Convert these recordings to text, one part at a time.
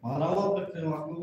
Марҳамат бикунем, аку.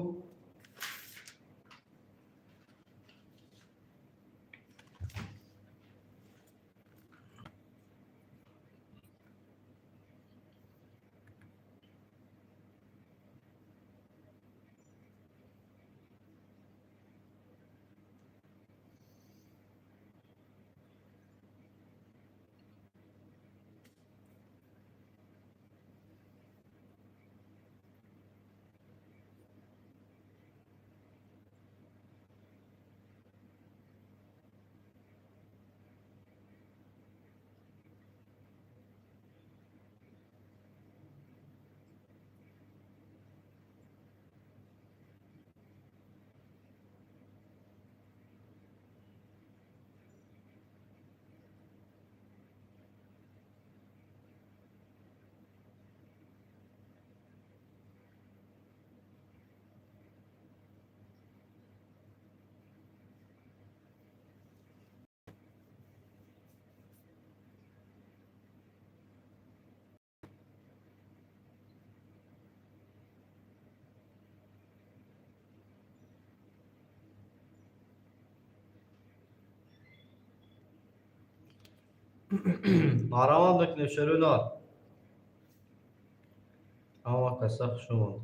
Марҳамат бикунем, шерӯнор. Ҳама каса хуш омад.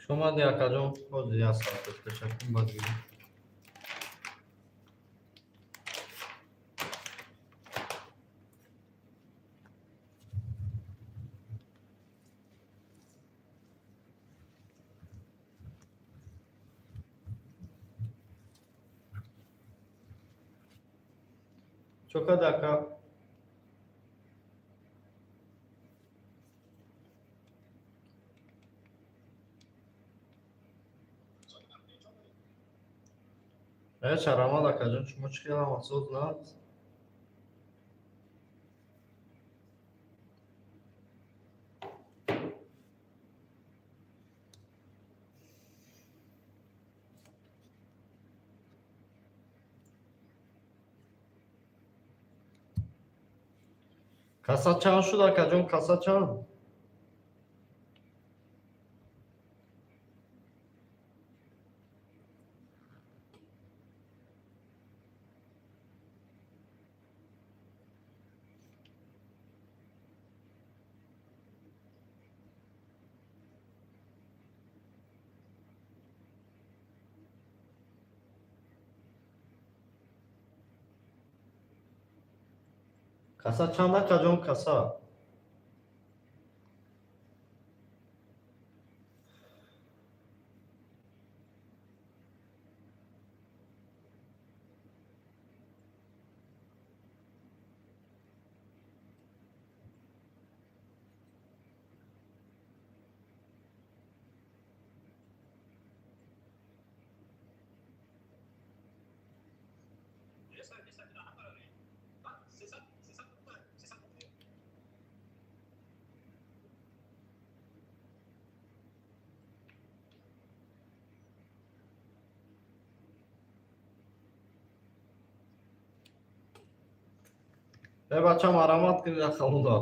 Хуш омадӣ, акаҷон. Ҳозир як соат ташаккур, баъд бинем. Чо карда, ака? Э, шарамад, акаҷон, шумо чӣ хелам асос наз? Каса чанд шуд, акаҷон, каса чанд? Каса чанд, акаҷон, каса? Э, бача, марҳамат кунед, ахалуда.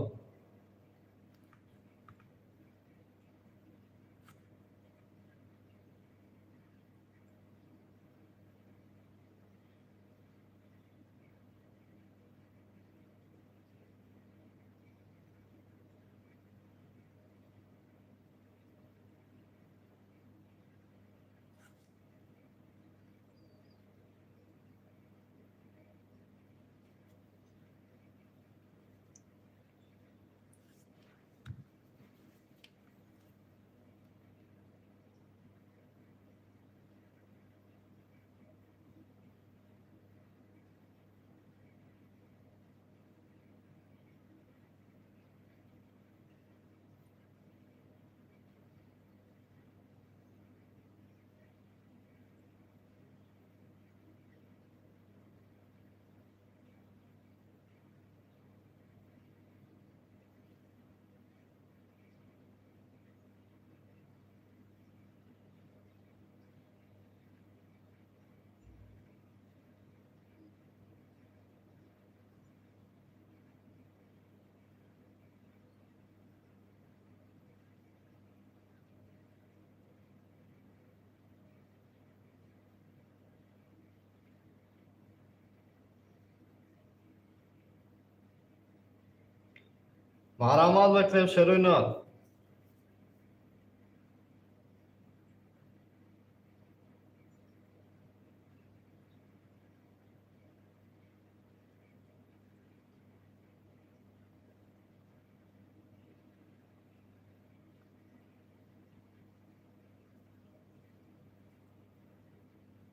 Марҳамат мекунем, шерои нар.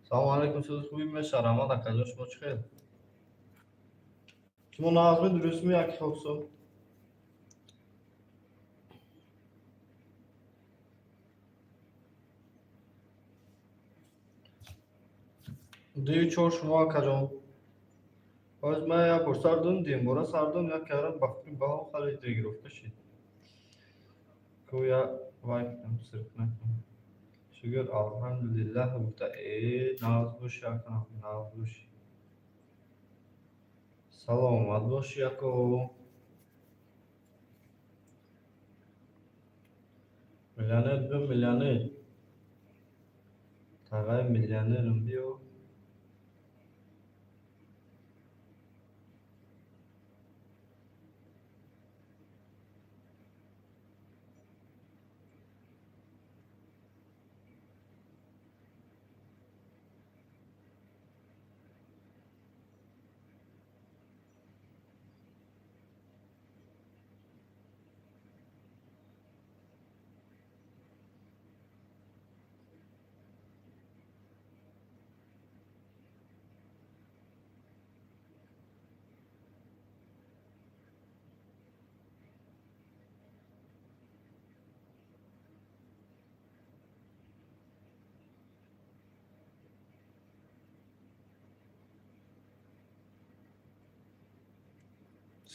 Салому алейкум, сузи хуби меша, раҳмат, акаҷон, шумо чӣ хел? Шумо нағзми, дурустми, яки хоксо? Дую чор шумо, акаҷон. Боз ман як бор сар додам, дуюм бора сар додам, як карам ба фикри баҳом хеле регировка шид. Ку я вай кунам, сирк накунам. Шукр, алҳамдулиллаҳ гуфта, э, нағз бошӣ, акам, нағз бошӣ. Саломат бошӣ, ако. Миллионер биё, миллионер. Тағай миллионерам биё.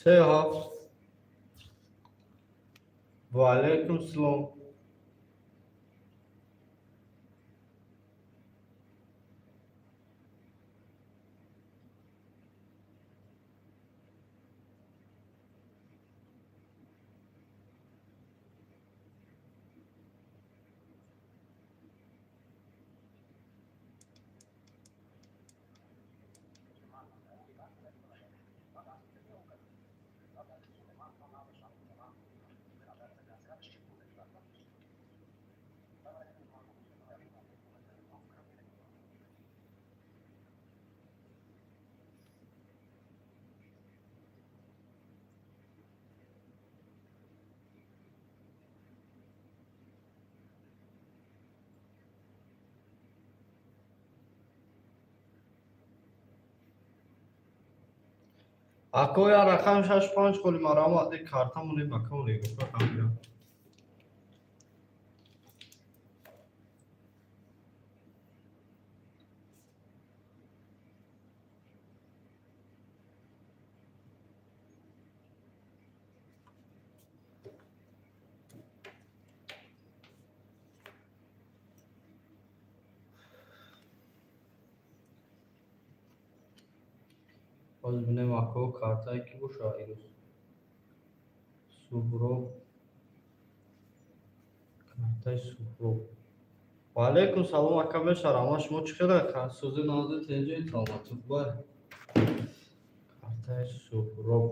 Се ҳафт. Ва алайкум салом. Ако, я рақам шаш панҷ холи, марҳамат, э, картамоне ба кам регировка кам. Ҳозир бинем, ако, картае ки боша ирӯз. Суҳроб. Картаи Суҳроб. Ва алайкум салом, ака, меша, раҳмат, шумо чӣ хела? Сузи нозир, тинҷи, саломатӣ бай. Картаи Суҳроб.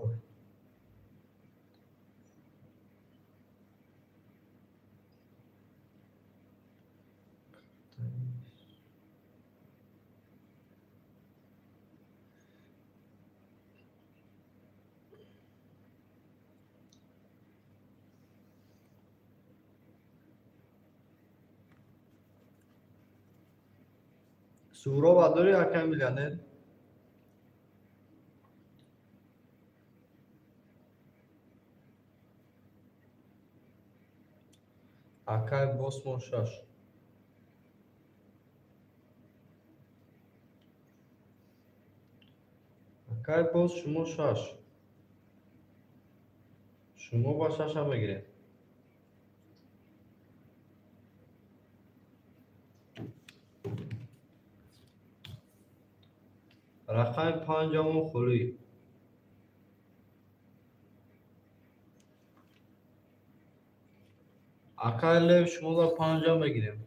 Суҳроба дорӣ, акай миллионер? Акай Босмон шаш. Акай боз шумо шаш. Шумо ба шаша мегиред. Рақами панҷамон холӣ. Акай Лев, шумо ба панҷа мегирем.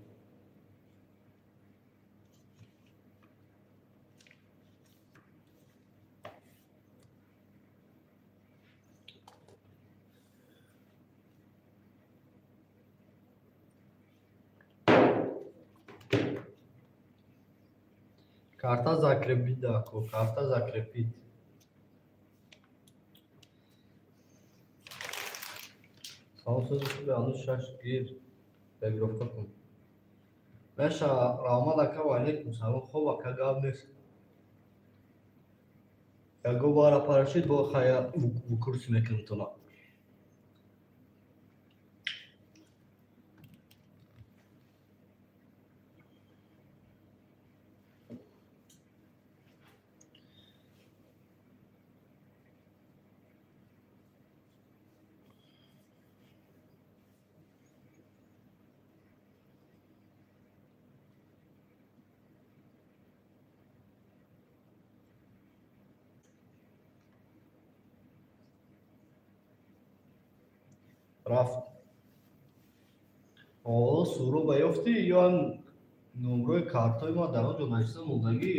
Карта закрепить дако, карта закрепить. Салом, сӯзи хуби, ҳанӯз шаш гир, регировка кун. Меша раҳмат, ака, ва алейкум салом. Хоб, ака, гап нест. Ягон бара парашид бо хая вукурси мекунам тона. Рафт. О, Суроба ёфтӣ ё номрои картҳои ма дар он ҷо нависта мондагӣ?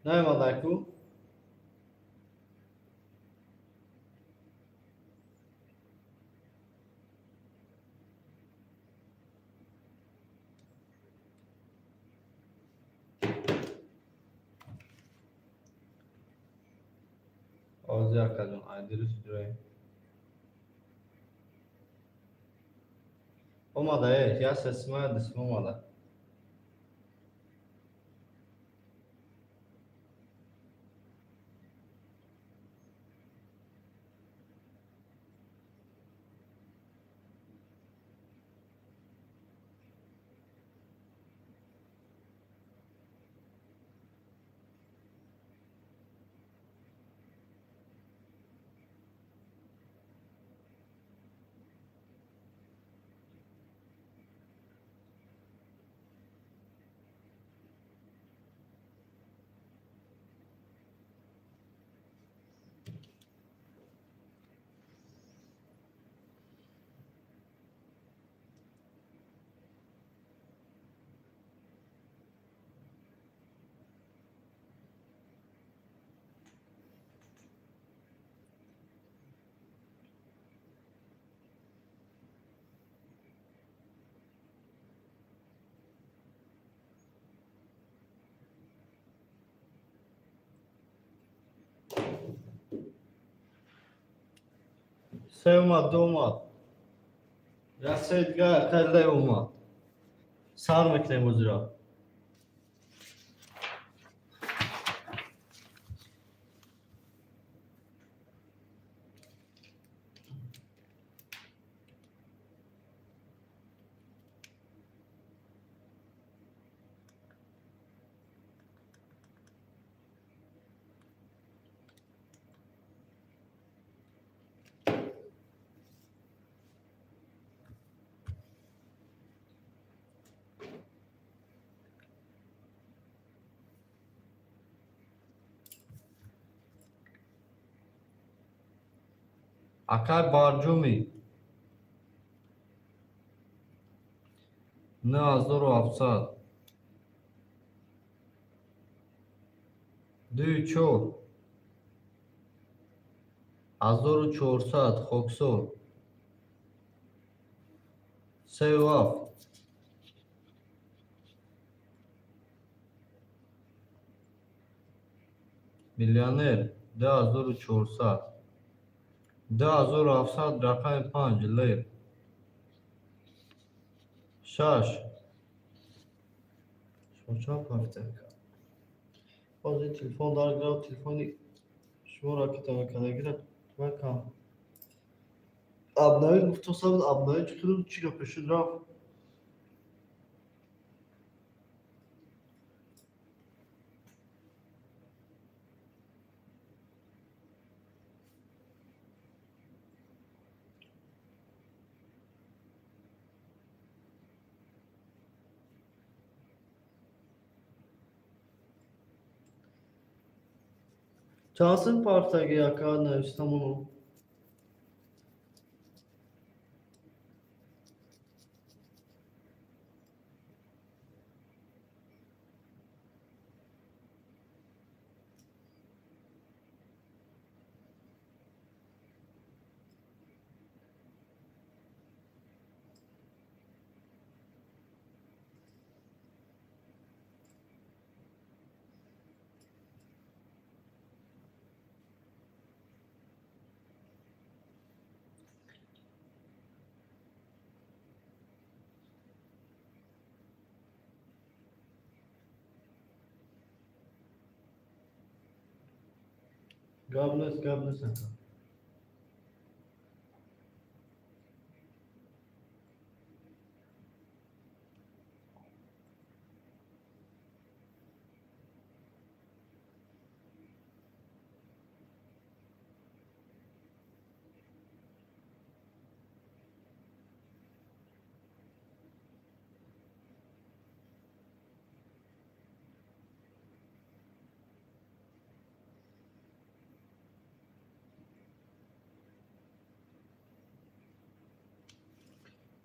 Наёмадаку? Ҳозир, акаҷон, айдирис ҷое. Омада, я сесма дисма омада. Се омад, ду омад. Як се дига акай ле омад. Сар мекунем бозиро. Акай Барҷумӣ 9700, дую чор 1400, Хоксор, сею ҳафт, миллионер 2400, 2700, рақами панҷ лев, шаш. Шумо чанд рафта? Ҳозир телефон дар гирав, телефони шуморо ки тамакадагира вакам. Обновить гуфтоса буд, обновить кардам, чӣ гапе шуд, рафт. Чанд сум партаги, ака, навистамону? Гап нест, гап нест, ака.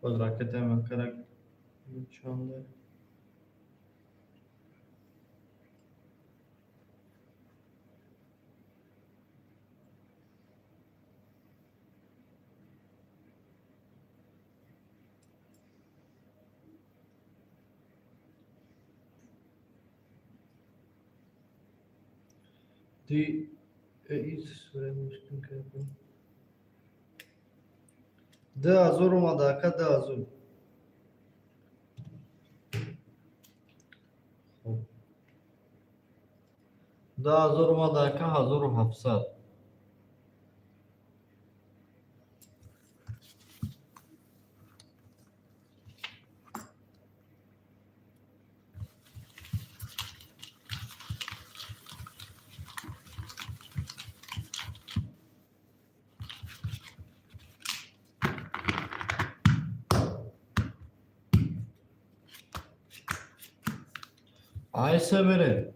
Боз ракетаи макара чанде. Ди 2000 омада, ака, 2000. Хоб, 2000 омада, ака, 1700. Айса берем.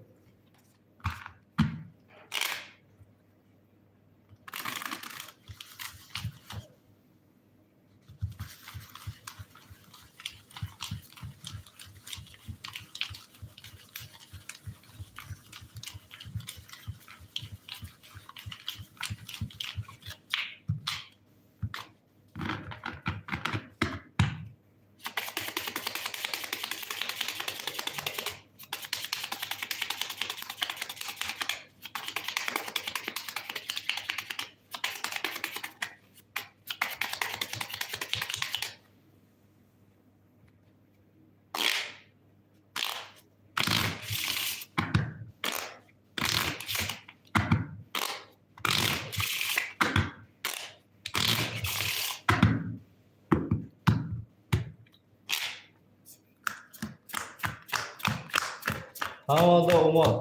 Ҳамада омад.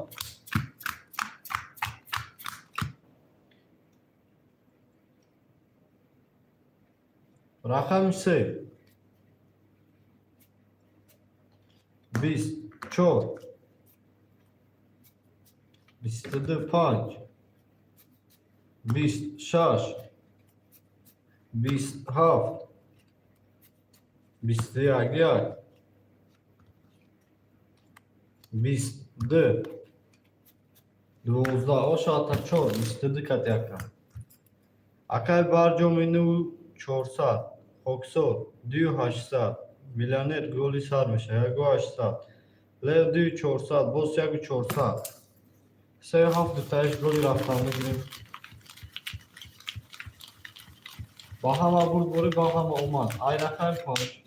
Рақами се, 24, 22, 5, 26, 27, 21, 1, 22, 12, ошата 4, 22 кати, ака. Акай Барҷоми, 9400, Хоксор, 2800, Миллионер голи сар меша, 1800, Лев, 2400, боз 1400, сею ҳафт дутаиш голи рафтан мегирем. Ба ҳама бурдборӣ, ба ҳама омад. Ай рақами 5.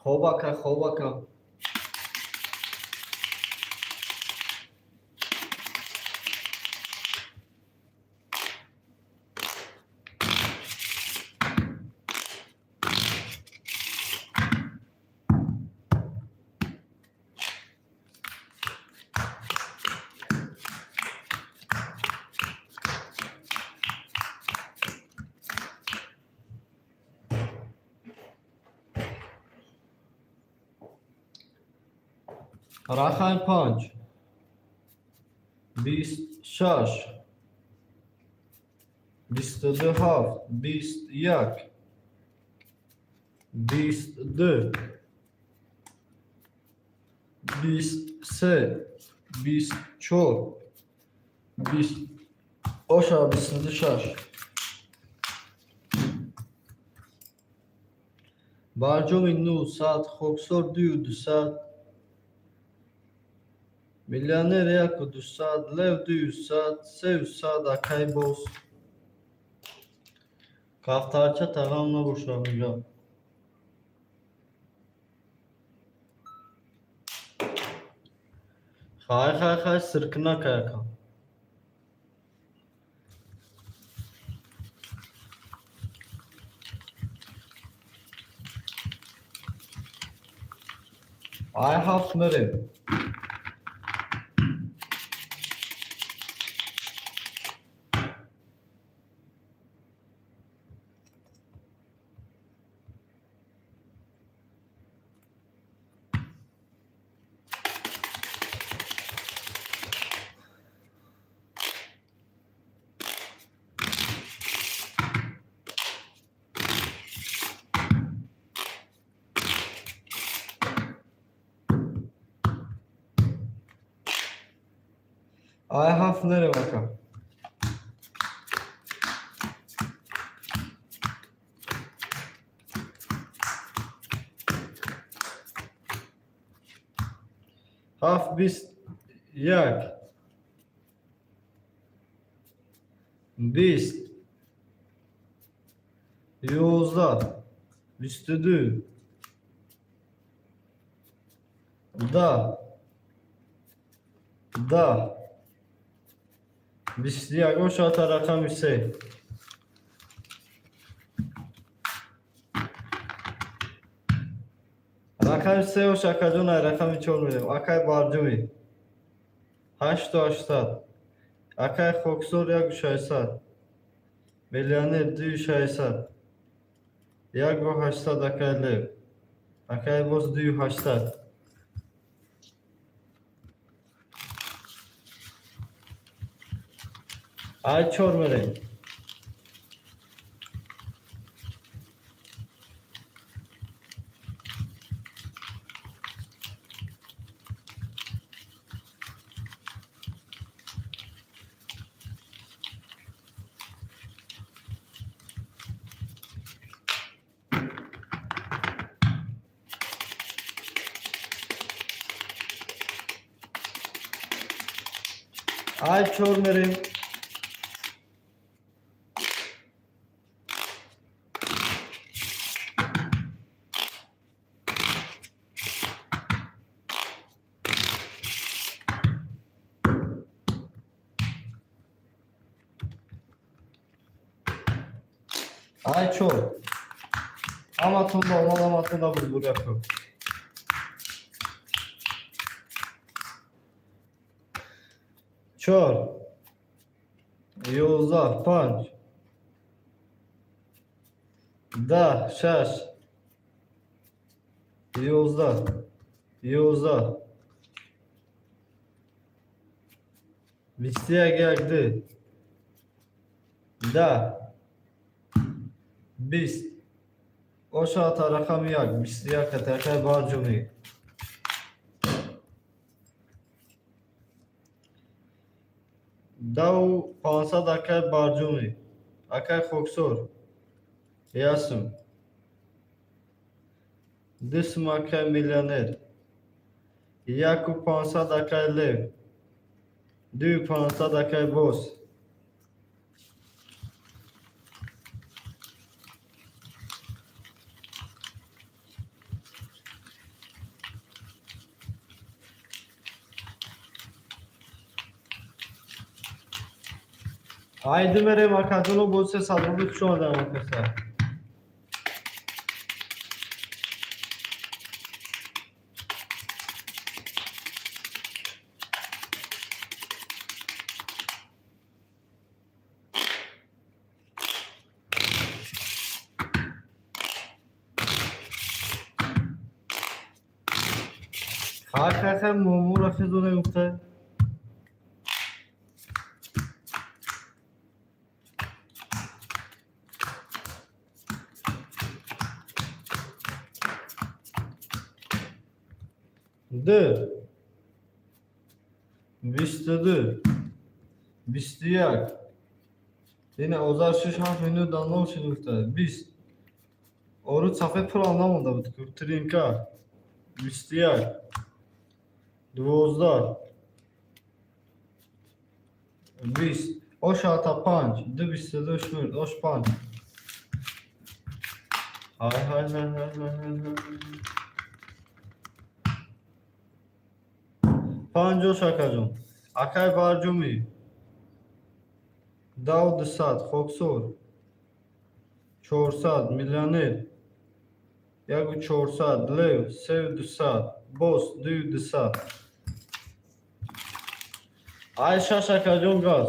Хоб, ака, хоб, ака. Рақами 5, 26, 22, 7, 21, 22, 23, 24, 20, оша, 26. Барҷоми, 900, Хоксор, 2200, Миллионер, 1200, Лев, 200, 300, акай боз. Кафтарча тағам набошад, мегам. Хай, хай, хай, сиркина каяка. Ай ҳафт мерем. Ай ҳафт мерем, ака. Ҳафт бист як, 20, 11, 22, 10, 10, 21. Ошата рақами се. Рақами се ош, акаҷон. Ай рақами чор мерем. Акай Барҷумӣ, 8 800. Акай Хоксор, 1 600. Миллионер, 2 600. 1 800. Акай Лев, акай боз 2 800. Ай чор мерем. Ай чор мерем. Ай чор. Ҳаматонда омад, ҳаматонда бурбуря кун. Чор, 11, панҷ, 10, шаш, 11, 11, 21, як, ду, 10, 20. Ошата рақами як, 21 катакай Барҷумӣ. 10 500. Акай Барҷумӣ, акай Хоксор, ясм дусм. Акай Миллионер, 1 500. Акай Лев, 2 500. Акай Бос. Айди мерем, акаҷоно. Боз 300 рубли хуш омадам, акаса. Хай, хай, хай, момура хизоне гуфта. Ду, 22, 21. Ина озар шиш ҳафт минут даном шид гуфта. 20. Оруд сафед пулам намонда буд. Тринка. 21. 12. 20. Ош ата панҷ. Ду 22 шуд. Ош панҷ. Ҳай, ҳай, ҳай, ҳай, ҳай, ҳай, ҳай. Панҷош, акаҷон. Акай Барҷумӣ, 10 200, Хоксор 400, Миллионер 1 400, Лев 3 200, Бос 2 200. Ай шаш, акаҷон, газ.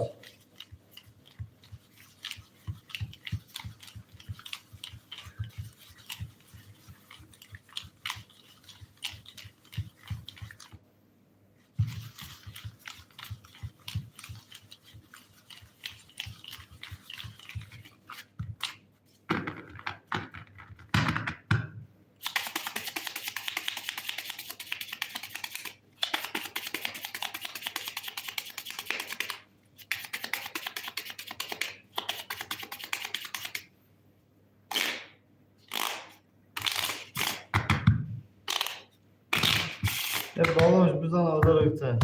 Е, балош бизан, азар.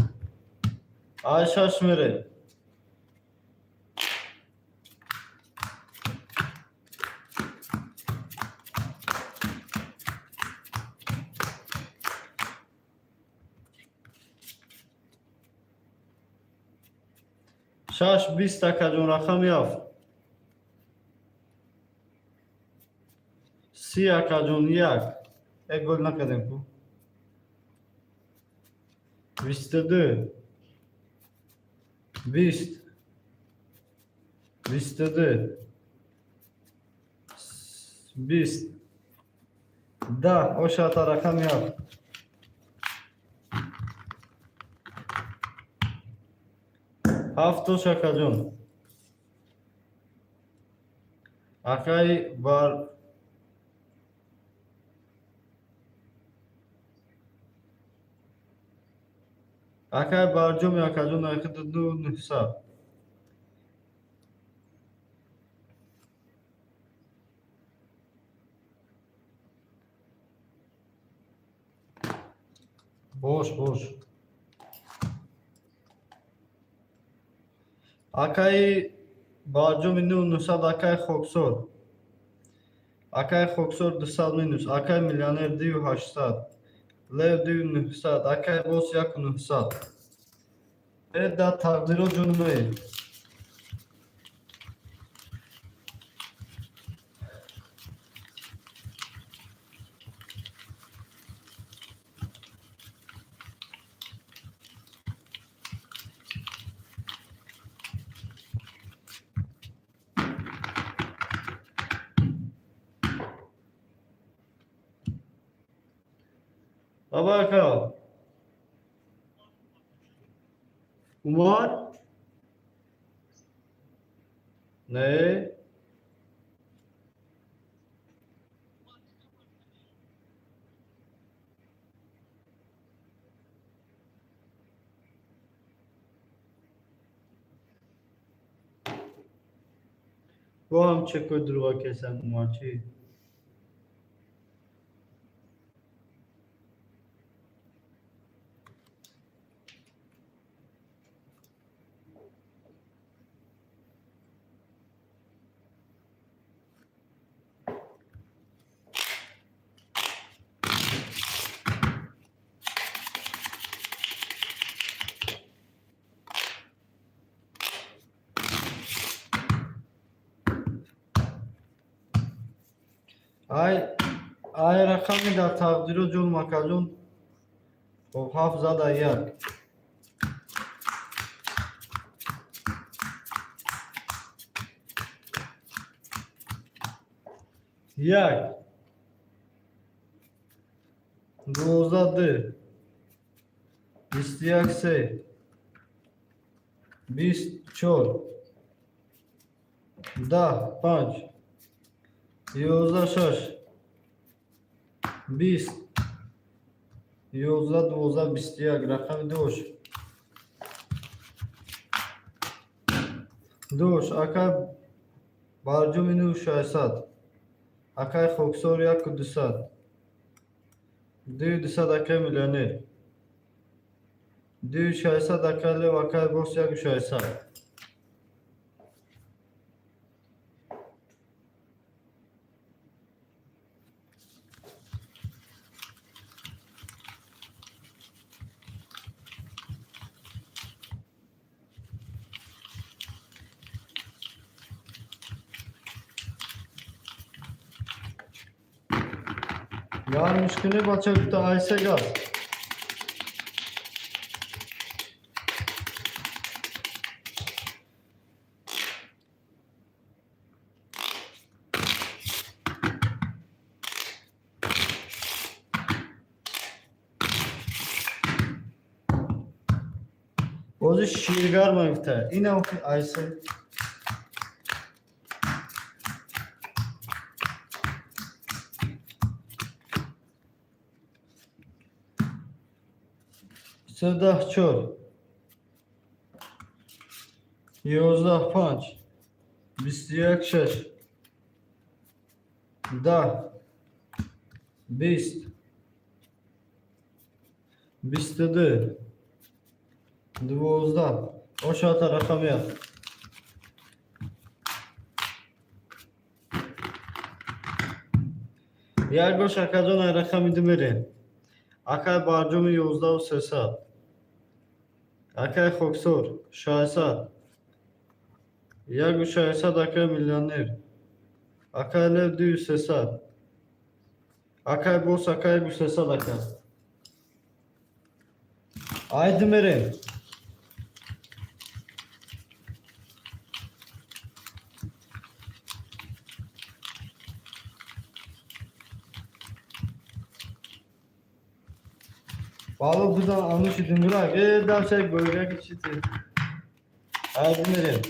Ай шаш мере. Шаш бист, акаҷон, рақами ҳафт. 30, акаҷон, як. Е, гол накардем ку. 22, 20, 22, 20, 10. Ошата, рақами ҳафт. Ҳафтош, акаҷон. Акай бар акай Барҷоми, акаҷон, нархи 2 900. Бош, бош. Акаи Барҷоми, 9 900. Акаи Хоксор, акаи Хоксор, 200 минус. Акаи Миллионер, 2 800. Лев, 2 900. Акаи Бос, 1 900. Э, да тақдиро ҷунмӯе. Баба, ака Умар, не. Бо ҳам чекои дурӯға кесам, Умар чӣ? Ай ай рақами дар тақдиро ҷон, макаҷон. Хоб, ҳафт зада, як. Як, 12, ду, 21, се, 20, чор, 10, панҷ, 11, шаш, 20, 11, 12, 21. Рақами душ, душ. Ака Барҷоми, 9 600. Акаи Хоксор, 1 200, 2 200. Акаи Миллионер, 2 600. Акаи Лев, акаи Бос, 1 600. Гармиш кунӣ, бача гуфта, айсе газ. Бози ширгарма гуфта. Инам айсе. Севдаҳ чор. 11 панҷ. 21 шаш. 10. 20. 22. 12. Ошата рақами як. Як гош, акаҷон, ай рақами ду мерем. Акай Барҷоми, 11 300. Акай Хоксор, 600. 1600, акай Миллионер. Акай Лев, 2300. Акай Бос, акай 300, ака. Ай ду мерем. Бало будан ануши дингурак. Э, давшак бойгаки чити. Ай ду мерем.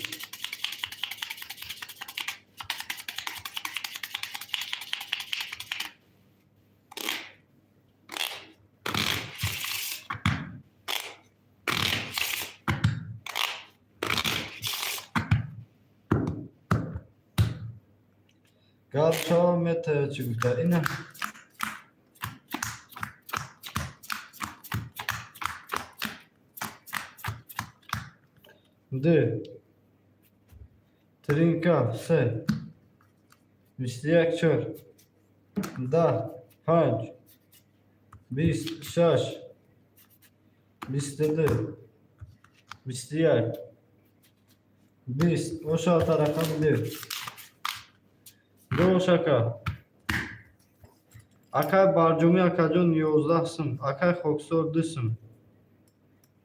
Гап шава мета чӣ гуфта? Ина. Д. Тринка, се. 21 чор. 10 панҷ. 20 шаш. 22. 21. 20. Ошата рақами ду. Ду ошака. Акай Барҷумӣ, акаҷон, 11 сум. Акай Хоксор, ду сум.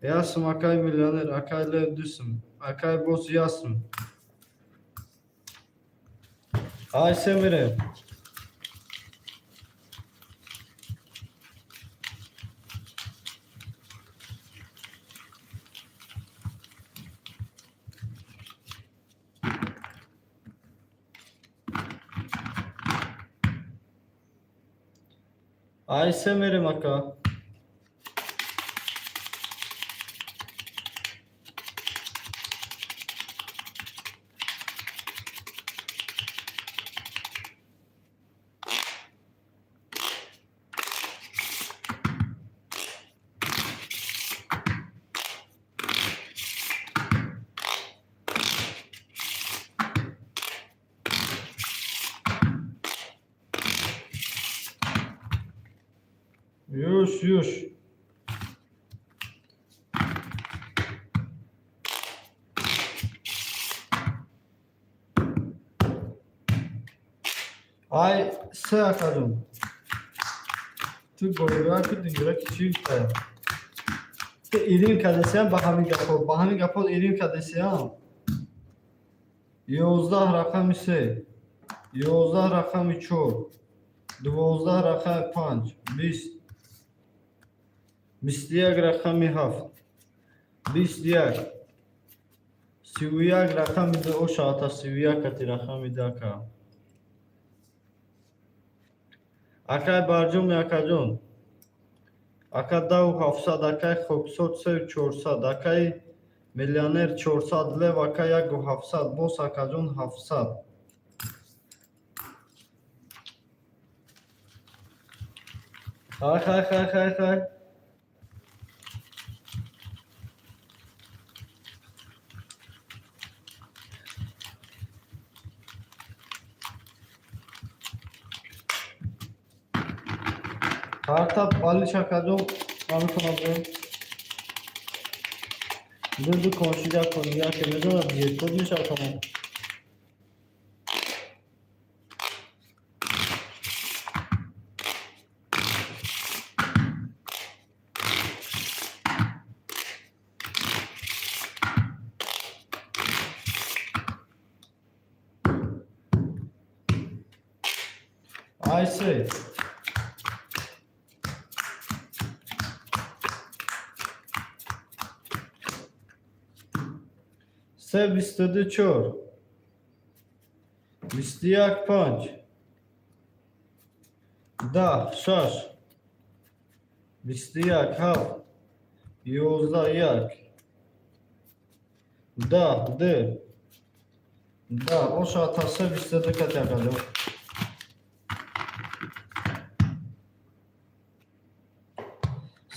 Як сум, акай Миллионер, акай Лев, ду сум. Акай Бос, як сум. Ай се мерем. Ай се мерем, ака. Юш, юш. Ай се, акаҷон. Ту бойгаки дингураки чӣ гуфта? Ту ирим кардесиям ба ҳамин гапҳо, ба ҳамин гапҳо ирим кардесиям. 11 рақами се. 11 рақами чор. 12 рақами панҷ. 20. 21 рақами ҳафт. 21. 31 рақами ду ошаата 31 кати рақами ду, ака. Акай Барҷоми, акаҷон. Ака, 10 700, акай Хоксор, 3400, акай Миллионер, 400, Лев ака, 1700, Бос акаҷон, 700. Хай, хай, хай, хай, хай. Карта балиш, акаҷон, ман метавонам бигӯям. Ду ду коншида кун, яке медонад, ҷекпот мешавад тамом. Ай се. Се 22 чор. 21 панҷ. 10 шаш. 21 ҳафт. 11 як. 10 ду. 10 оша та се 22 кати акаҷон.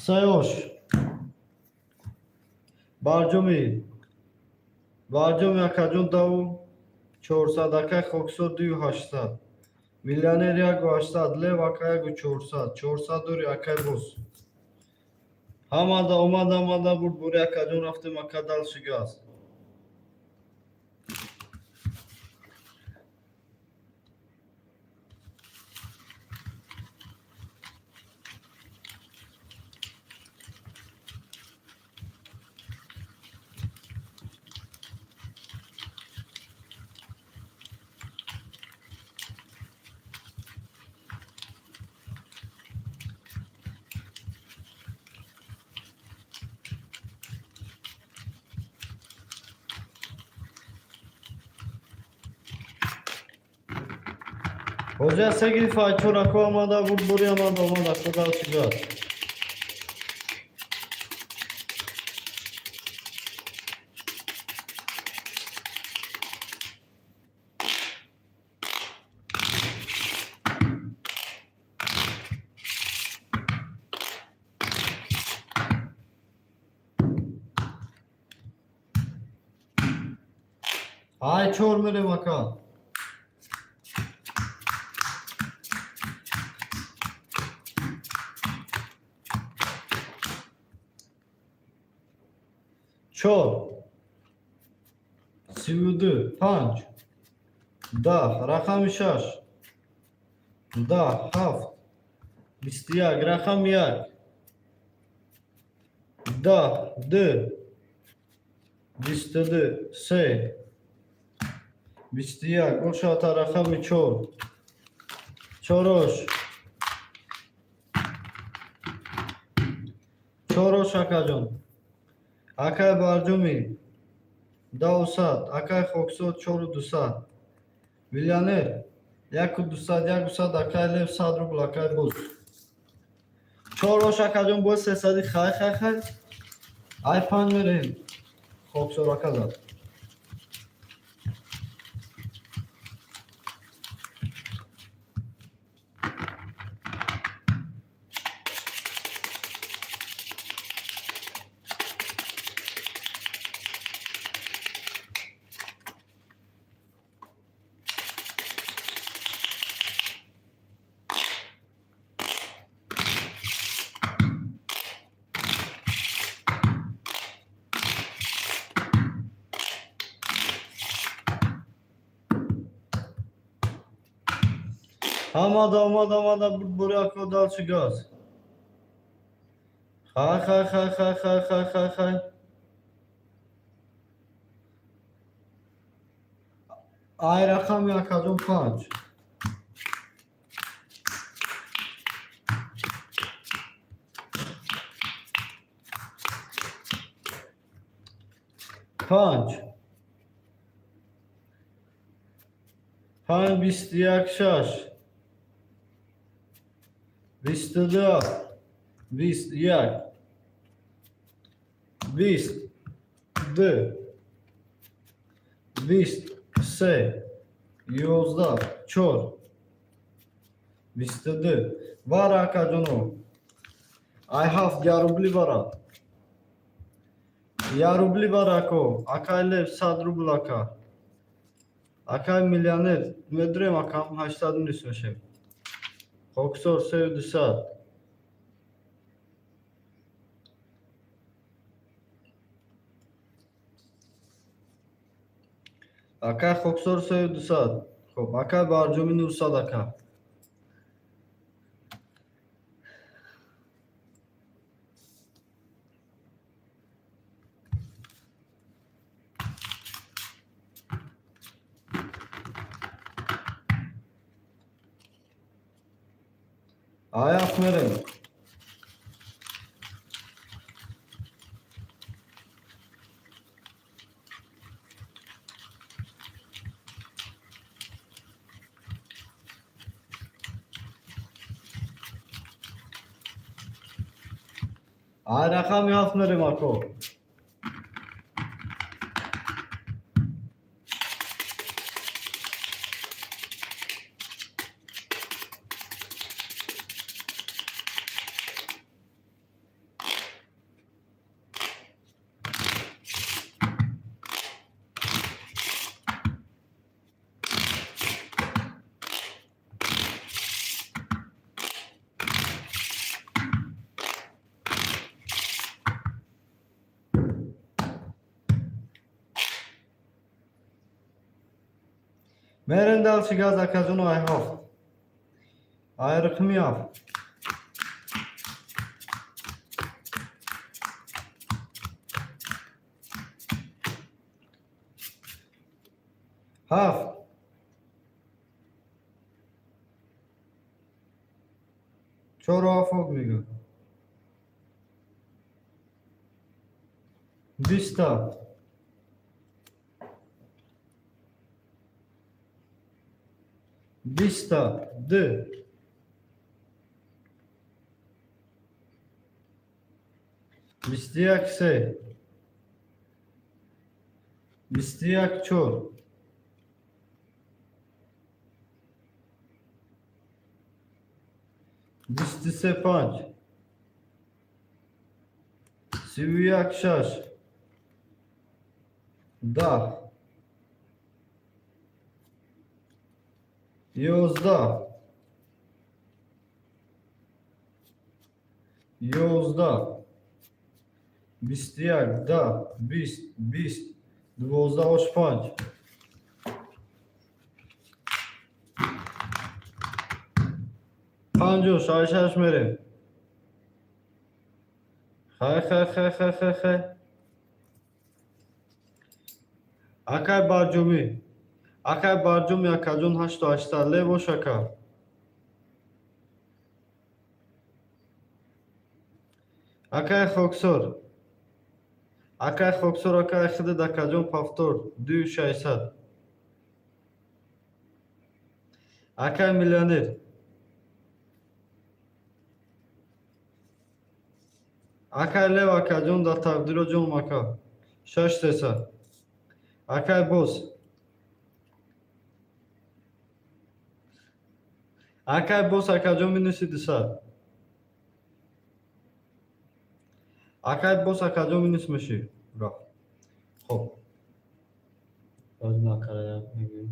Се ош. Барҷоми. Барҷоми акаҷон даву 400, акай хоксор 2800. Миллионер 1800, лев ака 1400, 400 дори акай боз. Ҳамада омада омада бурд бури акаҷон рафтем ака дальше газ. Ҳоҷа се гирифт чор ако омада бурд бури омада омада ако дальше газ. Ай чор мерем ака. Чор. 32 панҷ. 10 рақами шаш. 10 ҳафт. 21 рақами як. 10 ду. 22 се. 21 ошата рақами чор. Чорош. Чорош акаҷон. Акай барҷоми 200, акай хоксор 4200. Миллионер 1200, 100, акай лев 100 рубл, акай боз. Чорош акаҷон боз 300 хай хай хай. Ай панҷ мерем. Хоксор ака зад. Омада омада омада бурд бури ако дальше газ. Хай хай хай хай хай хай хай хай. Ай рақами акаҷон панҷ. Панҷ. Панҷ 21 шаш. 22 21 22 23 11 чор. 22 вара акаҷоно. Ай ҳафт я рубли вара. Я рубли вара ако. Акай лев 100 рубл ака. Акай миллионер медурем акам 800 нис мешем. Хоксор 3200. Акай хоксор 3200. Хоб, акай барҷоми 900 ака. Ай ҳафт мерем. Ай рақами ҳафт мерем, ако. Мерем дальше, газ, акаҷону, ай ҳафт. Ай рақами ҳафт. Ҳафт. Чору ҳафт мега. Биста. Биста. Д. 21, се. 21, чор. 23, панҷ. 31, шаш. 10. 11. 11. 21, 10, 20, 20, 12 ош панҷ. Панҷош, ай шаш мерем. Хай, хай, хай, хай, хай, хай. Акай Барҷумӣ. Акай Барҷуми, акаҷон, ҳашту ҳаштсад. Лебош, ака. Акай Хоксор. Акай Хоксор, акай хидад, акаҷон, повтор, дую шашсад. Акай миллионер. Акай Лев, акаҷон, дар тақдиро ҷоном, ака. Шаш сесад. Акай Боз. Акай Боз, акаҷон, минуси 200. Акай Боз, акаҷон, минус мешӣ. Рафт. Хоб. Мегӯем.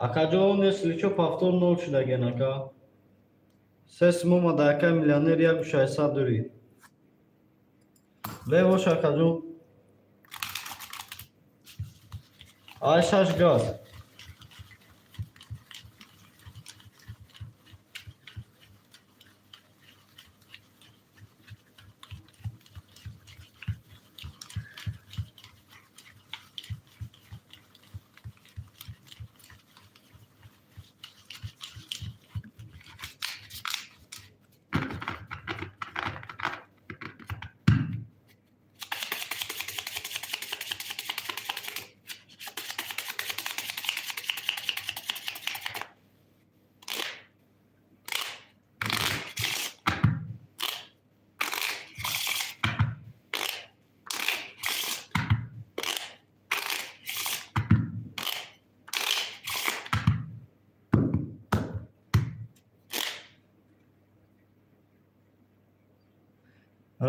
Акаҷон, если чо, повтор нол шудаген, ака. Се сум омада, акай миллионер, яку шашсад дорӣ. Левош, акаҷон. Ай шаш газ.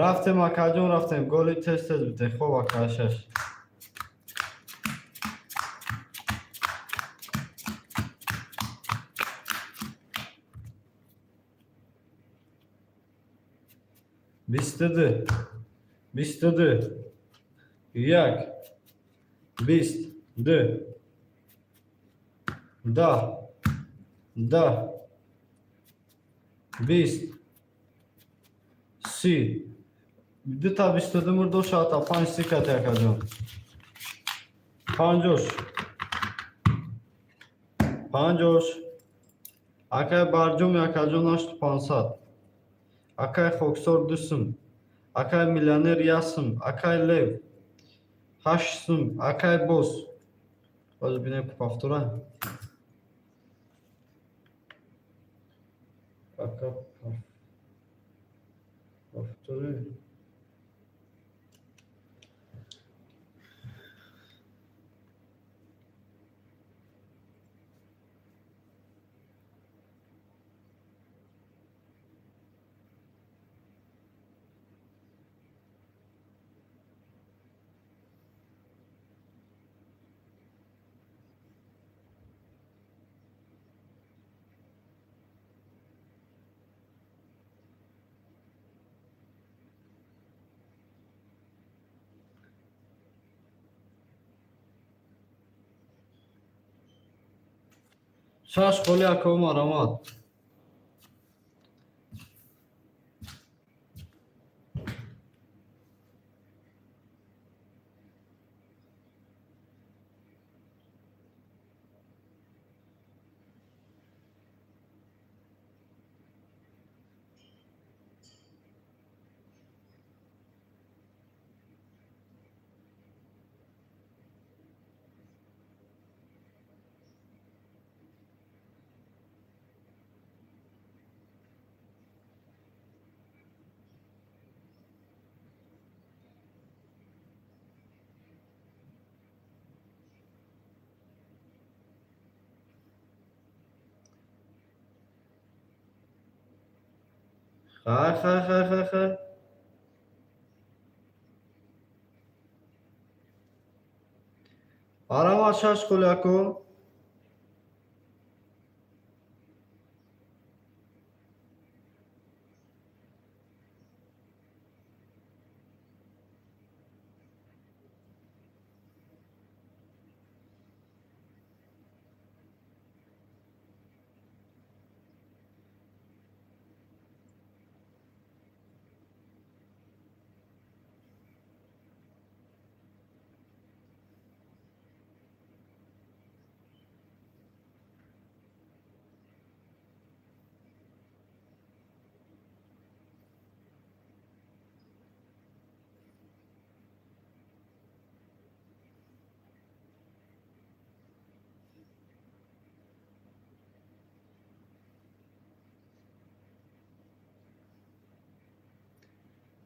Рафтем, акаҷон, рафтем. Голи тез тез бите. Хоб, ака, шаш. 22. 22. Як. 20. Ду. 10. 10. 20. 30. Дута 22 мурдо шата панҷ си кати, акаҷон. Панҷош. Панҷош. Акай Барҷом якаҷон, 8500. Акай Хоксор, 2 сум. Акай Миллионер, 1 сум. Акай Лев, 8 сум. Акай Бос, ҳозир бинем, ку повтора. Пока повтори. Шаш холи, акао, марамат. Хай, хай, хай, хай, хай. Марамат, шаш холи, ако.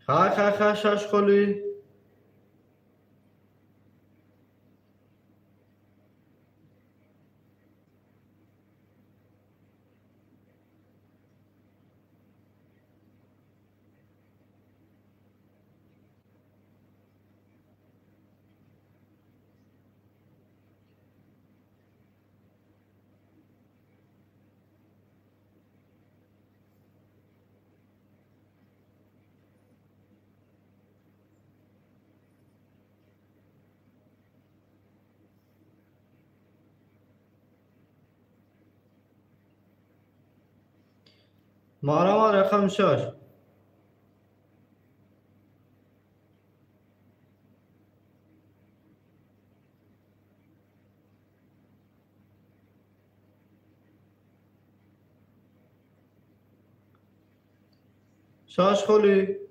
Хай, хай, хай, шаш холи. Марамат, рақами шаш. Шаш холи.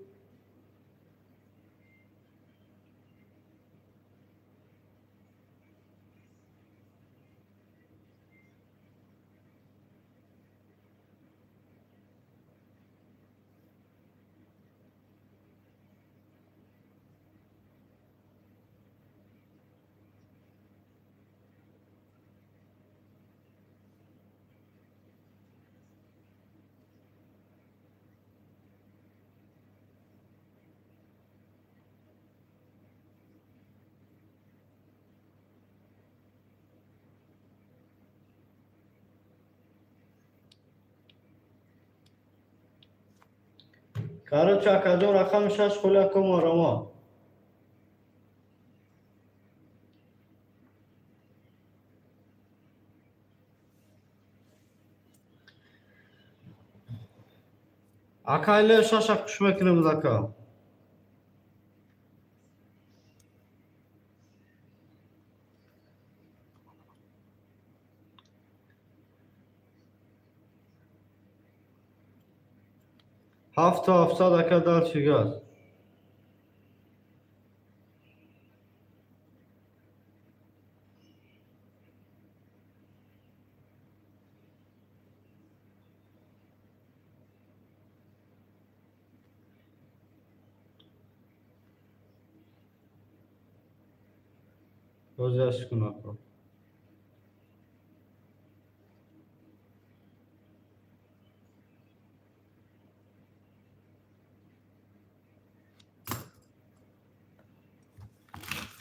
Короче, акаҷон, рақами шаш холи, ако, марамат. Акай Лев, шаша хуш мекунем, ака. 7 700, ака, дальше газ. Боз кун, ака.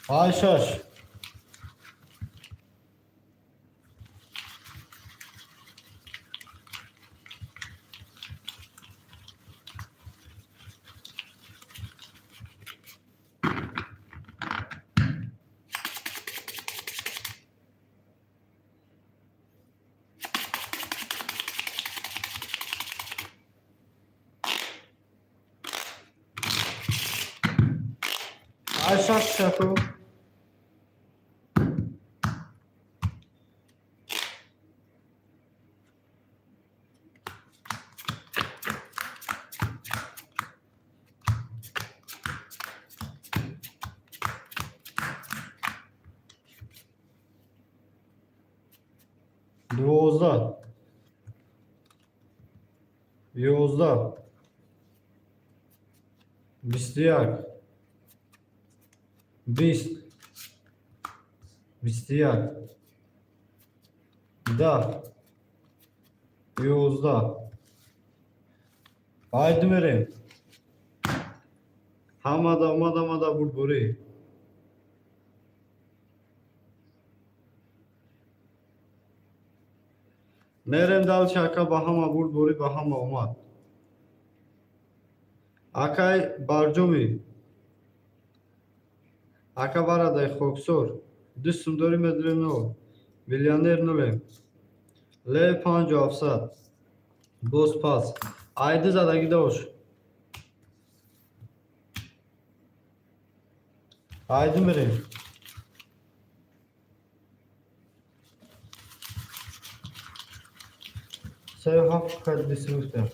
Ай, шаш. Ай, шаш, шаку. 12, 11, 21, 20, 21, 10, 11. Айди мерем. Ҳамада омад, омада бурдборӣ. Мерем дальше, ака. Ба ҳама бурдборӣ, ба ҳама омад. Акай Барҷомӣ, ака, барадай хоксор, ду сум дорӣ, медорем, нол миллионер нулем. Ле 5700, боз пас айди задагӣ дош. Айди мерем. Се ҳафт кад бисрӯфтем.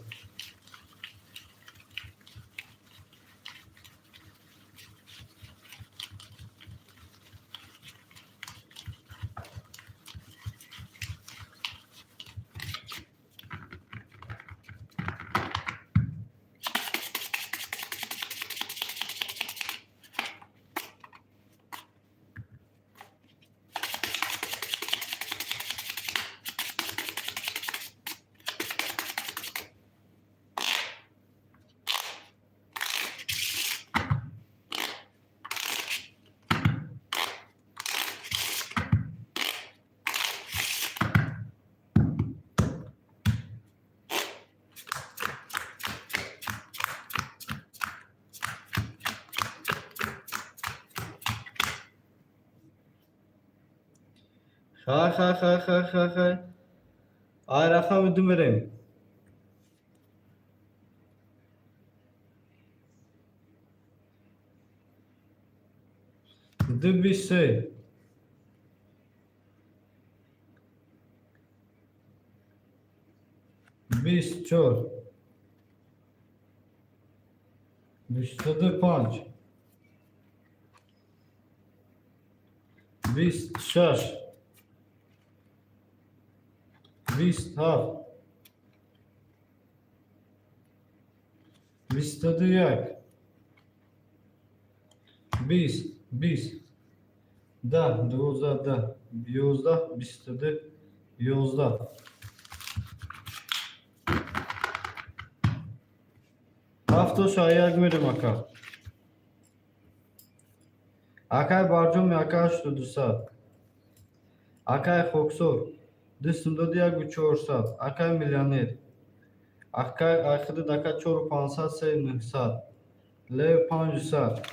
Хай, хай, хай, хай, хай, хай. Ай рақами ду мерем. Ду, 23, 24, 25, 26, 27, 21, 20, 20, 10, 12, 10, 11, 22, 11. Ҳафту шаяк мерем, ака. Акай Барҷоми, ака, 8200. Акай Хоксор, ду сум доди, 1400. Акай миллионер, акай айхидид, ака, 4500, 3900. Лев 500.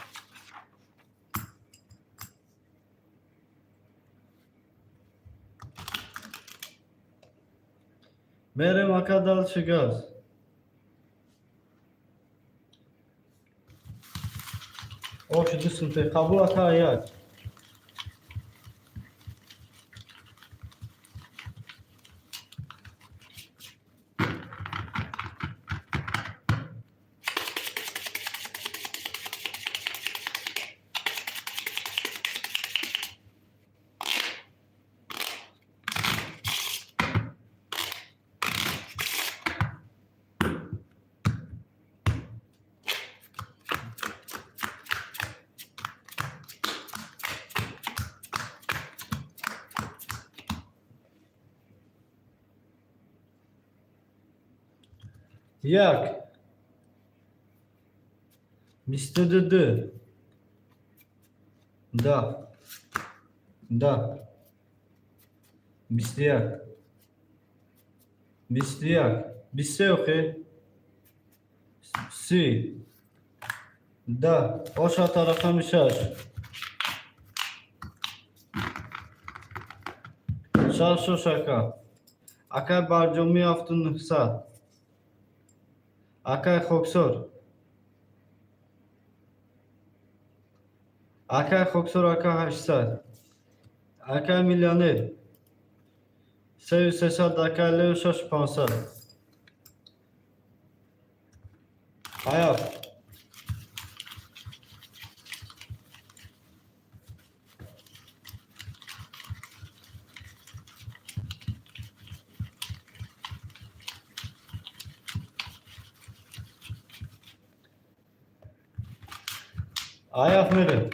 Мерем, ака, дальше газ. Ош ду сум қабул, ака, як. Як, 22, ду, 10, 10, 21, 21, 23, охе, 30, 10, ошата рақами шаш, шаш, шош, ака. Акай Барҷомӣ, 7900. Акай Хоксор, акай Хоксор, ака, 800. Акай Миллионер, 3300. Акай Лео, 6500. Аяф. Аяф мерем.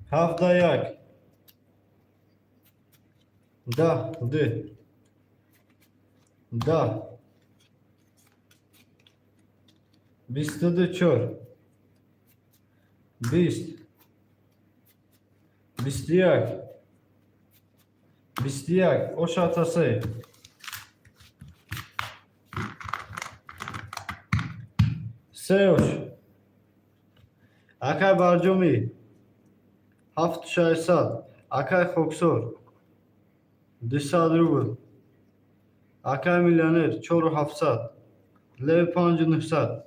71, 10, ду, 10, 22, чор, 20, 21, 21, ошата се, се ош. Акай Барҷомӣ, 7600. Акай Хоксор, 200 рубл. Акай Миллионер, 4700. Лев, 5900.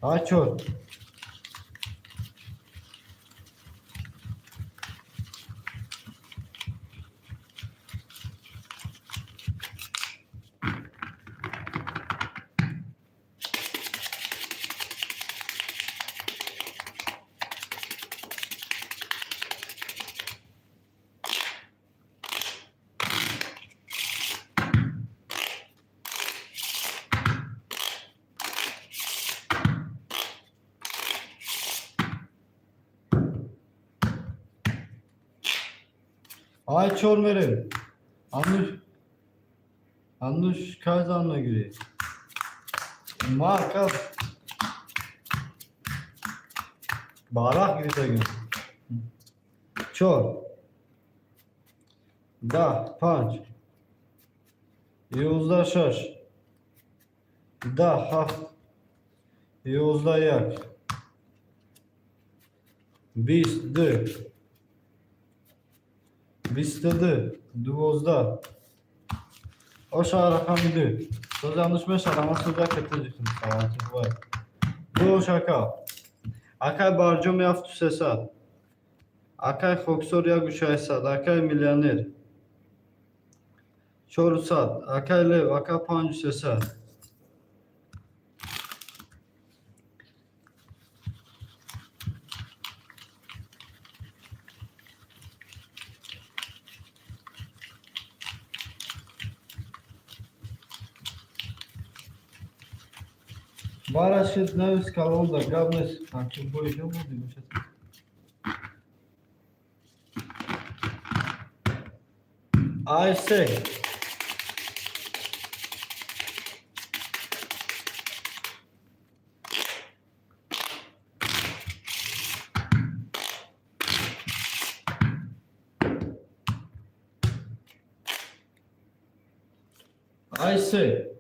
А чор. Ай чор мерем. Ануш, Ануш, кай зан мегирӣ? Ма ака барақ гирифтагим. Чор, 10, панҷ, 11, шаш, 10, ҳафт, 11, як, 20, ду, 22, 12, оша рақами ду. Соз ануш мешавад, ама соза кетежихм саломатӣ. Ду ош, ака. Акай Барҷоми, 7300. Акай Хоксор, 1600. Акай Миллионер, 400. Акай Лев, ака, 5300. Барашид навис калонда гап нест. Ҳамчун боиҷо будем. Ай се. Ай се.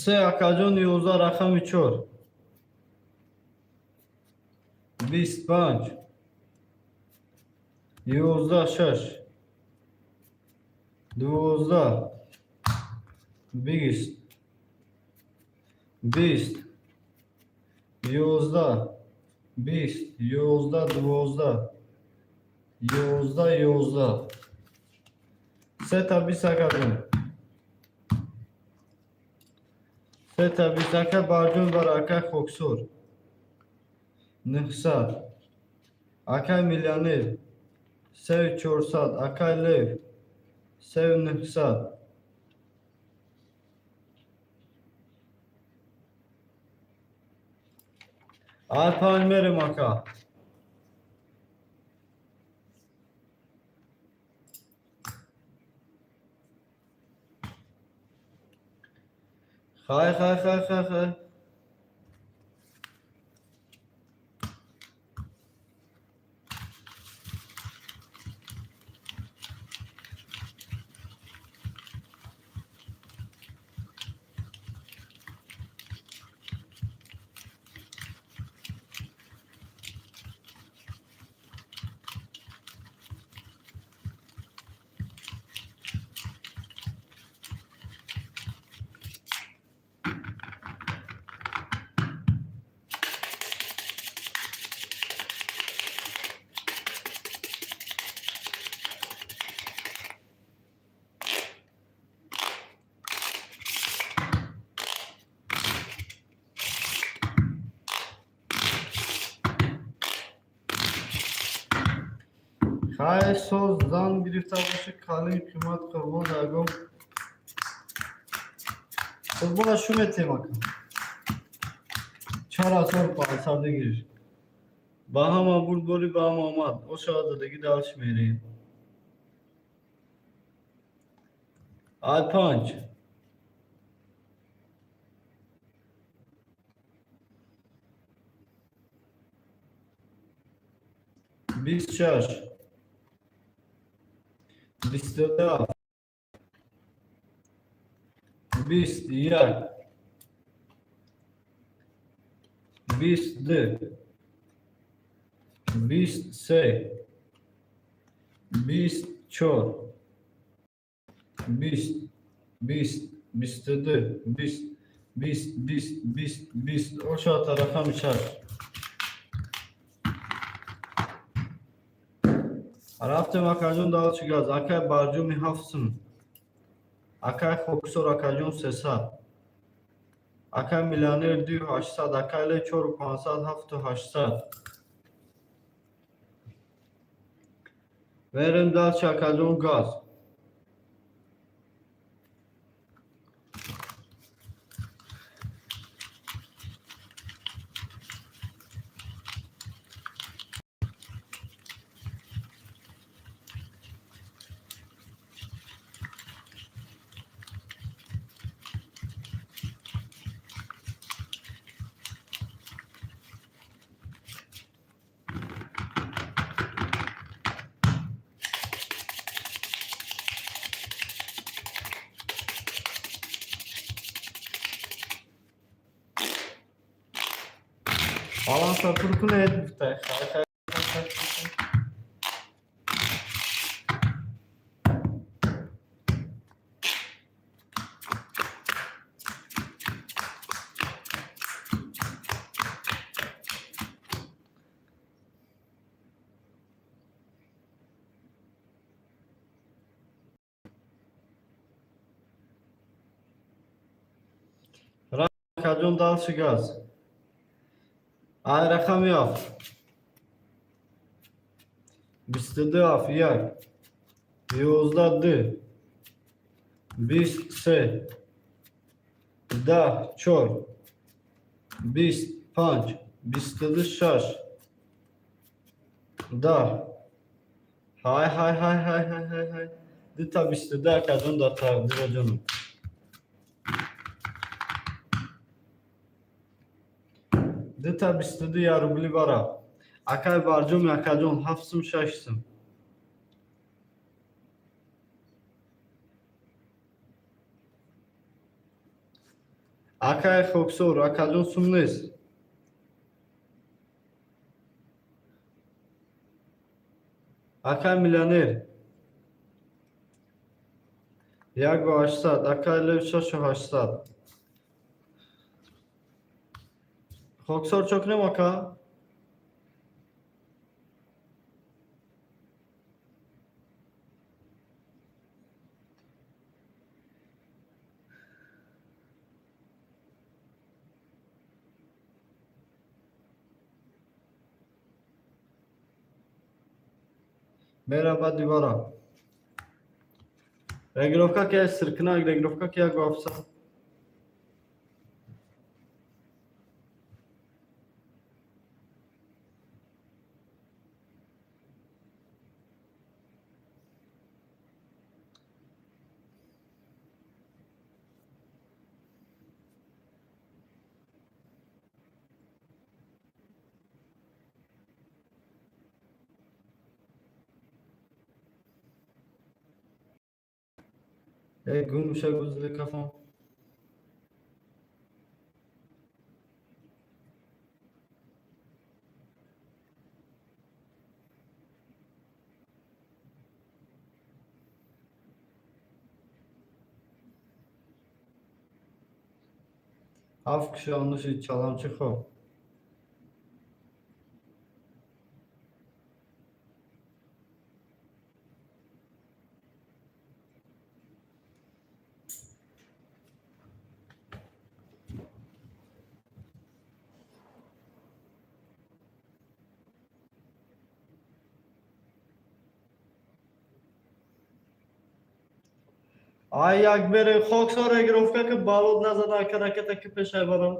Се, акаҷон, 11, рақами чор, 20, панҷ, 11, шаш, 12. 20, 20, 11, 20, 11, 12, 11, 11. Сета 20, акаҷон. Сета 20, ака Барҷон бар акай Хоксор. 900. Акай Миллионер. Сею 400. Акай Лев. Сею 900. Ай панҷ мерем, ака. Хай, хай, хай, хай, хай. Хай, соз зан гирифта боши, калин қимат, қурбон ягон. Қурбона шу метем, ака. 4500 бигир. Ба ҳама бурд бори, ба ҳама омад. О шавад задагӣ, дальше мерем. Ай панҷ. 26. 27. 21. 22. 23. 24. 20. 20. 22. 20. 20. 20. 20. 20. Ошата рақами шаш. Рафтем, акаҷон, дальше газ. Акай Барҷоми, ҳафтсум. Акай Хоксор, акаҷон, 300. Акай Миллионер, дую 800. Акай Ле, чору 500, ҳафту 800. Мерем дальше, акаҷон, газ. Баланса пур кунед, гуфтай. Хай, хай, хай, хай. Акаҷон, дальше газ. Ай рақами ҳафт. 22, ҳафт, як. 11, ду. 20, се. 10, чор. 20, панҷ. 22, шаш. 10. Ҳай, ҳай, ҳай, ҳай, ҳай, ҳай, ҳай. Дута 22, акаҷон, дар тақдира ҷонам. Дута 22, я рубли бара. Акай Барҷоми, акаҷон, ҳафтсум, шашсум. Акай Хоксор, акаҷон, сум нест. Акай Миллионер. 1800, акай Лев 6800. Хоксор чо кунем, ака? Мераба дивора. Регировка ки сиркина, регировка ки 1700. Гум меша гузли кафон. Ҳафт киши онуши чаламчи хоб. Ай як берем хоксор регировка ки балод назада, ака, ракета ки пешай барам.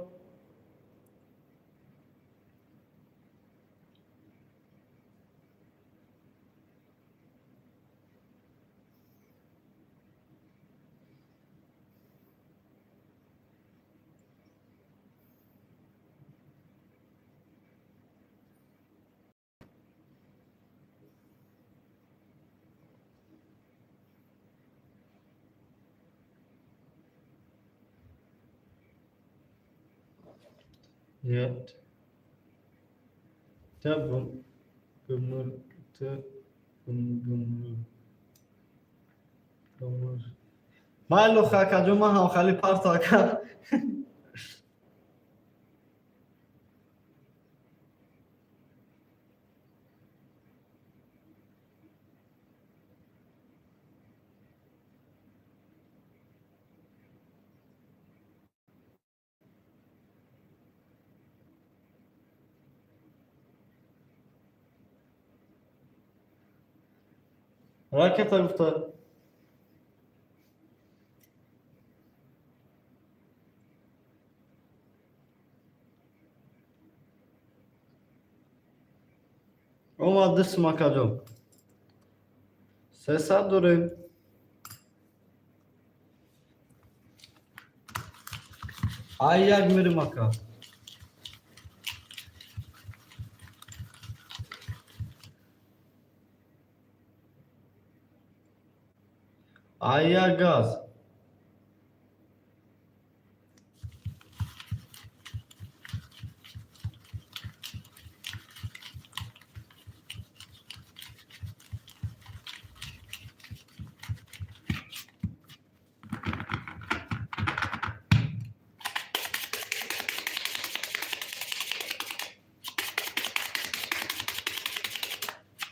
Нет. Т б г м т г м г м. Майло хакаҷо, ман ҳам хали парто, ака. Ракета гуфта. Омад дисм, акаҷон. 300 дорем. Ай як мерем, ака. Ай як газ.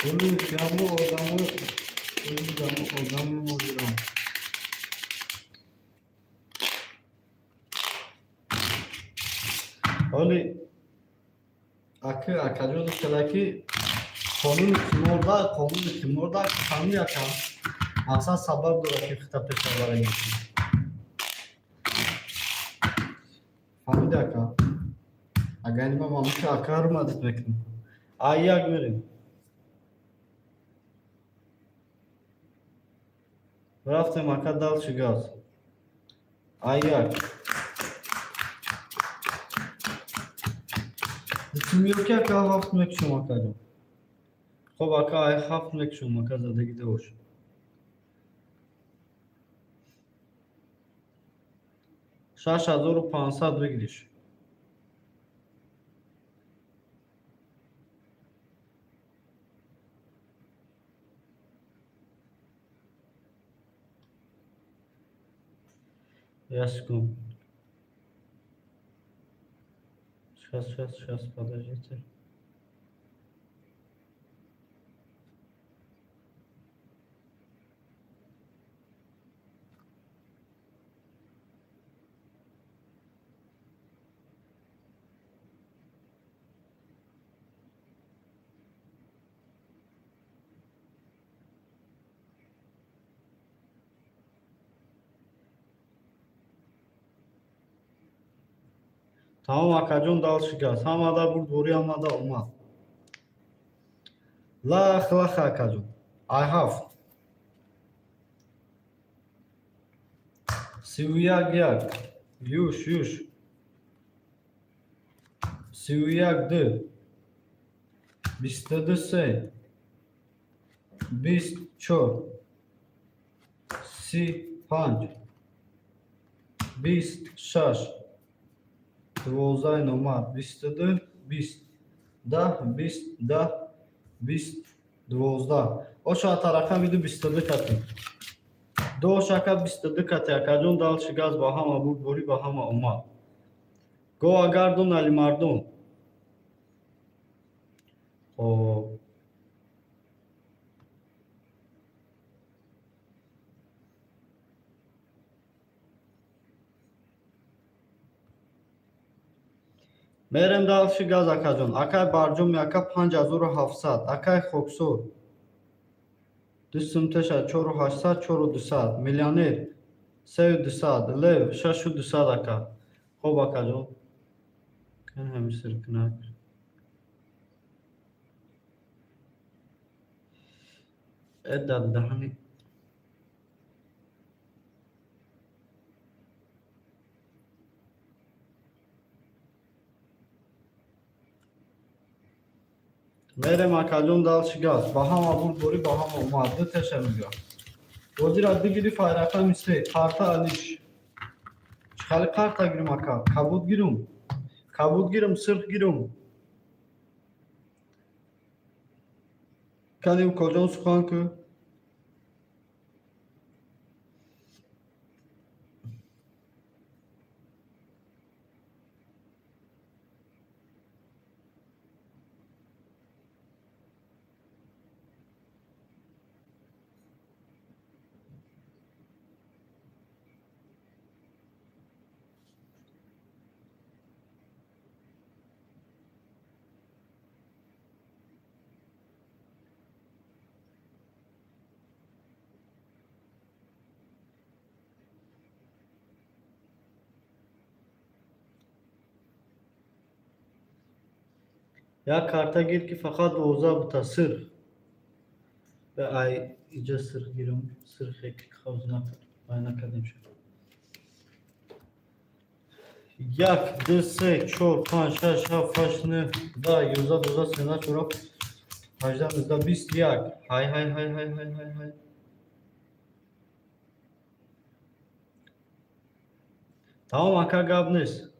Гули ҷамъу одаму гули ҷамъу одами муҷрам. Ҳоли аки, акаҷони хелаки қонуни қиморда фаҳмӣ, ака, мақсад сабаб дорад, ки хита пешавара мекунӣ. Фаҳмиди, ака? Агар нима мамуки акаро мадид мекунем. Ай як мерем. Рафтем, ака, дальше газ. Ай як. Миёки, ака, ҳафт мекушам, акаҷон. Хоб, ака, ай ҳафт мекушам, ака, задагида бош. 6500 выигрыш. Я секунд. Сейчас, сейчас, сейчас, подождите. Тамом, акаҷон, дальше газ. Ҳамада бурдборӣ, ҳамада омад. Лах лах, акаҷон. Ай ҳафт. 31 1. Юш юш. 31 2. 22 3. 24. 35. 26. 12 номар. 22 20. 10 20 10 20 12. Оша рақами ду 22 кати. Дош ака, 22 кати, акаҷон, дальше газ, ба ҳама бурдборӣ, ба ҳама омад. Гова гардон, Алимардон. Хоб. Мерем дальше газ, акаҷон. Акай Барҷоми ака, 5700. Акай Хоксор. Ду сум теша, 4800, 4200. Миллионер 3200. Лев 6200, ака. Хоб, акаҷон. Кан ҳами сиркунак. Э дар даҳани. Мерем, акаҷон, дальше газ. Ба ҳама бурдборӣ, ба ҳама омад. Ду теша мега. Бозира бигириф ай рақами се. Қарта алиш. Чӣ хали қарта гирим, ака? Кабуд гирум. Кабуд гирум, сирх гирум. Кани, укоҷон, сухан кӯ. Як карта гир, ки фақат 12 бута сирх. Ай иҷа сирх гирум. Сирхе ки хавз вай накардем шуд. Як, ду, се, чор, панҷ, шаш, ҳафт, ҳашт, нӯҳ, 10, 11, 12, 13, 14, 18, 19, 21. Ҳай, ҳай, ҳай, ҳай, ҳай, ҳай, ҳай. Тамом, ака, гап нест.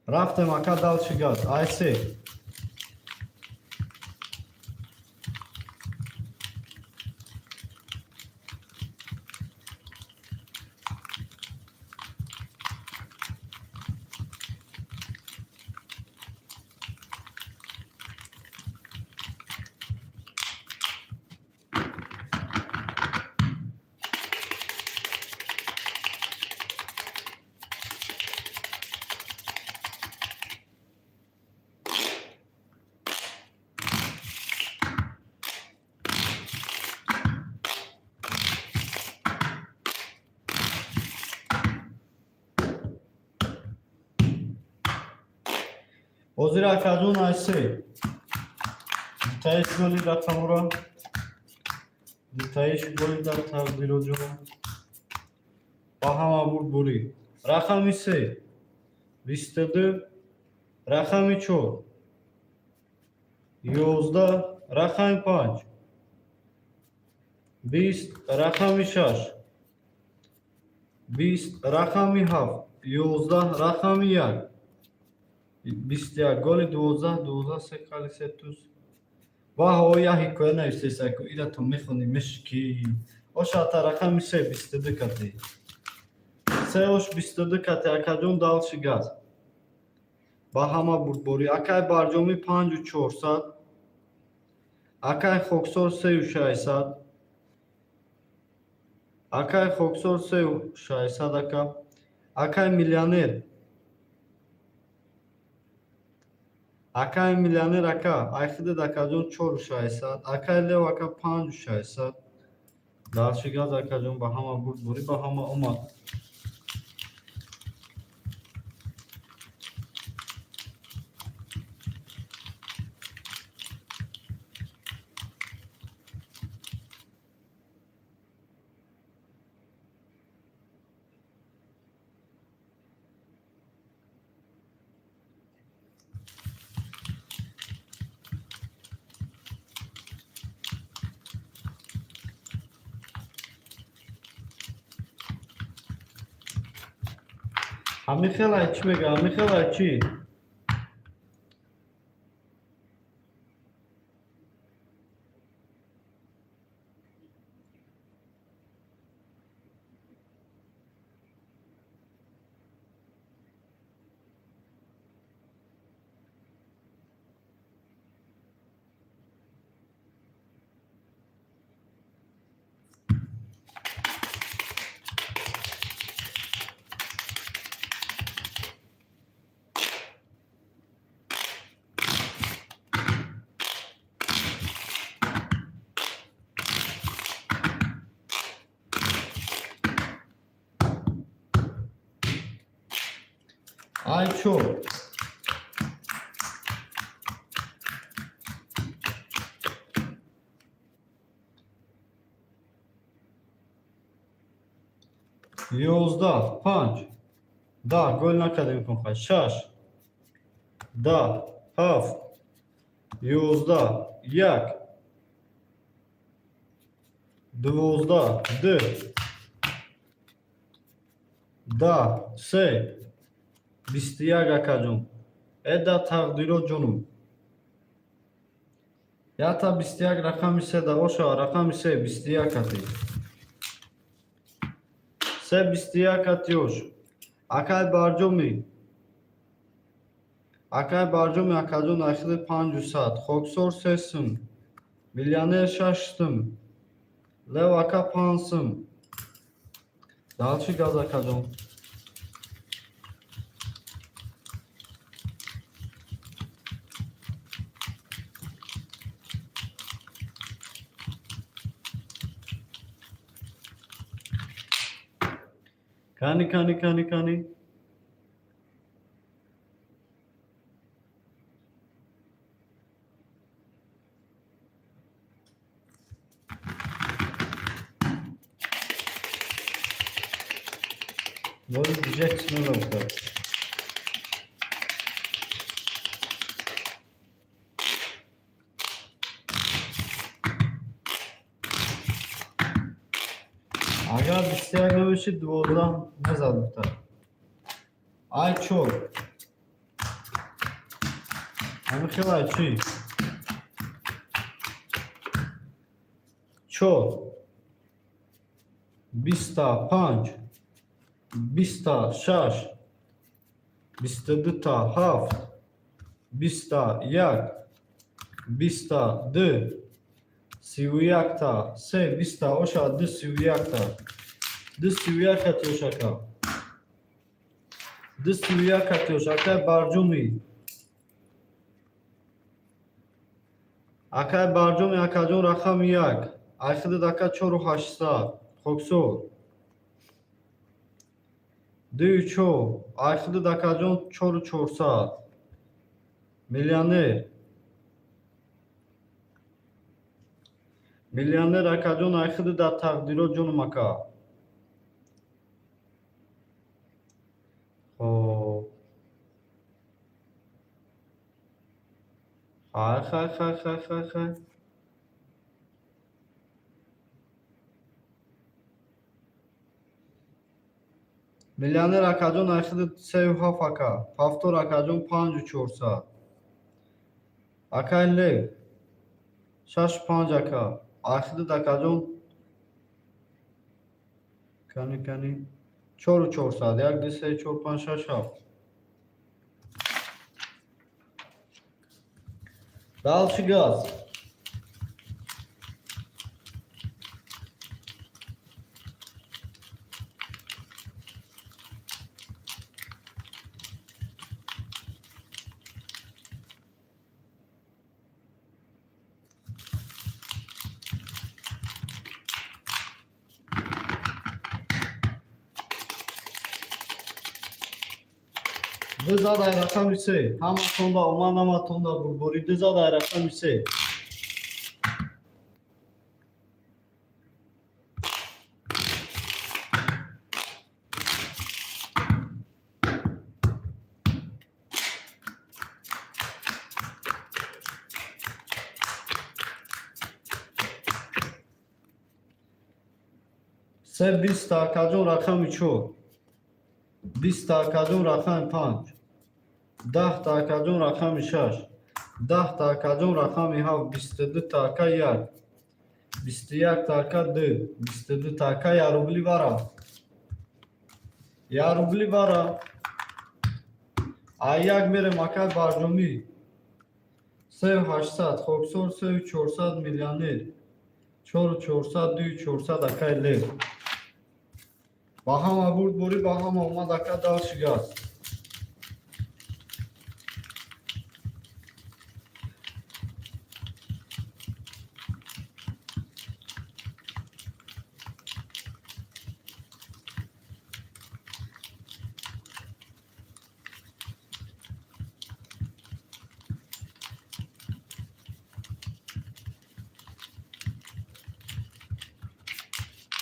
Рафтем, ака, дальше газ. Ай се. Ҳозир, акаҷон, ай се. Дутаиш голи дар тамора. Дутаиш голи дар тақдироҷон. Ба ҳама бурдборӣ. Рақами се. 22. Рақами чор. 11 рақами 5, 20 рақами 6, 20 рақами 7, 11 рақами 1, 21 голи 12, 12 се кали се туз. Ваҳо, я ҳикоя навистесаку, ира ту мехонӣ мешки. Ошата рақами 3, 22 кати. Се ош 22 кати, акаҷон, дальше газ. Ба ҳама бурдборӣ. Акай Барҷомӣ 5400. Акай Хоксор 3600. Акай Хоксор 3600 ака. Акай Миллионер. Акай Миллионер ака, айхидед акаҷон 4600. Акай Лев ака 5600. Дальше газ, акаҷон, ба ҳама бурдборӣ, ба ҳама омад. Ҳамин хелай чӣ мега? Ҳамин хелай чӣ? Ай чор. 11, 5, 10 гол накардем кунхай. 6, 10, 7, 11, 1, 12, 2, 10, 3, 21 акаҷон. Эда тақдиро ҷонум. Ята 21 рақами се да оша рақами се 21 кати. Се 21 кати ош. Акай Барҷомӣ. Акай Барҷомӣ акаҷон ахири 500. Хоксор се сум. Миллионер 6 сум. Лев ака 5 сум. Дальше газ, акаҷон. Кани, кани, кани, кани. Бози дига чӣ намегуфтад. Агар 21 намешид, 12 мезад гуфтад. Ай чор. Ҳамин хел ай чӣ? Чор. 25. 26. 22-та 7. 21. 22. 31-та се. 20-та оша ду 31-та. Ду 31 кати ошака. Ду 31 кати ош. Акай Барҷомӣ. Акай Барҷомӣ акаҷон рақами 1. Айхидид ака 4800. Хоксор. Дую чор. Айхидид акаҷон 4400. Миллионер. Миллионер акаҷон айхидид дар тақдиро ҷонум ака. Хоб. Хай, хай, хай, хай, хай, хай. Миллионер акаҷон айхиди сею ҳафт ака. Повтор акаҷон панҷу чорсад. Акай Лев шашу панҷ ака. Айхидид акаҷон кани, кани, чору чорсад. Як, ду, се, чор, панҷ, шаш, ҳафт. Дальше газ. Ду зад ай рақами се. Ҳаматонда омад, ҳаматонда бурборӣ. Ду зад ай рақами се. Се биста акаҷон рақами чор. Биста акаҷон рақами панҷ. Даҳта акаҷон рақами шаш. Даҳта акаҷон рақами ҳафт. 22-та ака як. 21-та ака ду. 22-та ака я рубли бара. Я рубли бара. А як мерем ака барҷомӣ. Сею ҳаштсад. Хоксор сею чорсад миллионер. Чору чорсад, дую чорсад акай Лев. Ба ҳама бурд борӣ, ба ҳама омад ака дальше газ.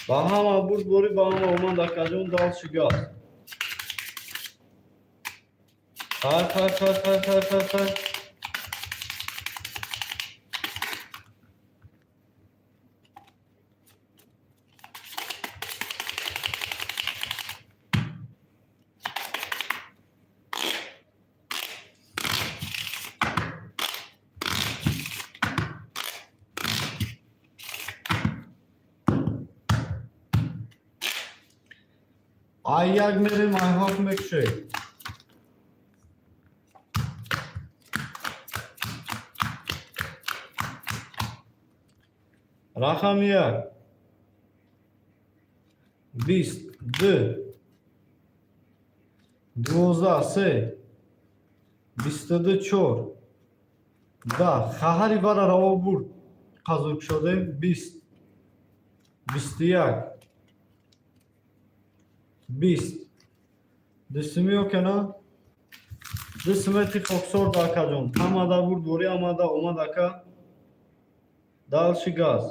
Ба ҳама бурд борӣ, ба ҳама омад акаҷон дальше газ. Хай, хай, хай, хай, хай, хай, хай. Ай як мерем, ай ҳафт мекушем. Рақами як. Бист, ду. 12, се. 22, чор. 10. Хаҳари бара раво бурд. Қазур кушодем. 20. 21. 20. Дустими окена? Дусмети хоксор да акаҷон. Ҳамада бурд борӣ, ҳамада омад ака. Дальше газ.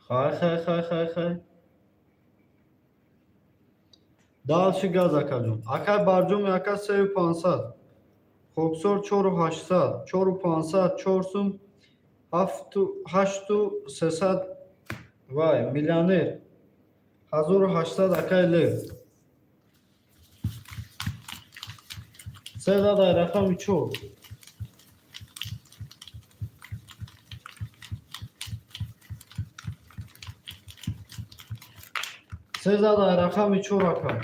Хай, хай, хай, хай, хай. Дальше газ акаҷон. Акай барҷоми ака сею пансад. Хоксор чору ҳаштсад. Чору пансад, чор сум, ҳафту, ҳашту сесад. Вай, миллионер. 1800 акай Лев. Се задай рақами чор. Се задай рақами чор ака.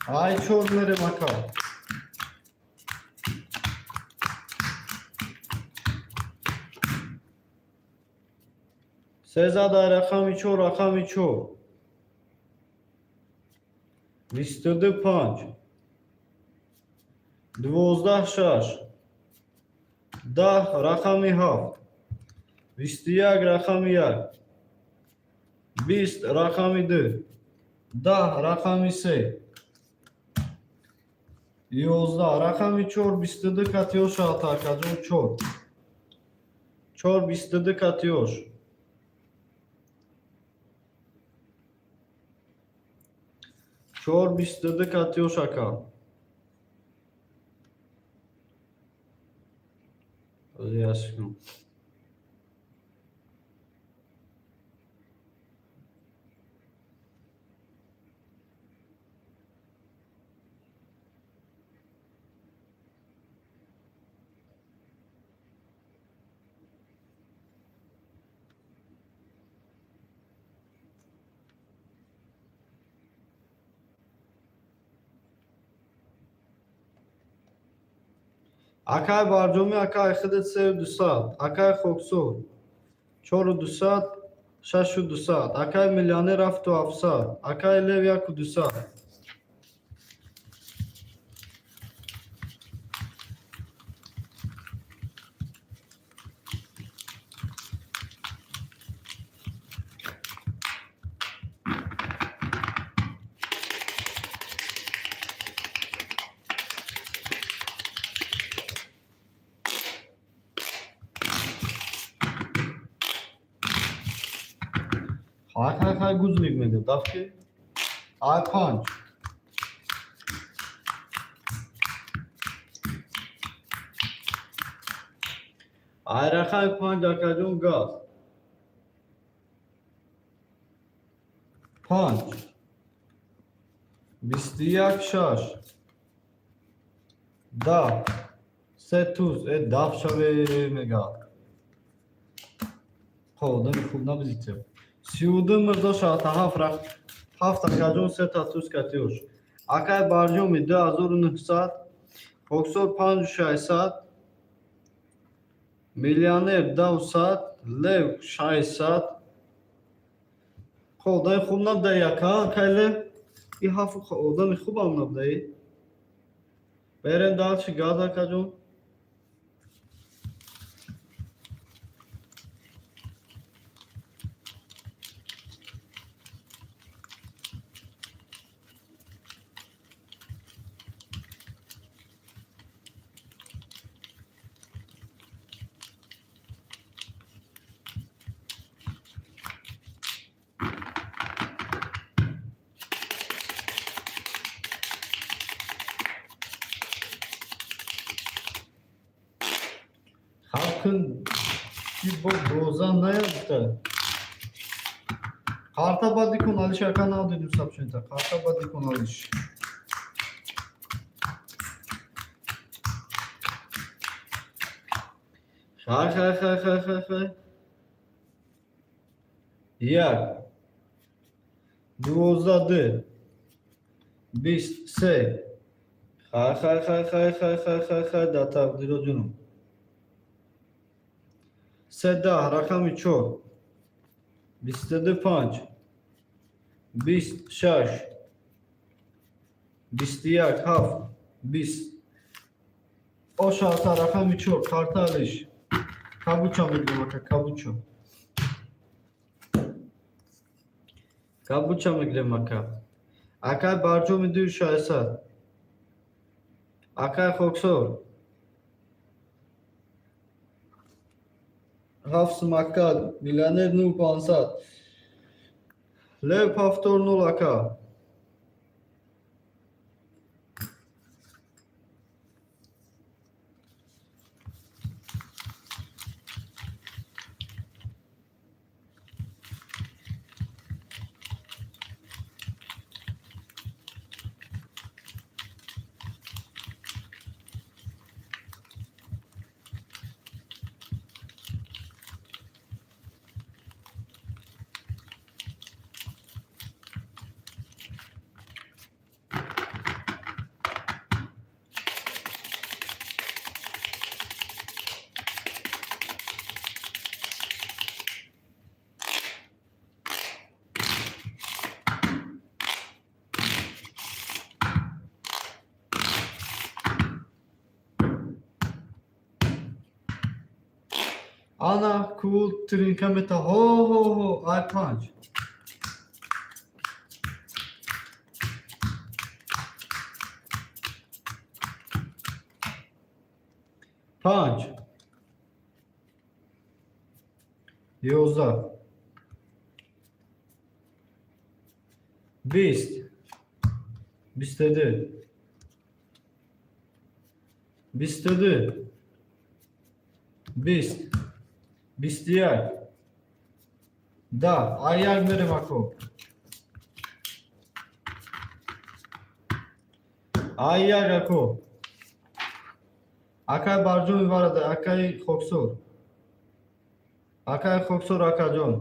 Ай чор мерем ака. Се задай рақами чор, рақами чор. 22 панҷ. 12 6, 10 рақами 7, 21 рақами 1, 20 рақами 2, 10 рақами 3, 11 рақами 4, 22 катиёш акаҷон, 4 4 22 катиёш. 4 22 катиёш, ака. Яшкун. Акай Барҷомӣ, акай, худат сею дусад, акай Хоксор чору дусад, шашу дусад, акай Миллионер ҳафту ҳафтсад, акай Лев яку дусад. Хай, хай, хай, гузлик мега дафки. Ай 5. Ай рақами 5, акаҷон, газ. 5 21 6, 10 се туз э даф шаве мега. Хо, одами хуб набизитем. 32 мирзо шаҳта ҳафт ҳафт, акаҷон, сета туз катиёш. Акай Барҷоми 2900, Хоксор панҷу шашсад, Миллионер 10-сад, Лев 600. Хо, одами хуб набудаи, ака, акай Лев. И ҳафт одами хубам набудаи. Берем дальше, газ, акаҷон. Хаб кун ки бо боза наёфта. Карта бади кун, Алиш ака, надидум сообщение. Карта бади кун, Алиш. Хай, хай, хай, хай, хай, хай. 1 12 2, 20 3. Хай, хай, хай, хай, хай, хай, хай, хай, да тақдиро ҷунум. Се 10 рақами 4, 22 5, 20 6, 21 7, 20. Ошата рақами 4, карта Алиш. Кабуча мегирем, ака, кабуча. Кабуча мегирем, ака. Акай Барҷоми ду 600. Акай Хоксор ҳафт сумака, Миллионер ну 500. Лев ҳафтор нул, ака. Ана кул тринка мета. Ҳо ҳо ҳо, ай панҷ. Панҷ. 11. 20. 22. 22. 20. 21. 10. Ай як мерем, ако. Ай як, ако. Акай Барҷон варада, акаи Хоксор. Акаи Хоксор, акаҷон.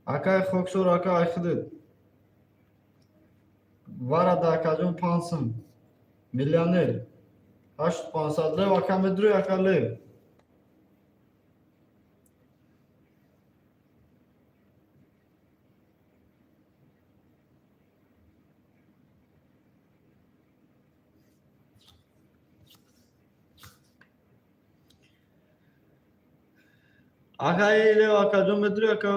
Акаи Хоксор, ака Айхидид. Варада, акаҷон, 5 сум. Миллионер. 8500 лев, ака медурӣ, ака лев. Акаи лев, акаҷон медурӣ, ака?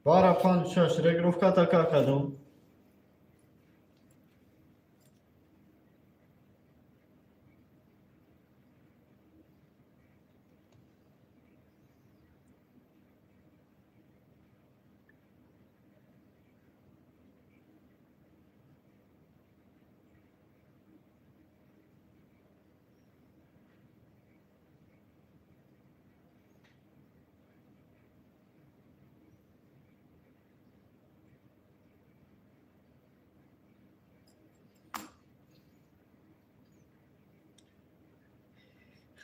Бара панҷ шаш регировка така, акаҷон.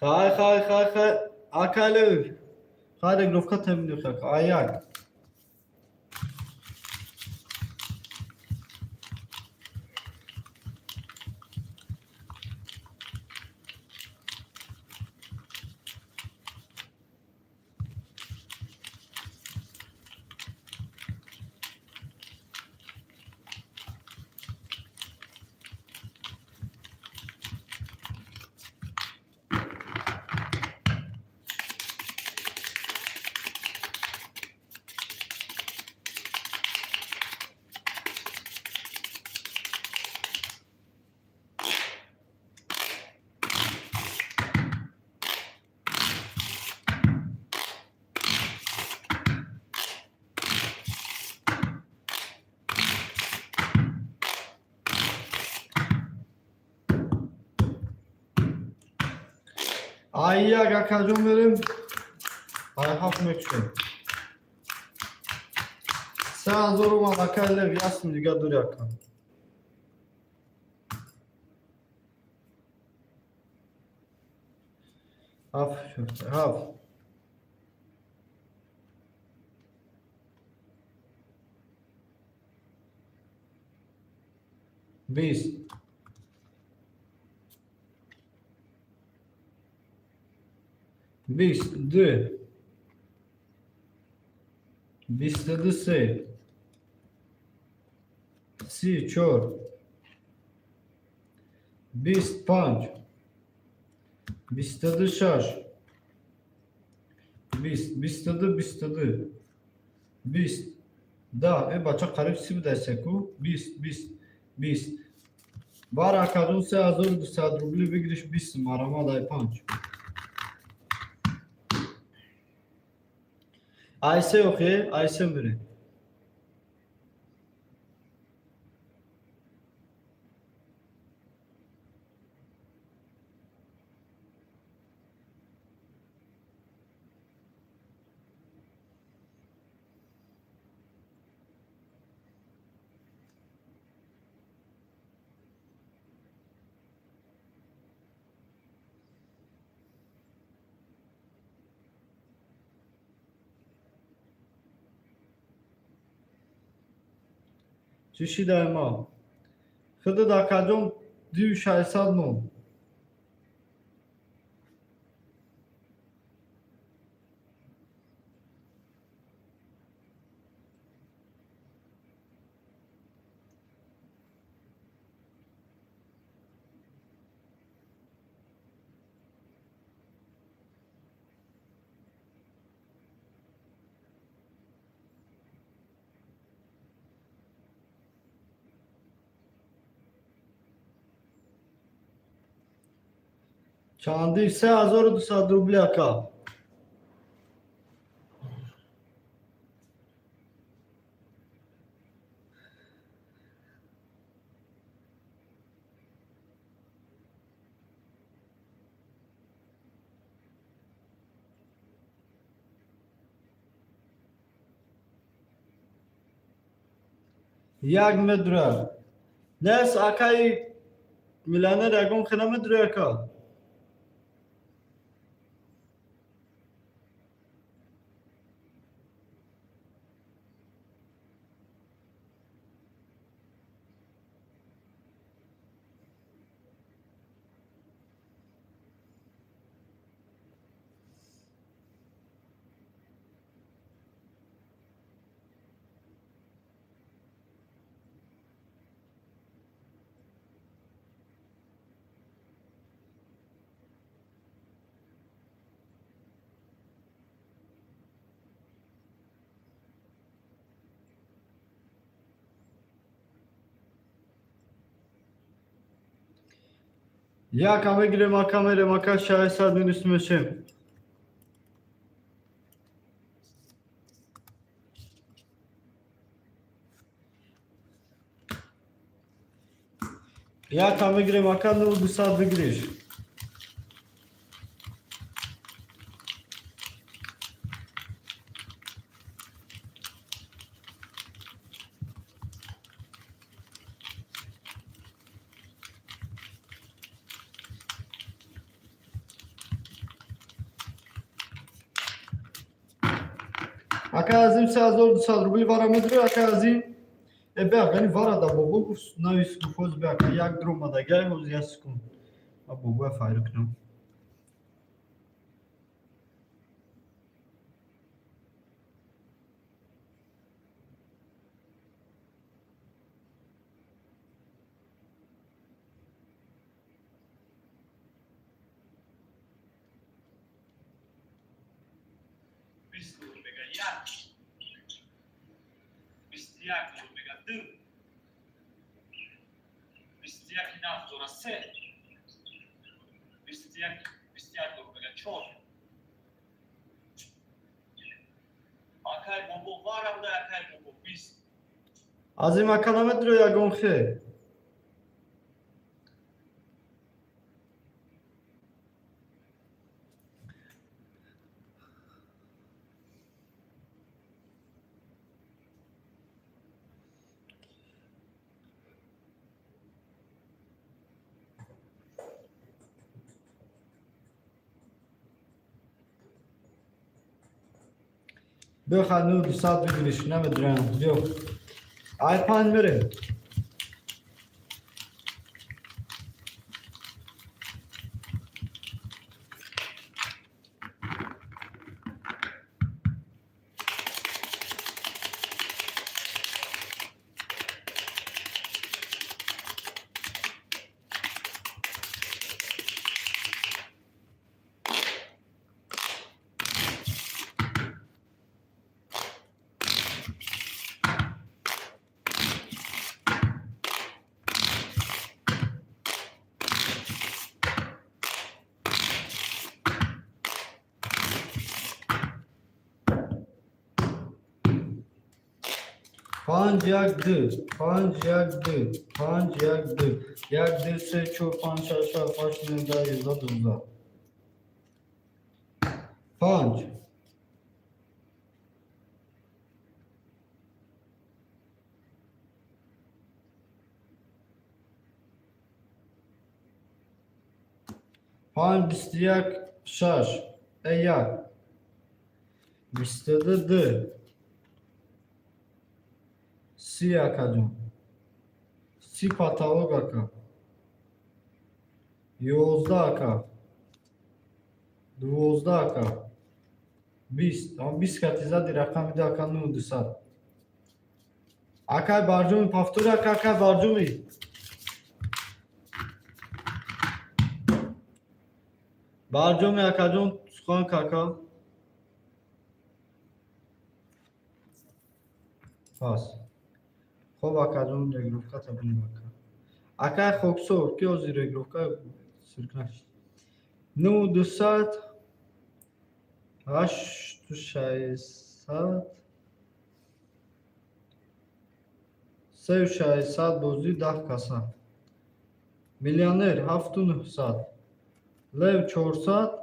Хай, хай, хай, хай. Акай лев. Хай, регировка темни, ака. Ай як. Ай як, акаҷон, мерем. Ай ҳафт мекушем. 3000 омад, акай лев, ясм дига дури, ака. Ҳафт шуд. Ҳафт. 20. 22. 22 се. 30 чор. 25. 22 шаш. 20. 22, 22. 20. 10. Э, бача, қариб 30 будайсеку. 20, 20, 20. Бар, акаҷон, 3200 рубли выигрыш, 20 марамад ай панҷ. Ай се охе, ай се мире. Чӣ шидай ма? Худат, акаҷон, 2600 мон. Чанди? 3200 рубли, ака. Як медура. Нес, акаи миллионер, ягон хела медура, ака. Яка мегирем, ака, мерем, ака, 600 минус мешем. Яка мегирем, ака, 0200 бигириш. Ака Азим, 3200 рубли вара медури, ака Азим. Э, беа, гани вара да бобо гуфт, навис гуфт, ҳоз беа, ака, як дромада гай, ҳоз як секунд. А бобоя файр кунам. 20 доллар мега як, 21 доллар мега ду, 21 нафт дора се, 21, 21 доллар мега чор. Акай бобо, вара буда, акай бобо, 20. Азим ака, намедури ягон хе? Биё, хай, 0200 бигириш, намедурам. Биё. Ай панҷ мерем. Панҷ, як, ду, панҷ, як, ду, панҷ, як, ду, як, ду, се, чор, панҷ, шаш, ҳафт, ҳашт, нӯҳ, 10, 11, 12, панҷ. Панҷ, 21, шаш, э, як, 22, ду, 30, акаҷон, 30 потолок, ака, 11, ака, 12, ака, 20, ам 20 кати зади рақами ду, ака, 9200. Акай барҷоми, повтори, ака, акай барҷоми. Барҷоми, акаҷон, сухан кака. Пас. Хоб, акаҷон, регировка табинем, ака. Акай Хоксор, ки ҳозир регировка сирк нашид. 9 200, 8 600, 3 600, бозӣ 10 каса. Миллионер 7 900, лев 400.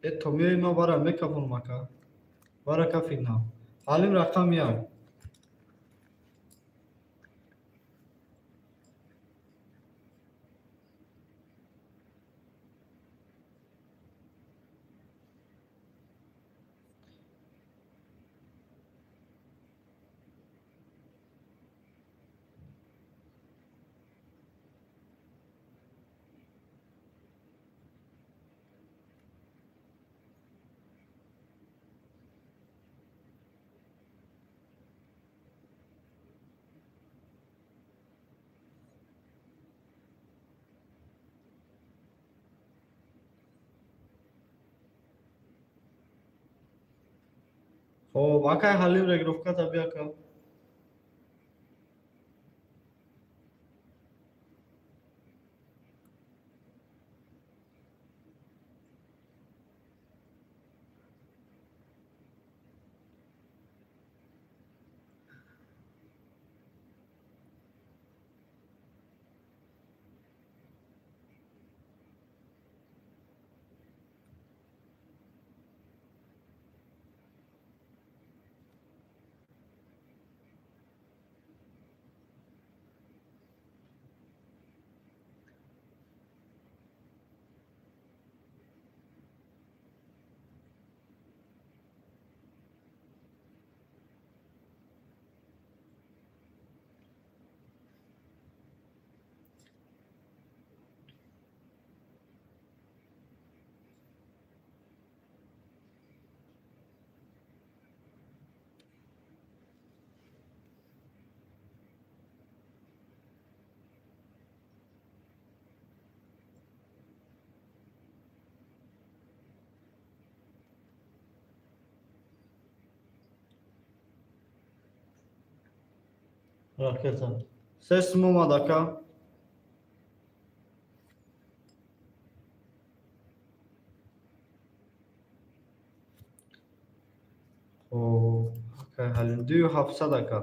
Э, то меои, ман бара мекафонам, ака, бара кафиднам. Ҳалим рақами як. Хоб, акай Ҳалим, регировката биака. Ракета. Се сум омад, ака. Хоб, акай Ҳалим, 2 700, ака.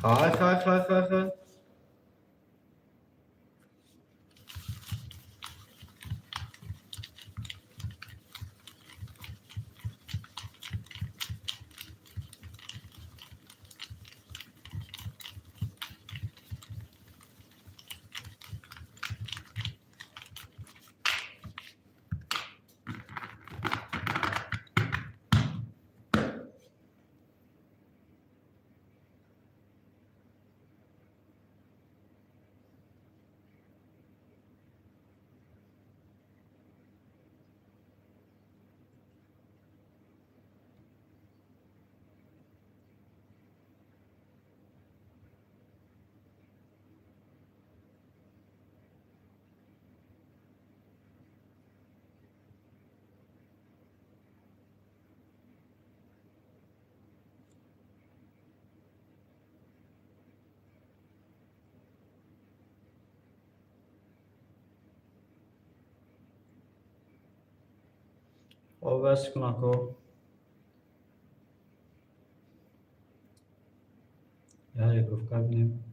Хай, хай, хай, хай, хай. Хоб, бас кун, ако. Як регировка бинем.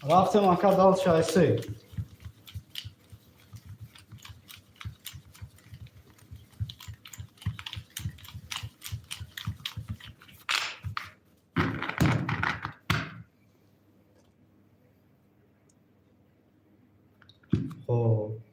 Рафтем, ака, дальше, айсе. Хоб,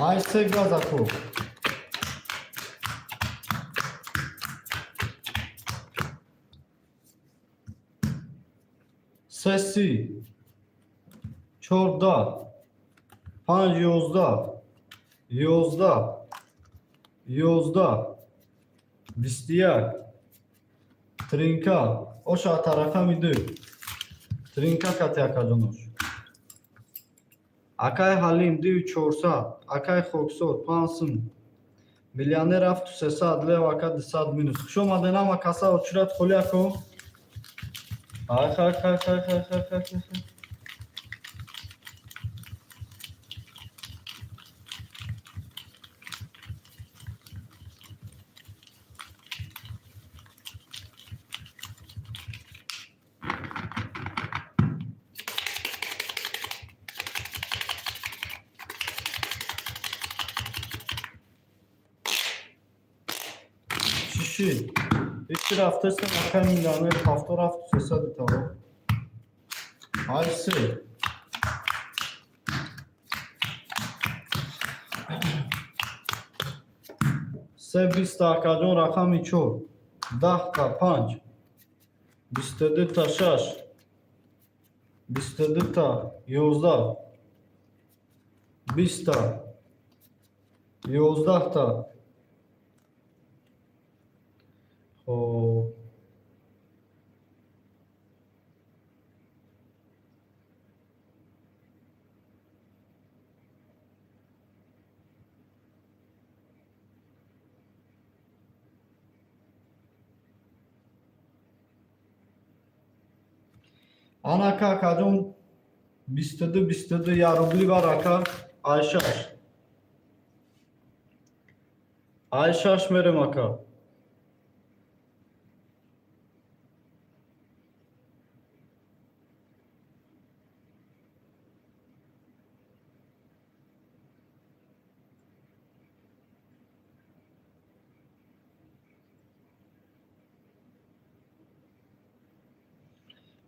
ай се газаку. Се си, чордаҳ, панҷ, 11, 11, 11, 21, тринка, оша рақами ду. Тринка кати, акаҷонош. Акай Ҳалим, дию чорсад, акай Хоксор, панҷ сум, миллионер, ҳафту сесад, лев ака, 200 минус. Хуш омаден ҳама каса, очурат холи, ако. Хай, хай, хай, хай, хай, хай, хай, хай. Чӣ шид? Ҳечи рафтестем, акай миллионер, ҳафтор, ҳафту сесади таво. Ай се. Се биста, акаҷон, рақами чор. Даҳта панҷ. 22-та шаш. 22-та 11. 20-та. 11-та. Хоб. Ана, ака, акаҷон, 22, 22, як рубли бар, ака, ай шаш. Ай шаш мерем, ака.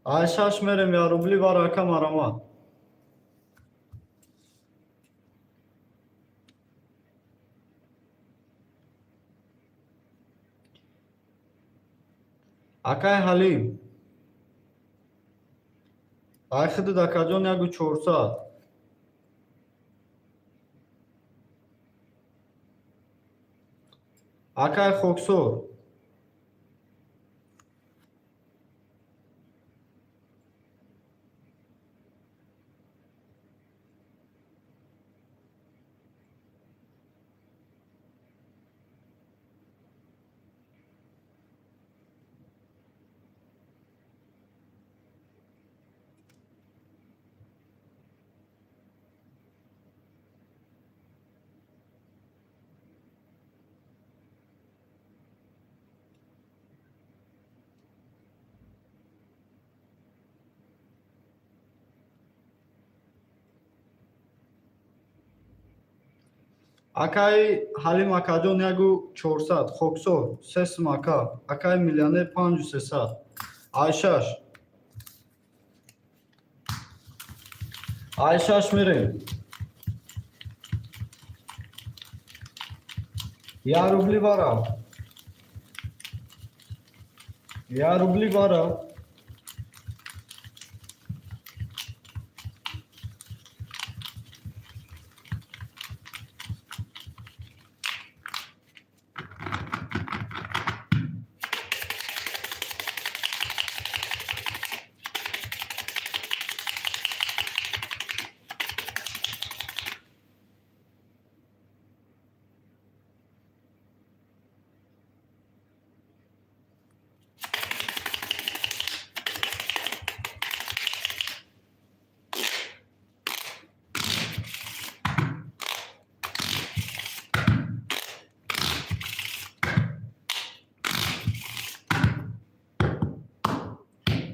Ай шаш мерем, як рубли бар, ака, марамат. Акай Ҳалим. Ай худуд, акаҷон, ягу чорсад. Акай Хоксор. Акаи Ҳалим, акаҷон, ягу чорсад, Хоксор, се сум, ака, акаи миллионер, панҷу сесад. Ай шаш. Ай шаш мерем. Я рубли вара. Я рубли вара.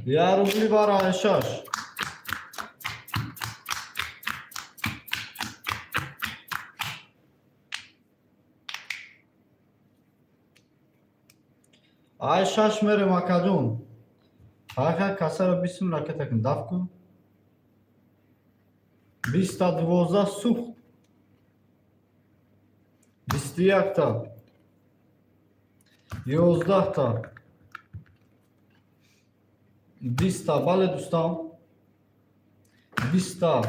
Я рубли вара шаш. Ай шаш мерем акаҷон. Ҳака касаро бисм ракета кун даф кун. Биста 12 сухт. 21-та. 11-та. 20-та. Бале дӯстам. 20-та.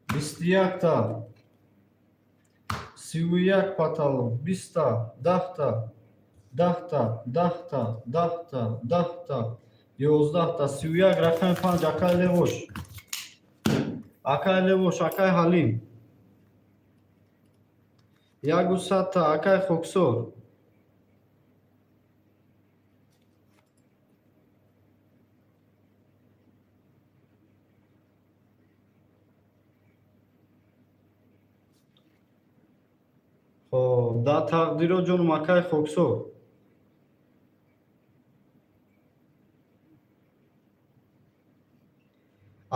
21-та. 31 патало. 20-та. 10-та. 10-та. 10-та. 10-та. 10-та. 11-та. 31 рақами 5 акай Левош. Акай Левош, акай Ҳалим. 100-та акай Хоксор. Хоб, да тақдиро ҷонум акай Хоксор.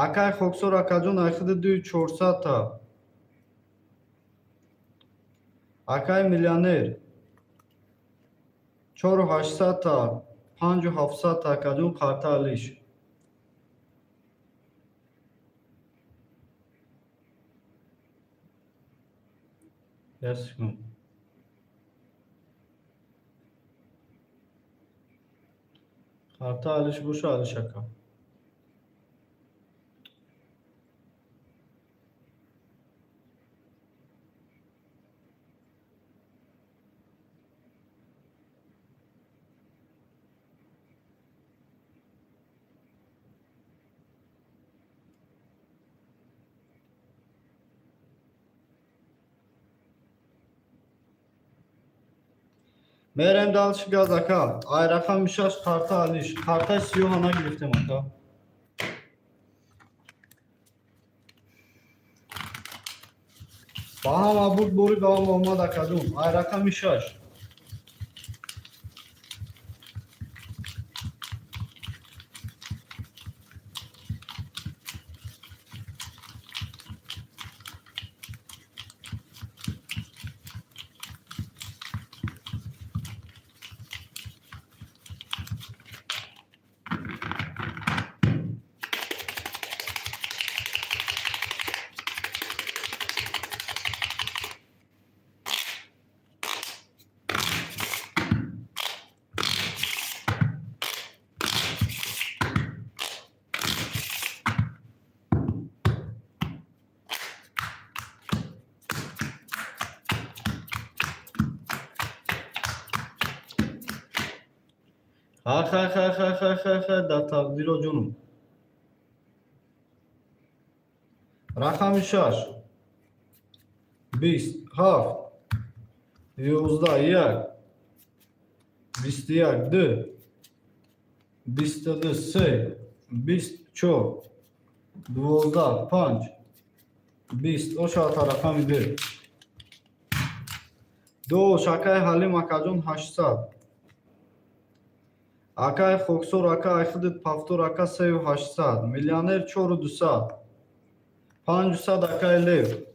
Акай Хоксор акаҷон айхиди дуи 400-та. Акай миллионер 4800-та, 5700-та акаҷон қарта алиш. Як секунд. Қарта алиш боша алиш ака. Мерем дальше газ ака. Ай рақами шаш қарта алиш. Қартаи сиёҳа нагирифтем ака. Ба ҳама бурд бори ба ҳама омад акаҷон. Ай рақами шаш. Хай хай хай хай хай хай хай дар тақдиро ҷонум. Рақами шаш. 20, 7, 11, 1, 21, 2, 22, 3, 24, 12, 5, 20. Ошавата рақами ду. Ду шакаи Ҳалим акаҷон 800. Акай Хоксор ака айхидит пафтор ака 3800. Миллионер 4200. 500 акай Лев.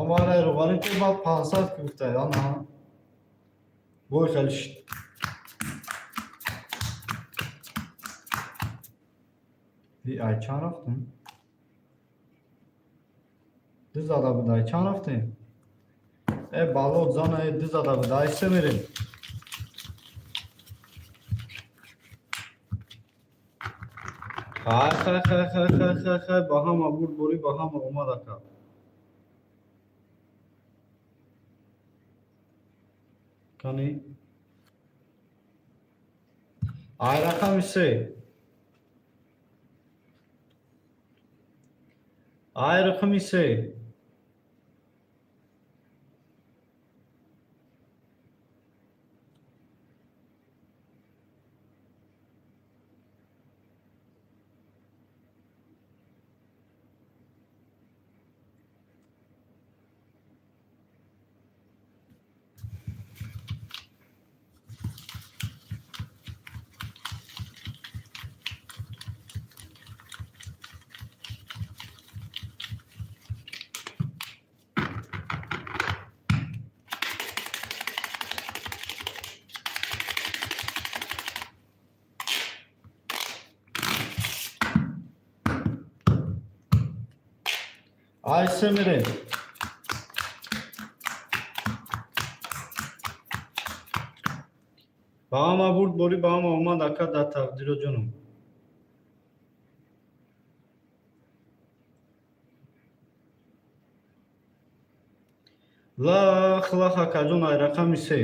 Ҳамараи рӯғанӣ ту баъд 500 ки гуфтай, ана. Бой хеле шид. И ай чанд рафтем? Ду зада буд, ай чанд рафтем? Э балот зана, э ду зада буд, ай се мерем. Хай, хай, хай, хай, хай, хай, хай, ба ҳама бурд борӣ, ба ҳама омад ака. Кани? Ай рақами се. Ай рақами се. Ай се мерем. Ба ҳама бурд борӣ, ба ҳама омад ака дар тақдиро ҷонум. Лах лах акаҷон, ай рақами се.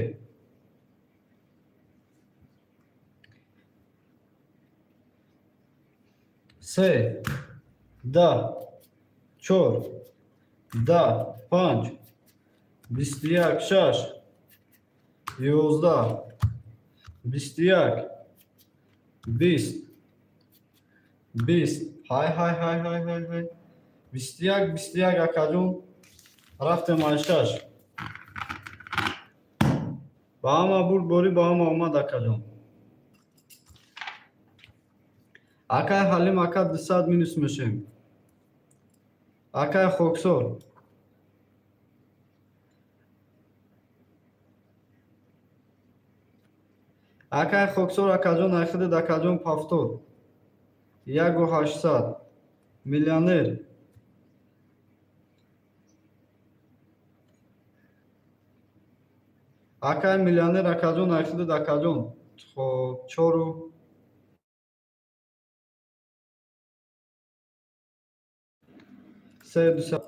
Се, даҳ, чор, 10, панҷ, 21, шаш, 11, 21, 20, 20, ҳай, ҳай, ҳай, ҳай, ҳай, ҳай, 21, 21 акаҷон, рафтем ай шаш. Ба ҳама бурд борӣ, ба ҳама омад акаҷон. Акай Ҳалим ака, 200 минус мешем. Акай Хоксор. Акай Хоксор акаҷон, айхидид акаҷон повтор. 1800. Миллионер. Акай миллионер акаҷон, айхидид акаҷон. Хоб, чору се 200.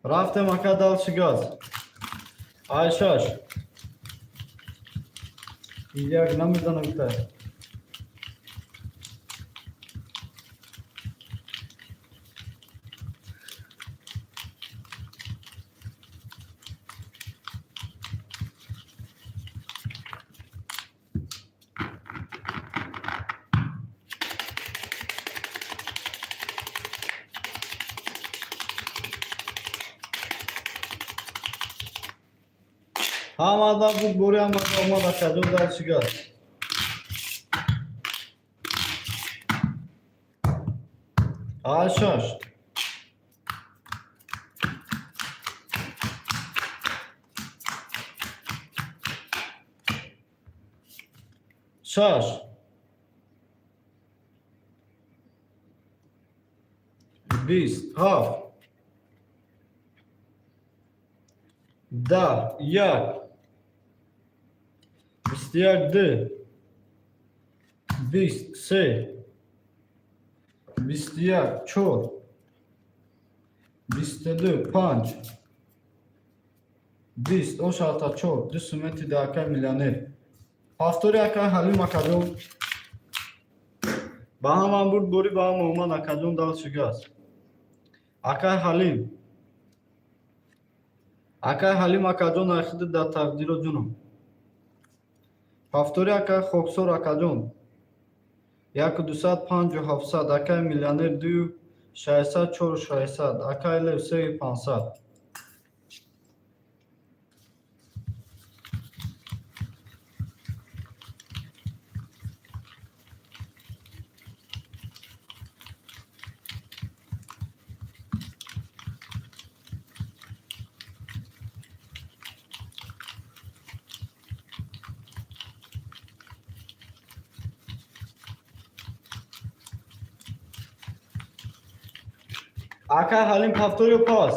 Рафтем ака дальше газ. Ай шаш. Як намезанам гуфтай. Ҳамада буд бори, ҳамада омад акаҷон, дальше газ. Ай шаш. Шаш. 20, ҳафт. 10, як. 21, ду. 20, се. 21, чор. 22, панҷ. 20, ошалта чор. Ду сумети да акай миллионер. Повтори акай Ҳалим акаҷон. Ба ҳамам бурд борӣ, ба ҳама омад акаҷон, дальше газ. Акай Ҳалим. Акай Ҳалим акаҷон, айхидид дар тақдиро ҷунум. Повтори акай Хоксор акаҷон. 1200, панҷу ҳафтсад. Акай миллионер дую шашсад, чору шашсад. Акай Лев сею пансад. Ака Ҳалим, повтор ё пас?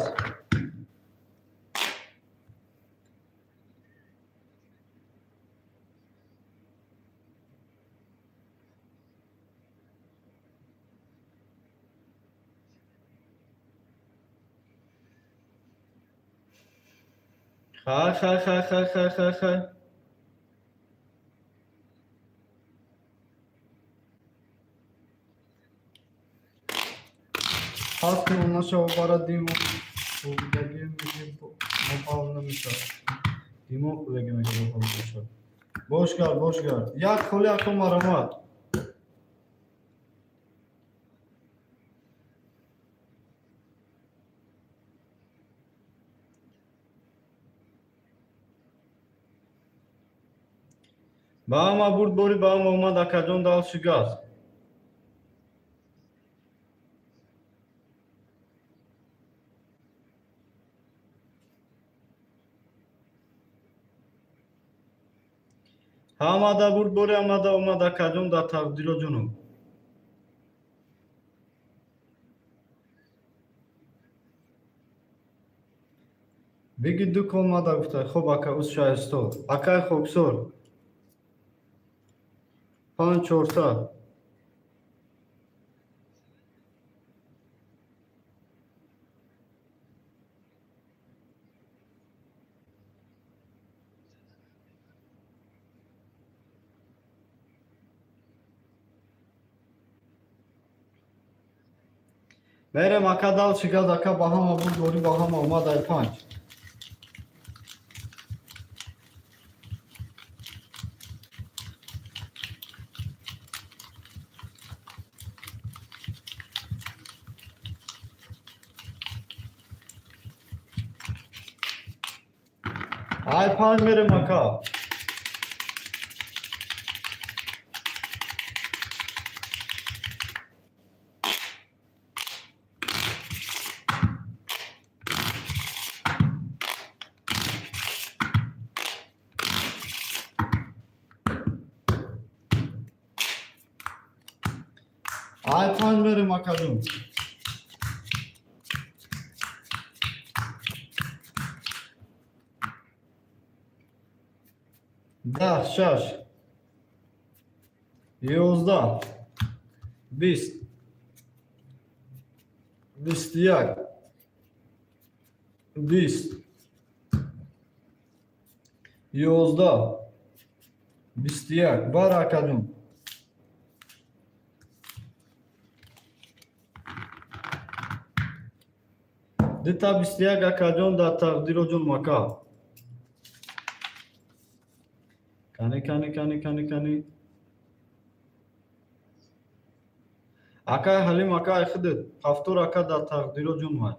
Хай, хай, хай, хай, хай, хай, хай. Пас кунон нашава, бара Димон хубдагӣ мегӣ, мо намешавад. Димон хубдагӣ мегӣ, бо мешавад. Бош гард, бош гард. Як холи, ако, марамат. Ба ҳама бурд бори, ба ҳама омад, акаҷон, дальше газ. Ҳамада бурд бори, ҳамада омад, акаҷон, дар тақдиро ҷонум. Биги ду кол мада гуфта. Хоб, ака, уз шайсто. Акай хоксор. Панҷ чорсад. Мерем, ака, дальше газ, ака, ба ҳама бурд бори, ба ҳама омад, ай панҷ. Ай панҷ мерем, ака. Ай панҷ мерем, акаҷон. 10, шаш, 11, 20, 21, 20, 11, 21. Бар, акаҷон. Дита 21, акаҷон, дар тақдиро ҷон, мака. Кани, кани, кани, кани, кани. Акай Ҳалим, ака, ай худет. Повтор, ака, дар тақдиро ҷон май.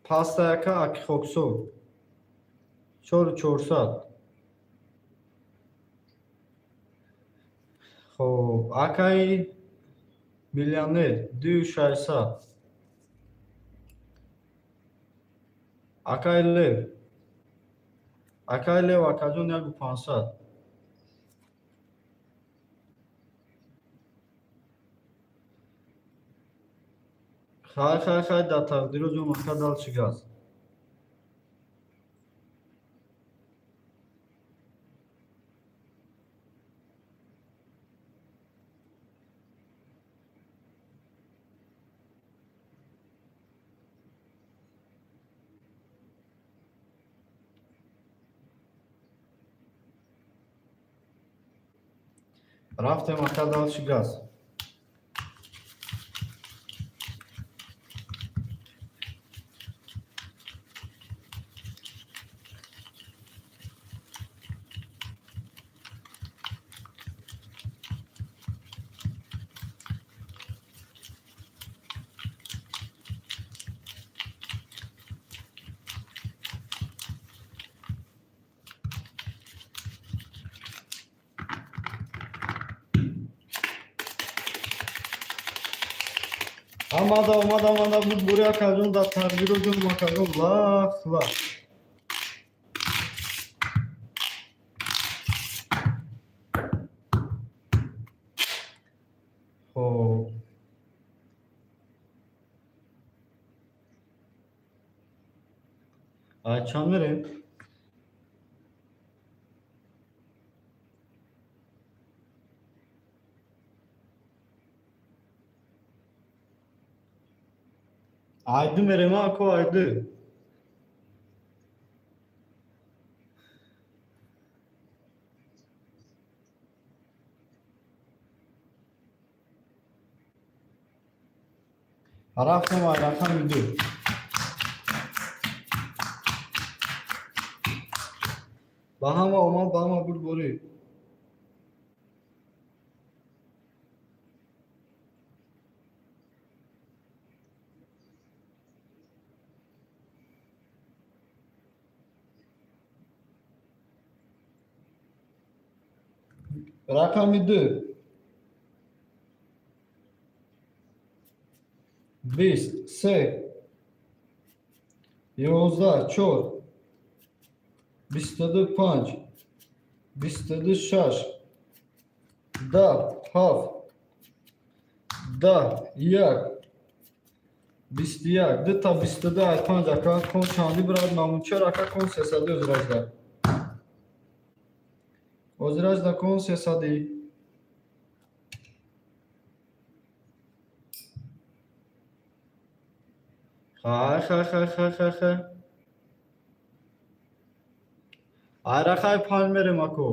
Пастай, ака, аки хоксор. Чору чорсад. Хоб, акаи миллионер, дую шашсад. Акаи Лев. Акаи Лев, акаҷон, яку пансад. Хай, хай, хай, дар тақдиро ҷон, ака, дальше газ. Рафтем, ака, дальше газ. Омада, омада, омада, буд бури, акаҷон, дар тақдиро ҷон, акаҷон, лах лах. Ай чанд мерем? Айду мерем, ако, айду. Рафтем ай рақами ду. Ба ҳама омад, ба ҳама бурдборӣ. Рақами ду. 20, се, 11, чор, 22, панҷ, 22, шаш, 10, ҳафт, 10, як, 21, дута 22 ай панҷ, ака. Кон чандӣ бирад, Мамучер ака? Кон сесадӣ озиражда. Озиражда кон сесадӣ. Хай, хай, хай, хай, хай, хай. Ай рақами панҷ мерем, ако.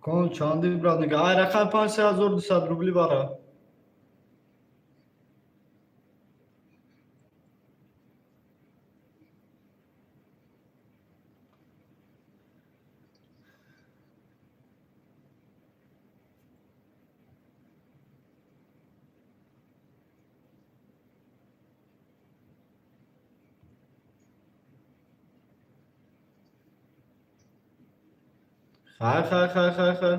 Кон чандӣ брат нига? Ай рақами панҷ 3200 рубли бара. Хай, хай, хай, хай, хай.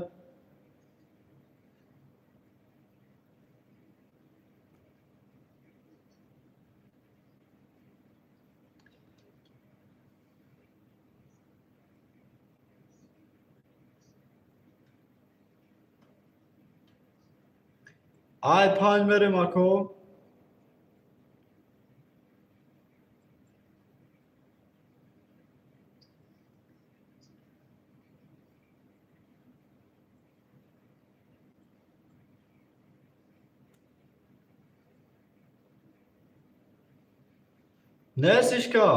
Ай панҷ мерем, ако. Нест ҳичка.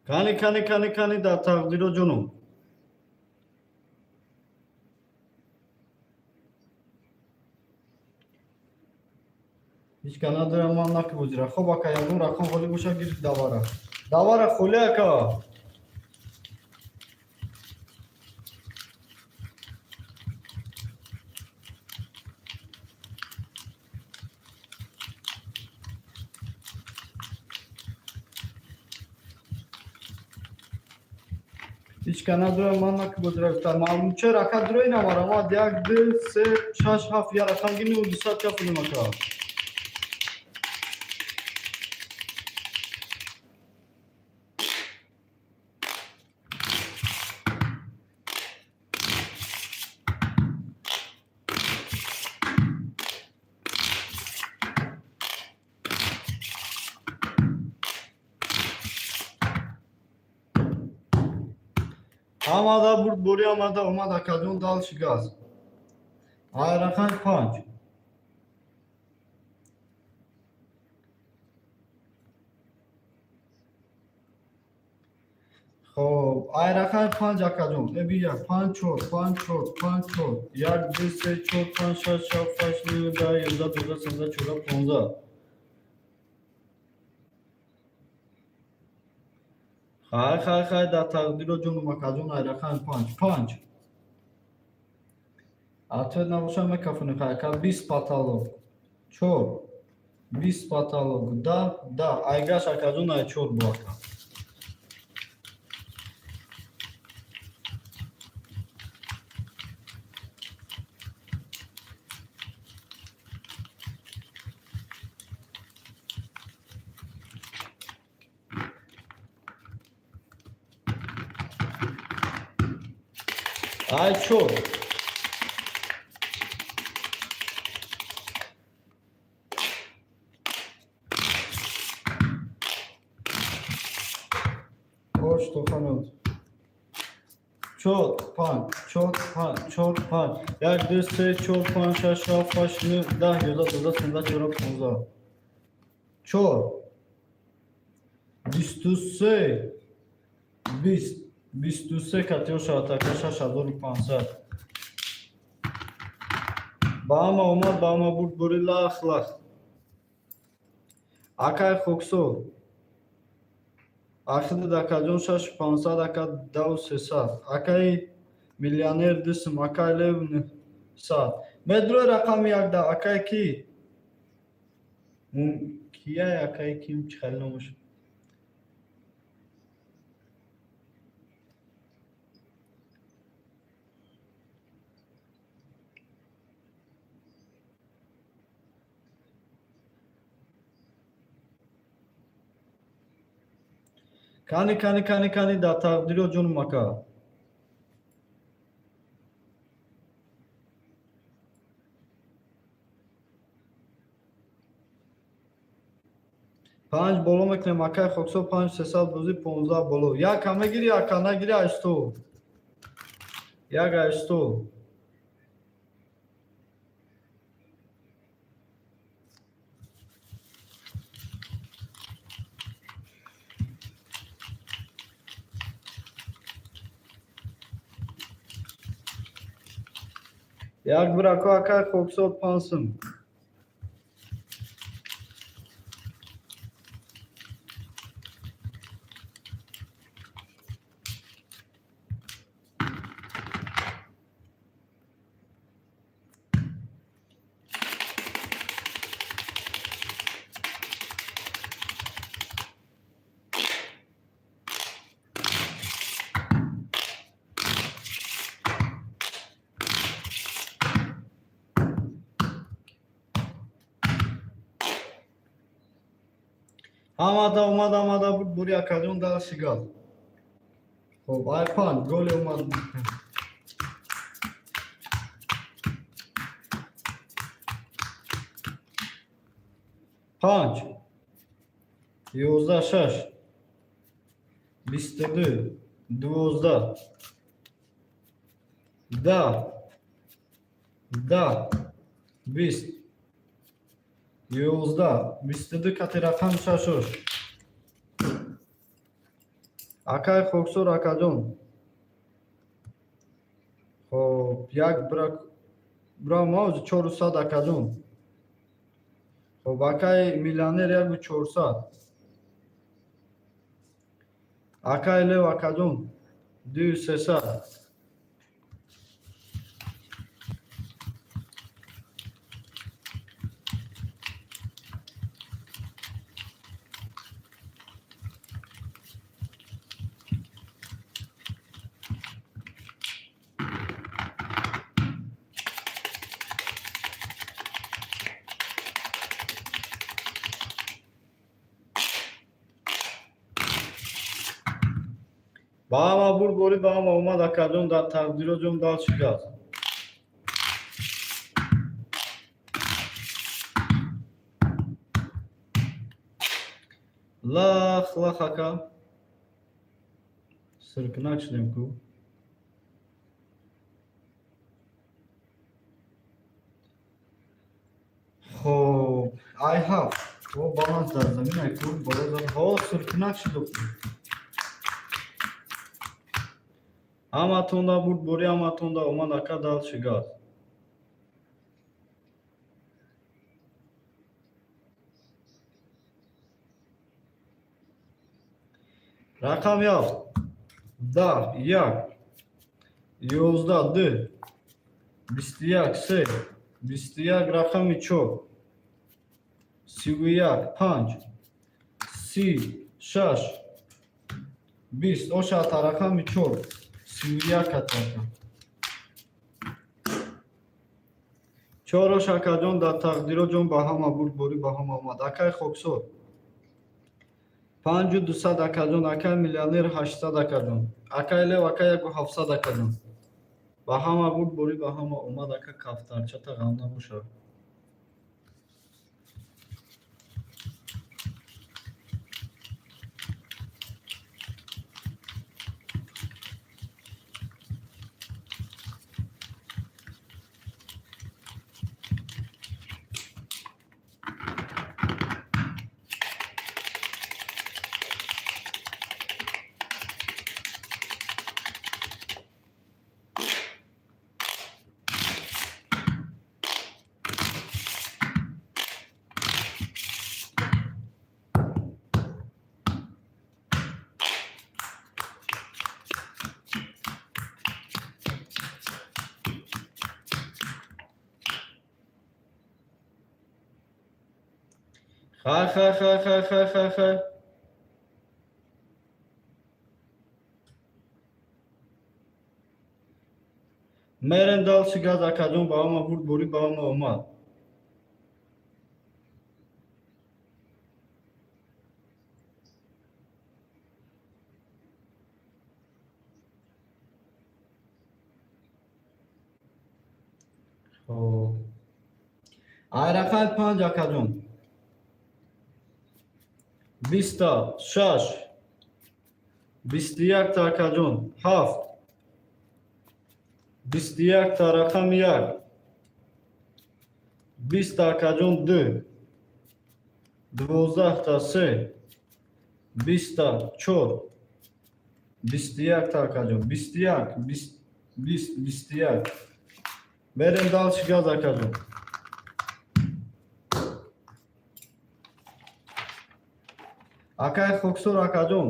Кани, кани, кани, кани, дар тақдиро, ҷонум. Ҳеҷ ка надорам ман наки бозира. Хоб, ака, ягон рақам холӣ боша, гир давара. Давара холӣ, ака. Ҳеҷ ка надорам ман наки бозира гуфтам. Маълумчер ака, дурои намара. Мад як, ду, се, шаш, ҳафт, я рақам гини 200 кафулим, ака. Омада бурдборӣ, омада, омад, акаҷон, дальше газ. Ай рақами панҷ. Хоб, ай рақами панҷ, акаҷон. Эби як, панҷ, чор, панҷ, чор, панҷ, чор. Як, ду, се, чор, панҷ, шаш, ҳафт, ҳашт, нӯ, 10, 11, 12, 13, 14, 15. Хай, хай, хай, дар тақдиро ҷону макаҷон, ай рақами панҷ. Панҷ. Ответ набоша, мекафони. Хай, ака, 20 потолок. Чор. 20 потолок. Да, да. Айгаш, акаҷон, ай чор бу, ака. Ай чор. Ош тоханот. Чор, панҷ, чор, панҷ, чор, панҷ. Як, ду, се, чор, панҷ, шаш, ҳафт, ҳашт, нӯҳ, 10, 11, 12, 13, 14, 15. Чор. 23. 20. 23 катиё шавад, ака, 6500. Ба ҳама омад, ба ҳама бурд, бури, лах лах. Акай Хоксор. Ахидид, акаҷон, 6500, ака, даву сесад. Акаи миллионер дусум, акай Лев 900. Медрои рақами якда, акай ки? Кияй, акай ким, чӣ хел номаш? Кани, кани, кани, кани, дар тақдиро ҷону мака. Панҷ боло мекунем, акай Хоксор, панҷ сесад бозӣ, 15 боло. Яка мегирӣ, ака, нагирӣ, айсту. Як айсту. Як бирако, акай Хоксор, 5 сум. Ҳамада омад, ҳамада буд, бури, акаҷон, дар шигал. Хоб, ай панҷ голи омад. Панҷ. 11, шаш. 22. 12. 10. 10. 20. 11. 22 кати рақам шашош. Акай Хоксор, акаҷон. Хоб, як брак бра мо 400, акаҷон. Хоб, акай миллионер, яку 400. Акай Лев, акаҷон, дую сесад. Ба ҳама бурд, борӣ, ба ҳама омад, акаҷон, дар тақдиро ҷон дал шикаст. Лах лах, ака. Сиркинак шудем ку. Хоб, ай ҳафт. О, баланс дар замин, ай ку, боло зад. Ҳо, сиркинак шуду. Ҳаматонда бурд, борӣ, ҳаматонда омад, ака, дал шикаст. Рақами ҳафт: 10, як, 11, ду, 21, се, 21, рақами чор, 31, панҷ, 30, шаш, 20. Ошата рақами чор, 31 катака. Чор ош, акаҷон, дар тақдиро ҷон, ба ҳама бурдборӣ, ба ҳама омад. Акай Хоксор, 5200, акаҷон. Акай Миллионер, 800, акаҷон. Акай Лев, ака, 1700, акаҷон. Ба ҳама бурдборӣ, ба ҳама омад, ака. Кафтарчата ғам набошад. Хай, хай, хай, хай, хай, хай, хай. Мерем дальше газ, акаҷон, ба ҳама бурдборӣ, ба ҳама омад. Хоб, ай рақами панҷ, акаҷон: 20-та, шаш, 21-та, акаҷон, ҳафт, 21-та, рақами як, 20-та, акаҷон, ду, 12-та, се, 20-та, чор, 21-та, акаҷон, 21, 20, 21. Мерем дальше газ, акаҷон. Акай Хоксор, акаҷон,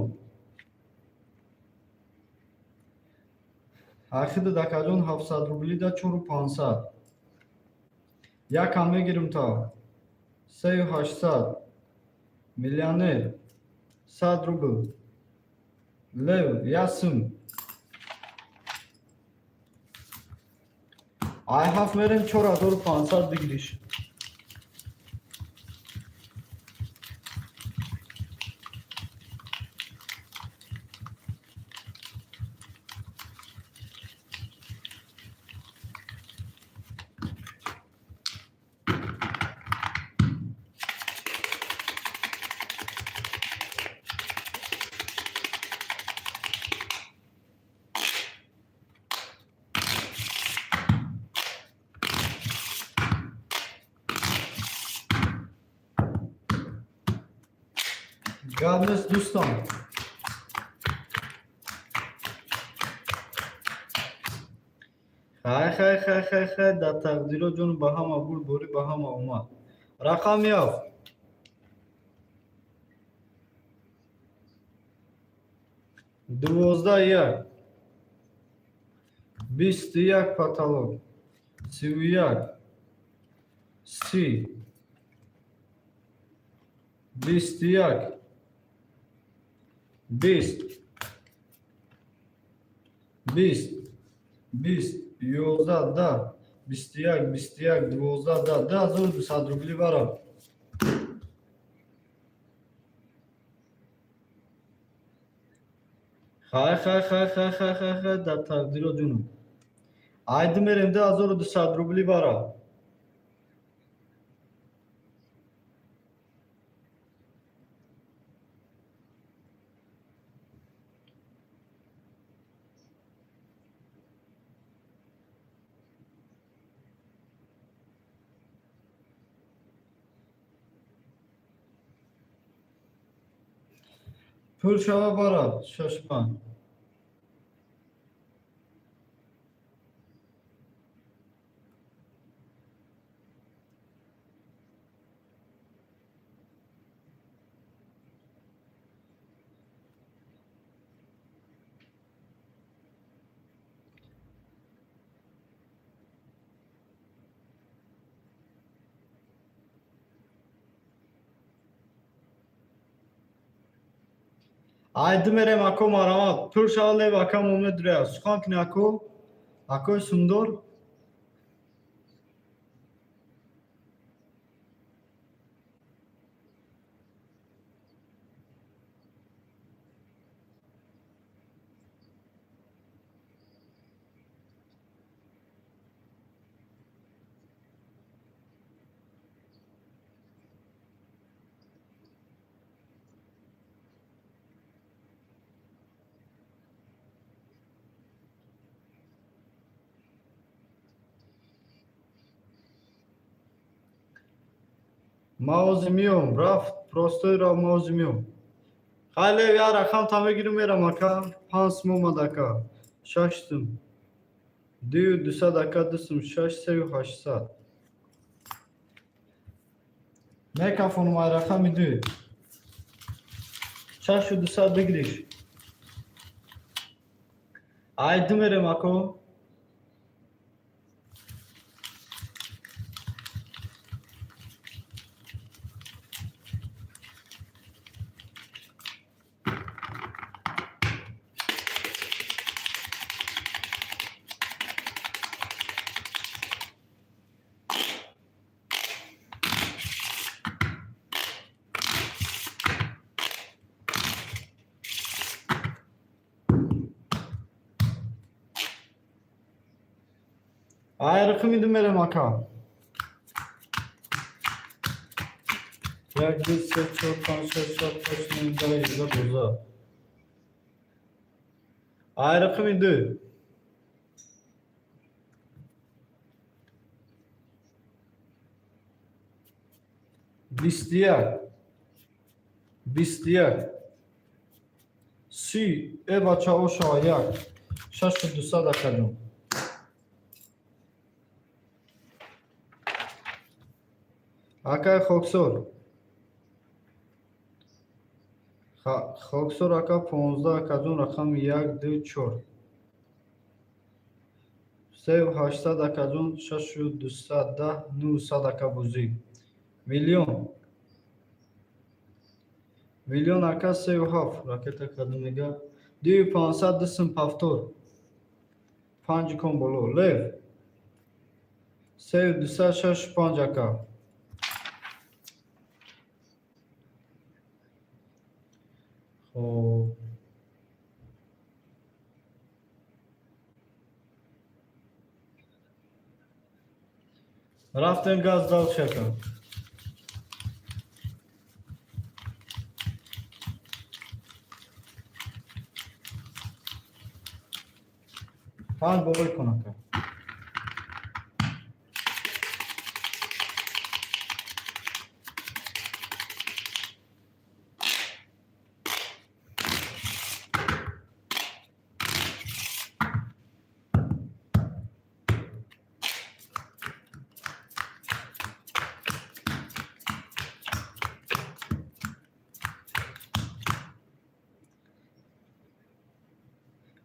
ахидад, акаҷон, 700 рубли да 4500. Якам мегирим та 3800. Миллионер, 100 рубл. Лев, ясм. Ай ҳафт мерем, 4500 бигириш. Гап нест, дӯстон. Хай, хай, хай, хай, хай. Дар тақдиро ҷон, ба ҳама бурдборӣ, ба ҳама омад. Рақами ҳафт: 12, як, 21, потолок, 31, 30, 21, 20, 20, 20, 11, 10, 21, 21, 12, 10, 2200 рубли барам. Хай, хай, хай, хай, хай, хай, хай. Дар тақдиро ҷунум, айди мерем, 2200 рубли барам. Пул шава, барад, шаш, панҷ. Ай, ду мерем, ако, марамат. Пур шава, лев ака момедуря. Сухан кини, ако. Акои сумдор. Ма ози миём, рафт, простой ра, ма ози миём. Хай, лев, я рақам та мегирим, мерам, ака. Панҷ сум омад, ака. Шаш сум. Дую дусад, ака, ду сум, шаш, сею ҳаштсад. Мекафонум ай рақами ду. Шашу дусад бигириш. Ай, ду мерем, ако. Ай рақами ду мерем, ака. Як, ду, се, чор, панҷ, шаш, ҳафт, ҳашт, нӯҳ, даҳ, 11, 12. Ай рақами ду. 21. 21. 30. Э, бачаҳо, шава як. Шашу дусад, акаҷон. Акай Хоксор. Хоксор, ака, 15, акаҷон, рақами як, ду, чор. Сею ҳаштсад, акаҷон, шашу дусад, даҳ, нӯҳсад, ака, бозӣ. Миллион. Миллион, ака, сею ҳафт. Ракета кадом мега? Дую пансад, ду сум, повтор. Панҷ кон боло. Лев. Сею дусад, шашу панҷ, ака. Хоб. Рафтем газ дальше, ака. Панҷ болои кун, ака.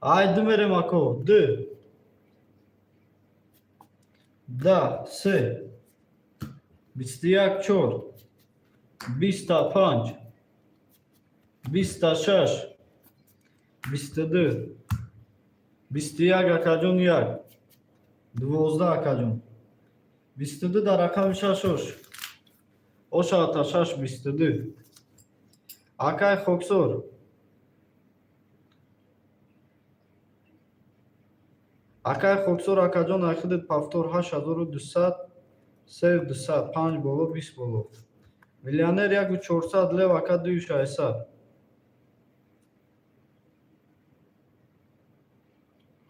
Ай, ду мерем, ако. Ду. Да, се. 21, чор. Биста панҷ. Биста шаш. 22. 21, акаҷон, як. 12, акаҷон. 22 дар рақами шаш ош. Ошата шаш, 22. Акай Хоксор. Акай Хоксор, акаҷон, айхидит повтор 8200, сею дусад, панҷ боло, 20 боло. Миллионер яку чорсад, лев, ака, дую шашсад.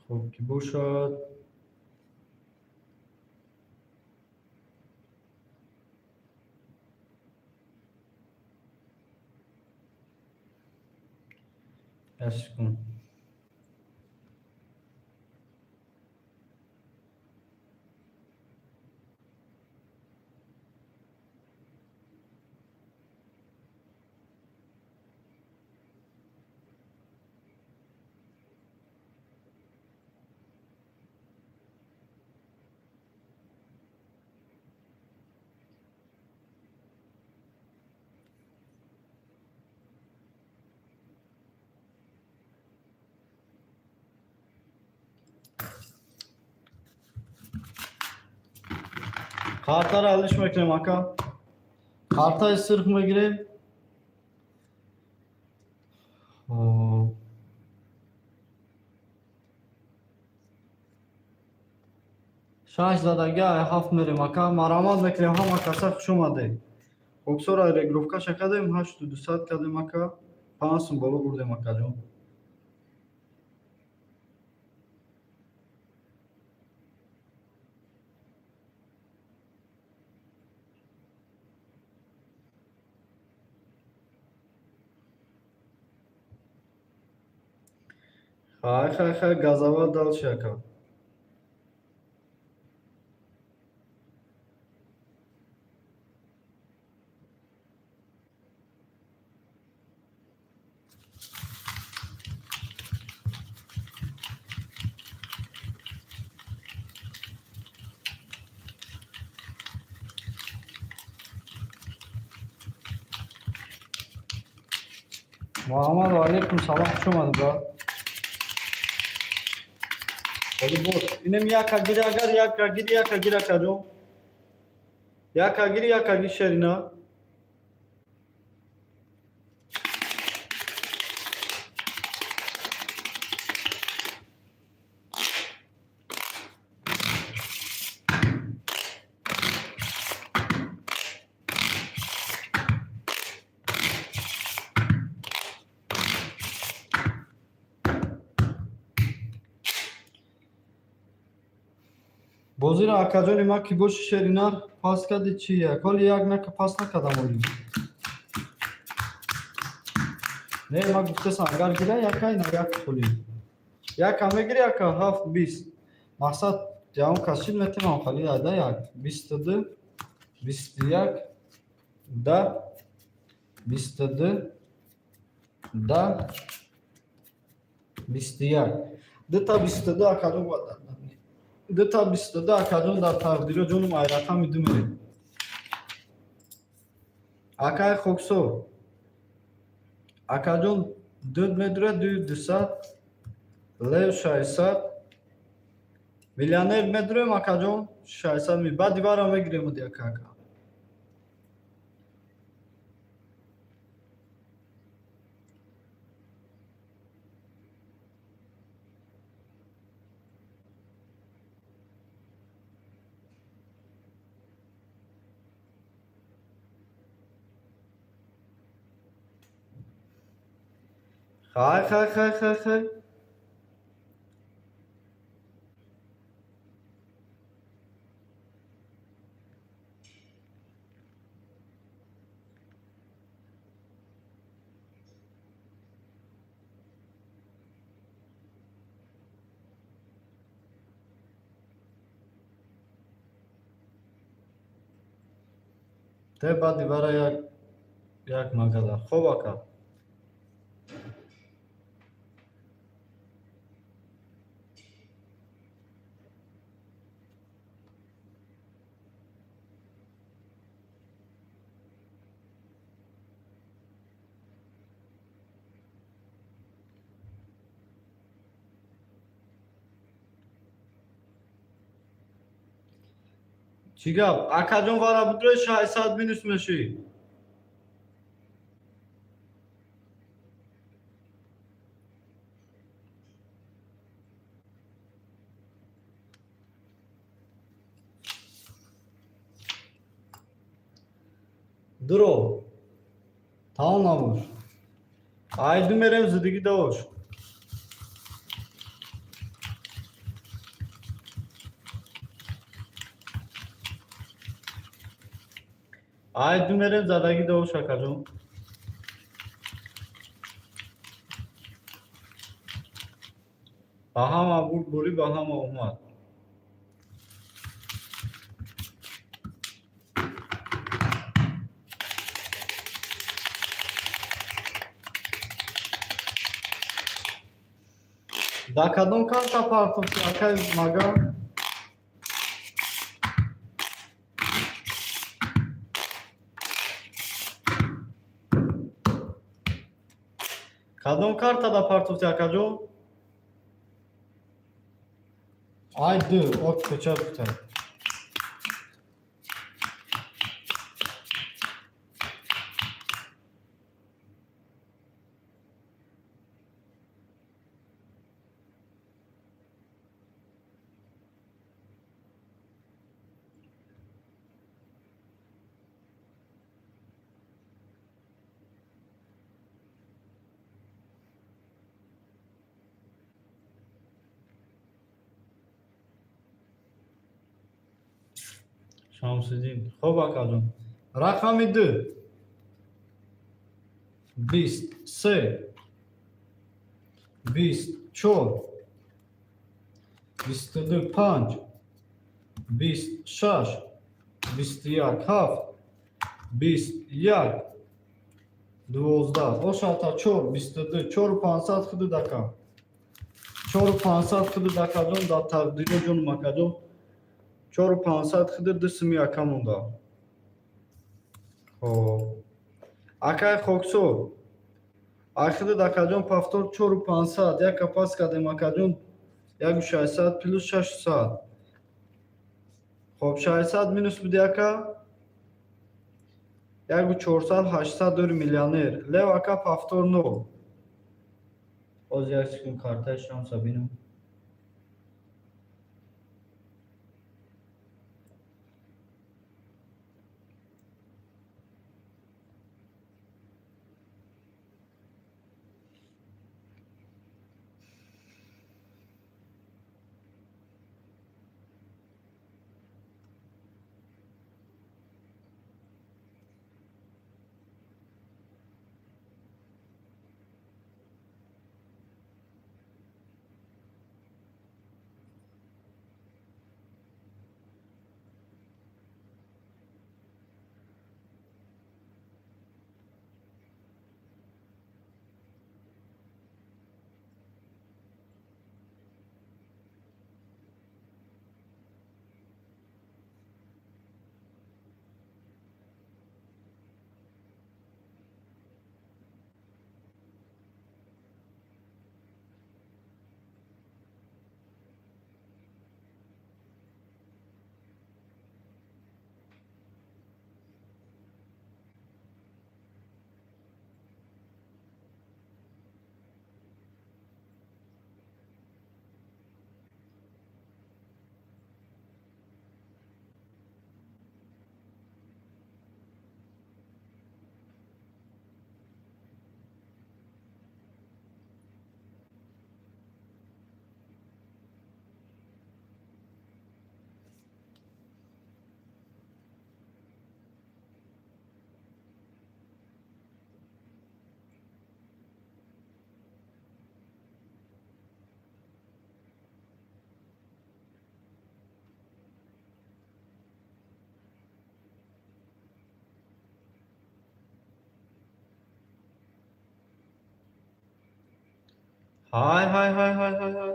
Хуб ки бошад. Як секунд. Картаро алиш мекунем, ака. Картаи сурх мегирем. Хоб. Шаш задаги ай ҳафт мерем, ака. Марамат мекунем, ҳама каса хуш омадед. Боксора регировкаша кардем, 8200 кардем, ака. 5 сум боло бурдем, акаҷон. Хай, хай, хай, газовать дальше, ака. Муҳаммад, ва алайкум салом, хуш омадед, брат. Ҳоли боз инем яка гири, агар яка гири, яка гири, акаҷон. Яка гири, яка гири, шерина. Бозиро, акаҷони ман, ки боши, шеринар пас кади чи як? Ҳоли як нака пас накардам оли. Не, ман гуфтасам, агар гира яка, ина як холи. Яка мегири, яка ҳафт бист. Мақсад ягон кас чид метавонам хали ада як 22, 21, да, 22, да, 21. Дута 22, акаҷон, дута 22, акаҷон, дар тақдиро ҷонум ай рақами ду мерем. Акаи хоксор. Акаҷон, дуд медурад дуи 200, лев 600, миллионер медурем, акаҷон, 600 ми. Баъди вара мегирем уди, ака, ака. Хай, хай, хай, хай, хай. Те баъди вара як як магала. Хоб, ака. Чӣ гап? Акаҷон, вара будрои 600 минус мешӣ. Дуро. Тамом набош. Айду мерем зиддиги дош. Айду мерем задагӣ дош, акаҷон. Ба ҳама бурд бурӣ, ба ҳама омад. Дар кадом карта партофти, акай мага? Кадом картада партофти, акаҷон? Ай ду, ок, печат кутам. Шамсиддин. Хуб, акаҷон. Рақами ду. 23. 24. 22 панҷ. 26. 21 ҳафт. 21. 12. Ошата чор. 22. Чору 500 худуд, ака. Чору 500 худуд, акаҷон, дар тақдиро ҷонум, акаҷон. Чору 500 худуд, ду сими ака монда. Хоб. Акай хоксор. Ахидуд, акаҷон, повтор чору 500. Яка пас кардем, акаҷон. Яку 600 плюс 600. Хоб, 600 минус буди, ака. Яку 400, 800 дори миллионер. Лев ака, повтор нол. Боз як секунд картаи шамса бинам. Ҳай, ҳай, ҳай, ҳай, ҳай, ҳай.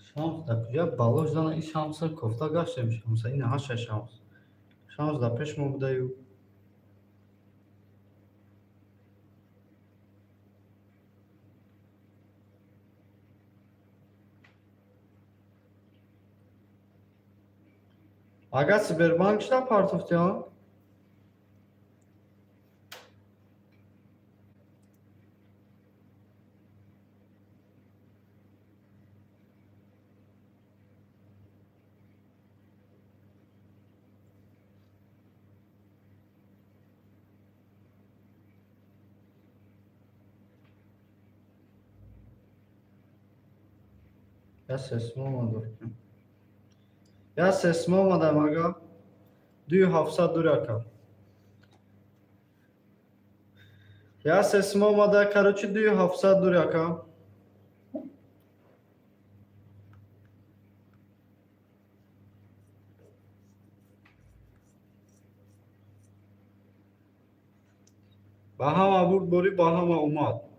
Шамс дар куҷа бало зана ин Шамса кофта гаштем Шамса ина ҳаша Шамс. Шамс дар пеш мо будаю. Агар Сбербанк шуда партофтиён? Я сесмо омад. Я сесмо омадам ага. Дую 700 дур, ака. Я сесмо омада, короче, дую 700 дур, ака. Ба ҳама бурдборӣ, ба ҳама омад.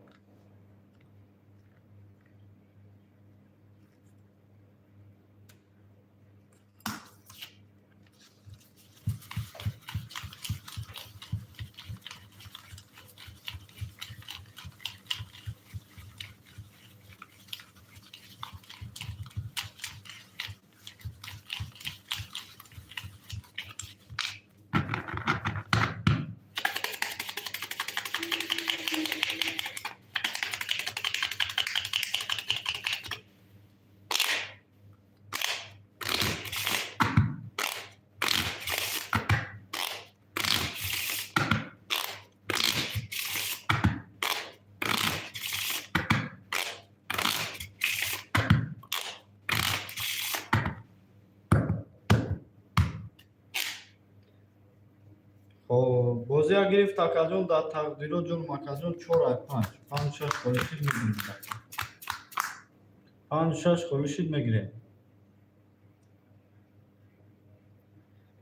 Хоб, бозия гирифт, акаҷон, дар тақдиро, ҷонум, акаҷон, чор ай панҷ. Панҷ шаш холишид мегирем. Панҷ шаш холишид мегирем.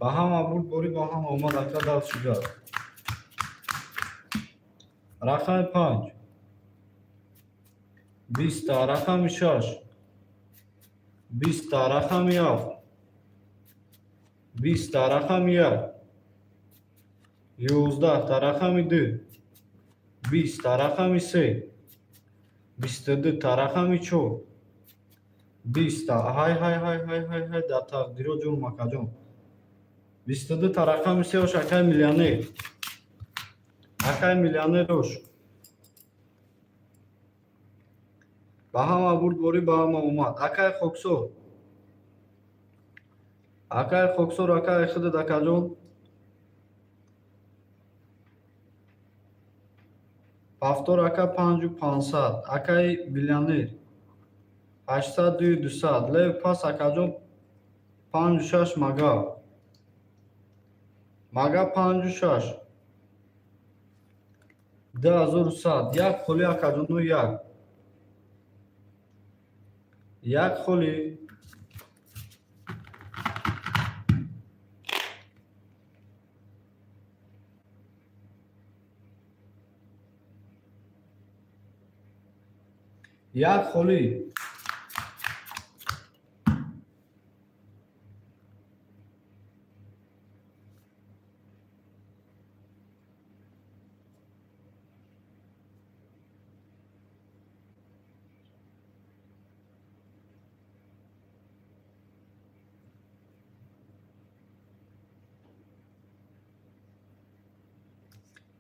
Ба ҳама бурд борӣ, ба ҳама омад, ака, даст шуҷоат. Рақами панҷ. Биста, рақами шаш. Биста, рақами ҳафт. Биста, рақами як. 11-та, рақами ду. 20-та, рақами се. 22-та, рақами чор. 20-та. Ҳай, ҳай, ҳай, ҳай, ҳай, ҳай, дар тақдиро, ҷонум, акаҷон. 22-та, рақами се, ош, акай миллионер. Акай миллионер, ош. Ба ҳама бурд борӣ, ба ҳама омад. Акай Хоксор. Акай Хоксор, акай худат, акаҷон. Ҳафтор, ака, панҷу пансад. Акай миллионер. Ҳаштсад дую дусад. Лев пас, акаҷон, панҷу шаш мага. Мага панҷу шаш. 2100. Як холи, акаҷону як. Як холи. Як холи.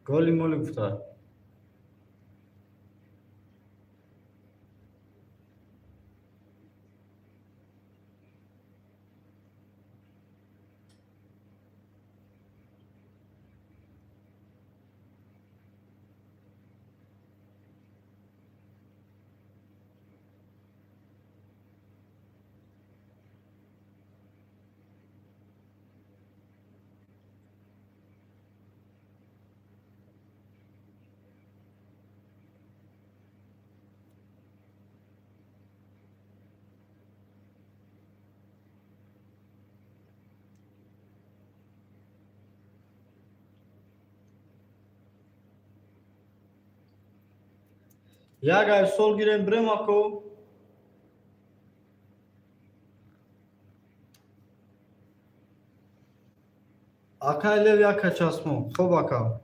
Голи моли гуфта. Як ай сол гирем брем, ако. Акай Лев, яка часмо. Хоб, ака.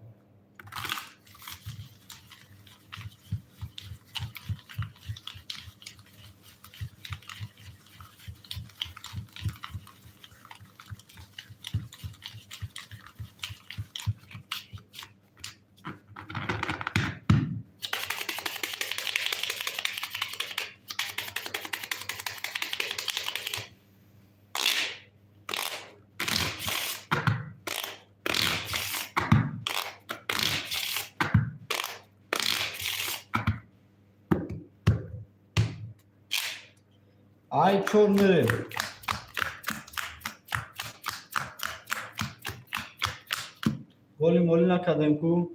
Ай чор мерем. Голи моли накардем ку.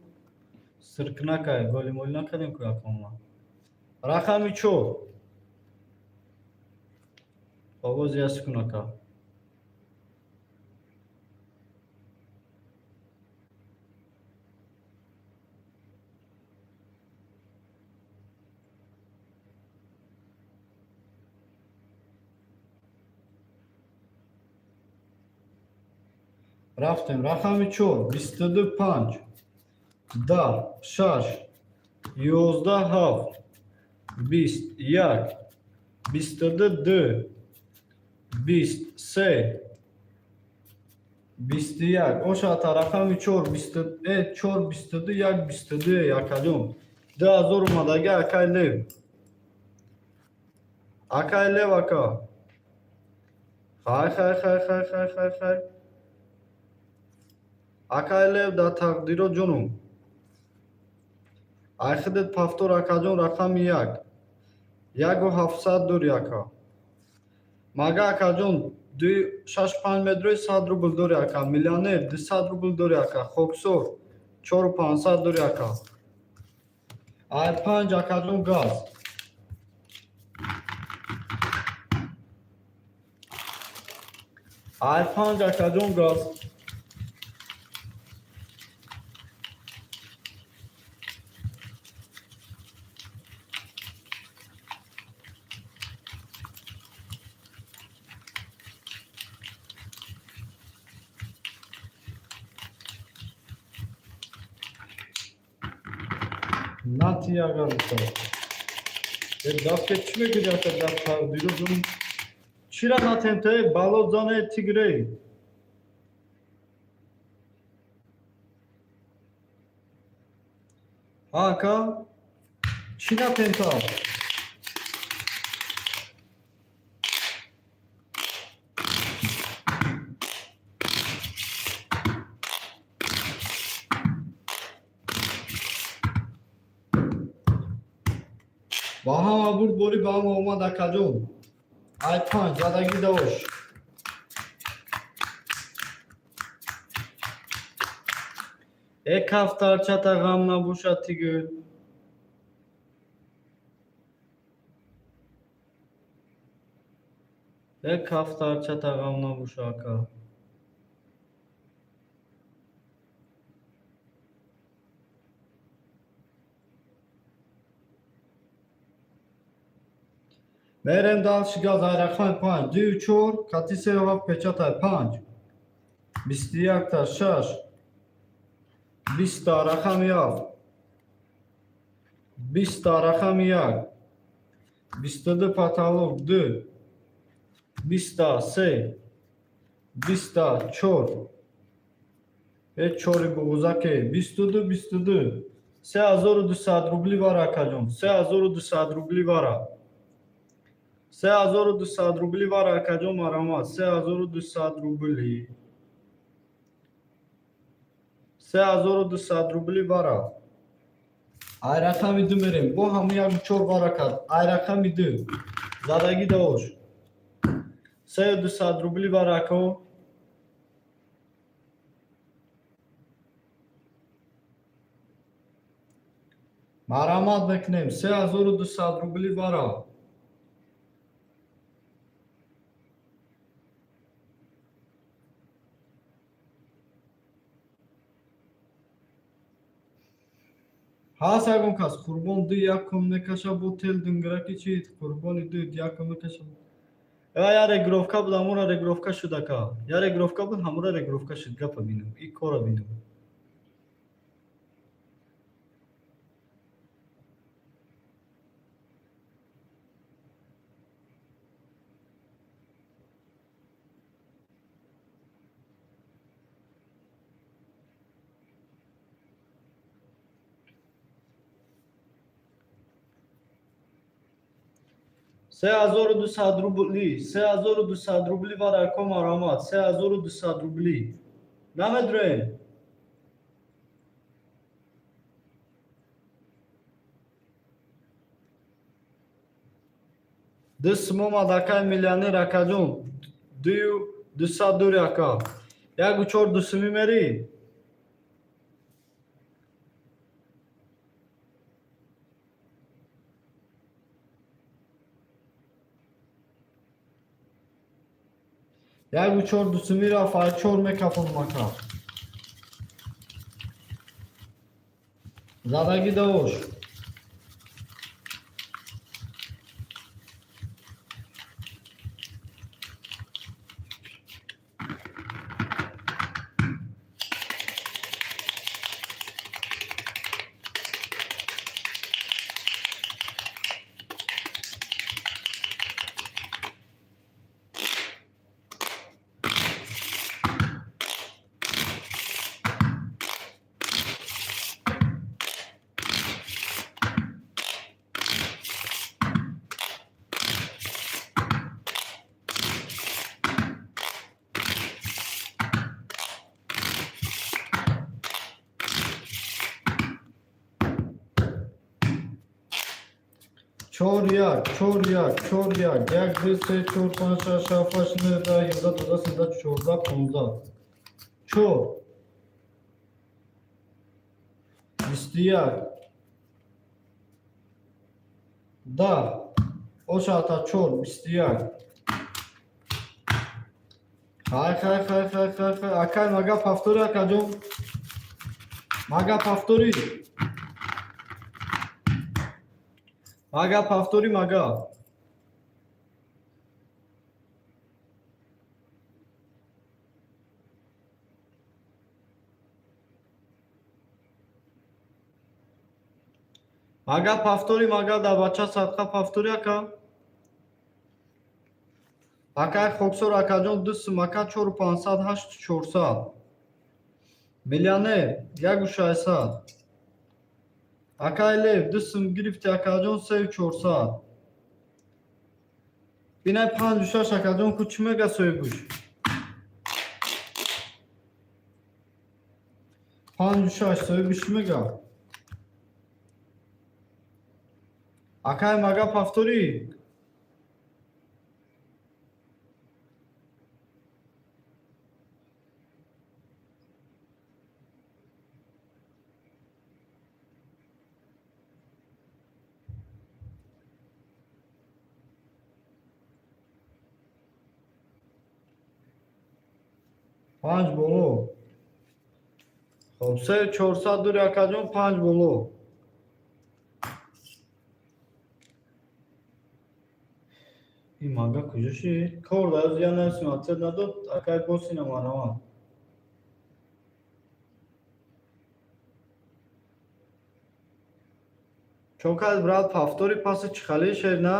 Сирк накай, голи моли накардем ку, акома. Рақами чор. Овози як секунд, ака. Рафтем. Рақами чор. 22 панҷ. 10 шаш. 11 ҳафт. 20 як. 22 ду. 20 се. 21. Ошата рақами чор чор 22 як 22, акаҷон. 2000 омадаги, акай Лев. Акай Лев, ака. Хай, хай, хай, хай, хай, хай, хай. Акай Лев, дар тақдиро, ҷонум. Ай худат пафтор, акаҷон, рақами як. Яку ҳафтсад дори, ака. Мага, акаҷон, ду шаш панҷ метрои 100 рубл дори, ака. Миллионер 200 рубл дори, ака. Хоксор чору пансад дори, ака. Ай панҷ, акаҷон, газ. Ай панҷ, акаҷон, газ. Нати яган. Дафте чӣ мегӯди, ака? Дафта дирӯз чира натем те бало зане тигрей. Ҳа, ака, чӣ натем та? Ба ҳама бурд борӣ, ба ҳама омад, акаҷон. Ай панҷ задагӣ дош. Э, кафтарчата ғам набошад, тигр. Э, кафтарчата ғам набоша, ака. Мерем дальше, газ. Ай рақами панҷ, дую чор кати сею ҳафт печатай, панҷ, 21-та, шаш, 20-та, рақами ҳафт, 20-та, рақами як, 22, потолок, ду, 20-та, се, 20-та, чор. Э, чори буғузаке, 22, 22, 3200 рубли вара, акаҷон, 3200 рубли вара, 3200 рубли вара, акаҷон, марамат, 3200 рубли, 3200 рубли вара. Ай рақами ду мерем, бо ҳамун яку чор вара кард. Ай рақами ду задагӣ дош, 3200 рубли вара, ако. Марамат мекунем, 3200 рубли вара. Ҳаст ягон кас? Қурбон ду якум мекаша, бо тел дунгираки чи? Қурбони ду якум мекаша. Я регировка буд, ҳамура регировка шуд, ака. Я регировка буд, ҳамура регировка шуд. Гапа бинам, и кора бинам. 3200 рубли, 3200 рубли вара, ако, марамат, 3200 рубли. Намедроем. Ду сумомад, акай миллионер, акаҷон, дую дусад дури, ака. Яку чор дусумӣ мерӣ. Яку чор дусумӣ рафт, ай чор мекафонам, ака. Задагӣ дош. Чор як, чор як, чор як, як, ду, се, чор, панҷ, шаш, ҳафт, ҳашт, нӯҳ, даҳ, 11, 12, 13, 14, 15. Чор. 21. 10. Ошата чор, 21. Хай, хай, хай, хай, хай, хай. Акай, мага повтори, акаҷон. Мага повтори. Мага повтори, мага. Мага повтори, мага да бача садқа повтори, ака. Акай Хоксор, акаҷон, ду сум, ака, чору пансад, ҳашту чорсад. Миллионер, яку шашсад. Акай Лев, ду сум гирифти, акаҷон, сею чорсад. Бинай панҷу шаш, акаҷон, ку чӣ мега соҳибуш? Панҷу шаш, соҳибуш чӣ мега? Акай, мага повтори. Панҷ боло. Хоб, се чорсад дури, акаҷон, панҷ боло. Ин мага куҷо шид? Кор дар я нависим, ответ надод, акай босина марамад. Чо кард, брат, повтори паси чӣ хали шер на?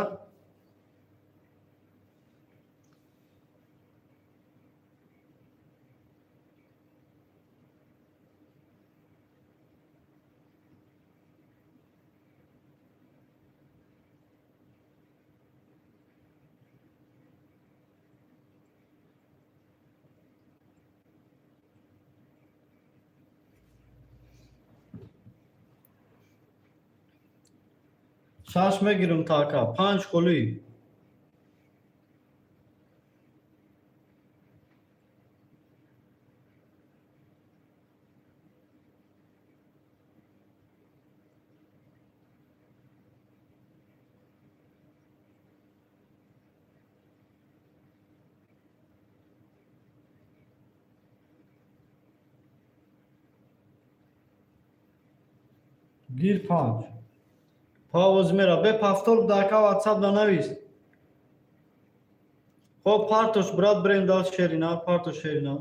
Шаш мегирам та, ака, панҷ холӣ. Гир панҷ. Пауз мера. Бе повтор да, ака, ватсап да навис. Хоб, партош, брат, брем дал шерина, партош шерина.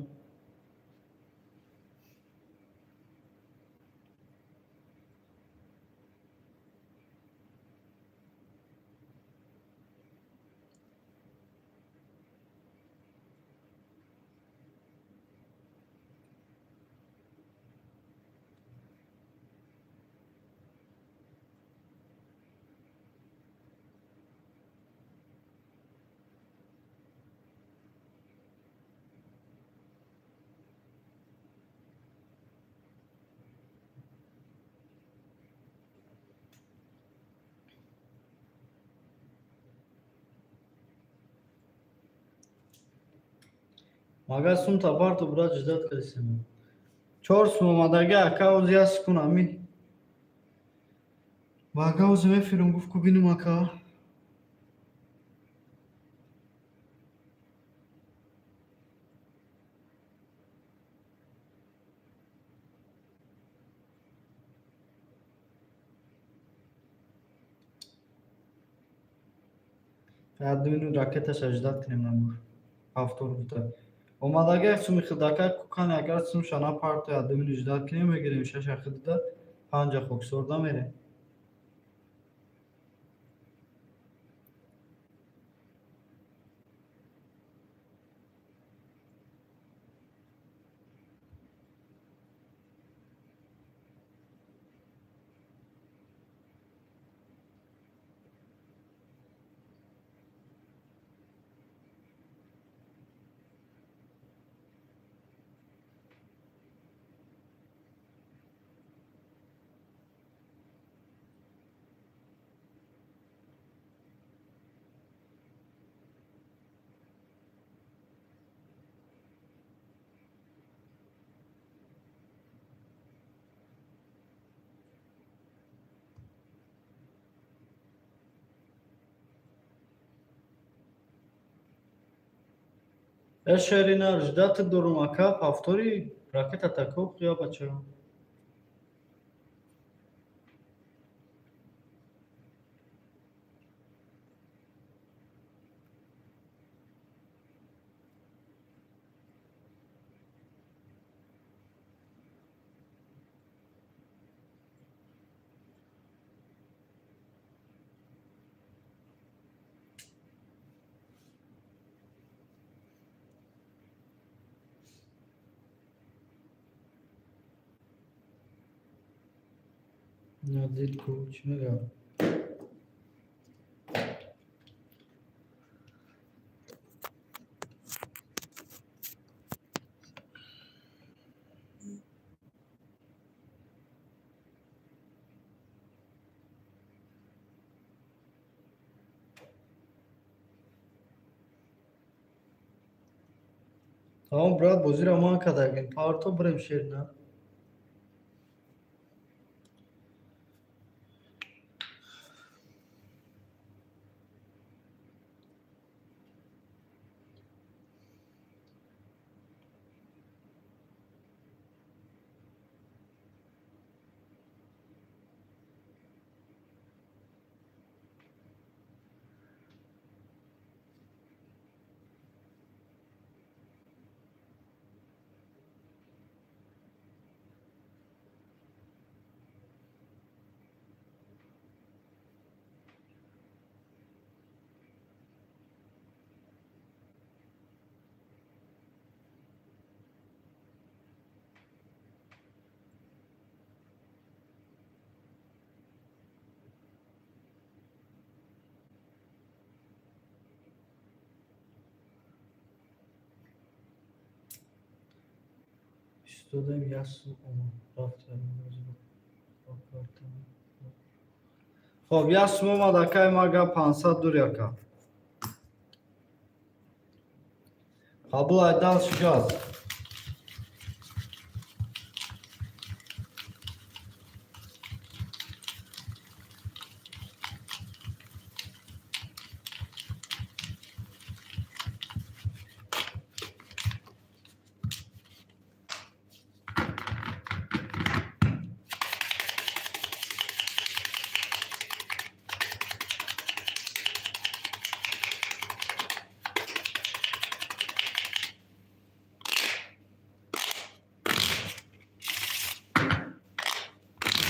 Мага сумта парту, брат, ждать кардисем. Чор сум омадаги, ака, оз як секунд ами. Мага оз мефирам, гуфт ку бинем, ака. Як ду минут ракеташа ждать кунем набур. Повтор гуфта. Омадаги як суми хидака кукан, агар сум шана парту, як ду минут ждать кунем, мегирем шаша хидда, панҷа хоксорда мерем. Э, шерина, ждать дорум, ака, повтори ракета тако я бача. Дил ку, чӣ мегӯям? Тамом, брат, бозиро ман кардагим. Парто бирем, шерина. Истодаем, як сум омад, рафт. Хоб, як сум омад, акай, мага 500 дур яка. Қабул, ай, дальше газ.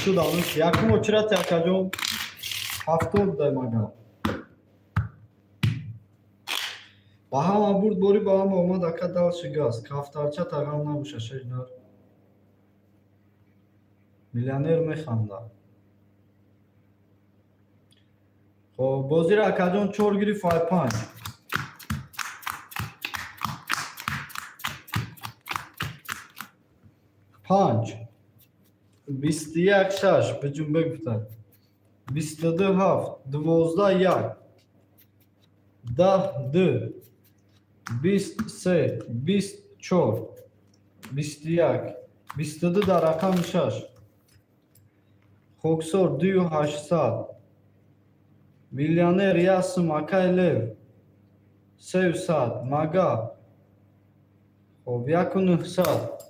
Шудам. Якум очередь, акаҷон, 70 дай мага. Ба ҳама бурд борӣ, ба ҳама омад, ака, дальше газ. Кафтарча тағам набоша, шежнар. Миллионер механда. Хоб, бозиро, акаҷон, чор гирифт, ай панҷ. Панҷ. 21 шаш биҷунбе гуфтанд. 22 ҳафт, 12 як, 10 ду, 20 се, 20 чор, 21, 22 дар рақами шаш. Хоксор 2800. Миллионер як сум, акай лев 300, мага. Хоб, 1900.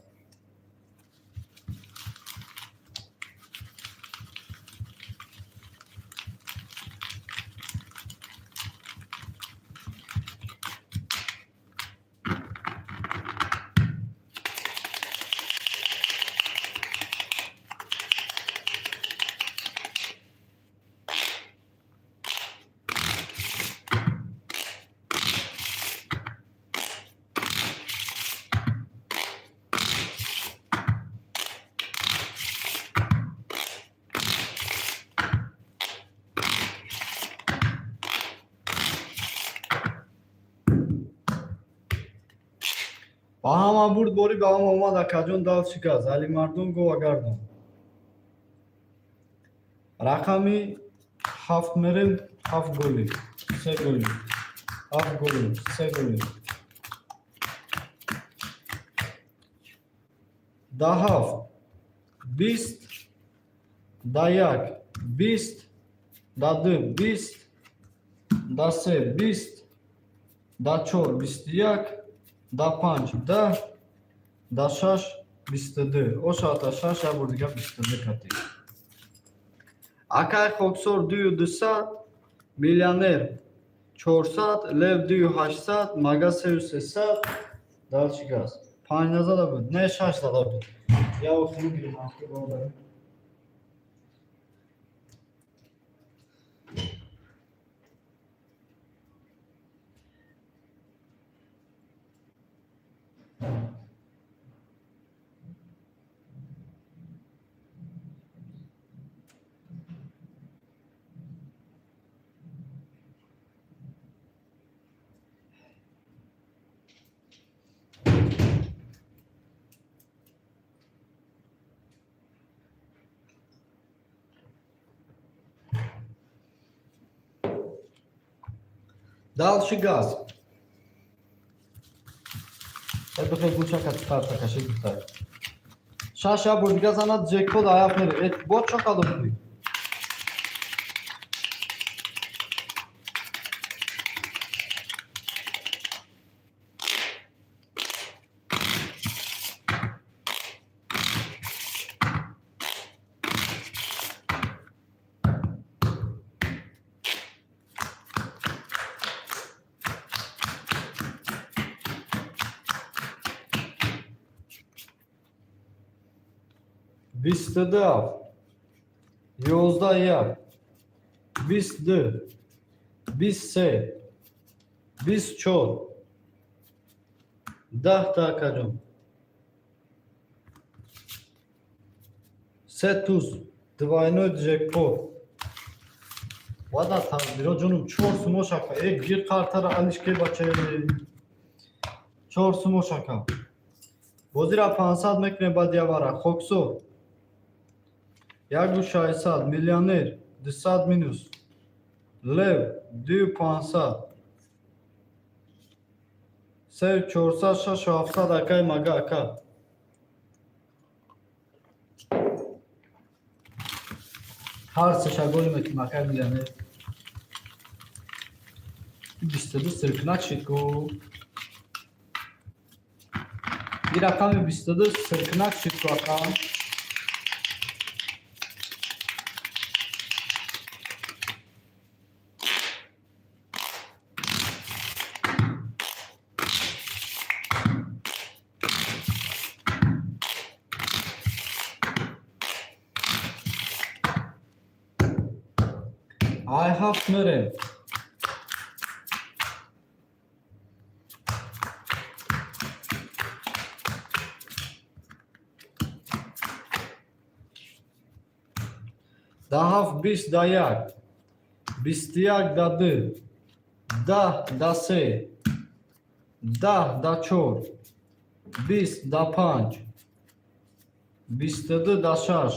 Ба ҳама бурд борӣ, ба ҳама омад, акаҷон, дальше газ. Алимардон гова гардон. Рақами ҳафт мерем, ҳафт голи, се голи, ҳафт голи, се голи. Да ҳафт, 20, да як, 20, да ду, 20, да се, 20, да чор, 21. Да панҷ 10, да шаш 22. Ошата шаш як бор дига 22 кати. Акай Хоксор дую 200, миллионер 400, лев дую 800, мага сею 300. Дальше газ. Панҷ назада буд, не, шаш зада буд. Я охиру гирим. Дальше газ. Бихел гулчака карта кашид гуфта. Шаш як бор дига занад, ҷекпот аяф мере. Э, бо чо кадом? 22 ҳафт, 11 як, 22, 23, 24, 10-та, акаҷон. Се туз, двойной джекпот. Вада тақдиро ҷонум, чор сумош, ака. Э, гир қартара алишке, бача. Чор сумош, ака. Бозира 500 мекунем баъд явара. Хоксор яку 600, миллионер 200 минус, лев дую 500, се 400, шашу 700, акай мага, ака. Ҳар сеша голи мекунем, акай миллионер. 22 сиркнак шид ку. И рақами 22 сиркнак шид ку, ака. Ай ҳафт мерем. Да ҳафт 20 да як, 21 да ду, 10 да се, 10 да чор, 20 да панҷ, 22 да шаш,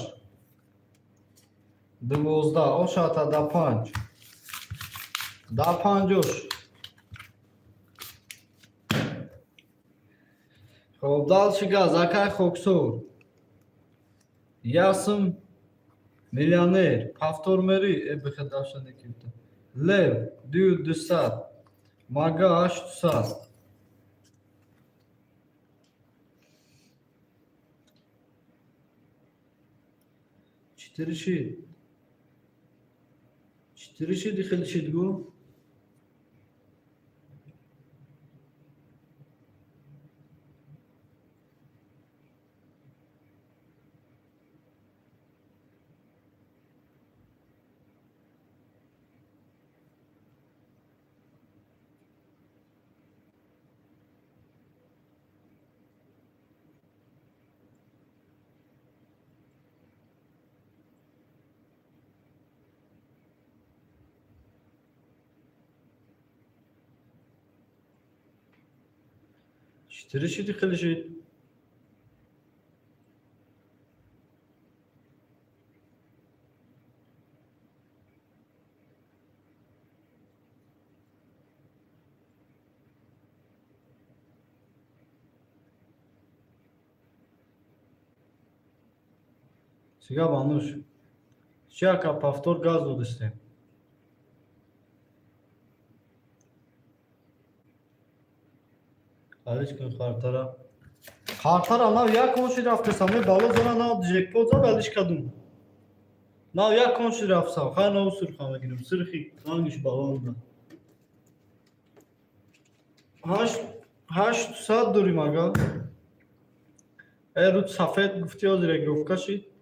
12 ошата да панҷ, да панҷ ош. Хоб, дальше газ, акай Хоксор. Ясм миллионер, повтор мери, э, бихе даша некибта. Лев, дую 200, мага 800. Четыре шид. Четыре шиди хеле шид гу. Четыре шиди хеле шид. Сега бануш. Чи, ака, повтор газ додистем. Алиш кун қартара. Қартара нав як кон шид рафтесам, е бало зона нав ҷекпот зад, алиш кадум. Нав як кон шид рафтсам, хай нав сурха мегирем, сурхи рангиш баланда. 800 дорим ага. Э руд сафед гуфти, ҳозир регировка шид.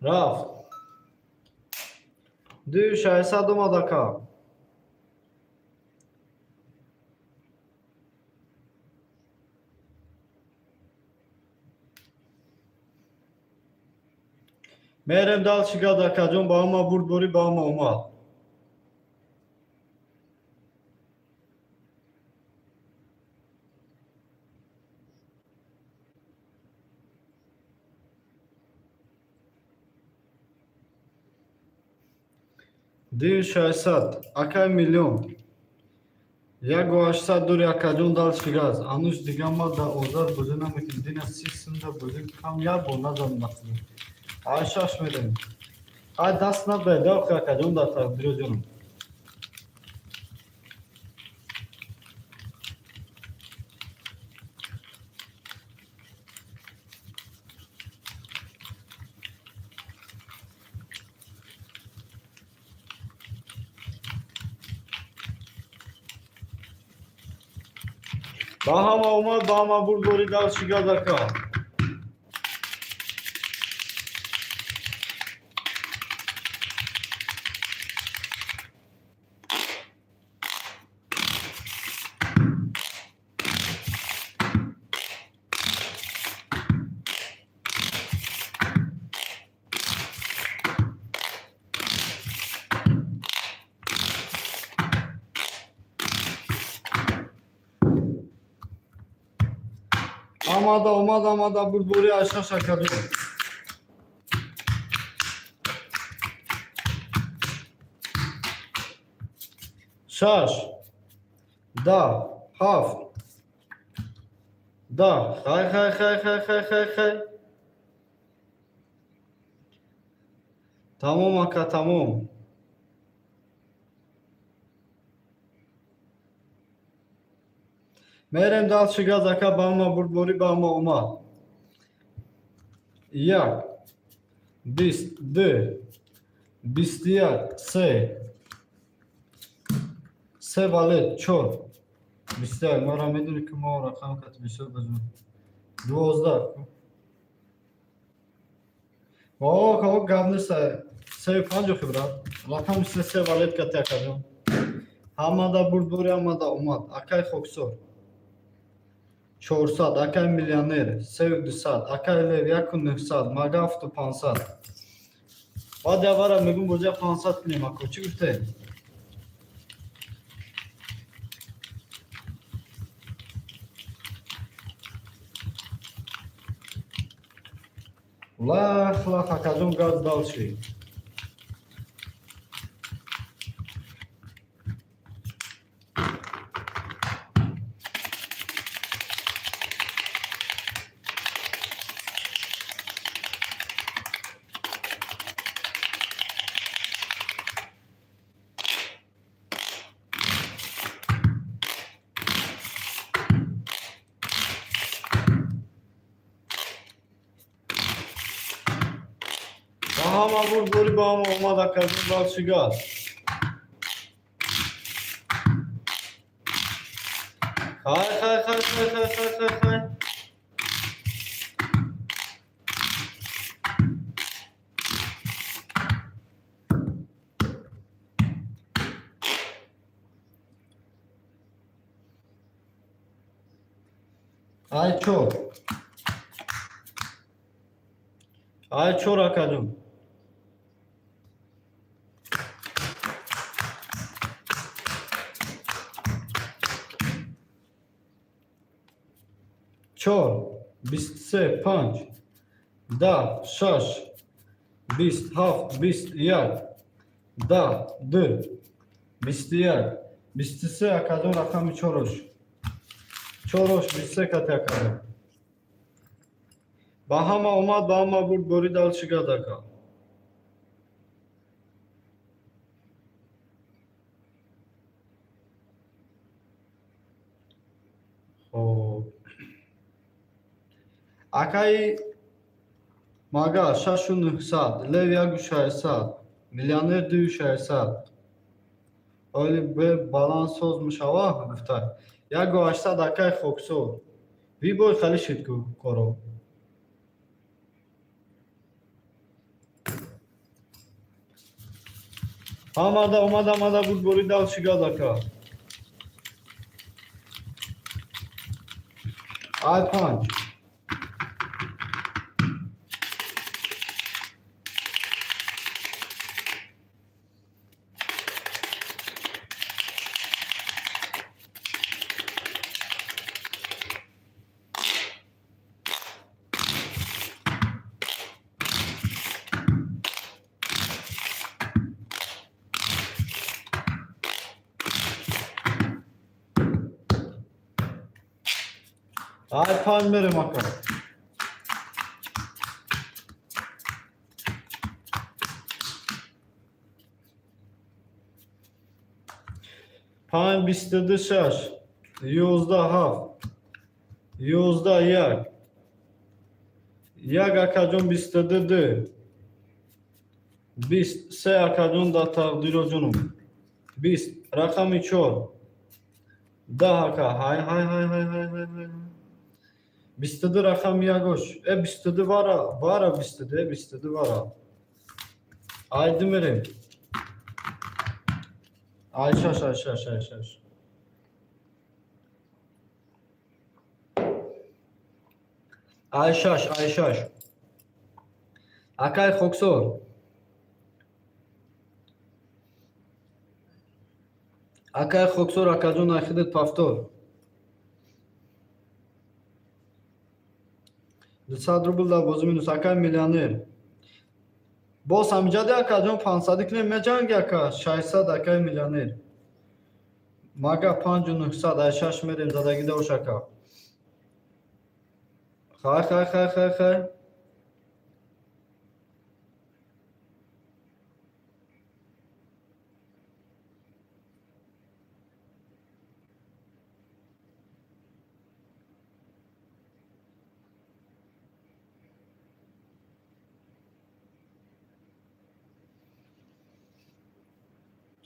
Рафт. 2600 омад, ака. Мерем дальше гад, акаҷон, ба ҳама бурдборӣ, ба ҳама омад. 2600, акай миллион. 1800 дори, акаҷон, дальше газ. Ануш дига ма да озар бозӣ намекунем. Дина 30 сумда бозӣ кам як бор назадам нақли. Ай шаш мерем. Ай даст набай, да охи, акаҷон, дар тақдиро ҷонам. Ба ҳама омад, ба ҳама бурдборӣ, дальше газ, ака. Омада омад, омада бурдборӣ, ай шаш, акаҷон. Шаш, 10, ҳафт, 10. Хай, хай, хай, хай, хай, хай, хай. Тамом, ака, тамом. Мерем дальше газ, ака, ба ҳама бурдборӣ, ба ҳама омад. Як, 20, ду, 21, се, се валет, чор, 21. Мара медонӣ, ки мо рақам кати бисёр базм. 12. О, гап нест, сею панҷ охи, брат. Рақами се, се валет кати, акаҷон. Ҳамада бурдборӣ, ҳамада омад. Акай хоксор. 400, акай миллионер, 3200, акай лев, 1900, мага 7500. Баъд явара мегум, бозия 500 кунем, ако чӣ гуфте? Лах лах, акаҷон, газ дальше. Ба ҳама бурдборӣ, ба ҳама омад, акаҷон, дальше газ. Хай, хай, хай, хай, хай, хай, хай, хай. Ай чор. Ай чор, акаҷон. Чор, 23, панҷ, 10, шаш, 20, ҳафт, 21, 10, ду, 21, 23, акаҷон, рақами чорош. Чорош 23 кати, акаҷон. Ба ҳама омад, ба ҳама бурд, бори дал чигад, ака. Хоб. Акаи мага шашу нӯҳсад, лев яку шашсад, миллионер дую шашсад. Оли б баланс соз мешава гуфта. 1 800, акаи хоксор. Вибой хали шид ку коро. Ҳамада омад, омада буд, бори дал чигад, ака. Ай панҷ. Ай панҷ мерем, ака. Панҷ, 22, шаш, 11, ҳафт, 11, як. Як, акаҷон, 22, ду. 20, се, акаҷон, дар тақдироҷонум. 20, рақами чор. 10, ака. Ҳай, ҳай, ҳай, ҳай, ҳай, ҳай, ҳай. 22, рақами ягош. Э, 22 вара, вара 22, э, 22 вара. Айди мерем. Ай шаш, ай шаш, ай шаш. Ай шаш, ай шаш. Акай хоксор. Акай хоксор, акаҷон, айхидет повтор. 200 рубл дар бозӣ минус, акай миллионер. Боз ҳамиҷаде, акаҷон, 500 кунем, меҷанги, ака, 600, акай миллионер. Мага панҷу нӯҳсад, ай шаш мерем, задагида ош, ака. Хай, хай, хай, хай, хай.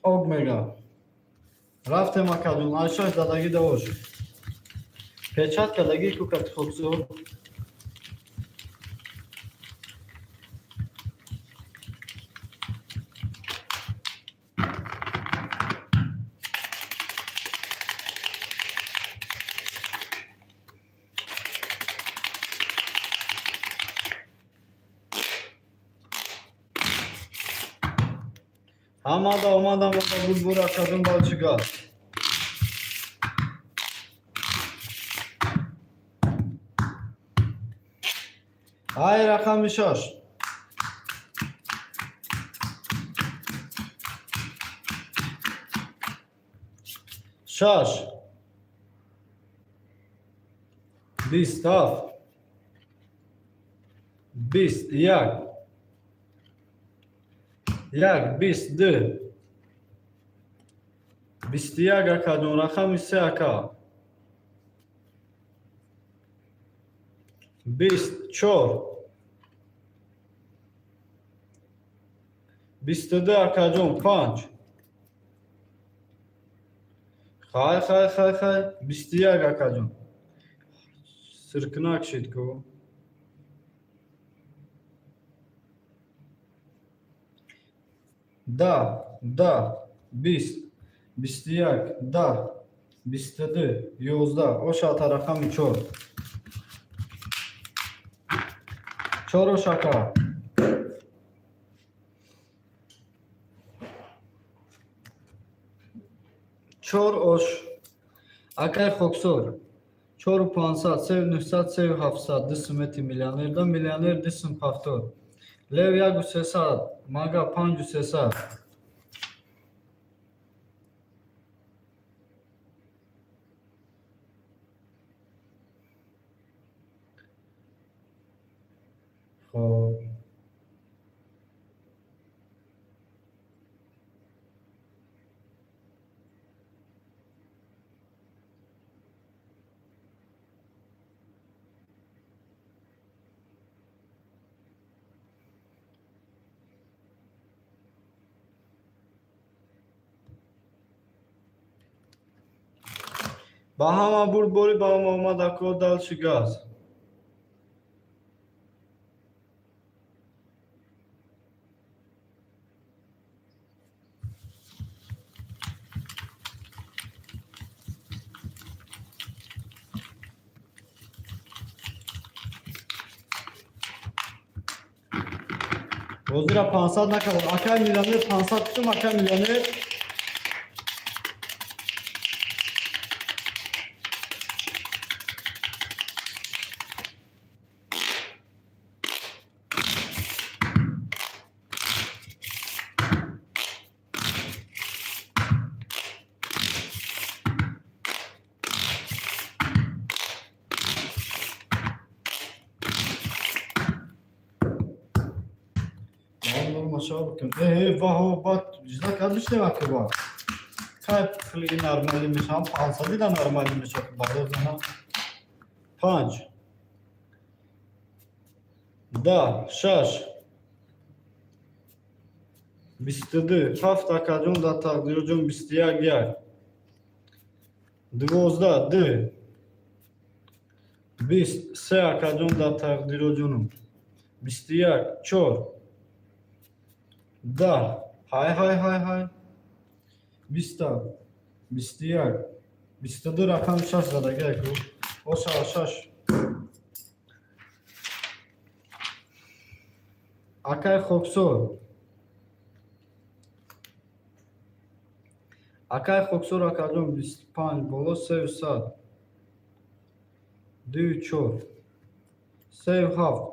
Ог мега. Рафтем, акаҷон, ай шаш задагида ош. Печать кардагӣ ку кати хоксор. Ҳамада омад, омада буд, бур, акаҷон, бал чигар. Ай рақами шаш. Шаш. 20 ҳафт. 20, як. Як, 20 ду. 21, акаҷон, рақами се, ака. 20, чор. 22, акаҷон, панҷ. Хай, хай, хай, хай. 21, акаҷон. Сиркнак шид ку. 10, 10, 20, 21, 10, 22, 11. Ошата рақами чор. Чор ош, ака. Чор ош. Акай хоксор. 4500, 3900, 3700, ду сумети миллионер да, миллионер ду сум повтор. Лев 1300, мага 5300. Хоб. Ба ҳама бурдборӣ, ба ҳама омад, ако, дальше газ. Бозира 500 накардам. Акай миллионер 500 кутум, акай миллионер. Ваҳо, бад ҷиза кардиш немаки ба. Кай пули нормалӣ мешавам, 500 да нормалӣ мешавад, бадозана. Панҷ. 10, шаш. 22, ҳафт, акаҷон, да тақдирҷон, 21, як. 12, ду. 20, се, акаҷон, да тақдироҷонум. 21, чор. 10, ҳай, ҳай, ҳай, ҳай. 20-та, 21, 22, рақами шаш задагиаку. Оша шаш. Акай Хоксор. Акай Хоксор, акаҷон, 25 боло, сею сад. Дую чор. Сею ҳафт.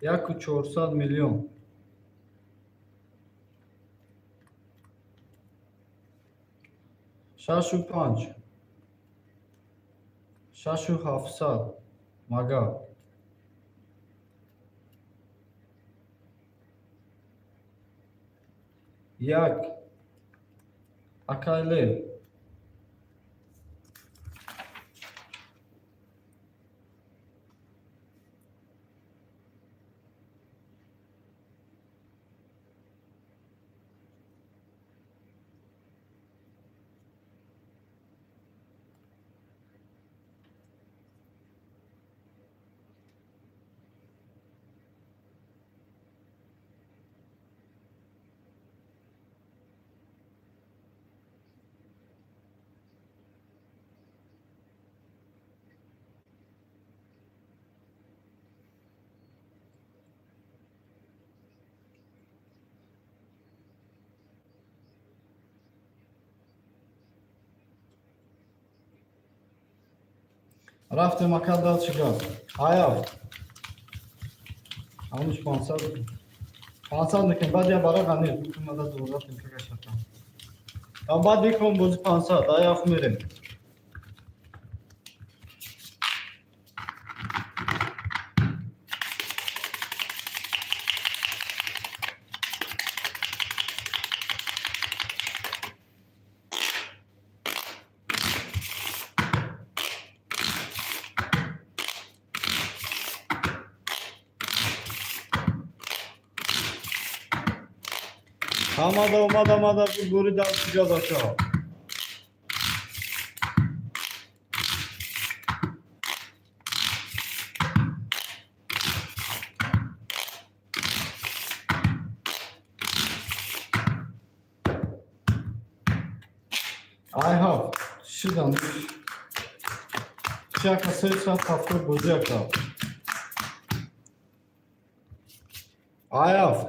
1 400 миллион. Шашу панҷ. 6700. Мага. Як. Акай Лев. Рафтем, ака, дальше гап. Аяв. Ҳамуш 500. 500 мекунем, баъд я барақа не, бикунада дувоздаҳ какашата. Баъд бикун бози 500, аяв мерем. Омада, омада, омада, бури дальше газ, ака. Ай ҳафт шидан чака се саат ҳафтод бозӣ, ака. Ай ҳафт,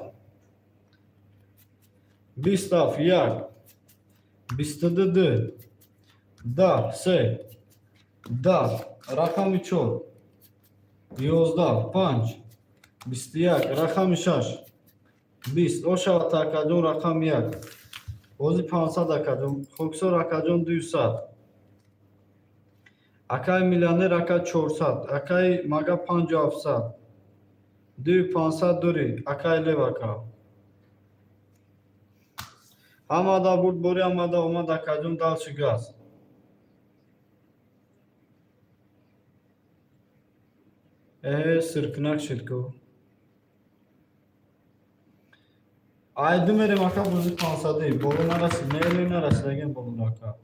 20 ҳафт, як, 22, ду, 10, се, 10, рақами 4, 11, 5, 21, рақами 6, 20. Ошавад, акаҷон, рақами 1. Бози 500, акаҷон. Хоксор, акаҷон, 200. Акаи миллионер, ака, 400. Акаи мага 5700. 2500 дорӣ, акаи Лев ака. Ҳамада бурд бори, ҳамада омад, акаҷон, дальше газ. Э, сиркнак шид ку. Айду мерем, ака, бози 500-ӣ. Боло нарасид, не, нарасид, аген боло, ака.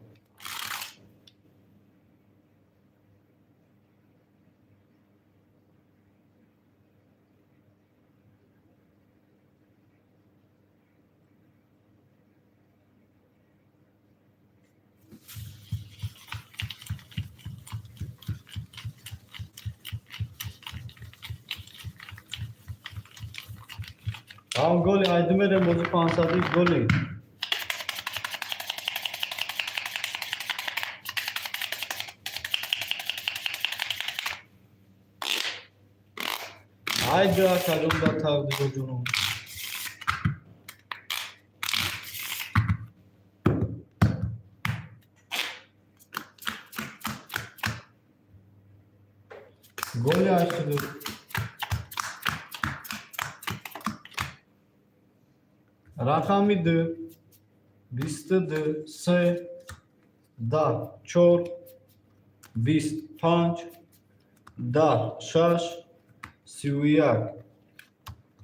Ҳам голи, айду мерем бози 500-ӣ, голи. Айду, акаҷон, дар тақдиро ҷонон. Голи айшуду. Рақами 2, 22, 3, 10, 4, 20, 5, 10, 6, 31,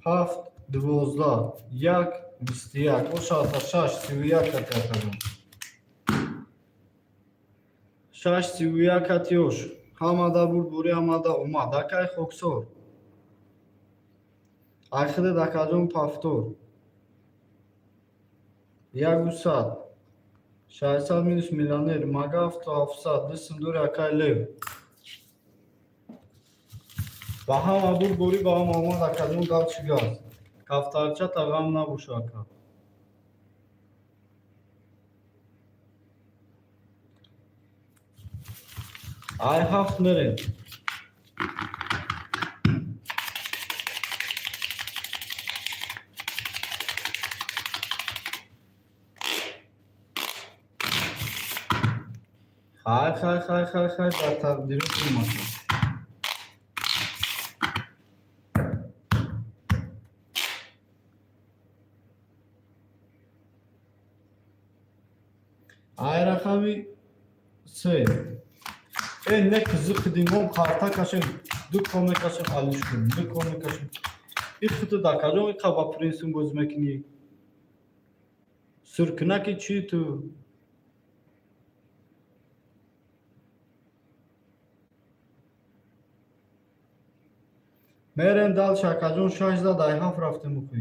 7, 12, 1, 21. Ошавата 6, 31 кати, акаҷон. 6, 31 кати ош. Ҳамада бурд бурӣ, ҳамада омад. Акаи Хоксор. Айхидед, акаҷон, пафтор. 100. 600 минус миллионер. Мага ҳафту 700. Дистм дори, акаи Лев. Ба ҳама бурд бурӣ, ба ҳама омад, акаҷон, дальше газ. Кафтарчата ғам набоша, ака. Ай ҳафт мерем. Хай, хай, хай, хай, хай, дар тақдири ака. Ай рақами 3. Э, не кизиқ димон қарта кашем, ду кон мекашем, алиш кунем, ду кон мекашем. И худу дар каҷо иқа ба принсим бозӣ мекунӣ? Сиркинаки чӣ ту? Мерем дальше, акаҷон, 6 зад, ай ҳафт рафтем ухӣ.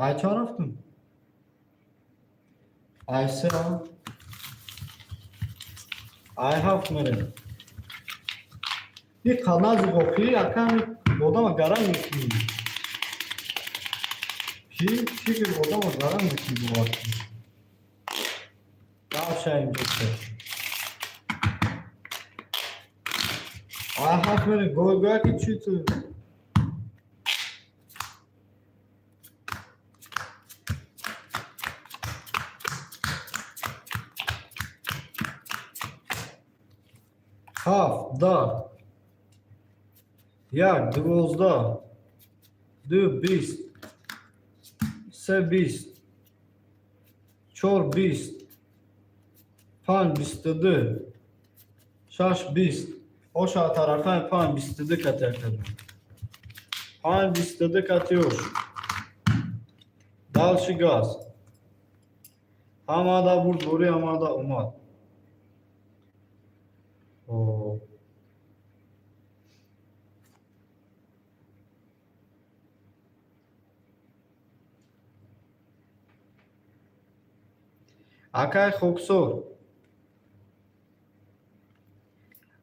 Ай чанд рафтем? Ай се, ай ҳафт мерем. И қанази охӣ, аками одама гарам мекунӣ. Ки чӣ ки одама гарам мекунӣ бовар кунӣ. Дальше инҷо. Ай ҳафт мерем, гойгояки чӣ ту? Ҳафт, 10, 1, 12, 2, 20, 3, 20, 4, 20, 5, 22, 6, 20. Оша тарақами 5, 22 кати, акаҷон. 5, 22 кати ош. Дальше газ. Ҳамада бурд бурӣ, ҳамада омад. Хоб. Акай Хоксор.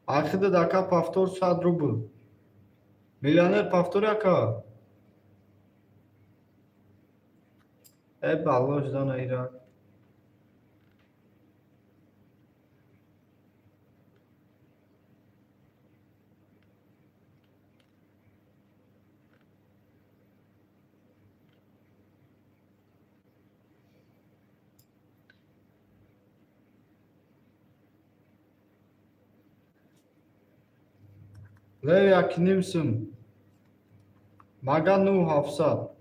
Ахидад, ака, повтор 100 рубл. Миллионер повтори, ака. Э, балло ждана ира. Лев 1,5 сум. Мага 9700.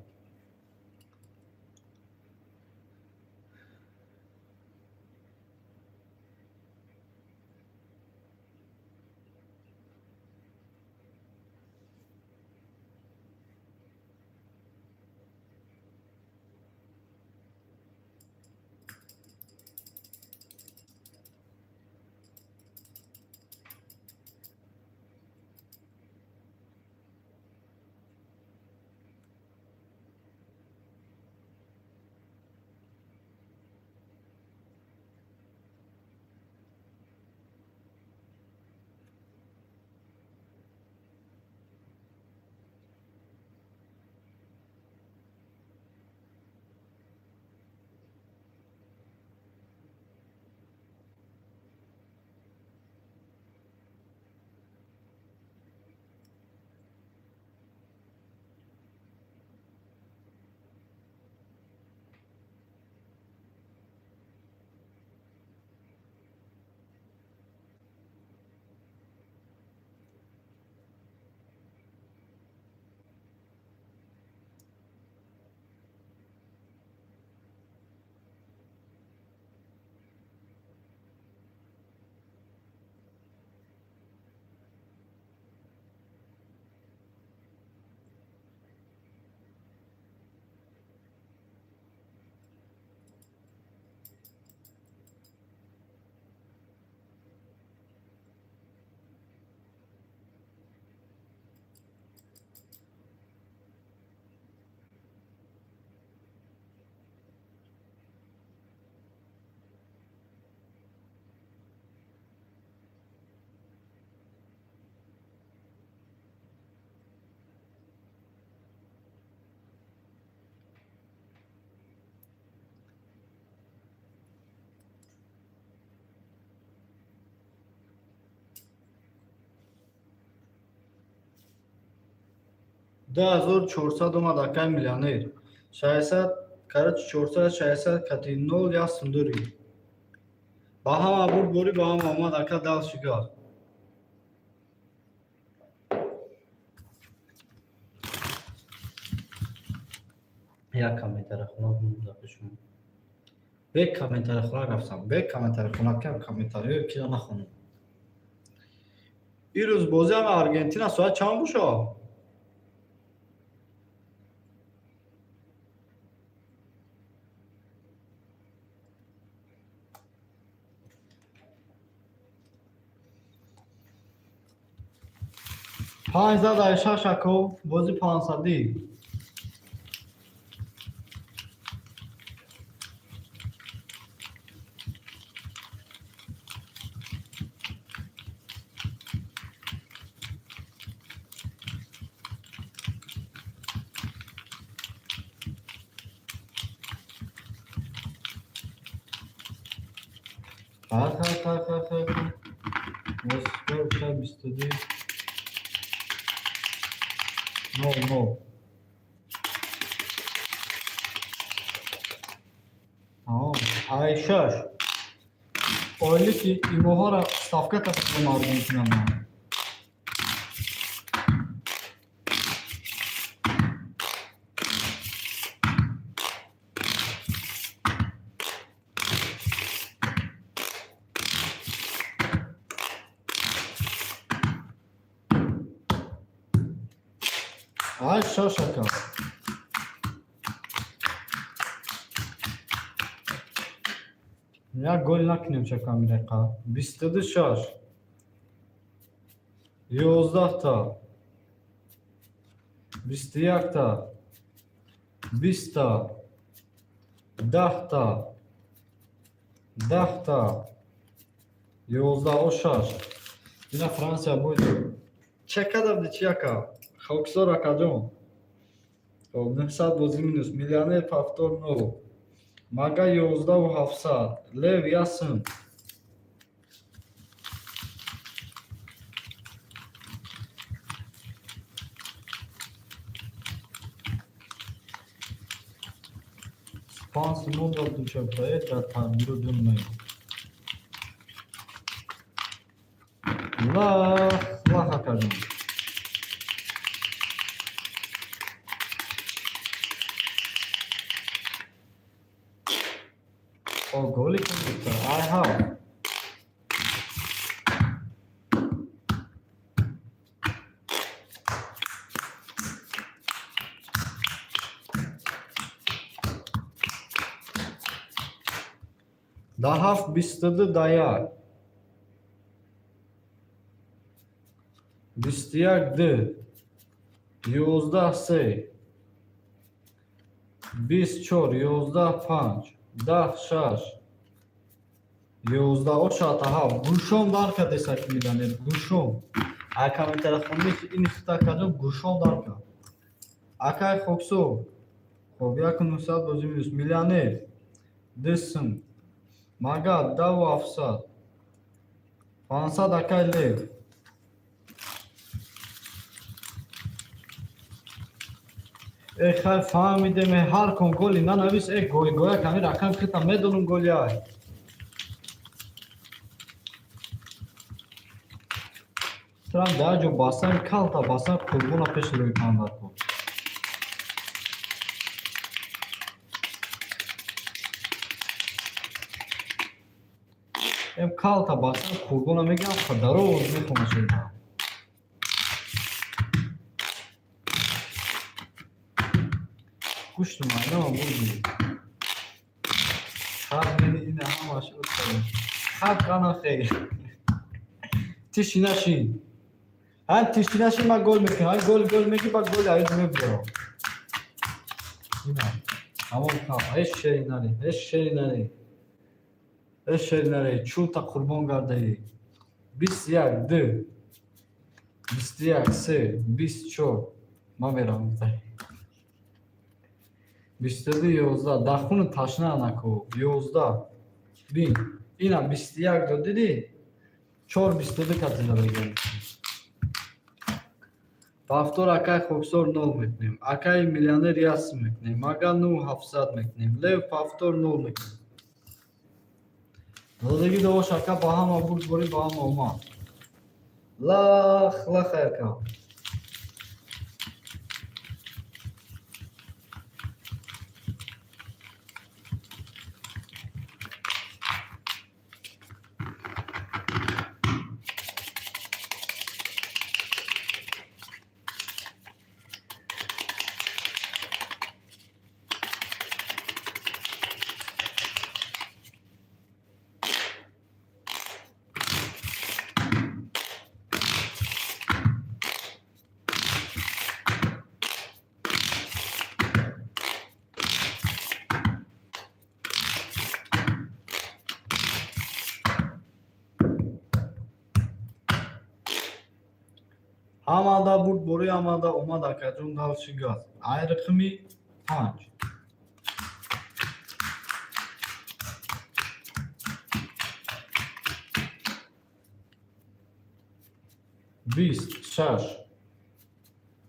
2400 омад, акай миллионер. 600, короче, 460 кати нол як сум дорӣ. Ба ҳама бурд борӣ, ба ҳама омад, ака, дал шикаст. Як комментария хона буда пешум. Бе комментария хона рафтам. Бе комментария хона кам комментариё кира нахонам. Ирӯз бозиам Аргентина соат чанд бошад? 5 зад ай 6, ако, бози 500-ӣ. Хай, хай, хай, хай, хай, хай. Москва 22:00. Тамом. Ай 6. Ойлики имоҳоро ставка кардам Аргентина. Ай 6, ака. Як гол накунем чакам дақиқа. 22 6. 11-та. 21-та. 20-та. 10-та. 10-та. 11 о 6. Ина Франсия буд. Ча кардам чи, ака? Хоксор, акаҷон. Хоб, 900 бози минус. Миллионер повтор нол. Мага 11 700. Лев ясм. Панс нол дуча проект дар тақдиру дунмай. Лах, лах, акаҷон. Да ҳафт 22 да 1, 21 д, 11 се, 24, 11 панҷ, 10 шаш, 11 ошата ҳафт. Гӯшом дар кардесак, миллионер, гӯшом. Ай комментария хонди, ин хита каҷо гӯшом дар кард. Акай Хоксо, хоб, 1 900 бози минус. Миллионер 2 сум, мага 10 700, 500. Акай Лев. Э, хай, фаҳмидем, э, ҳар кон голи нанавис, э, гой гояк ҳамин рақам хита медонум, голи ай. Трам дар ҷо бастан, калта бастан, қурбона пеши рӯи кан дар кор. Эм калта бастан, қурбона мегирам, дароз мехонаш. Ин гӯшту майдама бурди. Хаб мени ина ҳамаш хаб кана хел. Тиши нашин. Ҳан тиши нашин, ман гол мекунам. Ҳан гол гол меги, ба голи аид мебурам. Ина. Ҳамон хаб. Ҳеч шери наре, ҳеч шери наре. Ҳеч шери наре. Чулта қурбон гардаӣ. 21 д. 21 се, 24. Ман мерам. 22, 11. Дар хуни ташна нако. 11. Бин. Ина 21 до дидӣ? Чор 22 катида мегирем. Повтор, акай Хоксор, нол мекунем. Акай миллионер, яс мекунем. Ага, ну 700 мекунем. Лев, повтор нол мекунем. Додагӣ довош, ака, ба ҳама бурд борӣ, ба ҳама омад. Лах лах, ака. Ҳамада бурд борӣ, ҳамада омад, акаҷон, дальше газ. Ай рақами панҷ. 20 шаш,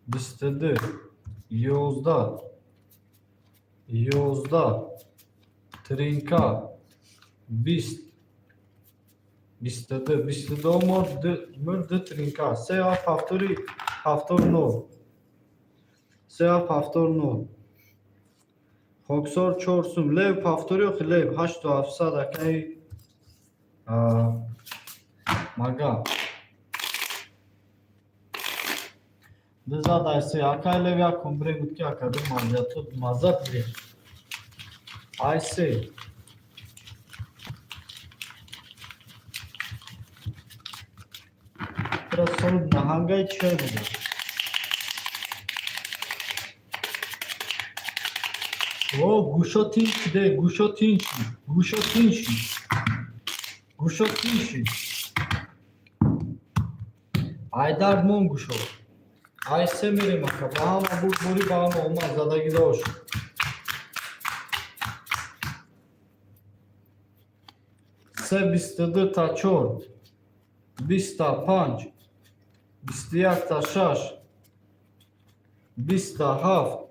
22, 11, 11, тринка, 20, 22, 22 мор ду тринка, се ҳафт ҳафтори ҳафтор нол, се ҳафт ҳафтор нол. Хоксор, 4 сум. Лев, повтори, охи, лев, 8700. Акаи мага дизад ай се. Акай лев, як комбре буд, ки акаду маззато маззат бирем. Ай се. Тра соли наҳангаи чай буда. О, гӯшо тинч де, гӯшо тинчи, гӯшо тинчи, гӯшо тинчи. Айдард мон гӯшо. Ай се мерем, ака, ба ҳама бурд борӣ, ба ҳама омад, задагӣ дошт. Се 22 та 4, 20 та 5, 21 та 6, 20 та 7,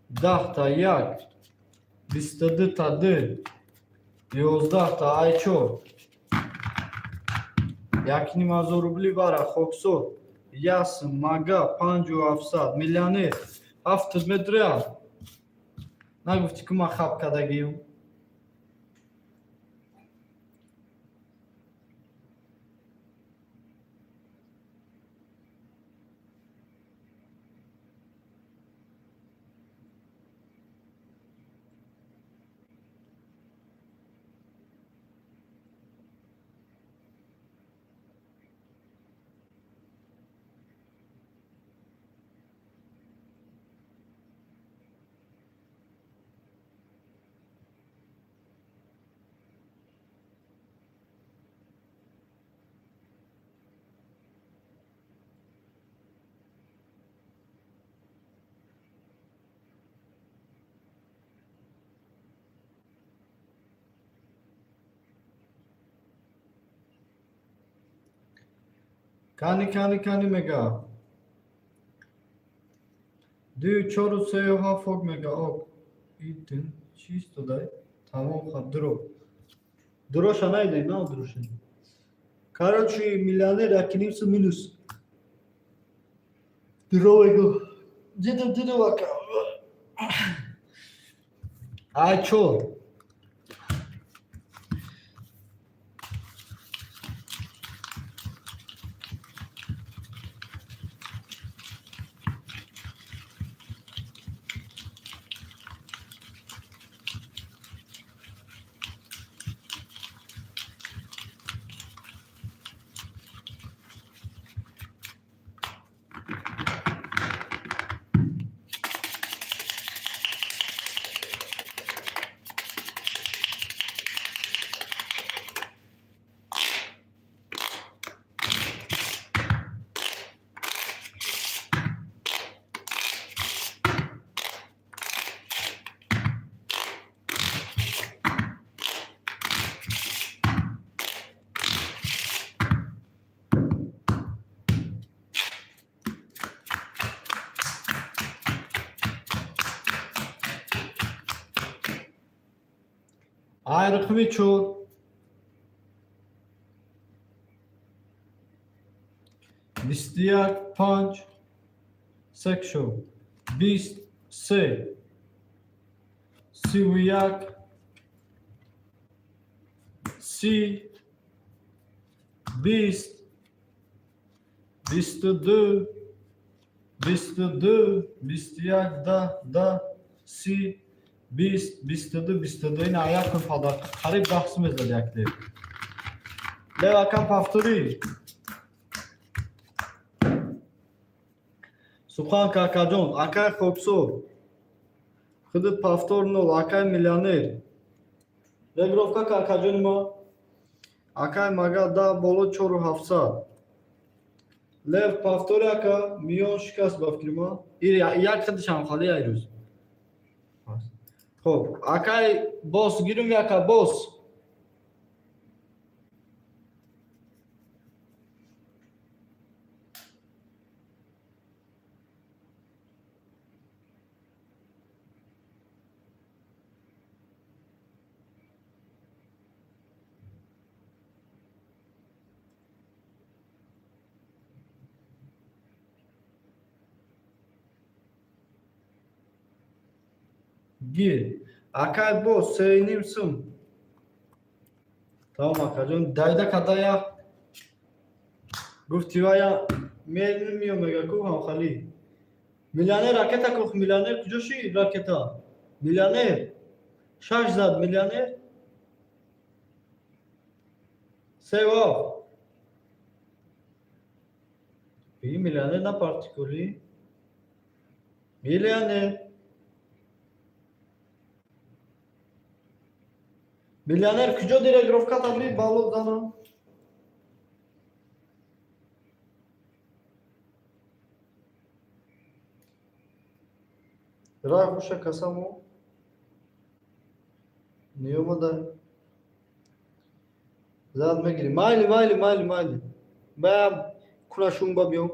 10 та 1, 22 та ду, 11 та ай 4. 1,5 ҳазор рубли бара. Хоксор, ясм, мага, 5700. Миллионер, ҳафтод метря. Нагуфтӣ, ки ман хаб кардагиюм. Кани, кани, кани мега. Дую, чору, сею, ҳафт, ок мега, ок. Итин, чӣ истодай? Тамом, хаб, дуро. Дуроша найдем, на дуроша. Короче, миллионер якиним сум минус. Дуро мегу. Дидум, дидум, ака. Ай, чор. Ай, рақами чор. 21, панҷ, сек шо. 20, се. 31, 30, 20, 22, 22, 21, 10, 10, 30, 20, 22, 22. Ина якун подарка. Қариб 10 сум мезад як лев. Лев акам повтори. Сухан какаҷон, акай хоксор. Худи повтор нол, акай миллионер. Регровка какаҷони мо. Акай мага да боло чору ҳафтсад. Лев повтори ака, миён шикаст ба фикри ма. Ир як худишам хали ай рӯз. Хоб, акай бос гирум яка бос. Гир. Акай бос, сеюним сум. Тамом акаҷон, дайда кадая. Гуфти вая меё мега ку ҳамхали. Миллионер ракета кух, миллионер куҷо шид ракета? Миллионер. Шаш зад миллионер. Сева. И миллионер на партикули. Миллионер. Миллионер куҷо дирегровка табри бало занам? Ра хуша касамо. Ниёмада. Зад мегири. Майли, майли, майли, майли. Ба кунашун ба биём.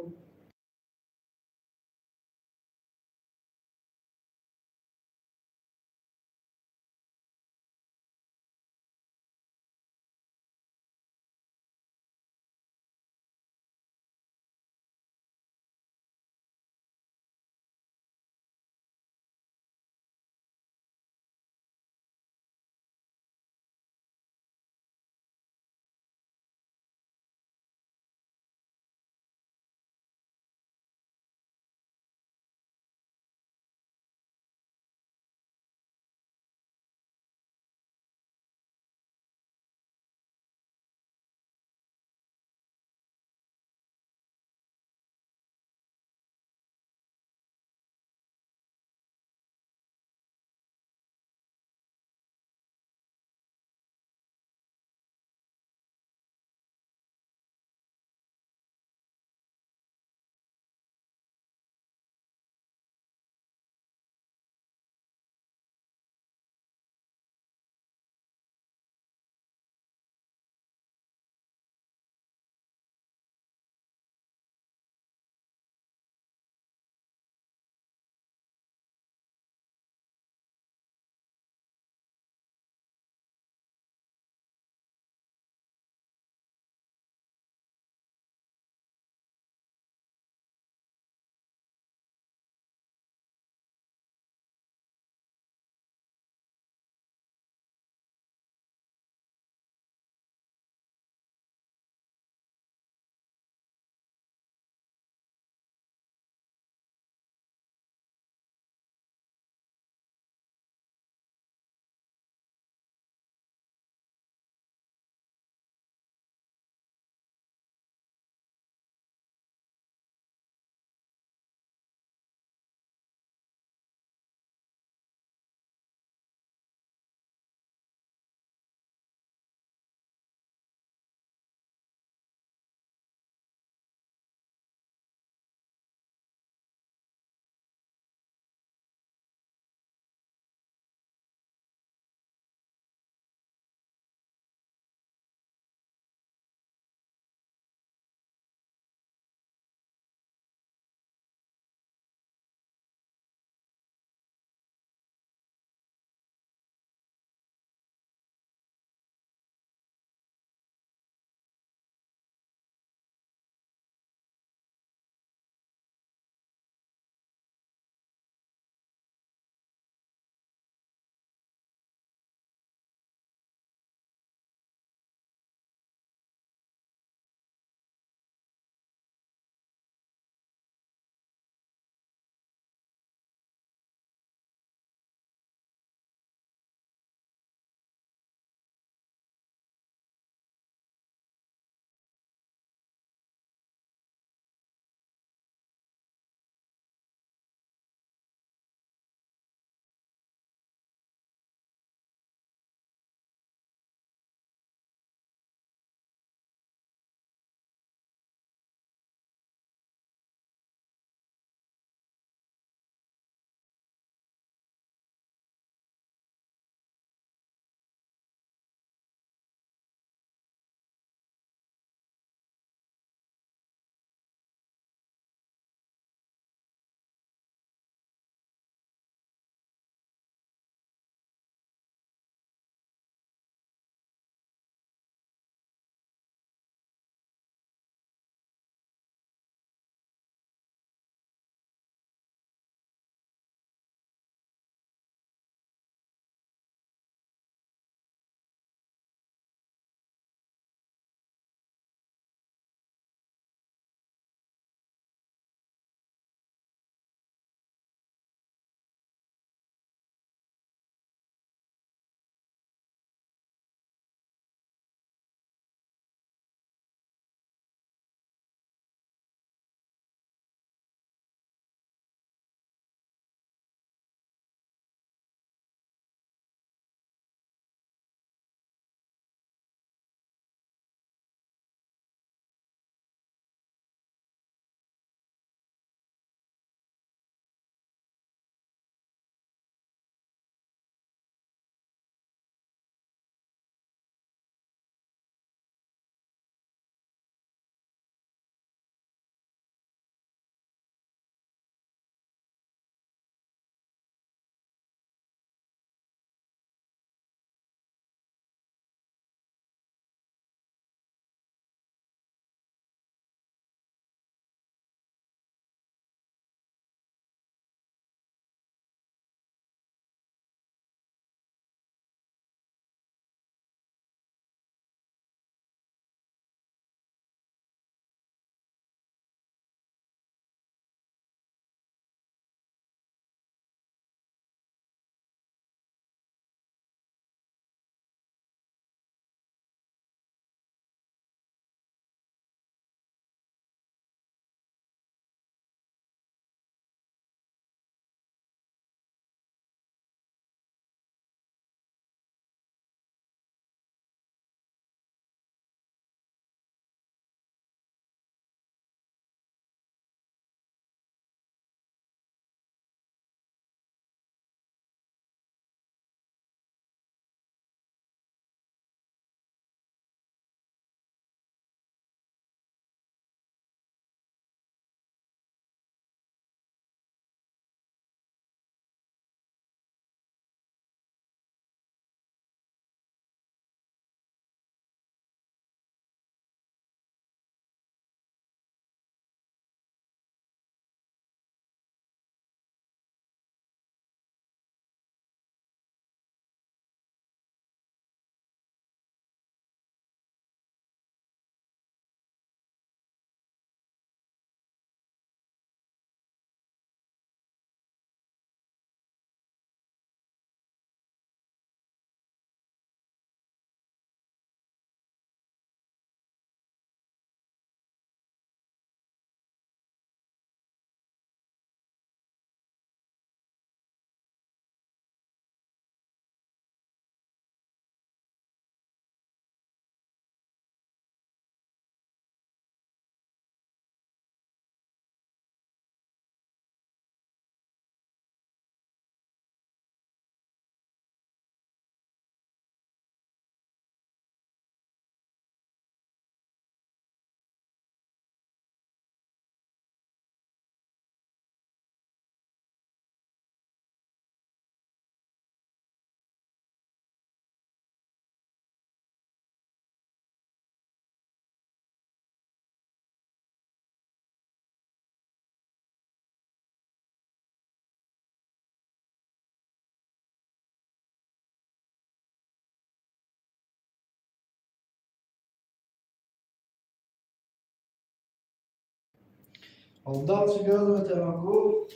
Дальше газ метавон ку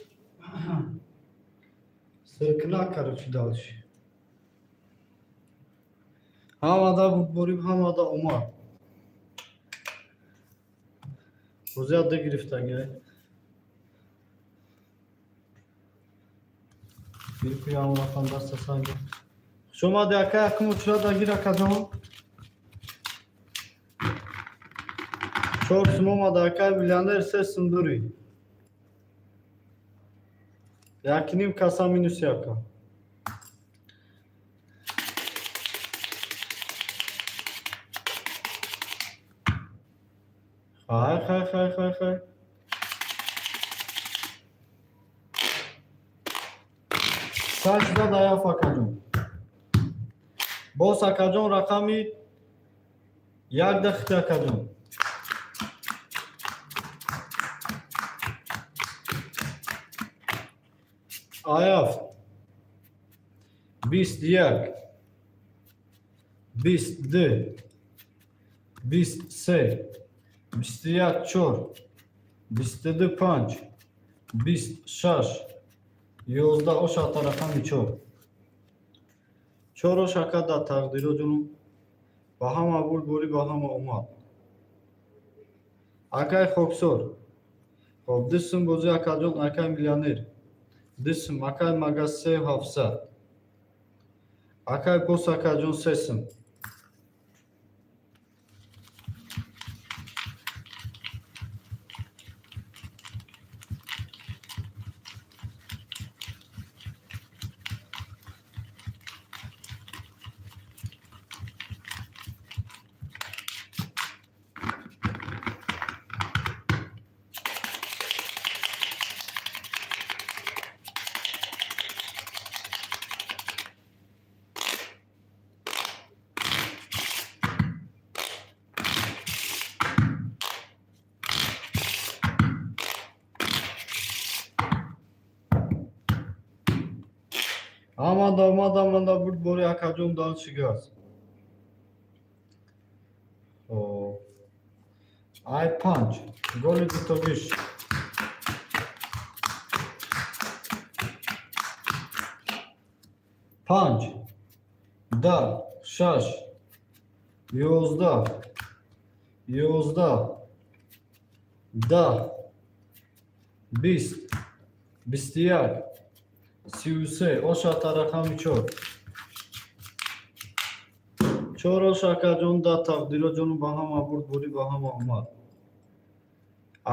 сиркна, короче, дальше. Ҳамада бурдборӣ, ҳамада омад. Бозият ду гирифтагӣ. Биркуям рақам даста санги. Хуш омадӣ, ака, якум очрат дагир, акаҷон. Чор сум омада, акай миллионер, се сум дурӣ. Якним каса минус яка. Хай, хай, хай, хай, хай. Шаш зад аяф, акаҷон. Боз, акаҷон, рақами як дақиқа, акаҷон. Аяфт 21, 22, 23, 21 чор, 22 панҷ, 26, 11 ошата рақами чор. Чор ошака дар тақдиро ҷунум. Ба ҳама бурдборӣ, ба ҳама омад. Акай хоксор. Хоб, ду сум бозӣ, акаҷон, акай миллионер. Ду сум, акай магаз се ҳафтсад. Акай бос, акаҷон, се сум. Омада, омада, омада, бурдбори, акаҷон, дальше газ. Хоб. Ай панҷ. Голи дутогиш. Панҷ, 10, шаш, 11, 11, 10, 20, 21, 33, ошата рақами чор. Чор ош, акаҷон, да тақдиро ҷону, ба ҳама бурдборӣ, ба ҳама омад.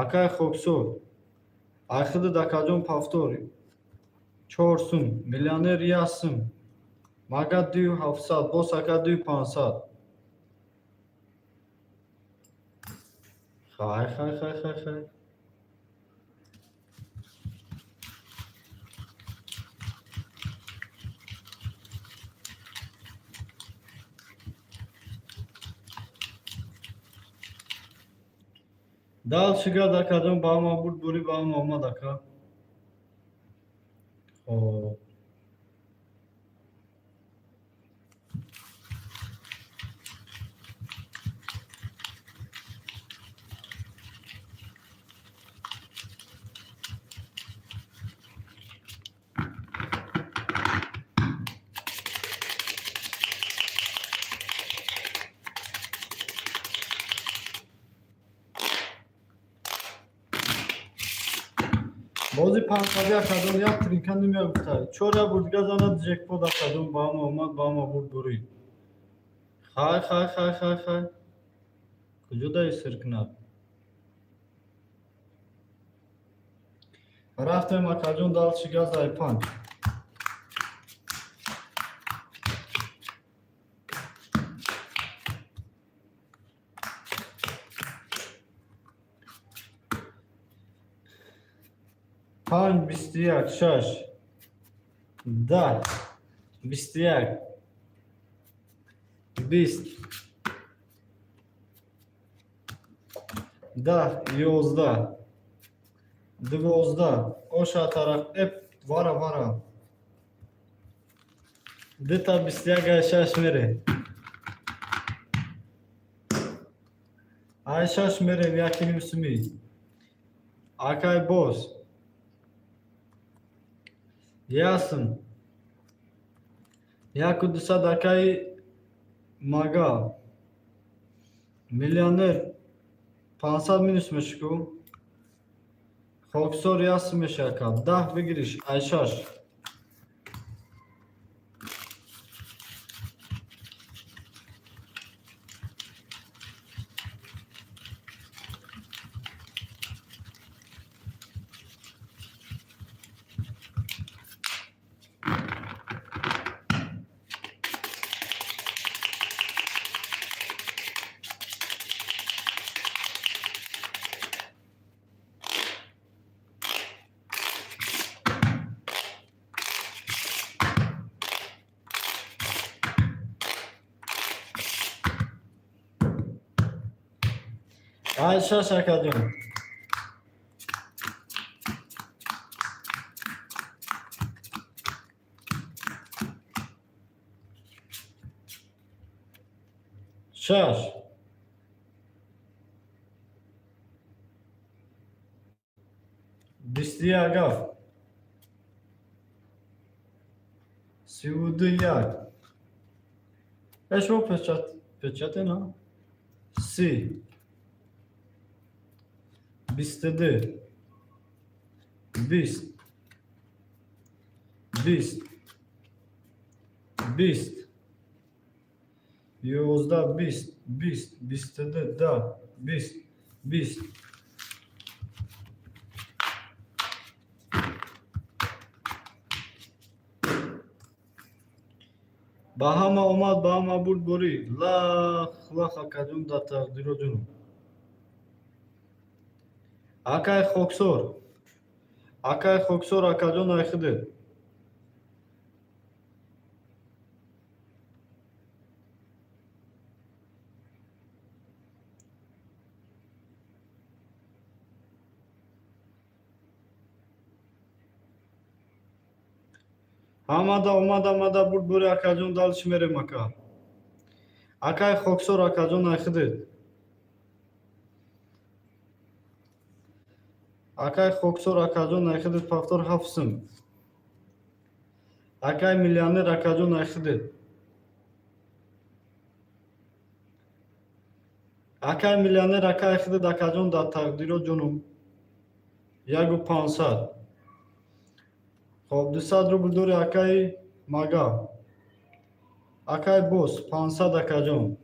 Акай хоксор. Айхидид, акаҷон, повтор. Чор сум. Миллионер як сум. Мага дую ҳафтсад, боз ака дую пансад. Хай, хай, хай, хай, хай. Дальше газ, акаҷон, ба ҳама бурдборӣ, ба ҳама омад, ака. Хоб. Бози панҷсади, акаҷон, як тринка намегуфта. Чор я бурдига занад ҷекпот, акаҷон, ба ҳама омад, ба ҳама бурд бурид. Хай, хай, хай, хай, хай. Куҷо даи сир кунад? Рафтем, акаҷон, дальше газ ай панҷ. Панҷ, 21, шаш, 10, 21, 20, 10, 11, 12, оша тараф, эп, вара, вара. Дута 21 ай шаш мере. Ай шаш мерем, яки ним суми. Акай боз ясм 1200. Акаи мага миллионер 500 минус меши ку. Хоксор ясм меша, ака, 10 выигрыш ай шаш. Ай шаш, акаҷон. Шаш, 21, ҳафт, 32, як. Эшмо печать печать на 30, 22, 20, 20, 20, 11, 20, 20, 22, 10, 20, 20. Ба ҳама омад, ба ҳама бурдборӣ. Лах лах, акаҷон, дар тақдиро ҷунум. Акай хоксор, акай хоксор, акаҷон, айхидед. Ҳамада омад, ҳамада бурдборӣ, акаҷон. Дальше мерем, ака. Акай хоксор, акаҷон, айхидед. Акай хоксор, акаҷон, айхидед. Повтор ҳафт сум. Акай миллионер, акаҷон, айхидед. Акай миллионер, ака, айхидед, акаҷон, дар тақдиро ҷонум. 1500. Хоб, 200 рубл дори, акаи мага. Акай бос 500, акаҷон.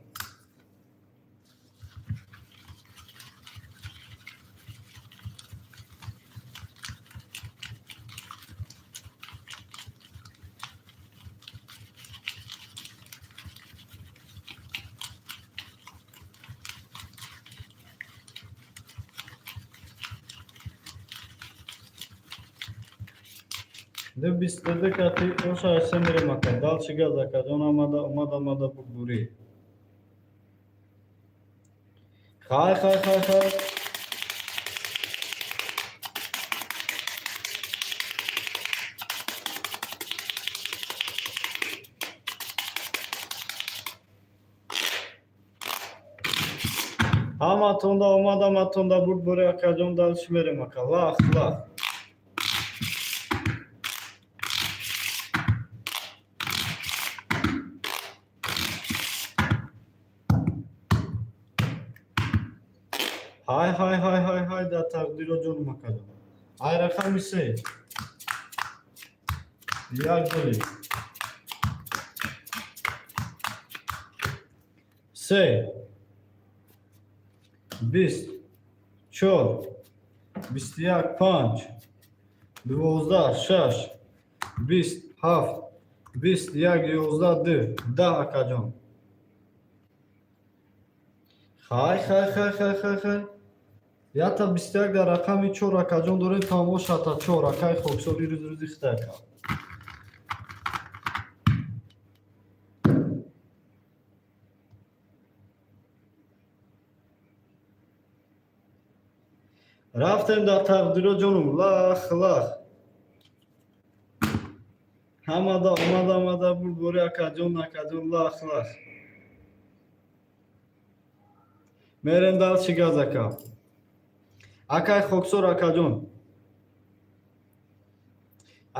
Ду 22 кати оша айса мерем, ака. Дальше газ, акаҷон. Омада омад, омада бурдборӣ. Хай, хай, хай, хай. Ҳаматонда омад, ҳаматонда бурдборӣ, акаҷон. Дальше мерем, ака. Лах лах. Ҳай, ҳай, ҳай, ҳай, ҳай, дар тақдиро ҷонум, акаҷон. Ай рақами се як голи се, 20, чор, 21, панҷ, 12, шаш, 20, ҳафт, 21, 11, ду, 10, акаҷон. Хай, хай, хай, хай, хай, хай. Ята 21 дар рақами чор, акаҷон, дорем. Тамошата чор, акай хоксори, рӯз рӯзи хита, ака. Рафтем дар тақдиро ҷонум. Лах лах. Ҳамада омад, омада бурдборӣ, акаҷон, акаҷон, лах лах. Мерем дальше газ, ака. Акай Хоксор акаҷон.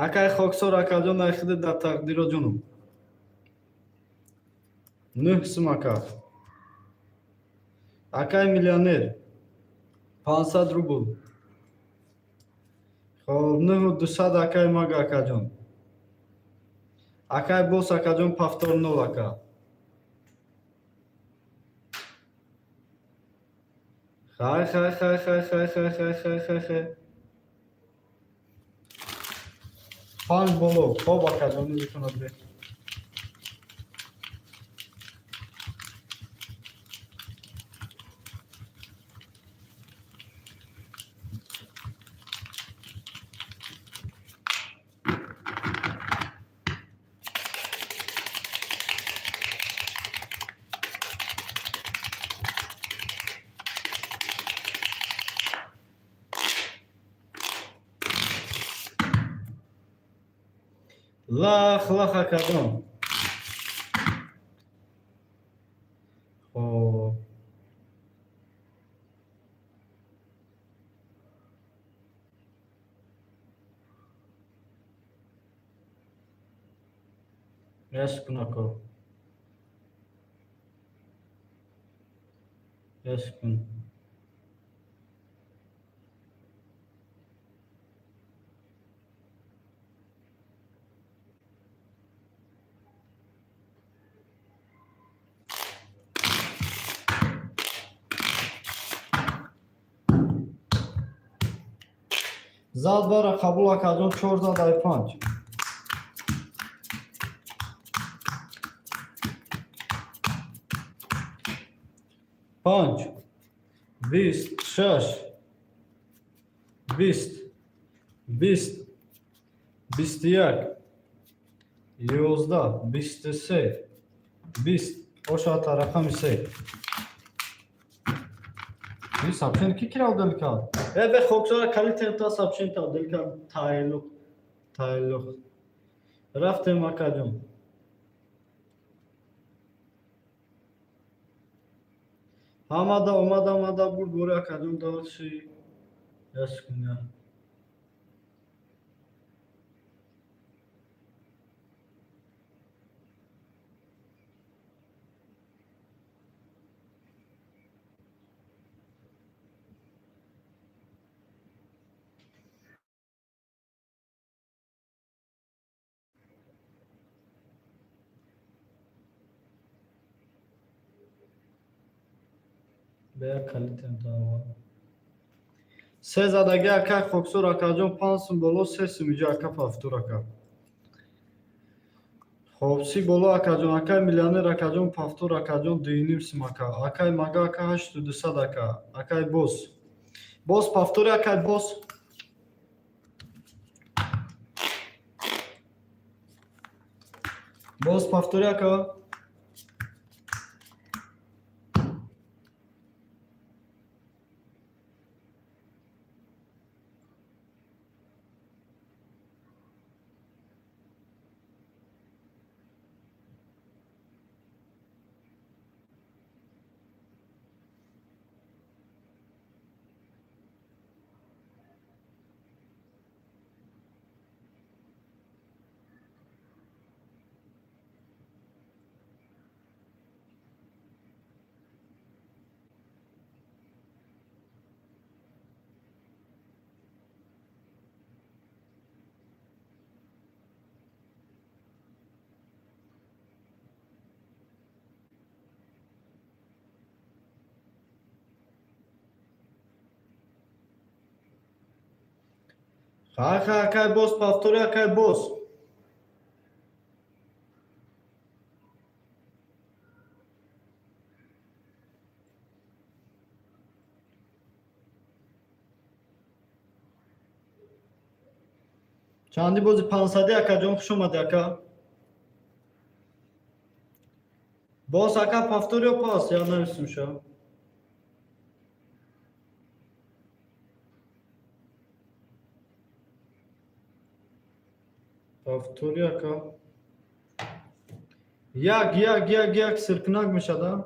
Акай Хоксор акаҷон, айхида дар тақдиро ҷонум. 9 сум ака. Акай миллионер 500 рубл. Хоб, 9200 акай мага акаҷон. Акай бос акаҷон, повтор нол ака. Хай, хай, хай, хай, хай, хай, хай, хай, хай, хай. Панҷ боло. Хоб, акаҷон, метавонад бе. Лах, лах, акаҷон. Хоб. Як секунд, ака. Як секунд. Зад бара қабул, акаҷон, чор зад ай панҷ. Панҷ, 26, 20, 20, 21, 11, 23, 20, ошата рақами се. Ин сообщение ки кира удалить кард? Э, бе хоксора кали та сообщение та удалить кард. Тайлуқ, тайлуқ. Рафтем, акаҷон. Ҳамада омада, омада бурд бори, акаҷон, дальше. Як секунд. Бе як калитем та. Се задаги, ака Хоксор акаҷон, 5 сум боло, 3 сум иҷа, ака, повтор, ака. Хоб, 30 боло, акаҷон, акай миллионер акаҷон, повтор, акаҷон, 2,5 сум, ака. Акай мага, ака, 8200, ака. Акай бос. Бос повтори, акай бос. Бос повтори, ака. Хай, хай, акай бос, повтори, акай бос. Чанди бози пансади, акаҷон, хуш омадӣ, ака. Бос, ака, повтор ё пас? Я нависум ша. Повтори, ака. Як, як, як, як сиркнак мешад, а?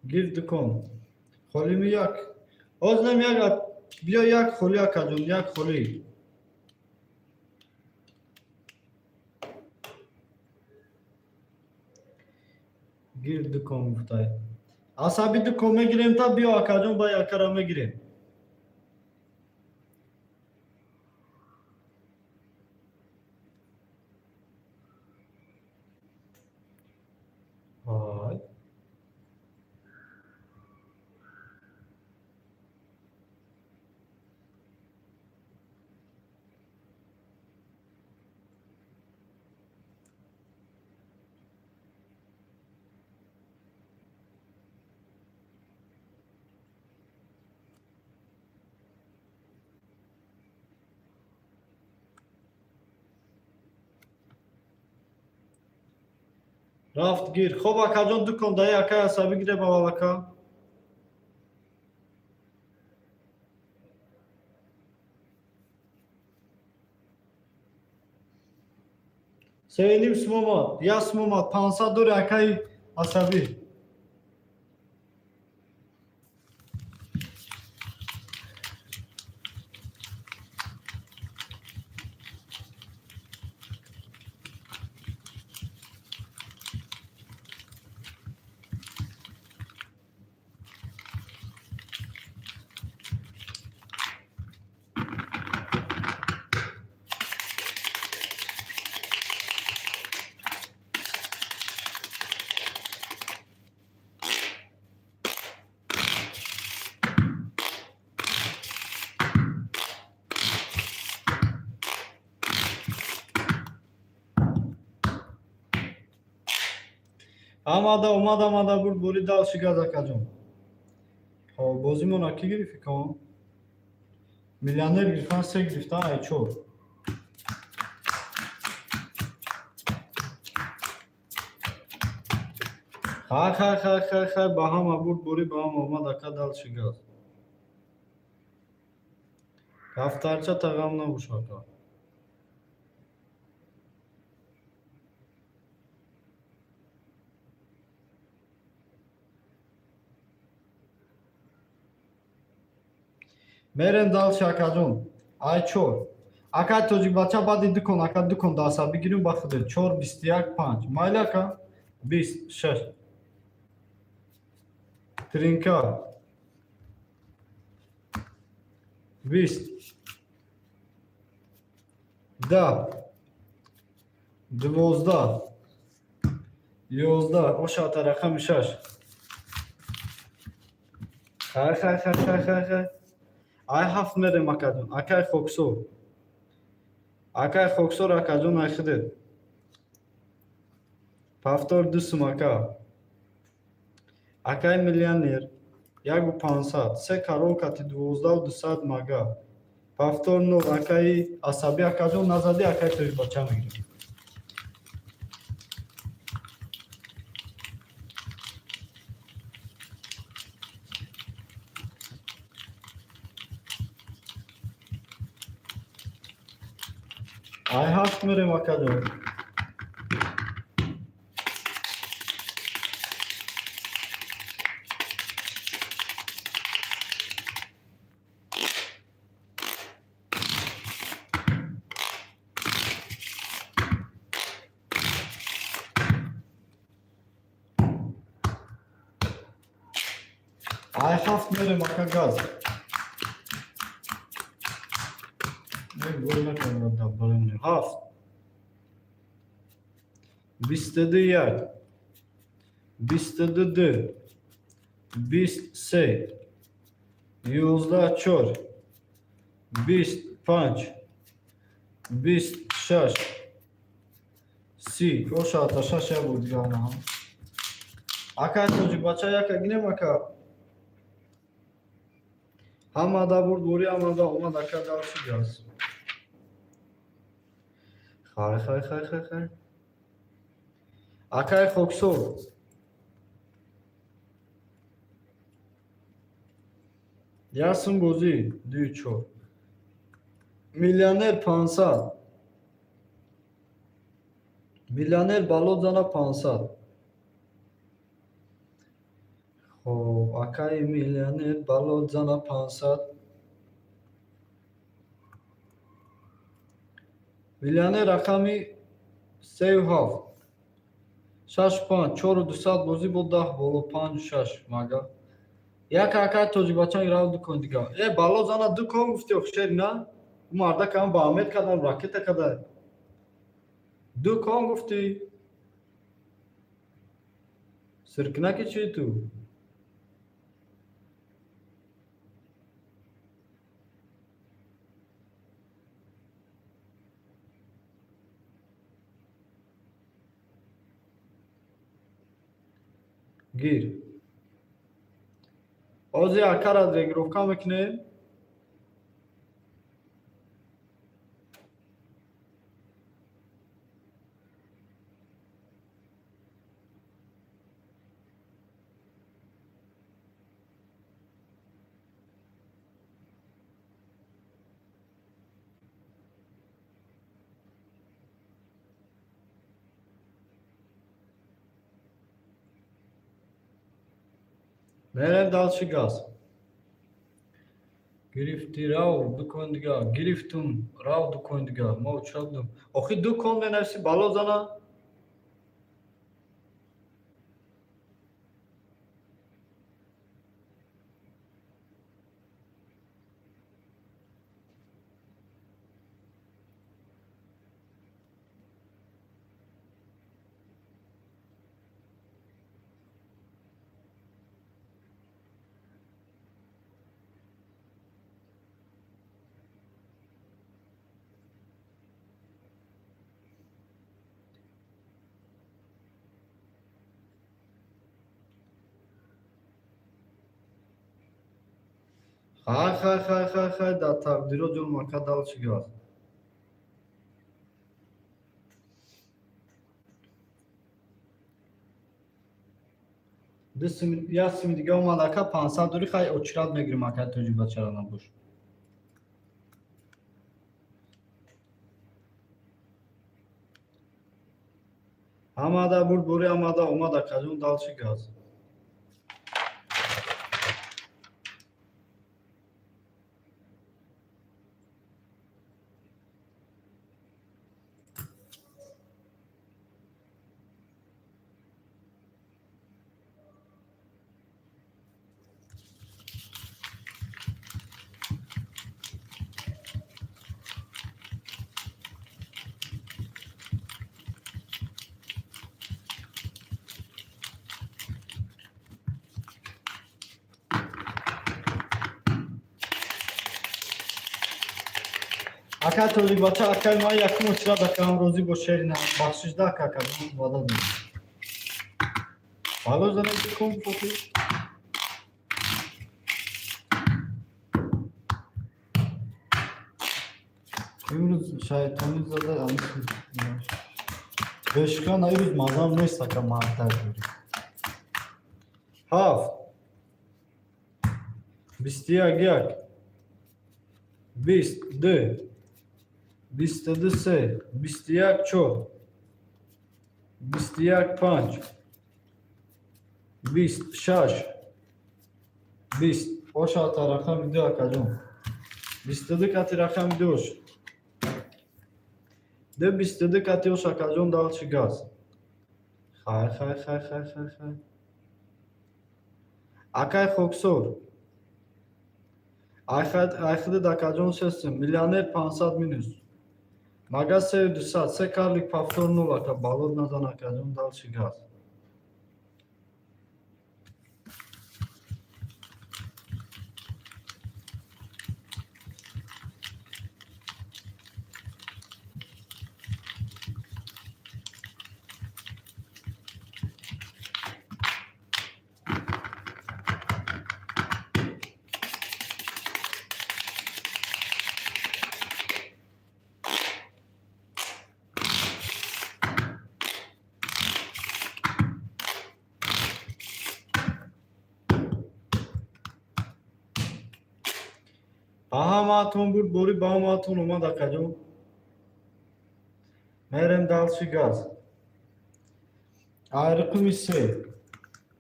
Гир, дукон холими як ҳозирам, як биё, як холи, акаҷон, як холи. Гир, дукон гуфтай, асаби дукон мегирем, та биё, акаҷон, ба якара мегирем. Ҳай, рафт, гир. Хоб, акаҷон, дукон даи акай асабӣ гирем аввал, ака. Сеним сум омад, як сум омад, 500 дори, акаи асабӣ. Омада, омада, омада, бурд, бури, дальше газ, акаҷон. Хоб, бозимона кӣ гирифти кон? Миллионер гирифтан, се гирифтан, ай чор. Хай, хай, хай, хай, хай, ба ҳама бурд, бури, ба ҳама омад, ака, дальше газ. Дафтарча тағам набош, ака. Мерем дальше, акаҷон. Ай чор. Ака тоҷикбача, баъди дукон, ака, дукон даса бигирем ба худе. Чор, 21, панҷ. Майли, ака? 20, шаш. Тринка. 20. 10. 12. 11. Ошата рақами шаш. Хай, хай, хай, хай, хай, хай. Ай ҳафт мерем, акаҷон. Акай хоксор. Акай хоксор, акаҷон, ай худет. Повтор ду сум, ака. Акай миллионер. Яку 500. Се король кати 12 200 мага. Повтор нол, акаи асабӣ, акаҷон, назади, акаи тоҷикбача мегирем. Ай ҳафт мерем, акаҷон. Ай ҳафт мерем, ака, газ. Гол накардам. Ҳафт. 22 як. 22 ду. 23. 11 чор. 25. 26. 30. Ошата шаш як буд дигар. Ака тоҷикбача, яка гирем, ака. Ҳамада бурд, бури, ҳамада омад, ака, дальше газ. Хай, хай, хай, хай, хай. Акай хоксор. Як сум бозӣ, дуи чор. Миллионер 500. Миллионер бало зана 500. Хоб, акаи миллионер балот зана 500. Миллионер рақами сею ҳафт. Шаш панҷ, чору дусад бозӣ бо 10 боло, панҷу шаш мага. Як акаи тоҷикбачаи рав ду кон дига. Э, бало зана ду кон гуфти охшери на? Ӯ мардакам ба Амед кардам, ракета када. Ду кон гуфтӣ. Сиркинаки чӣ ту? Гир. Ҳозир акара регировка мекунем. Мерем дальше газ. Гирифтӣ, рав ду кон дига. Гирифтум, рав ду кон дига. Ма учрадум. Охи ду кон менависи бало зана. Хай, хай, хай, хай, хай, дар тақдиро ҷон мака дальше газ. Ду сими, як сими дига омад ака, 500 дори, хай очират мегирим ака тоҷикбачара набош. Ҳамада бурд бори ҳамада омад акаҷон дальше газ. Ака тоҷикбача, акаи ман якум очират акаам розӣ бо шерина. Бахшишда ака, ака, ваъда додам. Бало зана ду кон фохи. Имрӯз шайтонӣ зада бешкан имрӯз мазам нест ака мардак дорӣ. Ҳафт. 21 як. 20 ду. 22 се. 21 чор. 21 панҷ. 20 шаш. 20. Ошата рақами ду акаҷон. 22 кати рақами ду ош. Ду 22 кати ош акаҷон дальше газ. Хай, хай, хай, хай, хай, хай. Акай хоксор. Айхидид акаҷон шестем. Миллионер 500 минус. Мага сею дусад. Се карлик повтор нул ака. Балод назан акаҷон дальше газ. Ба ҳамаатон бурд бори, ба ҳамаатон омад акаҷон. Мерем дальше газ. Ай рақами се.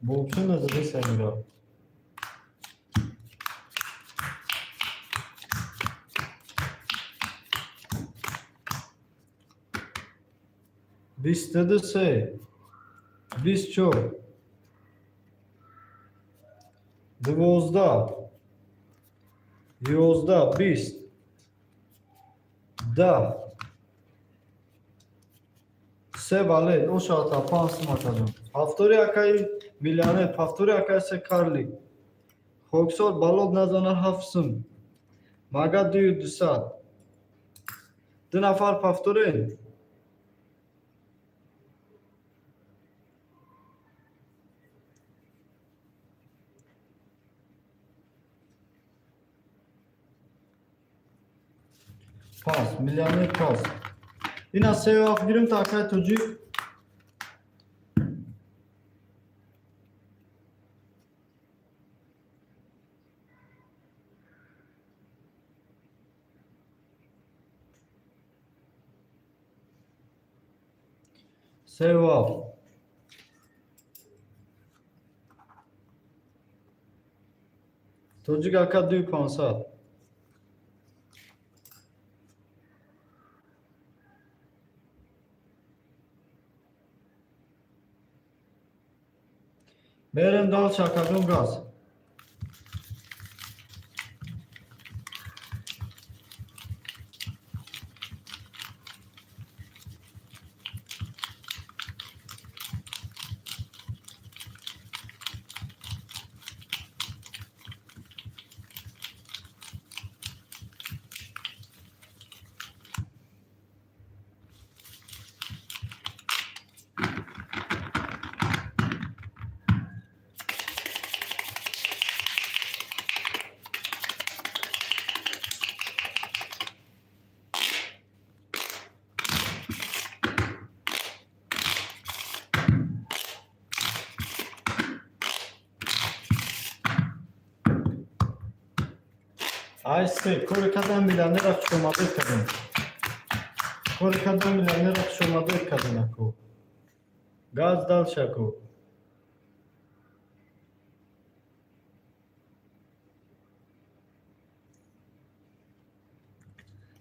Вообще назади самира. 23, 24, 12, 11, 20, 10, се валет, ошата панҷ сум, акаҷон. Ҳафтори акаи миллионер, ҳафтори акаи се карлик. Хоксор балод назана, 7 сум. Мага дую дусад. Ду нафар повторен. Пас, миллионер пас. Ина се вақт гирем та акаи тоҷик. Се вақт. Тоҷик ака дуи 500. Мерем дальше, акаҷон, газ. Ай се, коре кардам, миллионера хушомадед кардем. Коре кардам, миллионера хушомадед кардем, ако. Газ дальше, ако.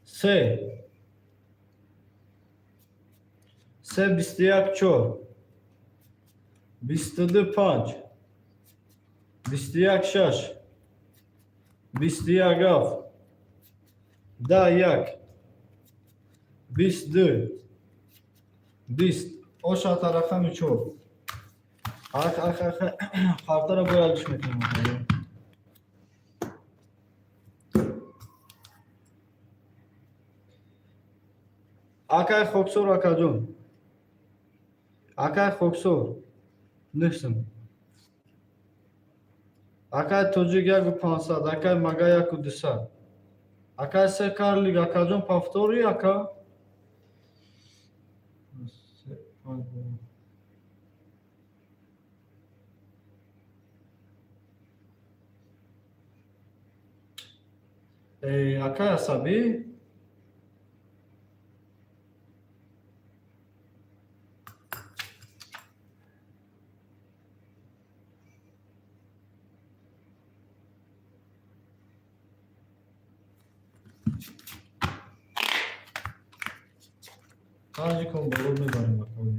Се. Се 21 чор. 22 панҷ. 21 шаш. 21 ҳафт. 10 як. 22. 20. Ошата рақами чор. Ах, ах, ах, қартара бояд гӯш мекунем. Акай Хоксор, акаҷон. Акай Хоксор. 9 сум. Акай тоҷик яку 500, акай мага яку дусад. Акай се карлик, акаҷон, повтори, ака. Се, панҷ, акай асабӣ? Панҷи кон боло мебарем, акаҷон.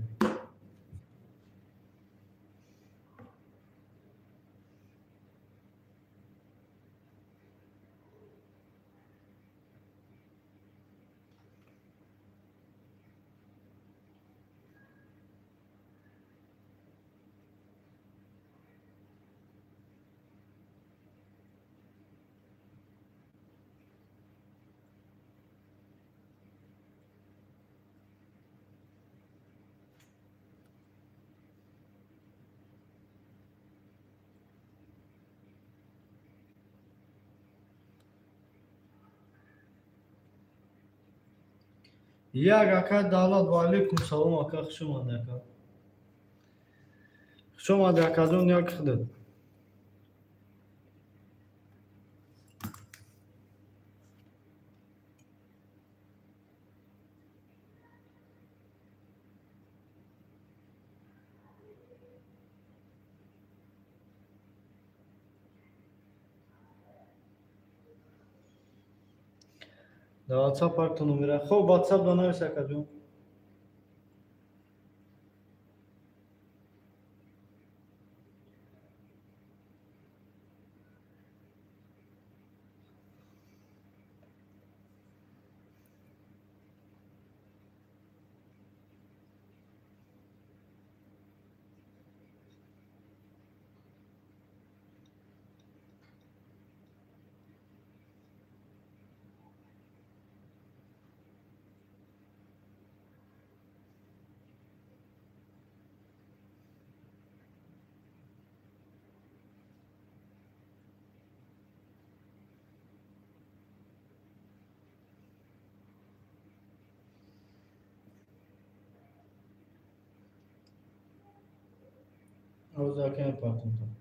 Як ака Давлат, ва алейкум салом, ака, хуш омадӣ, ака. Хуш омадӣ, акаҷон, як худат. Дар WhatsApp парту номера. Хоб, WhatsApp да навис, акаҷон. Ҳозир акаем партумтон.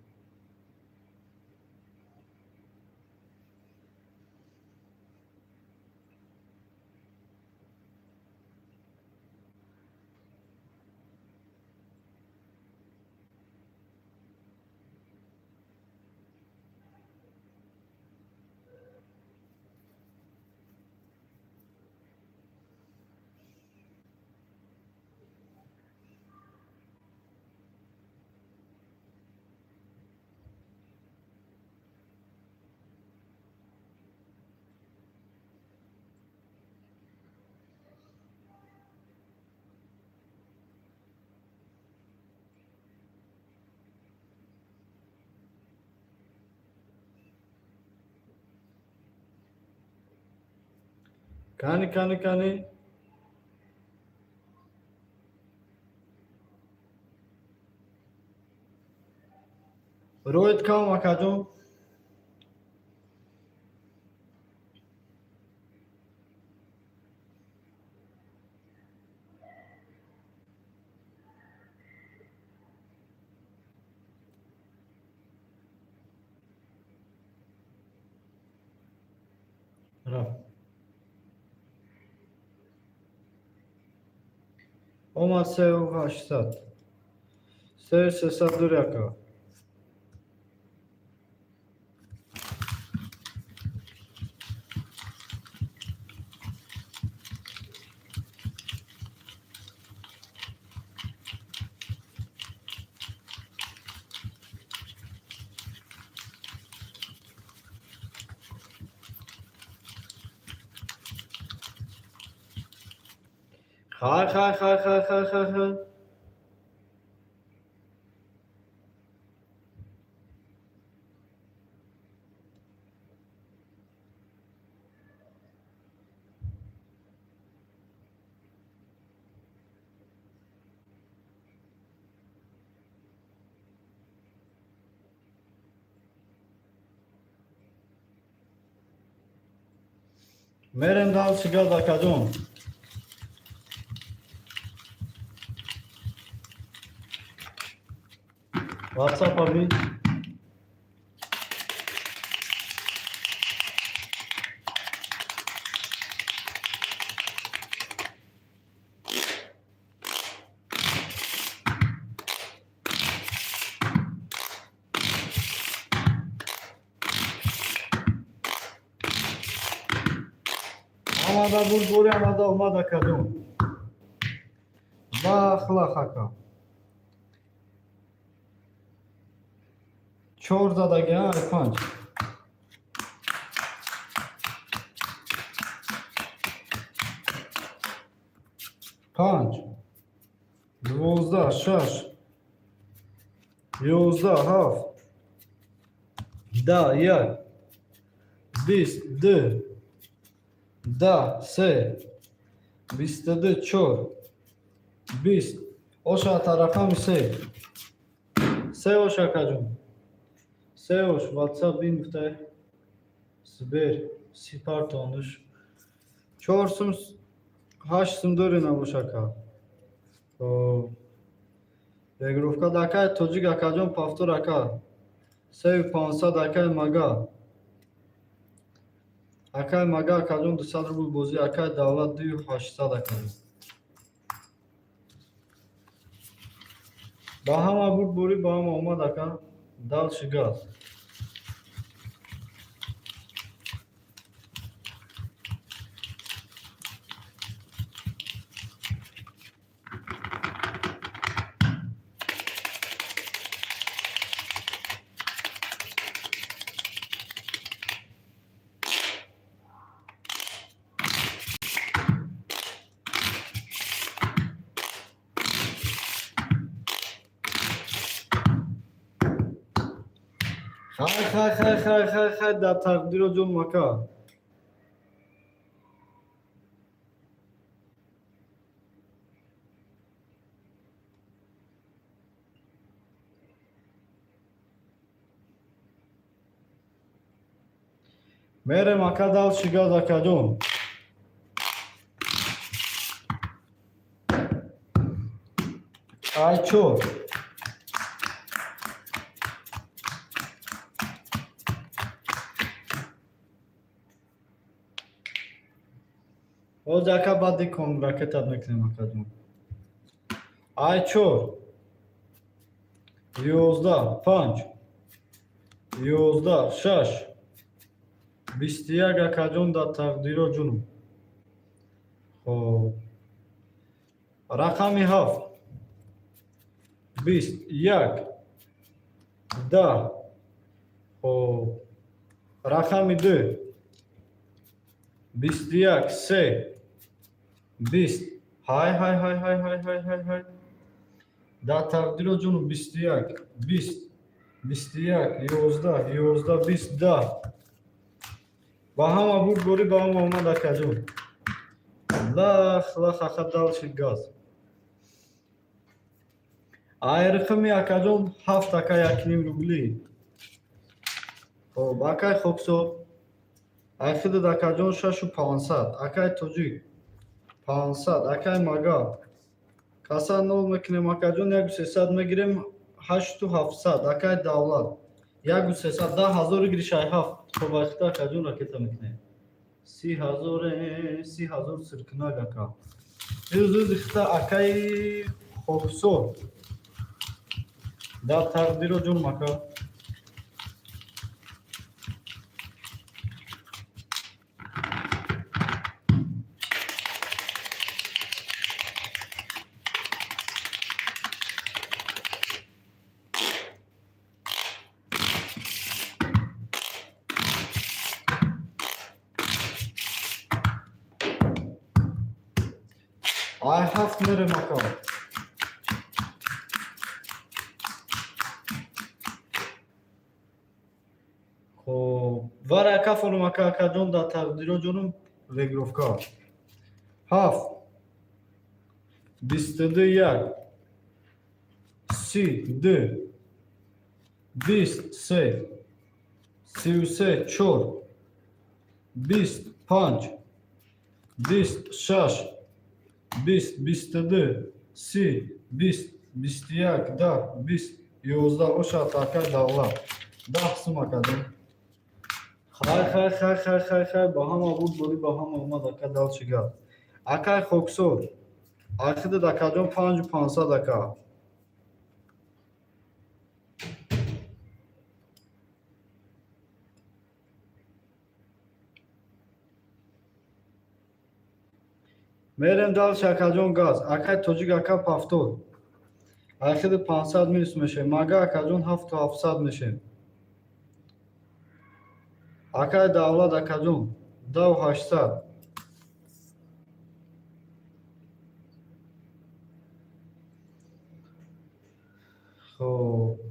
Кани, кани, кани. Роид кам, акаҷон. Рафт. Омад сеу ҳаштсад. Сеу сесад дури, ака. Хай, хай, хай, хай, хай, хай, хай. Мерем дальше газ, акаҷон. WhatsApp abi. Омада буд бори, омада омад, акаҷон. Лах лах, ака. Чор задаги, ай панҷ. Панҷ. 12, шаш. 11, ҳафт. 10, як. 20, ду. 10, се. 22, чор. 20. Оша рақами се. Се ош, акаҷон. Се ош, WhatsApp бин гуфтай. Сбер, сипартонуш. Чор сум, ҳашт сум дори набош, ака. Регировка дакай тоҷик, акаҷон, повтор, ака. Сею пансад, акай мага. Акай мага, акаҷон, 200 рубл бозӣ, акай давлат дую ҳаштсад, акаҷон. Ба ҳама бурд борӣ, ба ҳама омад, ака. Дальше газ. Хай, хай, хай, хай, хай, хай, дар тақдиро ҷон мака. Мерем, ака, дальше газ, акаҷон. Ай чор. Ҳозир, ака, баъди кон ракетат мекунем, акаҷон. Ай чор. 11, панҷ. 11, шаш. 21, акаҷон, дар тақдиро ҷунум. Хоб. Рақами ҳафт. 20, як. 10. Хоб. Рақами ду. 21, се. 20. Ҳай, ҳай, ҳай, ҳай, ҳай, ҳай, ҳай, ҳай. Дар тақдиро ҷунум 21, 20, 21, 11, 11, 20, 10. Ба ҳама бурдборӣ, ба ҳама омад, акаҷон. Лах, лах, ака, дальше газ. Ай рақами, акаҷон, ҳафт, ака, 1,5 рубли. Хоб, акай Хоксор. Ай хидад, акаҷон, 6500. Акай Тоҷик 500. Акай Мага. Каса нол мекунем, акаҷон, 1300 мегирем, 8700. Акай Давлат. 1300, 10 000 гириш ай ҳафт. Хоб, айхита, акаҷон, ракета мекунем. 30 000, 30 000 сиркунак, ака. Рӯзи хита, акаи Хоксор. Дар тақдиро ҷонум, ака. Ай ҳафт мерем, ака. Хоб, вара ака форум, ака, акаҷон, дар тақдиро ҷонум регировка. Ҳафт. 22, як. 32. 20, се. 33, чор. 20, панҷ. 20, шаш. 20, 22, 30, 20, 21, 10, 20, 11, ошат, ака Давлат. 10 сум, акаҷон. Хай, хай, хай, хай, хай, хай, ба ҳама бурдборӣ, ба ҳама омад, ака, дальше гап. Акай Хоксор. Ахидад, акаҷон, 5500, ака. Мерем дальше, акаҷон, газ. Акай Тоҷик, ака, повтор. Ахиди 500 минус мешем. Мага, акаҷон, 7700 мешем. Акай Давлат, акаҷон, 10800. Хоб.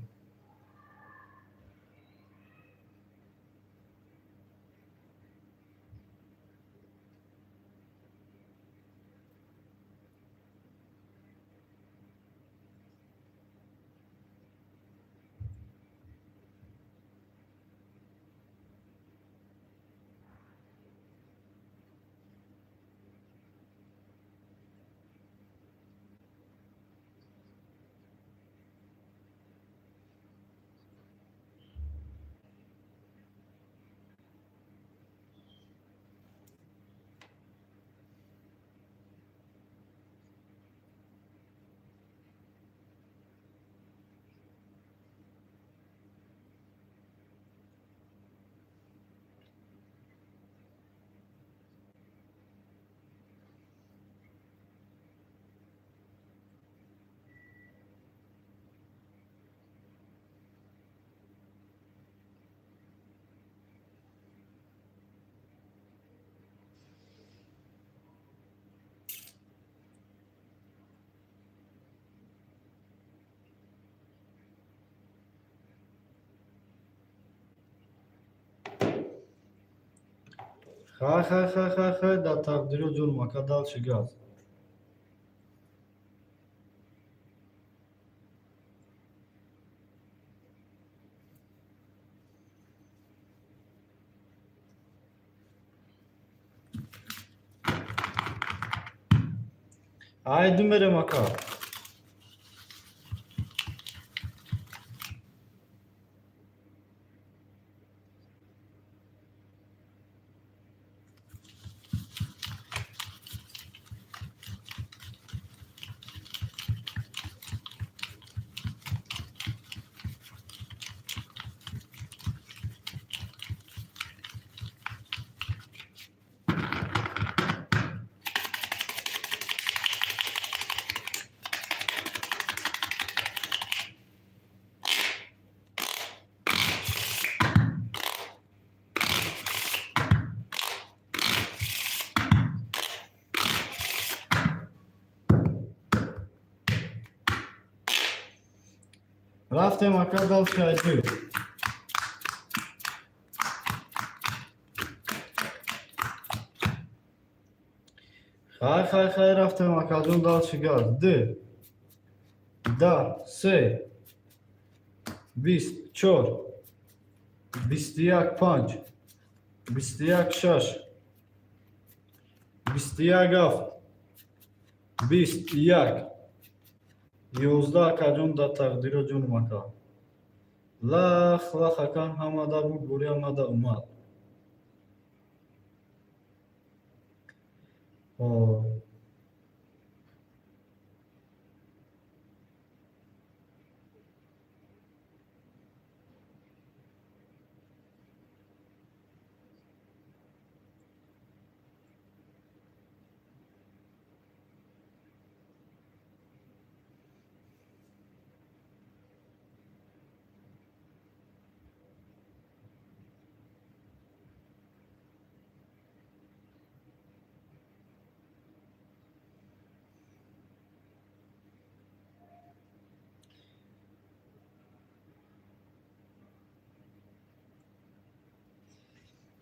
Хай, хай, хай, хай, хай, дар тақдиро ҷонум, ака, дальше газ. Ай ду мерем, ака. Рафтем, ака, дальше ай ду. Хай, хай, хай, рафтем, акаҷон, дальше газ. Д, да, се, 20, чор, 21, панҷ, 21, шаш, 21, ҳафт, 21, 11, акаҷон, дар тақдиро ҷонум, ака. Лах лах, ака, ҳамада буд, бори ҳамада омад. Хоб.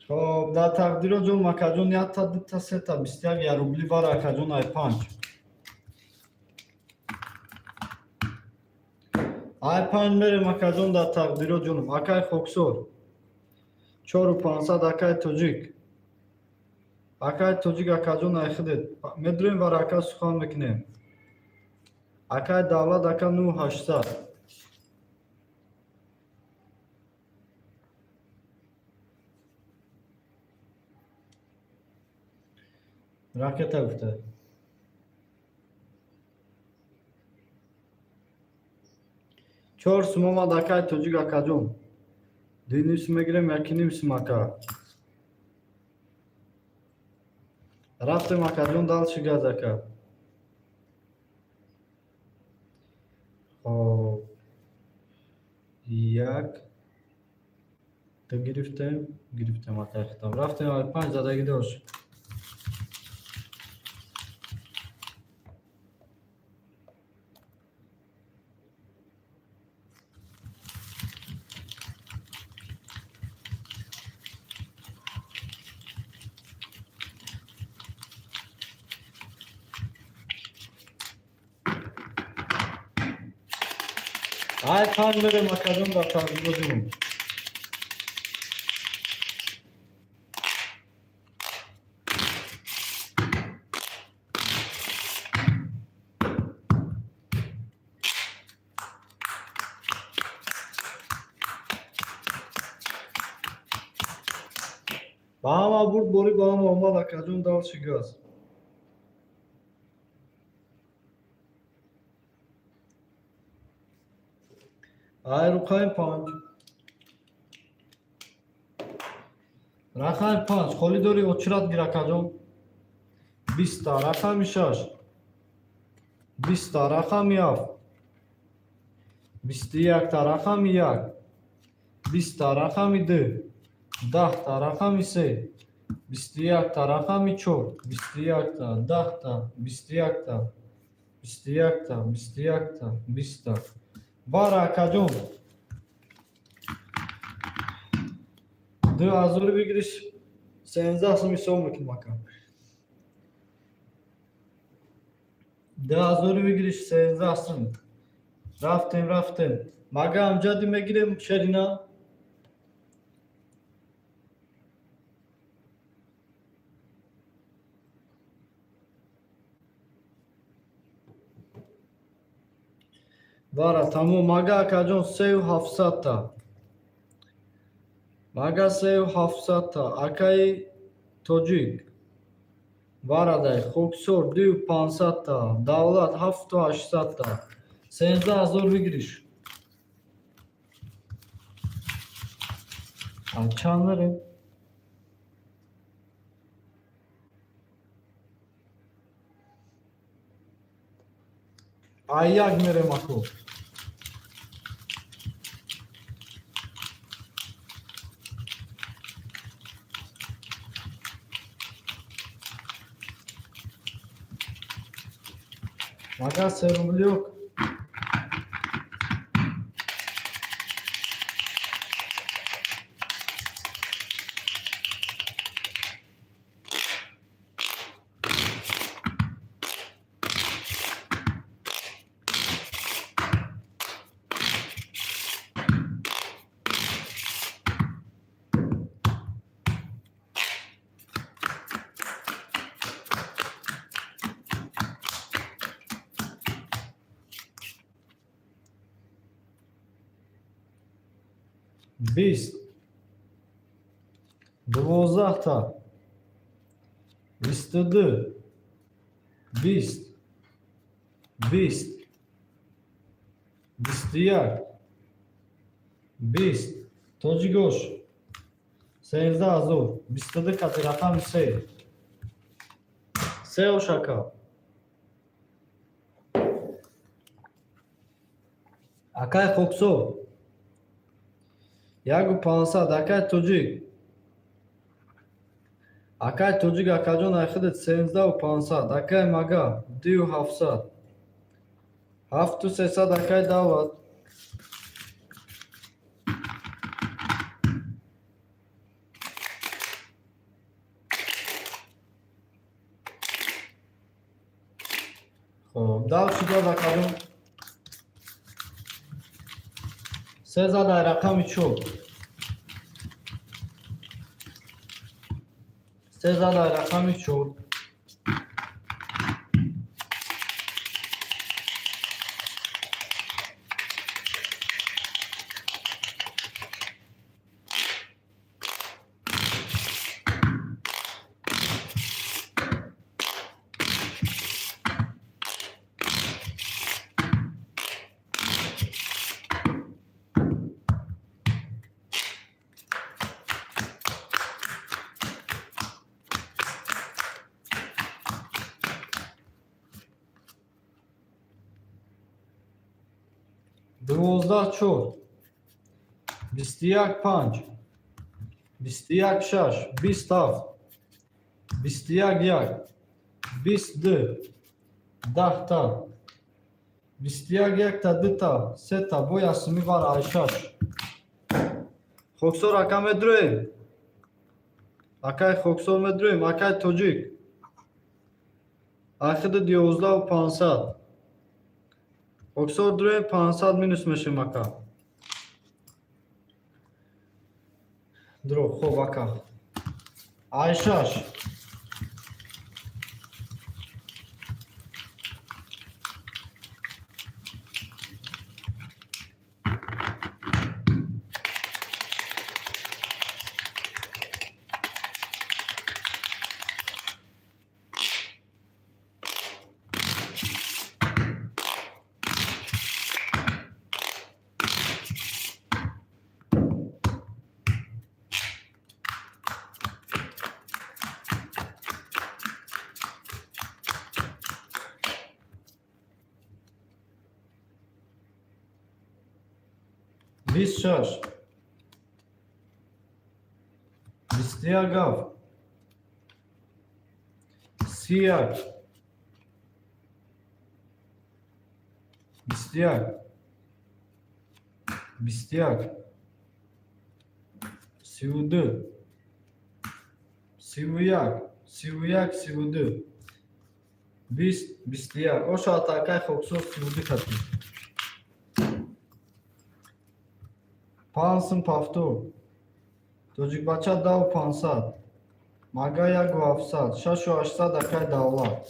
Хоб, дар тақдиро ҷон, акаҷон, якта, дута, сета, 21, я рубли вара, акаҷон, ай панҷ. Ай панҷ мерем, акаҷон, дар тақдиро ҷонум. Акай Хоксор. 4500, акай тоҷик. Акай тоҷик, акаҷон, ай худет. Медурем вара, ака, сухан мекунем. Акай Давлат, ака, 9800. Ракета гуфта. Чор сум омад, акай тоҷик, акаҷон. 2,5 сум мегирем, 1,5 сум, ака. Рафтем, акаҷон, дальше газ, ака. Хоб. Як. Ду гирифтем, гирифтем, акай хитам. Рафтем ай панҷ задагӣ дошт. Ай панҷ мерем, акаҷон, дар тақдиро ҷонум. Ба ҳама бурд борӣ, ба ҳама омад, акаҷон, дальше газ. Ай рақами панҷ. Рақами панҷ. Холӣ дорӣ, очират гир, акаҷон. 20-та, рақами шаш. 20-та, рақами ҳафт. 21-та, рақами як. 20-та, рақами ду. 10-та, рақами се. 21-та, рақами чор. 21-та, 10-та, 21-та. 21-та, 21-та, 20-та. Бара, акаҷон. 2000 бигириш, 13 сум ҳисоб мекунем, ака. 2000 выигрыш, 13 сум. Рафтем, рафтем. Мага Амҷади мегирем, шерина. Бара, тамом. Мага, акаҷон, сею ҳафтсадта. Мага, сею ҳафтсадта. Акаи тоҷик. Барадай, хоксор, дую пансадта. Давлат, ҳафту ҳаштсадта. 13 000 выигрыш. Чанд мерем? А як мерем, аку. Мага се рублёк. 20, 12-та, 22, 20, 20, 21, 20. Тоҷигош, 13 000, 22 кати рақами се. Се ошака. Акай хоксор, яку пансад. Акай тоҷик, акай тоҷик, акаҷон, айхидат 13 500. Акай мага, дию ҳафтсад, ҳафту сесад. Акай давлат. Хоб, дав шудад, акаҷон. Се зад ай рақами чор. Се зад ай рақами чор. 12 чор, 21 панҷ, 21 шаш, 20 ҳафт, 21 як, 22, 10-та, 21 якта, дута, сета, бо ясуми бар ай шаш. Хоксор, ака, медроем. Акай хоксор, медроем. Акай тоҷик, айхиди 11 500. Хоксор, дроем, 500 минус мешем, ака. Дро, хоб, ака. Ай шаш. 26, 21 ҳафт, 31, 21, 21, 32, 31, 31, 32, 20, 21. Ошоат, акай Хоксор, 32 кати. 5 сум повтор. Тоҷикбача 10 500. Мага 1 700. 6 800, акай Давлат.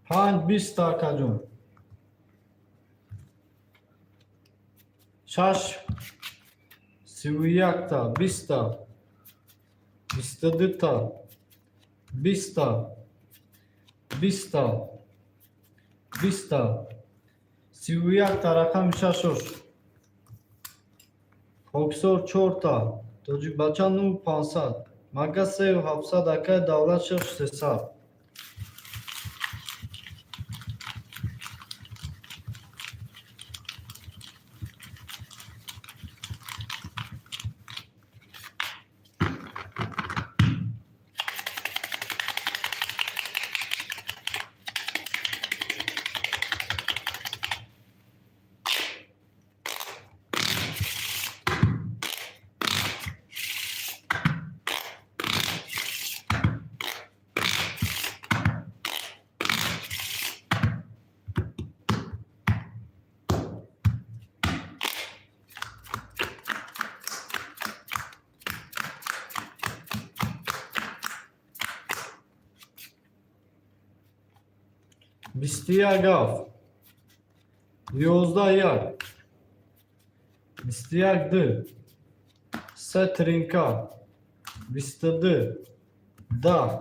5 20, акаҷон. 6 31-та, 20-та, 22-та, 20-та, 20-та, 20-та, 31-та, рақами шашош. Хоксор чорта, Тоҷикбача 9 500, Мага 3 700, акай Давлат 6 300. 21 7, 11 1, 21 2, се тринка, 22, 10,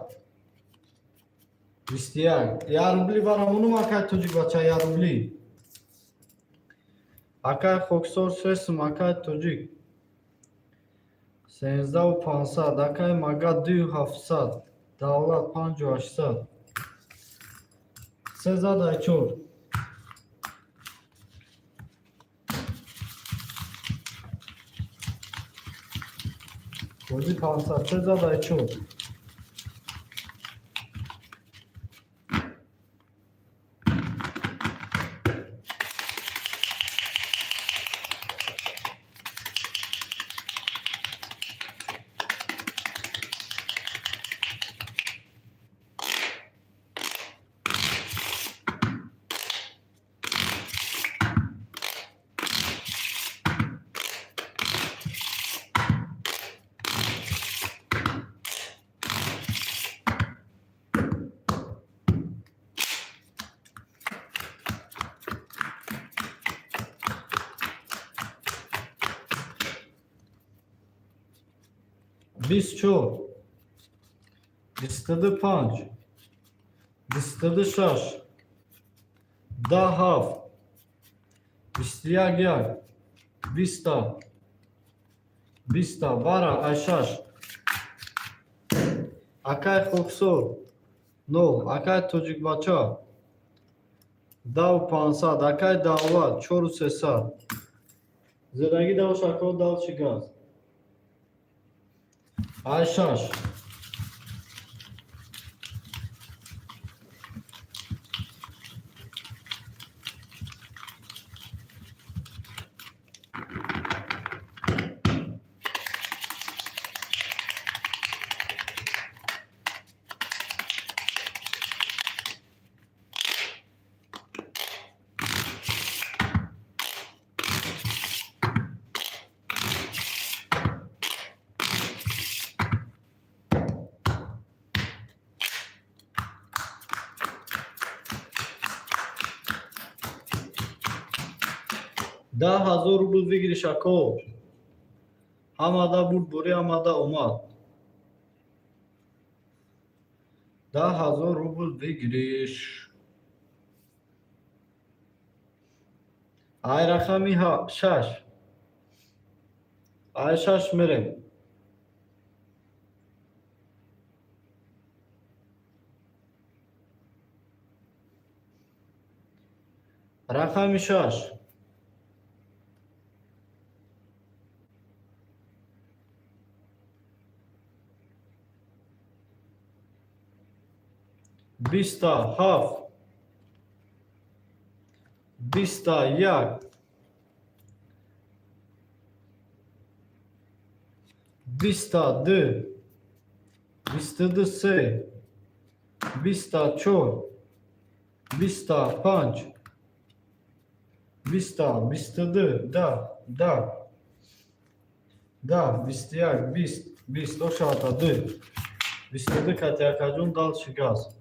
21. 1 рубли барамонум, акай Тоҷик бача, 1 рубли. Акай Хоксор 3 сум, акай Тоҷик 13 500, акай Мага 2 700, Давлат 5 800. Се задай чор. Бозӣ 500, се задай чор. 24, 25, 26, 10 7, 21 1, 20-та, 20-та, вара, ай шаш. Акай Хоксор нол, акай Тоҷикбача 10 500, акай Давлат 4 300. Зиндагӣ дав шакро дав чӣ газ. Ай шаш. 10 000 рубл выигрыш, ако. Ҳамада бурд борӣ, ҳамада омад. 10 000 рубл выигрыш. Ай рақами шаш. Ай шаш мерем. Рақами шаш. 27, 21, 22, 23, 24, 25, 20, 22, 10, 10, 10, 21, 20, 20, ошата ду. 22 кати, акаҷон, дальше газ.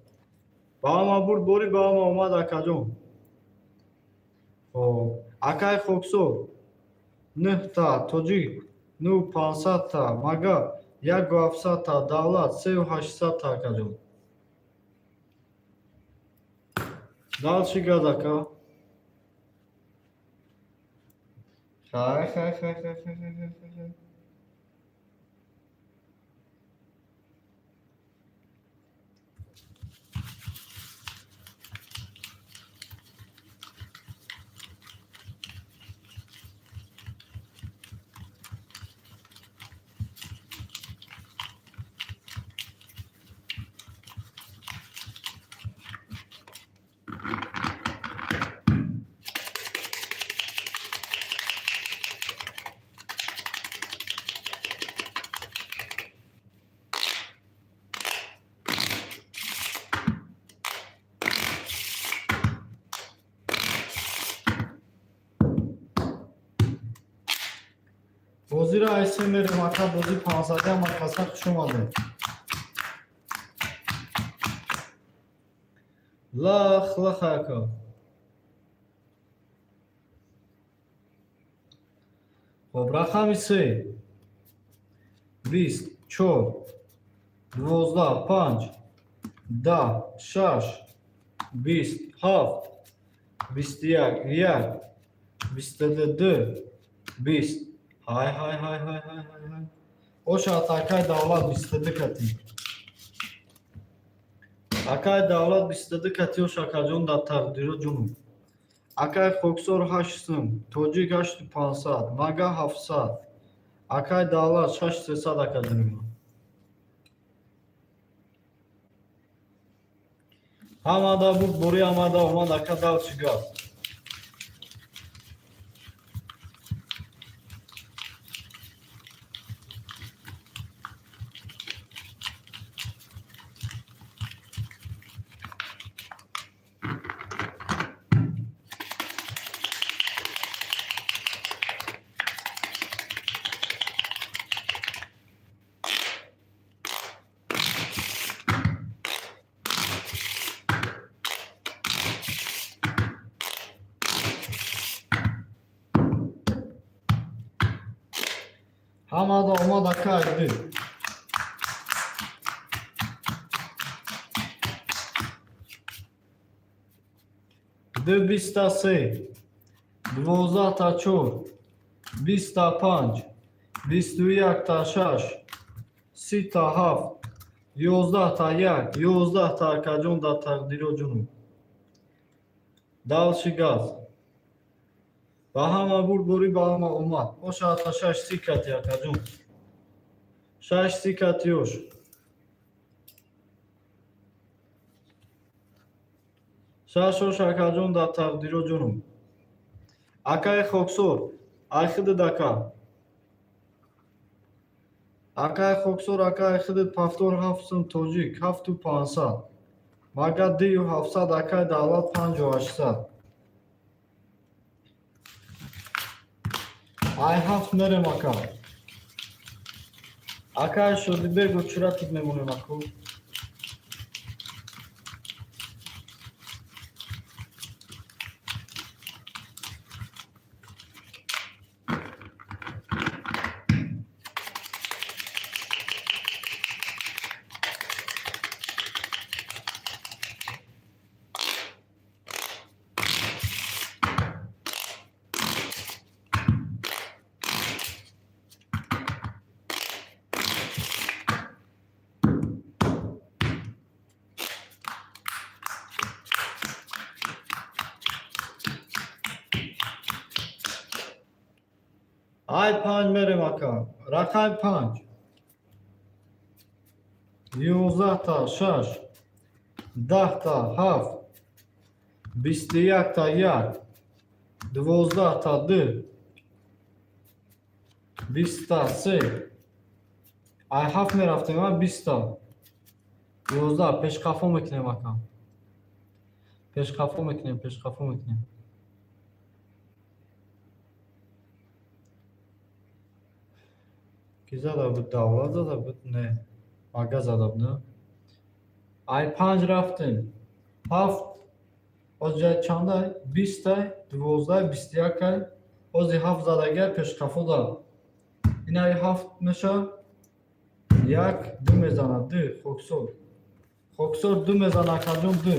Ба ҳама бурд борӣ, ба ҳама омад, акаҷон. Хоб, акай Хоксор нӯҳта, Тоҷик нӯ 500-та, Мага яку 700-та, Давлат сею 800-та, акаҷон. Дальше газ, ака. Хай, хай, хай, хай, хай, хай, хай, хай. Бозиро айсе мерем, ака, бози 500-и ҳама каса хуш омадед. Лах, лах, ака. Хоб, рақами се. 20, чор, 12, панҷ, 10, шаш, 20, ҳафт, 21, як, 22, ду, 20. Ҳай, ҳай, ҳай, ҳай, ҳай, ҳай, ҳай. Оша акай Давлат 22 кати. Акай Давлат 22 кати ош, акаҷон, дар тақдиро ҷунум. Акай Хоксор ҳашт сум, Тоҷик ҳашту 500, Мага 700. Акай Давлат шаш 300, акаҷони ман. Ҳамада бурд борӣ, ҳамада омад, ака, дальше газ. Ҳамада омад, ака, айди. Ду 23, 12-та чор, 20-та панҷ, 21-та шаш, 30-та ҳафт, 11-та як, 11-та, акаҷон, дар тақдиро ҷунум. Дальше газ. Ба ҳама бурд борӣ, ба ҳама омад. Ошата шаш 30 кати, акаҷон. Шаш 30 кати ош. Шаш ош, акаҷон, дар тақдиро ҷунум. Акаи Хоксор, айхидид, ака. Акаи Хоксор, ака, айхидид пафтор ҳафт сум, Тоҷик ҳафту 500. Мага дию 700, акаи Давлат панҷу 800. Ай ҳафт мерем, ака. Акаи Шодибек, очуратид мемонем, аку. Ай панҷ мерем, ака. Рақами панҷ. 11-та шаш, 10-та ҳафт, 21-та як, 12-та ду, 20-та се. Ай ҳафт мерафтем, а 20-та. 11 пешқафо мекунем, ака. Пешқафо мекунем, пешқафо мекунем. Ки зада буд? Давлат зада буд? Не. Ага зада буд, не? Ай панҷ рафтем. Ҳафт. Ҳозир чандай? 20-тай, 12-ай, 21-ай. Ҳозир ҳафт задагиай пешқафода. Инаи ҳафт меша. Як, ду мезанад, ду, хоксор. Хоксор ду мезанад, акаҷон, ду.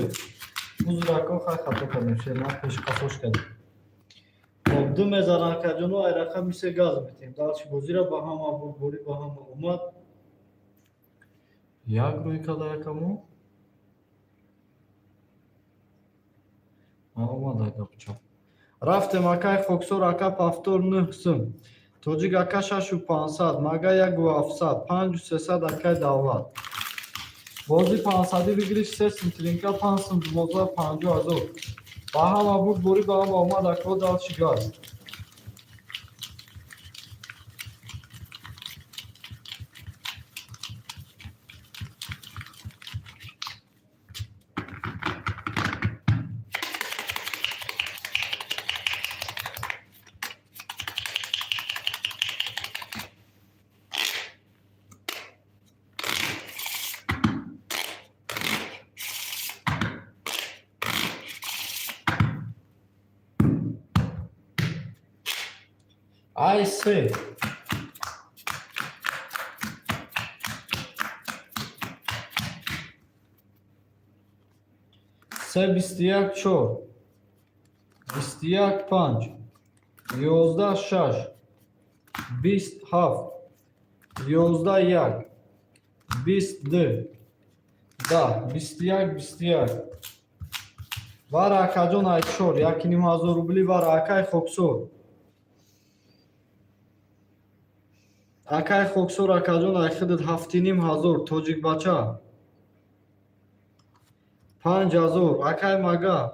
Узр, ако, хай хато кардем, шер, ман пешқафош кардем. Хоб, ду мезанад, акаҷону ай рақами се газ метиҳем. Дальше бозира ба ҳама бурдборӣ, ба ҳама омад. Як рӯй карда якамо. Омад гапча. Рафтем, акай хоксор, ака, повтор нӯҳ сум. Тоҷик ака 6500, мага 1700, 5300 акай давлат. Бози пансадӣ выигрыш се сум, тринка панҷ сум, 12 50 000. Ба ҳама бурдборӣ, ба ҳама омад, ако, дальше газ. Ай се. Се 21 чор. 21 панҷ. 11 шаш. 20 ҳафт. 11 як. 20 ду. 10. 21 21. Вара, акаҷон, ай чор. 1500 рубли вара, акай хоксор. Акай хоксор, акаҷон, ай худат 7500, тоҷикбача. 5000, акай мага.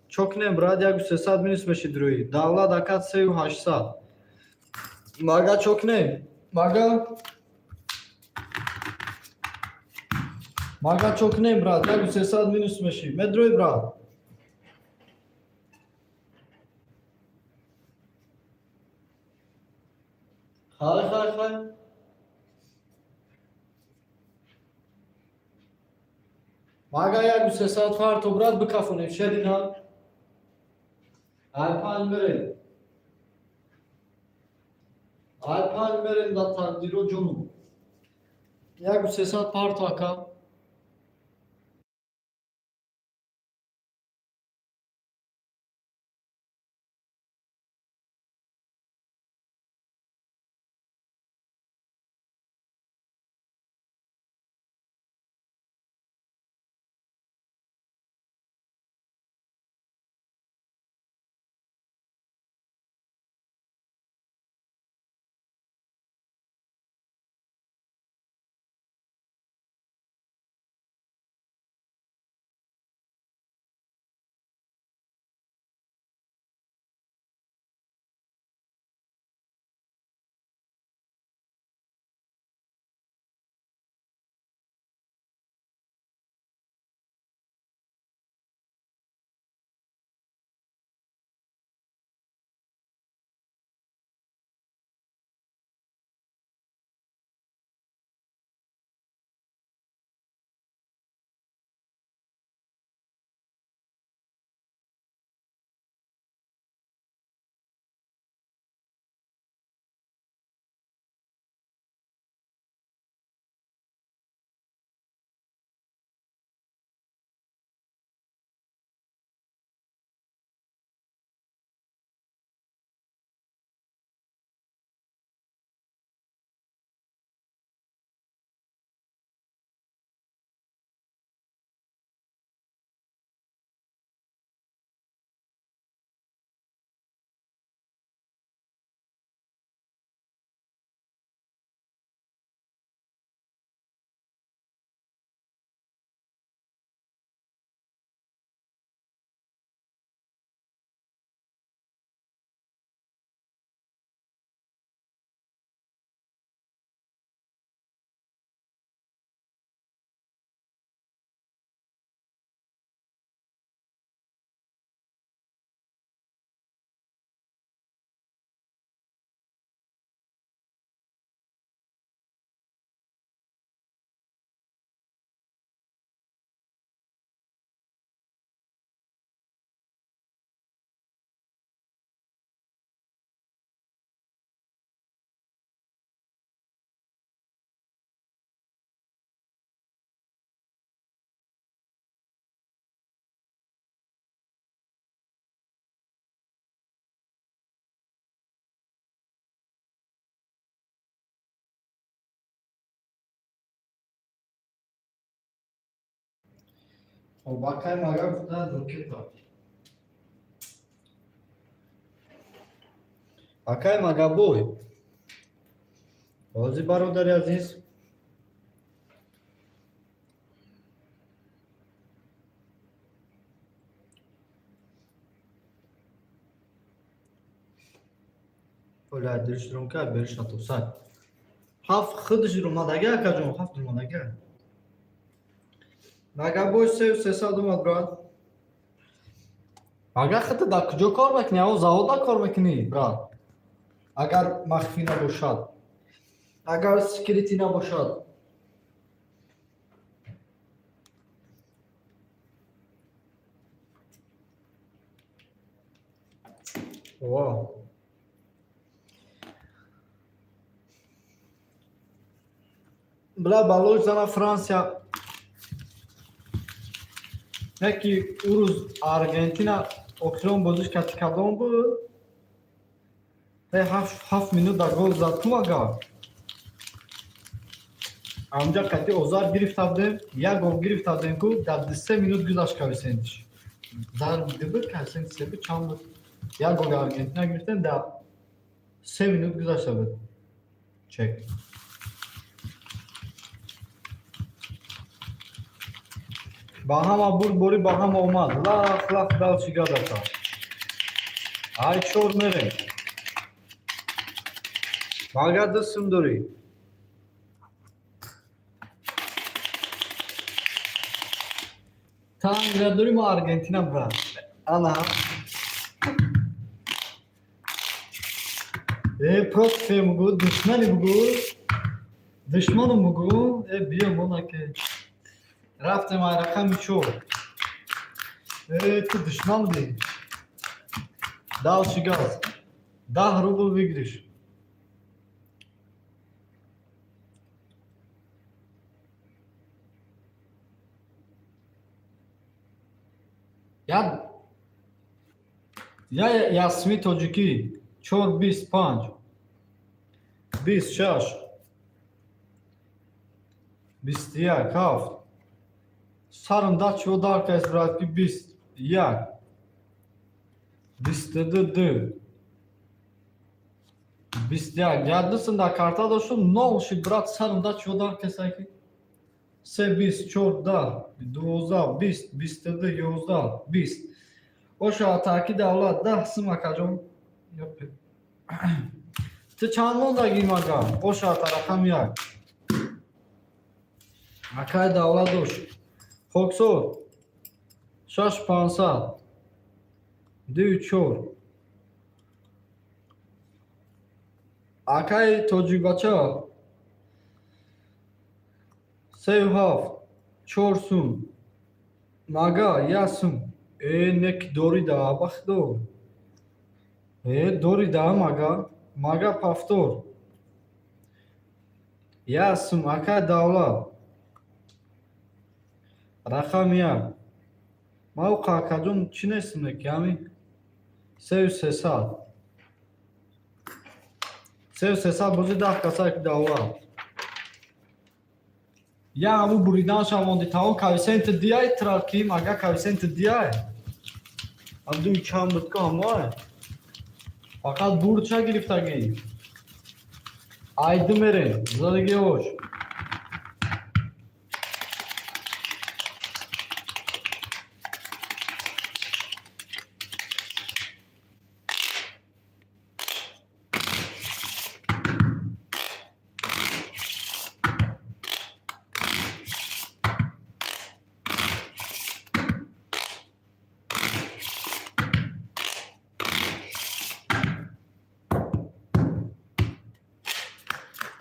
Чокнем, брат, яку сесад минус мешид рӯи. Давлат ака 3800. Мага чокнем. Мага Мага чокнем, брат, яку сесад минус меши. Медрӯи, брат. Хай, хай, хай. Мага яку сесад фарто, брат, бикафонем. Шерина. Ай панҷ мерем. Ай панҷ мерем да тақдиро ҷону. Яку сесад парто, ака. Хоб, акай мага гуфта дуркета. Акай Магабой. Ҳозир, бародари азиз. Оля дилш ка бериш натосад. Ҳафт худш омадага, акаҷон, ҳафт омадага. Магабой 3 300 омад, брат. Агар худта дар куҷо кор мекунӣ? Аво завода кор мекунӣ, брат? Агар махфӣ набошад. Агар секретӣ набошад. Во. Бла балоч зана Франсия. Яки ӯ рӯз Аргентина охирон бозиш кати кадом буд? 7 минут дар гол зад ку ага. Амҷа кати Озар гирифта будем, як гол гирифта будем ку, дар 3 минут гузашт коэффициентиш. Зарб буд, коэффициент се буд, чанд буд? Як голи Аргентина гирифтем, дар 3 минут гузашта буд. Чек. Ба ҳама бурдборӣ, ба ҳама омад. Лах лах дал чӣ гадака. Ай чор мерем. Магар дастум дорӣ? Та Англия дорӣ, мо Аргентина, брат. Ана. Э, против бугу, душмани бугу. Душману бугу. Э, биё монаке. Рафтем ай рақами чор. Э, ту душман будӣ. Дальше газ. 10 рубл выигрыш. Я Ясми тоҷикӣ 4 25 26 21 7 сарам да чиво дар кайс, брат, ки 21 22 ду 21 яддусум дар карта доштум, нол шид, брат. Сарам да чиво дар кайсай ки се 20 чор 10 12 20 22 11 20 оша атаки давлат 10 сум, акаҷон. Ту чанд мондагӣ, мага? Оша ата рақами як, акай давлат дош. Хоксор 6 500 ду чор. Акаи тоҷикбача сею ҳафт чор сум. Мага як сум. Э, неки дори да, бахдо. Э, дори да, мага. Мага пафтор як сум. Акаи давлат рақами як. Ма уқа, акаҷон, чӣ нестам, неки ҳами 3 300, 3 300 бози 10 касаки давлат. Я ҳаму буриданша монди, тамом. Коэффициенти диай траки, мага коэффициенти диай абдуи чанд буд ку, ҳамоай фақат бурдша гирифтагӣ. Айду мерем задагӣ ош.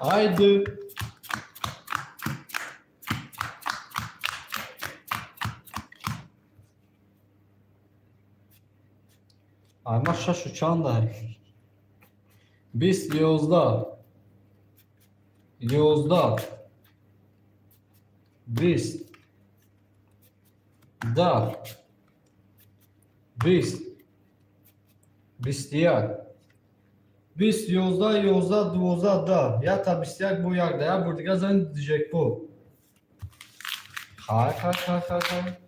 Айду. Ай, ма шашу чандай? 20 11 11 20 10 20 21 20 11 11 12 10 якта 21 бо якда як бор дига зани джекпот. Хай, хай, хай, хай, хай.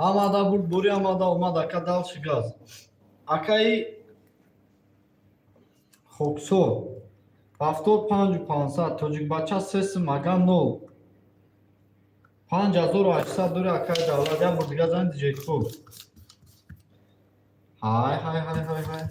Ҳамада бурд, бури ҳамада омад, ака, дальше газ. Акаи Хоксор, повтор 5500, тоҷикбача сесим, ага нол. 5800 дори, акаи Давлат, як бор дига зани, диҷейкод. Ҳай, ҳай, ҳай, ҳай, ҳай.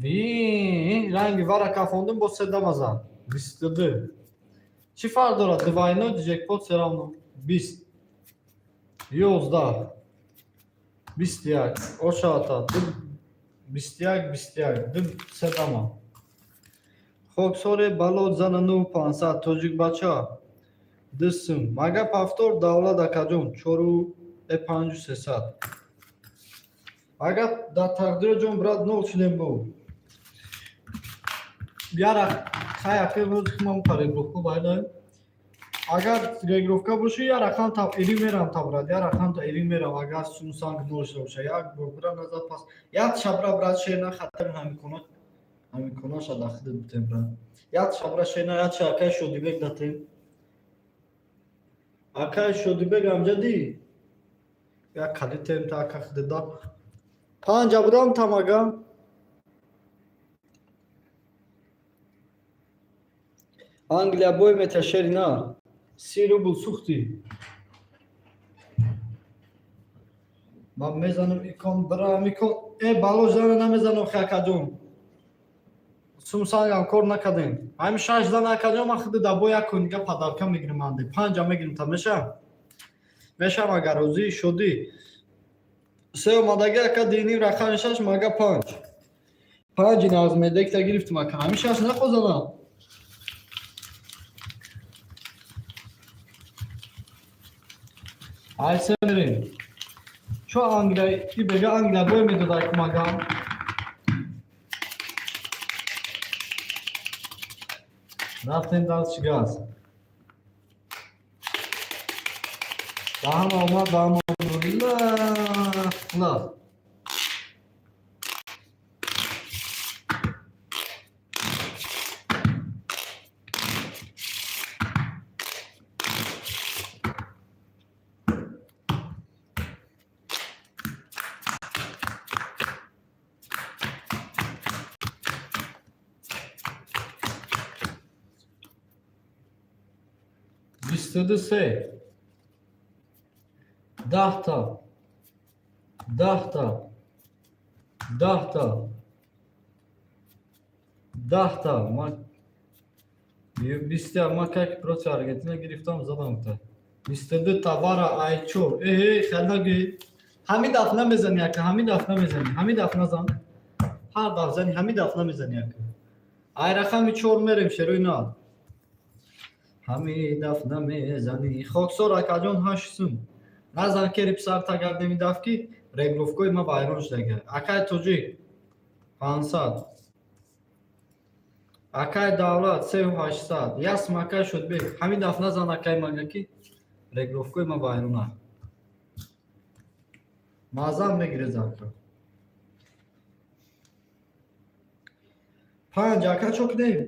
Ви ранги вара кафондум, бо се дамазан. 22. Чӣ фарқ дорад? Двойной джекпот всё равно. 20. 11. 21. Ошаата. 21, 21. Ду се дама. Хоксоре балот зана 9500, тоҷикбача. Дисм. Мага повтор, Давлат акаҷон. Чору э панҷу сесад. Агар дар тақдиро ҷон, брат, нол шудем бу. Яра хай, ака, рӯзи ман регировка байда. Агар регировка боши, я рақам та ири мерам та, брат, я рақам та ири мерам, агар сумсанг нол шуда боша. Як бор бира назад пас. Як шабра, брат, шена хатар ҳамикона ҳамикона шада хидат бутем, брат. Як шабра шена, як ша акай Шодибек датем. Акай Шодибек амҷади. Як калитем та ака хидада. Панҷа будам тамага. Англия бой мета, шерина. 30 рубл сухтӣ. Ман мезанам икон, бирам икон. Э, бало зана намезанам, акаҷон. Сумсангам кор накардем. Ҳами шаш зана, акаҷон, ман худи да бо як кун дига подарка мегирам анде. Панҷа мегирам та меша? Мешам агар розӣ шудӣ. Се омадаги, ака, дини рақами шаш, мага панҷ. Панҷи нағз медекта гирифтим, ака. Ҳами шаш нахозанам. Ай се мерем. Чо Англия, и бега Англия бой медодай кумагам. Рафтем дальше газ. Ба ҳама омад, ба ҳама ла. 23. 10-та. 10-та. 10-та. 10-та. Ма бистя ма как против Аргентина гирифтам, задам та. 22 тавара ай чор. Э, хел нагӣ. Ҳамин дафъ намезани, ака, ҳамин дафъ намезани. Ҳамин дафъ назан. Ҳар дафъ зани, ҳамин дафъ намезани, ака. Ай рақами чор мерем, шерои на. Ҳамин дафъ намезани. Хоксор акаҷон, ҳашт сум. Назан кери писар тагардеми дафъ ки регировкаи ма вайрон шудага. Акай Тоҷик 500. Акай Давлат 3800. Ясм, акай Шодбек. Ҳамин дафъ назан, акай, мага ки регировкаи ма вайрона. Мазам мегире завтра. Панҷ, ака, чо кунем?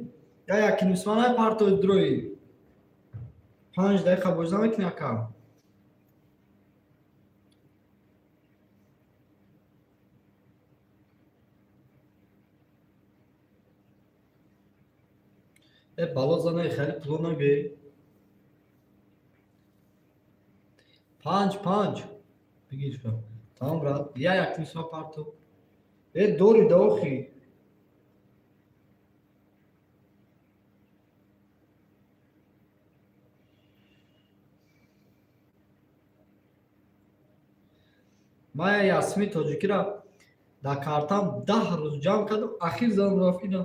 Я якинусманай партои дрои. 5 дақиқа бозӣ намекунӣ, ака? Э, бало занай, хеле пуло нагӯ. Панҷ, панҷ. Бигир шо. Тамом, брат. Я якинусма парто. Э, дори да охи. Ман я ясми тоҷикира дар картам 10 рӯз ҷамъ кардам, ахир задам, рафт ина.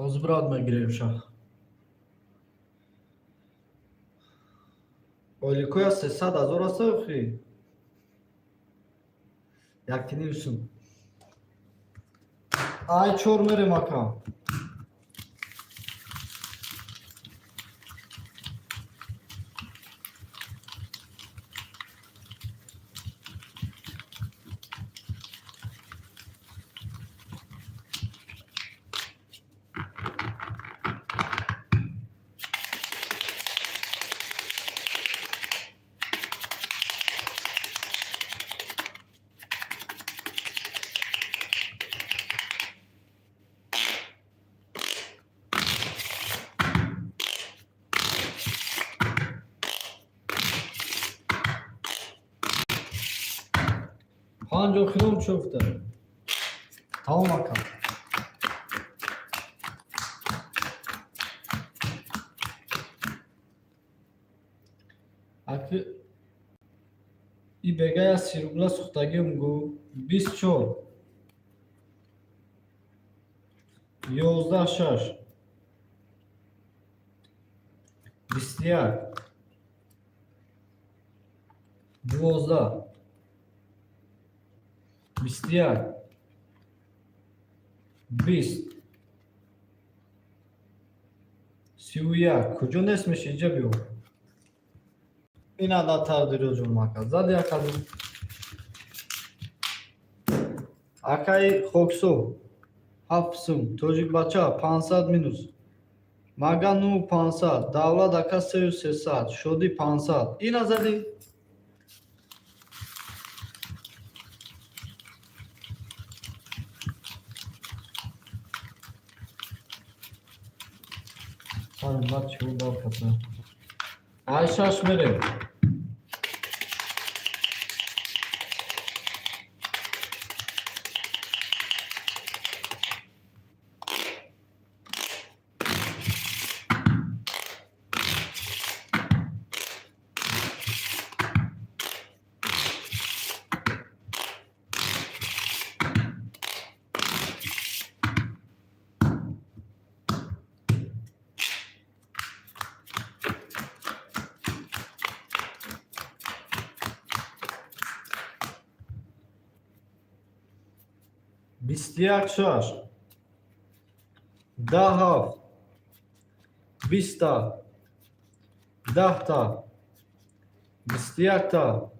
Ҳозир, брат, мегирем ша. Ойликоя 300 000 аст охи. Якним сум. Ай чор мерем, ака. Панҷ охирон чӣ уфта? Тамом, ака. Аки и бегая 30 рубла сӯхтагиам гу 24 11 6 21 12 21 20 31. Куҷо нест меши, инҷа биё. Ин адад тақдиро мака зад як адад. Акаи Хоксо 7 сум, тоҷикбача 500 минус мага ну 500, Давлат ака сею сесад, Шодӣ 500. Ина задӣ. Баъд чӣ дор каса? Ай шаш мерем. 21 6 10 7 20-та 10-та 21-та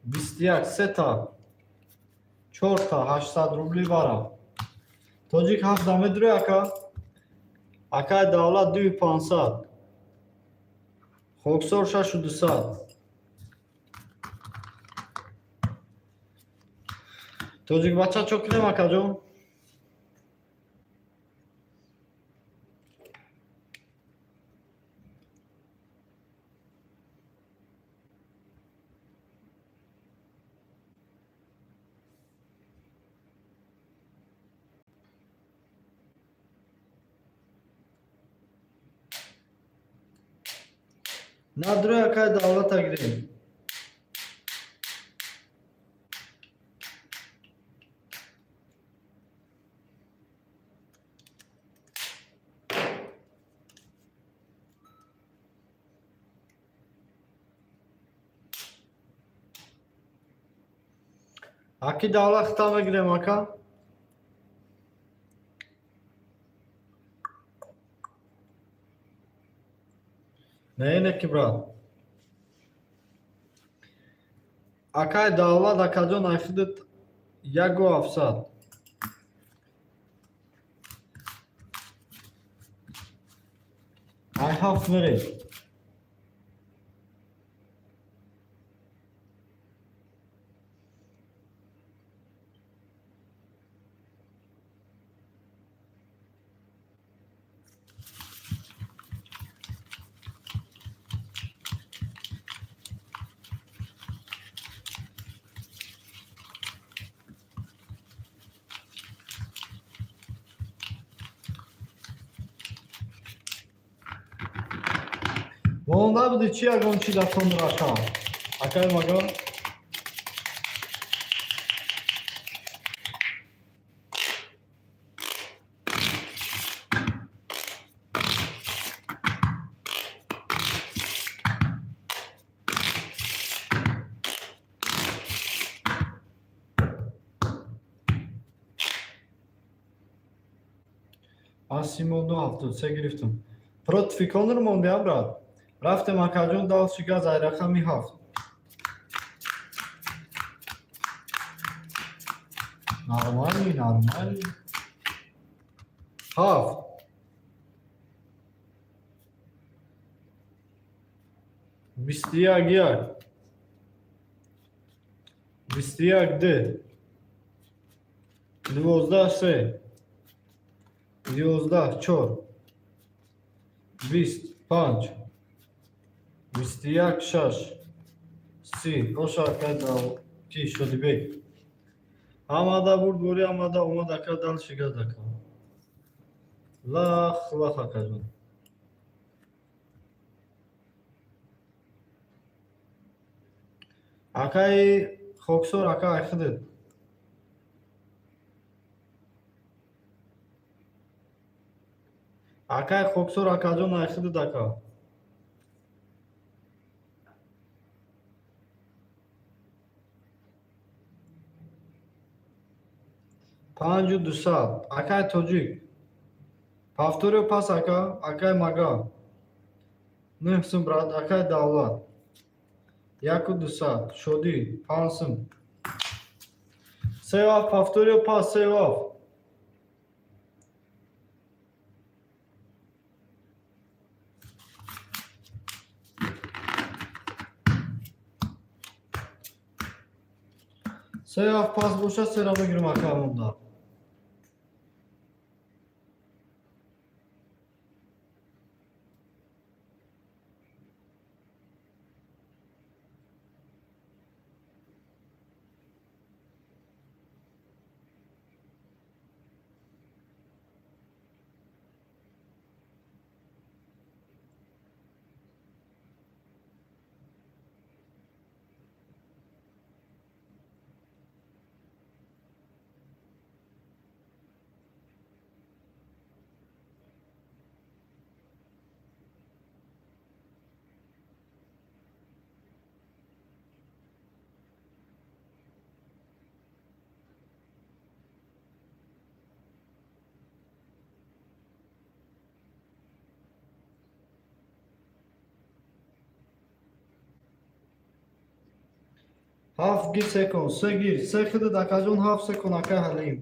21 сета чорта 800 рубли бара. Тоҷик ҳафта медурӣ, ака. Акаи Давлат дуи 500, Хоксор шашу дусад. Тоҷикбача чо кунем, акаҷон? Надрои, акаи Давлата гирем. Аки Давлат хита мегирем, ака. Не, не ки, брат. Акаи Давлат, акаҷон, айхидат 1 700. Ай ҳафт мерем. Монда буди чӣ ягон чи дастон рақам? Акай маган? Ман симонду 73 гирифтам. Против Конор мондиам, брат. Рафтем, акаҷон, дальше газ ай рақами 7. Нормальный, нормальный. 7. 21 1. 21 2. 12 3. 11 4. 20 5. 21 6. 30. Оша акай ки Шодибек. Ҳамада бурд бори, ҳамада омад, ака, дальше газ, ака. Лах лах, акаҷон. Акаи Хоксор, ака, айхидед. Акаи Хоксор, акаҷон, айхидед, ака. 5200. Акаи тоҷик. Повторю пас, ака, акаи мага. 9 сум, брат, акаи Давлат. 1200. Шодӣ, 5 сум. Се вафт, повторю пас, се вафт. Се вафт пас боша, сера бигирем, ака, монда. 7 гир секунд, се гир, се хидад, акаҷон, 7 секунд, ака Ҳалим.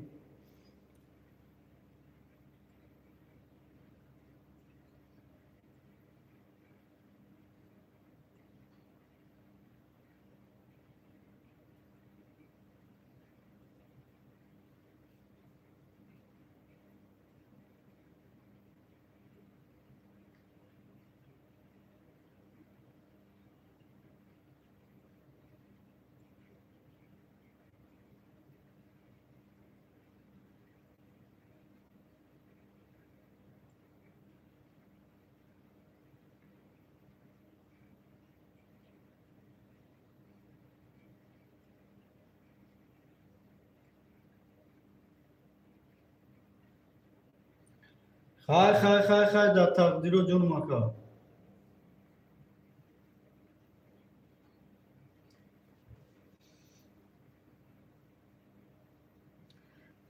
Хай, хай, хай, хай, дар тақдиро, ҷонум, ака.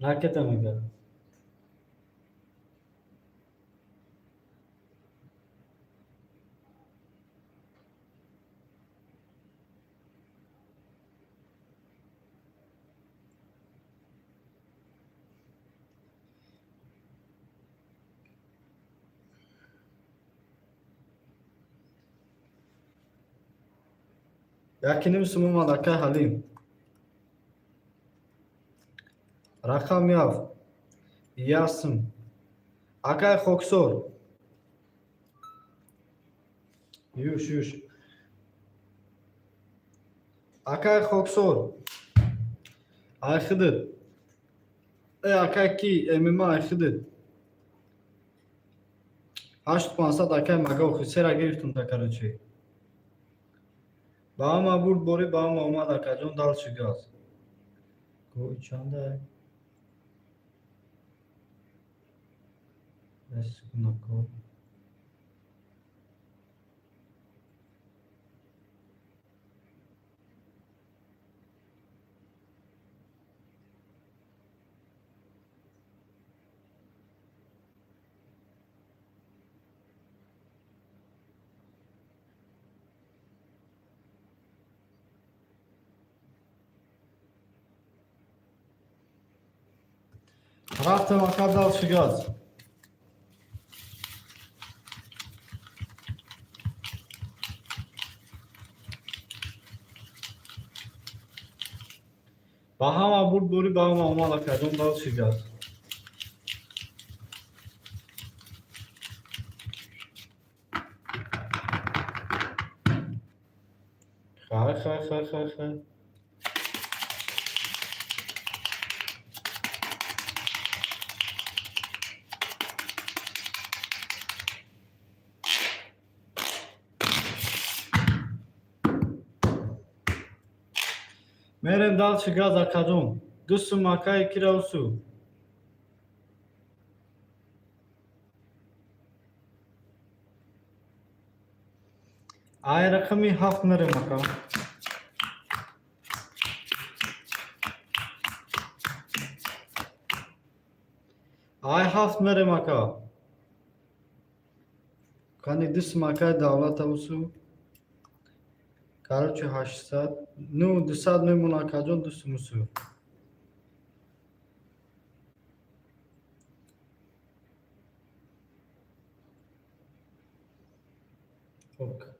Ракета мегӯяд. 1.5 сум омад, акай Ҳалим. Рақами 7. 1 сум. Акай Хоксор. Юш, юш. Акай Хоксор. Айхидид. Э, акай ки ММА, айхидид. 8500, акай Магохи, сера гирифтум да, короче. Ба ҳама бурд борӣ, ба ҳама омад, акаҷон, дальше газ. Гой чанда? Секундако. Рафтем, ака, дальше газ. Ба ҳама бурд борӣ, ба ҳама омад, акаҷон, дальше газ. Хай, хай, хай, хай, хай. Мерем дальше газ, акаҷон. 2 сум, акаи кираусу. Ай рақами 7 мерем, ака. Ай 7 мерем, ака. Кани, 2 сум, акаи Давлатаусу. Короче, 800. Ну, 200 мемона, акаҷон, 2 сум усу. Ок.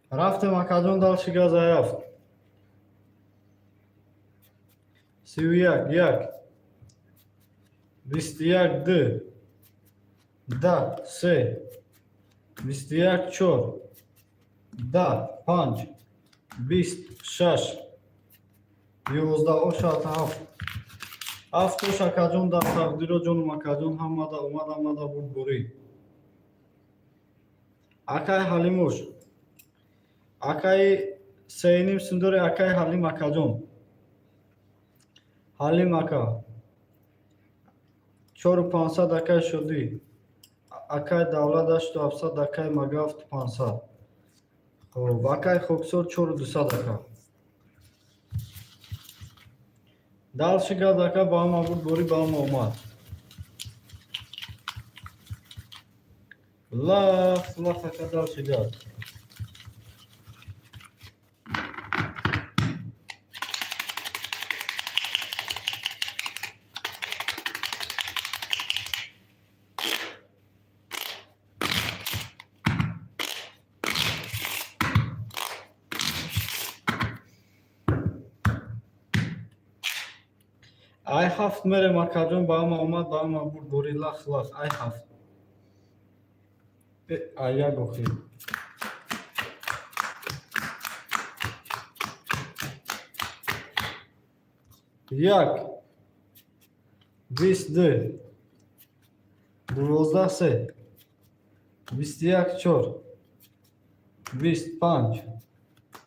Рафтем, акаҷон, дальше газа 7. 31, 1. 21, 2. 10, 3. 21, 4. 10, 5. 20, 6. 11, ошат 7. 7 ош, акаҷон, дар тақдиро ҷонум, акаҷон, ҳамада омад, ҳамада бурд бурӣ. Акай Ҳалимош. Акаи 3,5 сум дори, акаи Ҳалим, акаҷон. Ҳалим ака. 4500, акаи Шодӣ. Акаи Давлат 8700, акаи Магафт 500. Хоб, акаи Хоксор 4200, ака. Дальше газ, ака, ба ҳама бурд борӣ, ба ҳама омад. Лах, лах, ака, дальше газ. Ай 7 мерем, акаҷон, ба ҳама омад, ба ҳама бурд борӣ, лах, лах, ай 7. Ай 1 охир. 1, 22, 12, 3, 21, 4, 20, 5,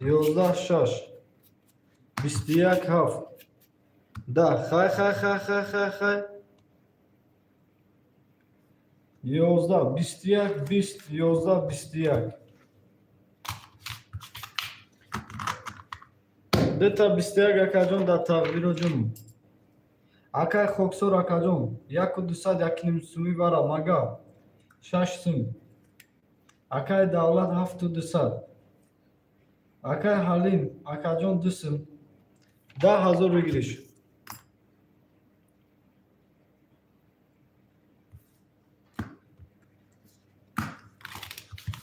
11, 6, 21, 7, 10, хай, хай, хай, хай, хай, хай. 11, 21, 20, 11, 21. Дета 21, акаҷон, дар тақдиро ҷонум. Акай Хоксор, акаҷон, 1200, 1,5 сумӣ бара, мага 6 сум. Акай Давлат 7200. Акай Ҳалим, акаҷон, 2 сум. 10 000 выигрыш.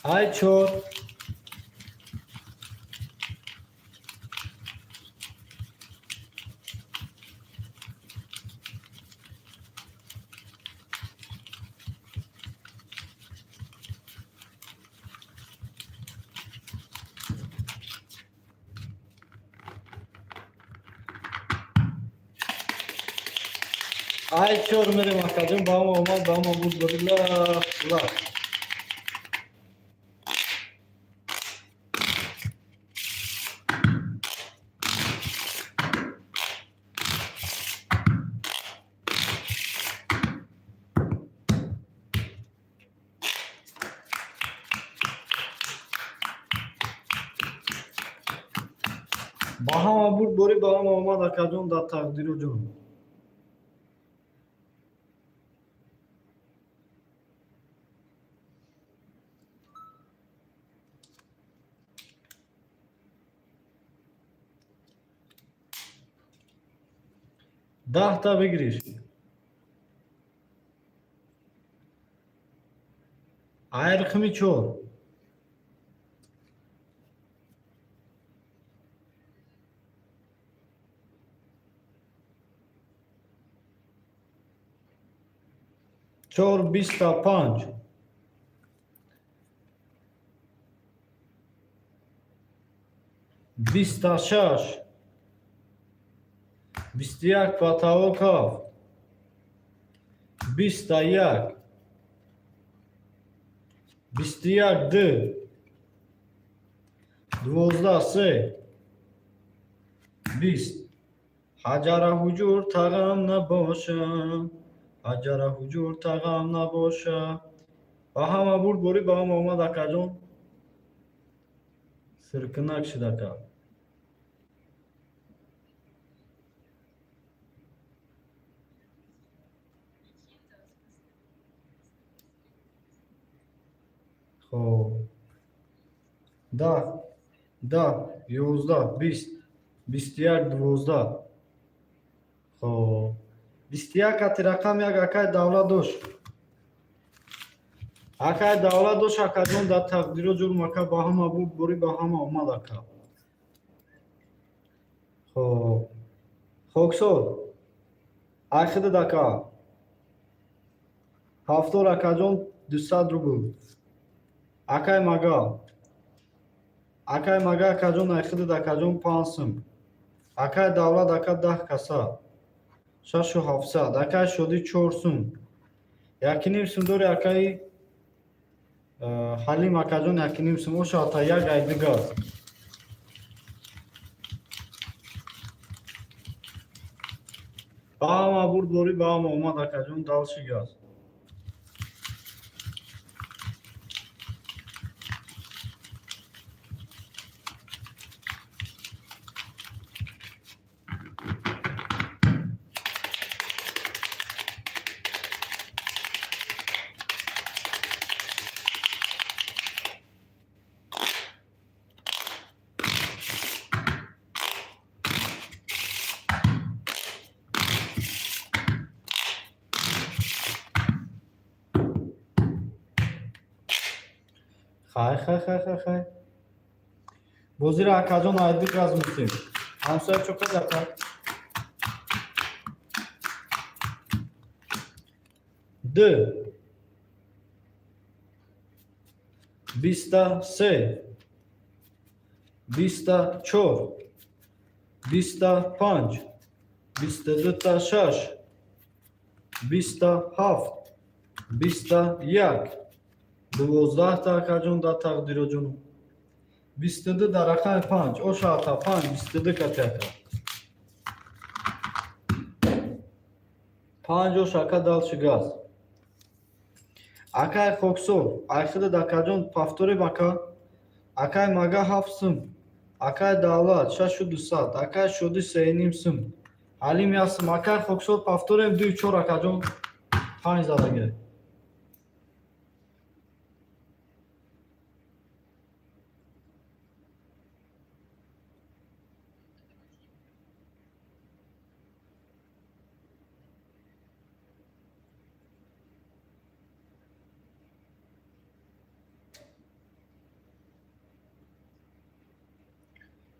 Ай 4. Ай чор мерем, акаҷон, ба ҳама омад, ба ҳама буд, бори лах лах. Ба ҳама бурд, борӣ ба ҳама омад, акаҷон, дар тақдиру ҷон. Даҳта бигириш. Ай рақами чор. Чор биста панҷ. Биста шаш. 21 потолок ҳафт. 21. 21 ду. 12 се. 20. Ҳаҷара ҳуҷур тағам набоша. Ҳаҷара ҳуҷур тағам набоша. Ба ҳама бурд, борӣ ба ҳама омад, акаҷон. Сиркинак шид, ака. Хоб. 10, 10, 11, 20, 21, 12. Хоб. 21 кати рақам як акай давлат дошт. Акай давлат дошт, акаҷон, дар тақдиро ҷурм, ака, ба ҳама буд, борӣ ба ҳама омад, ака. Хоб. Хоксор. Ай хидад, ака. Ҳафтор, акаҷон, 200 рубл. Акай мага. Акай мага, акаҷон, ай хидад, акаҷон, 5 сум. Акай давлат, ака, 10 каса. 6700. Акай шодӣ 4 сум. 1,5 сум дори акаи Ҳалим, акаҷон, 1,5 сум. Оша ата як ай ду газ. Ба ҳама бурд, борӣ ба ҳама омад, акаҷон, дальше газ. Хай, хай, хай, хай, хай. Бозиро, акаҷон, ай ду газ мутем. Ҳамсоя чо кад, ака? Ду. 23. 24. 25. 22 та шаш. 27. 21. 12 та, акаҷон, дар тақдироҷону. 22 дар рақами панҷ. Оша ата панҷ, 22 кати, ака. Панҷ ош, ака, дальше газ. Акай хоксор, ай хидад, акаҷон, повторим, ака. Акай мага 7 сум. Акай давлат 6200. Акай шодӣ 3,5 сум. Ҳалим 1 сум. Акай хоксор, повторим, дуи чор, акаҷон. Панҷ задагӣ.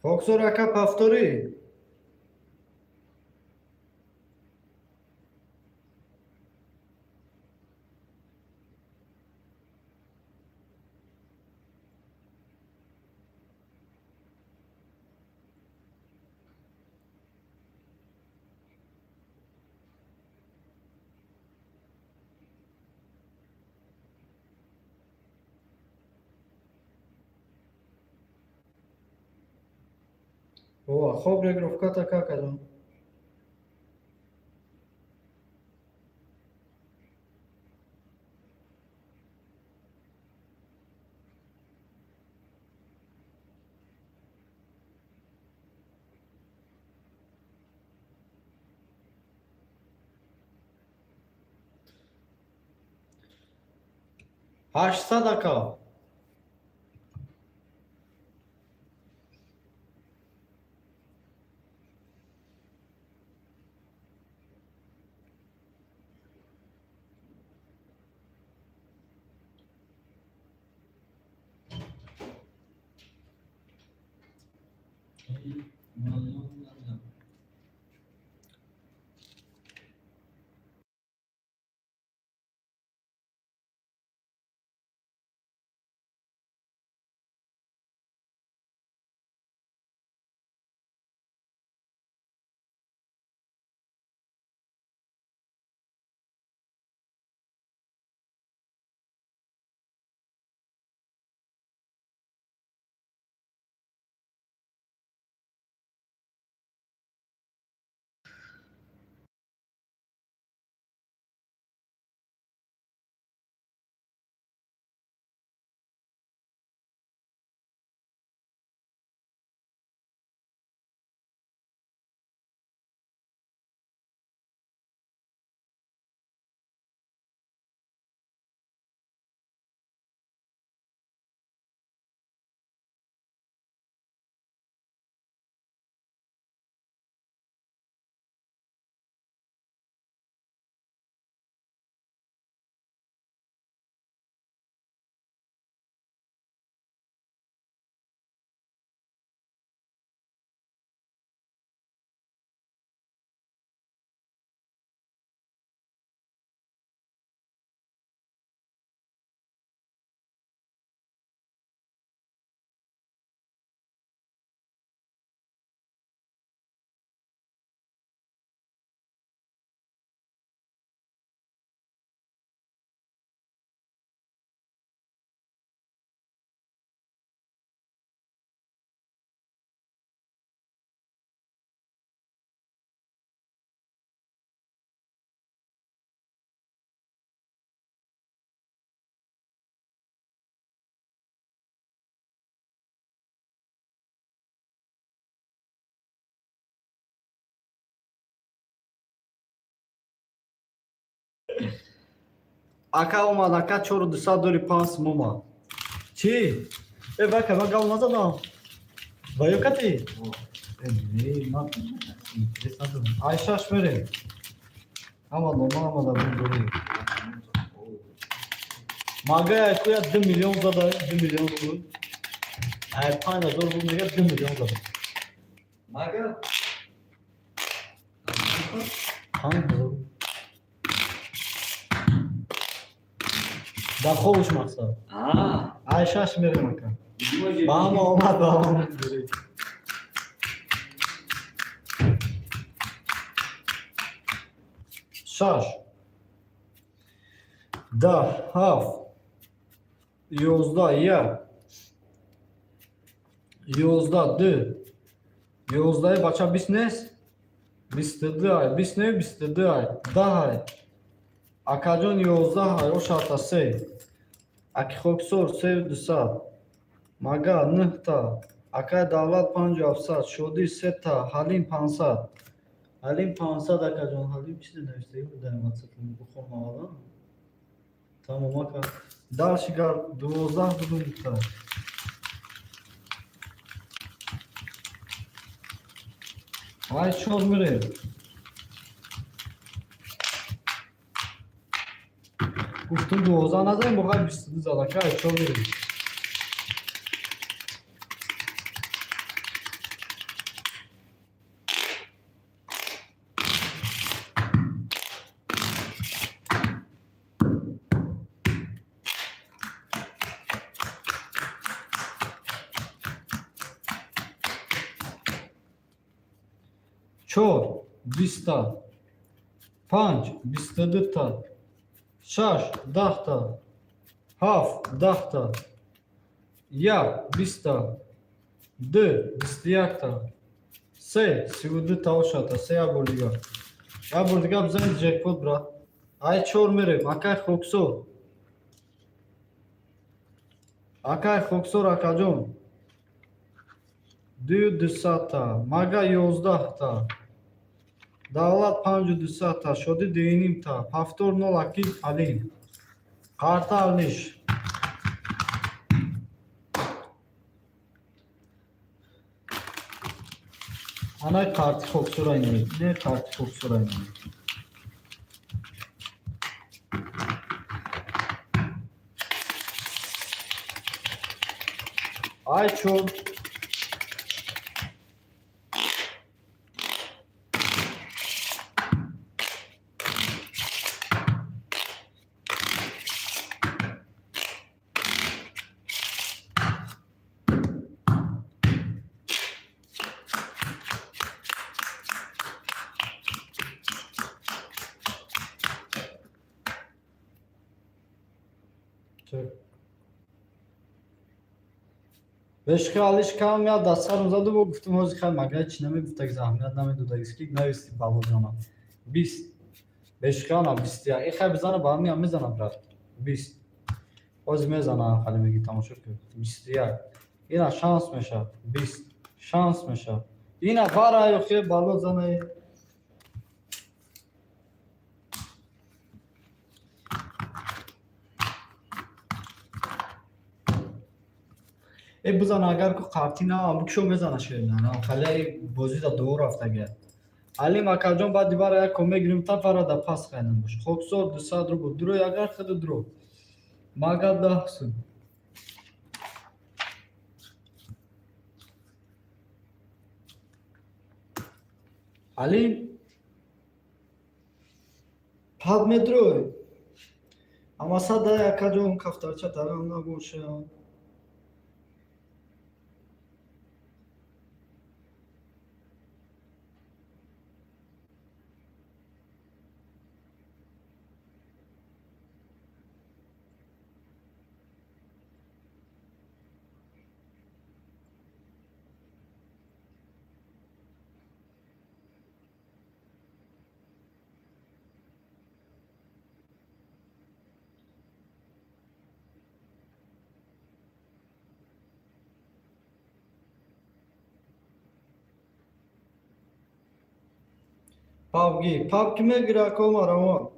Хоксор, ака, повтори. О, хоб регировката какаҷон. 800, ака. Ака омад, ака, чору дусад дори панҷ сум омад. Чӣ? Э, вака, ман гап назадам. Ва ё кати? Э, не, ман интерес надорам. Ай шаш мерем. Ҳама нома омада буд. Мага куя 2 миллион зада, 2 миллион буд. Ай 5000 буд, мега 2 миллион зада. Мага? 5000. Дар хобуш мақсад. Ай шаш мерем, ака. Ба ҳама омад, ба ҳама. Шаш, 10, ҳафт, 11, як, 11, ду, 11-и бача 20 нест, 22 ай, 20 не, 22 ай, 10 ай, акаҷон, 11 ай, ошата се, аки хоксор сею дусад, мага нӯҳта, акай Давлат панҷу ҳафтсад, Шодӣ сета, Ҳалим 500, Ҳалим 500, акаҷон, Ҳалим чизе навиштагӣ буд дар ватсап, бихонам аввалан. Тамом, ака. Дальше гар 12 будум та. Ай чор мирем. Гуфтум 12 назанем, боқай 22 зад, ака, ай чор мирем. Чор 20-та, панҷ 22-та, шаш 10-та, ҳафт 10-та, як 20-та, ду 21-та. Се, 32 та ошата, се як бор дигар. Як бор дигар бизанед, джекпот, брат. Ай чор мерем, акай Хоксор. Акай Хоксор, акаҷон. Дую дусадта, мага 11-та. Давлат панҷу дусадта, шодӣ дуюнимта, ҳафтор нол аки Алим. Қарта алиш. Анай қарти Хоксора инои. Не қарти Хоксора инои. Ай чор. Бешхи алиш кам я дастсарам заду, бо гуфтум ҳози хай мага чи намегуфтаг, заҳмият намедодаг, ки нависти балозана. 20. Бешхиана 21. И хай бизана, ба ҳамин мезана, брат. 20. Ҳози мезана, хали меги, тамошо кун. 21. Ина шанс мешавад. 20. Шанс мешавад. Ина бара ё хе бало зана. Э, бизана, агар ку қартӣ на бикшо, мезана шерина. Хале бозӣ да дуо рафтага. Алим акаҷон, баъди бара як ком мегирим, та фара да пас хайнам бош. Хоксор 200 рубл. Дуро агар хиду дуро. Мага 10 сум. Алим пад медрой. Ама сада акаҷон, кафтарча дарам набоша. Пабги, паб ки мегира, ако марамон.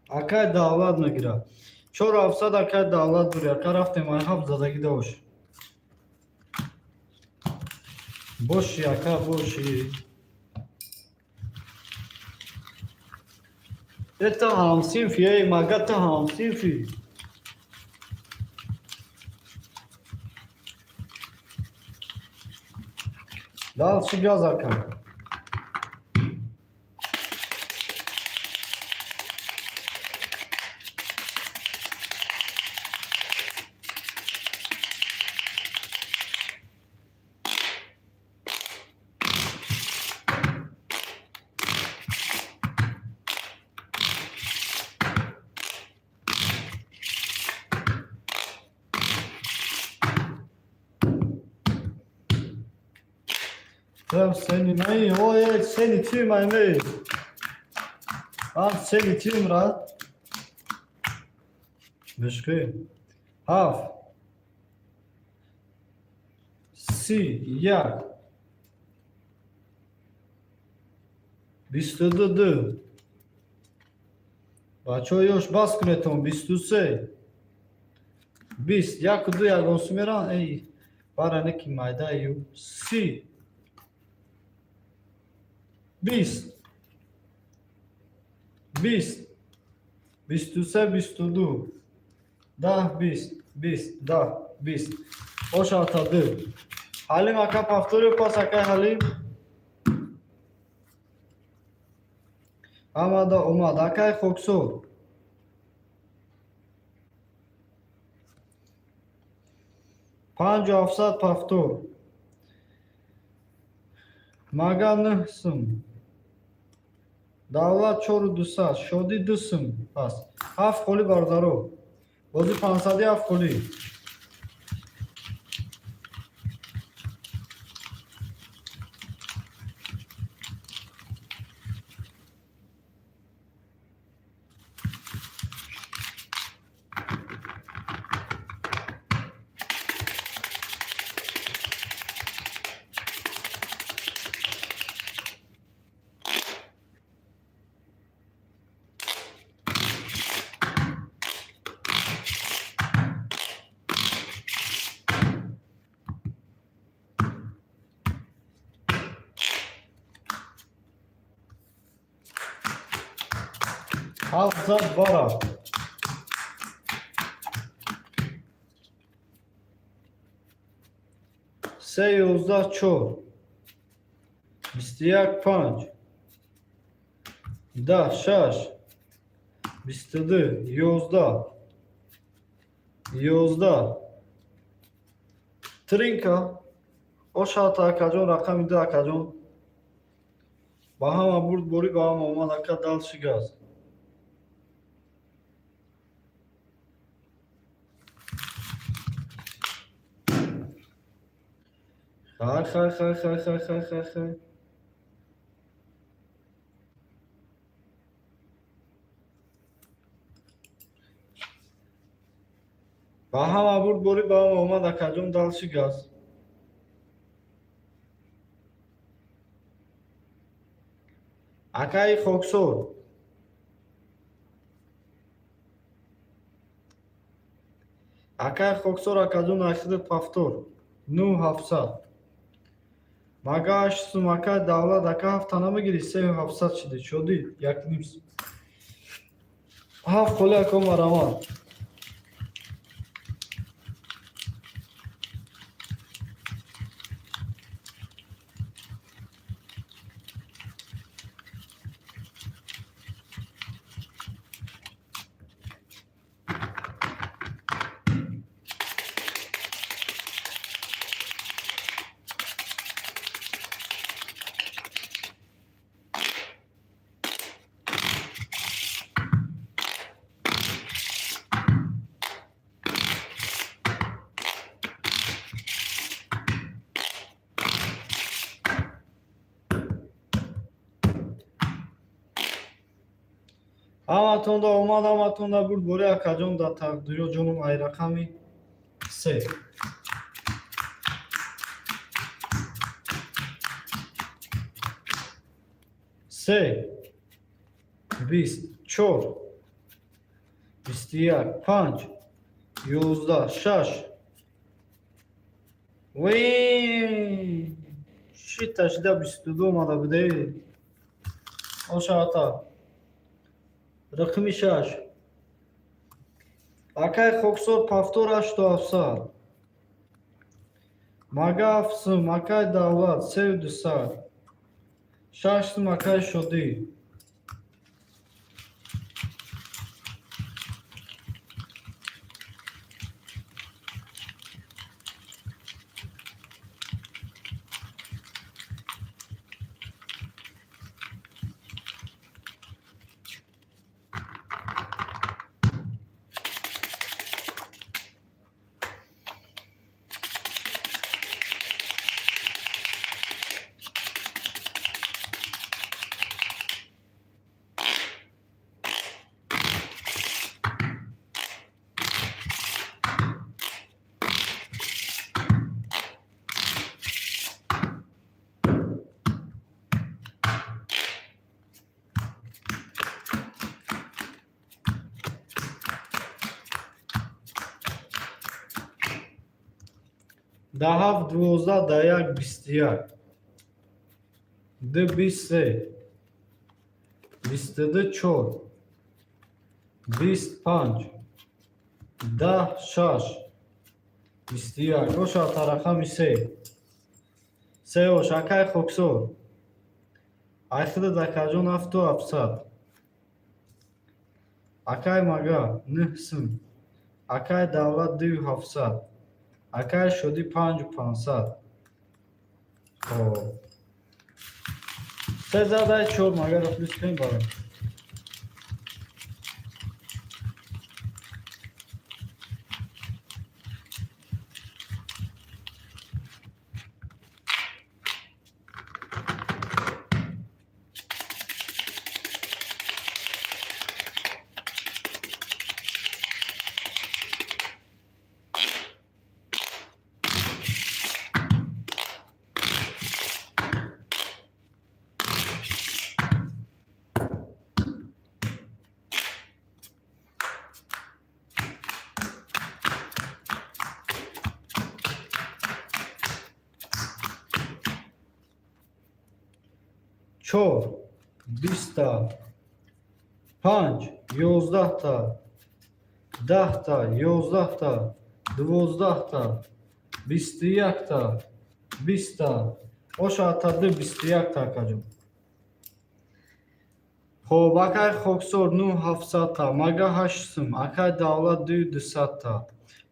Акай Давлат мегира. 4700, акай Давлат бури. Ака, рафтем, ай ҳафт задагӣ дош. Боши, ака, боши. Это ҳамсинфи, эй, мага ту ҳамсинфи. Дальше газ, ака. Tamam seni ne? O evet seni tüm ay. Am seni tüm rahat. Мешки. Ҳафт. 31. 22 ду. Бачаҳо, ёш, бас кунетон, 23. 20. Яку ду ягон сумеран. Эй, бара неки майда ю. 30. 20, 20, 23, 22, 10, 20, 20, 10, 20. Ошата ду. Ҳалим ака, повторю пас, акай Ҳалим. Ҳамада омад. Акай Хоксор. 5700 повтор. Мага 9 сум. Давлат 4200. Шодӣ 2 сум пас. 7 холи, бародаро. Бози 500 7 холи. 700 бара. Се, 11, чор, 21, панҷ, 10, шаш, 22, 11, 11. Тринка. Ошата, акаҷон, рақами ду, акаҷон. Ба ҳама бурд борӣ, ба ҳама омад, ака, дальше газ. Хай, хай, хай, хай, хай, хай, хай, хай. Ба ҳама бурд борӣ, ба ҳама омад, акаҷон, дальше газ. Акаи Хоксор. Акаи Хоксор, акаҷон, ахири повтор. 9700. Мага 8 сум, акай Давлат, ака, ҳафта намегирӣ, 3700 шиди. Шодӣ, як ним. Ҳафт холи, ако, марамат. Ҳаматонда омад, ҳаматонда бурд бори, акаҷон, дар тақдиро ҷонум, ай рақами се. Се, 20, чор, 21, панҷ, 11, шаш. Вей! Шита шида 22 омада буде. Ошаата. Рақами шаш. Акай Хоксор, повтор 8700. Мага 7 сум, акай Давлат, 3200. 6 сум, акай Шодӣ. Да ҳафт 12, да як 21, ду 23. 22 чор, 20 панҷ, 10 шаш, 21. Оша тарақами се. Се ош, акай хоксор. Айхида дакаҷон ҳафту ҳафтсад. Акай мага 9 сум. Акай давлат дую ҳафтсад. Акай шодӣ панҷу пансад. Хоб. Се задай чор магаро плюс кунем барам. Чор, 20-та, панҷ, 11-та, 10-та, 11-та, 12-та, 21-та, 20-та. Оша атади 21-та, акаҷон. Хоб, акай хоксор нӯ ҳафтсадта, мага ҳашт сум, акай давлат дую дусадта,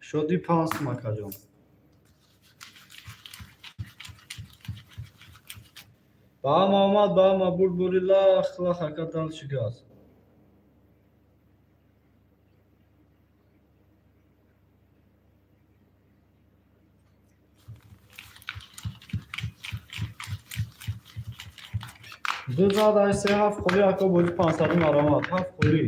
шодӣ панҷ сум, акаҷон. Ба ҳама омад, ба ҳама бурд, бури лах лах, ака дальше газ. Ду зад ай се ҳафт холи, ака бози пансаду маромад. Ҳафт холи.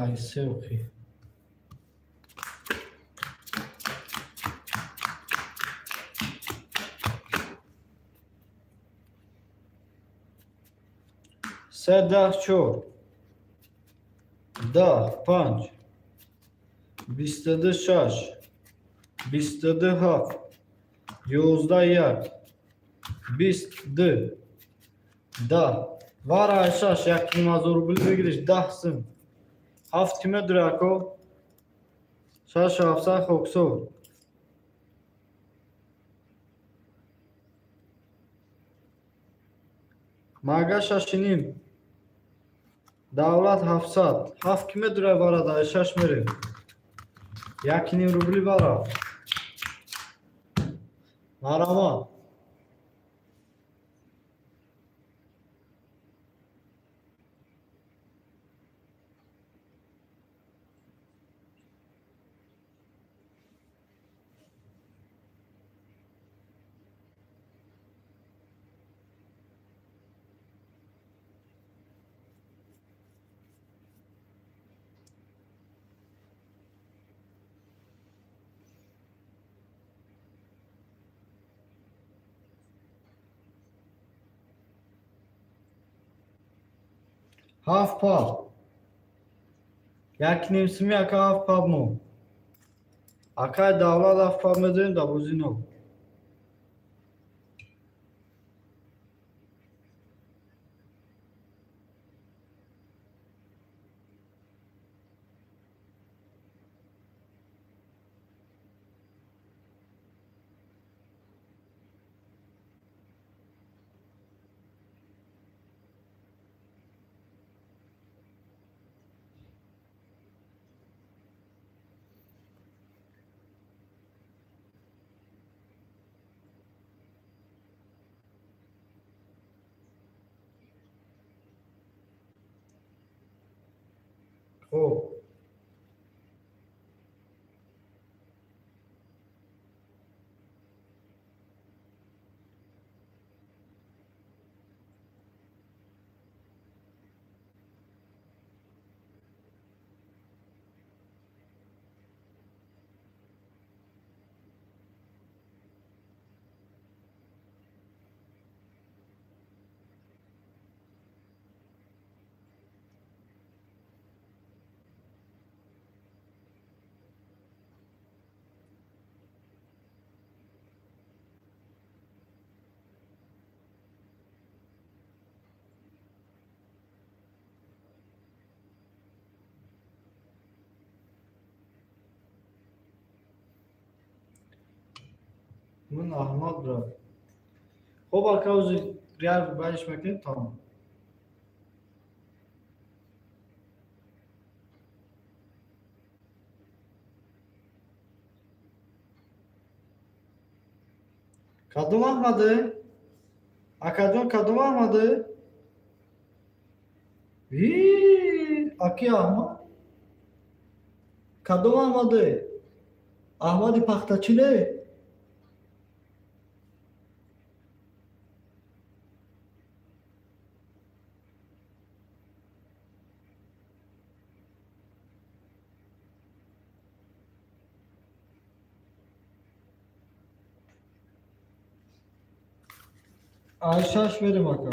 Ай се охи. Се даҳ чор, 10 панҷ, 22 шаш, 22 ҳафт, 11 як, 20 ду, 10. Вара ай шаш, як ним ҳазор рубли бигириш, 10 сум. Ҳафт ки медури, ако? Шашу ҳафтсад хоксор. Мага шаши ним. Давлат ҳафтсад. Ҳафт ки медура вара дай шаш мерем. Яки ним рубли вара. Марҳамат. Ҳафт паб. Як ним суми ака ҳафт паб мо. Акай давлат ҳафт паб медоем дар бозӣ ноб. Хуб. Ман Аҳмад, брат. Хоб, ака, ози реал баиш мекунем, тамом. Кадом Аҳмаде, акаҷон? Кадом Аҳмаде? Аки Аҳмад, кадом Аҳмаде? Аҳмади пахтачине? Ай шаш мерем, ака.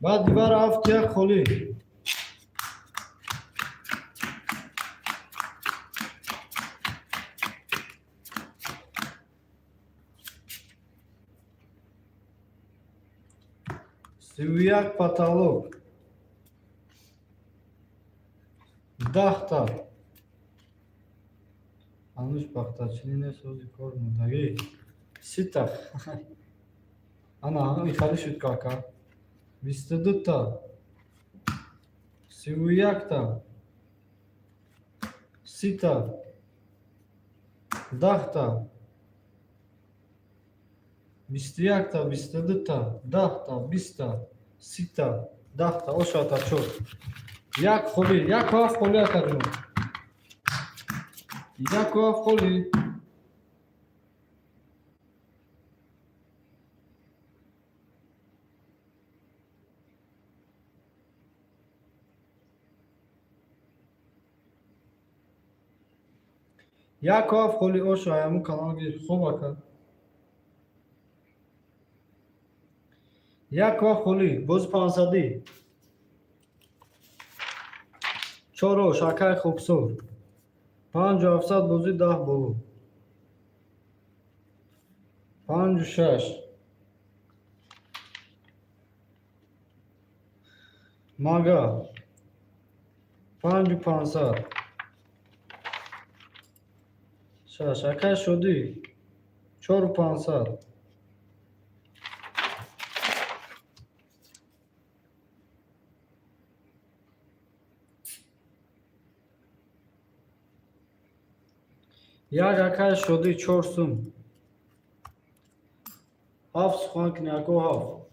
Баъд дивар ҳафт, як холӣ. 31 потолок, 10-та. Ҳанӯз пахтачинӣ нест, ози кор мондагӣ. 30-та. Ана ихалӣ шуд, кака. 22-та, 31-та, 30-та, 10-та, 21-та, 22-та, 10-та, 20-та, 30-та, 10-та, ошата чор. Як холӣ, яку ҳафт холӣ, акаҷон. 1-7 холӣ. 1-7 холӣ, оша аяму канал гир. Хоб, ака. 1-7 холӣ, бози 500-ӣ. Чор ош, акай хоксор. 5700, бозӣ 10 боло. 5-6. Мага. 5500. 6. Акай шудӣ. 4500. Як, акай шудӣ, чор сум. Ҳафт сухан кунӣ, ако, ҳафт.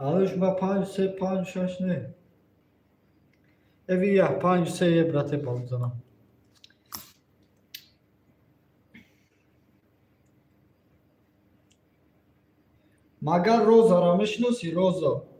Алиш ба 5-3, 5-6 не. Эви я 5-3 е, брате, бал мезанам. Магар Розаро мешиносӣ, Роза?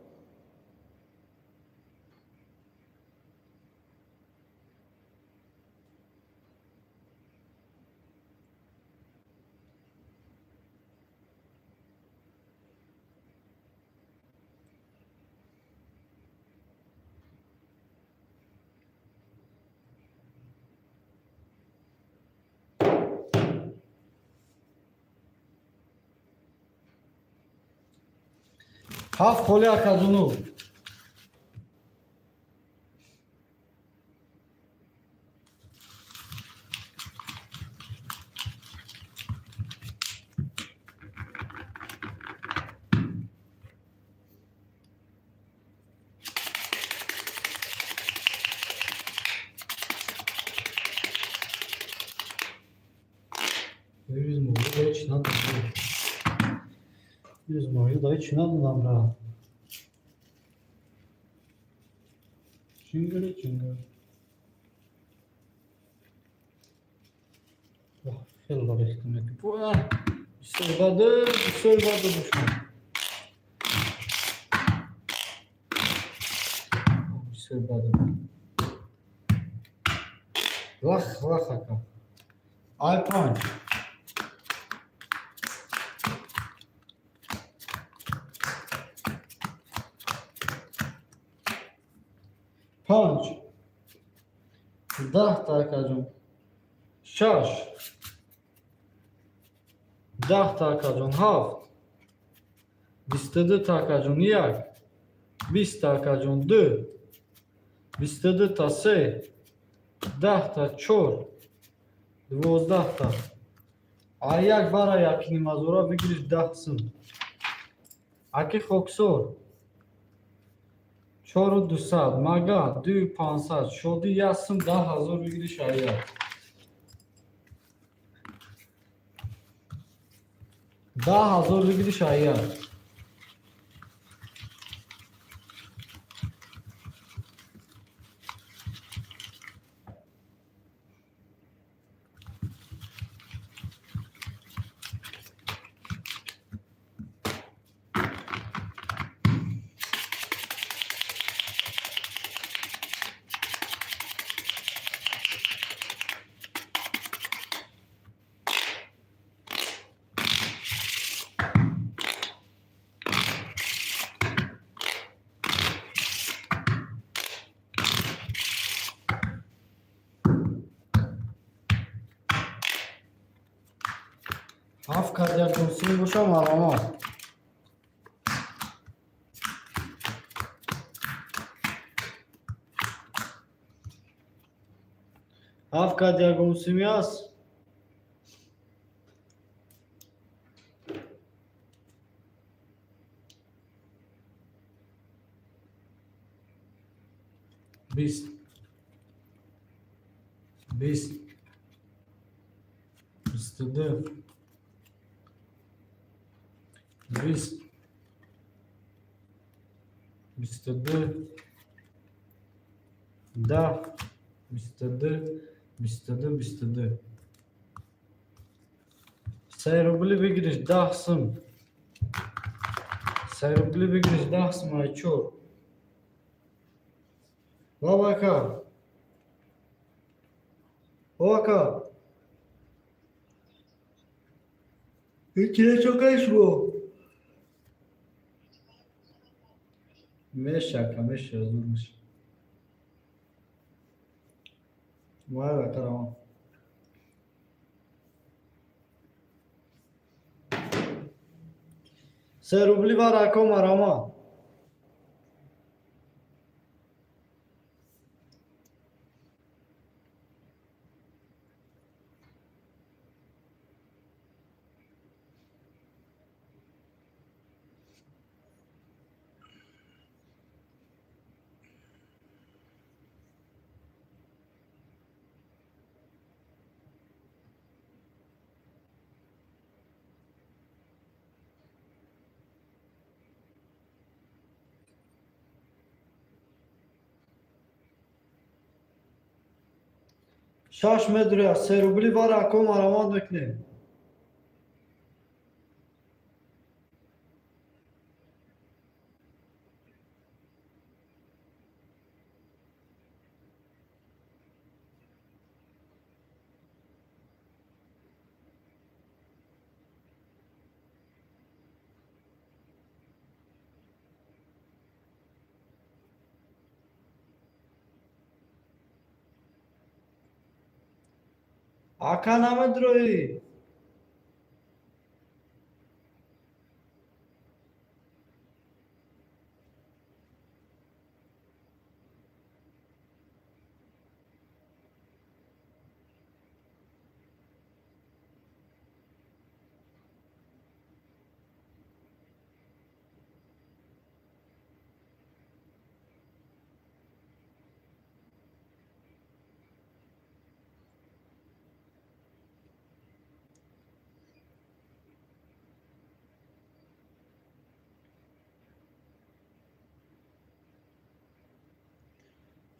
Ҳафт холи, акаҷуну. Ҳеҷ надодам. Дирӯз моҳиё да ҳеҷ надодам ра. Чингири чингир. Хеле рехта мекунад. Бисёр баде, бисёр баде бошад. Бисёр баде. Лах, лах ака. Ай панҷ. Панҷ. 10 та акаҷон. Шаш. 10 та акаҷон. Ҳафт. 22 та акаҷон. Як. 20 та акаҷон. Ду. 22 та. Се. 10 та. Чор. 12 та. А як бара якнимазора выигрыш 10 сум. Аки хоксор. 4200, мага 2500, шодӣ 1 сум 10 000 выигрыш аяк. 10 000 выигрыш аяк. Ҳафт кард якдумсум боша марҳамат. Ҳафт кард ягонсуми аст. 20. 20. 22. 20. 22. 10. 22. 22. 22. 3 рубли выигрыш 10 сум. 3 рубли выигрыш 10 сум ай чор. Лаба ака. О ака. Ҳеҷ чокаи шумо? Меша ака, меша, зур меша. Майли ака, равон. 3 рубли бар ако марҳамат. Шаш медуря 3 рубли бар ако марҳамат мекунем. Ака намедроӣ?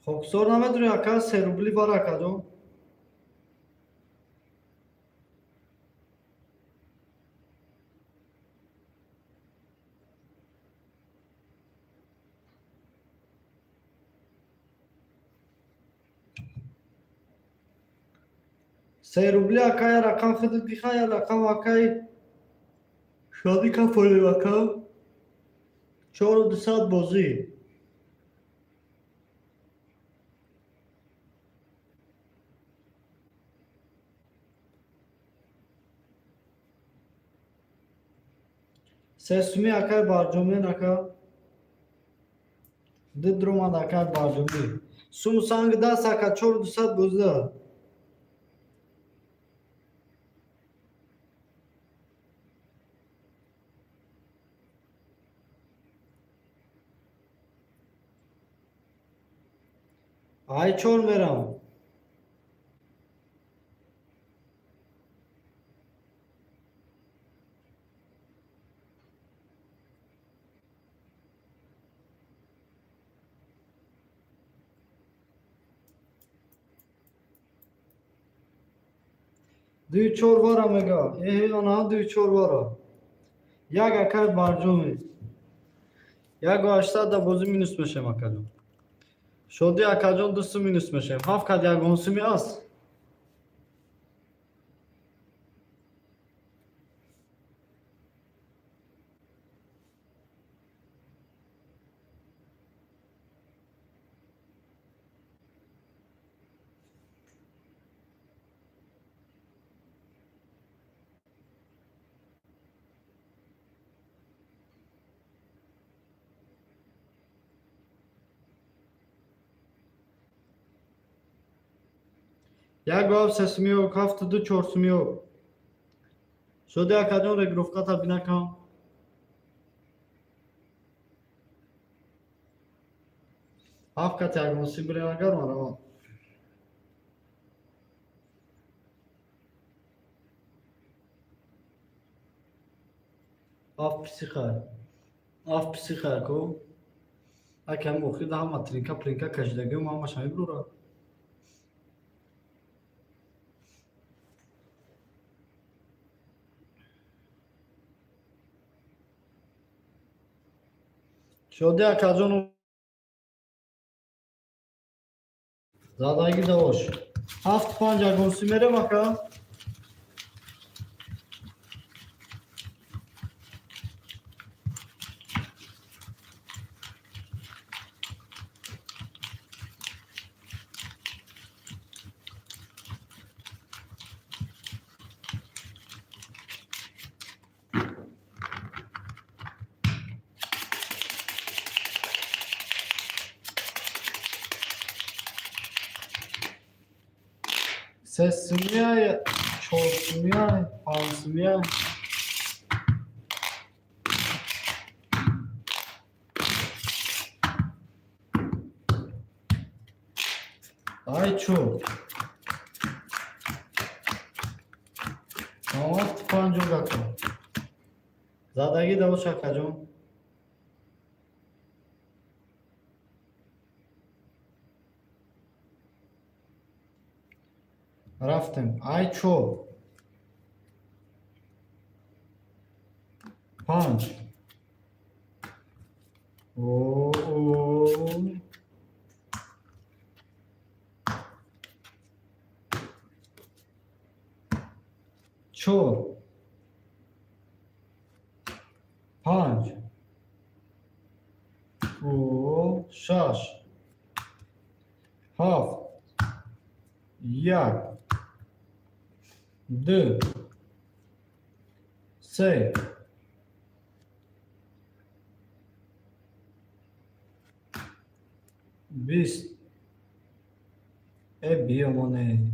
Хоксор намедонӣ, ака, 3 рубли бар, акаҷон. 3 рубли, ака, я рақам худат биха, я рақам акай Шодӣ кафолем, ака. 4200 бозӣ. 3 суми, акай Барҷомин, ака. Ду дромад, акай Барҷомӣ. Суму санг даст, ака, 4200 бозида. Ай чор мерам. Дуи чор вара мега. Эҳе, ана дуи чор вара. Як, акай Барҷоми. 1800 да бозӣ минус мешем, акаҷон. Шодӣ акаҷон, 2 сум минус мешем. Ҳафт кад ягон суми аст. Як ҳафт сесумиёк, ҳафту ду чорсумиёк. Шодӣ акаҷон, регировката бинакам. Ҳафт кат ягон си бирем агар маравам. Ҳафт писихай. Ҳафт писихай ко. Акам охирда ҳама тринка принка кашидагиам ҳамаша мебурад. Шодӣ акаҷон, задагӣ давош. Ҳафт панҷ ягон си мерем, ака. 3 сумия, 4 сумия, 5 сумия. Ай чор. Ҳафт панҷу ака. Задагӣ давош, акаҷон. Рафтем. Ай чор. Панҷ. О, о. Чор. Панҷ. О, шаш. Ҳафт. Як. Ду. Се. 20. Э биёмоне.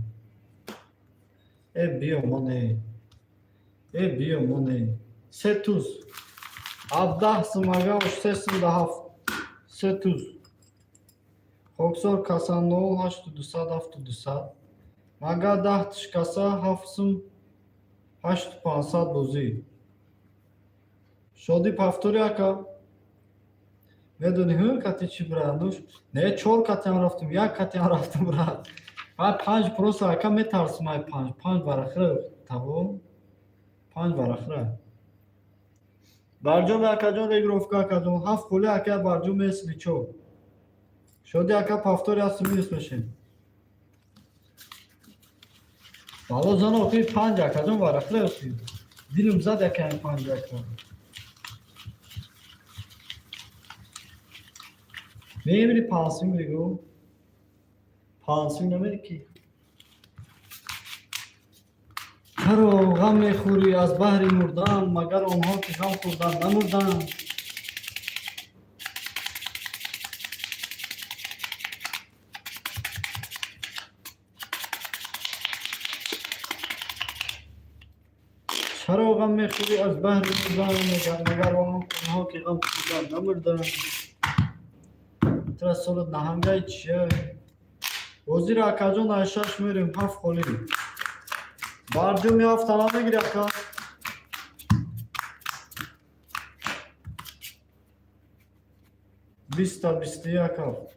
Э биёмоне. Э биёмоне. Се туз. 17 сум ага, 3 сум да ҳафт. Се туз. Хоксор каса нол ҳашту дусад ҳафту дусад. Мага 10 тишкаса 7 сум 8500 бозӣ. Шодӣ, повтори, ака. Медони ҳун кати чӣ, брат? Нуш не, чор катиам рафтум, як катиам рафтум, брат. Ай панҷ просто, ака, метарсум, ай панҷ, панҷ варахира тамом, панҷ варахира. Барҷом, акаҷон, регировка, акаҷон, ҳафт холи, ака, барҷом если чо. Шоди, ака, повтор ҳасту минус мешем. Бало зан, охи панҷ, акаҷон, варахира, охи. Дилум зад, ака, панҷ, ака. Мемири пансим бигӯ. Пансим намери ки? Чаро ғам мехӯрӣ аз баҳри мурдан, магар онҳо ки ғам хӯрдан намурданд? Чаро ғам мехӯрӣ аз баҳри мурдан, магар онҳо ки ғам хӯрдан намурданд? Тра солат наҳангаи чия? Ҳозир, акаҷон, ай шаш мерем, ҳафт холӣ. Барҷум ҳафт ана мегири, ака? Биста, 21 ҳафт,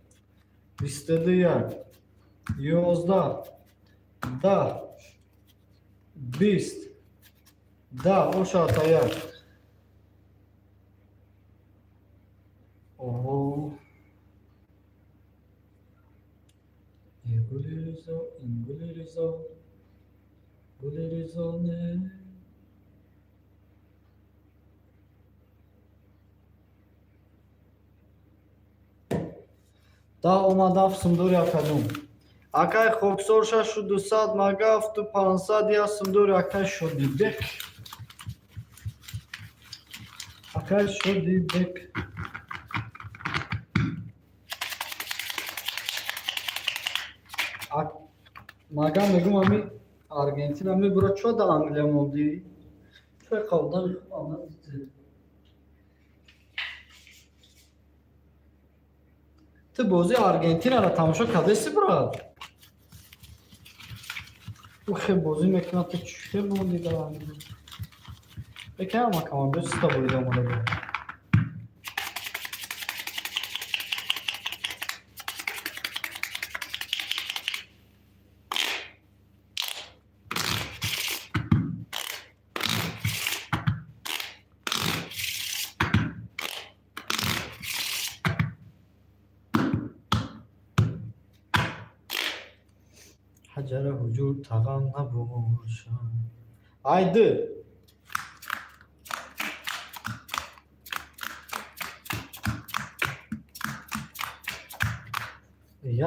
22 як, 11, 10, 20, 10, ошата як. Оҳо. Ин гули ризо, ин гули ризо, гули ризо не. Да омад ҳафт сумдори, акаҷон. Акай Хоксор шашу дусад, мага ҳафту пансад, як сумдори, акай Шодибек. Акай Шодибек. Мага мегум, ами Аргентина мебура, чо да Англия мондӣ? Чо қавдани хуб надидӣ? Ту бозии Аргентинаро тамошо кардеси, брат? Ӯ хел бозӣ мекунад, ту чӣ хел мондӣ дар Англия? Яке ҳама командаҳо сита борида омада буд. Ҳаҷара ҳуҷур тағам набошам. Ай ду.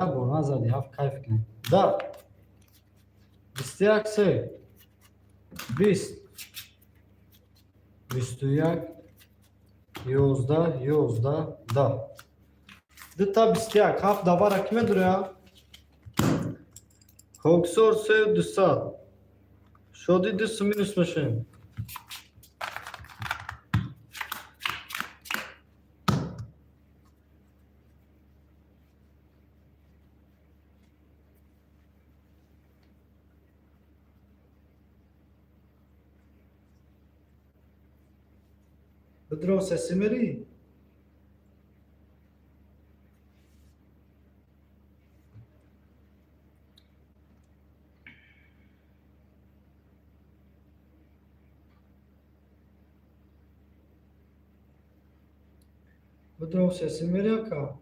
Як бор назади, ҳафт кайф кунем. Да. 21 се. 20. 21. 11, 11, 10. Дута 21. Ҳафт давара ки медуря? Хоксор се дусад. Шоди ду минус мешем. Бедро сеси мери? Бедро сеси мери, ака?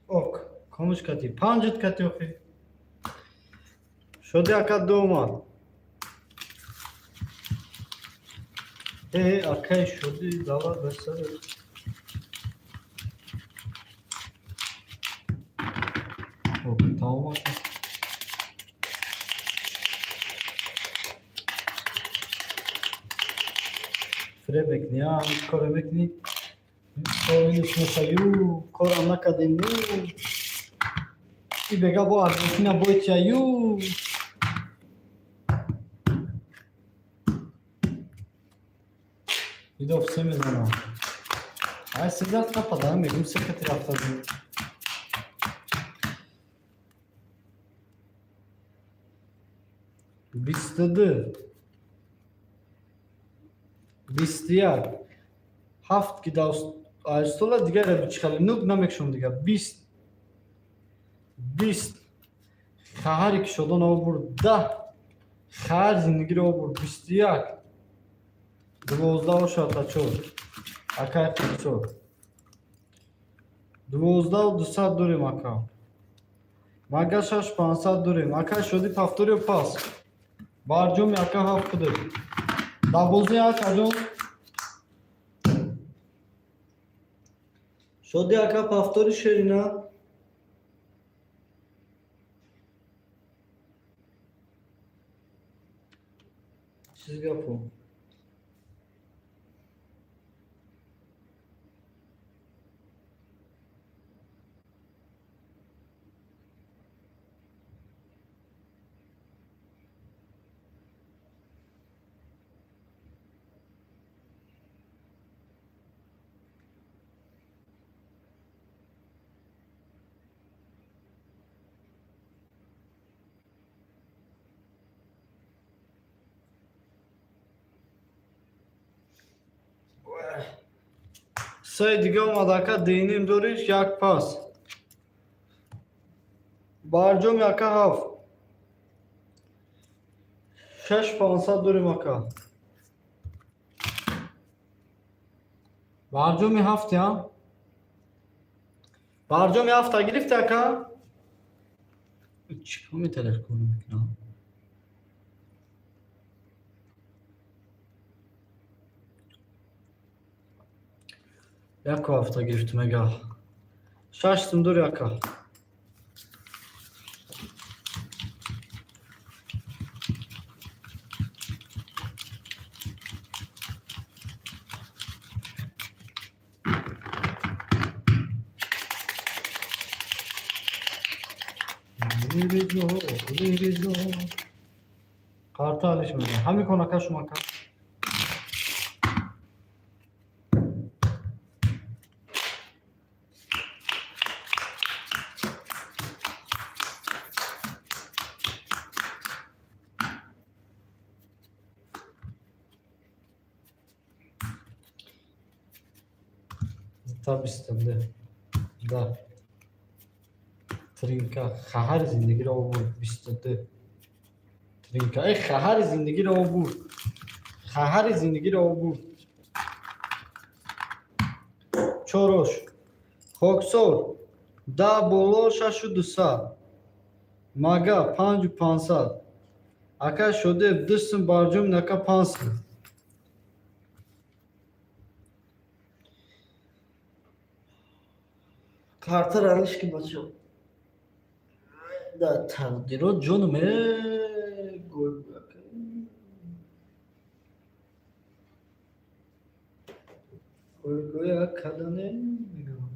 Ок, комуш кати, панҷит кати охи. Шоди, ака, ду омад. Э, акай Шоди, давай басар. Ок, тамом, ака. Фиреб мекунӣ, а коре мекунӣ? Кор минус мешавӣ, корам накардем. И бега бо Аргентина бойтия ю. Видов се мезанам. Ай сезар қапада мегум се кати рафтадим. 22, 21, ҳафт ки стола дигар чихали нук намекшон дигар 20, 20 хаҳари кишодон обурд 10 хаҳар зиндагиро обурд 21 12 шата чор акай чор 12 200 дорем ака мага 6 500 дорем ака шоди пафторио пас барҷоми ака ҳафт кудед дарбозаи акаҷон шоди ака пафтори шерина. Чиз гапо саи дига омад ака деним дориш як пас барҷом яка ҳафт 6 500 дорем ака барҷоми ҳафт я барҷоми ҳафта гирифти ака чӣ кор металаш кор мекунам. Яку ҳафта гирифту мега шаш сум дори ака. Карта алиш мега ҳамин кон ака шумо ака. Та бисту да тринка хаҳари зиндагиро обурд 22 тринка э хаҳари зиндагиро обурд хаҳари зиндагиро обурд чорош хоксор 10 боло 6 200 мага 5 500 ака шодеб 2 сум барҷом нака 5 сум. Картар алиш ки бачо да тақдирот ҷонум э гӯя кадане мегӯям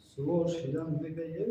сувор шидан мегӯя.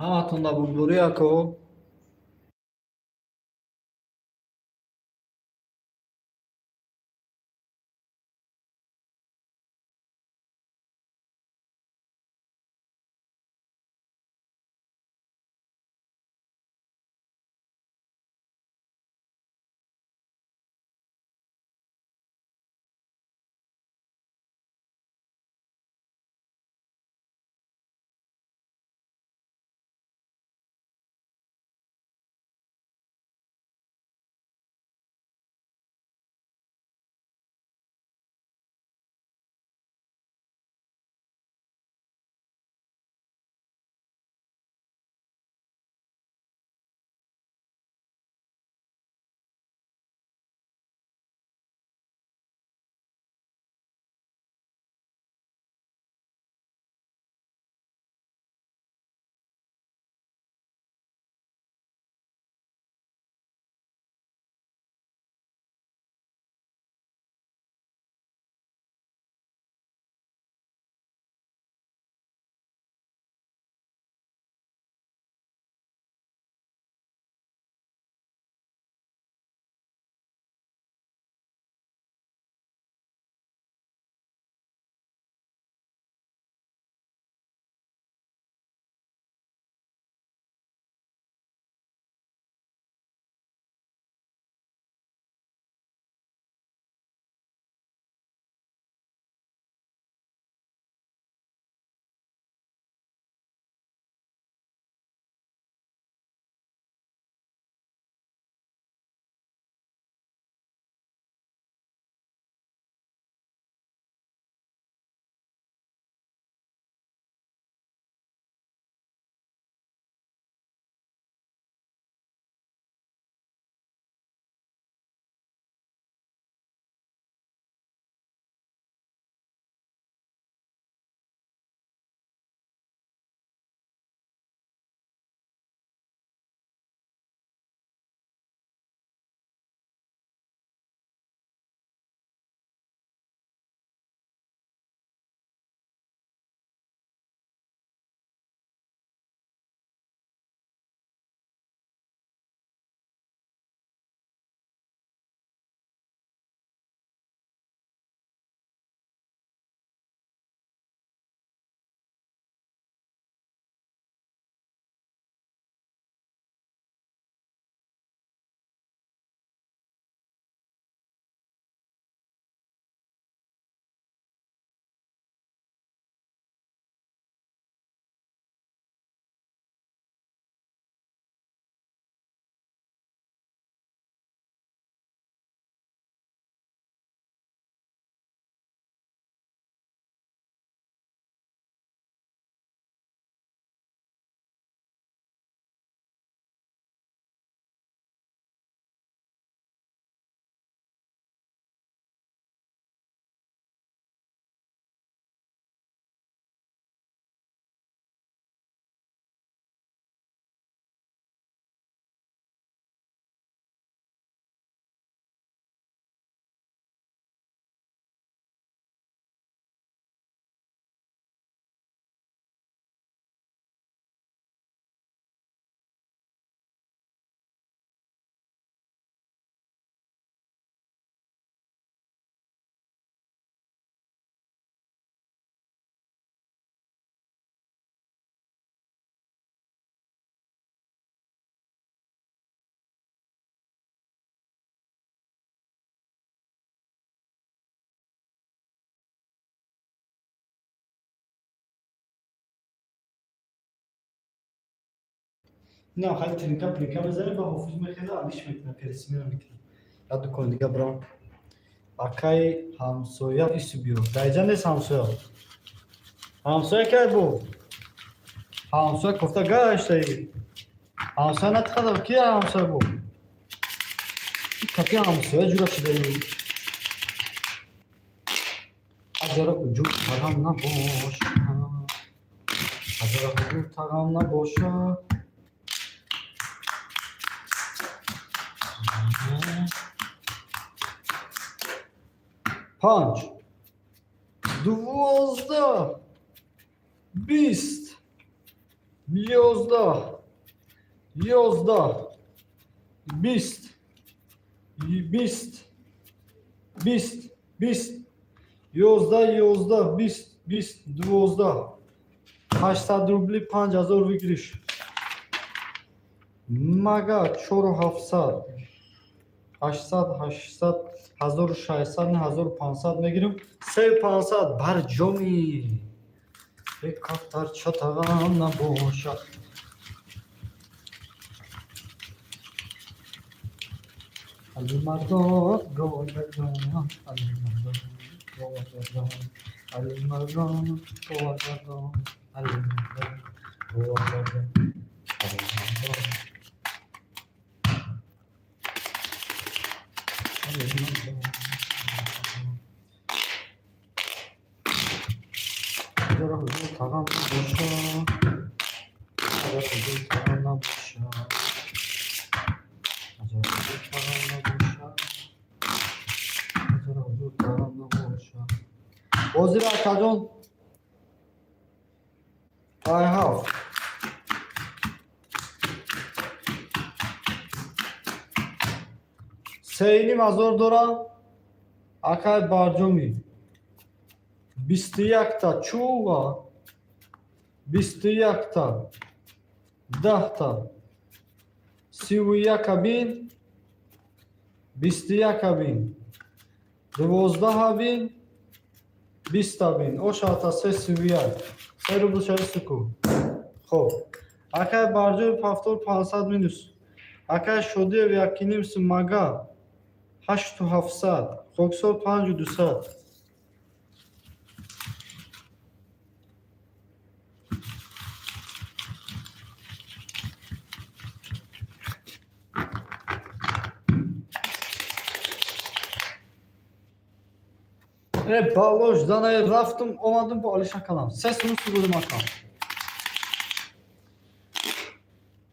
Ҳаматон да бурдборӣ ако. Инам хали тринка принка мезанем, ба ҳофиз мехеза, алиш мекунад, пересмена мекунад. Як дукони дига бирам. Акаи ҳамсоя ису биё. Даиҷа нест ҳамсоя. Ҳамсоя кай бу? Ҳамсоя кофта гаштаи. Ҳамсоя натихада, ки ҳамсоя бу? Капи ҳамсоя ҷура шидаи. Аҷара уҷуд тағам набошад. Аҷара уҷуд тағам набошад. Панҷ, 12, 20, 11, 11, 20, 20, 20, 20, 11, 11, 20, 20, 12, 800 рубли, 5000 выигрыш. Мага чору ҳафтсад, 800, 800, 1600, 1500 мегирем. 3500 барҷоми. Бекафтар чатағам набошад. Алимардон говагардон, Алимардон говагардон, Алимардон говагардон, Алимардон говагардон, Алимардон. Алимардон. Аҷара ҳузур тағам набошад. Аҷара ҳузур тағам набошад. Аҷара ҳузур тағам набошад. Аҷара ҳузур тағам набошад. Бозира акаҷон. Ай ҳафт. Сеюним ҳазор дора. Акай барҷоми. 21-та чува. 21-та. 10-та. 31 бин. 21 бин. 12 бин. 20 бин. Ошата се 31. Се рубл шари суку. Хоб. Акай барҷоми пафтор 500 минус. Акай Шодиев якиним сум мага. Ҳашту ҳафтсад. Хоксор панҷу дусад. Э, балош занае рафтум, омадум, бо алиша калам. Се сум сугудум акам.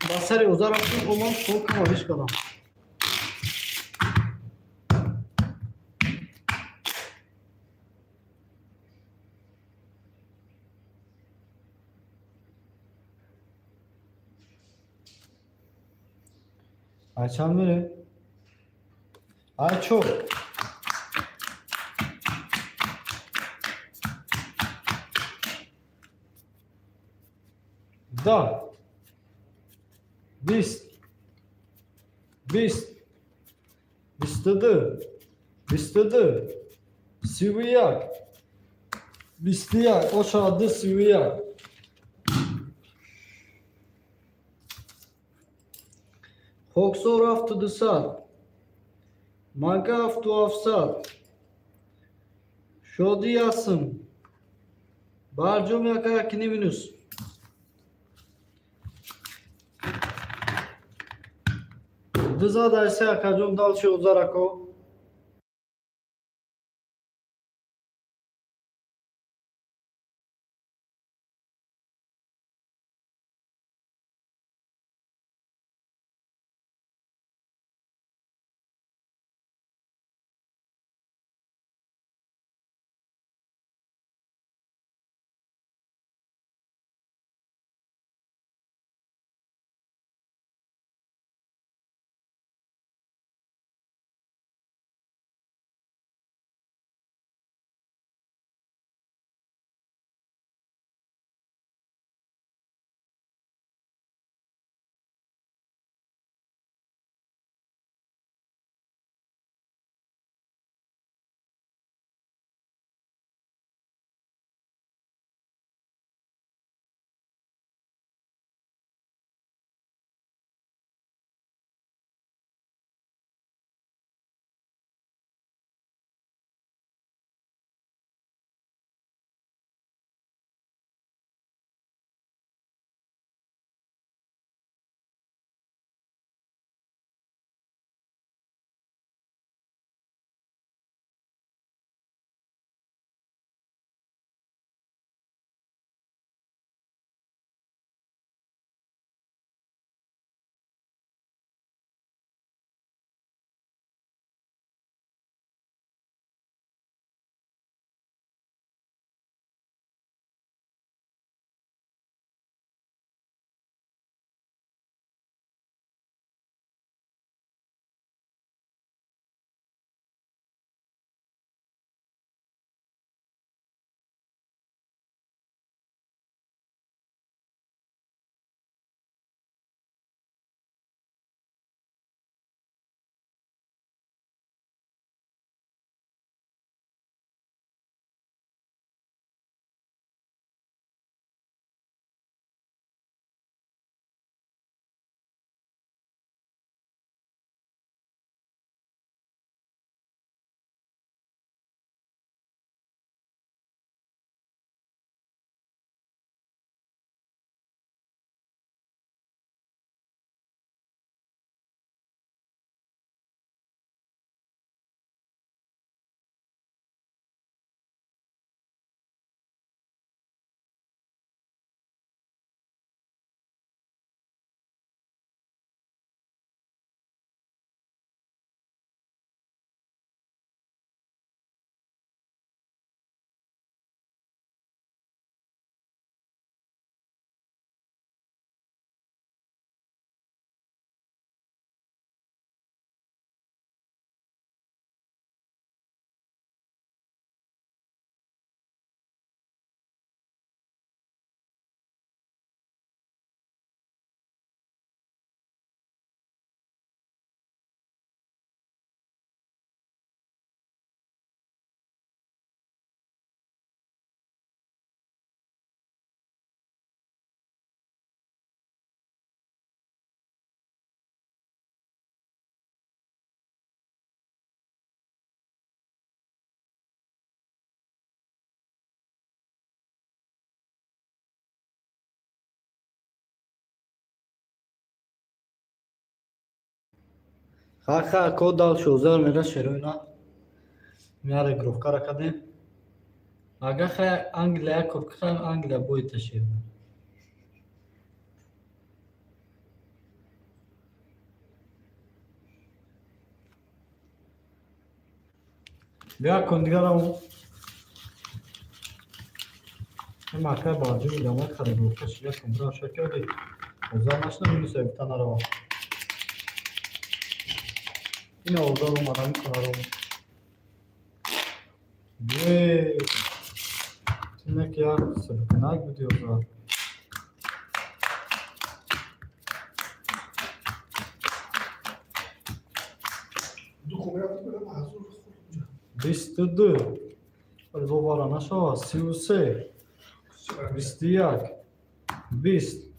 Ба сари оза рафтум, омадум, сокам алиш калам. Ай чанд мере? Ай чор. 10, 20, 20, 22, 22, 31, 21, ошаду 31. Хоксор ҳафту дусад, Мага ҳафту ҳафтсад, Шодӣ ясм, Барҷом яка якини минус. Дузад айсе акаҷон далчи озарако. Ха, ко дал шозар мера шероина. Миаре гровкара кадем. Ага, хай Англия кор хай Англия бойта шерна. Бия кун дигарам. Ин макай барҷуми дамай харигровка шия кун бира шакёди. Озар нашна минус эвта нарава. Ин озар омада микунаро. Бе. Тинак як сабканак буди озар. Ду хумера буд маҳзур хӯрд. 22. Вале бовара нашава. 33. 21. 20.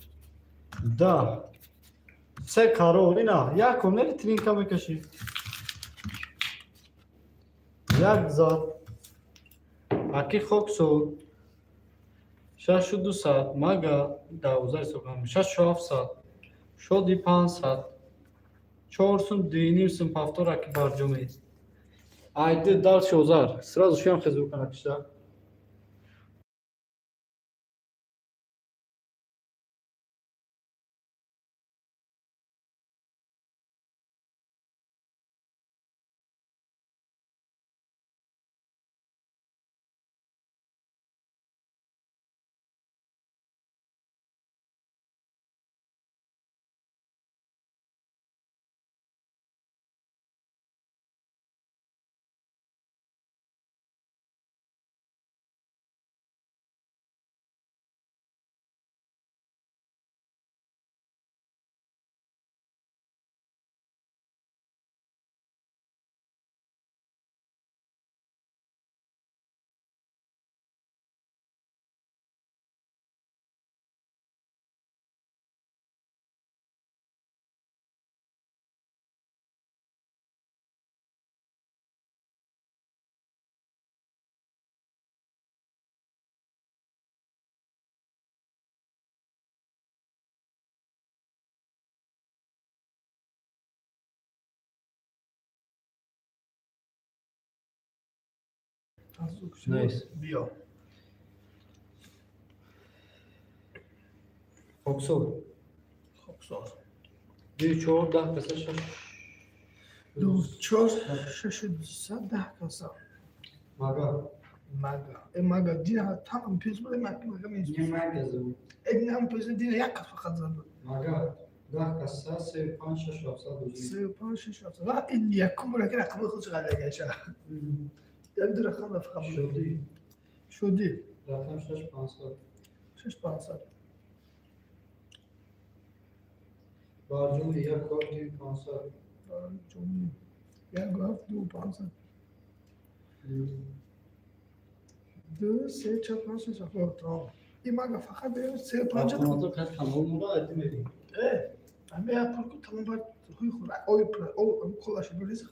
10. Се карор ина. Як комнери тринка мекаши. Як зад. Аки хоксор. 6200. Мага 12 ҳисоб 6700. Шоди 500. Чорсум диним сум повтор аки барҷомӣ. Айди дальше озар. Сразу шуям хезу канакишта. Nice. Биё. Хоксор. Хоксор. 2 4 10 каса 6. 2 4 6 10 каса. Мага. Мага. Э мага дина тамам пес буд мага мага Не мес. мага зу. Э дина пес дина як кас фақат зад буд. Мага. 10 каса 3 5 6 7 2. 3 5 6 7. Ва ин якум бура ки рақами худ чиқар гаша. Як ду рақам фақат буд. Шоди. Шуди. Рақам 6 500. 6 500. Барҷомӣ 1 2 500. Ҷумли. 1 2 500. 2 3 4 5 6 7 8. Ин мага фақат 3 5. Автомато кат тамом мура айди мери. Э, ами я пурку тамом бар хуй хур. Ой пур, о колаш бурез.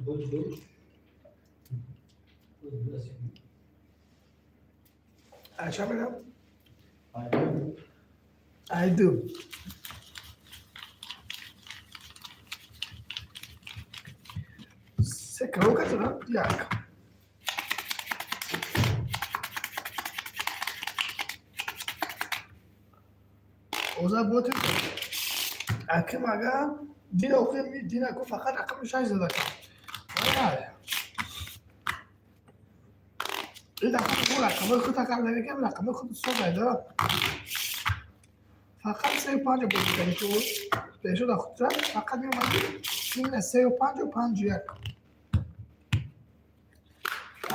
Ҳоҷ ду. Аша мерам. Айди. Айду. Се крока тра як. Оза боте. Аки мага дина охир ми дина ку фақат рақами 6 зада кар. Вай. Ин рақами ку рақами худ ақал намегам рақами худ соз айда. Фақат 3 5 бозӣ кардӣ ту. Пешо да худра фақат меомадӣ ин 3 5 5 1.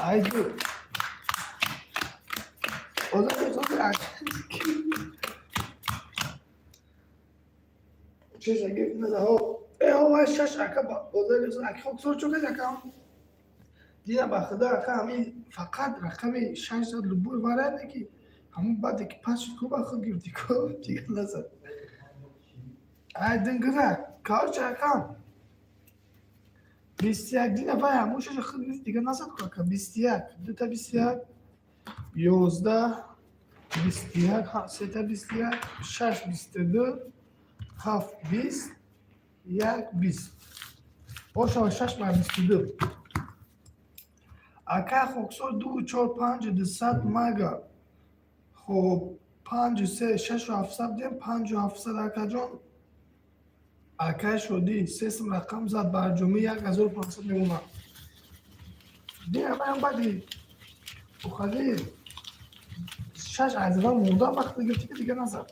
Айду. Оза оза чиз гирифт наза э ҳо шаш ака оза аки хоксор чо кад ака дина ба худо ака ҳамин фақат рақами 6 зад любой варианте ки ҳамон баъде ки пас шуд ку ба худ гирифти ку дигар назад. Ай дингира короче акам 21 дина вай ҳамон шаша худ гирифт дигар назад ку ака 21 дута 21 11 21 сета 21 6 22 7 20 1 20. Ошава шаш бар 22. Ака хоксор ду чор панҷ дусад мага. Хоб, панҷу се шашу ҳафтсад дем, панҷу ҳафтсад, акаҷон. Акай Шодӣ се сум рақам зад, барҷомӣ 1500 мемонад. Диамаям баъди ухали шаш азва монда, вақте гирифти, ки дига назад.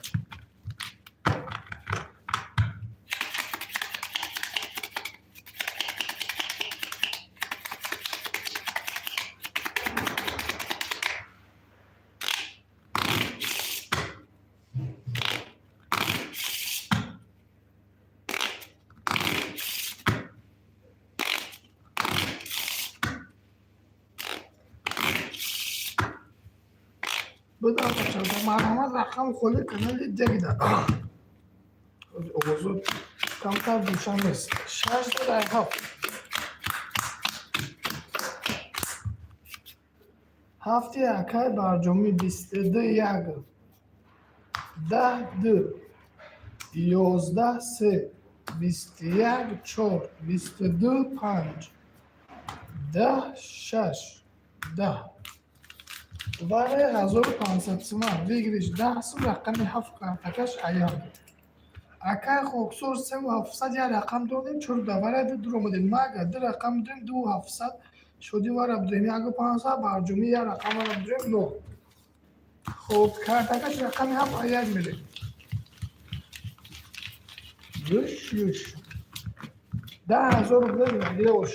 Будам, бачаҳо, марҳамат, рақам холи канали дегда. Овозу камтар душан нест. Шаш дар ҳафт. Ҳафти акай барҷомӣ 22 як. 10 ду. 11 се. 21 чор. 22 панҷ. 10 шаш. 10. Варе 1500 сума, выигрыш 10 сум, рақами ҳафт, картакаш аян. Акай хоксор севу ҳафтсад як рақам додем, чор давара ду дуромадем. Мага ду рақам додем, ду ҳафтсад. Шодӣ вара бидорем яку панҷсад, барҷомӣ як рақам вара бидорем но. Хоб, картакаш рақами ҳафт аяк мерем. Юш, юш. 10 000 рубля ош.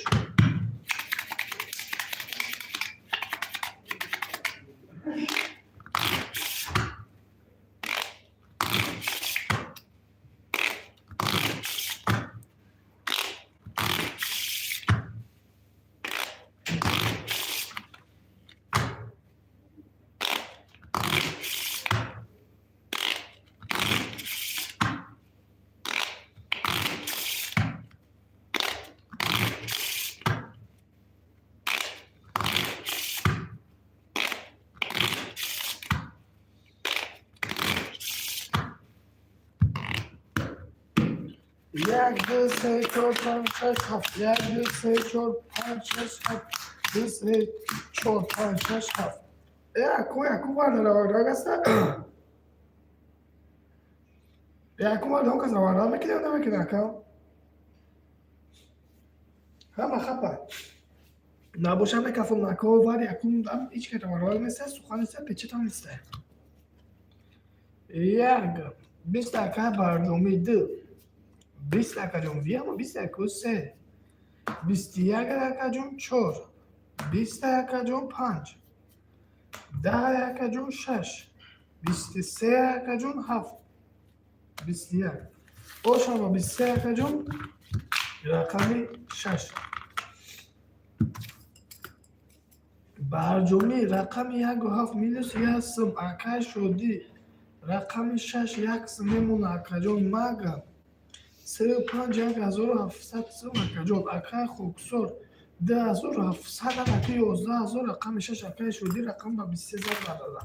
Як, ду, се, чор, панҷ, шаш, ҳафт. Як, ду, се, чор, панҷ, шаш, ҳафт. Ду, се, чор, панҷ, шаш, ҳафт. Яку, яку варда раваста. Яку варда он кас раварда мекунад, намекунад, ака? Ҳама хапа. Набоша мекафон нако вар якум дам ҳеч ка раварда неста, сухан неста, печатам неста. Як, 20 ака барҷомӣ ду. 20 акаҷон виямо бист яку се. 21 акаҷон чор. 20 акаҷон панҷ. 10 акаҷон шаш. 23 акаҷон ҳафт. 21. Ошама 23 акаҷон рақами шаш. Барҷомӣ рақами яку ҳафт минус як сум, акай Шодӣ рақами шаш як сум мемона, акаҷон. Мага сею панҷ 1700 сум, акаҷон. Акай хоксор 2700, ака 11 000, рақами шаш, акай Шодӣ рақам ба 23 зад бардада.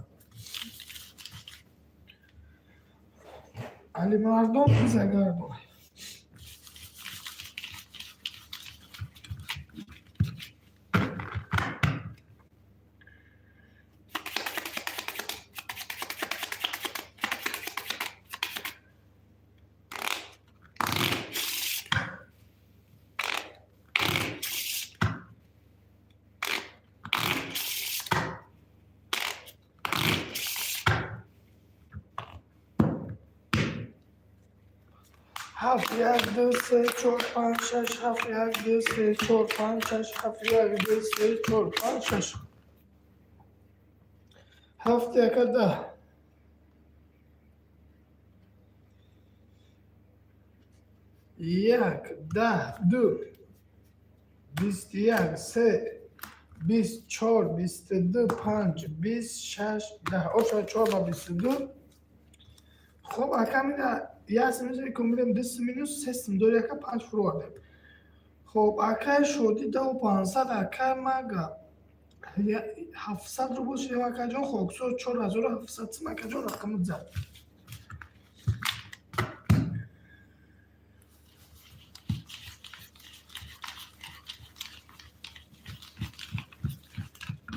Алимардон изагардон. Ҳафт, як, ду, се, чор, панҷ, шаш, ҳафт, як, ду, се, чор, панҷ, шаш, ҳафт, як, ду, се, чор, панҷ, шаш. Ҳафт яка 10. Як, 10, ду. 21, се, 20, чор, 22, панҷ, 20, шаш, 10. Оша чор ба 22. Хоб, ака мина як сум минус кун, ду сум минус се сум дори, ака, панҷ фурӯвардем. Хоб, акай Шодӣ даҳу панҷсад, акай мага 700 рубл шудем, акаҷон. Хоксор 4700 сум, акаҷон, рақаму зад.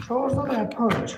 Чор зада панҷ.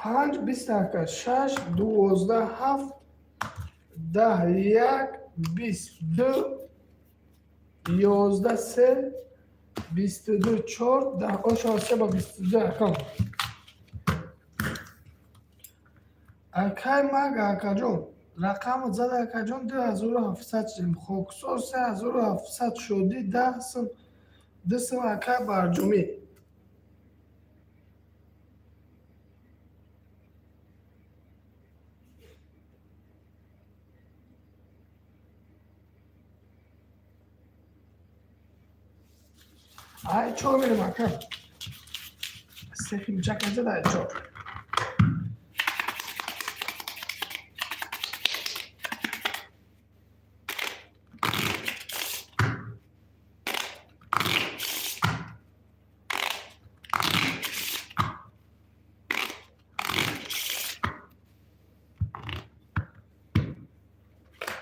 Панҷ бист ака, шаш, 12, ҳафт, 10, як, 20, ду, 11, се, 22, чор, 10, оша се ба 22 акам. Акай мага акаҷон, рақамат зада акаҷон, 2700 шудем. Хоксор 3700 шудӣ, 10 сум, 2 сум акай барҷумӣ. Ай чор мерем ака. Се химчак зада ай чор.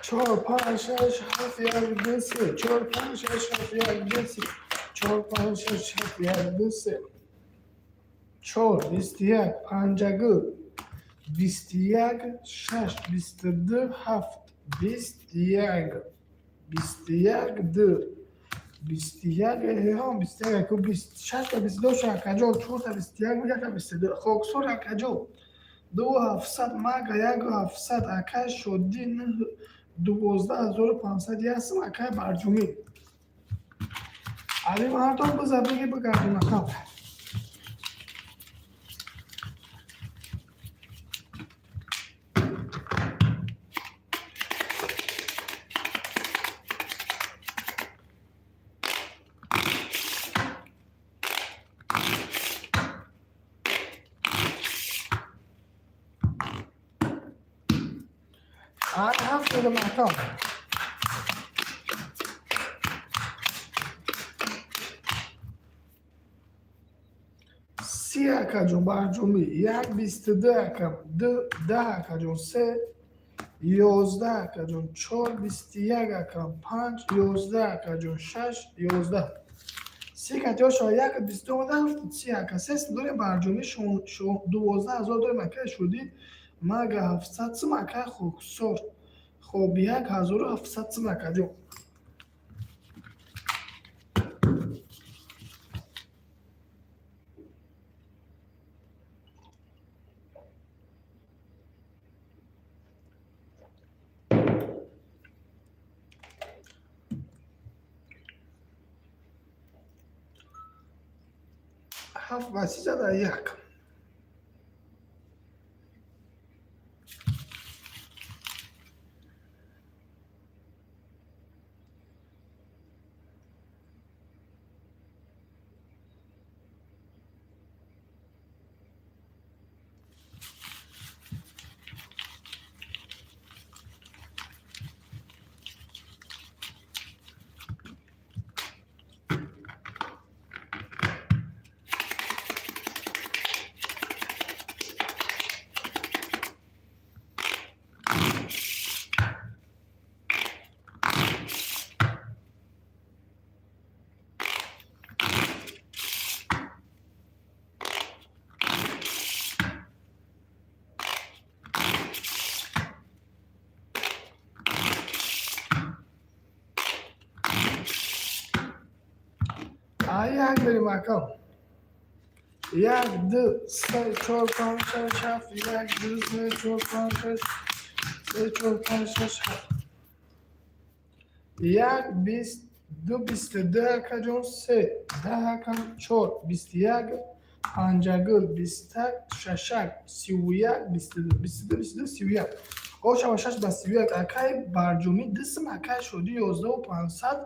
Чор, панҷ, шаш, ҳафт, як, ду, се. Чор, панҷ, шаш, ҳафт, як, ду, се. Чор, панҷ, шаш, ҳафт, як, ду, се. Чор, 21, панҷагул. 21, шаш, 22, ҳафт, 21. 21, ду. 21, ҳам 21, аку 26 та 22 акаҷон, чорта 21, якта 22. Хоксор акаҷон. Ду ҳафтсад, мага як ҳафтсад, акай шодӣ 12 500 ясм акай барҷумӣ. Али мардон биза биги бигардон акам. Ай ҳафт додам акам. Си акаҷон барҷумӣ, як 22 акам, ду 10 акаҷон, се 11 акаҷон, чор 21 акам, панҷ 11 акаҷон, шаш 11. Си катиёшо як 22 омада ҳафт си ака, се сум дорем барҷумӣ, 12 000 дорем акай шудӣ, мага 700 сум акай хоксор. Хоб 1700 сум акаҷон. Ҳафт ба си зада як. Ай як берем акам. Як, ду, се, чор, панҷ, шаш, ҳафт, як, ду, се, чор, панҷ, шаш, се, чор, панҷ, шаш, ҳафт. Як, 20, ду, 22 акаҷон, се, 10 акам, чор, 21, панҷагул, бистак, шашак, 31, 22, 22, 22, 31. Оша ба шаш ба 31 акай барҷумӣ, ду сум акай шудӣ 11 500,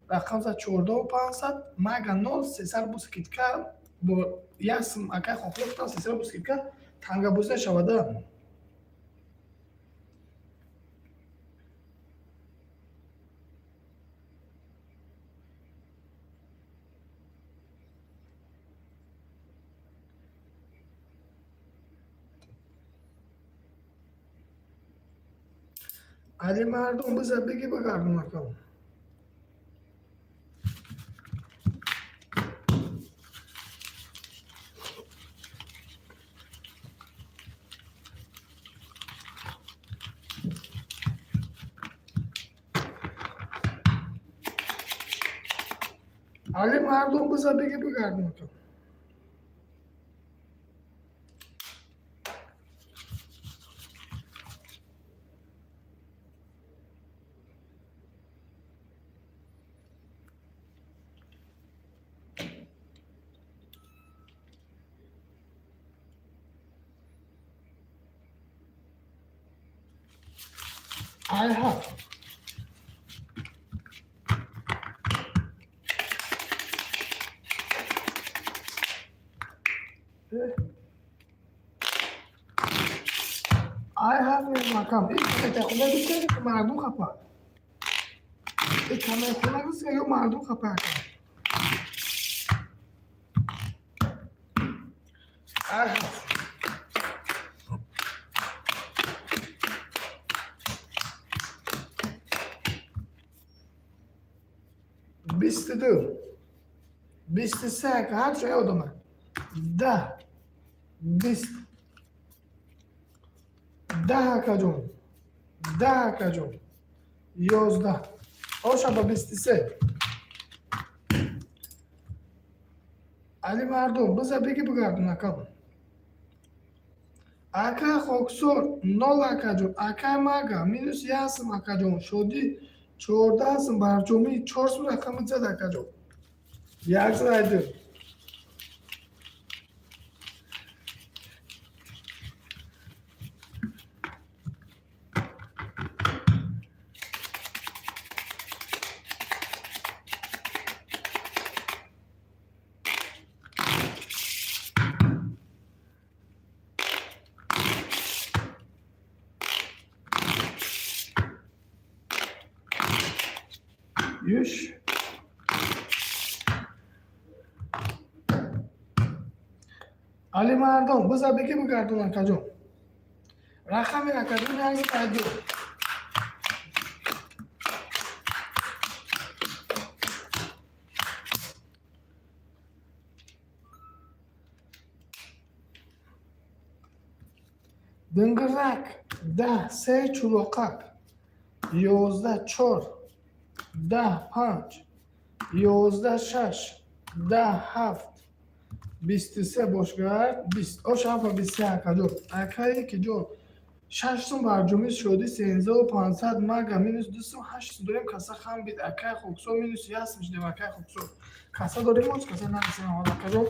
рақам за 14 500, мага нол, сесар бу скидка, бо як сум акай хохло кутам, сесар бу скидка, Тангабозӣ нашавада. Али мардум, биза бигӣ, бигардон, акам. Али мардум, биза бигӣ, бигардон, акам. Ай ҳафт. Ай ҳафт мекам. Хона гуфт, мардум хапад. Хона гуфт, ё мардум хапа, акам. Ай ҳафт. 22, 23, ҳарчо ёдома. 10, 20, 10, акаҷон, 10, акаҷон, 11, оша ба 23. Али мардум, биза бигӣ, бигардон, акам. Ака Хоксор, нол, акаҷон. Акай Мага, минус як сум, акаҷон. Шодӣ, 14 сум. Барҷомӣ, чор сум. Рақами зад, акаҷон, як зайду. Юш. Али мардум, биза бигӣ, бигардон, акаҷон. Рақами, акаҷон, як зайду. Дынгирак, 10, се, чулоқак, 11, чор, 10, панҷ, 11, шаш, 10, ҳафт, 23, бошгард, 20, ош ҳафта, 23, акаҷон. Акае ки ҷон, шаш сум. Барҷомӣ, шодӣ, 13 500. Мага, минус ду сум, ҳашт сум дорем. Каса хам бид. Акай Хоксор, минус як сум шудем. Акай Хоксор, каса дорем, оз каса нарасем, акаҷон.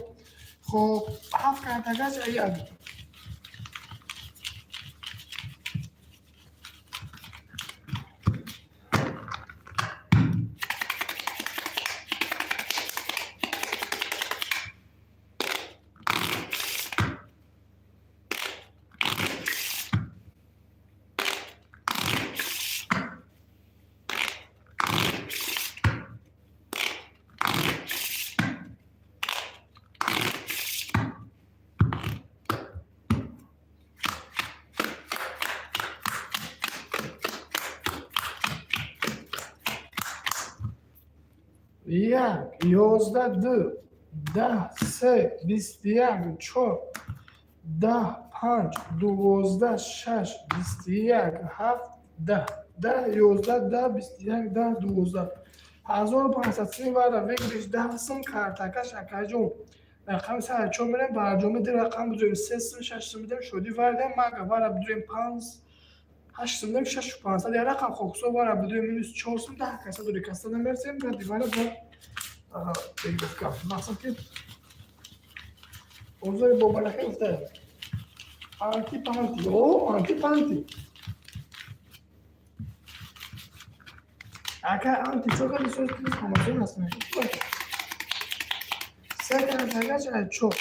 Хоб, ҳафт картагач, як. Як, 11, ду, 10, се, 21, чор, 10, панҷ, 12, шаш, 21, ҳафт, 10, 10, 11, 10, 21, 10, 12, 1500 сими вара выигрыш, 10 сум картакаш, акаҷон. Рақами сари чор мерем. Барҷоми, ду рақам бизорем, се сум, шаш сум бидем. Шодӣ, вардем. Мага, вара бидорем, панҷ, ҳашт сум дем, шашу пансад. Як рақам, Хоксор, вара бидорем, минус чор сум, 10 каса дори, каса намерсем. Ради вара ба бегуфка мақсад ки озори бобарахе гуфта, анти панти о анти панти. Ака анти чо кади соз ҳамазон ҳастан. Се картагач, чор.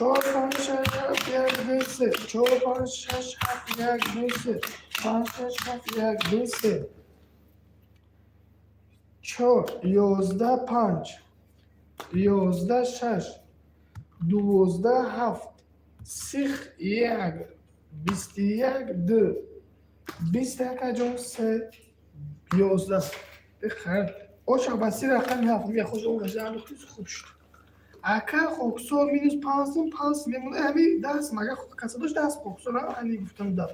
Чор, панҷ, шаш, ҳафт, як, ду, се. Чор, панҷ, шаш, ҳафт, як, ду, се. Панҷ, шаш, ҳафт, як, ду, се. Чор, 11, панҷ. 11, шаш. 12, ҳафт. Сих, як. 21, ду. 20, акаҷон, се. 11. Бихайр. Оша ба си рақами ҳафт мехош хуб шуд. Ака хоксор минус 5 сум, 5 сум мемона. Ҳами даст мага каса дошт даст хоксор ани гуфтам да.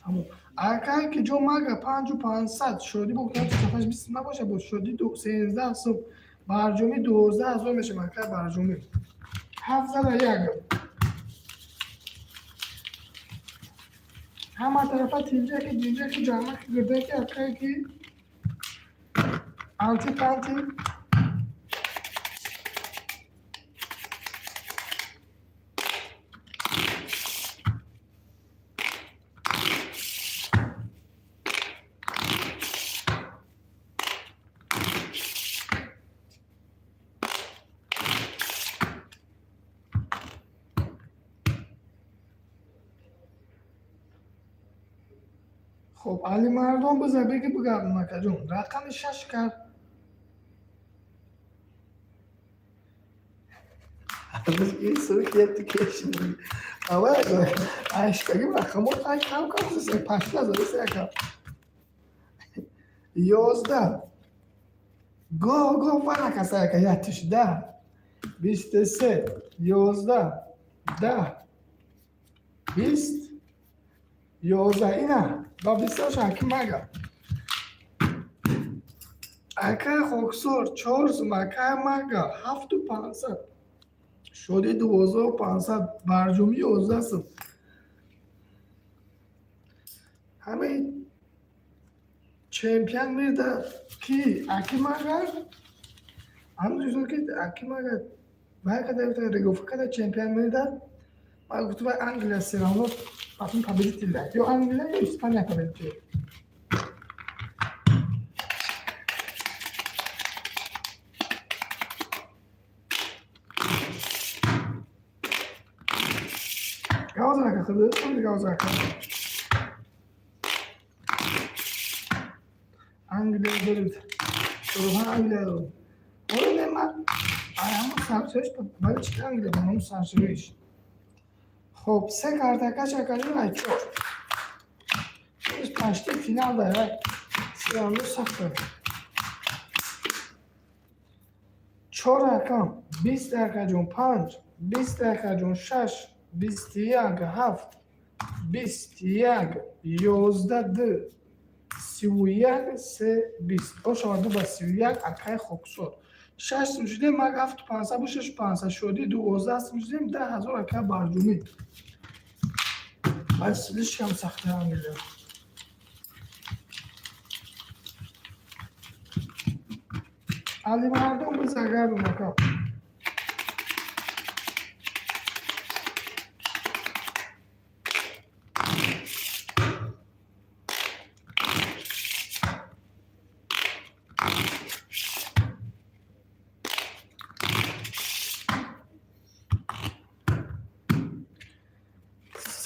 Тамом. Ака ки ҷо мага 5500 шодӣ бо сафаш 20 набоша бо шодӣ 13 сум барҷомӣ 12 000 мешава ака барҷомӣ. Ҳафт зада як. Ҳама тарафа тинҷаки ҷинҷаки ҷамъаки гирдаки акае ки анти панти. Хоб, Алимардон биза беги бигардон акаҷон. Рақами шаш кард. Ашкаги рақамот ай кам кам пашта задаси ака. 11. Гоҳ гоҳ варақ аст ака ятиш 10. 23, 11, 10, 20, 11 ина ба бисёр аки мага. Акаи хоксор 4 сум, акаи мага 7500. Шодӣ 12500, барҷомӣ 11 сум. Ҳамаи чемпион мирда ки аки мага ҳамн ки аки мага вай када регофа када чемпион мирда. Ман гуфтам вай Англия всё равно потом победитель ё Англия ё Испания победитель. Гавзака худо гавзака. Англия дорид. Англия дорид. Оре не ман ҳама саршавиш барои чи Англия ба номи саршавиш. Хоб, се картакаш акаҷон ай чор. Почти финал да всё равно сахта. Чор рақам, 20 акаҷон, панҷ, 20 акаҷон, шаш, 21, ҳафт, 21, 11, ду, 31, се, 20. Ошава ду ба 31 акаи хоксор. 6 сум шудем, маг 7500 бу 6500 шодӣ 12 сум шудем, 10 000 акаи барҷумӣ. Баъд слишком сахта Англия. Алимардон бизагардон ака.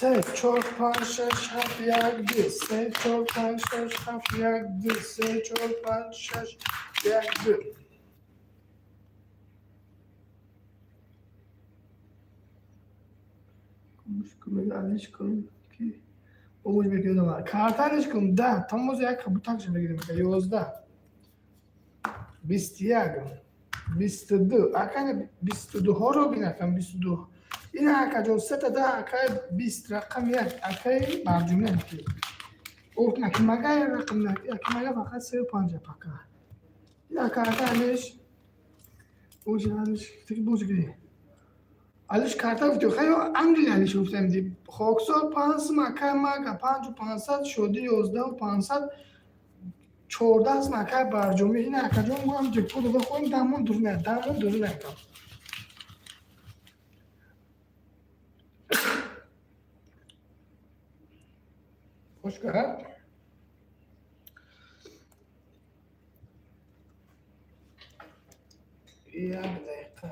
Се, чор, панҷ, шаш, ҳафт, як, ду. Се, чор, панҷ, шаш, ҳафт, як, ду. Се, чор, панҷ, шаш, як, ду. Алиш кун ки овоз мекардам. Карта алиш кун да тамози як бутакша мегирем. 11, 21, 22. Акани 22-ҳоро бин акам 22. Ина акаҷон сета да акаи 20 рақам як акаи барҷумӣ ки. Ох наки мага рақам аки мага фақат сею панҷа пака. Ина ака ака алиш. Боже алиш тики боже гири. Алиш карта гуфтем хайо Англия алиш гуфтем ди. Хоксор 5 сум акаи мага 5500 шодӣ 11500 14 сум акаи барҷумӣ. Ина акаҷон мо ҳам ҷекпот дода хоҳем дамон дуруна дамон дуруна ака. Хош кард. Як дақиқа.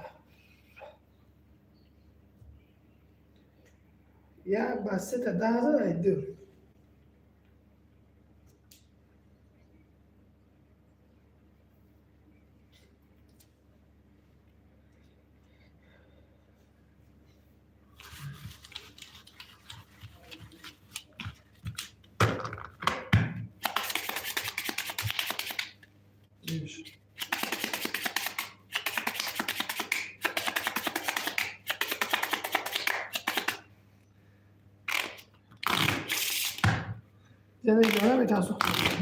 Як ба сета 10 000 ай ду. Иш. Яъне наметарсу.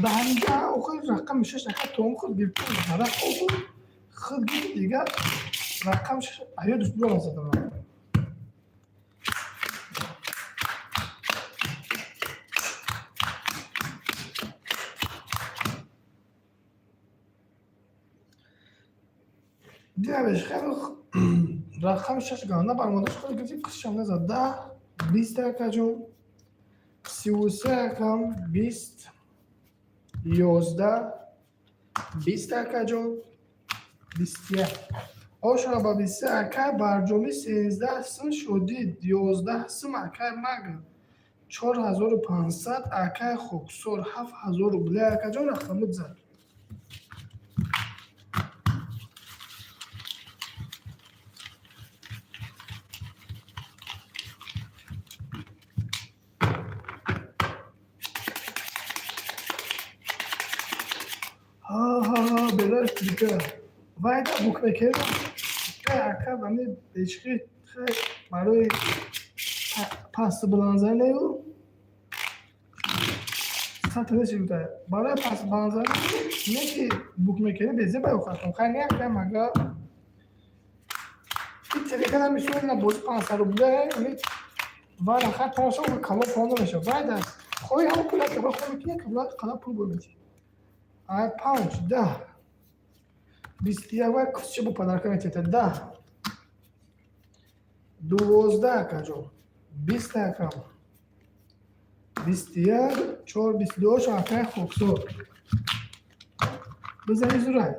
Ба ҳаминҷа охир рақами шаш ака том худ гирифта варақ обуд худ гирифт, дигар рақами шаш аёдаш бурам задам. Динамеш хеле рақами шаш ганда баромадаш, худ гирифти, қисшам назад. 10 20 акаҷон, 33 акам, 20 11 20 акаҷон, 21 ошона ба 23 ака барҷомӣ, 13 сум шудид, 11 сум акай мага, 4500 акай хоксор, 7000 рубля акаҷон рақамуд зад. Ҳа, белаш дига вайда букмекер ака ами бечхи барои пасту баландзанею сатнешида барои пасту баландзани не ки букмекери безеба охатон хай не ака мага телефона мисол на бози 500 рубля ами вара хай панҷсад кало пол намешавад, вайда хоҳи ҳама пула хоҳи ки кала пул бомедӣ. Ай панҷ 10 21 вай кусча бо подарка метиҳад, 10 12 акаҷон, 20 акам, 21 чор 22 акай хоксор. Бизани зурай,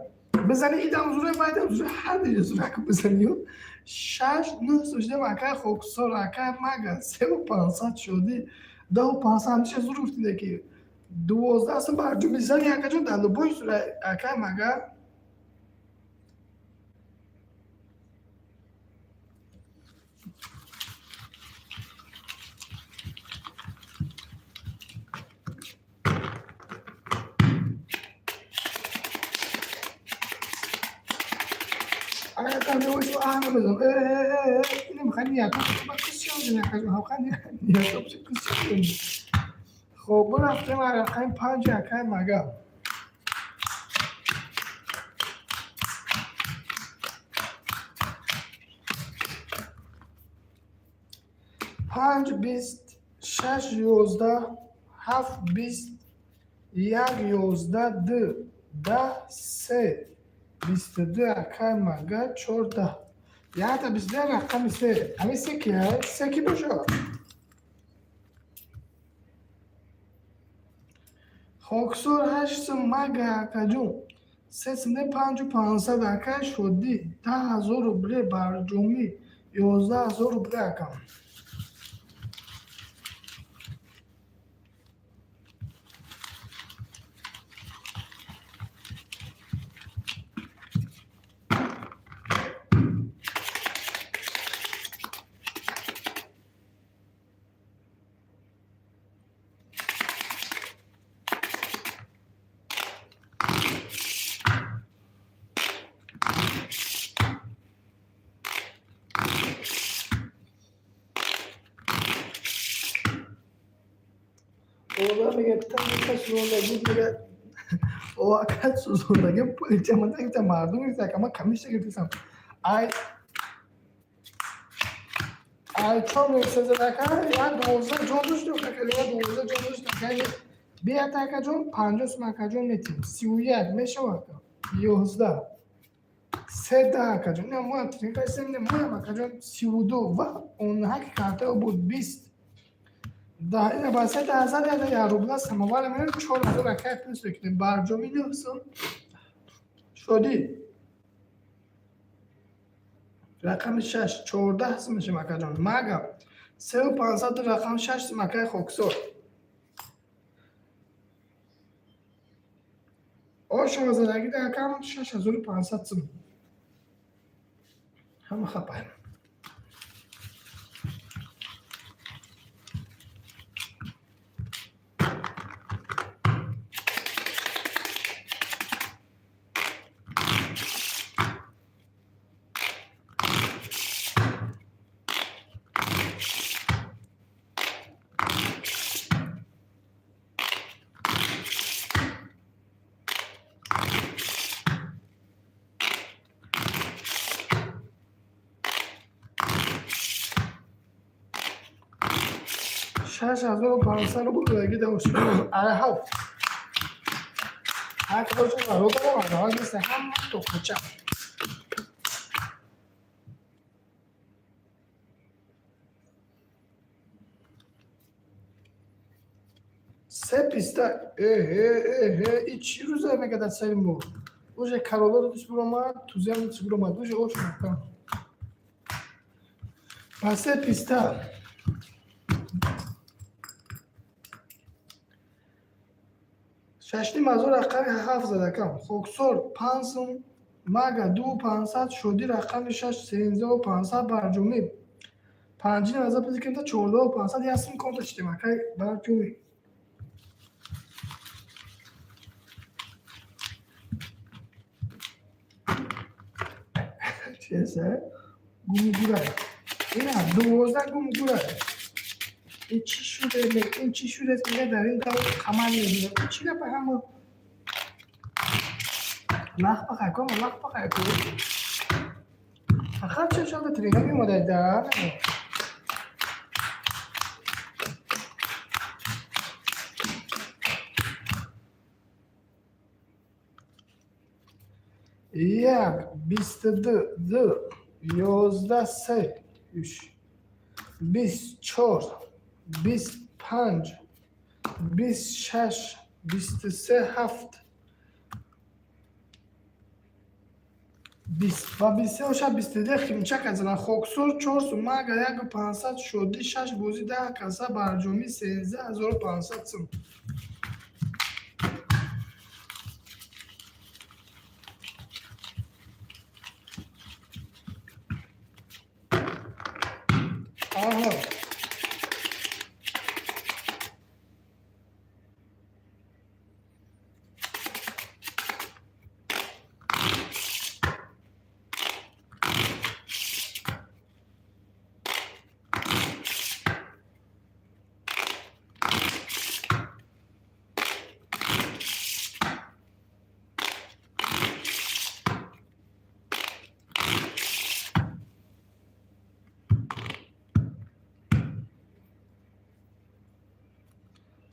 бизани идам зурай, вайдам зурай, ҳар диҷа зурай бизанию. Шаш нӯҳ сушдем акай хоксор, акай мага, севу 500 шудӣ, 10 500 ҳамиша зур гуфтиде ки 12 сум барҷуми зани акаҷон дар любой зурай акай мага. Хоб, рафтем рақами панҷ акай мага. Панҷ 20 шаш 11 ҳафт 20 як 11 ду 10 се 22 акай мага, чордаҳ якта 22 рақами се. Ҳамин се ки се ки бошад? Хоксор, ҳашт сум мага акаҷон, се сумне 5500 акай шодӣ, 10 000 рубле барҷомӣ, 11 000 рубле акам. Ода мега сӯзондагӣ, мега ака, сӯзондагӣ пули ҷамъ гирифта, мардум гирифта ака, ман комиссия гирифтасам. Ай чор месезад ака, як 12 ҷон дошт ака, як 12 ҷон дошт ака. Бията акаҷон, 50 сум акаҷон метиҳем, 31 мешава ака, 11 се 10 акаҷон, не моям тринкасем, не моям акаҷон, 32 ва онҳаки картао буд, 20 10 ина ба се 10 000 як рубла самовар меёрем, 4000 акай плюс мекунем. Барҷомӣ, нӯҳ сум шодӣ, рақами шаш, 14 сум мешем акаҷон. Мага, 3500, рақам шаш, акай Хоксор. Ошова задагида, акам, 6500 сум. Ҳама хапай. 6500 рубл додагида. Ара ҳафт ҳар кадошон баробарам, араваз нест, ҳама тоқача. Се писта. Эҳе, эҳе, и чӣ рӯза мегадад сари мо? Уже кароло дудиш биромад, тузиам дудиш биромад, уже ош маҳкам. Па се писта. 6500, рақами ҳафт задакам. Хоксор панҷ сум, мага ду пансад, шодӣ рақами шаш 13500, барҷомӣ панҷини аза пизикента 14500, як сум конта шидем, акай барҷомӣ. Чеса? Гумгурай. Ина 12 гумгурай. Ин чӣ шуде? Ин чӣ шудест? Мега, дар ин давр қамар мебинам. Ин чӣ гапа ҳама? Лах бахай ку, лах бахай ку. Фақат чӣ шуда тренинг меомадай да? Як, 22, ду, 11, се, уш, 24, 25, 26, 23, ҳафт, 20 ва 23 оша 22 химчак азана. Хоксор чор сум, мага яку пансад, шодӣ шаш бозӣ 10 каса, барҷомӣ 13500 сум. Аҳа.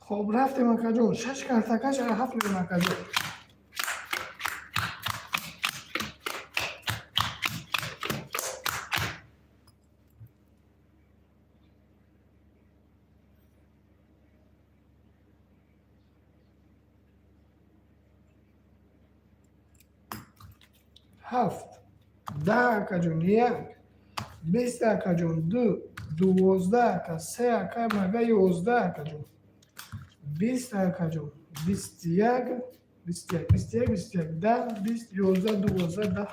Хоб, рафтем, акаҷон. Шаш картакаш ҳафт миллион, акаҷон. Ҳафт, 10, акаҷон, як, 20, акаҷон, ду, 12, ака, се, ака, мага, 11, акаҷон, 20, акаҷон, 21, 21, 21, 21, 10, 20, 11, 12, 10.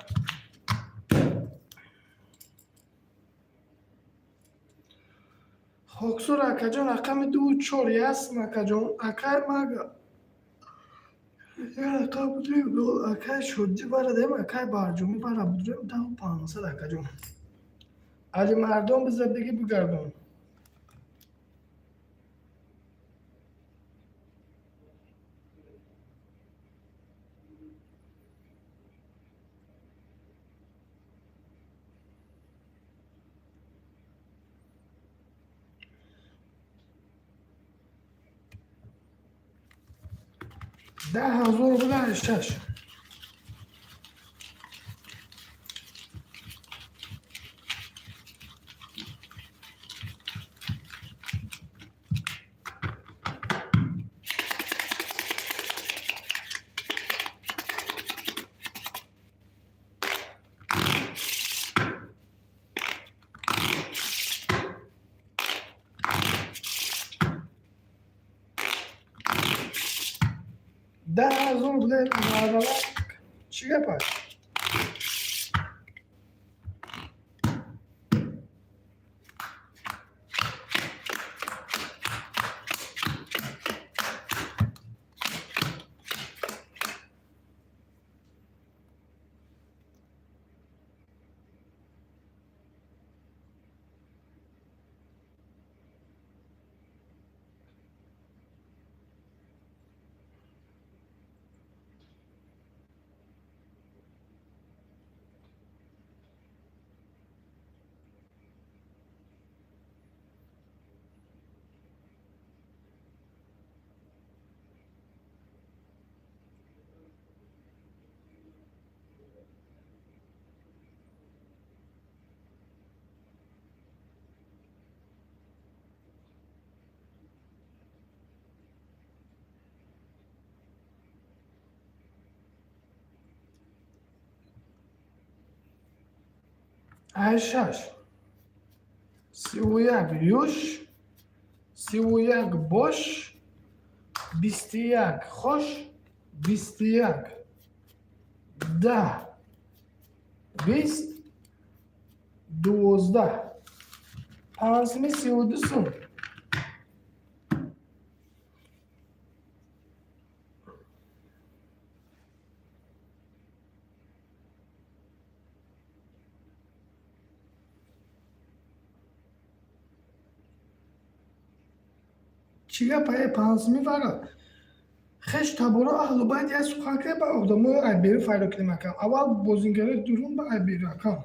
Хоксор, акаҷон, рақами ду чор ясм, акаҷон, акай мага рақам будем, акай шодӣ барадем, акай барҷомӣ бара будем, даҳу пансад, акаҷон. Али мардон биза биги бигардон. 10 000 буда шаш. 10 000 рубл чӣ гап аст? Ай, шаш, 31 юш, 31 бош, 21 хош, 21, 10, 20, 12, 5 суми 32 сум. Чӣ гап, е 5 суми вара? Хеш таборо, аҳлу байт, як сухан кунем, ба одамои айберу файдо кунем, акам. Аввал бозингарои дурун ба айберу, акам.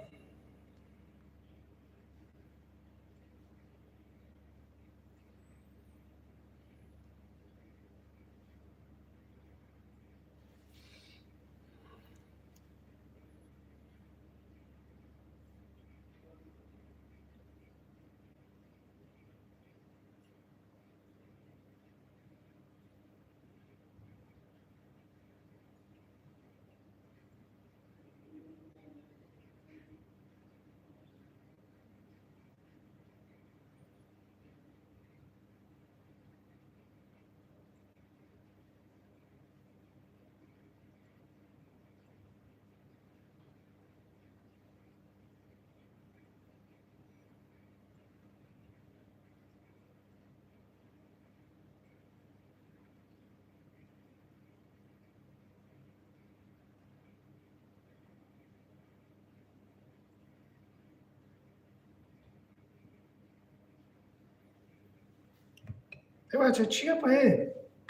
Э бача, чӣ гапа, е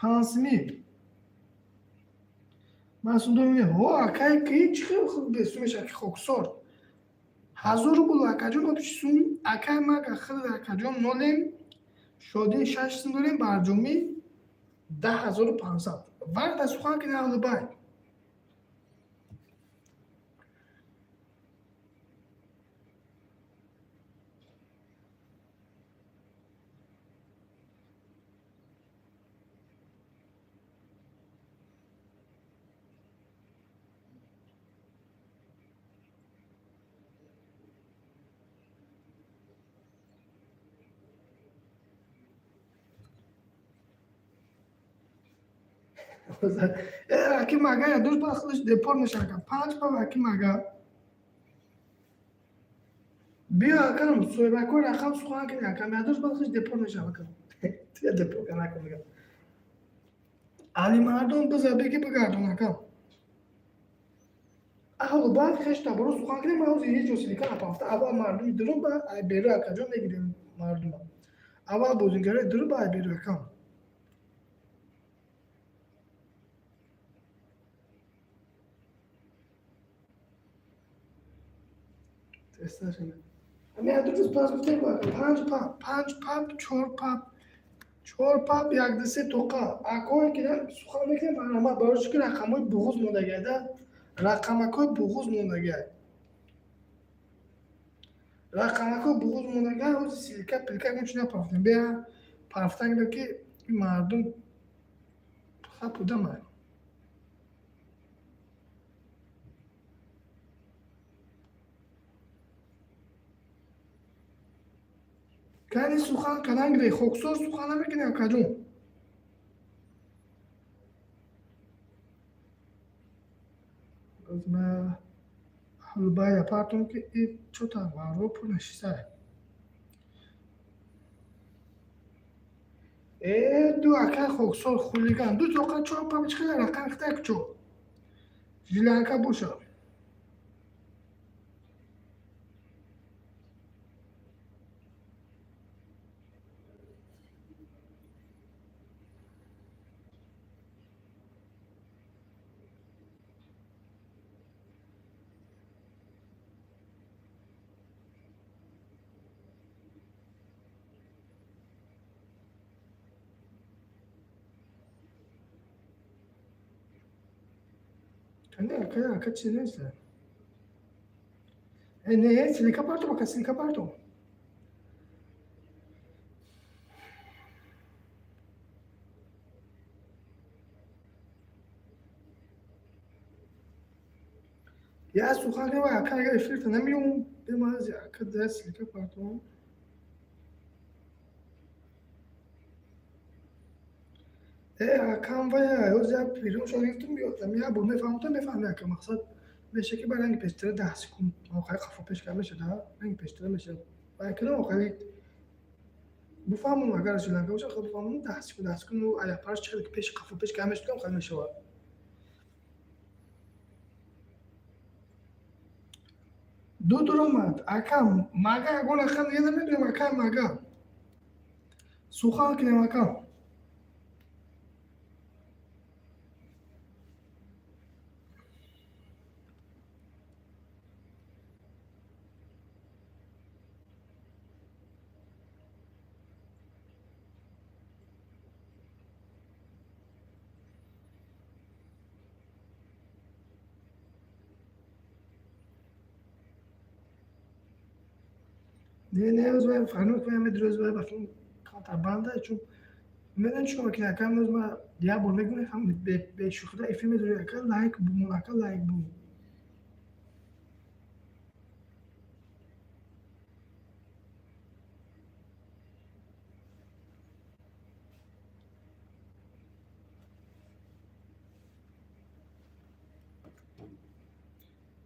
5 сумӣ? Масудо ҳо, акай, ки чӣ хел бесум меша, ки хоксор? 1000 рубл, акаҷон, общий сум. Акай, мага хид, акаҷон, нолем шодин 6 сум дорем, барҷомӣ 10 500. Вақта сухан ки аҳлу байт. Аки мага ядуш ба худаш депор мешака. Панҷ па, аки мага. Биё, акам, соҳибакор рақам сухан кини, акам, ядуш ба худаш депор мешава, акам. Тия депор канакун, мегам. Алимардон биза беги бигардон, акам. Аҳлу байт, хеш таборо сухан кунем. Ҳозир ҳеҷ ҷо ссылка напафта. Аввал мардуми дурун ба айберу, акаҷон, мегирем мардума. Аввал бозингарои дурун ба айберу, акам. Ҳамин ду рӯз пас гуфтем, панҷ пап, панҷ пап, чор пап, чор пап, якду се тоқа. Акое ки сухан мекунем, марҳамат, барои чӣ ки рақамҳои буғуз мондагида, рақамакҳои буғуз мондагиа, рақамакҳои буғуз мондагиа. Ҳозир ссылка пилка ягон чи напафтем. Беа пафтан ки мардум хапудама. Кани, сухан кадан гире, хоксор сухан намекунӣ, акаҷон. Ма ҳулбая партом ки и чота варо пул нашисай. Э, ду ака хоксор хулиган, ду тоқа чор пам чихела рақам хитак чо. Жиланка боша. Не, ака, ака чиз нест. Э, не, силика партом, ака, силика партом. Я сухан кардам, ака, агар эфирта намеём, бемаз, ака, да, силика партом. Э, акам вая, ҳоз як пирон шо гирифтум, ёдам як бор мефаҳмам, мефаҳмам ака, мақсад меша ки ба ранги пештара 10 секунд охари қафо пеш кар меша, да, ранги пештара меша. Вай кунам охари буфаҳмам, агар жиланка боша, хел буфаҳмам, 10 секунд, 10 секунд, аяпараш чӣ хеле ки пеш қафо пеш кар мешудам, хел мешавад. Ду дуромад, акам, мага ягон рақам дига намедонам, ака, мага. Сухан кунем, акам. Не, не, ҳоз вай фаҳмид, ки ҳамин рӯз вай бафм контрабанда, чун медонӣ чӣ кор мекунӣ, ака, имрӯз ма як бор мегӯям, ҳам бешӯхида эфир медорӣ, ака, лайк бумон, ака, лайк бумон.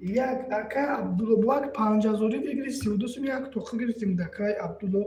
Як ака Абдулло бувак 5000-ӣ гирифт, 32 сум як тоқа гирифтем, акай Абдулло.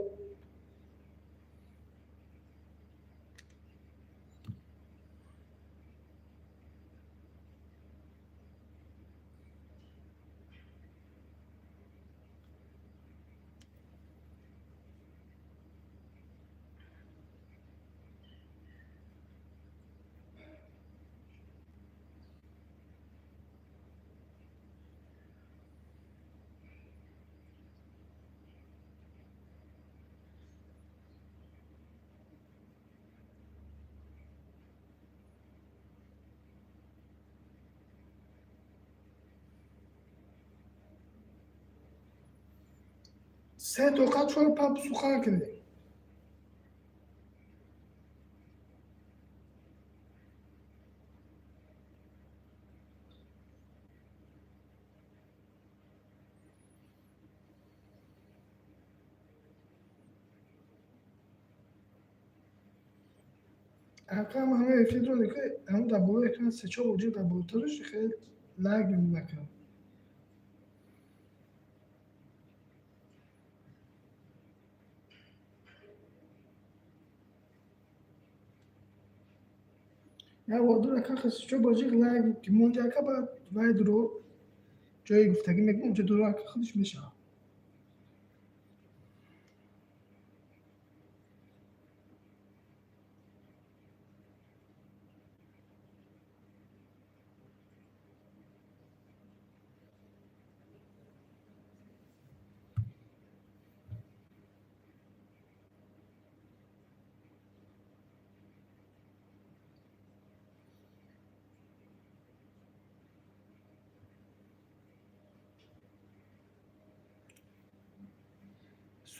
Се тоқа чор пап сухан кунем. Акам ҳама эфирро нигоҳ, ҳам дар болои экран се-чор оҷир дар болотараш хеле лайк мемонад, акам. Як бор ака се-чор боҷир лайк ки монди, ака, баъд вай дуро ҷои гуфтагӣ мегӯм, онҷо дуро, ака, худаш мешавад.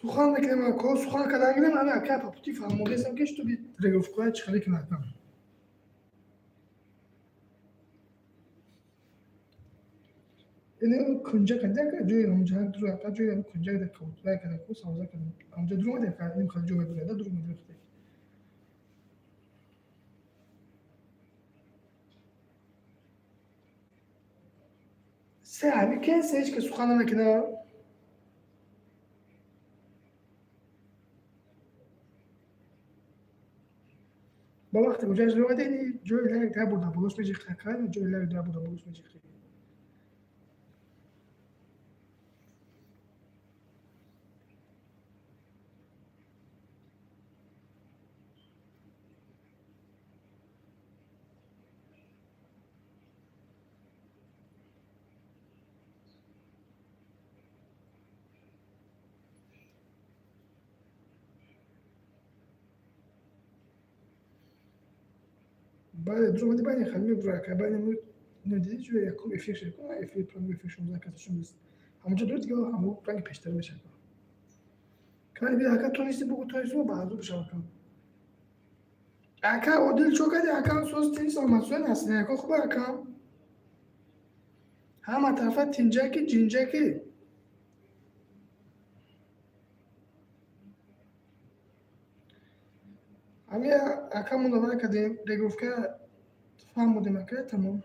Сухан мекунем, ако сухан кардан гирем, ана ака папути фаҳмондесам, ки чтобы регировкаҳоя чӣ хеле кунад. Ини кунҷа када ака, ҷои ҳамҷа дур, ака, ҷои кунҷа да кабутвай када ку савза када. Ҳамҷа дур омади, ака, ин хеле ҷо медурада дур омади вақте. Се ҳами кен се ҳеч ки сухан намекунад. Ба вақте уҷаш омадени ҷои лайк да бурда болош меҷиқи, ака, ҷои лайк да бурда болош меҷиқи. Бале, дуромади байни хали мебура, ака, байни мо дидӣ ҷои якум эфир шуд, эфир прямой эфир 16 каса шуд. Ҳамонҷо дур дига ҳамо ранги пештара мешавад. Кани бида, ака, ту нисти, бугу, ту нисти, ба азоб шава, ака. Ака Одил, чо кади, ака? Соз тини, саломатсуян ҳастин, ака, хуба, ака? Ҳама тарафа тинҷаки ҷинҷаки. Ҳами ака муновара кардем, регировка фаҳмудем, ака, тамом.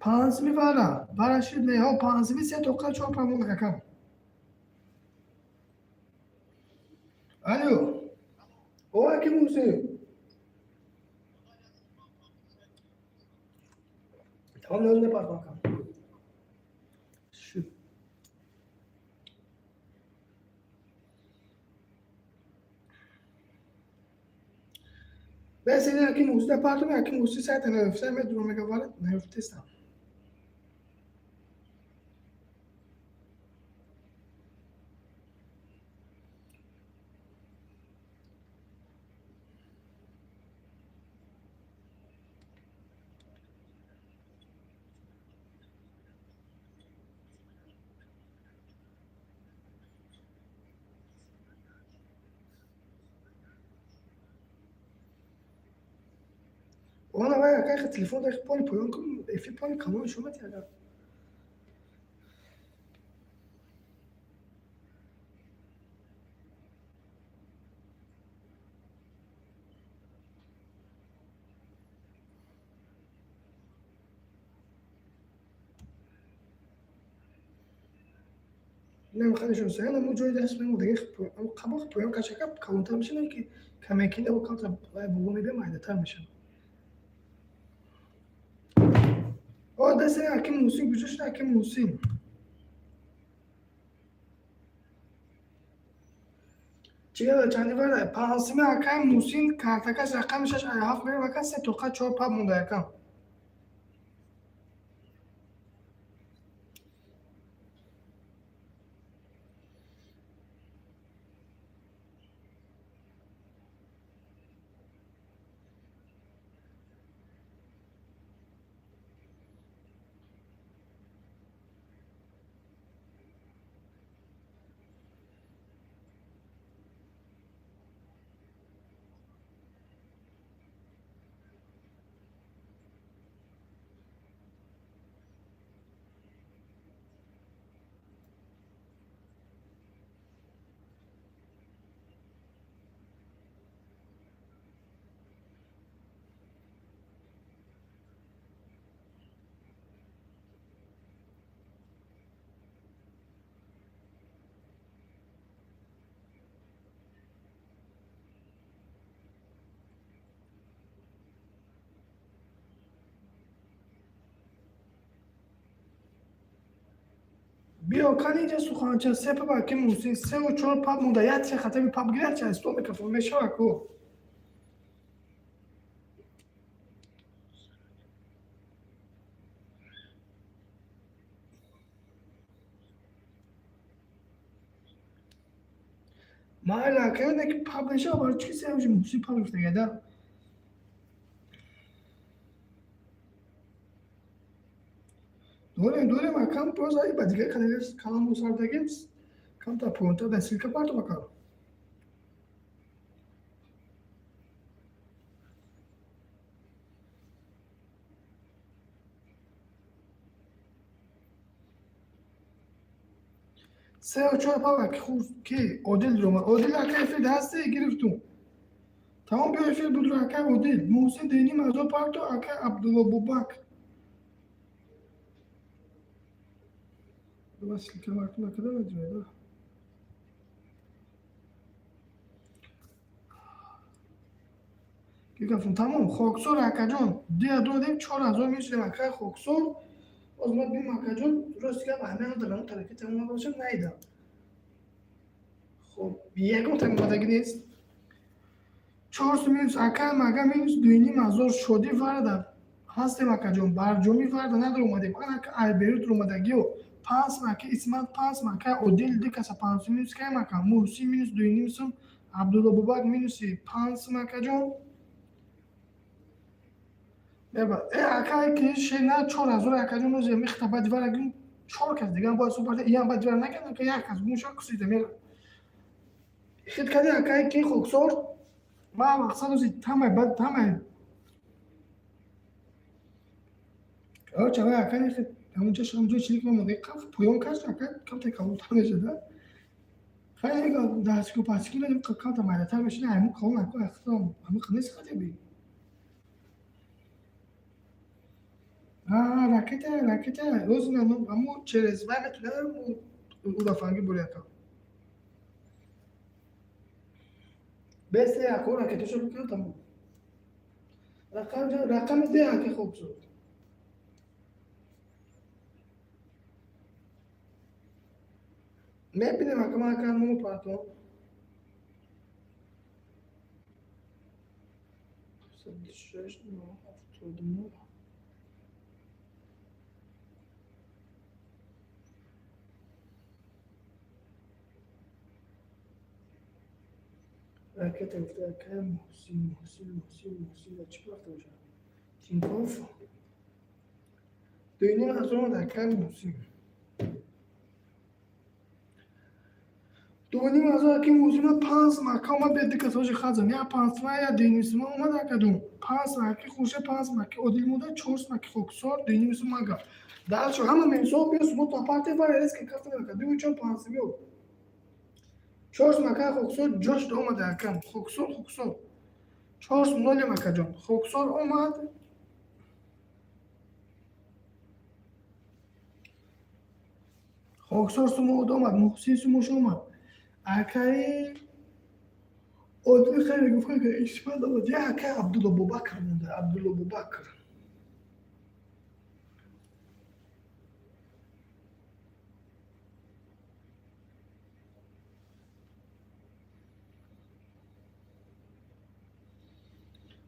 Панҷсими вара вара шид неҳо, панҷсими се тоқа чор памон, ака. Алло, о, аки Муҳсин, тамом, лозим непартом, ака, шуд. Бес ини аки Муҳсин партом, аки Муҳсин сайта наёфта медурам, мега вара наёфтестам. Она вай, ака, телефон дар пони поён кун, эфир пони калон шумати, ага. Намеханишон саян амо ҷои даст мемо дига қабоқ поён кашака калонтар мешавад, ки камекинда бо камтар вай боло мебия, майдатар мешавад. О, даст аки Муҳсин куҷо шуд, аки Муҳсин? Чига чанди вара панҷсими, акай Муҳсин, картакаш рақами шаш ай ҳафт мерам, ака, се тоқа чор паб монда, ака. Биё кани инҷа суханча, се паб, аки Муҳсин, севу чор паб монда, як се хатаби паб гирад, ча сто микрофон мешава ку. Майли, ака, ёде ки паб мешава, барои чӣ ки се уже Муҳсин паб гирифтага да. Дорем, дорем, акам, просто ба дигар калам сардагим, камтар поёнтар дар ссылка партом, ака. Сеу чор паб, аки, хур ки Одил ромад. Одил ака, эфир ҳасти, гирифтум. Тамом, биё, эфир будро, ака Одил. Муҳсин деним азо парто, ака Абдулло Бубак. Ссылка накада медиҳад. Гуфтам тамом, хоксор акаҷон, дия додем 4000 мешудем акай хоксор. Боз ма бим акаҷон, рост гап аҳамият надорам, таракати омада бошам наидам. Хоб, ягон тамомадагӣ нест. 4 минус акай мага минус 2500 шодӣ варда ҳастем акаҷон, барҷомӣ варда надор омадем. Анака айберут омадагиё 5 мака Исмат 5 мака Одил ду каса 5 минус кай мака Муҳсин минус 2.5 сум, Абдулло Бобак минуси 5 сум акаҷон. Еба, акай ки шена 4000 акаҷон озе мехта баъди вара гум чор кас дигар бояд супарда иям баъди вара накардам ки як кас гумша кусида мера. Хит кади акай ки хоксор ма мақсад ози тамай бад тамай. Короче, вай акай хит ҳамунҷа шам ҷои чилик мемонда қаф поён кашт акай камтар калонтар мешуда. Хай дастку пастку дадим камтар майдатар мешуда, ҳамун калон аку ахтам ҳамин нест хатеби. Ракета, ракета, роз аму через вай метунам удафанги бури ака. Бесе аку ракеташо бикунам тамом. Рақам рақами де аки хуб шуд. Мебинем ака ман ака ному партон. 6 79. Ракета гуфта акай Муҳсин, Муҳсин, Муҳсин, Муҳсин ва чӣ рафта бошад? Тинков. 2500 омад акай Муҳсин. 2500 аки Муҳсин ма 5 мака омад бе дика сожи хазам. Я 5 ма я 2.5 сум омад акадум. 5 маки Хуршед, 5 маки Одил мода, 4 маки Хоксор, 2.5 сум мага. Дальше ҳама минусо биё суббота партия вара резко кафта нака. 2 4 5 биё. 4 мака Хоксор ҷош омада акам. Хоксор, Хоксор. 4 ноль макаҷон. Хоксор омад. Хоксор сумо омад, Муҳсин сумош омад. Акаи Одил хеле гуфта ки Исмат омад. Я акаи Абдулло Бубакр монда, Абдулло Бубакр.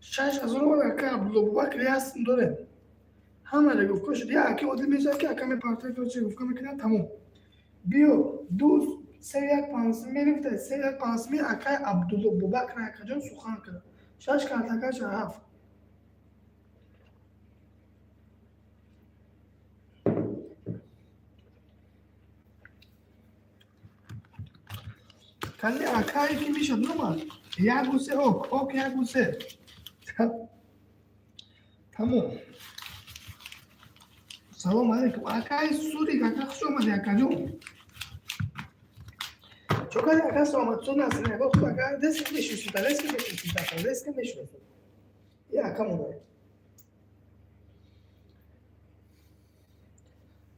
6000 омад акаи Абдулло Бубакр яст дорем. Ҳамаро гуфта шуд. Я аки Одил мешавад ки ака мепартояд, ки гуфта мекунад, тамом. Биё, ду се як панҷ мегуфта, се як панҷ ми акаи Абдулло Бубакр акаҷон сухан кард. Шаш картакаша ҳафт. Кани акае ки мешад номад. Яку се ок, ок яку се. Тамом. Салом алейкум. Акаи Сурик, ака хуш омадӣ акаҷон. Чокади ака саломат суд насин ака хуб ака дески мешиносид, дески мешиносид, ака дески мешиносид. Я ака монда.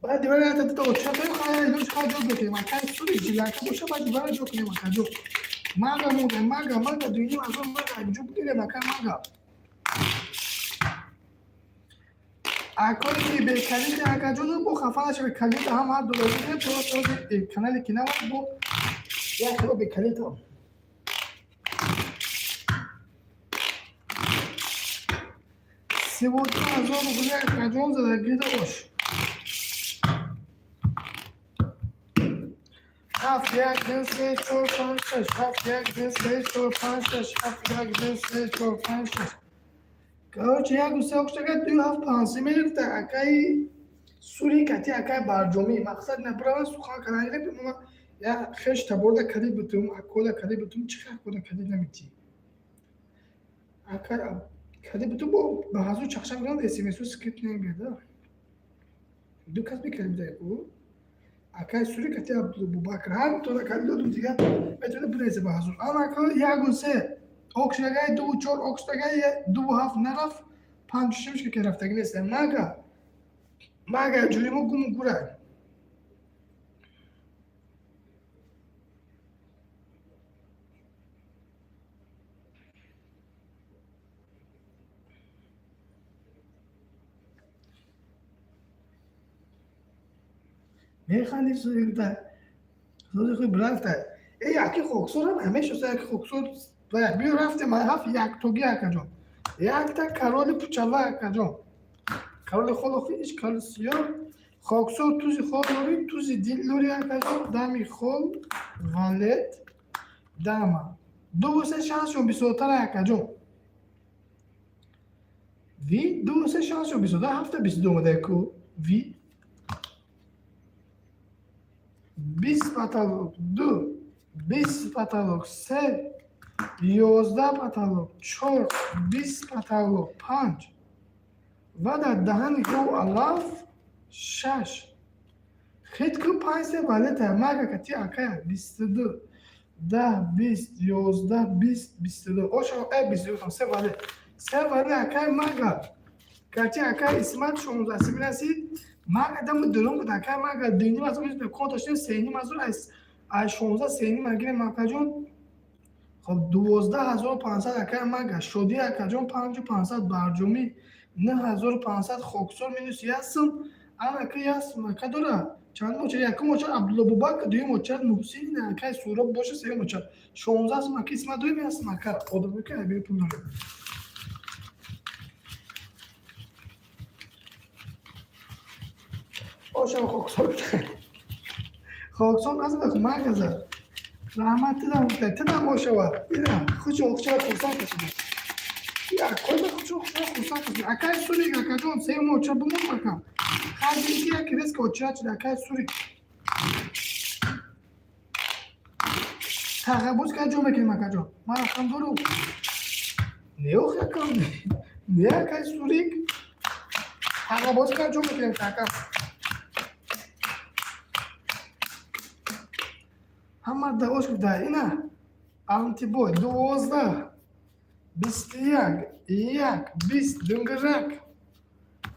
Баъд дивара ята дида очата хай луч хай ҷо бекунем акаи Сурик жилака боша баъд дивара ҷо кунем ака ҷо. Мага монда, мага, мага 2500 мага ҷо бигирем ака мага. Акои ки бекалити акаҷон бо хафа нашавед, калита ҳам ҳар доллар просто канали ки навад бо як хело бекалита. 32 000 рубли акаҷон задагида ош. 7 1 2 3 4 5 6 7 1 2 3 4 5 6 7 1 2 3 4 5 6. Короче, як се окштага 2 7 5 мегуфта акаи Сури кати акаи Барҷомӣ. Мақсад направа сухан кардан гирифт, ма я хеш таборда кади бутум, акода кади бутум, чӣ акода кади наметӣ. Акаи кади бутум бо ба ҳазур чақчақ мекунанд, смс скрипт намебиёд. Ду кас бикади буда ку. Акаи Сури кати Абдулло Бубакр ҳар тона кади додум дигар метавонад бинависа ба ҳазур. Ама ака ягу се окшагай 2 4 окшагай 2 7 нарафт 5 6 ки рафтагӣ нест. Мага мага ҷури мо гуму гурай. Механдӣ, сури сози худ рафта. Э, яки хоксорам ҳамешаса, яки хоксор биё рафтем ҳафт яктоги, акаҷон. Якта короли пучала, акаҷон. Короли хол охи иш короли сиёҳ. Хоксор тузи хол дорӣ, тузи дил дорӣ, акаҷон. Дами хол, валет, дама. Ду се шансшон бисёртара, акаҷон. Ви ду се шансшон бисёртар, ҳафта 22 омада ку. Ви 20 потолок, ду, 20 потолок, се, 11 потолок, чор, 20 потолок, панҷ ва дар даҳани гов алаф шаш. Хит ку, панҷ се валета мага кати акая 22, 10, 20, 11, 20, 22. Оша э 22 се валет. Се валет акай мага. Кати акай Исмат 16 сими расид. Мага даму дурум буд акай мага дуним аз он конташ сеним аз аз 16 сеним агирем, акаҷон. Хоб, 12 500 акай мага. Шодӣ, акаҷон, 5500, Барҷомӣ 9500, Хоксор минус як сум. Анака як сум ака дора. Чанд моча? Якум оча Абдулло Бубакр, дуюм оча Муҳсин, акай Суроб боша, сеюм оча 16 сум ака Исмат, дуюм як сум ака. Одаме ки аби пул дорем. Ошам Хоксор. Хоксор назада магаза. Раҳмат тидам, тидам ошава. Ина, хучо хучо хурсанд кашида. Я, койда хучо хучо хурсанд кашида. Акай Сурик, акаҷон, сеюм оча бумон акам. Хайди ки як резко оча чида, акай Сурик. Тағабуз ка ҷо мекунем, акаҷон. Ман рақам дорум. Не ох акам. Не, акай Сурик. Тағабуз ка ҷо мекунем, акам. Ҳама даош гуфта ина антибой 12, 21, як, 20, дунгирак,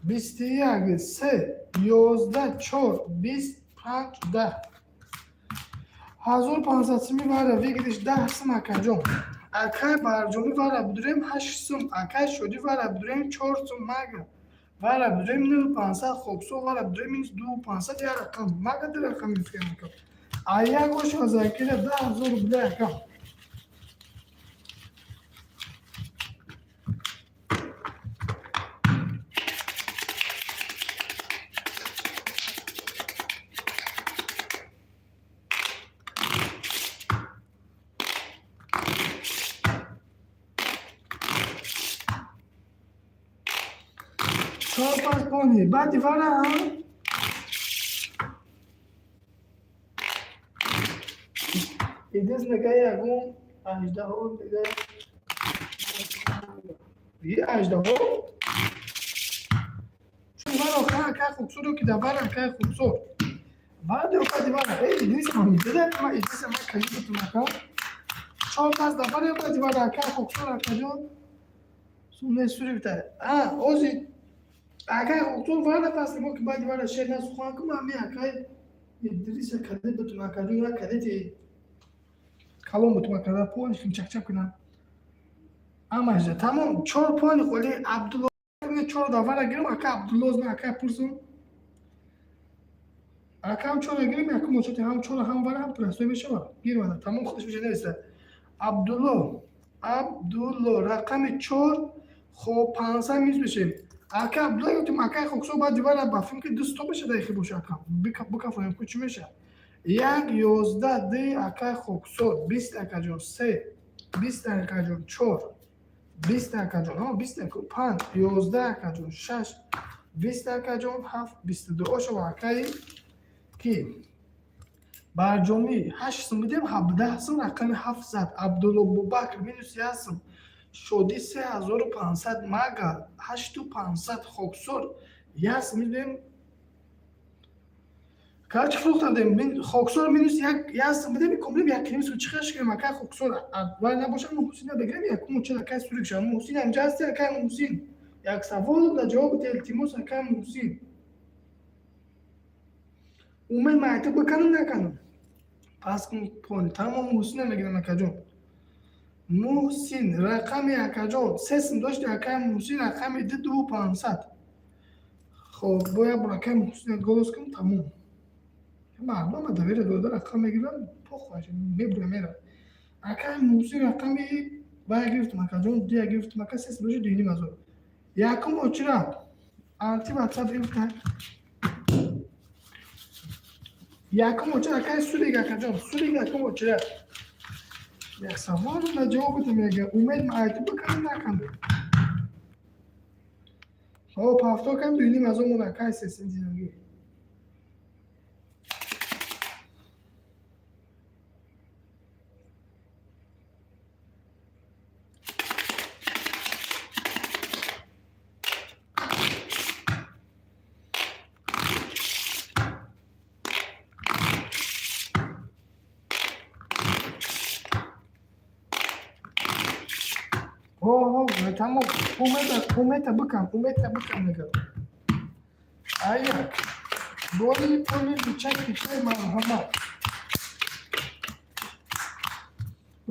21, се, 11, чор, 20, панҷ, 10. 1500 суми вара выигрыш 10 сум, акаҷон. Акай Барҷомӣ вара бидурем ҳашт сум, акай Шодӣ вара бидурем чор сум, мага вара бидурем нӯ пансад, Хоксо вара бидурем минус ду пансад, як рақам мага, ду рақам мефирем, акам. А як оша закира 10 000 рубля, акам. Чор панҷ пони баъди вара. Идрис мега ягон аждаҳо мега, и аждаҳо чун вара охир акай Хуксоро ки дар вара акай Хуксор баъди охади вара э Идрис ҳамида ма Идриса ма кажи бутум, ака. Чор кас дар вара баъди вара акай Хуксор, акаҷон, суне сури а ози акай Хуксор вара пас мо ки баъди вара шер насухан кум ами акай Идриса каде бутум, акаҷон, як кадети калон бутум, акада пони химчакчак кунам амажда тамом чор пони холи Абдулло чор давара гирам, ака Абдулло зна ака пурсум, ака ҳам чора гирам, якум очоти ҳам чора ҳам вара ҳам простой мешава гирмада тамом худаш меша нависа. Абдулло, Абдулло рақами чор. Хоб, 500 минус мешем, ака Абдулло гуфтем, акай Хоксо баъди вара ба филм ки ду сто меша даихи боша, ака бикафоем ку чӣ меша. Як, 11, д акай Хоксор, 20, акаҷон, се, 20, акаҷон, чор, 20, акаҷон, 20, панҷ, 11, акаҷон, шаш, 20, акаҷон, ҳафт, 22. Ошава акаи ки Барҷомӣ ҳашт сум бидем, 17 сум рақами ҳафт зад. Абдулло Бубакр минус як сум, Шодӣ 3500, мага ҳашту пансад, Хоксор як сум бидем. Короче, фурӯхтандем Хоксор минус як сум бидем, комилем як ним сум. Чӣ хел шикем, акай Хоксор? Вай набошад, Муҳсина бигирем, якум чел акай Сурик шава. Муҳсин ҳамҷа ҳасти, акай Муҳсин? Як савол да ҷавоб бите, илтимос, акай Муҳсин. Умед майтиб биканам, наканам пас кун пони тамом. Муҳсина мегирам, акаҷон. Муҳсин рақами, акаҷон, се сум дошти, акай Муҳсин, рақами ду, ду пансад. Хоб, бояд бо акай Муҳсина голос кунам, тамом. Мардум доверие дода, рақам мегиранд, похуй, мебура мера. Акай Муҳсин рақами вай гирифтам, акаҷон, дия гирифтам, ака, се сибоши 2,5 ҳазор. Якум очира анти ватсап гирифта. Якум очира акай Сурик, акаҷон, Сурик, якум очира. Як савол на ҷавоб буда мега. Умед ма айту биканам, наканам. Ҳо, повтор кам, 2,5 ҳазор мон, акай сесин динагӣ. Ҳо, ҳо, тамом. Умеда, умеда бикам, умеда бикам мега. Аяк. Боли поли бичак бичак, марҳамат.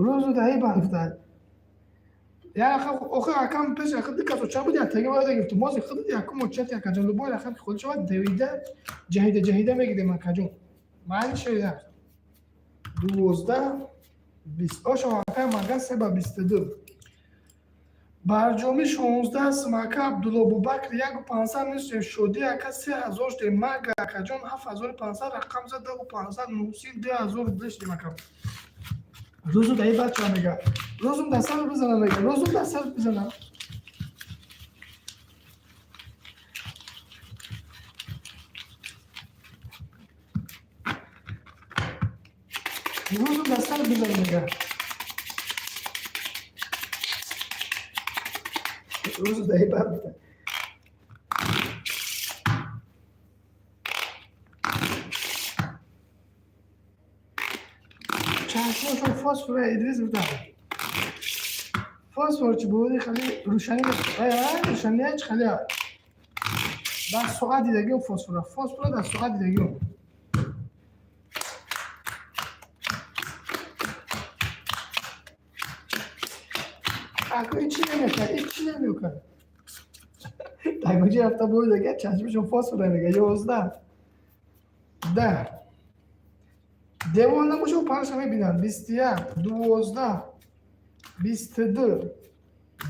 Рӯзу даҳи бафтад. Я охир акам пеш ахир ду кас оча буд, як тега бояд гирифтум. Мози худ якум очат, якаҷон, любой рақам ки худ шавад, давида ҷаҳида ҷаҳида мегирем, акаҷон. Маъни шоида. 12 20. Ошо, акай мага 3 ба 22. Барҷомӣ 16 сум, ака Абдулло Абубакр 1 500 минус шодӣ, ака, 3000 шудем. Мага, акаҷон, 7500 рақам зад, 2 500. Муҳсин 2000 рубля шудем, ака. Рӯзу даҳи бача мега. Рӯзум дар сар бизанам мега. Рӯзум дар сар бизанам. Рӯзум дар сар бизанам мега. Рӯзу даҳи бад буда. Чашмошон фосфора, Идрис буда. Фосфор чӣ буди, хеле рӯшанӣ, рӯшанӣ чӣ хеле дар соат дидагиам фосфора. Фосфора дар соат дидагиам. Ако ҳеҷ намекард, ҳеҷ намекард. Дар куҷо рафта буд, ага, чашмашон фосфора мега. 11, 10. Девон набошад, панҷ мебинанд. 21, 12, 22,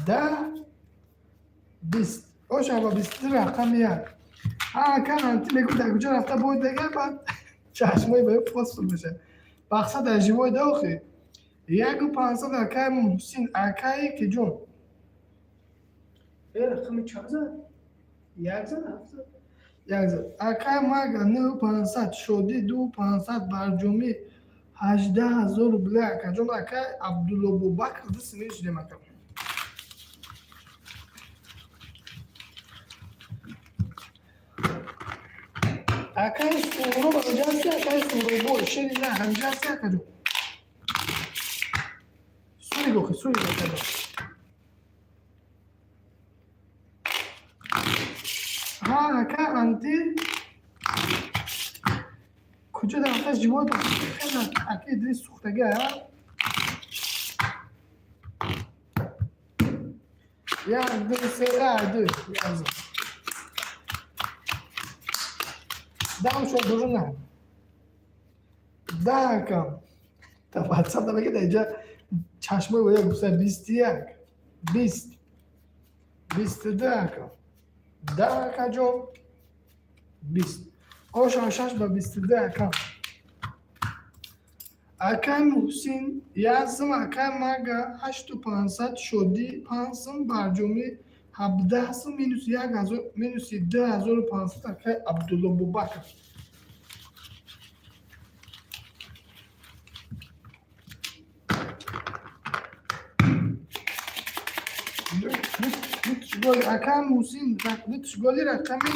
10, 20. Оша, ба 22 рақами як. Ака анти мегӯ, дар куҷо рафта буд, ага, баъд чашмои ба фосфор мешавад. Мақсад дар живой да охи. 1 500, акай Муҳсин, акаи киҷон. Э, рақами чанд зад? Як зад, ҳафт зад? Як зад. Акай Мага 9 500, Шодӣ 2 500, Барҷомӣ 18 000 рубля, акаҷон, акай Абдулло Бубакр ду симин шудем, ака. Акай Суҳроб ҳамҷа, акай Суҳробо, шери на ҳамҷа, акаҷон. Сури гохи, сури, акаҷон. Ҳа, ака анти куҷо дар рафта живой хеле, ака Идрис сӯхтага, а? Як, ду, се, а, ду, як зад. Дам шо дурна. Да, акам. Та ватсап да мега, дар инҷа чашмои бояд гуфта 21, 20, 22, акам. 10, акаҷон, 20. Ошон 6 ба 22, акам. Акай Муҳсин як сум, акай Мага 8500, Шодӣ 5 сум, Барҷомӣ 17 сум, минус 1000, минуси 2500, акай Абдулло Бубакр. Голи акай Муҳсин, ду голи рақами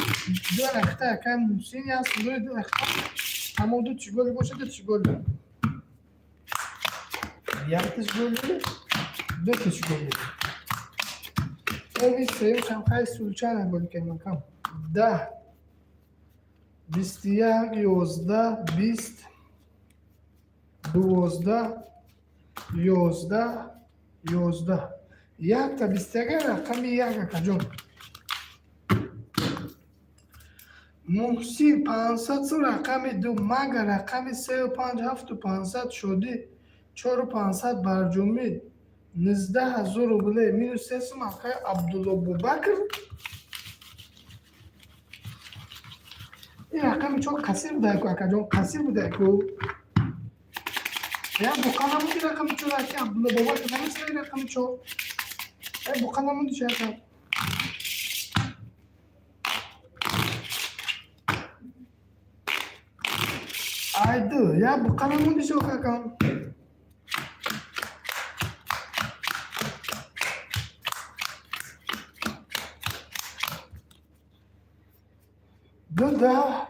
ду рахта, акай Муҳсин як сум дори, ду рахта. Ҳамон ду голи бошад, ду голи. Як тиш голи, ду тиш голи. Эви сеюм шамхай сулчана гол кардем, акам. 10, 21, 11, 20, 12, 11, 11. Якта 21 рақами як, акаҷон. Муҳсин 500 сум рақами ду, мага рақами сею панҷ, ҳафту 500, шодӣ чору 500, барҷомӣ 19 000 рубле, минус се сум акай Абдулло Бубакр. Ин рақами чор қасир будаку, акаҷон, қасир будаку. Як буқа намуди рақами чор, аки Абдулло Бубакр намесаи рақами чор. Як буқа намуди шака. Айду, як буқа намуди шо акам. Ду даҳ,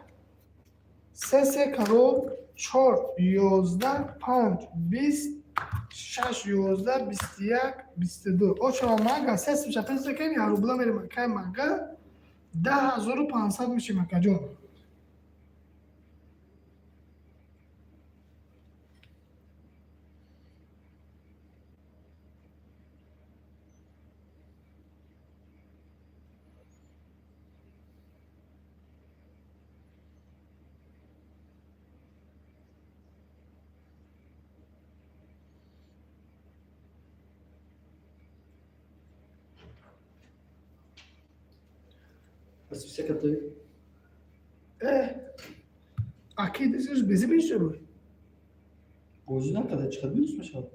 се се карол, чор 11, панҷ 20, шаш 11, 21, 22. Очава мага се симша пес кем я рубла мерем акай мага 10 500 мешим, акаҷон. Списъката Аки дисиш бези мише буд. Бозӣ накарда, чӣ қадр минус мешавад?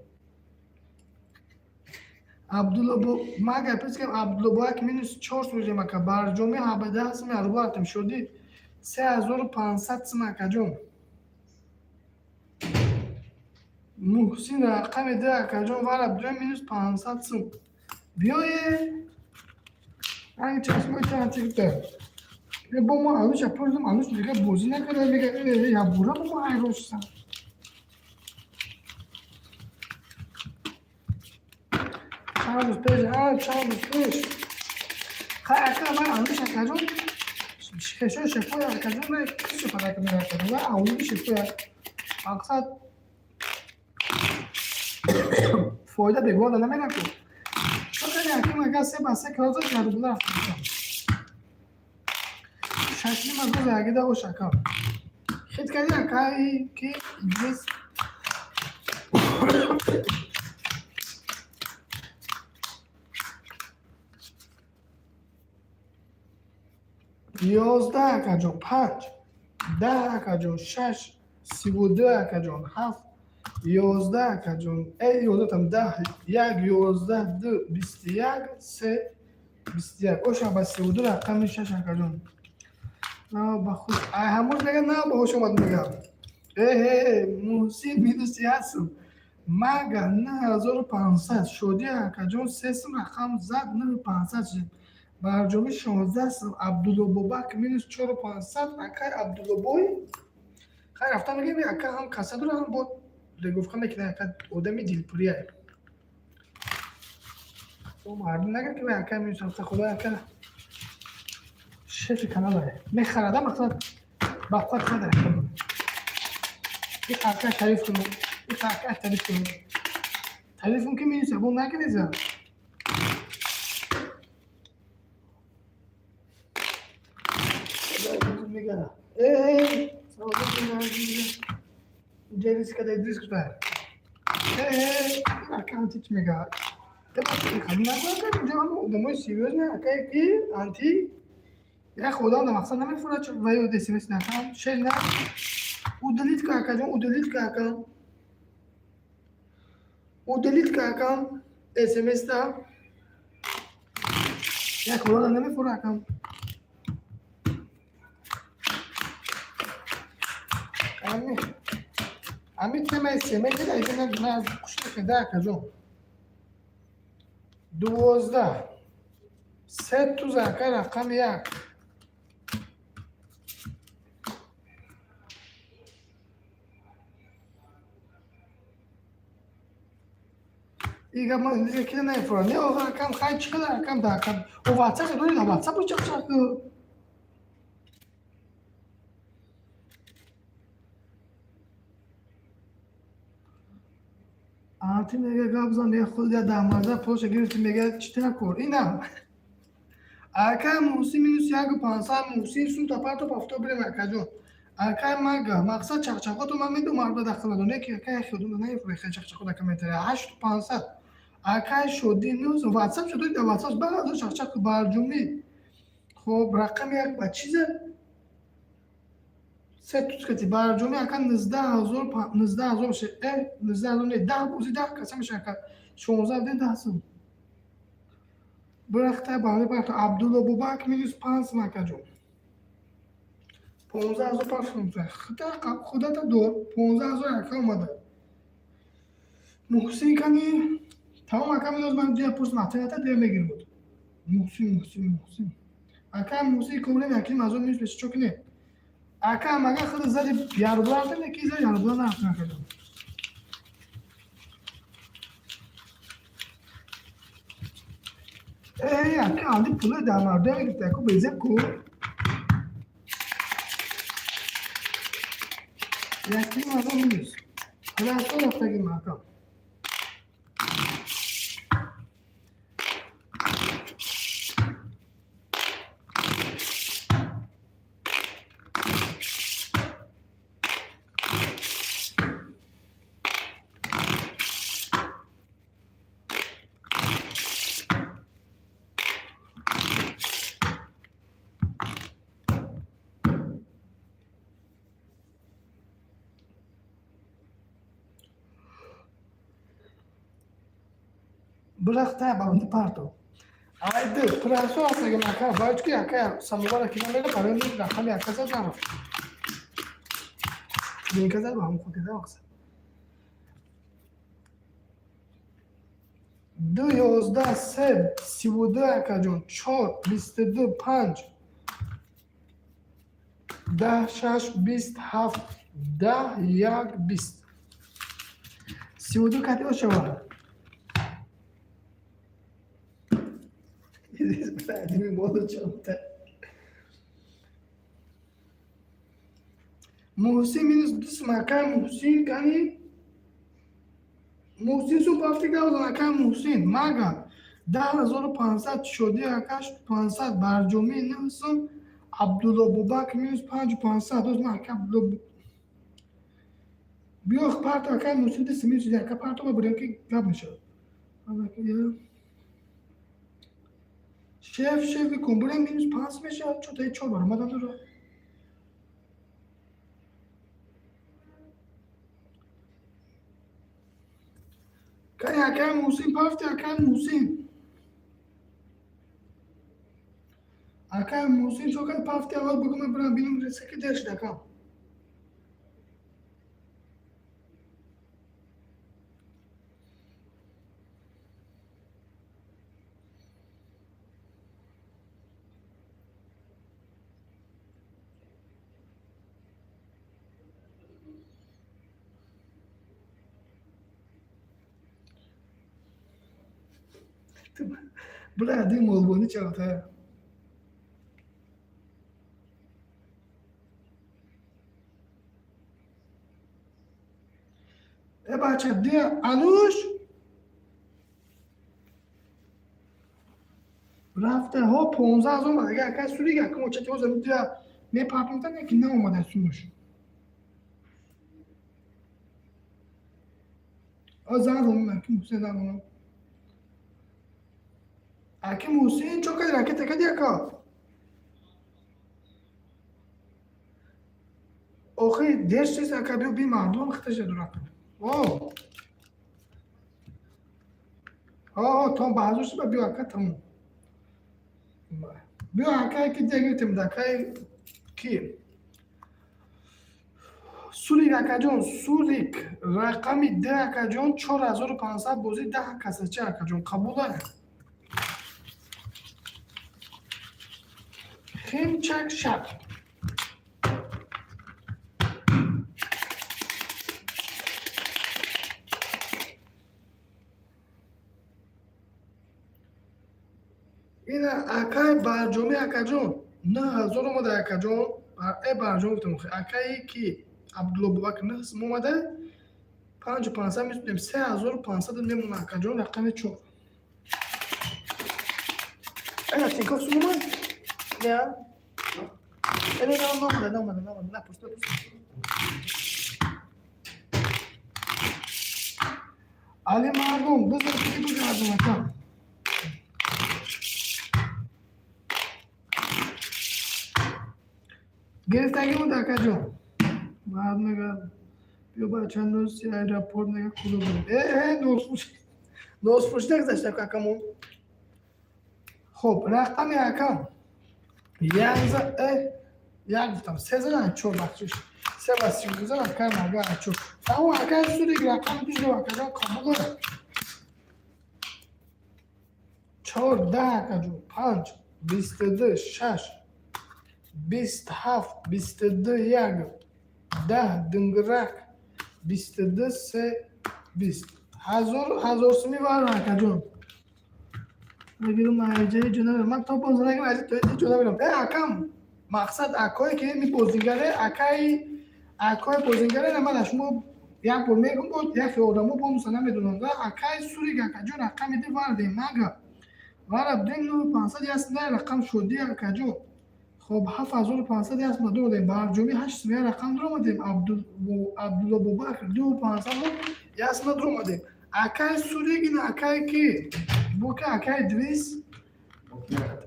Абдулло бо мага пес кем Абдулло бо як минус чор сум ака, барҷоми ҳабдаҳ сум я рубла рафтем, шодӣ 3500 сум, акаҷон. Муҳсин рақами ду, акаҷон, вара биёй, минус 500 сум. Биёе ранги чашмои тантикта. Бо мо ануша пурдум, ануш мега бозӣ накарда, мега ябура бо мо ҳайрон шудам. Чанд рӯз пеш, чанд рӯз пеш. Хай ака, ман ануш акаҷон, хешои шефои акаҷон, ман кисо падака мега акаҷон, ман авлоди шефоя. Мақсад фоида бегоҳ намераку. Чокари аким ага се ба се килоза ярубла рафтам. Шашним аз рӯз ягида ош ака. Хит кади акаи ки Идрис. 11, акаҷон, панҷ, 10, акаҷон, шаш, 32, акаҷон, ҳафт, 11, акаҷон, 11 там, 10, як, 11, ду, 21, се, 21. Оша ба 32 рақами шаш, акаҷон. На ба худ ай ҳамуз мега, на ба ҳуш омад мега. Эҳе, Муҳсин минус як сум. Мага 9500, шодӣ, акаҷон, се сум рақам зад, 9500 шуд. Барҷомӣ 16 сум, Абдуллобобак минус чору 500, акай Абдуллобой. Хай рафта мегӯем, ака ҳам каса дора, ҳам бо регровка мекунад, ака одами дилпурия. О мардум нагар ки ака минус рафта, худо ака шефи каналае. Мехарада мақсад ба қувват қадр ака. Иқа ака тариф кунем, иқа ака тариф кунем. Тариф кун ки минус ябон накунеза. Мега. Э, Ҷерис када Идрис куда. Э, ака анти чӣ мега? Инҷо ҳама одамои серьёзные, ака ки анти як одам да мақсад намефурад ва ё смс накам, шер на. Удалить ка, акаҷон, удалить ка, ака. Удалить ка, акам, смс да. Як одам намефурад, акам. Ами ами тема смс да иҷо на кушта када, акаҷон. 12, се туз, ака, рақами як. Ига ман дига ки нафурад. Не, оға акам, хай чӣ қадар акам да акам. О WhatsApp доред, WhatsApp чақ-чақ. Анти мега гап зан, мега худ я дамарда пулша гирифти, мега чӣ кор. Инам. Акай Муҳсин минус 1 500. Муҳсин, сум тапарто пафто бирем, акаҷон. Акай Мага, мақсад чақчақото ман медум, марда дахл надор, ки акай худум наифрехе чақчақо дар комментария. 8 500. Акай Шодӣ, нӯз ватсап шудо, дар ватсап баъзо чақчақ барҷумӣ. Хоб, рақами як ба чиза се тускати барҷумӣ, ака, 19 000, 19 000 меша. 19 000 не, 10 бози 10 каса меша, ака, 16 ден 10 сум. Бирахта баъди парто. Абдулло Бубак минус 5 сум, акаҷон. 15 000 пафтум. Худата дор, 15 000, ака, омада. Муҳсин кани? Тамом, ака, миноз ман дия пурсм, атаята дия мегир буд. Муҳсин, Муҳсин, Муҳсин. Ака Муҳсин, кумрем яким азор минус меша, чо кине? Ака, мага худ зади ярбла рафтем, ки зади ярбла нарафтем, акаҷон. Ака, анди пули дар мардум гирифта, аку безеб ку. Яким азор минус. Хулоса рафтагим, ака. Бирахта баронди парто. Айды, прасо рафтагим, ака, баъд ки ака самовара ки намеда барои рақами ака зад нарафт. Линка зад ба ҳамон хотир мақсад. 2 11 3 32, акаҷон, 4 22 5 10 6 20 7 10 1 20 32 кати ошава. Блядь, моло чамта. Муҳсин минус 2 сум, акай Муҳсин кани? Муҳсин, сум пафти гавзан, акай Муҳсин. Мага 10 500, Шодӣ акаш 500, Барҷомӣ 9 сум, Абдулло Бубак минус 5 500. Доз ман ака Абдулло биё парто, акай Муҳсин, 2 минус ака парто бабурем, ки гап мешавад. Шеф, шефи кумбурем минус 5 мешавад, чо таи чор баромадам дора. Кай, акай Муҳсин, пафти, акай Муҳсин. Акай Муҳсин, чо кай пафти, аввал бугу ман бирам бинам реса ки дер шуд, акам. Бля, дим молбони чавта. Э, бача, дия ануш рафта ҳо 15 000 омада. Агар акай сурига акам очати ҳозир дия мепартонтан, яки наомада сумуш. Зан додам, аки Муҳсин, зан додам. Аки Муҳсин, чо кади, ракета кади, ака? Охи дер чиз, ака, биё би мардум хиташа дуракан. О. О, том ба ҳазур шиба, биё, ака, тамом. Биё, ака, ки дия гирифтем да акай ки? Сурик, акаҷон, Сурик, рақами д, акаҷон, 4500 бозӣ 10 касача, акаҷон, қабула. Химчак шаб. Ина акай Барҷомӣ, акаҷон, 9000 омада, акаҷон. Э, Барҷом гуфтам, акаи ки Абдулло Бубакр нӯҳ сум омада, 5500 месудем, 3500 мемона, акаҷон, рақами чор. Ана Тинькофф сумма? Не. Не, не, не, не, не, напурс, напурс. Али мардум, бизор ки бигардум ака. Гирифтагӣ буд, акаҷон. Баъд мегӯяд, биё бача, носи аэропорт, мега, кудо бурем? Э, э, носфурӯшӣ нагузашта акамон. Хуб, рақами акам. Як за як гуфтам, се зада, чор, бахшиш. Се ва 32 ака мага чор. Тамом, ака сури рақами душ акаҷон қабул дорад. Чор, 10, акаҷон, панҷ, 22, шаш, 27, 22, як, 10, дингарак, 22, се, 20. Ҳазор ҳазор суми вар, акаҷон. Мегирам аҷаи ҷо намерам. Ман то боз нагирам, аҷа то ҷо намерам. Э, акам, мақсад акое ки ми бозингаре, акаи акои бозингаре на, ман шумо як бор мегум, бо яке одамо бонуса намедонам да. Акаи сурик, акаҷон, рақами ди вардем мага. Вара дем ну 500 яст на рақам шуди, акаҷон. Хоб, 7500 яст ма додем. Барҷоми ҳашт сумия рақам дуромадем. Абдулло Бобакр ду 500 мо яст ма дуромадем. Акаи сурик ин акае ки бука акаи Идрис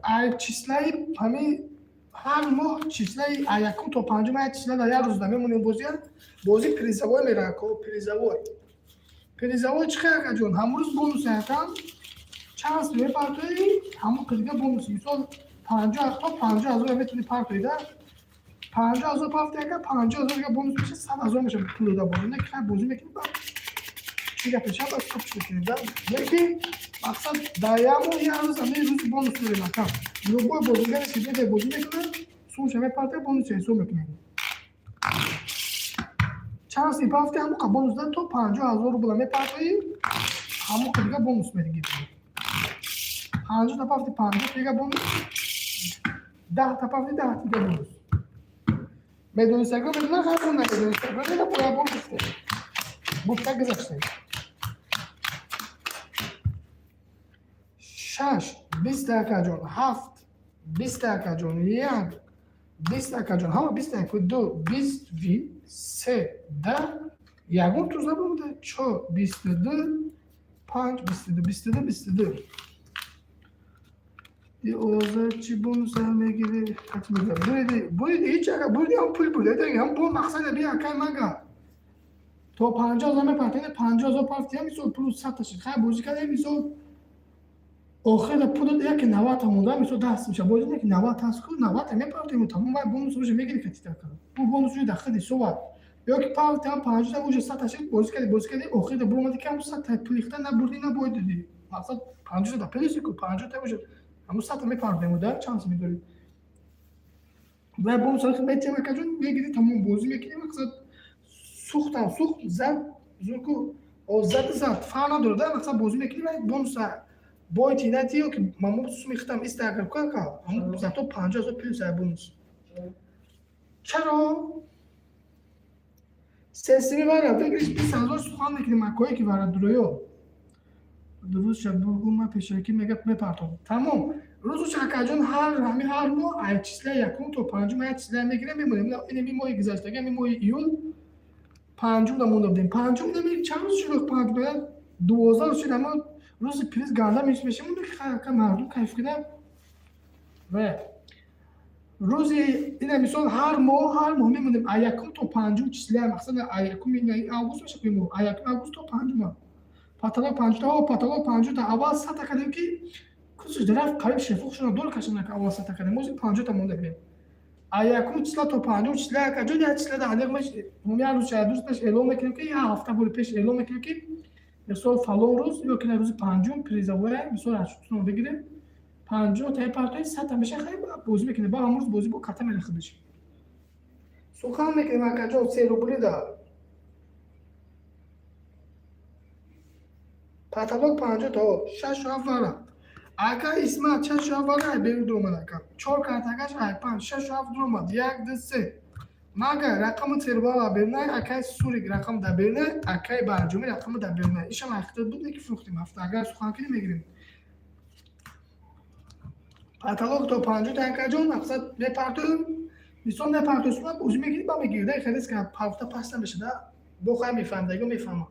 ай числаи ҳами ҳар моҳ числаи а якум то панҷум ай числа дар як рӯз намемонем бозия, бозӣ призовой мерава ко, призовой. Призовой чӣ хел, акаҷон? Ҳамон рӯз бонуси акам чанд сум мепартоӣ, ҳамон қидига бонус. Мисол, 50 то 50 000 метавонӣ партоӣ да. 50 000 пафти, ака, 50 000 дига бонус меша, 100 000 меша пул дода бозӣ. Не ки хай бозӣ мекунӣ, баъд чӣ гапе чанд баъд стоп мекунӣ да. Лекин мақсад дар як моҳ як рӯз ҳамин рӯзи бонус дорем, ака. Любой бозигаре ки беде бозӣ мекунад, сумша мепартояд, бонуси ҳисоб мекунем. Чанд сум пафти, ҳамон қа бонус да, то 50 000 рубла мепартоӣ, ҳамон қа дига бонус мегирӣ. 50 та пафти, 50 дига бонус, 10 та пафти, 10 дига бонус. Медонистагиро медонад, хайр, намедонистагиро мега бояд бор гуфтем. Гуфта гузаштем. Шаш, 20, акаҷон, ҳафт, 20, акаҷон, як, 20, акаҷон, ҳама 20, яку, ду, 20, ви, се, 10, ягон туз набуда, чор, 22, панҷ, 22, 22, 22. Озар чӣ бонуса мегири? Буриди, буриди, ҳеҷ ака буриди, ҳам пул бурди, ҳам бо мақсад би акай мага. То 50 000 мепартои, 50 000 пафти, ҳам мисол пулу 100 та шид. Хай бозӣ карда, мисол охир пул дод, яке 90 та монда, мисол даст меша. Бозӣ яке 90 ҳаст ку, 90 та мепартоем, тамом, вай бонус уже мегири катита ка. Бу бонус уже дар худи ҳисобат. Ё ки пафти ҳам 50 та уже 100 та шид, бозӣ кардӣ, бозӣ кардӣ, охир буромади ки ҳам 100 та пули хита набурдӣ, набоидидӣ. Мақсад 50 та плюси ку, 50 та уже ҳамун 100 та мепартоем, да, чанд сум медорӣ. Вай бонус метиҳам, акаҷон, мегирӣ, тамом, бозӣ мекунӣ, мақсад сӯхтам сӯхт, зад зурку зад зад, фарқ надорад да, мақсад бозӣ мекунӣ ва бонуса бойти нати ё ки мамо суми хитам иста агар ку ака, ҳамун зато 50 000 плюс ай бонус. Чаро? Сесими вара бигириш 20 000 сухан мекунем, акое ки вара дуроё. Рӯзша бугу, ман пешакӣ мега мепартом. Тамом. Рӯзуш, акаҷон, ҳар ҳами ҳар моҳ ай числаи якум то панҷум ай числая мегирем, мемонем. Инами моҳи гузаштагӣ, ҳами моҳи июл панҷум да монда будем. Панҷум нами чанд рӯз шуд панҷум? 12 рӯз шуд, ҳама рӯзи приз ганда мешем, ки мардум кайф кунад. Ва рӯзи ина мисол ҳар моҳ мемонем а якум то панҷум числая, мақсад а якум август мешад, моҳ а якум август то панҷума. Потолок 50 та, потолок 50 та. Аввал 100 та кардем, ки кусш рафт, қариб шефуқ шуда дор кашанд, аввал 100 та кардем, ҳозир 50 та монда гирем. А якум числа то панҷум числа, акаҷон, як числа да аниқ меш, як рӯз, як рӯз пеш эълон мекунем, ки як ҳафта бори пеш эълон мекунем, ки мисол фалон рӯз ё ки рӯзи панҷум призовая, мисол ашутон бигирем, 50 та партои 100 та меша, хай бозӣ мекунем, ба ҳамон рӯз бозӣ бо карта мерахид мешем. Сухан мекунем, акаҷон, се рубли да. Потолок 50 то, шашу ҳафт вара. Ака Исмат, шашу ҳафт вара, ай берун дуромад, ака. Чор картакаш ай панҷ, шашу ҳафт дуромад. Як, ду, се. Мага рақами сербала бернай, акай Сурик рақам да бернай, акай Барҷумӣ рақами да бернай. Ишам ҳақиқат буд, ки фурӯхтем ҳафта. Агар сухан кунем, мегирем. Потолок то панҷоҳ акаҷон, мақсад мепартоем, мисол мепартои, сума бозӣ мегирӣ, ба мегирӣ, да, хеле риска парфта паст намешада. Бо хай мефаҳмдаго мефаҳмам.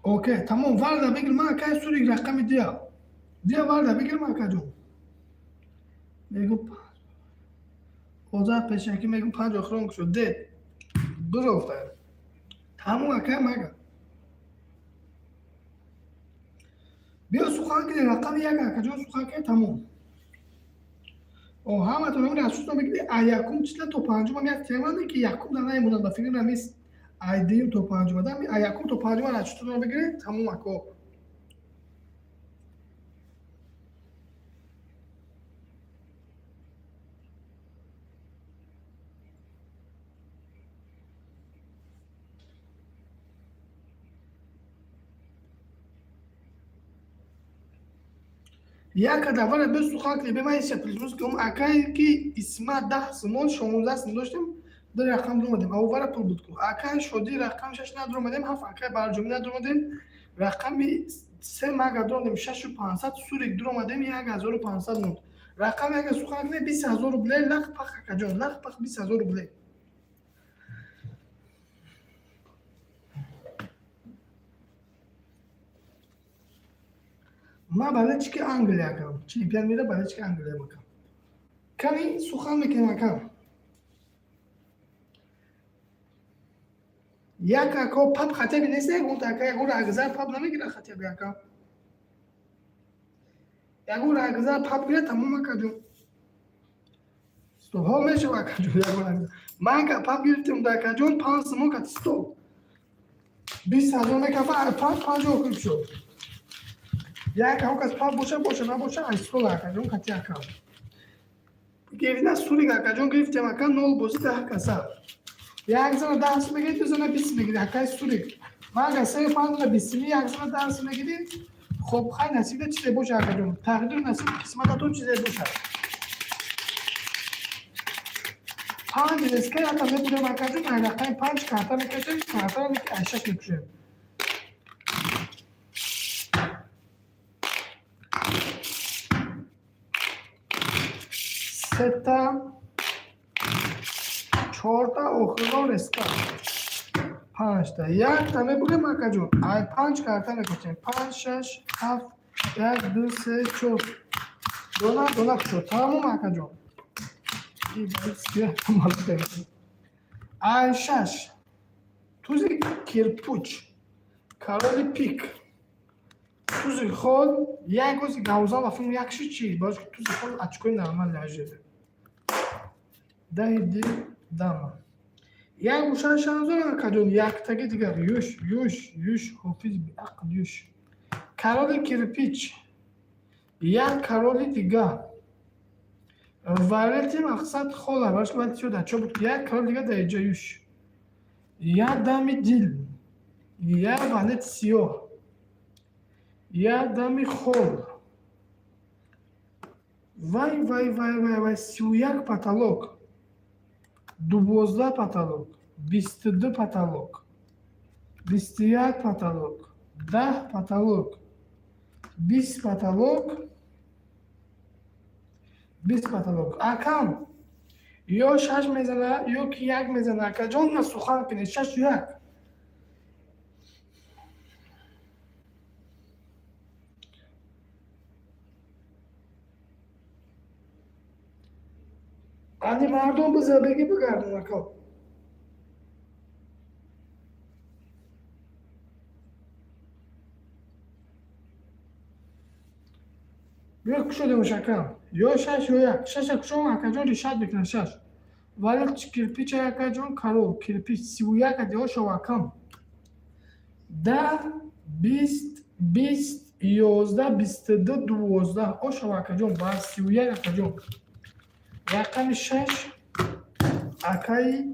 Окей, тамом, варда бигир, ман акай сурик рақами дия. Дия варда бигир, ман акаҷон. Мегум озар пешакӣ, мегум панҷ охирон шуд, дед бирофта. Тамом, акай мага. Биё сухан кунем, рақами як, акаҷон, сухан кунем, тамом. О, ҳаматон ҳамин расчётон бигири, а якум числа то панҷумам як темане ки якум дар намемонад, ба фикри ман ай дуюм то панҷум адам, а якум то панҷум расчётонро бигиред, тамом, ако. Як давара бе сухан кунем, бе ман ҳеч плюс кунам, акай ки исма 10 сомон 16 сом доштем, ду рақам дуромадем, аввара пул буд ку. Акай шодӣ рақами шаш надуромадем, ҳафт акай барҷомӣ надуромадем, рақами се мага дуромадем, 6500, сурик дуромадем, 1500 монд. Рақами яка сухан кунем, 20 000 рубле, лақ пах, акаҷон, лақ пах, 20 000 рубле. Ман болельщики Англия, акам. Чемпион мира, болельщики Англия акам. Кани сухан мекунем, акам. Як ако пап хотя бы нест, ягон ака, ягон рагзар пап намегира хотя бы, ака. Ягон рагзар пап гира, тамом, акаҷон. Стол ҳо мешава, акаҷон, ягон рагзар. Ман пап гирифтем да, акаҷон, 5 сомон кат стол. 20 000 мекафа, панҷ панҷ охир шуд. Як ҳам кас пап боша, боша, набоша, ай стол, акаҷон, кати акам. Гирина сурик, акаҷон, гирифтем, ака, нол бозӣ 10 каса. Як зана 10 сум мегирӣ, ду зана 20 мегирӣ, акай сурик. Ман агар се панҷ зана бистими, як зана 10 сум мегирӣ, хоб, хай, насибда чизе боша, акаҷон. Тақдиру насиб қисмататон чизе боша. Панҷ реска ята мебурем, акаҷон, ай рақами панҷ карта мекашем, картаро ай шаш мекушем. Сета, чорта, охирон реска. Панҷта. Якта мебурем, акаҷон. Ай панҷ карта мекашем. Панҷ, шаш, ҳафт, як, ду, се, чор. Дона, дона шуд. Тамом, акаҷон. Ай шаш. Тузи кирпуч. Короли пик. Тузи хол, як ози гавзан ва филм як ши чи? Баш тузи хол очкои нормал ляжеде. Даҳи дил дама. Як гӯша шанзор, акаҷон, яктаги дигар. Юш, юш, юш, ҳофиз биақл юш. Короли кирпич. Як короли дигар. Валети мақсад хола, баш валети шуда, чо буд? Як корол дигар дар иҷо юш. Як дами дил. Як валети сиёҳ. Як дами хол. Вай, вай, вай, вай, вай, 31 потолок. 12 потолок. 22 потолок. 21 потолок. 10 потолок. 20 потолок. 20 потолок. Акам, ё шаш мезана, ё ки як мезана. Акаҷон, на сухан кунед, шаш як. Ани мардум биза беги бигардон, ака. Биё кушодемш, акам. Ё шаш, ё як. Шаша кушом, акаҷон, решать мекунад шаш. Вале кирпича, акаҷон, корол, кирпич 31 адиошов, акам. 10, 20, 20, 11, 22, 12. Ошов, акаҷон, ба 31, акаҷон. Рақами шаш акаи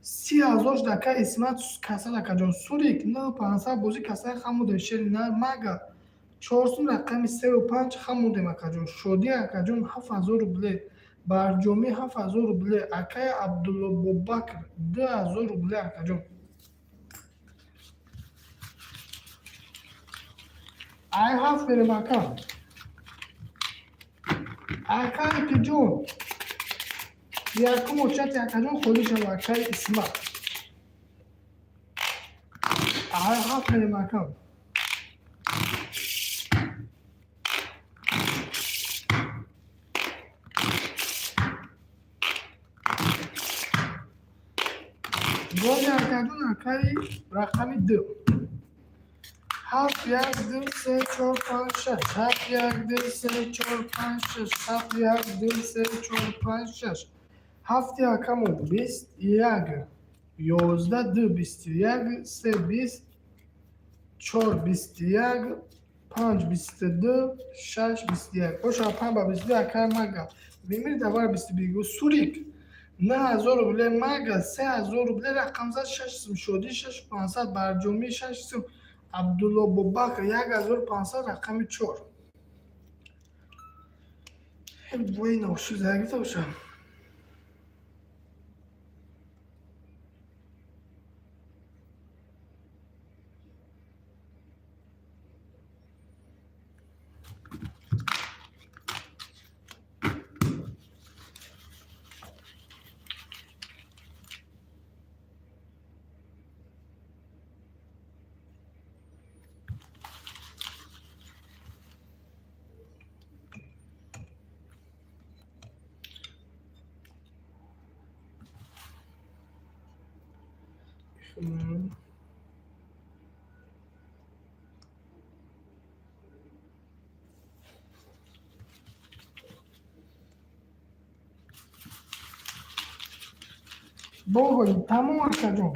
30 000 шуд, акаи Исмат касал, акаҷон. Сурик 9500 бозӣ касал хамудем, шери мага. Чорсум рақами сеу панҷ хамудем, акаҷон. Шодӣ, акаҷон, 7000 рубле. Барҷомӣ 7000 рубле. Акаи Абдуллобобакр 2000 рубле, акаҷон. Ай ҳафт мерем, ака. Акаи киҷон, якум очати, акаҷон, холӣ шава, акаи Исмат. Ай ҳафт мерем, ака. Голи, акаҷон, акаи рақами ду. Ҳафт, як, ду, се, чор, панҷ, шаш. Ҳафт, як, ду, се, чор, панҷ, шаш. Ҳафт, як, ду, се, чор, панҷ, шаш. Ҳафти акамон бист як, 11, ду 21, се 20, чор 21, панҷ 22, шаш 21. Боша, панҷ ба 22, акай мага. Мемири давар бисту бигу. Сурик 9000 рубле, мага 3000 рубле, рақамзад шаш сум, шодӣ шаш пансад, барҷомӣ шаш сум, Абдулло Бобакр 1500, рақами чор. Бой ноши загита боша. Боголи тамом, акаҷон.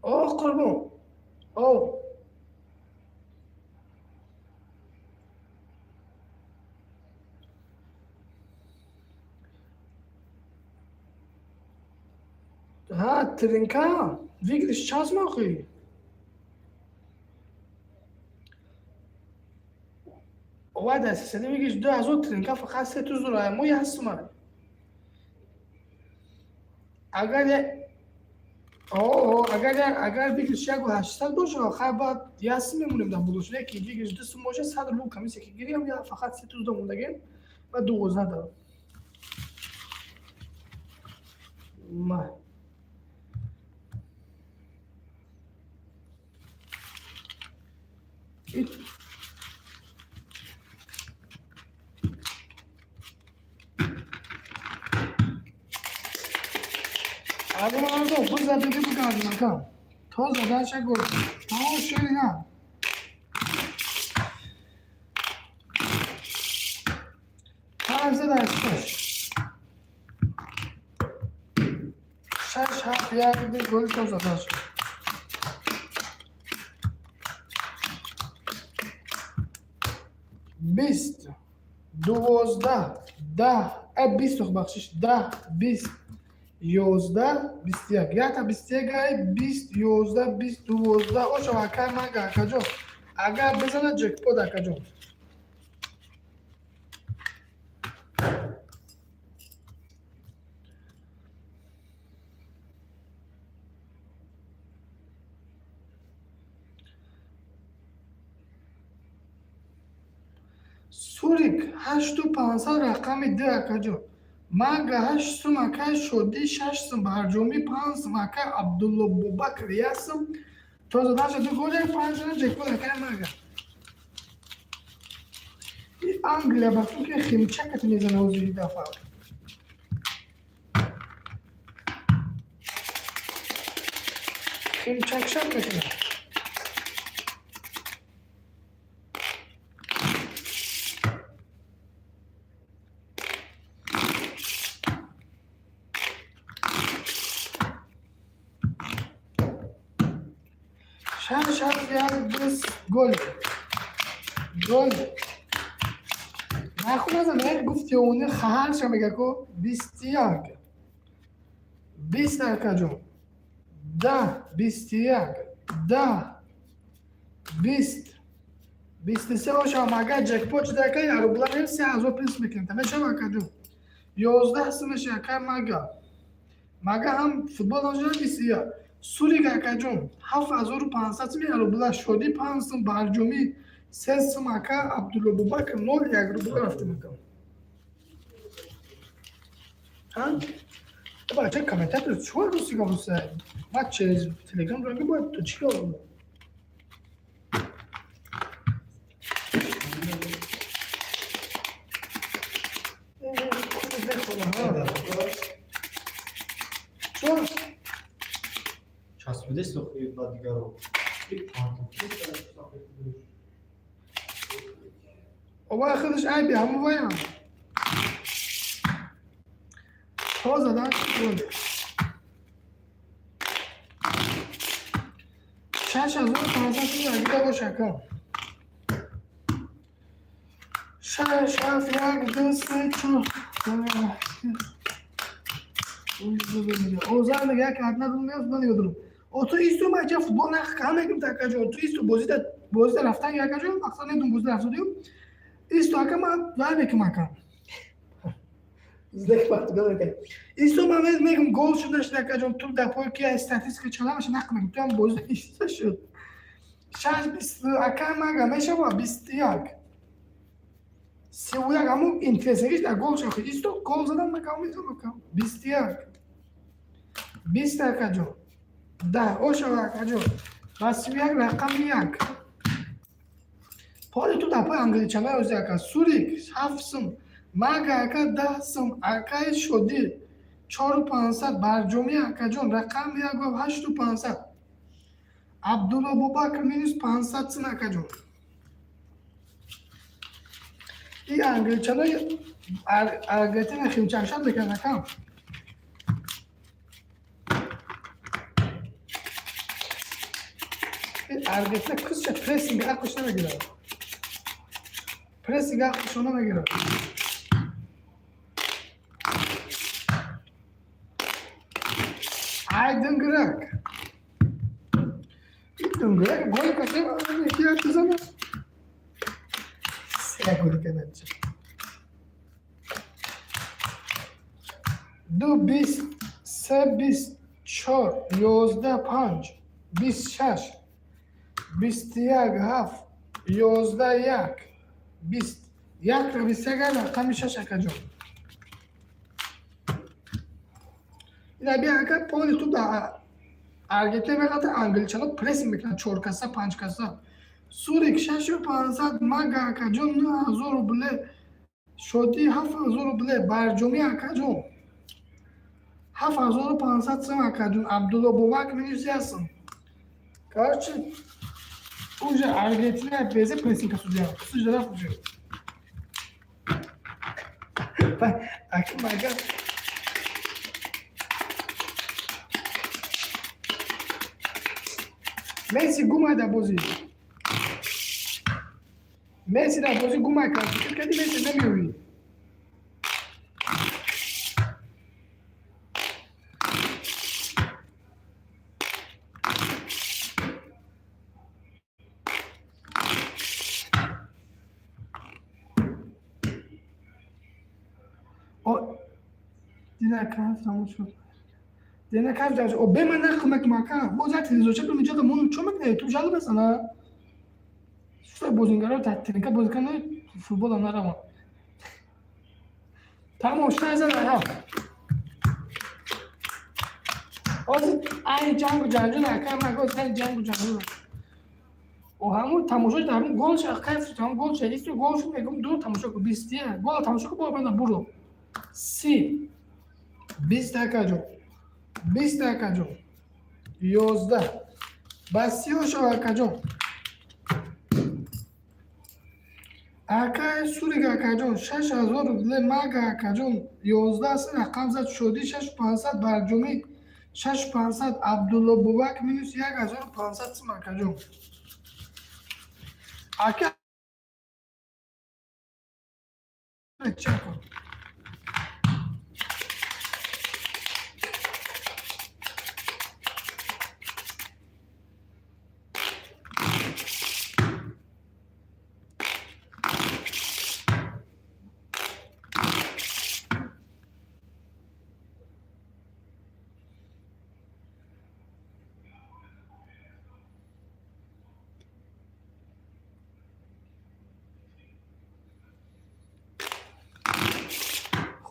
О, қурбон, о. Ҳа, тринка выигрыш час мохӣ. Ова дастисани выигрыш 2000 тринка, фақат се ту зура мо як сума. Агар агар выигрыш яку ҳаштсад боша, хай, баъд як сум мемонем дар булош. Леки выигрыш ду сум боша, 100 рубл комиссия ки гирем, я фақат се тузда мондагем ва 12 дорам. Ма Ардо бизадиги бигардем, ака, то задаша гул тамом шери на. Панҷ зада, шаш, шаш, ҳафт, як, ду, гол то задаш. 20, 12, 10, бисту, бахшиш, 10, 20, 11, 21, якта 21 ай, 20, 11, 20, 12. Ошо, акай мага, акаҷон, агар бизана, ҷекпот, акаҷон. Сурик ҳашту пансад, рақами ду, акаҷон. Мага ҳашт сум, акай Шодӣ шаш сум, Барҷомӣ панҷ сум, акай Абдулло Бобакр як сум. То задаша ду гол, як панҷ ҷекпот, акай мага. И Англия ба ки химчакат мезана ҳозири дафъа. Химчакшак мекунад. Шаш, ҳафт, як, ду, гол, гол. Наху назан, як гуфти они хаҳарша мега ко. 21, 20, акаҷон, 10, 21, 10, 20. 23 оша мага ҷекпот шуда, ака, як рубла мем, 3000 плюс мекунем. Та мешава, акаҷон. 11 сум меша, ака, мага. Мага ҳам футбол ҳам 21. Сурик, акаҷон, 7500 сум, як рубла, Шодӣ 5 сум, Барҷомӣ 3 сум, ака Абдулло Бубакр 0, як рубла рафтем, ака. Ҳа? Бача, комментатор чӣ русӣ гапуса? Ма через Телеграм ранги бояд то чӣ кор? Чор? Часпида сохи ба дигаро. Овай худаш айби ҳаму ваям. То задан шуд. 6500 сум агида бош, ака. Шаш, ҳафт, як, ду, се, чор. Озар мега як одна дум меофт, ман нигоҳ дорам. О ту исту ма ча футбол нах кам мегим, акаҷон. Ту исту бозида бозида рафтан, акаҷон, мақсад недум бозида рафтадиюм. Исту, ака, ма вай мекум, ака. Злек Португал мекунем. Исту ма мегум гол шуд нашуд, акаҷон, ту дар пой ки статистика чаламаша нақл мекум. Ту ҳам бозида иста шуд. Шаш бист, ака, мага мешава 21. 31 ҳамун интересагиш дар гол шуд. Исту гол задан макам метавонам, ака. 21. 20, акаҷон. 10 ошава, акаҷон. Ба 31 рақами як. Поли ту дар пой англичана ози, ака. Сурик 7 сум. Мага, ака, 10 сум. Акаи Шодӣ 4500. Барҷомӣ, акаҷон, рақами як ва 8500. Абдулло Бубакр минус 500 сум, акаҷон. И англичанои Аргентина химчакшат мекунад, ака. Аргентина кусча прессинг ақлш намегирад. Прессинг ақлшо намегирад. Ай дынгирак. Дынгирак гол кардем, ки бизанад. Се гол кардад. Ду 20, се 20, чор, 11, панҷ, 26, 21, ҳафт, 11, як, 20, як, 21, рақами шаш, акаҷон. Ина бия, ака, поли ту дар Аргентина меғалта, англичано прессинг мекунад чор каса, панҷ каса. Сурик 6500, мага, акаҷон, 9000 рубле, Шодӣ 7000 рубле, Барҷомӣ, акаҷон, 7500 сум, акаҷон, Абдулло Бобак минус як сум. Короче, уже Аргентина безе прессинг касудия. Кусуж рафт уже. Аки мага Месси гумай дар бозӣ. Месси дар бозӣ гумай кард. Фикр кардӣ Месси намеёвӣ. О, дина кайф тамом шуд. Дина кайф тамом шуд. О, бе ман нақл мекунам, ака. Боз як телевизорча дум инҷо мону чо мекунӣ? Ту жалоб астана. Шуфа бозингаро дар тренка бозӣ кунанд, футбола нараванд. Тамом шуд, зад ҳафт. Ҳозир ай ҷангу ҷанҷол, ака, ман гуфт ай ҷангу ҷанҷол. О ҳамун тамошо дар ҳамун гол ша кайф шуд, ҳамун гол ша исту гол шуд, мегум ду тамошо кун, 21 гол тамошо кун, бо банда буро. 30 20, акаҷон. 20, акаҷон. 11 ба 30 шав, акаҷон. Акаи Сурик, акаҷон, 6000 рубле, мага, акаҷон, 11 сум рақам зад, Шодӣ 6500, Барҷомӣ 6500, Абдулло Бубак минус 1500 сум, акаҷон. Ака чакон.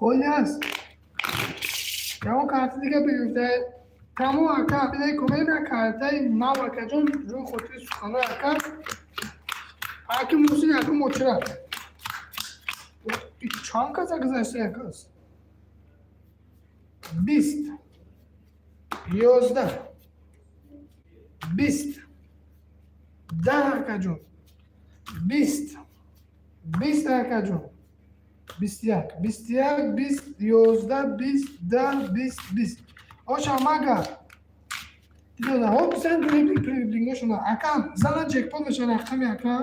Холи аст. Ягон карта дига бигирифта. Тамом ака, бинаи кумена картаи нав акаҷон, рӯи хотири суханои ака. Аки Мусин ака мочира. Чанд каса гузашта якас? 20, 11, 20, 10 акаҷон, 20, 20 акаҷон, 21, 21, 20, 11, 20, 10, 20, 20. Оша мага. Дидона, ҳо бисан дриблингошона. Ака, зана ҷекпот меша рақами ака.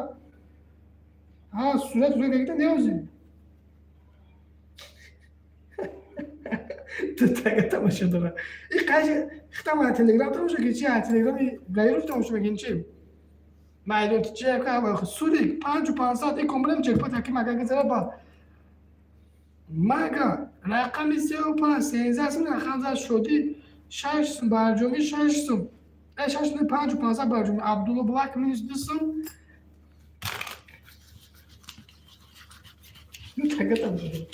Ҳа, сурат рӯй гагита неози. Тага тамошо дора. И қайси хитам телеграм тамошо ки чи телеграми гайруф тамошо мекин чи? Майдон чи ака сурик 5500 и комбрем ҷекпот аки мага гизара ба. Мага рақами 35 13 сум рақам зад шуди 6 сум барҷомӣ 6 сум. 6 сум 5500 барҷомӣ Абдулло Блак минус 2 сум. Тага тамошо дора.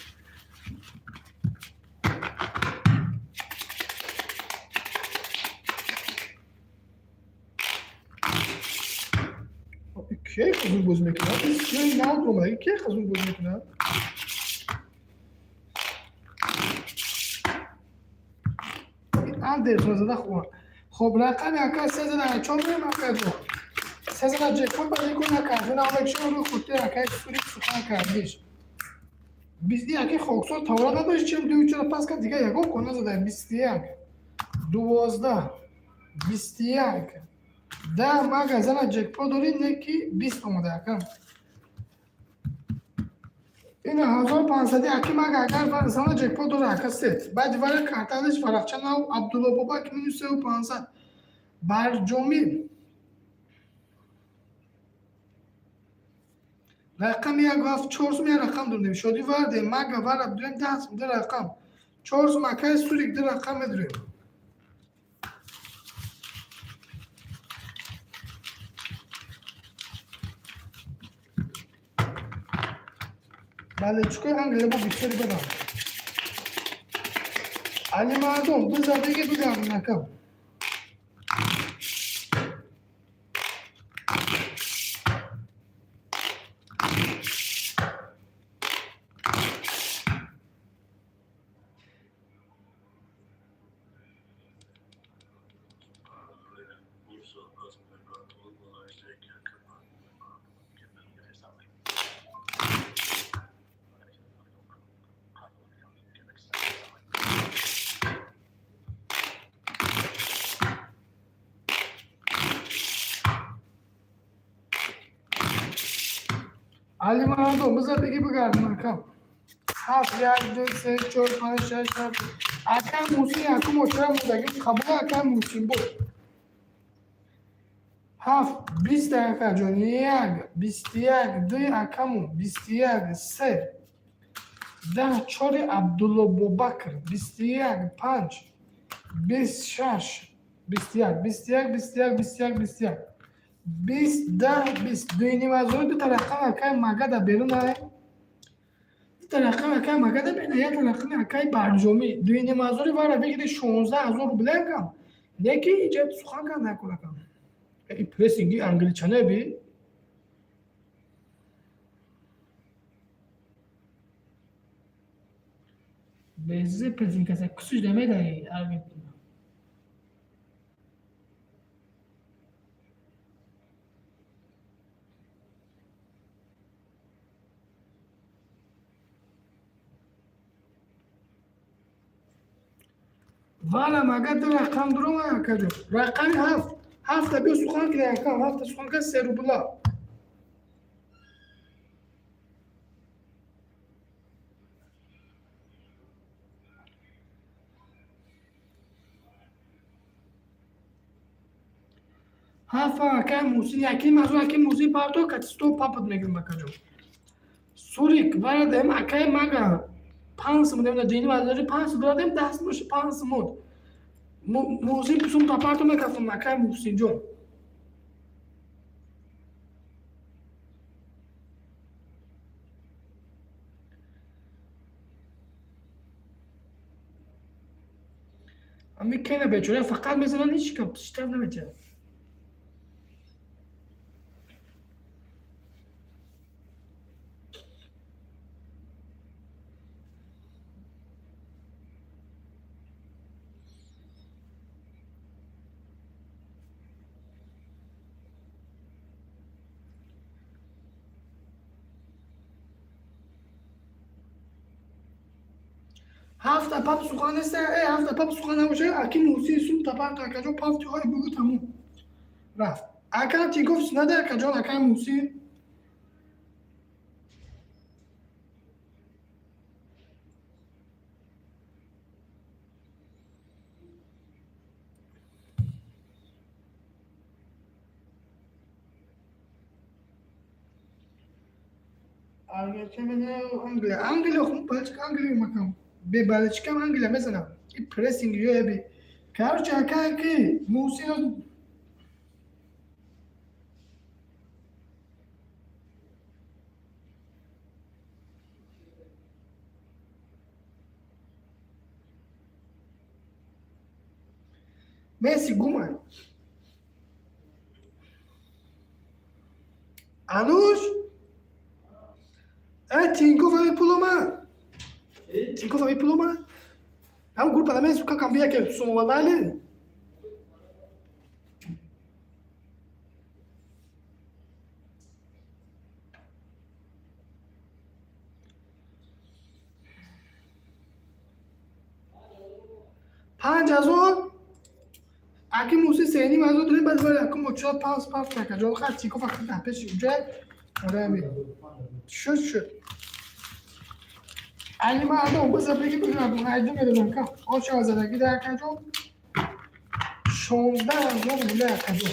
Кей хазун боз мекунад? Кей нав омада? Кей хазун боз мекунад? Андерсон зада хуб. Хоб рақами ака 304 мем акаҷо. 300 ҷекпот ба никун накард. Навекшон рӯи хотири акаи сурик сухан кардиш. Бизди аки хоксор тавра надошт, чем ду чора пас кард, дига ягон кон назада. 21, 12, 21, 10 мага зана ҷекпот дорӣ, не ки 20 омада ака. Ина 1500 аки мага агар зана ҷекпот дора ака сет. Баъди вара картадиш варақча нав Абдулло Бобак минус 3500. Барҷомӣ. Рақами 1 7 4 сум як рақам дорем. Шодӣ вардем, мага вара дурем 10 сум ду рақам. 4 сум акаи сурик ду рақам медурем. Бале, чикор Англия бо бисёри бадам. Али мардум, бизадиги бигам накам. Али мардум, бизадиги бигардем акам. 7, 1, 2, 3, 4, 5, 6, 7. Акам Мусин, акум очара мудаги қабул акам Мусин буд. 7, 20 ака ҷон, 1, 21, 2 акаму, 21, 3, 10, 4 Абдулло Бобакр, 21, 5, 26, 21, 21, 21, 21, 21. 20, 10, 20. Дуюним ҳазори дута рақам акай мага да берун ай. Дута рақам акай мага да берун, як рақами акай барҷомӣ. Дуюним ҳазори вара бигири 16 000 рубл акам. Не ки иҷа сухан кард накун акам. И прессинги англичане би. Безе прессинг каса кусуш намедаи Аргентина. Вала мага ду рақам дурум акаҷо. Рақами 7. 7 биё сухан кунем акам, 7 сухан кун 3 рубла. Ҳафт акай Мусин, яки мазу аки Мусин парто кати сто папат мегирим акаҷо. Сурик вара дем акай мага 5 сум дем дини вазори 5 сум додем 10 сум 5 сум. Мусин сум папарто мекафам акай Мусин ҷон. Ами Кена бечора фақат мезанад, ҳеч кап штраф наметиҳад. Ҳафта пап сухан нест, э ҳафта пап сухан набошад, аки Муҳсин сум тапар акаҷон, пафти ҳои бугу тамом. Рафт. Ака Тинков наде, акаҷон, акаи Муҳсин. Аргентина мезанад Англия. Англия хун балчик Англия макам. Бе балчикам Англия мезанам. И прессинг ё эби. Короче, ака ки Муҳсин Месси гумай. Ануш? Э, Тинков ами пулома. Тинков ами пулома. Ҳам группа намесу какам бия ке сумовадали. 5000 аки Муси 3500 дорем, баъд вари акум чор панҷ панҷ така ҷон хат Тинков фақат дар пеши уҷа орами. Шуд, шуд. Али ма адо биза беги бигирам, айди медодам ка. Оча задаги дар акаҷон. 16 000 рубля, акаҷон.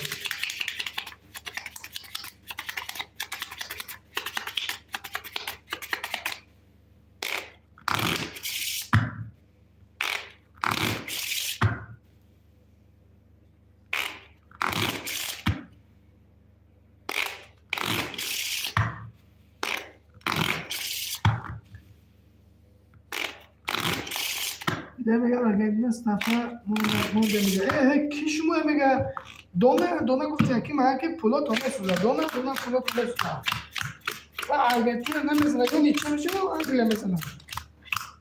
Мега Аргентина стафа монда мега. Э, ки шумо мега дона дона гуфти, ки ма ки пулото месӯзад. Дона дона пулото месӯзад. Ва Аргентина намезана, ё ничего мешава, Англия мезана.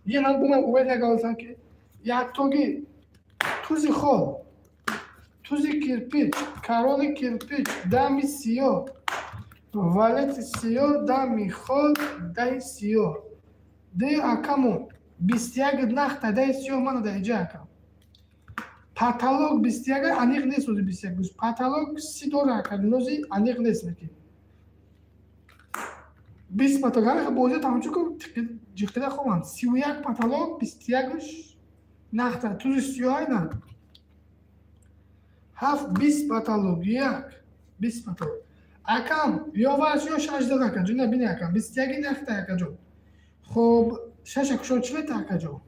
Е нан бума увед нагалсан ки яктоги тузи хол, тузи кирпич, короли кирпич, дами сиёҳ, валети сиёҳ, дами хол, даи сиёҳ. Ди акамон 21 нахта даи сиёҳ мана дар иҷа, акам. Потолок 21 аниқ нест, ози 21 гӯз. Потолок 30 дора, ака, нози аниқ нест лекин. 20 потолок ҳамин бозиро тамошо кун, ҷиқида хобам. 31 потолок, 21 нахта тузи сиёҳ айна. Ҳафт 20 потолок, як 20 потолок. Акам, ё варш ё шаш дод, акаҷон, на бини, акам, 21 нахта, акаҷон. Хоб, шаша кушон чӣ мета, акаҷон?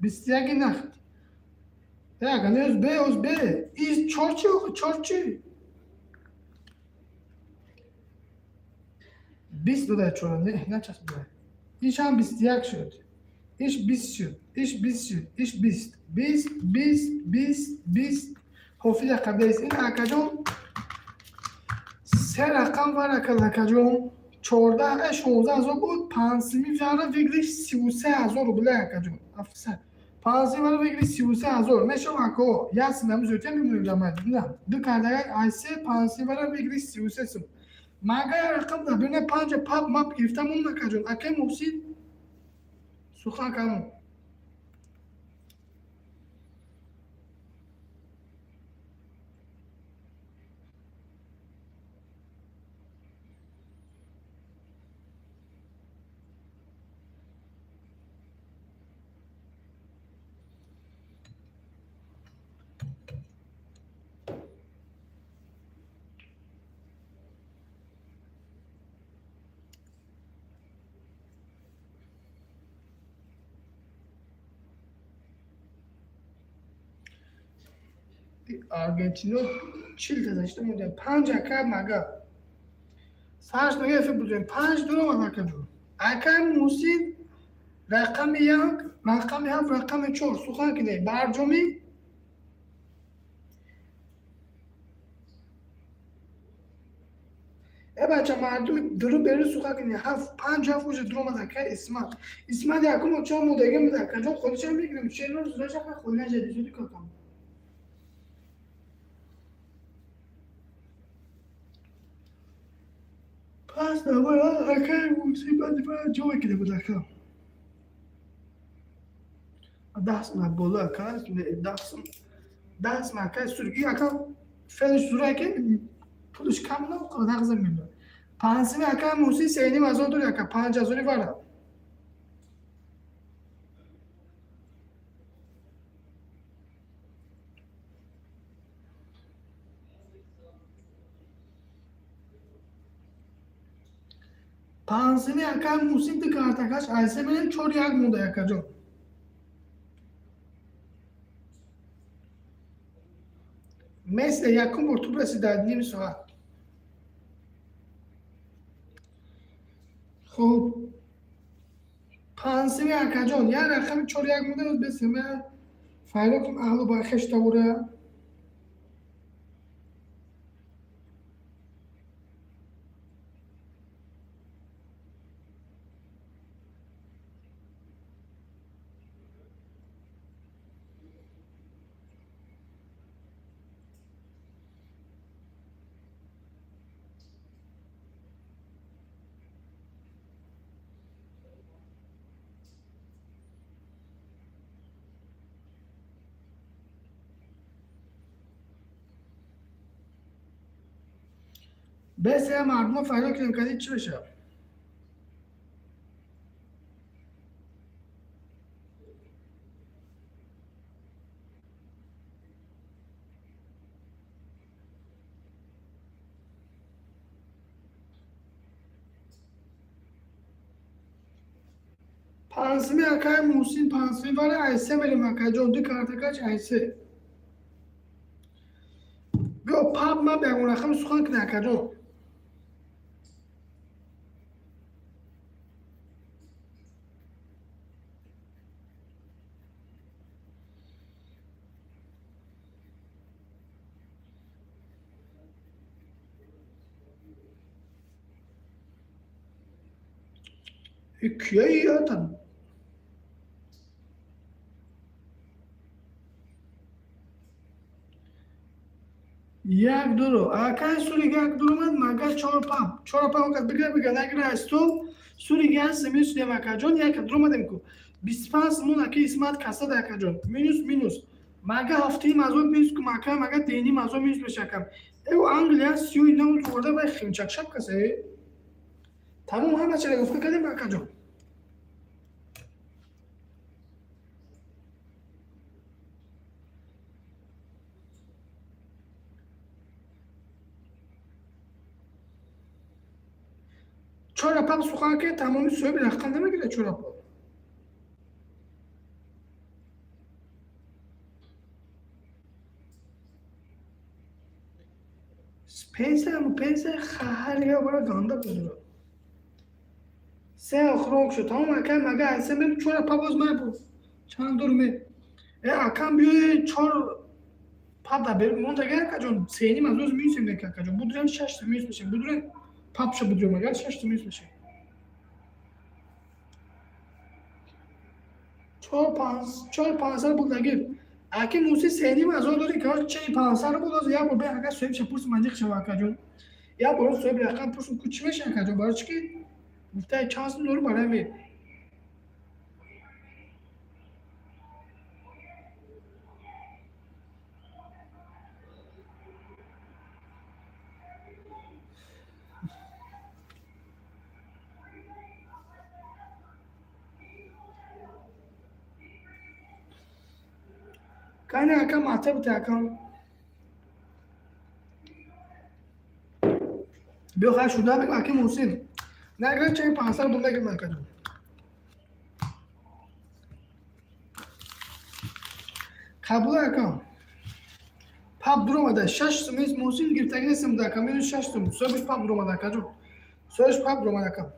21 нахт. Ака, не оз бе, оз бе. И чор чи, чор чи? 20 дода чора, не, начаспида. Иш ҳам 21 шуд. Иш 20 шуд. Иш 20 шуд. Иш 20. 20, 20, 20, 20. Ҳофиз қабдест. Ин, акаҷон, се рақам вар, акаҷон. 14, 16 000 буд, панҷсими вара выигрыш 33 000 рубля, акаҷон. Афса. Панҷсими вара выигрыш 33 000. Мешава, ако, як сим ҳам зӯртия мемонем дар майдон. На, ду кардага ай се панҷсими вара выигрыш 33 сум. Мага як рақам дар бина панҷа пап мап гирифтам он, акаҷон. Акаи Муҳсин сухан камон. Аргентино 40 та зашта монда. Панҷ, ака, мага. Сарш мега эфир будем. Панҷ дуромад, акаҷон. Акаи Муҳсин рақами як, рақами ҳафт, рақами чор. Сухан кине. Барҷомӣ. Э бача, мардуми дуру беру суха кини, ҳафт панҷ ҳафт уже дуромад, ака Исмат. Исмат якум оча модаги буд, акаҷон, холиша мегирем. Ченор зураша холи наҷади зуди какам. Пас навара акай мусибат ва ҷое кида буд, ака. 10 сум боло, ака, 10 сум, 10 сум, ака, сурги, ака, фелиш зура ки пулиш кам на нағза мебарад. Панҷсими, ака Муси, 3,5 ҳазор дори, ака, 5 ҳазори вара. Панҷсими, ака Мусин, ду картакаш айсе мерем, чор як монда, акаҷон. Месси якум бор туп расида ними соат. Хуб, панҷсими, акаҷон, як рақами чор як монда бесема файрокум аҳлу ба хештабура. Бесе мардумо файро кунем, кади чӣ мешавад? Панҷсими, акай Муҳсин, панҷсими вара айсе мерем, акайҷон, ду картакач айсе. Биё, паб ма ягон рақами сухан кунӣ, акаҷон. Кияи ата? Як дуро, акай Сурик, як дуро мад, мага чор пап, чор пап кад бигра, бигра, нагира стол. Сурик як минус дем, акаҷон, як дуро мадем ку. 25 сомон, ака Исмат, касад, акаҷон. Минус, минус. Мага ҳафтаи мазо минус ку, мака, мага дени мазо минус мешакам. Эв Англия сиёи нав хӯрда вай химчак шаб каса. Тамом, ҳама чара гуфта кардем, акаҷон. Чора пап сухан ки тамоми соҳиби рақам намегирад чора пап. Пенсия пенсия хаҳар бора ганда бузура. Се охирон шуд. Тамом, акай, мага айса мем чора пап боз май чанд дур ме. Э акам, биёи, чор пап да бер монда акаҷон, сеним аз оз минусем нека, акаҷон. Будурем, шашта минус мешем. Будурем, папша будурем, агар шашта минус мешем. Чор панҷ, чор панҷсад буд. Аги аки Муси, 3,5 ҳазор дори, ка чени 500 буд. Оз як бор бе ака соҳиб пурсим, манҷиқ шава, акаҷон. Як бор соҳиби рақам пурсим ку чӣ меша, акаҷон, барои чӣ ки гуфта чанд сум дору барои ме. Кани, ака, мата бите, акам. Биё, хай шуда бигм, аки Муҳсин. Нагира, чани 500 бул нагирм, акаҷон. Қабул, акам. Пап дуромада шаш сум Муҳсин гирифтаги нестам буда, ака, минус 6 сум. Соҳибиш пап дуромада, акаҷон. Соҳибиш пап дуромада, акам.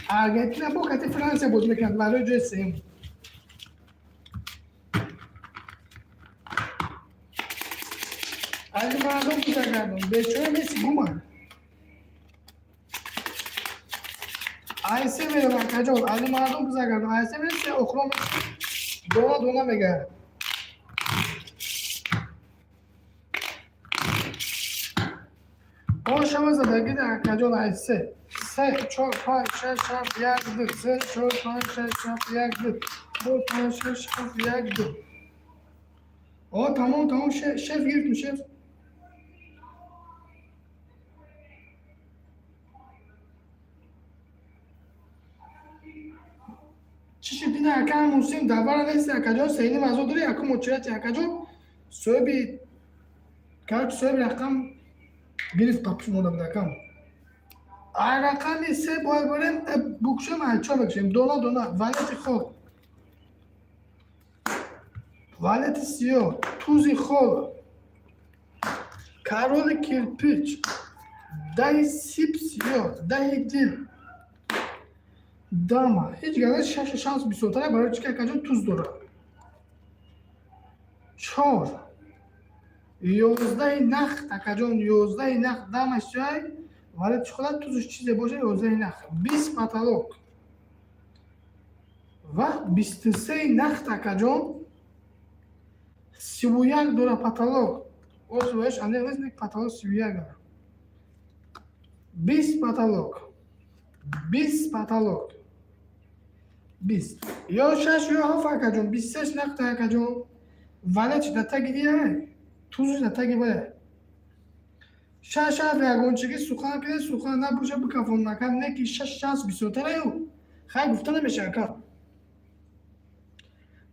Аргентина бо кати Франсия бозӣ мекунад барои ҷои сеюм. Али мардум бизагардон. Бечора Месси гума. Айсе мерам, акаҷон. Али мардум бизагардон. Айсе мерем, охирон дона дона мега. Ошава задагида, акаҷон, айсе. Се, чор, панҷ, шаш, ҳафт, як, ду. Се, чор, панҷ, шаш, ҳафт, як, ду. Ду, панҷ, шаш, ҳафт, як, ду. О, тамом, тамом, шеф гирифтем, шеф. Чӣ шуд, ина ака Муҳсин давара нести, акаҷон, сеним азо дори, якум очерати, акаҷон, соҳиби, короче, соҳиби рақам гирифт, папиш монда буд, акам. А рақами се бояд барем, букшем, чо мекушем? Дона дона, валети хок. Валети сиёҳ, тузи хол, короли кирпич, даҳи сип сиёҳ, даҳи дил, дама. Ҳеҷ гап, шаш шанс бисёртара, барои чӣ ки, акаҷон, туз дорад. Чор, 11-и нахт, акаҷон, 11-и нахт, дамаш ҷай, вале чӣ хоҳад, тузуш чизе боша, 11-и нахт, 20 потолок ва 23-и нахт, акаҷон, 31 дора потолок. Озуаш аниқ нест, потолок 31 дора. 20 потолок, 20 потолок, 20 ё шаш ё ҳафт, акаҷон, 26 нахта, акаҷон, вале чи датаги дия, тузуш датаги вая. Шаш, ҳафт, ягончиги сухан кида, сухан набоша, бикафон накард, не ки шаш шанс бисёртараю, хай, гуфта намеша, ака.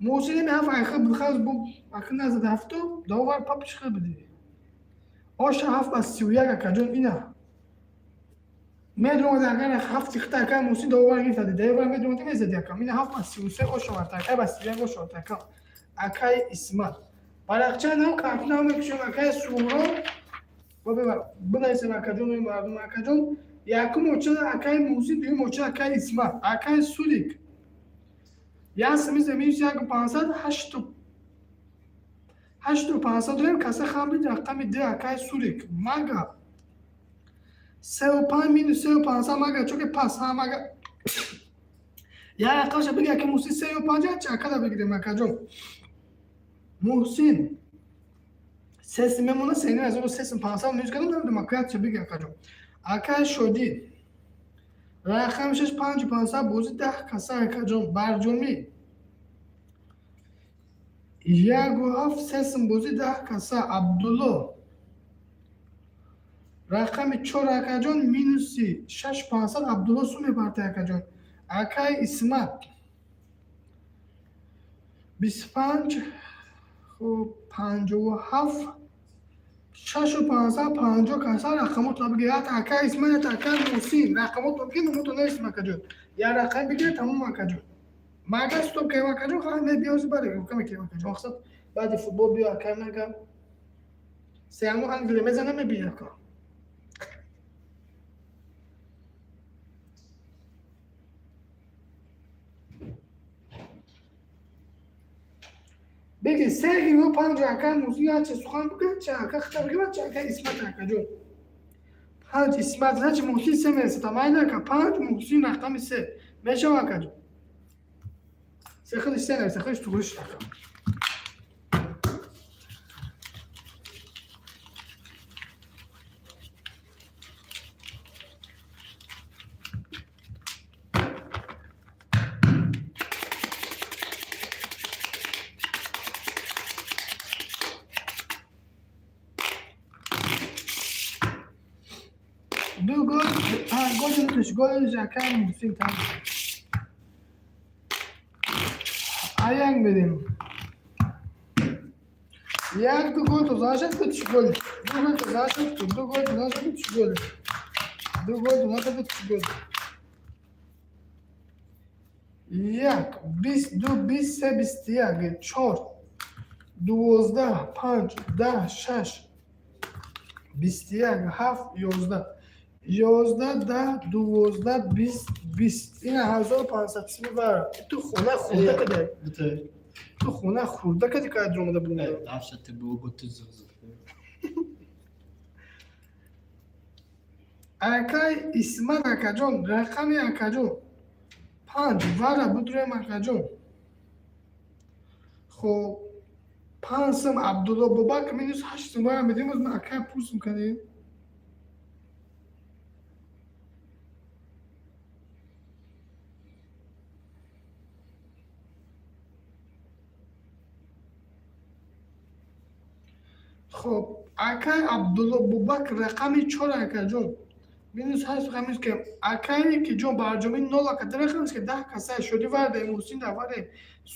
Муҳсин ҳафт айхел бихаз, бо ака назада ҳафту довар папиш хел биди. Оша ҳафт ба 31, акаҷон, ина. Медромад, агар ҳафти хита, ака Муҳсин довар гирифтади, довар медромад, мезади, акам. Ина ҳафт ба 33 оша варта, акай, ба 31 оша варта, акам. Акай Исмат. Барақча нав картина мекушем, акай Суҳроб. Бинависем, акаҷон, мардум, акаҷон. Якум оча акай Муҳсин, дуюм оча акай Исмат, акай Сурик. Як смс минус яку пансад, ҳашту ҳашту пансад дорем, каса хамбид рақами д, акай Сурик. Мага сеу панҷ, минус сеу пансад, мага чоки пас ҳа, мага як рақамша биги, ака Муҳсин, сею панҷ чи акада бигирем, акаҷон. Муҳсин сеси мемона, сени аз сесим пансад минус кардам, намедонам, акаяча биги, акаҷон. Акай Шодӣ рақами шаш, панҷу пансад, бозӣ 10 каса, акаҷон, барҷомӣ яку ҳафт, сесим, бозӣ 10 каса, Абдулло рақами чор, акаҷон, минуси шаш пансад, Абдулло су мепарта, акаҷон. Акай Исмат 25, хуб, 57, шашу пансад, 50 каса, рақамотро бигир, ят акай Исмат, ят акай Муҳсин, рақамотро бигир, номото нависем, акаҷон, як рақам бигир, тамом, акаҷон. Мага стоп кардем, акаҷон, ха, не, биёзи, бале, каме кардем, акаҷон, мақсад баъди футбол биё, акай, мага сеаму Англия мезана, мебини, ака. Беги се гирё панҷ, ака Муҳсин, яче сухан буга, ча ака хита бигира, ча ака Исмат, акаҷон. Панҷ Исмат, значи Муҳсин се мерасад, майли, ака, панҷ Муҳсин, рақами се мешава, акаҷон. Се хелиш се нараса, хелиш туғри шуд, ака. Ду гол, гол додиш, гол додиш, акай Муҳсин, тамом. Аяк медем. Як, ду гол то зашад, ду гол. Ду гол то зашад, ду гол то зашад, ду гол. Ду гол то зашад, ду гол. Як, 20, ду, 20, се, 21, чор, 12, панҷ, 10, шаш, 21, ҳафт, 11. 11, 10, 12, 20, 20. Ина 1500 сими бар. Ту хона хурда кадай. Ту хона хурда кади, кай омада будем. Дафша ты был бы ты. Акай Исмат акаҷон, рақами акаҷон панҷ вара будурем акаҷон. Хоб, панҷ сум Абдулло Бобакр минус ҳашт сум вара медиҳем. Оз ман акай пурсум кардем. Хоб, акай Абдулло Бобакр рақами чор акаҷон минус ҳашт рақами ки акае ки ҷон барҷомӣ нол ака ду рақамест ки 10 касай шодӣ вардаем, Муҳсин да вардаем,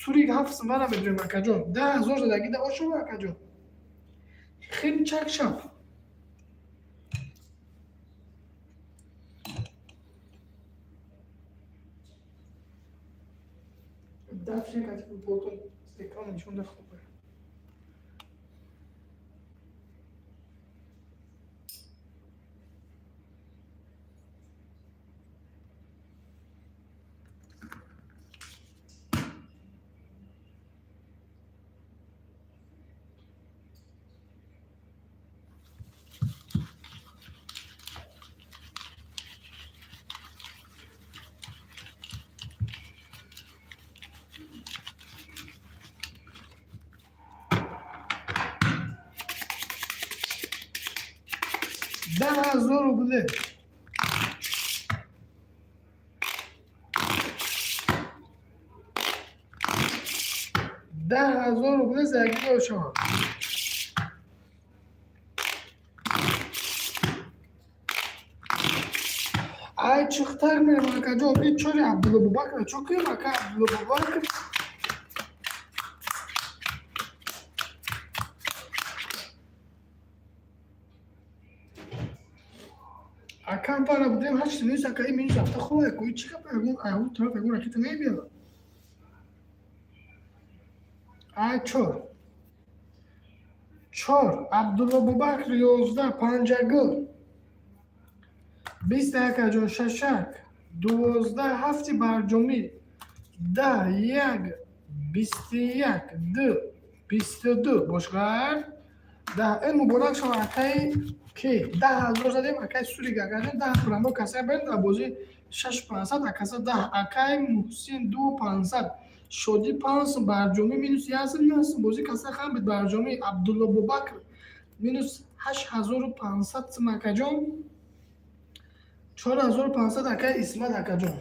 Сурик ҳафт сум вара медурем акаҷон. 10 000 задагӣ да ошова акаҷон. Хеле чак шаб. Дафши кати футболтон экран нишон да хуб. 10 000 рубле. 10 000 рубле загиро шавад. Ай чихтар мерем акаҷон, и чори Абдулло Бубакр чо кунем ака Абдулло Бубакр? Акам пара будем ҳашт минус ака, и минус ҳафта хуб ку чӣ гап, ягон ягон тараф ягон ракета намебиёд. Ай чор. Чор Абдулло Бубакр 11 панҷагул. 20 акаҷон шашак 12 ҳафти барҷомӣ 10 як 21 ду 22 бошғар 10. Ин муборак шава акаи ки 10 000 задем, акаи Сурик акаҷон 10 пурамбо касай барем дар бозӣ шаш пансад акаса 10 акаи Муҳсин ду пансад Шодӣ панҷ сум барҷомӣ минус як сум нӯҳ сум бозӣ каса хам бид барҷомӣ Абдулло Бубакр минус 8500 сум акаҷон, 4500 акаи Исмат акаҷон.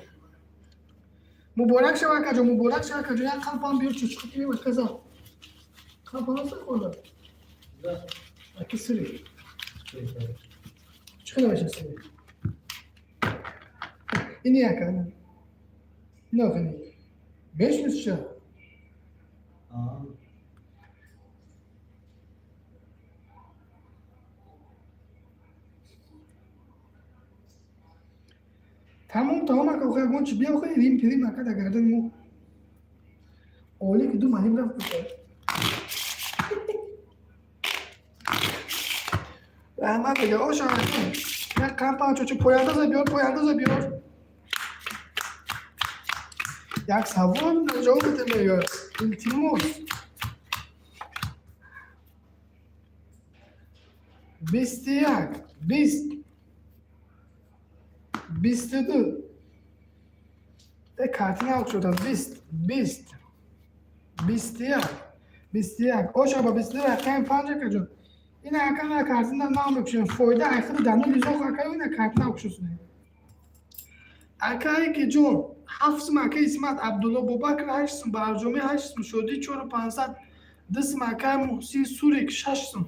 Муборак шава акаҷон, муборак шава акаҷон. Як қалпам биёр, чучқи кунем аказа. Қалпам аст хӯрда? Аки Сурик. Чӣ хел меша Сурик? Ини ака. Ино хеле. Мешносиша? Аа. Тамом, тамом ака, охир ягон чи биё, охир рим пирим ака дар гардани мо. Оле ки ду малим рафт. Раҳмат мега, оша ака. Як қампам чочи пояндоза биёр, пояндоза биёр. Як савол ҷавоб бите мега. Илтимос. 21, 20, 22. Э картина шуда 20, 20, 21, 21. Оша ба 22 рақами панҷ акаҷон. Ина ака на картина нам мекушем. Фоида айхиди дану лизоқ ака, ина картина кушусне. Акае ки ҷон ҳафт сум акаи Исмат Абдулло Бубакр ҳашт сум барҷомӣ ҳашт сум Шодӣ чору пансад ду сум акаи Муҳсин Сурик шаш сум.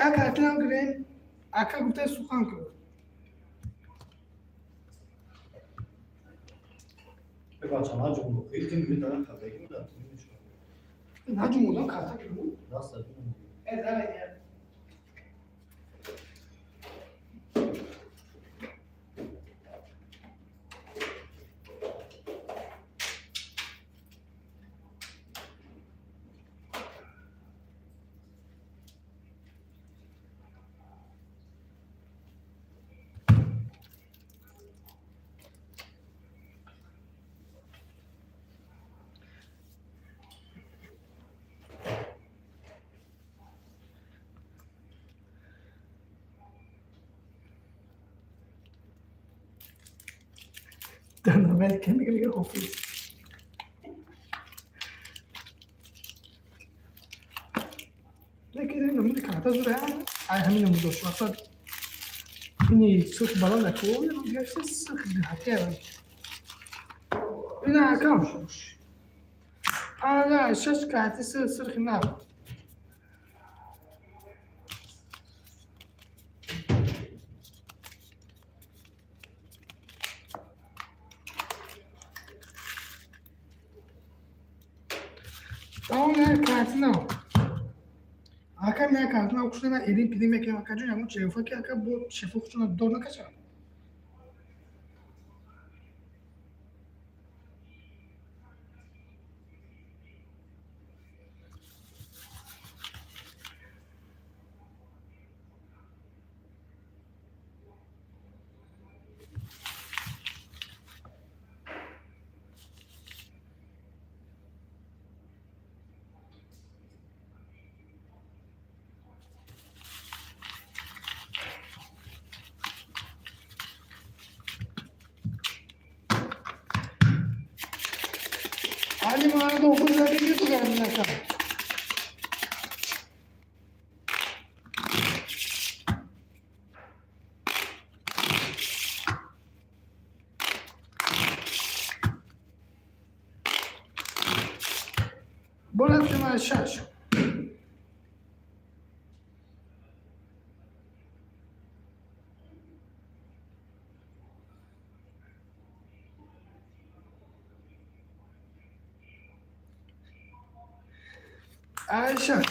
Як картинам гирем, ака гуфтаи сухан кун. Бача наҷум хитин медарам хабаги медарам. Наҷум одам карта гиру? Даст задим. Э давай. Дар навбат ки мега, мега ҳофиз. Лекин ин намуди карта зура, ай ҳамин намуд дошт. Мақсад, ини сурх баланд аку, дигар сурх гаҳатия. Ина акам. Панҷ шаш карти сурхи нав. Тамом, як карти нав. Акам, як карти нав кушта, ирим пирим мекунем, акаҷон, ягон чефа ки ака бо чефо хушона дор накашад. Али мардум, бизади бугардинака. Борафтем аз шаш. Ай шаш.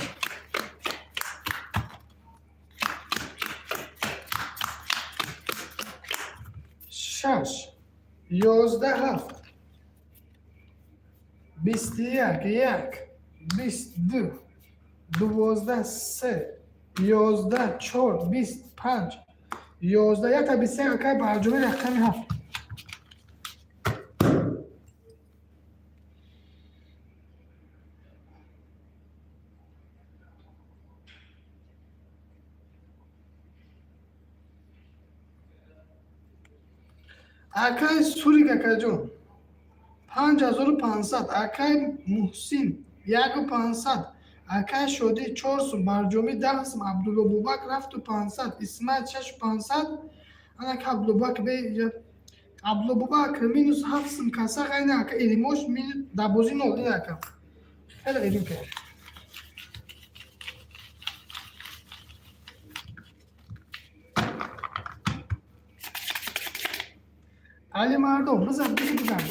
Шаш. 11 ҳафт. 21 як. 22. 12 се. 11 чор. 20 панҷ. 11 якта 21, акай барҷоми рақами ҳафт. Акай Сурик, акаҷон, 5500. Акай Муҳсин, 1500. Акай Шодӣ, чор сум. Барҷомӣ, 10 сум. Абдулло Бубак, рафту 500. Исмаил, шашу 500. Анака Абдуллобубак бе, Абдуллобубак минус ҳафт сум каса ғайна. Ака Иримош минус дар бозӣ нол ина, ака хеле ирим кард. Али мардум, бизан, бизан, бизан.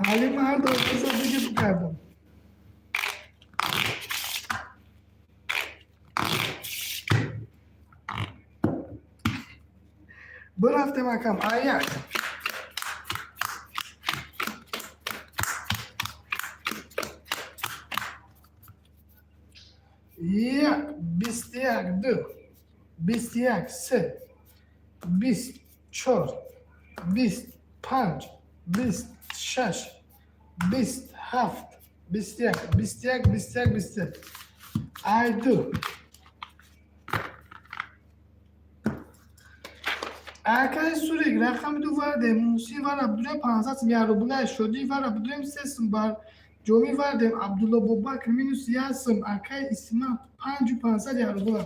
Али мардум, бизан, биги бигардам. Бирафтем, акам, аяк. Як, 21 ду, 21 се, 20 чор, 20 панҷ, 20 шаш, 20 ҳафт, 21, 21, 21, 21. Ай ду. Акай Сурик, рақами ду вардем. Муҳсин вара будем, 500 сум, як рубла. Шодӣ вара будем, се сум. Бар ҷомӣ вардем. Абдулло Бобакр минус як сум. Акай Исмат, панҷу 500, як рубла.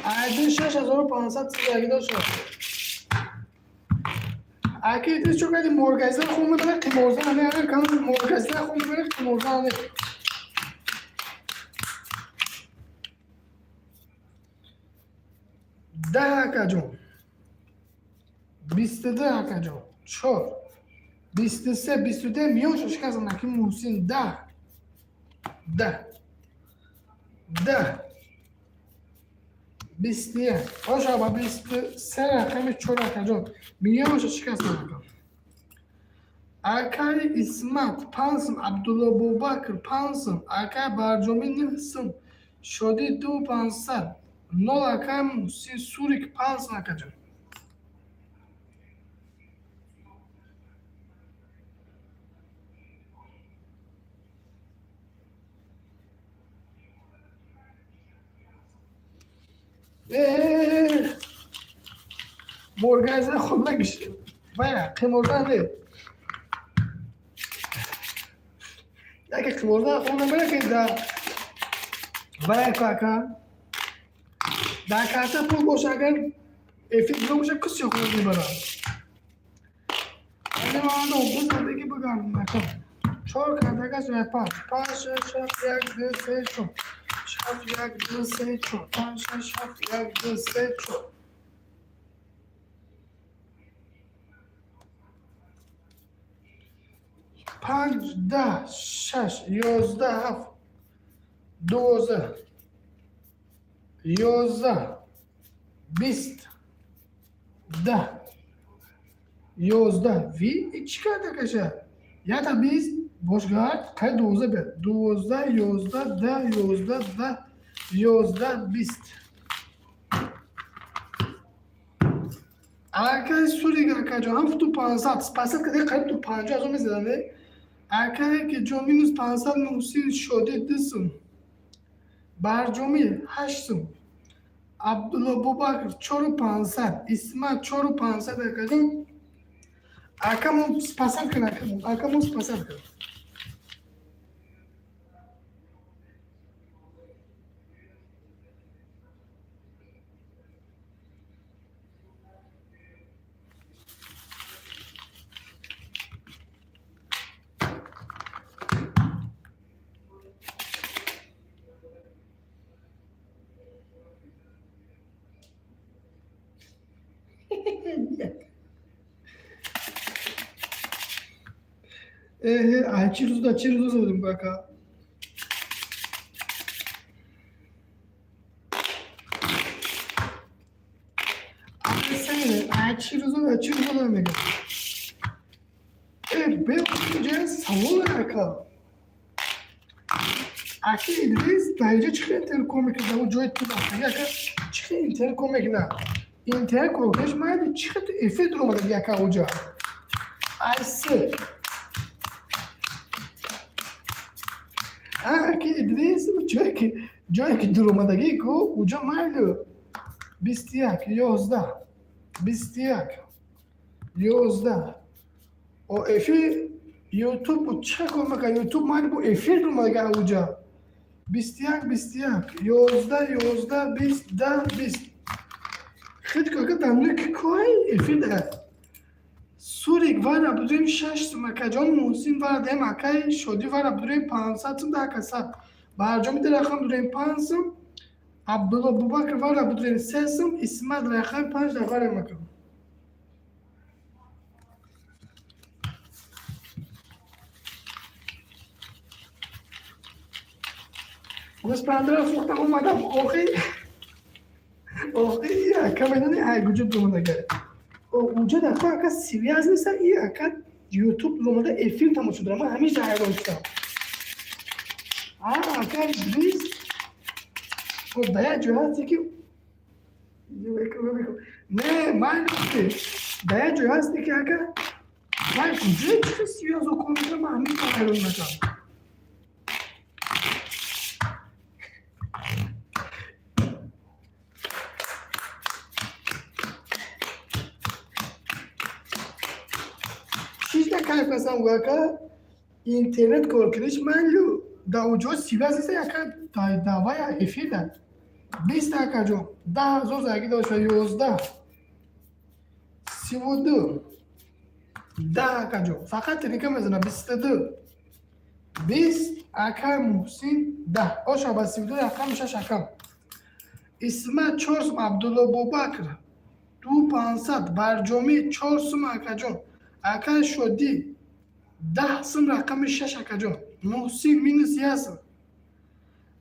Айду, 6500 сизагида шуд. Аки Идрис чо кардӣ? Моргаза хун мебарад, қиморзан ане, агар кам моргаза хун мебарад, қиморзан ане. 10 акаҷон. 22 акаҷон. Чор. 23, 22 миёншо шикастан аки Муҳсин 10. 10. 10. 21. Оша ба 23 рақами чор акаҷон. Миёншо шикастан ака. Акаи Исмат панҷ сум, Абдулло Бубакр панҷ сум, акаи Барҷомӣ нӯҳ сум, Шодӣ ду панҷсад, нол акаи Муҳсин Сурик панҷ сум акаҷон. Моргаза худ нагиш. Вая, қиморзан не. Яке қиморзан худ намера ки да вая ку ака. Дар карта пул боша, агар эфир буда боша, куси худ мебарад. Зиндагӣ бигардон ака. Чор кардагаш ва панҷ. Панҷ, шаш, ҳафт, як, ду, се, чор. Ҳафт, як, ду, се, чор. Панҷ, шаш, ҳафт, як, ду, се, чор. Панҷ, 10, шаш, 11, ҳафт, 12, 11, 20, 10, 11. Ви чӣ карда каша? Ята 20 бошгард, қай 12 биёд. 12, 11, 10, 11, 10, 11, 20. Акаи Сурик акаҷон, ҳафту пансад, спасад каде қариб ту 50 000 мезадане. Акае ки ҷо минус 500 Муҳсин Шодӣ ду сум. Барҷомӣ ҳашт сум. Абдулло Бубакр чору пансад, Исмат чору пансад акаҷон. Акамон спасад кун, акамон, акамон спасад кун. Ай чӣ рӯзда, чӣ рӯза будем ака. Ай чӣ рӯза, чӣ рӯза мегам. Э, бе инҷа савол ака. Аки Идрис дар инҷа чӣ хел интернет кор мекунад? Дар ҷои ту ака чӣ хел интернет кор мекунад? Интернет кор кунаш майли чӣ хел ту эфир дуромадаги ака оҷа? Ай се. Аки Идрис ҷое ки дуромадагӣ ку уҷо майлу 21, 11, 21, 11. О эфир Ютуб чӣ кор мекунад? Ютуб майли бо эфир дуромадага уҷа. 21, 21, 11, 11, 20, 10, 20. Хит ка дар ки кой эфир дар. Сурик вара будем шаш сум акаҷон Муҳсин вара дем акаи Шодӣ вара будем 500 сум да акасад. Барҷоми рақам дурем панҷ сум. Абдулло Бубакр вара будем се сум. Исмат рақами панҷ да вара макам. Гӯспандра фурӯхтам омадам охи охи ака медони ай куҷо дуромадага. Уҷа дар ака связь неста и ака Ютуб дуромада эфир тамошо дорам. Ман ҳамеша ҳайрон шудам. А ака Идрис дар як ҷой ҳасте ки не ман дар як ҷой ҳасте ки ака ман куҷое чӣ связь кор мекунам, ман ҳамеша ҳайрон мешавам. Чизда кайф касам ака интернет кор куниш майлу дар уҷо связь неста ака давая эфир 20 акаҷон 10 000 заги дошта 11 32. 10 акаҷон. Фақат тринка мезана 22. 20 акай Муҳсин 10. Оша ба 32 рақами 6 акам. Исмат 4 сум, Абдулло Бобакр 2 500, Барҷомӣ 4 сум акаҷон. Акай Шодӣ 10 сум рақами 6 акаҷон. Муҳсин минус 1 сум.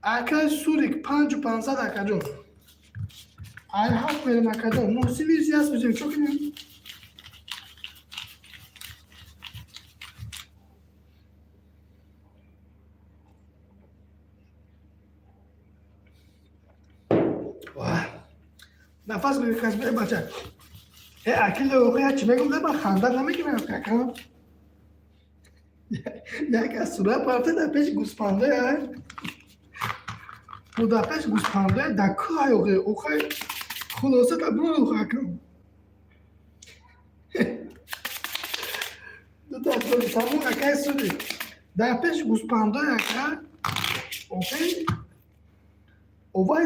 Акай Сурик 5 500 акаҷон. Ай ҳафт мерем акаҷон. Муҳсин минус 1 сум мезанем. Чо кунем? Нафас мекаш бача. Э акил оқия чӣ мегум, ба ханда намегирам какам. Як аз сурат парта дар пеши гӯспандая. Дар пеши гӯспандая дар кӯҳай оқи охай хулоса дар бур охакам. Дута тамом акай суди. Дар пеши гӯспандая ака охи овай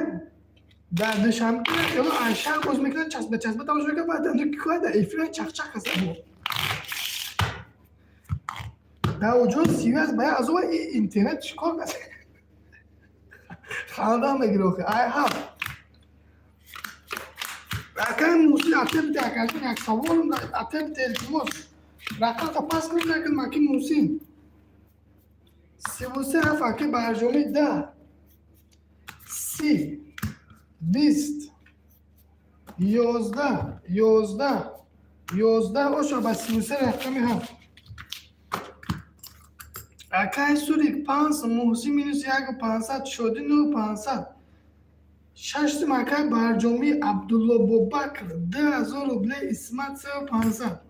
дар Душанбе ё аз шаҳр боз мекунад, часба часба тамошо мекунад, баъд дар кӯҳ дар эфира чақчақ аст. Дар оҷо сиюас ба як азова интернет чӣ кор кас? Ханда мегирӣ охи. Ай ҳафт. Акай Муҳсин атебте акаҷон, як саволам атебте, илтимос. Рақамта пас кунед накун аки Муҳсин. 33 ҳафт аки Барҷомӣ 10. 30 20 11 11 11 оша ба 33 рақами ҳафт. Акай Сурик 5, Муҳсин минус 1 500, Шодӣ 9 500. 6 сум акай Барҷомӣ, Абдулло Бобакр 2000 рубле, Исмат 3 500.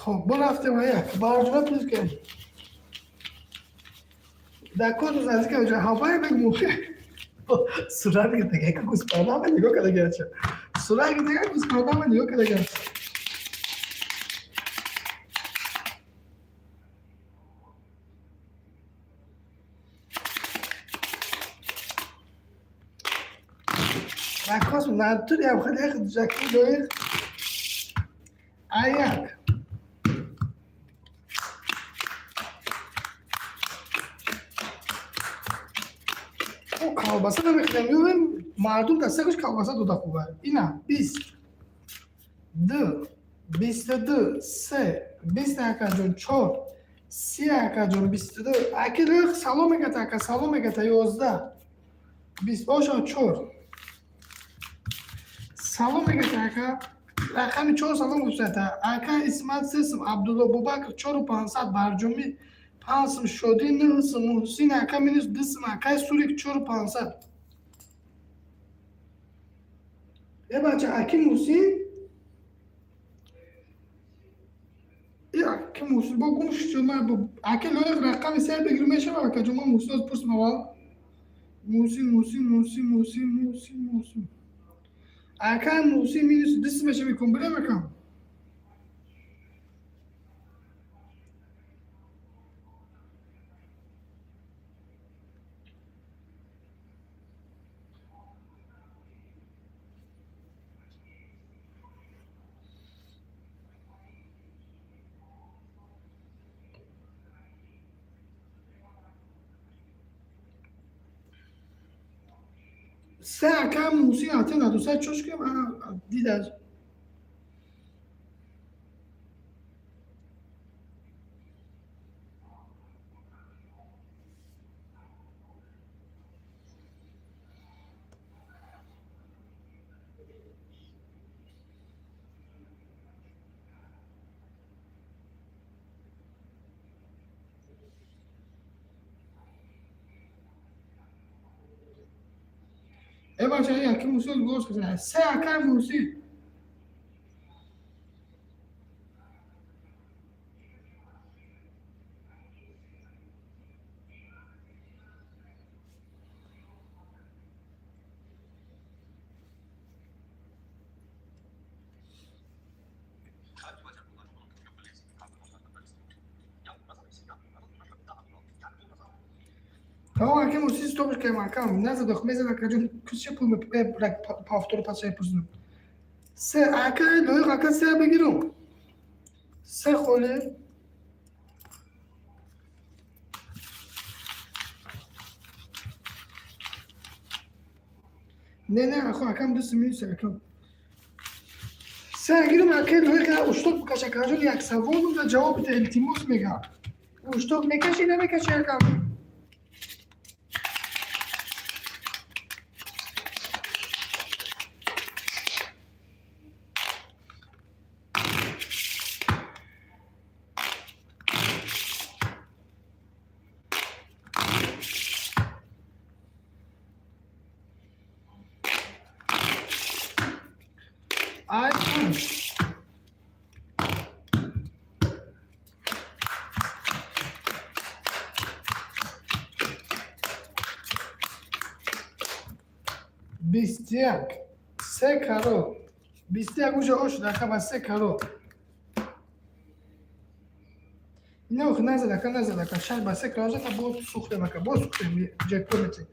Хоб, рафтем як барҷума плюс кардем. Дар кор наздик ҷо ҳавае мегум, сурат гирифта як гӯспандама нигоҳ карда гача. Сурат гирифта як гӯспандама нигоҳ карда гача. Ракос натури ам хеле як ҷаки лоиқ аяк. Колбаса намехӯрем, меоем мардум дар сехаш колбаса дода хубад. Ина 20 2 22 3 20 акаҷон 4 30 акаҷон 22 аки лоиқ салом мегата ака, салом мегата 11 20 оша 4 салом мегата ака, рақами 4 салом гуфтата ака Исмат 3 сум, Абдулло Бобакр 4 500, Барҷомӣ 5 сум, Шодӣ 9 сум, Муҳсин ака минус 2 сум, акай Сурик 4 500. Э бача, аки Муҳсин, э аки Муҳсин бо гум шуд, ман аки лоиқ рақами 3 бигирам мешава акаҷон, ман Муҳсин аз пурсам аввал. Муҳсин, Муҳсин, Муҳсин, Муҳсин, Муҳсин, Муҳсин. Акай Муҳсин минус 2 сум мешава, мекун билем акам. Се ака Муҳсин атена ду се чош ки дидаз. Э, бача, яки мусил гош каса. Се ака мусил. Тамом, ака мусил, стопш кардем, акам. Назад мезад, акаҷон, кусча пул повтор пасшай пурсидам. Се ака лоиқ, ака, се бигирам. Се холи. Не, не, ахо, акам, ду минус, акам. Се гирам, ака лоиқ, ушток бикаш, акаҷон, як саволум да ҷавоб бите, илтимос мегам. Ушток мекаши, намекаши, акам? Ай, 21, се каро, 21 уже ош ака, ба се каро. Ина ох назад, ака, назад, ака, шаш ба се каро зада, бо сухтем, ака, бо сухтем, ҷекпот метем.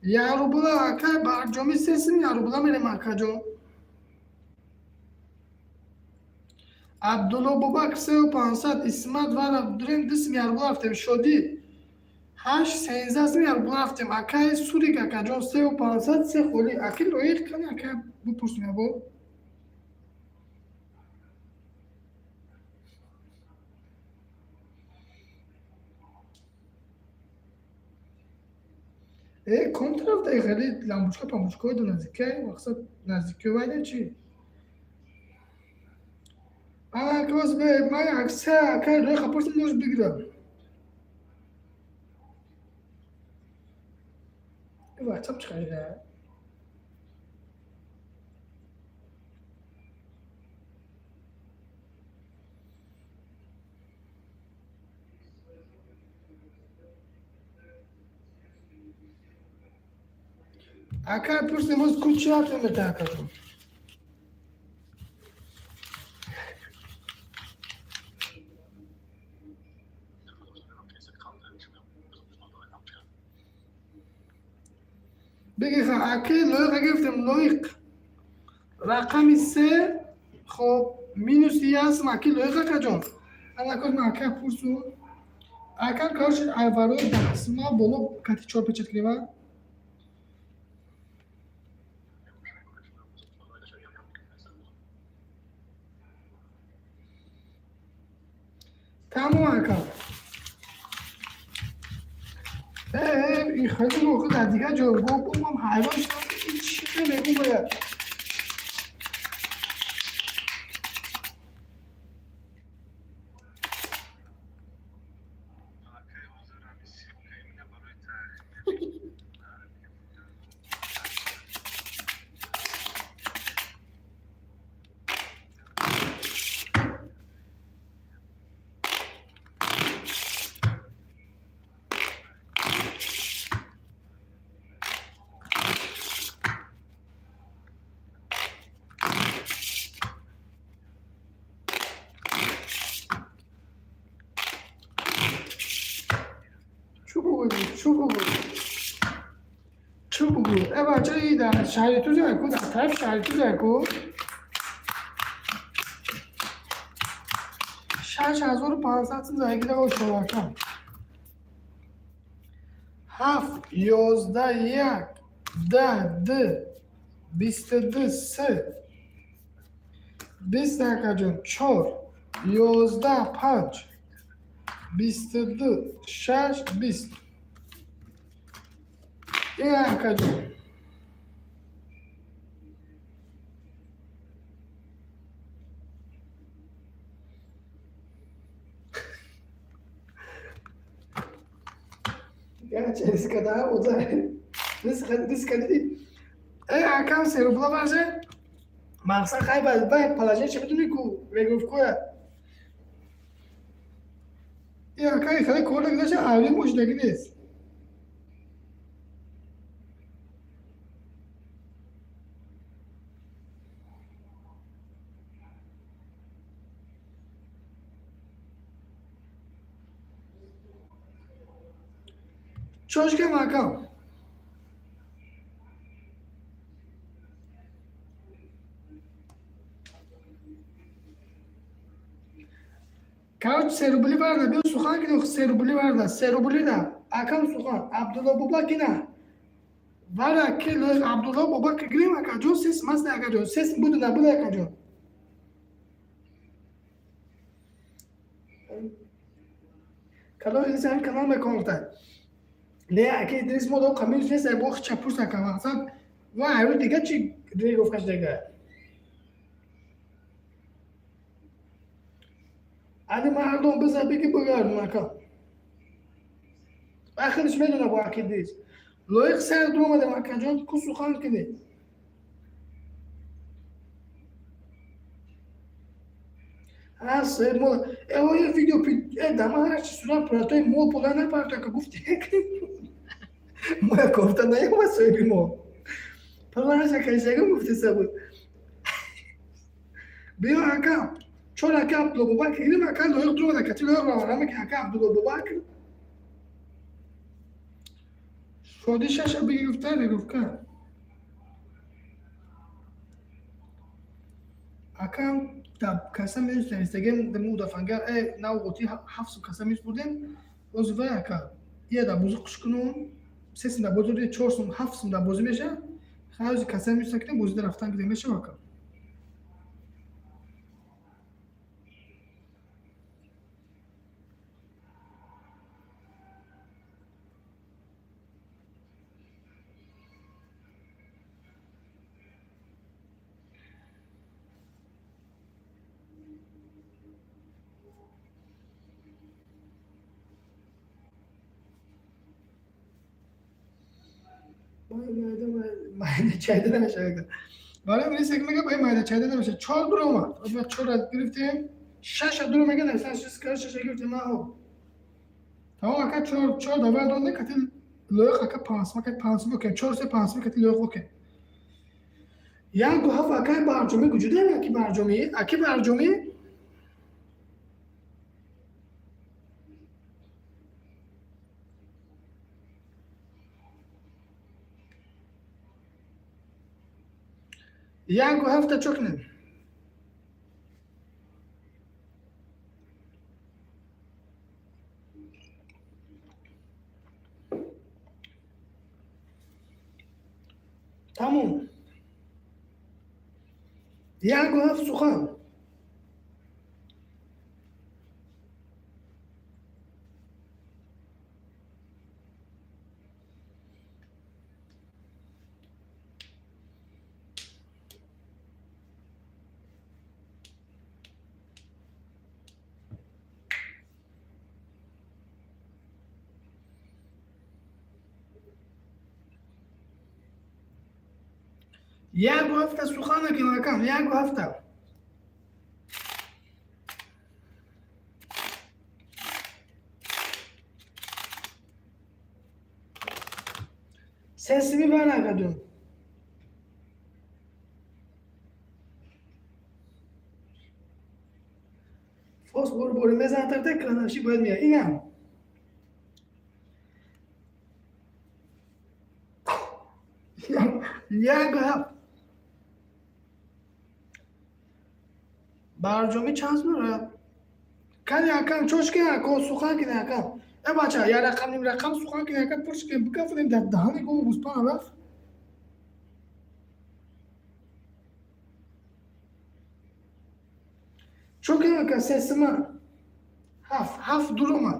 Я рубла, ака, ба ҷоми сесим, я рубла мерем, акаҷон. Абдулло Бобак, сеу 500, Исмат вара дурем, дисм ярбула рафтем, шодӣ ҳашт сенздаҳ сим ярбула рафтем, акаи Сурик, акаҷон, сеу 500, се холи, аки лоиқ кани, ака, бипурсем ябо. Э, ком тараф хеле ламбучка памбучкаҳои ду наздикай, мақсад наздики вайда чӣ? Ана боз ман се ака лоиқа пурсим, мош бигирам. Ватсап чӣ харида? Ака, пурсим, боз кучи рафтем бета, акаҷон. Бигиха, аки лоиқа гирифтем, лоиқ рақами се, хоб, минуси ясм, аки лоиқ, акаҷон. Анакоз ман ака пурсу. Ака, короче, айварои дастма боло кати чор печат кунем. Тамом, ака. Э, хеле موقع در دیگر جایگاه بودم، حیران شدم که این چی میگو باید. Акай, ҳозир ҳами ссылка именно барои Чӯ бугӯ, чӯ бугӯ, чӯ бугӯ. Э, бача, и дар шаҳри ту заяку, дар тарафи шаҳри ту заяку. 6500 сум заягида ошовака. Ҳафт, 11, як, 10, ду, 22, се, 20, акаҷон, чор, 11, панҷ, 22, шаш, 20. Э, акаҷон. Рискада, риск дидӣ. Акам се рубла варже. Мақсад хай ба положение че медуни ку регровкоя. И акай хеле кор нагузашта, авли мошинаги нест. Чошкам акам. Короче, се рубли варда, биё сухан кунем, се рубли варда, се рубли да. Акам сухан, Абдулло Бобак ина. Вара ки Абдулло Бобак гирем акаҷон, сес маст акаҷон, сес буду набуду акаҷон. Кадом Идрис ҳамин канал меконта. Не, аки Идрис мо дом қамиз нест, бо чапурс ака мақсад. Ва айру дига чи регровкаш дига. Али мардум биза биги бигардон ака. Ахириш медона бо аки Идрис. Лоиқ сар дур омадем акаҷон, ку сухан кунед. Ҳа, мол, э видео э дама ҳарчи сурат пуратои мол пола напарто ака гуфти. Моя кофта наёма соҳиби мо. Палаша кашагам гуфтеса буд. Биё ака, чор ака Абдулло Бобакр гирем ака лоиқ дур омад ака, ти лоиқ равона ки ака Абдулло Бобакр. Шоди шаша биги гуфта регуфка. Акам да каса минус инстаграм да мудафангар э нав қути ҳафт каса минус бурдем. Боз вай ака ия да бозӣ қуш кунум, се сум да бозӣ бурдем, чор сум, ҳафт сум да бозӣ меша. Хайзи каса минус кунем, бозӣ рафтан гиде меша ака. Майда чайда намешавад. Барои ман исек мега бай майда чайда намешавад. Чор дур омад. Мо чор гирифтем, шаш дур мега нависан, шаш кар шаш гирифтем аҳо. Тамом ака чор чор давар донде кати лоиқ ака панс мака панс окей, чор се панс кати лоиқ окей. Як ду ҳафт ака барҷомӣ вуҷуд аки барҷомӣ, аки барҷомӣ яку ҳафта чо кунем? Тамом. Яку ҳафт сухан. Яку ҳафта сухан накунем акам, яку ҳафта. Сесими бар накардум. Фос бур бур мезанад тарта кранавши бояд меяд. Инам. Яку ҳафт. Барҷомӣ чанд сум дорад? Кани акам чош ки ако сухан ки акам. Э бача, я рақам ним рақам сухан ки акам пурш ки бикафтем дар даҳани гов гӯспан рафт. Чо ки ака сесима ҳафт ҳафт дур омад.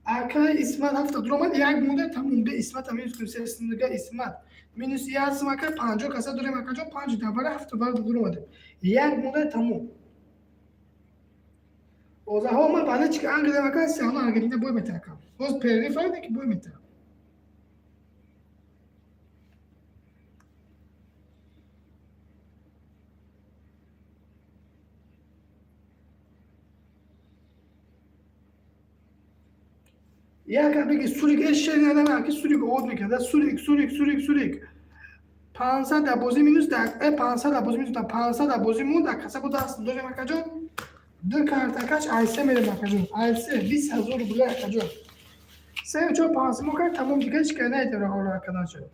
Ака Исмат ҳафта дур омад, як монда тамом бе Исмат ҳам минус кунем сесимага Исмат. Минус як сум ака 50 каса дорем акаҷон панҷ давара ҳафт бар дур омадем. Як монда тамом. Озаҳо ман баъда чи ангелам ака сеҳно Аргентина бой метаркам. Боз перерыв файда ки бой метаркам. Як беги сурик э шер надам, аки сурик овоз мекард. Сурик, сурик, сурик, сурик. 500 дар бозӣ минус дар э 500 дар бозӣ минус дар 500 дар бозӣ монд, дар каса бо даст дорем акаҷон. Ду картакаш айсе мерем акаҷон. Айсе 20 000 рубля акаҷон. Се чор панҷ мо кард тамом, дига ҳеч кай наедем ҳоро акадан шуд.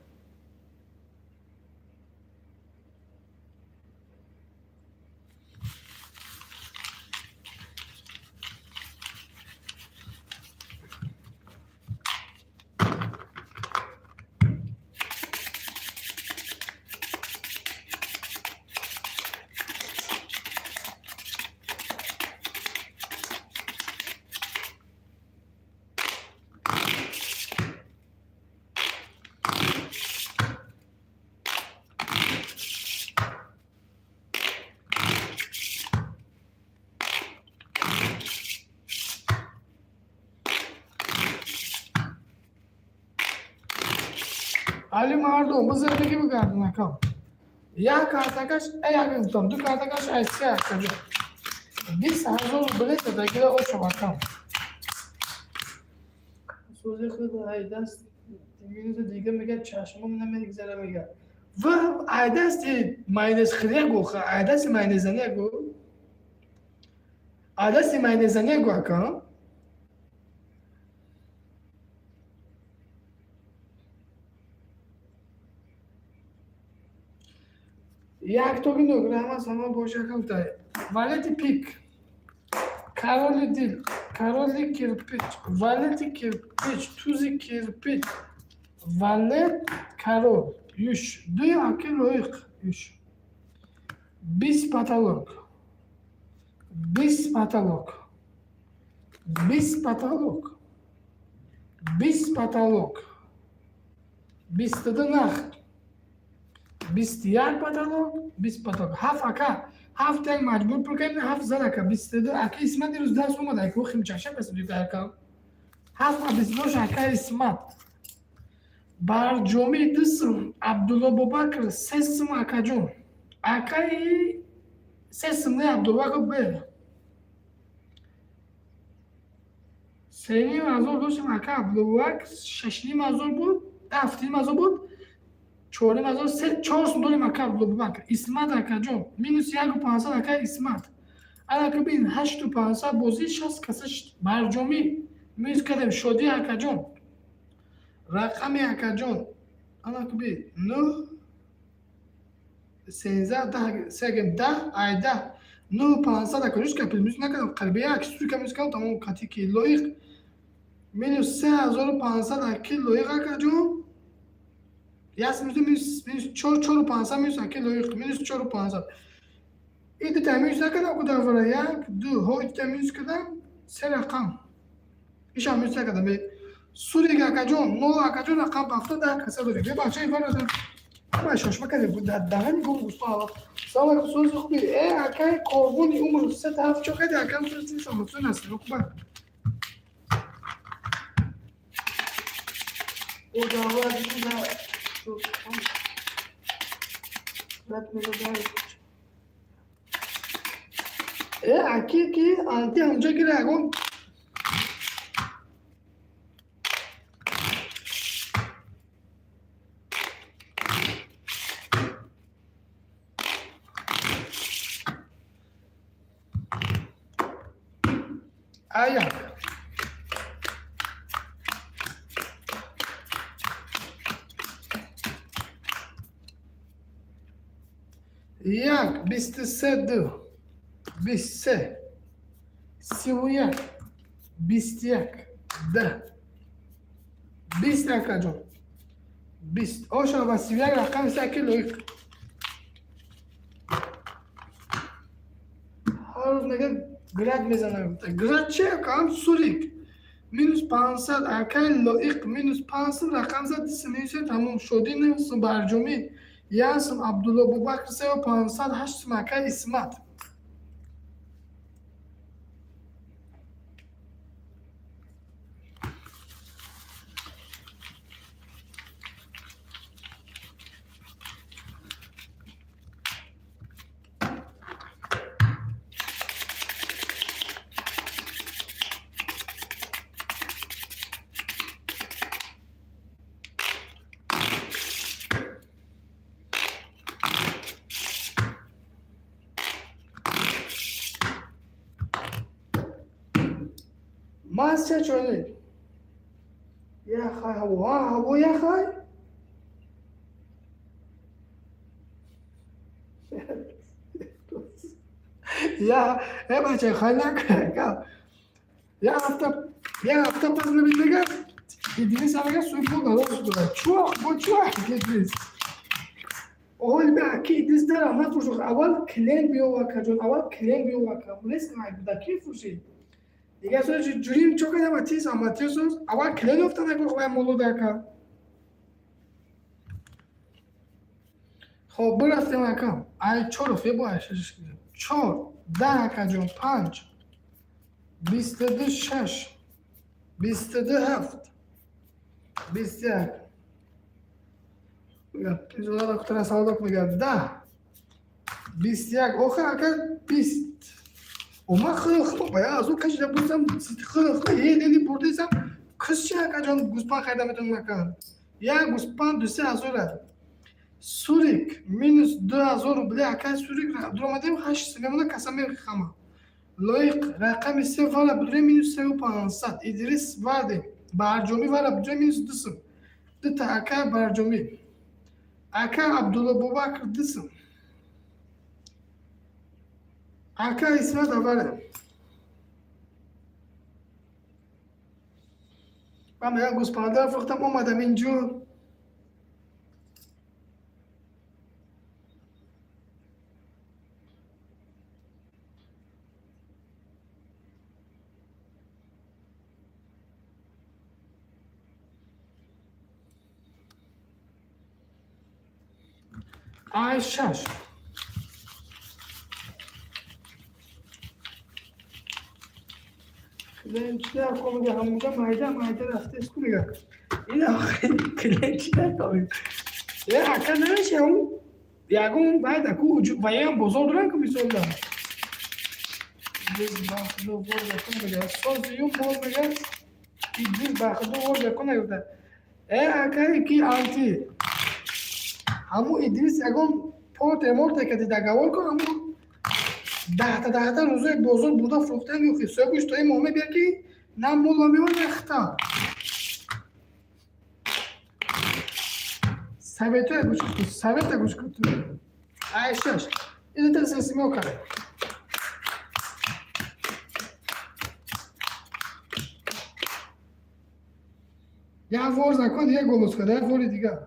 Али мардум, бизардагӣ бигардон акам. Як картакаш э як гуфтам, ду картакаш айсе акаҷон. 20 000 рубля задагира ошам акам. Сӯзи худ ай даст минута дига мега чашмом намегзара мега. Ва ай дасти майонез хӯрия гу, ай дасти майонеззания гу. Ай дасти майонеззания гу акам. Як тоги нугра сама боша гуфта. Валети пик. Короли дил, короли кирпич, валети кирпич, тузи кирпич, валет король, юш, дуи аки лоиқ, юш. 20 потолок. 20 потолок. 20 потолок. 20 потолок. 22 нах. 21 потолок, 20 потолок. Ҳафт ака, ҳафт як маҷбур пур кардем, ҳафт зад ака, 22 ака Исмат дирӯз даст омад, ака химчаша пас ака. Ҳафт 22 ака Исмат. Барҷомӣ ду сум, Абдулло Бобакр се сум акаҷон. Акаи се сум не Абдулло б. 3,5 ҳазор доштем ака Абдуллобобакр, 6,5 ҳазор буд, 7,5 ҳазор буд, 4,5 ҳазор, се чор сум дорем ака Абдуллобобакр. Исмат акаҷон, минус 1 500 ака Исмат. Анака бин 8 500 бозӣ 60 каса барҷомӣ минус кардем шодӣ акаҷон. Рақами акаҷон. Анака бин нӯҳ 13 10 сегем 10 ай 10 9 500 ака ҳеч капил минус накардам, қариба як сука минус кардам тамом кати ки лоиқ минус 3500 аки лоиқ акаҷон. Як минус минус минус чор 4 500 минус аки лоиқ минус 4 500. Ин дута минус накардам ку дар як ду ҳо дута минус кардам се рақам. Ишам минус накардам. Сурик акаҷон, нол акаҷон рақам 70 каса дорем. Бебахшед вара ҳама шошма кардем дар даҳани гум гӯсфанд. Салом алейкум, сӯзи хуби. Э акаи қорбони умр се та ҳафт чо кади акам сӯзи самотсун аст. Хуба. О давай да. Рад мезадай. Э аки ки анти ҳамҷо гира ягон аяк. Як 23 ду 23 31 21 10 20 акаҷон 20 оша ва 31 рақами се аки лоиқ. Ҳар рӯз мега град мезанам. Град чи акам сурик минус 500 акай лоиқ минус 500 рақам зад минус тамом шодӣ нӯҳ барҷомӣ як сум Абдулло Бубакр 3 500 ҳашт сум акай Исмат. Ман се чойник. Яхай ҳаво, ҳа ҳаво яхай. Я, э бача, хай накун. Як ҳафта пас мебинега Идрис ага суи пул надошт буда. Чӯ, бо чӯ Идрис? Оҳ, бе аки Идрис дара нафурӯш. Аввал клиент биёв акаҷон, аввал клиент биёв ака. Нест ай буда ки фурӯшӣ? Дигар соз ҷурим чо кардам атис, аматис аввал клиент ёфта накун хуб молода ака. Хоб бирафтем ака. Ай чор фебо ай шаш. Чор, 10 акаҷон, 5, 22 6, 22 7, 21. Мегӯяд, кутара савдо мегӯяд 10, 21, охир ака 20. Ома хилхо бая аз ӯ кашида бурдам, хилхо ел-ели бурдисам, кисчи акаҷон гӯспанд харида метавонам ака. Як гӯспанд 2-3 ҳазора. Сурик минус 2000 рубли ака Сурик дуромадем 8 мемона каса мехама. Лоиқ рақами 3 вара будре минус 3500. Идрис вардем. Барҷомӣ вара будре минус 2 сум. Дута ака Барҷомӣ. Ака Абдулло Бубакр 2 сум. Ака Исмат авара. Ман як гӯспанда фурӯхтам омадам инҷо. Ай шаш. Клиент чӣ дар кор мега ҳамонҷа майда майда рафта исту мега. Ин охи клиент чӣ дар кор мега? Е ака намеша ҳам ягон баъд аку ваям бозор дорам ку мисол да. Идрис бахту вор закон мега. Сози ю мол мега. Идрис бахту вор закон мега. Э ака ки анти. Ҳамун Идрис ягон порте морте кади договор кун ҳамун даҳта даҳта рӯзои бозор бурда фурӯхтан ё ҳисоби то ин моҳ мебия ки на мулла мева на хта. Советоя гӯш кун, совета гӯш кун. Ай шаш. Ин та сесимио кард. Як вор закон, як голос кард, як вори дигар.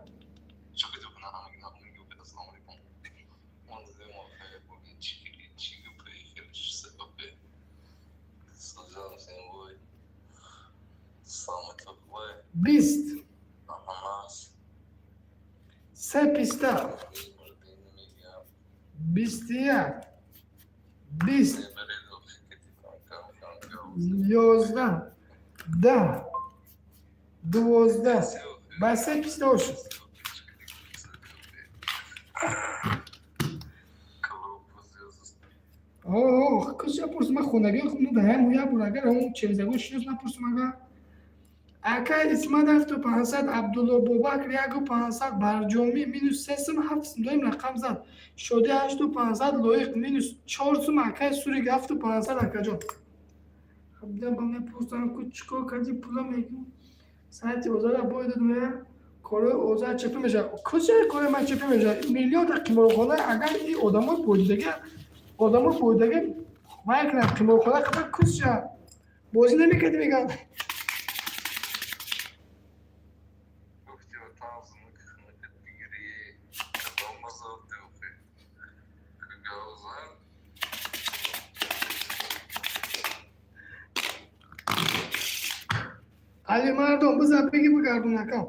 20, се писта, 21, 20, 11, 10, 12, ба се писта ошуд. О, куҷа пурсум, ман хонагиҳо ну даҳам як бор агар ҳамон черезагон шинос напурсум агар. Ака Исмат 7500, Абдулло Бубакр 1500, Барҷомӣ минус 3 сум, 7 сум доим рақам зад. Шодӣ 8500, Лоиқ минус 4 сум, акай Сурик 7500 акаҷон. Абдам ба мепурсам ку чӣ кор кардӣ пула мегӯ. Саати озара бой дод мея корои озар чепа мешавад. Куҷа корои ман чепа мешавад? Миллионта қиморхона агар ин одамои бойдага, одамои бойдага вай кунад қиморхона қабар куҷа бозӣ намекардӣ мегӯянд. Али мардон бизар бигӣ бигардон акам.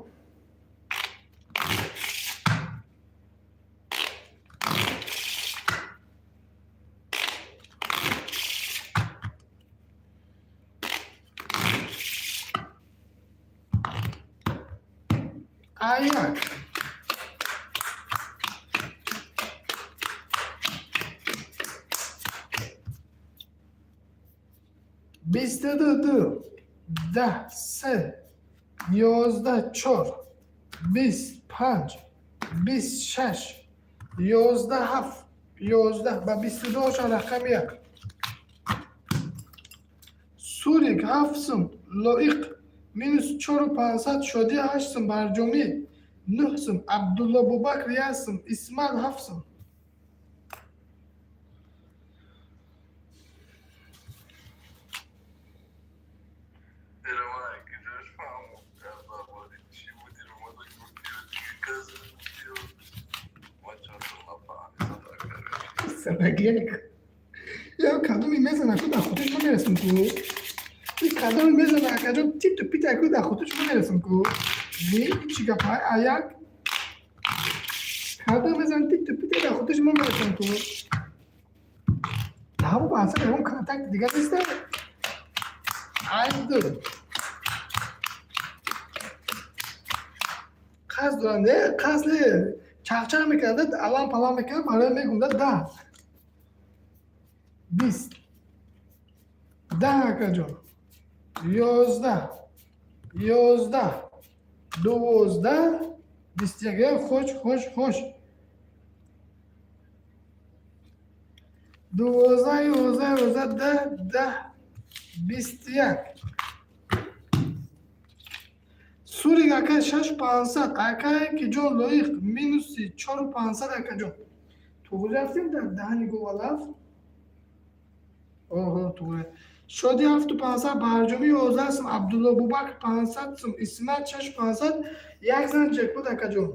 Аяк. 22 2, 10 3, 11 4, 20 5, 26 11 7, 11 ба 22 ошон рақами як. Сурик ҳафт сум, Лоиқ минус чору пансад, Шодӣ ҳашт сум, Барҷомӣ нӯҳ сум, Абдулло Бубакр як сум, Исмат ҳафт сум. Я кадоми мезана ку дар хотирш ма мерасам ку. И кадоми мезана, акаҷон, титу пита ку дар хотирш ма мерасам ку. Не, чӣ гапа, аяк кадом мезана, титу пита дар хотирш ма мерасам ку. Даҳо ба асар ягон контакт дигар неста. Айду. Қасд дорам, не, қасд не. Чақчақ мекунад, алам палам мекунад, барои мегум да даҳ. Бист. Даҳ, акаҷон. 11. 11. 12. 21. Хуш, хуш, хуш. 12, 11, 11, даҳ, даҳ, 21. Сурик ака шаш пансад, акае ки ҷон Лоиқ минуси чору пансад, акаҷон. Туғри рафтем дар даҳани говалаф? Оҳо, туғри. Шодӣ ҳафту пансад, Барҷомӣ 11 сум, Абдулло Бубакр 500 сум, Исмат шашу пансад, як зан ҷекпот, акаҷон.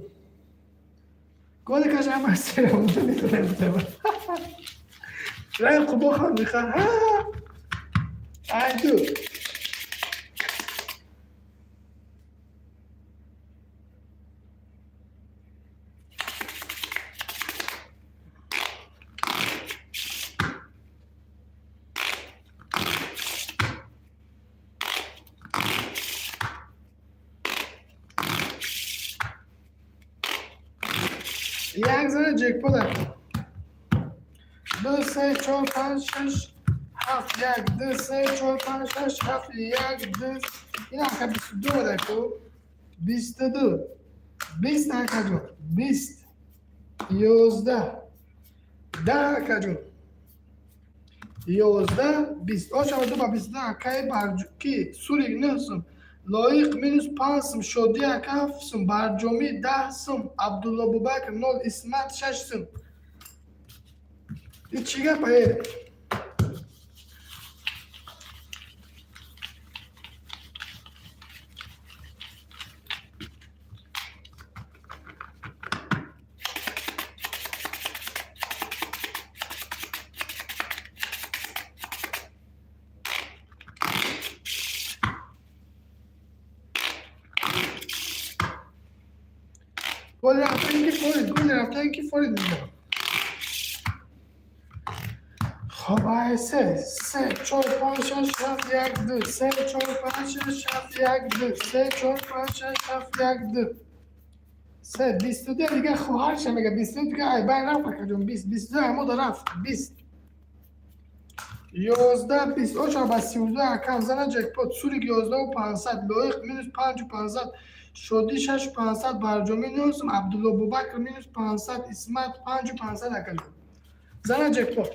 Голи каш ҳама серам. Рай қубо хан меха. Айду. Як зана ҷекпот, ака. Ду, се, чор, панҷ, шаш, ҳафт, як, ду, се, чор, панҷ, шаш, ҳафт, як, ду. Ин ака 22 омада ку. 22. 20, акаҷон. 20. 11. 10, акаҷон. 11, 20. Ошава ду ба 22, акаи ки Сурик нӯҳ сум. Лоиқ минус панҷ сум, Шодӣ ака ҳафт сум, Барҷомӣ 10 сум, Абдулло Бубакр нол, Исмат шаш сум. И чӣ гапа е? Голи рафтан ки форид, голи рафтан ки форид мегӯям. Хоб, ай се, се, чор, панҷ, шаш, ҳафт, як, ду, се, чор, панҷ, шаш, ҳафт, як, ду, се, чор, панҷ, шаш, ҳафт, як, ду. Се, 22 дига хоҳарша мега, 22 дига ай байн рафт, акаҷон, 20, 22 ҳамода рафт, 20. 11, 20, оча ба 32, акам зана ҷекпот, Сурик ёздаҳу пансад, Лоиқ минус панҷу пансад, Шодӣ шашу пансад, Барҷомӣ нӯҳ сум, Абдулло Бубакр минус 500, Исмат панҷу пансад, акаҷон. Зана ҷекпот.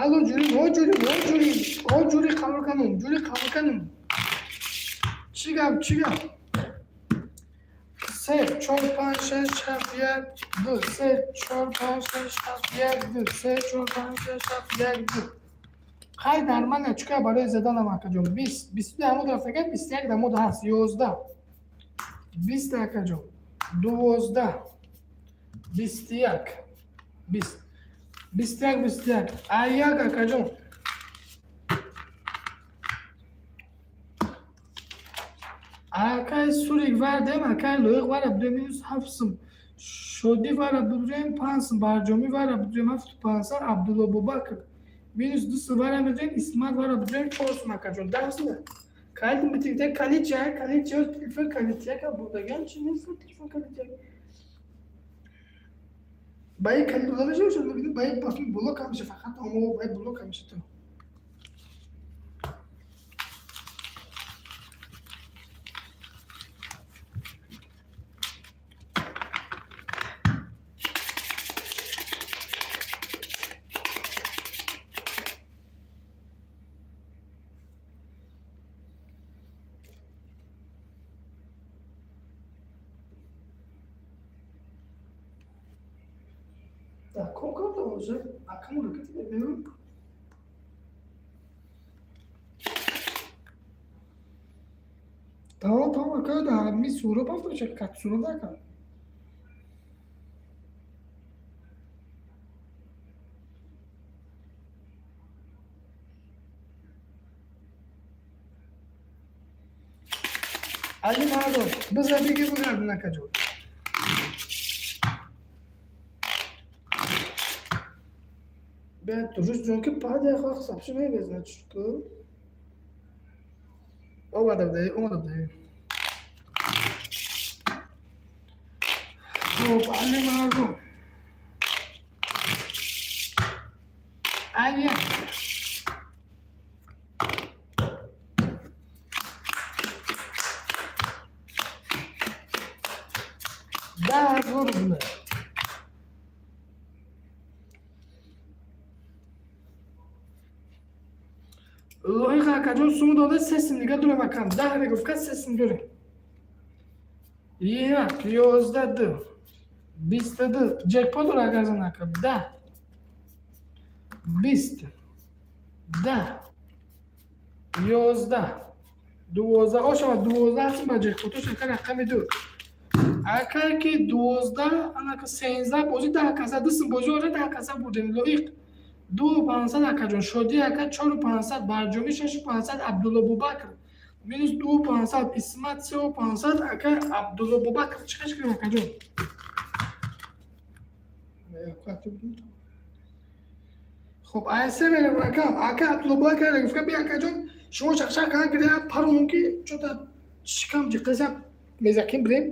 Алло, ҷурӣ, о ҷурӣ, о ҷурӣ, о ҷурӣ, қабул канум, ҷурӣ қабул канум. Чӣ гап, чӣ гап? Се, чор, панҷ, шаш, ҳафт, як, ду, се, чор, панҷ, шаш, ҳафт, як, ду, се, чор, панҷ, шаш, ҳафт, як, ду. Хай нормально, чӣ кар барои заданам, акаҷон? 20, 22 ҳамод рафтага, 21 дамод ҳаст, 11. 20, акаҷон. 12. 21. 20. 21, 21. Аяк, акаҷон. Акай Сурик вардем, акай Лоиқ вара будем минус ҳафт сум. Шодӣ вара будем панҷ сум, Барҷомӣ вара будем ҳафту пансад, Абдулло Бубакр минус ду сум вара медем, Исмат вара будем чор сум, акаҷон. 10 сум. Калит битигда калит ча, калит ча, телефон калит яка бурдаган чи нест, телефон калит як. Ба ин калит дода мешавад, мебинӣ ба ин пасми блок ҳам меша, фақат омо ба ин блок ҳам меша то. Так, ком уже? А кому ракеты беру? Тамом, тамом, ака, да, ми сура бафточа, кат сура дака. Али мардум, биза биги бугардин акаҷон. Бе, рӯз ҷон ки паде хох сабши мебезна чуку. Омада будаи, омада будаи. Хуб, али мардум. Али. 10,000 рубля. Лоиқа акаҷон суму дода сесим дига дурем акам. 10 регуфка сесим дурем. Як, 11 ду. 22. Ҷекпот дора агар зан ака. 10. 20. 10. 11. 12. Ошава 12 ҳастим ба ҷекпотош ака рақами ду. Акае ки 12 анака 13 бозӣ 10 каса дусм бозӣ ора 10 каса бурдем лоиқ. 2500 акаҷон, Шодӣ ака 4500, Барҷомӣ 6500, Абдулло Бубакр минус 2500, Исмат 3500, ака Абдулло Бубакр чӣ қаш кардем акаҷон? Хуб, айсе мерем ака, ака Абдулло Бубакр гуфта би акаҷон, шумо шақшақ кана гиря паронум ки чота шикам ҷиқаса мезаким бирем.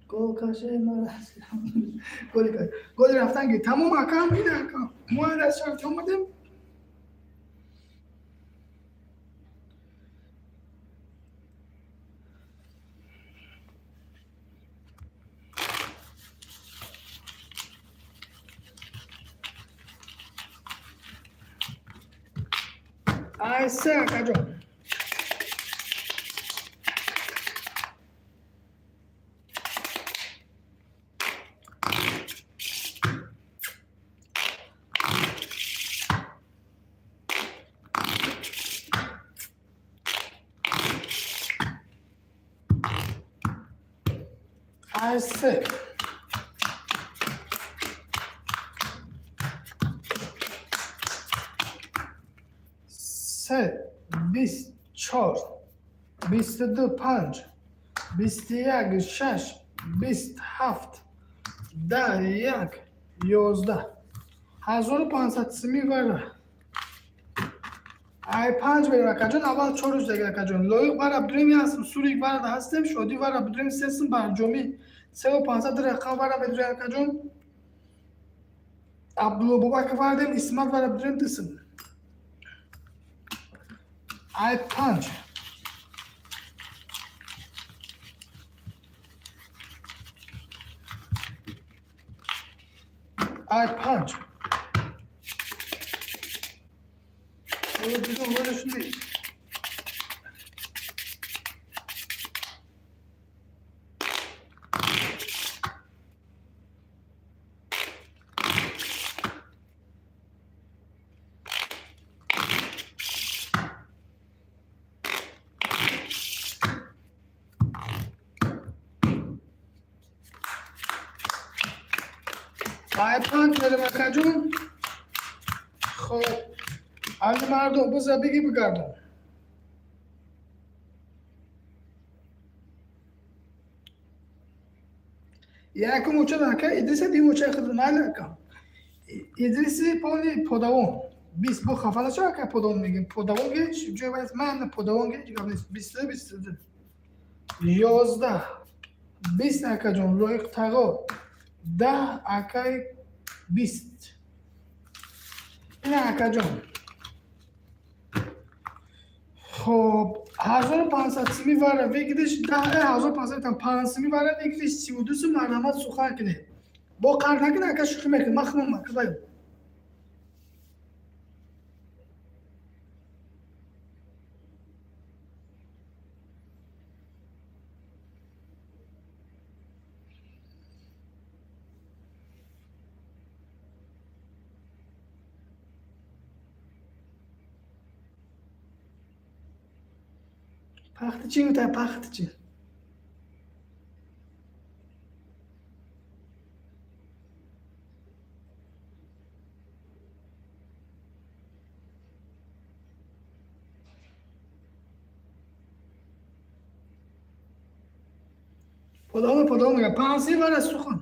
Гол каше мара голи каш. Голи рафтан ки тамом акам ина акам. Мо аз шарт омадем. Айса акаҷон. Айса. Се, бист, чор, 22, панҷ, 21, шаш, 20, ҳафт, 10, як, 11. 1500 сими вара. Ай панҷ берем акаҷон, аввал чор рӯз дега акаҷон. Лоиқ вара бидурем ясм, сурик вара ҳастем, шодӣ вара бидурем сесм, барҷомӣ 3500 рақам вара медурем акаҷон. Абдулло Бобак вардем, Исмат вара бидурем дисм. Ай панҷ. Ай панҷ. Ай панҷ мерем акаҷон. Хоб, али мардум биза биги бигардон. Якум уча ака Идриса дим уча худ майли ака. Идриси пони подавон. 20 бо хафа нашав ака подавон мегим. Подавон геч ҷой вайс ман подавон геч гап нест. 22 22. 11 20 акаҷон лоиқ тағо. 10 акай 20. Ина акаҷон. Хоб, 1500 сими вара вегидиш 1500 там 5 сими вара вегидиш 32 сум марҳамат сухан кунед. Бо қар накунед ака шӯхӣ мекунед. Ман худам акабаю. Пахтачи гуфта пахтачи. Подавон подавон мега панси вара сухан.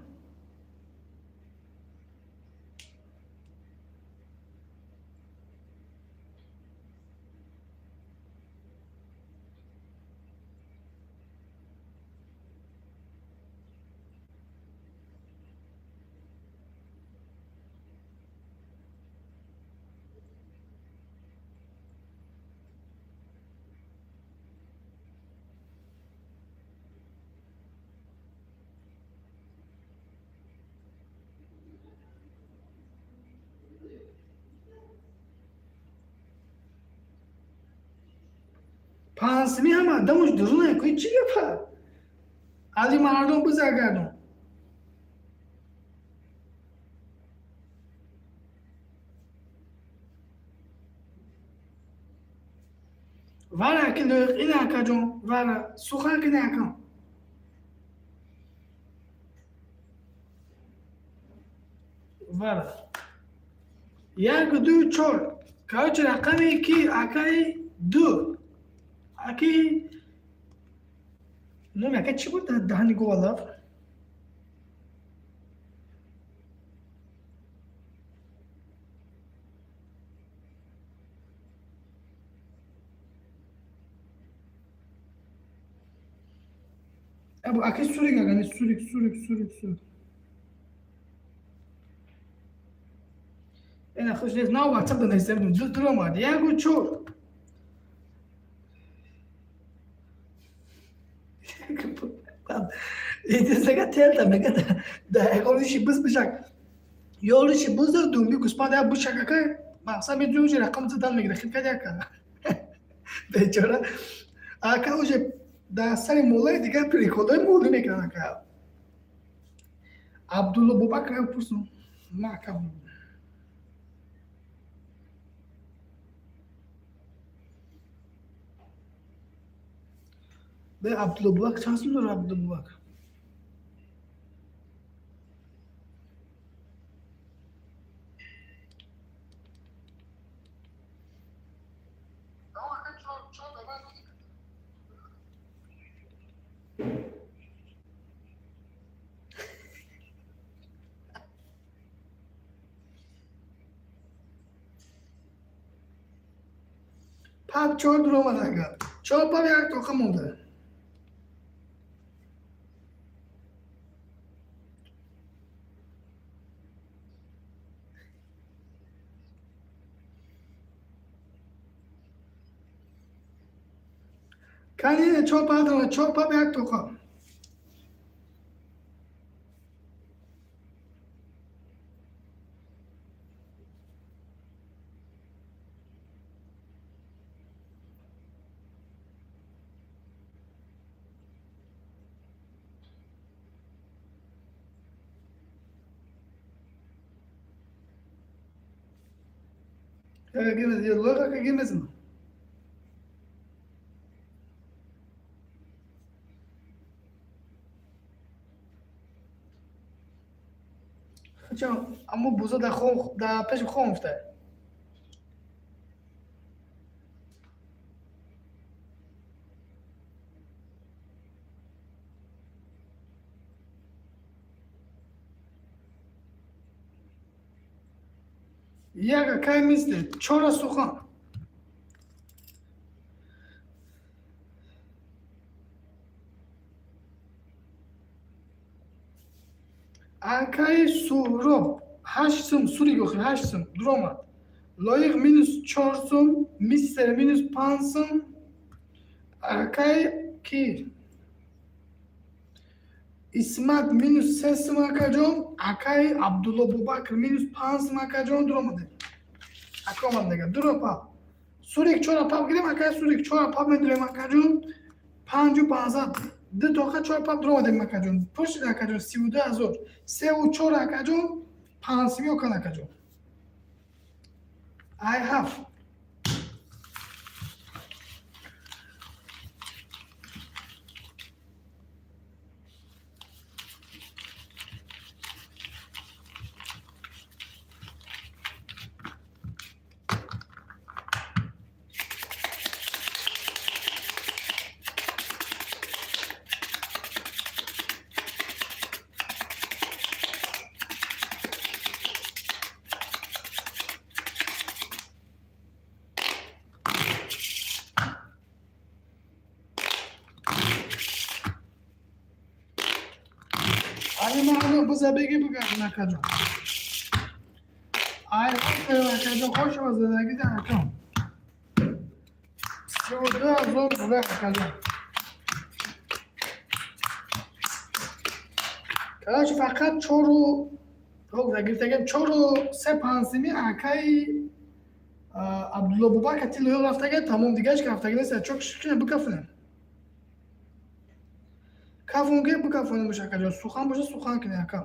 Пансими ҳама дамуш дуруне куи чӣ гапа? Али мардум бизагардон. Вара ки лоиқ ина акаҷон, вара сухан ки накун. Вара. Як, ду, чор. Короче, рақаме ки акаи ду. Аки номи ака чӣ буд даҳани говалав? Аки сурик агани сурик сурик сурик сурик. Ина хуш нест, на WhatsApp да нависта будем. Ду дуромад. Ягу чор. Эдизага телта мега да ягон быз бишак. Ёлиши буздар думби гӯспанд я бушак ака мақсад медуни уже рақам задан мегира хит кад яка. Бечора ака уже дар сари молаи дигар приколҳои молӣ мекунанд ака. Абдулло Бобакр пурсум. Ма ака Бе Абдулло Бобакр чанд сум дорад Абдулло Бобакр? Пап чор дуромад ага. Чор пап як тоқа монда. Кани чор пап дуромад, чор пап як тоқа. Ака гемезм. Хача, аммо буза дар хон дар пеши хон уфтад. Як акай мисли чора сухан. Акаи Суҳроб ҳашт сум сурик охир ҳашт сум дуромад. Лоиқ минус чор сум, мистер минус панҷ сум. Акаи ки? Исмат минус се сум акаҷон, акаи Абдулло Бубакр минус панҷ сум акаҷон дуромаде. Ака омад нега, дуро пап. Сурик чора пап гирем, акаи сурик чора пап медурем акаҷон. Панҷу панҷсад. Ду тоқа чор пап дуромадем акаҷон. Пурсид акаҷон 32 000. Севу чор акаҷон, панҷсими окан акаҷон. Ай ҳафт. Али маълум биза беги бигардон акаҷон. Ай акаҷон хош ва задаги да акам. 32 000 рубля акаҷон. Короче, фақат чору гирифтагем чору се панҷсими акаи Абдулло Бубакр тилоё рафтага, тамом дигараш рафтага нест. Чок шикина бикафунем. Кафунге бикафунем боша акаҷон. Сухан боша сухан кунем ака.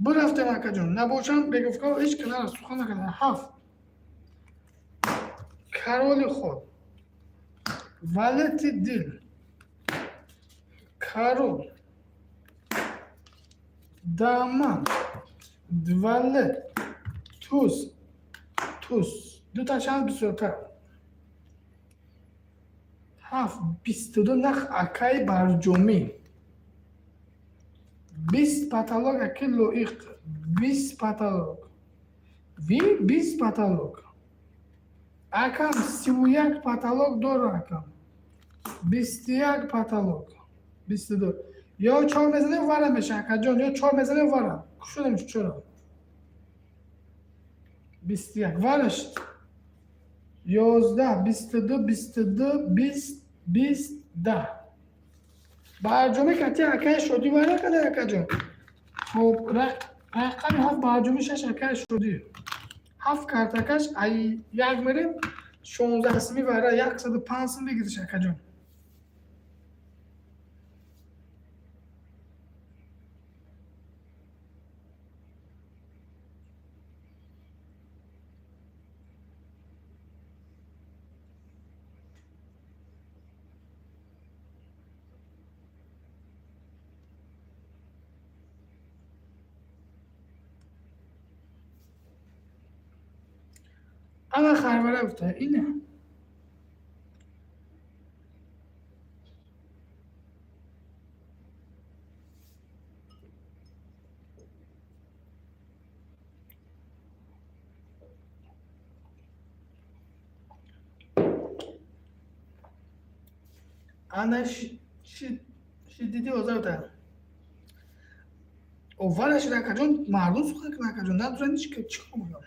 Бирафтем акаҷон. Набошам бегуфтҳо ҳеҷ ки нара сухан накарда. Ҳафт. Кароли худ. Валети дил. Карол. Дама. Валет. Туз, туз дута шанс бисёртар. Ҳафт, 22 нах, акаи Барҷомӣ. 20 потолок, аки Лоиқ, 20 потолок, ви 20 потолок, акам, 31 потолок дору, акам, 21 потолок, 22. Ё чор мезанем, вара меша, акаҷон, ё чор мезанем, вара кушодем. Чора, 21 варашт. 11, 22, 22, 20, 20, 10. Барҷомӣ кати акаи Шодӣ вара када, акаҷон. Хоб, рақами ҳафт, Барҷомӣ, шаш, акаи Шодӣ. Ҳафт картакаш ай як мерем, 16 сими вара, 105 сим бигириш, акаҷон. Ана харвара гуфта ина. Ана шиддиди озар та. Оввала шид, акаҷон, мардум сухан кунад, акаҷон, надузан чӣ кор мекунам.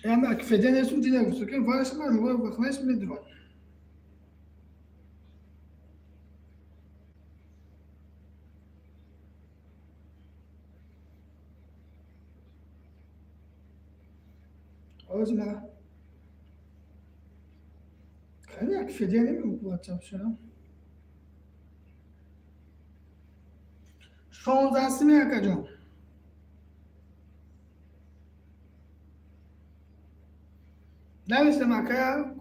Яъне федя нестум, дина гуфта ки вараш ма любой вақт медурам. Ҳозир ма кани як федя намегӯ ватсап шава. 16 сими, акаҷон. Нависем, акая,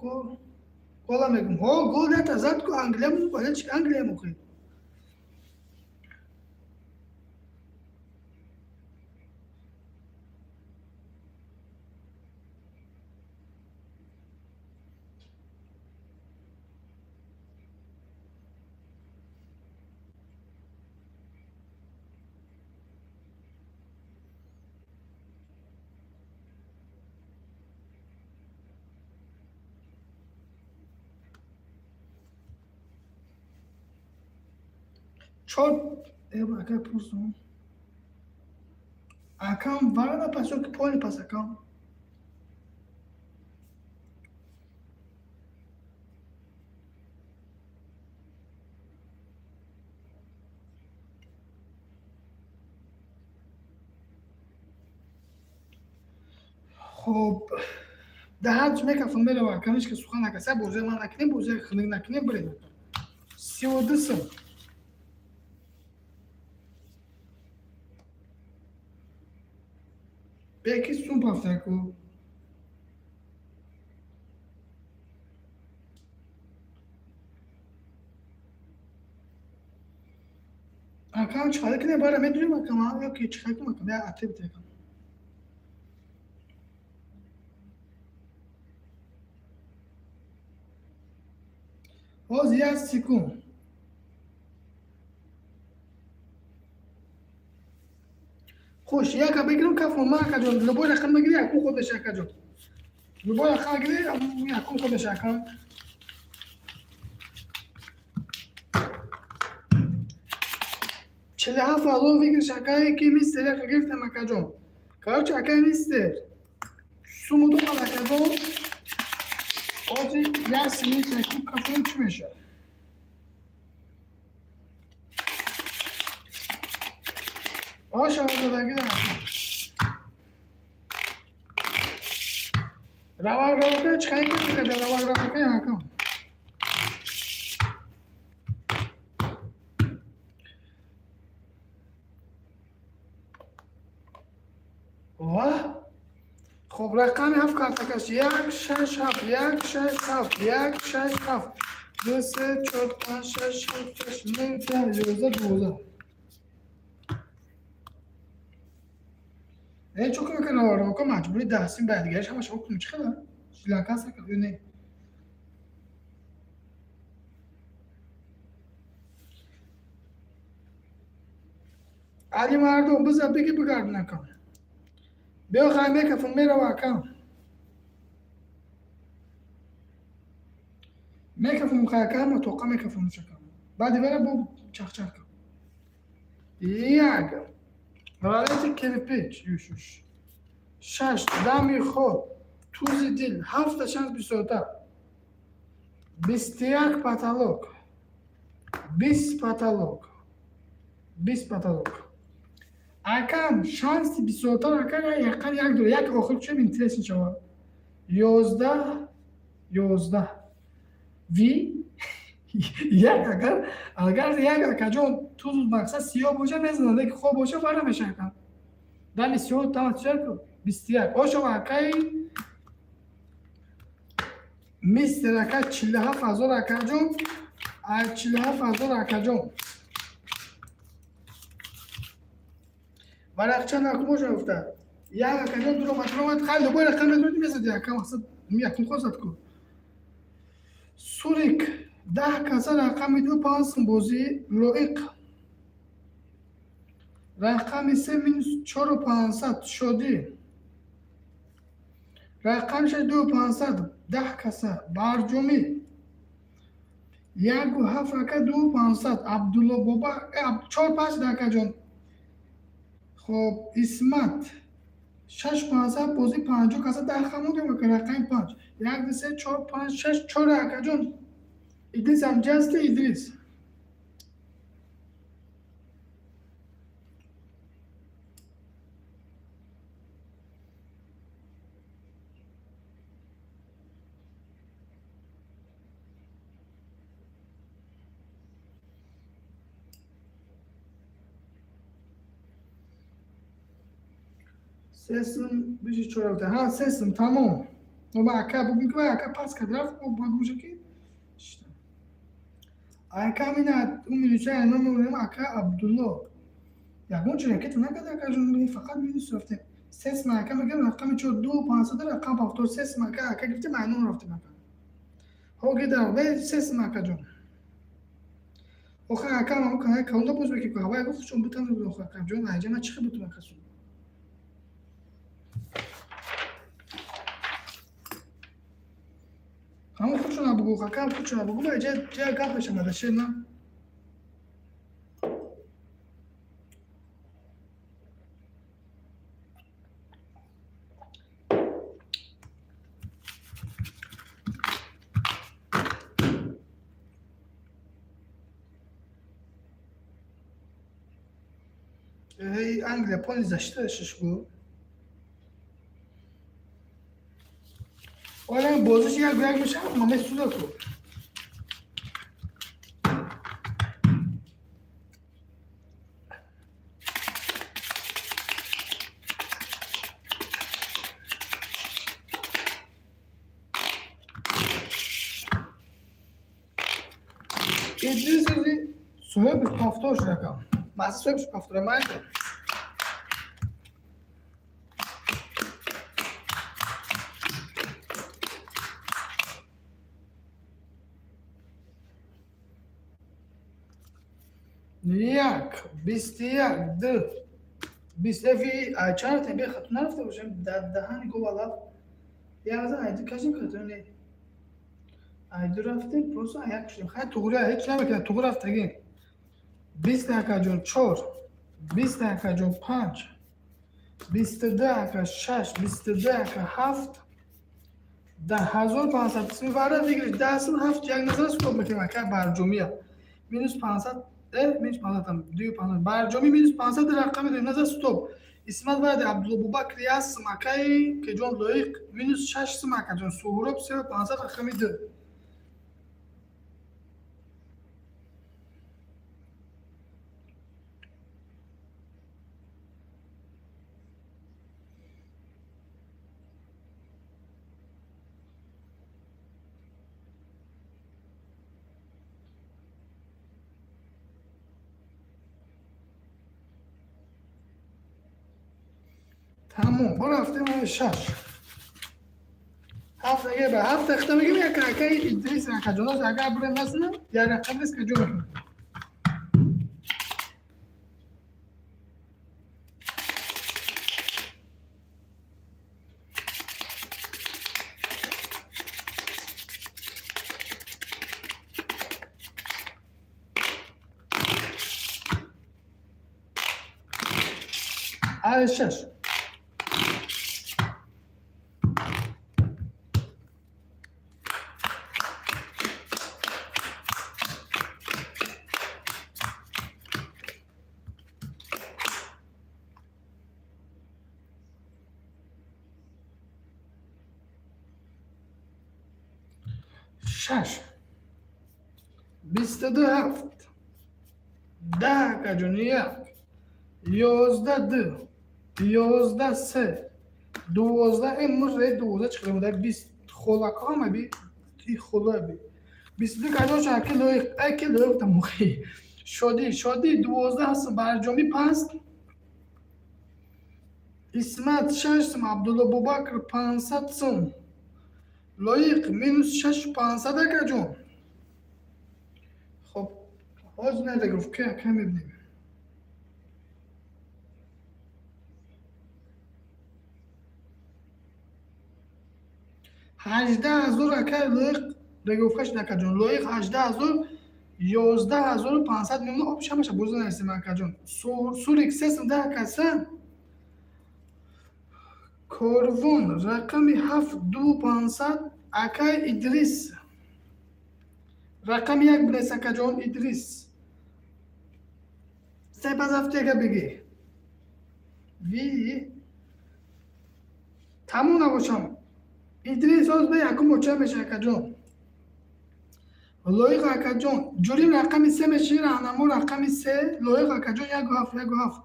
гола мегум. Ҳо, гол ята зад ку Англия, му чи Англия мухи. Чор ака пурсум. Акам, вара напас ё ки поли пас, акам. Хоб, да ҳарчи мекафам мерава, акам, ҳеч ки сухан накаса, бозия ман накунем, бозия хунук накунем, бирем. 32 сум. Беки сум пафтаку. Акам, чӣ кунем, бара медурем, акам, ё ки чӣ кунем, акам, я ате битекам. Ҳозир як секунд. Хуш, яка бигирам кафон ма, акаҷон, любой рақам бигири, якум ход меша, акаҷон. Любой рақам гири, якум ход меша, акам. 47 ҳазор выигрыш, акае ки мистер яка гирифтам, акаҷон. Короче, акай мистер. Суму дорам, акаҷон. Ҳозир як симит якум кафон чӣ мешавад? Оша задагӣ равак равака чӣ кай кардӣ, равак равака, акам. Ва хоб, рақами ҳафт картакаш, як, шаш, ҳафт, як, шаш, ҳафт, як, шаш, ҳафт, ду, се, чор, панҷ, шаш, ҳафт, ҳашт, нӯҳ, 10, 11, 12. Э, чо кунам ка равака маҷбури даҳсим ба дигараш ҳамаш окунам чӣ хела? Шри-Ланка аст ё не? Али мардум биза биги бигард накам. Биё хай мекафам мерава акам. Мекафам хай акам тоқа мекафам шакам. Баъди вера бо чахчах кам. Як. Варати кирпич юшуш. Шаш дами хоб. Тузи дил. Ҳафта шанс бисота. 21 потолок. 20 потолок. 20 потолок. Акам шанси бисёртар акам яққан як дора. Як охир чун интересен шава. 11 11 ви як агар як акаҷон тузу мақсад сиёҳ боша мезанад, лекин хоб боша вара меша акам. Дами сиёҳ тама чику 21. Ошова акаи мистер ака 47 000 акаҷон, ай 47 000 акаҷон. Варақча накумоша гуфта. Як акаҷон дуромад, дуромад, хай любой рақам медонӣ мезади ака мақсад якум хосат ку. Сурик 10 каса рақами ду панҷ сум бозӣ лоиқ. Рақами се минус чору панҷсад шодӣ. Рақами шаш ду панҷсад 10 каса барҷомӣ. Яку ҳафт рака ду панҷсад Абдулло боба чор панҷ акаҷон. Хоб Исмат шаш панҷсад бозӣ 50 каса 10 хамондем ака рақами панҷ. Як ду се чор панҷ шаш чор акаҷон. Идрис ҳамҷа ҳасти Идрис? Сесм биши чор ҳа сесм тамом. Ноба ака бугум ки ака пас кард рафт багумша ки ака мина у минуса ано мемонем ака Абдулло. Ягон чиз ракета накард ака ҷон, фақат минус рафтем. Сесм ака мегам рақами чор ду панҷсад рақам ҳафтод сесм ака ака гирифтем айнон рафтем ака. Ҳо гидар бе сесм ака ҷон. Охир ака мамо канали калонда боз мекунем ҳавай гуфт чун бутан охир ака ҷон айҷа ма чӣ бутум ака су. Ҳамон худшона бугу, акам худшона бугу, ма ҷа ҷа гап мешавад шер на. Эй, Англия полный защита шиш гу. Оля бозиш як як мешавад, ма месуда ку. Идрис соҳиби повтор шудакам. Маса соҳиби повтор майда. Як, 21, ду, бист эфи, ай чанд рафтем, бе хату нарафта бошем, дар даҳани говалав. Як зан айду кашим хату не. Айду рафтем, просто як шудем. Хай туғри, ҳеч намекунад, туғри рафтагим. 20 акаҷон чор, 20 акаҷон панҷ, 22 ака шаш, 22 ака ҳафт, 10 500 вара выигрыш, даҳ ҳафт як назар стоп мекунем ака барҷомия. Минус 500, минус 500 там, ду 500. Барҷомӣ минус 500 рақами дорем, назар стоп. Исмат вади Абдулло Бубакр як сум акаи Кеҷон лоиқ минус шаш сум акаҷон Суҳроб се 500 рақами ду. Тамом, бурафтем шаш. Ҳафт аге ба ҳафт тахта мегирем, як акаи Идрис акаҷонаш агар бурем насунам, як рақам нест ки ҷо мекунам. Ай шаш. Шаш. 22 ҳафт. 10 акаҷон як. 11 ду. 11 се. 12 имрӯз 12 чиқира буда 20 холака ҳама би ти хола би. 22 каҷон аки лоиқ, аки лоиқ тамохи. Шодӣ, шодӣ 12 ҳаст барҷомӣ паст. Исмат 6 сум, Абдулло Бубакр 500 сум. Лоиқ минус 6 500 акаҷон. Хоб, ҳозир надагуфт ки ака мебинем. 18 000 ака лоиқ регуфка шуд акаҷон. Лоиқ 18 000, 11 500 мемона об шамаша бозӣ нарасем акаҷон. Сурик се сум даҳ каса. Корвон рақами ҳафт ду пансад акай Идрис. Рақами як бинес акаҷон Идрис. Се пас ҳафтега бигӣ. Ви тамом набошам. Идрис ҳоз ба якум оча меша акаҷон. Лоиқ акаҷон, ҷурим рақами се меши, раҳнамо рақами се, лоиқ акаҷон яку ҳафт, яку ҳафт.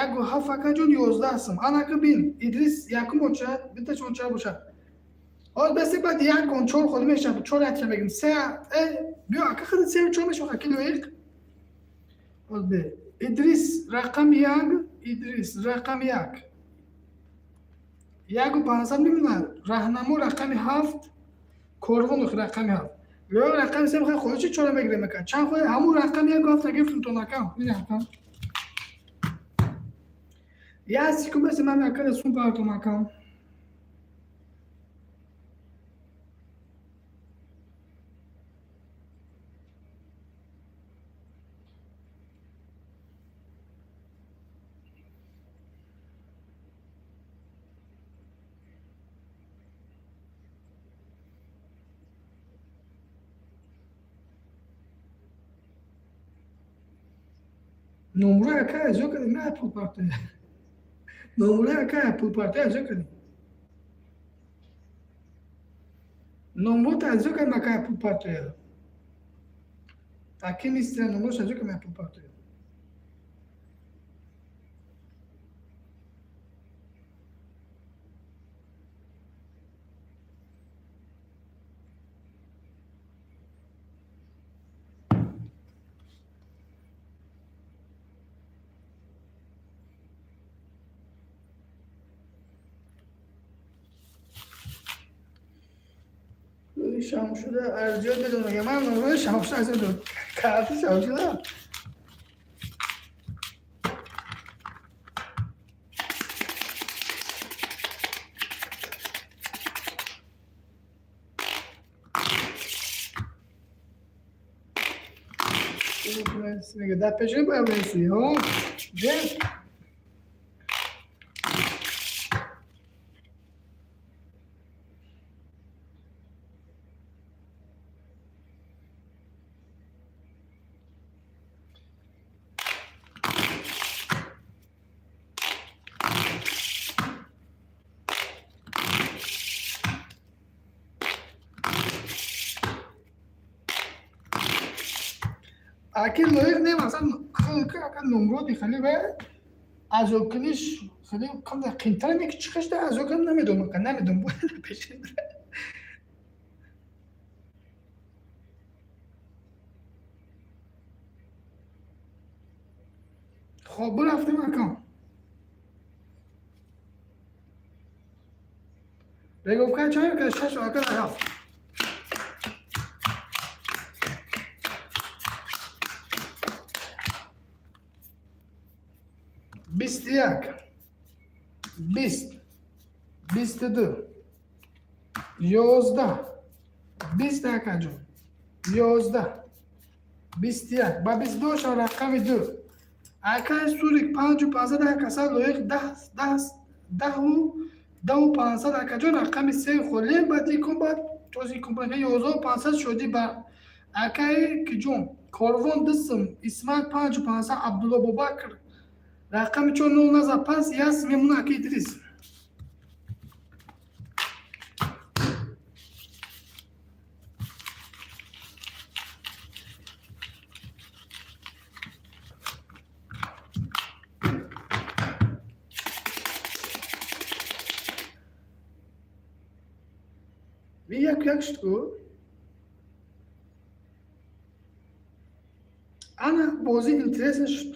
Яку ҳафт акаҷон 11 сум. Анака бин, Идрис якум оча, биташ оча бошад. Ҳоз басе баъд як он чор холи мешавад, чор якча мегим. Се, биё ака худи се чор мешавад, аки лоиқ. Ҳоз бе. Идрис рақами як, Идрис рақами як. Яку пансад мемонад. Раҳнамо рақами ҳафт, корвон рақами ҳафт. Лоиқ рақами се мехоҳад хоҳиши чора мегирем ака. Чанд хоҳи ҳамун рақами яку ҳафт гирифтум то накам. Бин ака. Як секунд басе ман ака сум партом ака. Номура ака азё кардем, на пул партоя. Номура ака пул партоя азё кардем. Номура азё кардем ака пул партоя. Аки мистера номура азё кардем пул партоя. Шам шуда арзёт медонам, ман номура шам шуда азё дод. Карти шам шуда. Дар пеши бояд бинависӣ, ҳо? Ҷен. Аки лоиқ не, масалан, ака номроди хеле ва азокуниш хеле қандай қинтар ме ки чиқаш да азокунам намедонам, ака намедонам. Пеши хоб бурафтем акам. Регофкаи чанд ка шаш ака ҳафт. 21, 20, 22, 11, 20 акаҷон, 11, 21 ба 22 шав рақами ду. Акаи Сурик 5500 акаса лоиқ даҳ даҳ даҳу даҳу пансад акаҷон, рақами се холе баъд икун баъд този компания 11500 шудӣ ба акаи киҷон Корвон дисм Исмат 5500 Абдулло Бобакр рақами чор нол наза пас яс мемона ака Идрис. Як як шуд ку ана бозӣ интересно шуд.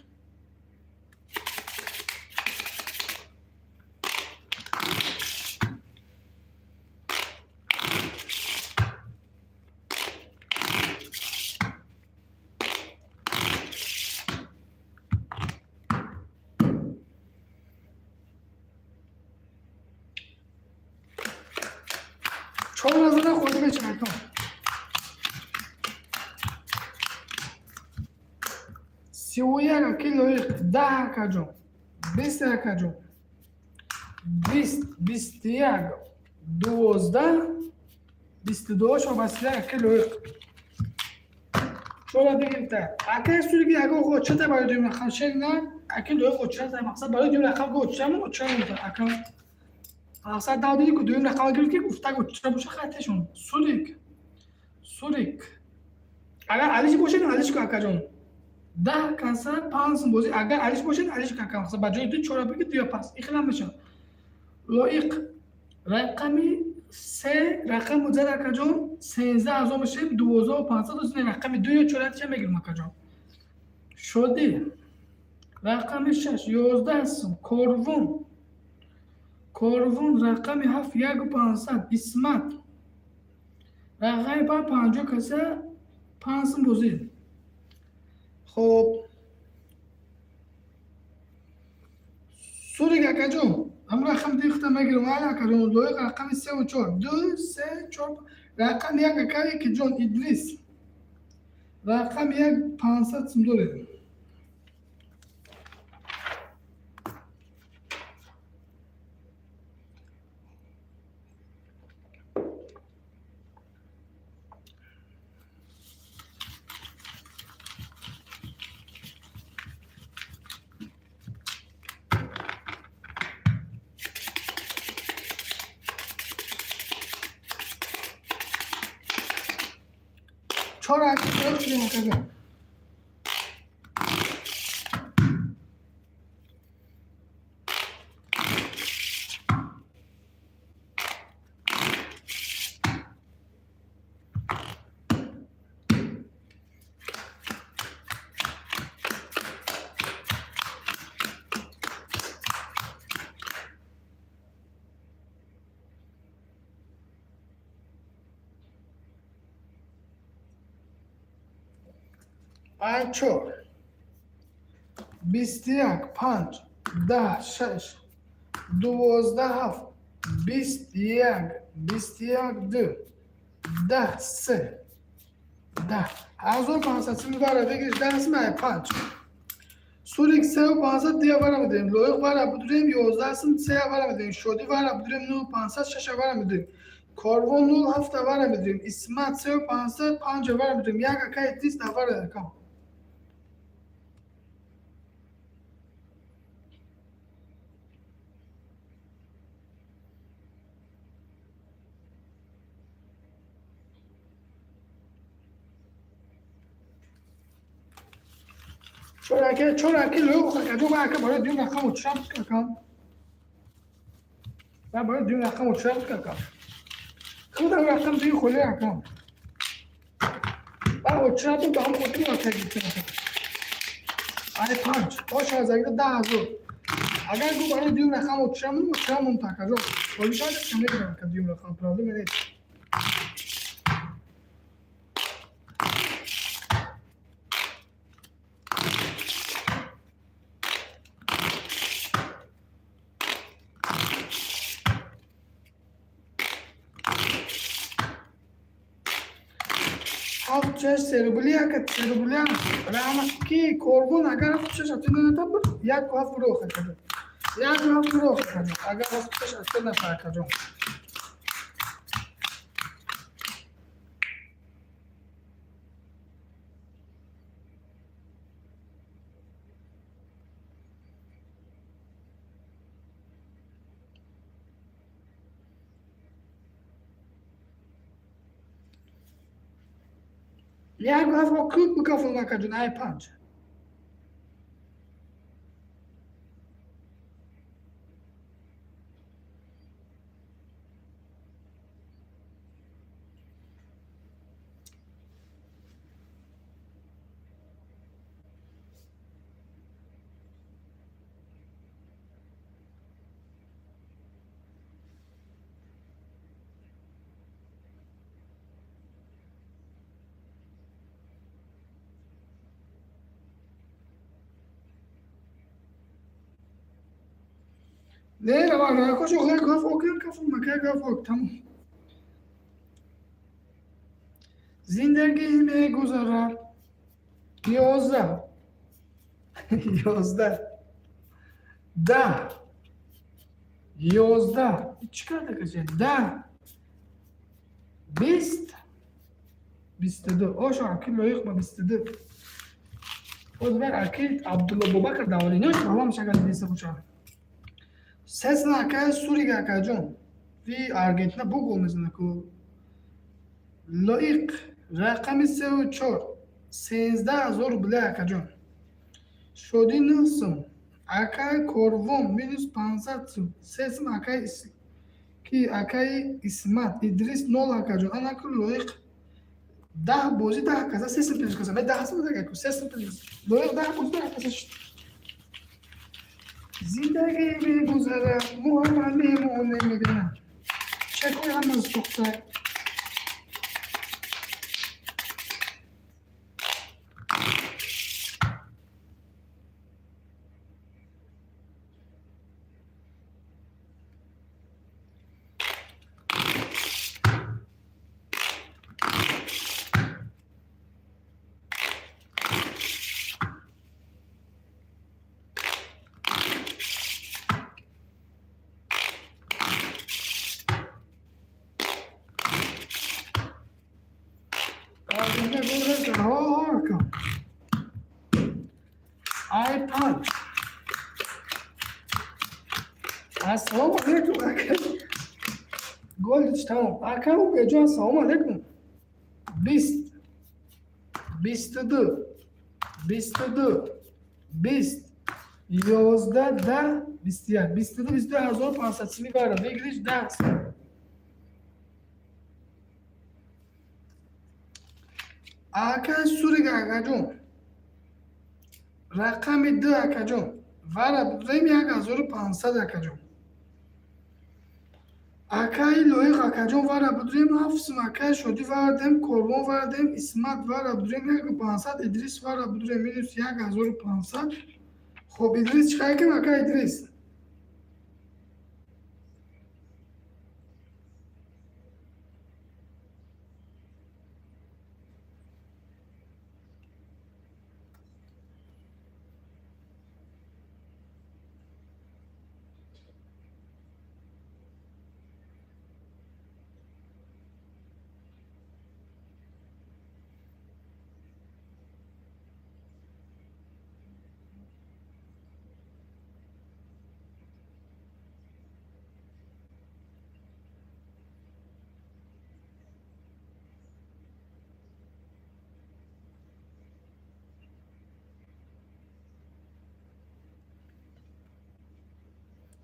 Чор назара хӯрда мешавад. 31 аки лоиқ, 10 акаҷон, 20 акаҷон, 20, 21, 12, 22 шобасила аки лоиқ. Чора бигирта. Акаи Суриги ягон очата барои дуюм рақам шер на, аки лоиқ очата мақсад барои дуюм рақам го очамон очамон ака. Мақсад дав диди ку дуюм рақам гирифт ки гуфта оча боша хатешон. Сурик. Сурик. Агар алиш бошед алиш ку акаҷон. 10 каса панҷ сум бозӣ агар алиш бошед алиш ку ака мақсад ба ҷои ду чора бигир ду ё пас. Ихлам мешавад. Лоиқ рақами се рақам муҷад акаҷон 13 000 мешавем 12500 рақами ду ё чора ча мегирем акаҷон. Шодӣ рақами шаш 11 сум Корвон. Корвон рақами ҳафт яку пансад Исмат рақами панҷ 50 каса панҷ сум бозӣ. Хоб Сурик акаҷон ҳамон рақами дихта мегирем ай акаҷон лоиқ рақами севу чор ду се чор рақами як акаи киҷон Идрис рақами як 500 сум дорем. Чор аки чор шудем акаҷон. Ай чор 21 панҷ 10 шаш 12 ҳафт 21 21 ду 10 се 10 1500 сими вара бигириш 10 сими ай панҷ. Сурик сеу пансад дия вара медиҳем. Лоиқ вара будурем 11 сим сея вара медиҳем. Шодӣ вара будурем нул пансад шаша вара медиҳем. Корвон нул ҳафта вара медиҳем. Исмат сеу пансад панҷа вара медиҳем. Як акаи Идрис навара акам. Чор аки лоиқ акаҷон ман ака барои дуюм рақам очам акам. Ман барои дуюм рақам очам акам. Худам рақам дуюм холе акам. Ман очам ба ҳам хотир ака гирифтам акам. Ай панҷ. Ош аз агда 10 000. Агар гу барои дуюм рақам очам, очам акаҷон. Шоди мегирам ака, дуюм рақам проблема нест. Ҳафт шаш се рубли ака, се рубли раҳма ки корвон, агар ҳафт шаш атина натаб, як ҳафт фурӯх акаҷон, як ҳафт фурӯх акаҷон, агар ҳафт шаш атина нафар акаҷон. Як ҳафт мо кӯб бикафонам акаҷон, ай панҷ. Не, ракошо як ҳафт ок кафон мака, як ҳафт ок, тамом. Зиндагӣ мегузарад. 11, 11, 10, 11, чӣ карда касе? 10, 20, 22. Ошо аки лоиқ ба 22. Озбек аки Абдулло Бобакр давлинош ҳалом шагар диса бошад. Сесна ака Сурига акаҷон. Ви Аргентина бу гол мезана ку. Лоиқ рақами сеу чор. 13 000 рубля акаҷон. Шодӣ нӯҳ сум. Акаи Корвон минус 500 сум. Се сум акаи ки акаи Исмат Идрис нол акаҷон. Анаку лоиқ 10 бозӣ 10 каса се сум пеш каса. Ме 10 сум дагаку се сум пеш. Лоиқ 10 бозӣ 10 каса шуд. Зиндагӣ мегузарад, мо ҳама мемонем, мебинам. Чекои ҳама сӯхта. Ай панҷ. Ассалому алайкум ака. Голич тамом. Ака Убеҷон, ассалому алайкум. 20, 22, 22, 20, 11, 10, 21, 22, 22 500 сими бара. Выигрыш 10. Ака Сурига акаҷон. Рақами ду акаҷон. Вара будем 1500 акаҷон. Акаи Лоиқ акаҷон вара будем ҳафт сум, акаи Шодӣ вардем, Корвон вардем, Исмат вара будем 1500, Идрис вара будем минус 1500. Хоб, Идрис чӣ кардем, ака Идрис?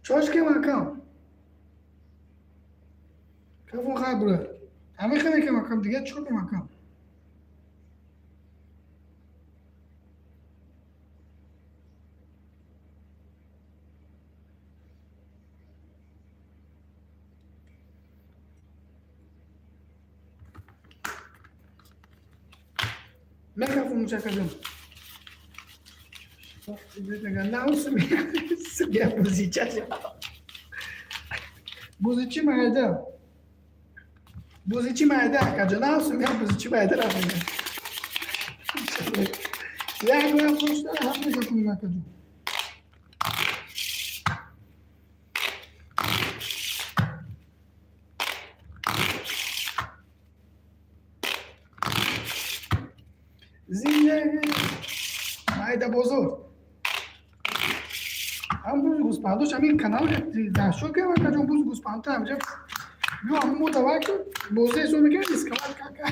Чошкем акам. Кафон хайр бура. Ҳамин хеле кем акам, дига чӣ кем акам? Мегафон чакаҷон. На бузича. Бузичи майда. Бузичи майда акаҷон. На сумия бузичи майда рафт. Як гӯям пушта ҳам мегафон акаҷон. Зиндагӣ майда бозор. Ҳам буз гӯспандош ҳамин канал дашо ки акаҷон буз гӯспандта ҳамҷа ё ҳамин мо давай ки бозӣ ҳисоб мекунем дискават кака.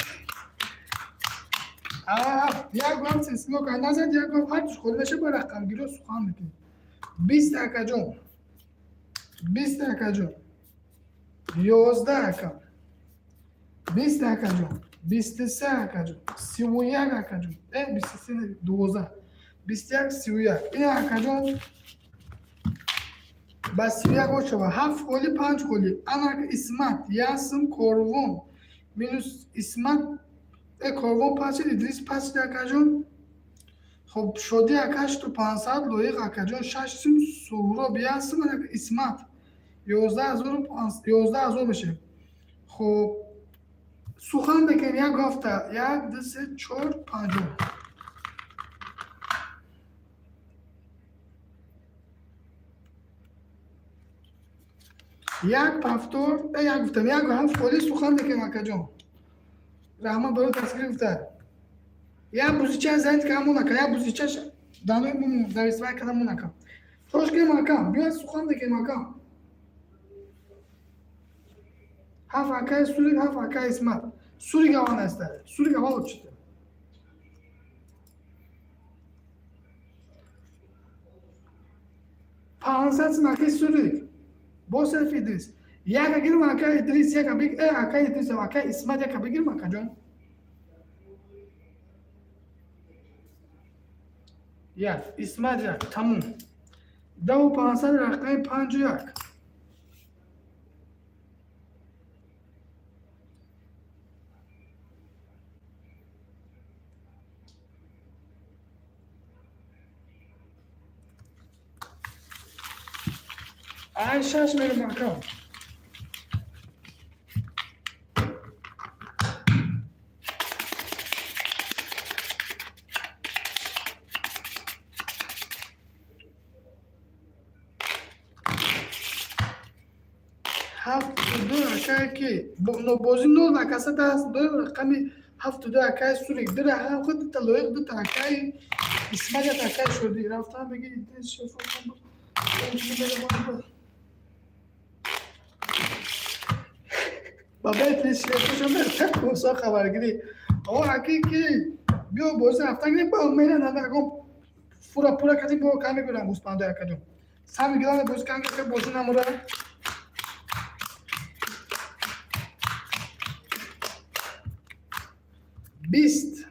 Як гӯям сесино ка назад як гӯям ҳар холӣ меша ба рақамгиро сухан мекунем. 20 акаҷон. 20 акаҷон. 11 ака. 20 акаҷон. 23 акаҷон. 31 акаҷон. 23 12. 21 31. Ин акаҷон ба 31 ошава. 7 холи 5 холи. Ана Исмат, Ясм, Корвон. Минус Исмат, Корвон пасид, Идрис пасид акаҷон. Хоб Шоди ака 8500, Лоиқ акаҷон 6 сум, Суҳроб 1 сум, Исмат 11,000 мешавад. Хоб сухан бекунем як ҳафта. 1 2 3 4 5. Як повтор, як гуфтам, як ҳафт холи сухан мекунем акаҷон. Раҳмат барои дастгирӣ гуфта. Як бузича занг кардам ака, як бузича данои буму зарисвай кардам ака. Хош кунем ака, биё сухан мекунем ака. Ҳафт акаи Сурик, ҳафт акаи Исмат. Сурик аввал аст. Сурик аввал учида. 500 сум акаи Сурик. Боз селфи Идрис. Яка гирм акаи Идрис, яка биг, акаи Идрис, акаи Исмат яка бигирм акаҷон. Як, Исмат як, тамом. 10 500 рақами 5 1. Ай шаш мерем ака. 7 2 акае ки бозӣ нол акаса даст ду рақами 7 2 акаи Сурик ду рақам худ дута Лоиқ дута акаи Исмат як акаи Шодӣ рафтан беги Идрис шеф. Бабаи шефошон мерта хабаргирӣ. О аки ки биё бозӣ рафтан гирем ба мера нагон фура пура кардем бо кам мебирам гӯспандои акаҷон. Сами главное бозӣ кан ки бозӣ намура. 20,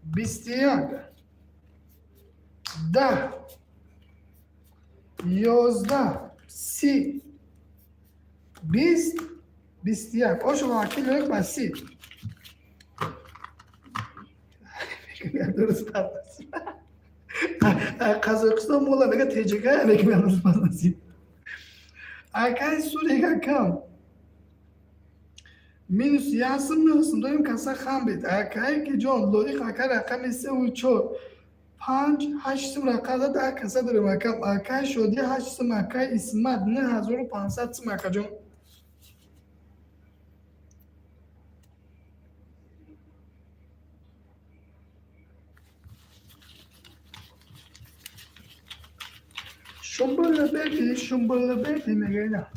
21, 10, 11, 30, 20, 21. Ошо аки Лоиқ ба 30. Дуруст пас. Қазоқистон мола мега теҷика мегӯяд дуруст пас насиб. Акаи Сурик акам. Минус 1 сум 9 сум дорем каса хам бед. Акаи ки ҷон Лоиқ ака рақами 3 4 5 8 сум рақам зад 10 каса дорем акам. Акаи Шодӣ 8 сум, акаи Исмат 9500 сум акаҷон. Shumbulla baby, shumbulla baby мегӯяд.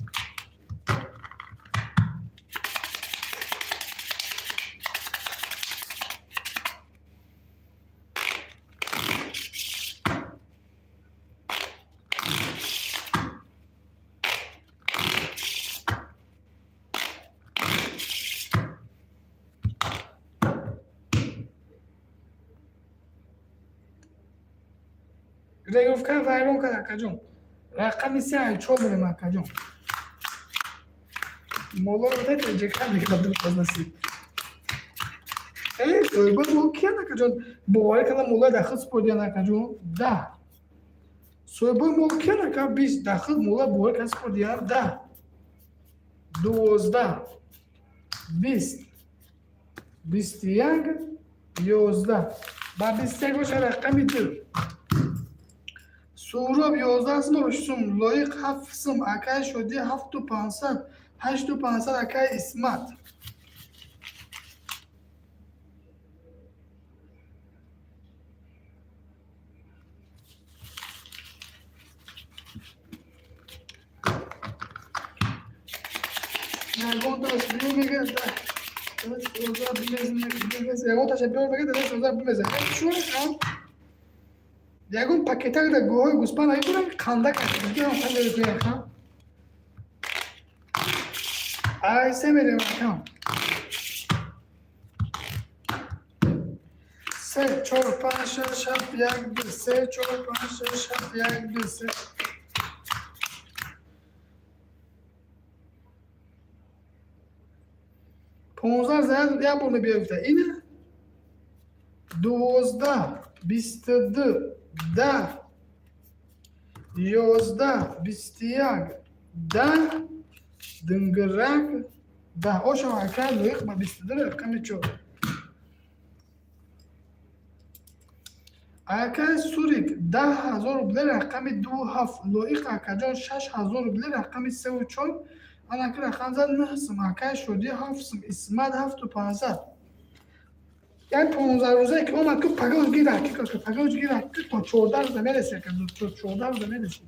Регировка вайрон кард акаҷон. Рақами 3 ай чор дорем акаҷон. Молоро теҷека мекардум пас насиб. Соҳибои мол киян, акаҷон? Боварӣ кардам, молай дар худ супордиян, акаҷон. 10. Соҳибои мол киян, ака? 20. Дар худ молай боварӣ карда супордиян. 10, 12, 20, 21, 11. Ба 21 боша рақами 2. Суҳроб 11 сум, сум Лоиқ 7 сум, акаи Шодӣ 7500, 8500, акаи Исмат. Ягонташ биё мега, ягонташа биё мега, дадаш 11 бимеза. Чӯ ягон пакетак дар гоҳҳои гӯспанд айбурам қандак аст. Ай се мерем, акам. Се, чор, панҷ, шаш, ҳафт, як, ду, се, чор, панҷ, шаш, ҳафт, як, ду, се. 15 заяд як бор мебиёфта. Ина 12, 22, 10, 11, 21, 10, дынгирак, 10. Ошо, ака Лоиқ, ба 22 рақами 4. Ака Сурик 10 000 рубле, рақами 2, 7. Лоиқ акаҷон 6000 рубле, рақами 3-у 4. Анаки рақам зад 9 сум. Акаи Шодӣ 7 сум, Исмат 7500. Яъне 15 рӯзае ки омад, ку пагоҳ гира, ки пагоҳ гира, то 14 рӯза мереси, то 14 рӯза мереси.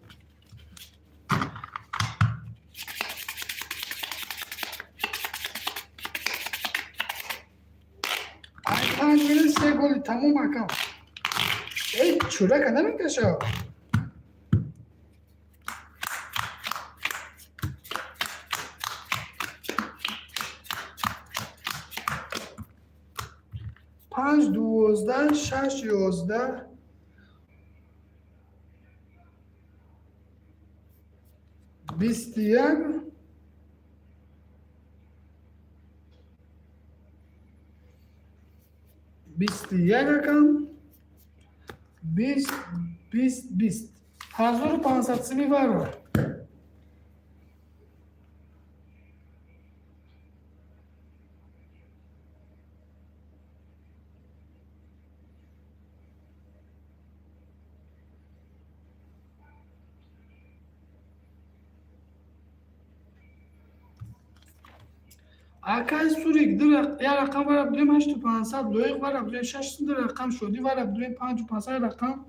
Ай 5 минут се голи тамом, акам. Эй, чурака намекаша. 5, 12, 6, 11, 21, 21, акам. 20, 20, 20. 1500 сими варо. Акай Сурик як рақам вара будем 8500, Лоиқ вара будем 6 ду рақам, Шодӣ вара будем 5500 рақам.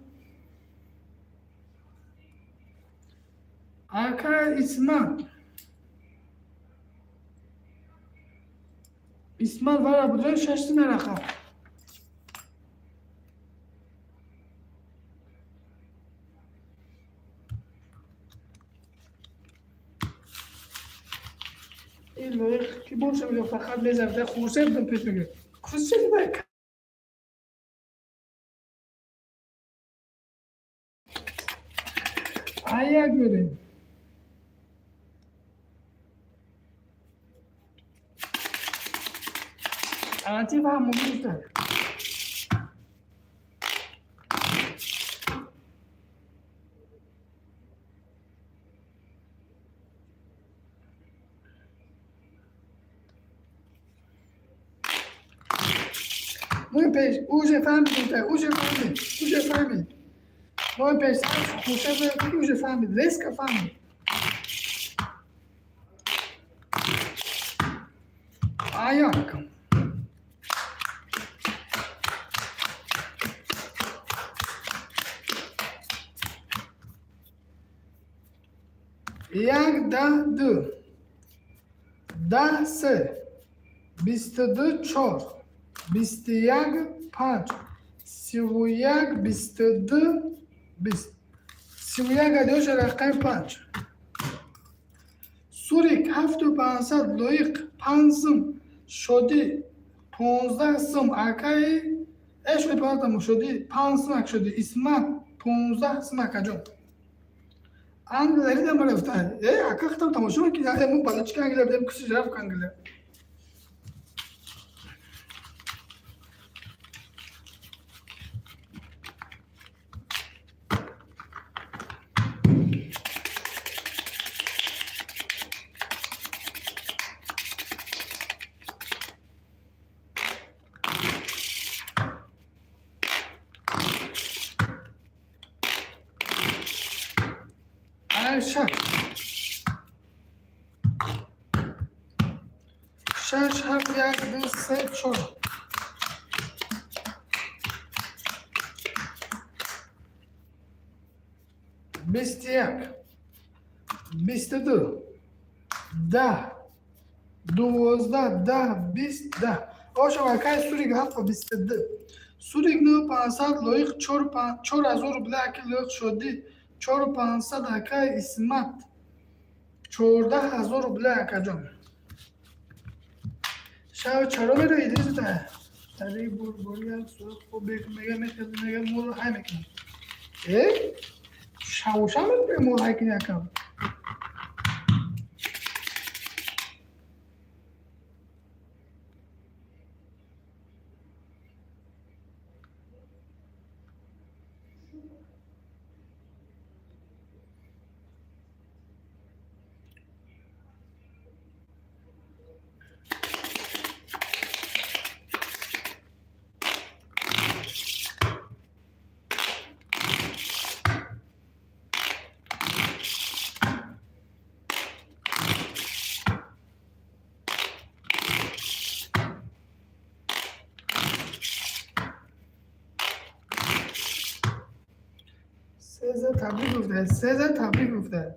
Акай Исмат, Исмат вара будем 6 рақам. Ин Лоиқ ки боша, фақат мезанад, хурсед будам, пеш мегирад. Хурсед. Як мерем. Алатиф ҳам мумкин. Мои пеш уже фаҳмид, уже фаҳмид, уже фаҳмид. Мои пеш хуршед уже фаҳмид, резко фаҳмид. Аяк. Як, 10, ду, 10, се, 22, чор, 21, панҷ, 31, 22, 20, 31 адёша рақами 5. Сурик 7500, Лоиқ 5 сум, Шодӣ 15 сум, акаи э шоди 15, шодӣ 5 сум, ак шодӣ, Исмат 15 сум, акаҷон. Англия дидам рафта. Э, ака, хитам тамошо ки мо баличка Англия будем, куси рафт Англия. Шаш, шаш, ҳафт, як, ду, се, чор. 21, 22, 10, 12, 10, 20, 10. Оша, акай Сурик, ҳафта 22. Сурик нӯ пансад, Лоиқ 4000 рубля, аки Лоиқ. Шодӣ чору пансад, акай Исмат 14 000 рубля, акаҷон. Шаби чаро меравӣ, Идрис? Тари бурбория сурат хоб мега, мехеза, мега, молро ҳай мекунам. Э, шавуша мекунем, мол ҳай кини, акам. Сеза табрик гуфта, сеза табрик гуфта.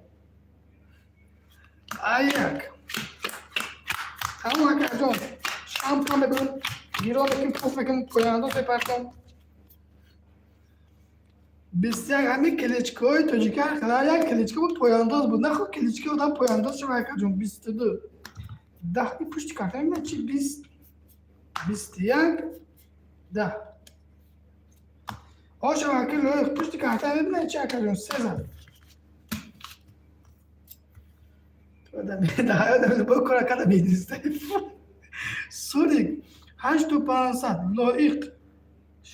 Аяк. Тамом, акаҷон. Шампа мебарам, гиро мекунем, пуф мекунем, пояндоз мепартом. 21 ҳамин кличкаҳои тоҷика ҳар як кличка буд, пояндоз буд. Нахо кличка одам пояндоз шава, акаҷон. 22. 10 и пушти карта мебинад чи 20, 21, 10. Оша, аки Лоиқ, пушти карта мебинад чи, акаҷон? Сеза. Бо кора када медиста. Сурик ҳашту пансад, Лоиқ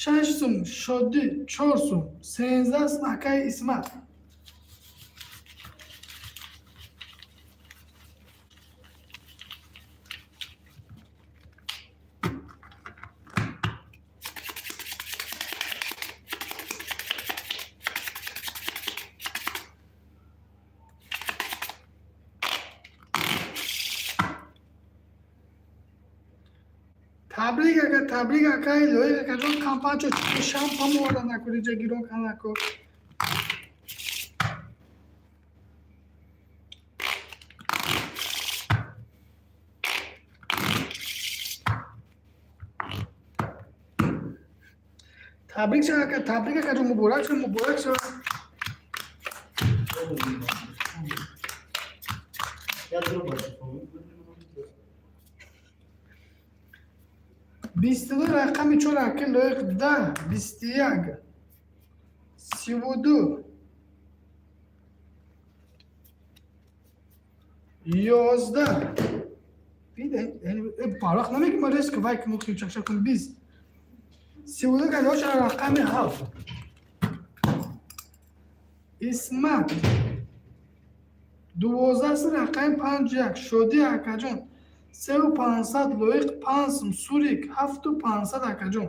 шаш сум, Шодӣ чор сум, 13 сум, акаи Исмат. Табрик, ака, табрик, акаи Лоиқ, акаҷон. Кампанчо шампа моварда накор, иҷа гирон кан накор. Табрик шава, ака, табрик, акаҷон, муборак шава, муборак шава. Я друг. 22, рақами чор, аки Лоиқ, 10, 21, 32, 11. Барақ намеги ма резко вай кунем, чакчак кун. 20, 32 галоша, рақами ҳафт, Исмат 12, рақами панҷ, як. Шодӣ, акаҷон, сеу пансад, Лоиқ панҷ сум, Сурик ҳафту пансад, акаҷон.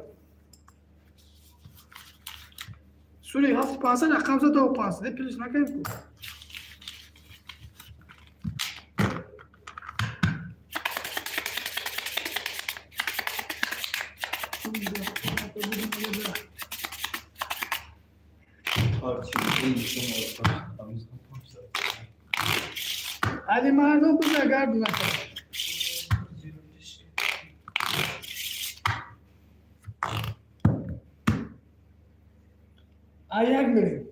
Сурик ҳафту пансад, рақам за ду пансад. Е, плюс накунем ку. Али мардон биза гарду накард. А як мерем.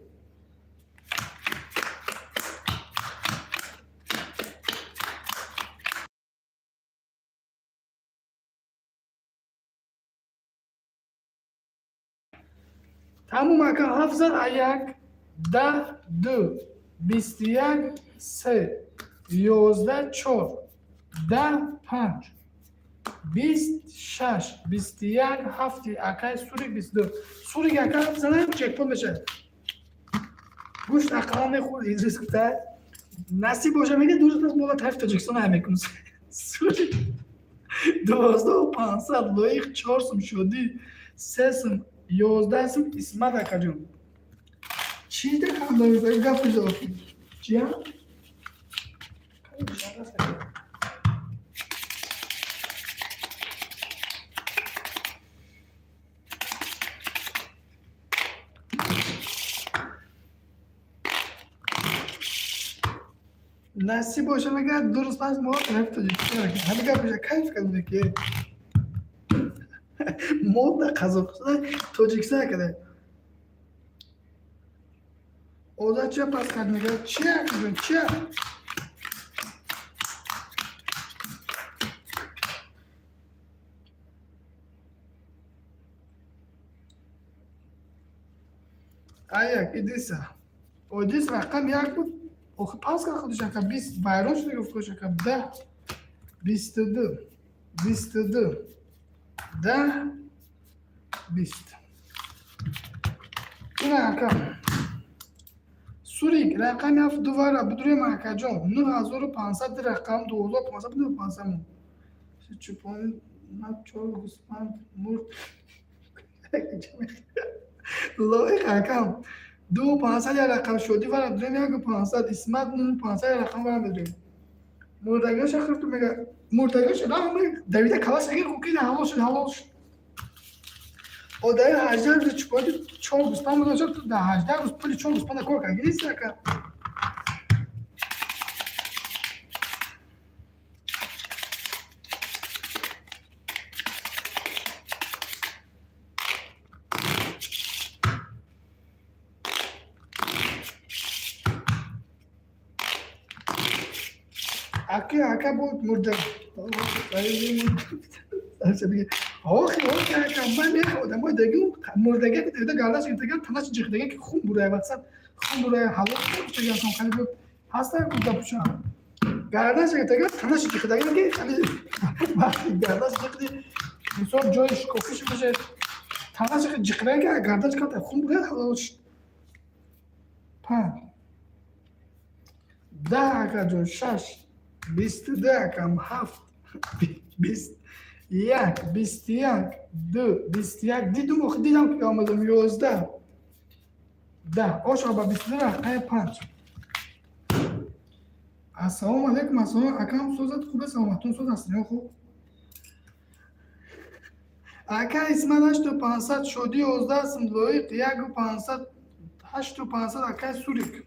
Тамом, ака, ҳафт зад. А як, 10, ду, 21, се, 11, чор, 10, панҷ, 20, шаш, 21, ҳафти, акай Сурик 22. Сурик, ака, ҳафт занам, джекпот мешавад. Гӯшт ақаллан мехӯрд, Идрис гуфта. Насиб боша, мега, ду рӯз пас мола тариф Тоҷикистон ҳам мекунем. Сурик 12 500, Лоиқ чор сум, Шодӣ се сум, 11 сум, Исмат, акаҷон. Чӣ деханда гапи? Чия? Насиб боша, мегӯяд, 2 рӯз пас мо тарафи Тоҷикистон. Ҳами гапаша кайф кардем, ки мо дар Қазоқистон, Тоҷикистон кардем. Озад чия пас кард, мегӯяд, чия, чия? Аяк Идриса. Идрис рақам як буд. Охи пас кард худаш, ака, 20 вайрон шуда гуфт худаш, ака, 10, 22, 22, 10, 20. Ина, ака. Сурик рақами ҳафт дувара бидурем, акаҷон. 9500 рақам, 2500, 500 мон. Чӯпони на чор гӯсфанд мурд. Лоиқ, акам. 2500 як рақам, шодӣ вара дурем, 1500, Исмат 9500 як рақам вара медурем. Мурдагиҳоша хӯрту, мега, мурдагиҳоша раҳм давида калаш агир ки ҳалол шуд, ҳалол шуд. Одаи 18 рӯз чӯпони чор гӯсфанд мудошад, дар 18 рӯз пули чор гӯсфанда кор кард. Гирист, ака. Ака, ака, буд мурда. Охи, охи, ака, ман мех одамои дагу мурдага ки давида гардаш гирифтага, танаш ҷихдага, ки хун бурая, мақсад хун бурая, ҳалол гуфтага, хали буд ҳаста гуфта гардаш гирифтага, танаш ҷихдага, ки хали вақти гардаш ҷиқди, мисол, ҷои шикофиш мешавад, танаш ҷиқдага, гардаш карда, хун бурая, ҳалол шуд. 5, 10, акаҷон, 6, 22, акам, 7, 21, 21, 2, 21, дидум, охи дидам, ки омадам, 11, 10, ошо ба 22 рақами 5. Ассалому алайкум, ассалому, акам, созат хубе, саломатон соз аст ё хуб, ака? Исмат 8500, шодӣ 11 сум, лоиқ 1500, 8500, акай Сурик.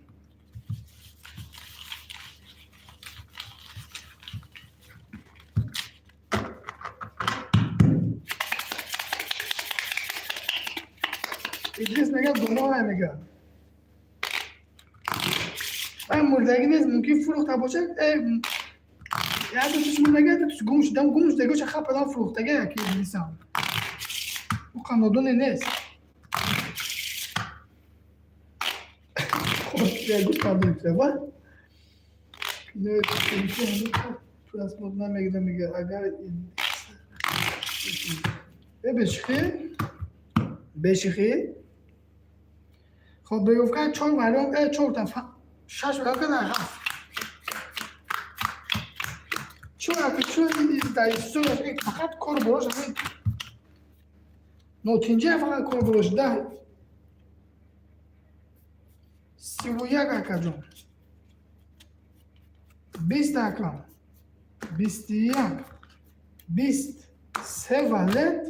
Идрис мега, гуноҳе, мега. Ай, мурдагӣ нест, мумкин фурӯхта бошад. Як дуташ мурдагӣ, як дуташ гум шудам, гум шудагиша хападан фурӯхтага, яки Идрисам. Ӯ қанодоне нест. Гуфтам, просмотр намегирам, мега, агар бешихӣ, бешихӣ. Хоб, бегуфт, чор вариант, чор та, шаш вариант карда, ҳафт. Чор, ака, чор дар историяш фақат кор борош, нотинҷа, фақат кор борош. 10, 31, акаҷон, 20, акам, 21, 20, се валет,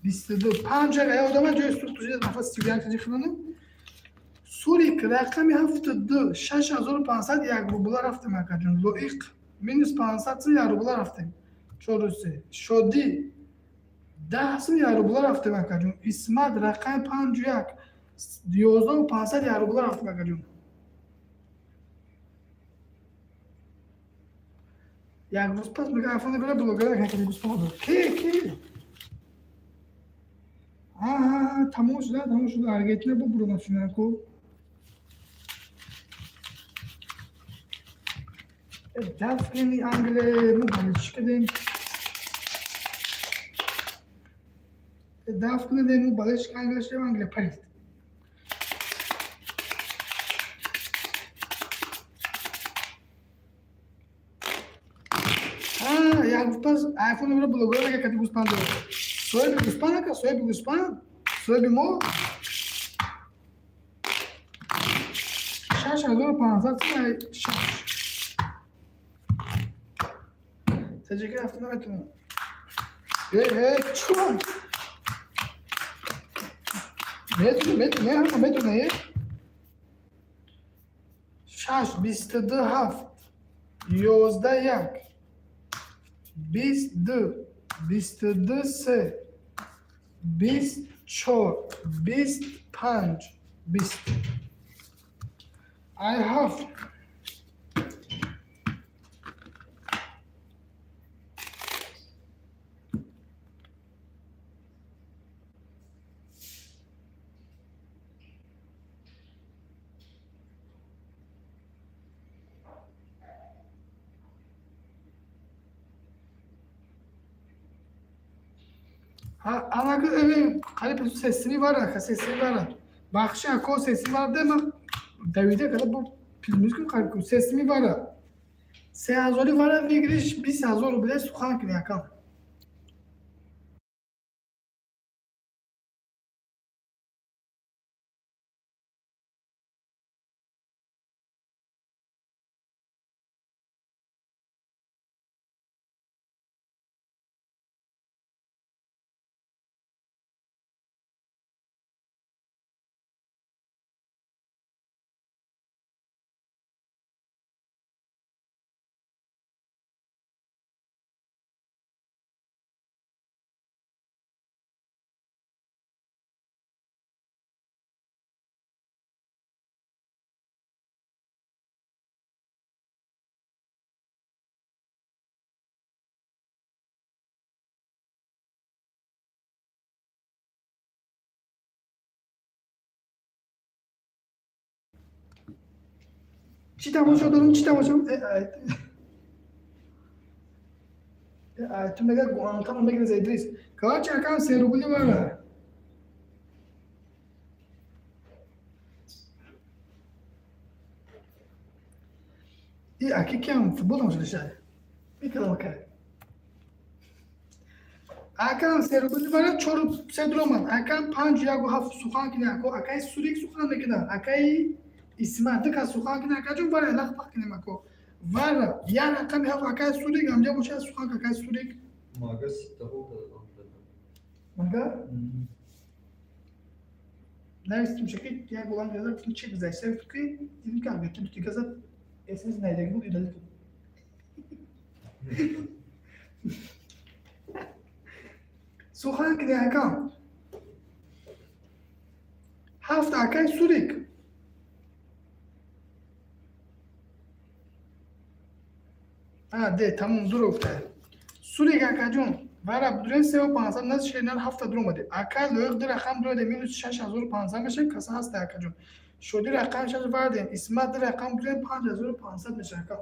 22, панҷ, одама ҷои сухту нафас 31 таҷи. Сурик рақами ҳафту ду, 6500, як рубла рафтем, акаҷон. Лоиқ минус 500 сум, як рубла рафтем. Чору се. Шодӣ 10 сум, як рубла рафтем, акаҷон. Исмат рақами панҷу як, 11 500, як рубла рафтем, акаҷон. Як рӯз пас, мега, айфон бира, блогера гӯспанд. Ки ки? Тамом шуда, тамом шуда. Аргентина бубурда финалку. Дафкини Англия, мо чӣ кардем? Даф кунедем, мо болельщик Англия шудем, Англия парид. Як рӯз пас айфон бира, блогера кати гӯспанд. Соҳиби гӯспанд, ака, соҳиби гӯспанд, соҳиби мо. 6500 шаш. Таҷики рафта наметавонам. Э, э, чӣ? Медуне, медуне, ҳама медуне. Шаш, 22, ҳафт, 11, як, 22, 22, се, 20, чор, 25, 20. Ай ҳафт. Анака қариб сесими вара, сесими вара. Бахши ако сесими вара дема давида када бо пилмиз кун қариб сесими вара. 3000-и вара выигрыш 20 000 рублей сухан кини, акам. Чӣ тамошо дорум, чӣ тамошо? Ту мега Гуантамо мегирез, Идрис. Короче, акам, се рубли вара. И аки киам футбол тамошо дошта? Мекардам, ака. Акам, се рубли вара, чору се дуромад. Акам, панҷ яку ҳафт сухан кина, ако акаи Сурик сухан мекунад. Акаи Исмат дика сухан кина, акаҷон, вара лах пах кинем, ако. Вара як рақами ҳафт, акаи Сурик амҷа бошад, сухан акаи Сурик. Мага ситаҳо кардам. Мага? Навистим шаки як голам газа гуфтим, чӣ гузашта, гуфт ки дидим ки албатта дути газа СМС найдаги буд, удалить кун. Сухан кини, акам. Ҳафт, акаи Сурик. А, де, тамом, дуро гуфта. Сурик, акаҷон, вара будурен 3500 наз шернар ҳафта дуромаде. Акай Лоиқ ду рақам дуроде, минус 6500 меша, каса ҳаста, акаҷон. Шоди рақам шаш вардем, Исмат ду рақам дурем, 5500 меша, ака.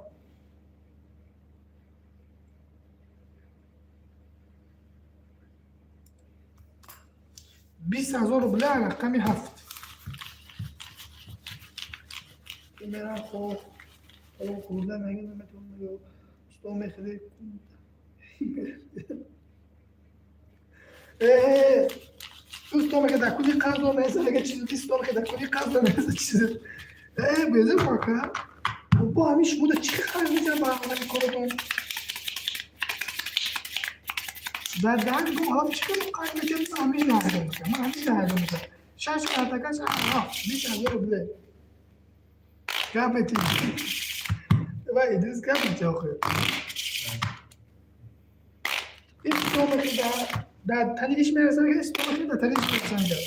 20 000 рубля рақами ҳафт. Мерам хоб, ҳоло хӯрда мега наметавонам ё усто мехӯрӣ. Э, усто мега дар кули қарз меса, мега чизи бисто мега дар кули қарз меса чизи. Э, беза пока. Бо ҳамин шумо чӣ харҷ мезанад ба ҳамаи коротон? Дар даҳан гум ҳоло чӣ кор қарз мекунад, ҳамин ҳайрон мекунам. Ман ҳамин ҳайрон мекунам. Шаш картакаш ҳафт, 20 000 рубле. Гап метӣ. Ва Идрис гап метӣ охир. Ин стомахи дар таниш мерасад, стомахи дар таниш мерасад.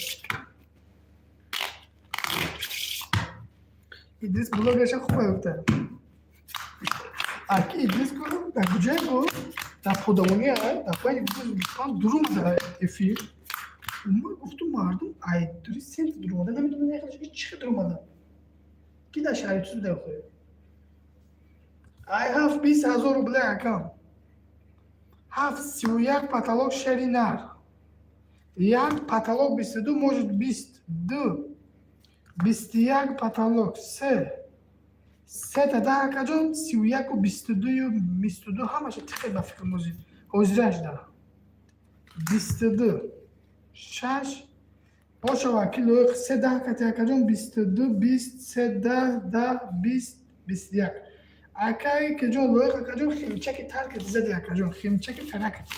Идрис блогерша хуб гуфта. Аки Идрис ку дар куҷое ку? Дар подавонӣ, дар пои Ӯзбекистон дуромада эфир. Ма гуфтум, мардум ай дури центр дуромада, намедонам чӣ дуромада. Ки дар шаҳри ту буда охир? Ай ҳафт, 20 000 рубля, акам. Ҳафт, 31 потолок шери нар. Як потолок 22, может 22. 21 потолок се. Сета да, акаҷон, 31-у 22-ю 22 ҳамаша тихе ба фикр мозӣ. Ҳозираш да. 22 шаш. Бошава, ки лоиқ се даҳ кати акаҷон, 22, 20, се даҳ, даҳ, 20, 21. Акаи киҷон лоиқ акаҷон, химчаки таркати зади акаҷон, химчаки таракати.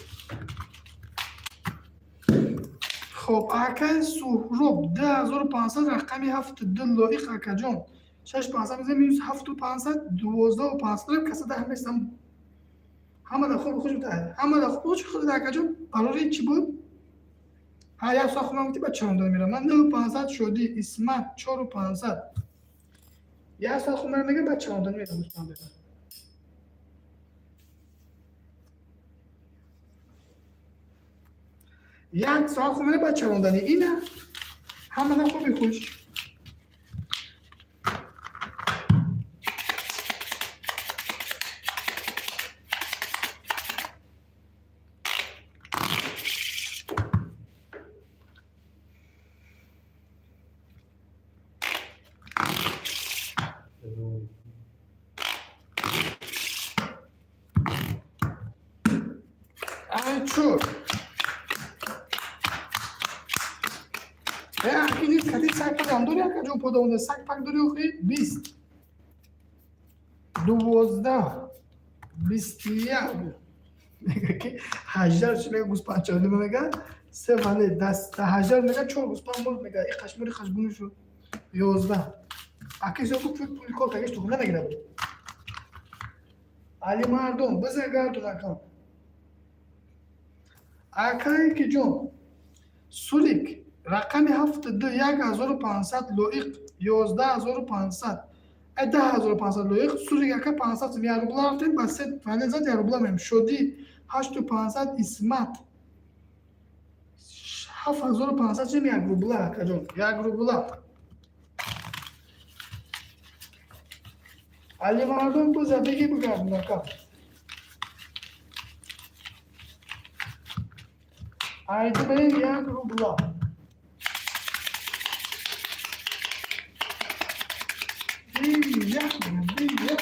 Хоб, акаи Суҳроб 2500, рақами ҳафту ду лоиқ акаҷон. Шаш пансад мезанем, минус ҳафту пансад, 12 500, каса даҳ местам. Ҳама дар хоби хуш, ҳама дар хуш худ акаҷон, барори чӣ буд? Ҳа, як соат худам гуфти, ба чаронда мерам. Ман 9500, шодӣ, Исмат 4500. Як соат худам мегам, ба чаронда мерам, дӯстон. Як соат худам ба чарондани ина. Ҳама дар хоби хуш. Ай чор. Э, акини кати саг пак дори акаҷон, подонда саг пак дори охи, 20. 12. 21. Мега ки ҳаждар чи мега, гӯспанд ча мега, се вале даст ҳаждар мега, чор гӯспанд мурд мега, и қашмури қашбуни шуд. 11. Аки ҳисоб пул пул кор кагиш тухм намегирад. Али мардум, биза гардун акам. Акае ки ҷон, Сурик рақами ҳафту ду, 1500 лоиқ, 11 500, 10 500 лоиқ, Сурик ака 500 сум, як рубла рафтем, ба се фанел зад, як рубла мем. Шодӣ 8500, Исмат 7500 чим, як рубла акаҷон, як рубла. Али мардум, биза беги бигардун ака. Айди берем, як рубла. Бия, бия.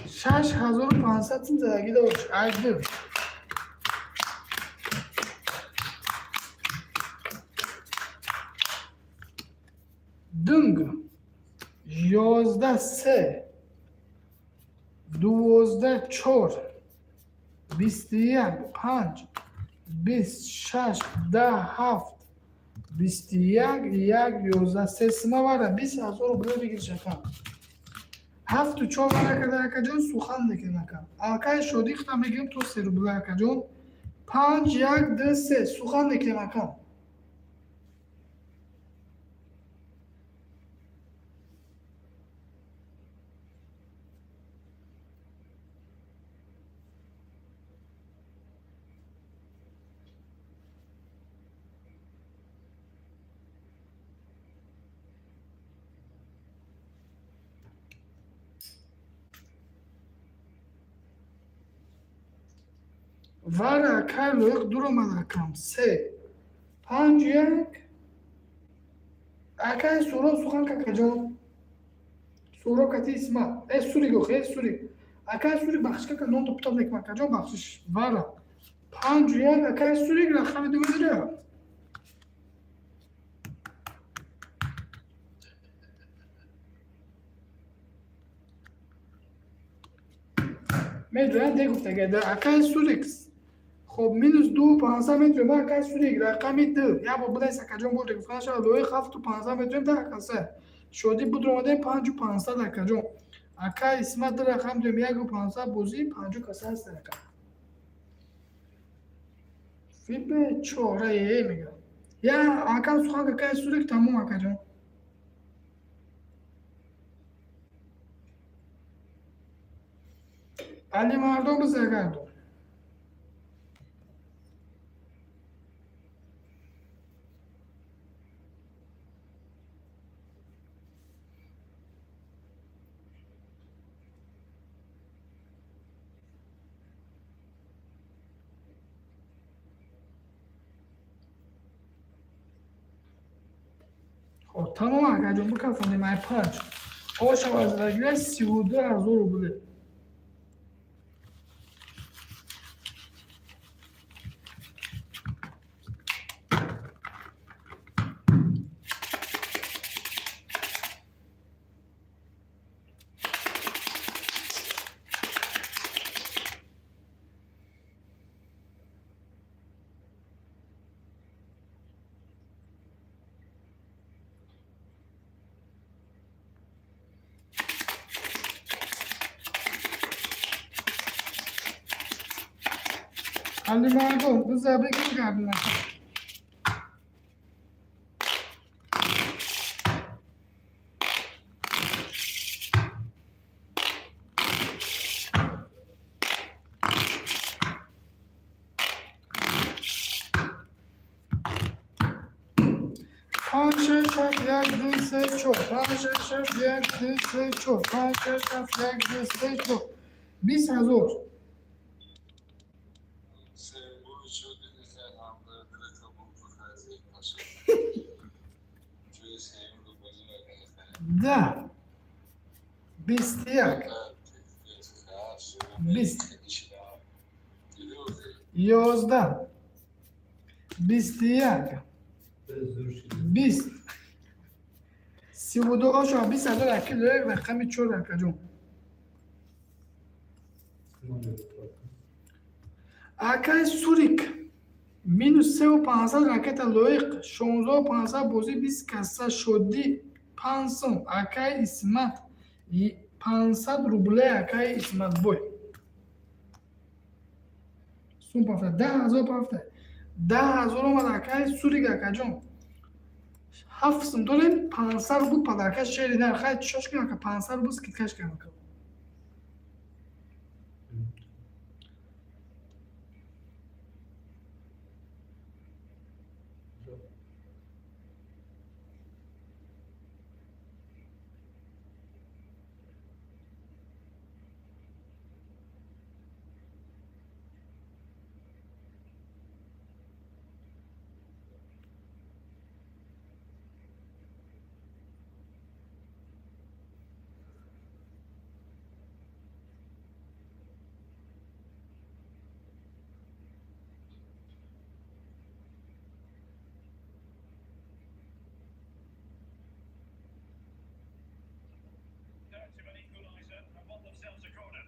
6500 сум задагӣ дошт. Айди. Дунг. 11 се. 12 чор. 21 панҷ. 20 шаш 10 ҳафт. 21 як 11 се сима вара 20 000 рубля бигир шакам. Ҳафту чор вара карда акаҷон, сухан мекунем ака. Алкай шодӣ худам мегирем то се рубля акаҷон. Панҷ як ду се сухан мекунем ака. Вара акай лоиқ дуромад акам. Се. Панҷ як. Акай Суроб сухан какаҷон. Суроб кати Исмат. Э Сурик охе, э Сурик. Акай Сурик бахшиш кака, нон то птоб мекунам акаҷон, бахшиш. Вара. Панҷ як акай Сурик рақами ду медира. Медонам де гуфтага акай Сурик. Хоб, минус ду пансад метрем акай Сурик рақами ду. Як бор будай сакаҷон бор гуфтан шава лоиқ 7500 метрем даҳ каса. Шодӣ буд омадем 5500 акаҷон. Акай Исмат ду рақам дем, 1500, бозӣ панҷу каса ҳаст ака. Фибе чора е мега. Я акам сухан акай Сурик, тамом акаҷон. Али мардум, бизагардон. Хоб, тамом акаҷон, бикафонем ай панҷ. Ошавазрагира 32 000 рубле. Алимардон, биза бигин, гап наша. Панҷ, шаш, ҳафт, як, ду, се, чор. Панҷ, шаш, ҳафт, як, ду, се, чор. Панҷ, шаш, ҳафт, як, ду, се, чор. 20 000. سوم شد همدردل قبول خزید باشه جوی سوم رو بازی نکنه. Да, 21, 20, 11, 21, 20, 32. Оша, 20 000 аки лоек, рақами чор, акаҷон. Акай Сурик, минус 3 500, ракета лоиқ 16 500, бозӣ 20 каса, шодӣ 5 сом, акай Исмат 500 рубле, акай Исматбой сум пафта, 10 000 пафта, 10 000 омад, акай Сурик, акаҷон, 7 сум дорем, 500 рубл подарка, шери нар хай чишош кунам, ака, 500 рубл скидкаш кунам, ака. To an equaliser and won themselves a corner.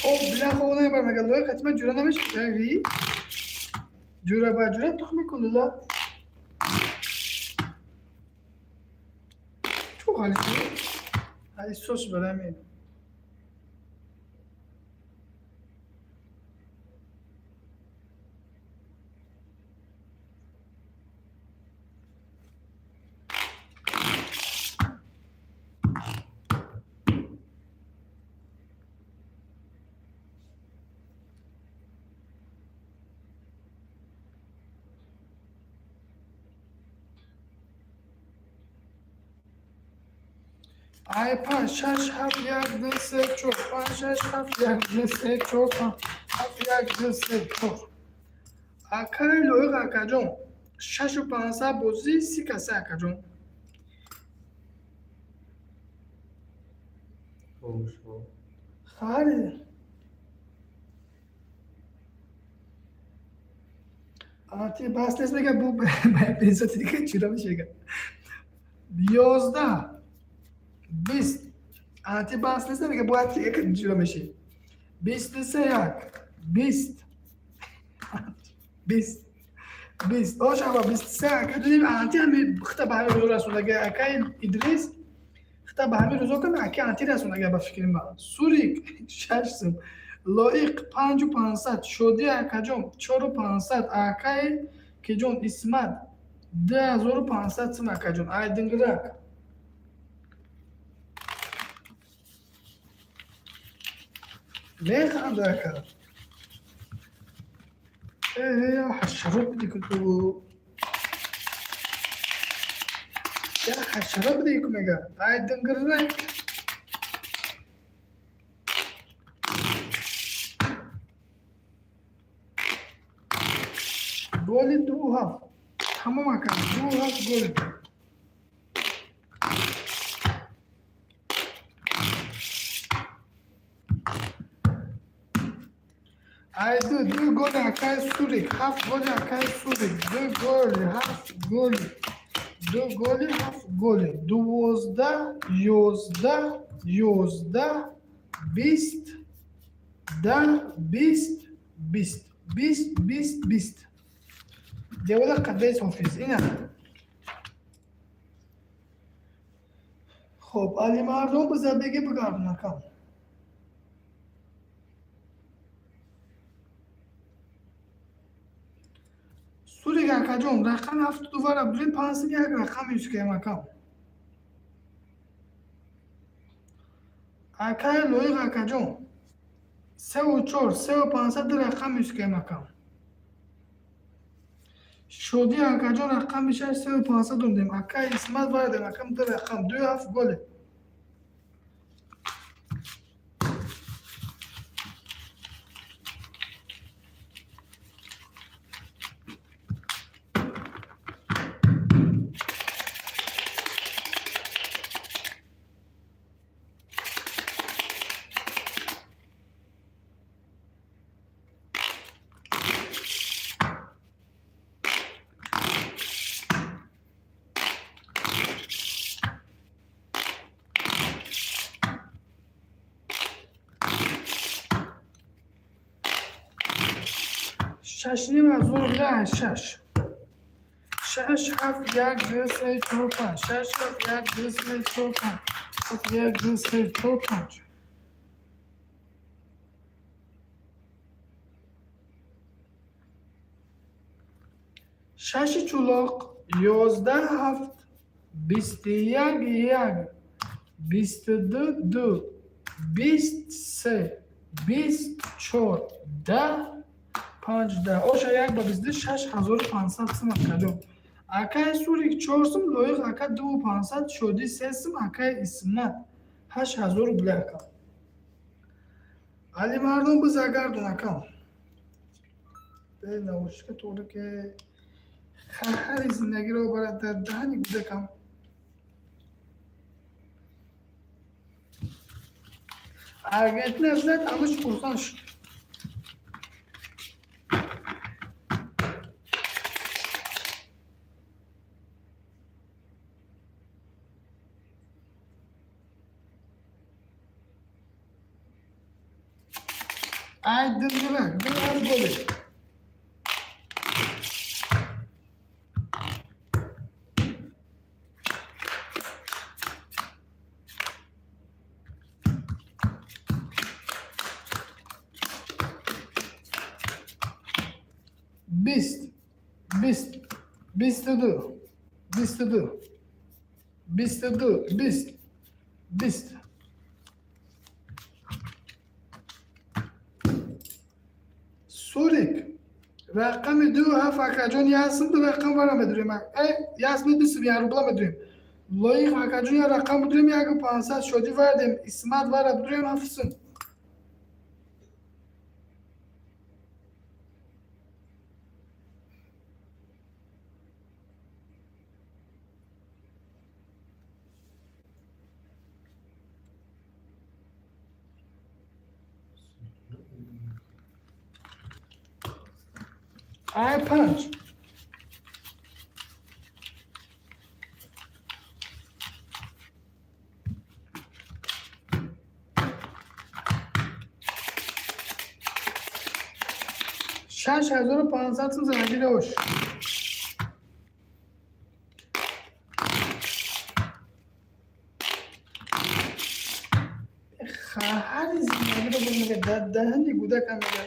О, бля, хоб намебарам, агар лоиқ ҳатман ҷура намешавӣ, ҷура ба ҷура тух мекунӣ ла. Чӯ ғалити ҳассос барами. Ай, панҷ, шаш, ҳафт, як, ду, се, чор. Панҷ, шаш, ҳафт, як, ду, се, чор. Панҷ, ҳафт, як, ду, се, чор. Акаи лоиқ, акаҷон, 6500, бозӣ 30 каса, акаҷон. Хари анти бас нест, мега, бу бензоти дига чира мешега. 11, 20, анти бас нест, мега, бояд як ҷура меши. 23, як, 20, 20, 20, ошаба, 23, ака, дидим, анти ҳами хита ба ҳами рӯзо расондага, акаи Идрис хита ба ҳами рӯзо кана, аки анти расондага, ба фикри ман. Сурик 6 сум, лоиқ 5500, шодӣ, акаҷон, 4500, акаи киҷон Исмат 2500 сум, акаҷон айдингирак. Механда, ака. Э, ҳашарот биди ку ту. Я ҳашарот биди ку мега. Ай дынгыррак. Голи 2-7. Тамом, ака. 2-7 голи. Ай ду голи акай Сурик, ҳафт голи акай Сурик, ду голи, ҳафт голи, ду голи, ҳафт голи, 12, 11, 11, 20, 10, 20, 20, 20, 20, 20. Девода қадбес ҳофиз. Ина. Хоб, Алимардон бизадеги бигардон, акам. Сурик акаҷон, рақами ҳафту вара бурем, пансим як рақам юскаем, акам. Акаи Лоиқ акаҷон, севу чор, севу пансад ду рақам юскаем, акам. Шодӣ акаҷон, рақами шаш, севу пансад додем. Акаи Исмат вардем, акам, ду рақам, 2-7 голе. Шашним ҳазор шаш. Шаш, ҳафт, як, ду, се, чор, панҷ. Шаш, ҳафт, як, ду, се, чор, панҷ. Ҳафт, як, ду, се, чор, панҷ. Шаши чӯлоқ, 11, ҳафт, 21, як, 22, ду, 20, се, 20, чор, 10, панҷ, 10. Оша як ба 22, 6500 сум, акаҷон. Акаи Сурик чор сум, Лоиқ ака дуву пансад, Шодӣ се сум, акаи Исмат 8000 рубля, ака. Алимардон бизагардон, акам. Наушка тоғри ки хари зиндагиро барад дар даҳани кӯдакам. Аргентина зад, амаш хурсанд шуд. Ай дынгырак, 2-7 голи. 20, 20, 22, 22, 22, 20, 20. Сурик, рақами 2-7, акаҷон, ясм ду рақам вара медурем. Э, ясм ду сум як рубла медурем. Лоиқ акаҷон, як рақам бидурем, яку пансад. Шодӣ вардем, Исмат вара бидурем, ҳафт сум. Ай панҷ. 6500 сум зарагири ош. Хаҳари зиндагиро мега дар даҳани кӯдакам мега.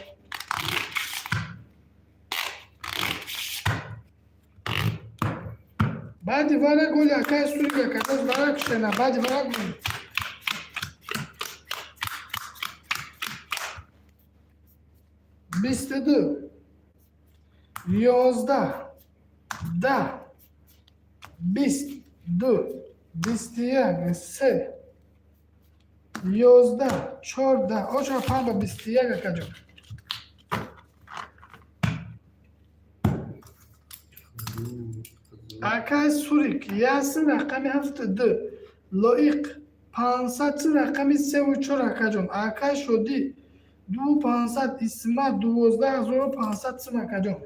Баъди вара голи акаи Сурик акадаш вара кушена, баъди вара гол. 22, 11, 10, 20, 2, 21, 3, 11, 14, оша 5 ба 21, акаҷон. Акай Сурик, ясин рақами 72, Лоиқ, 500 син рақами севу чор, акаҷон. Акай Шодӣ, ду 500, Исмат, 12 500 сим, акаҷон.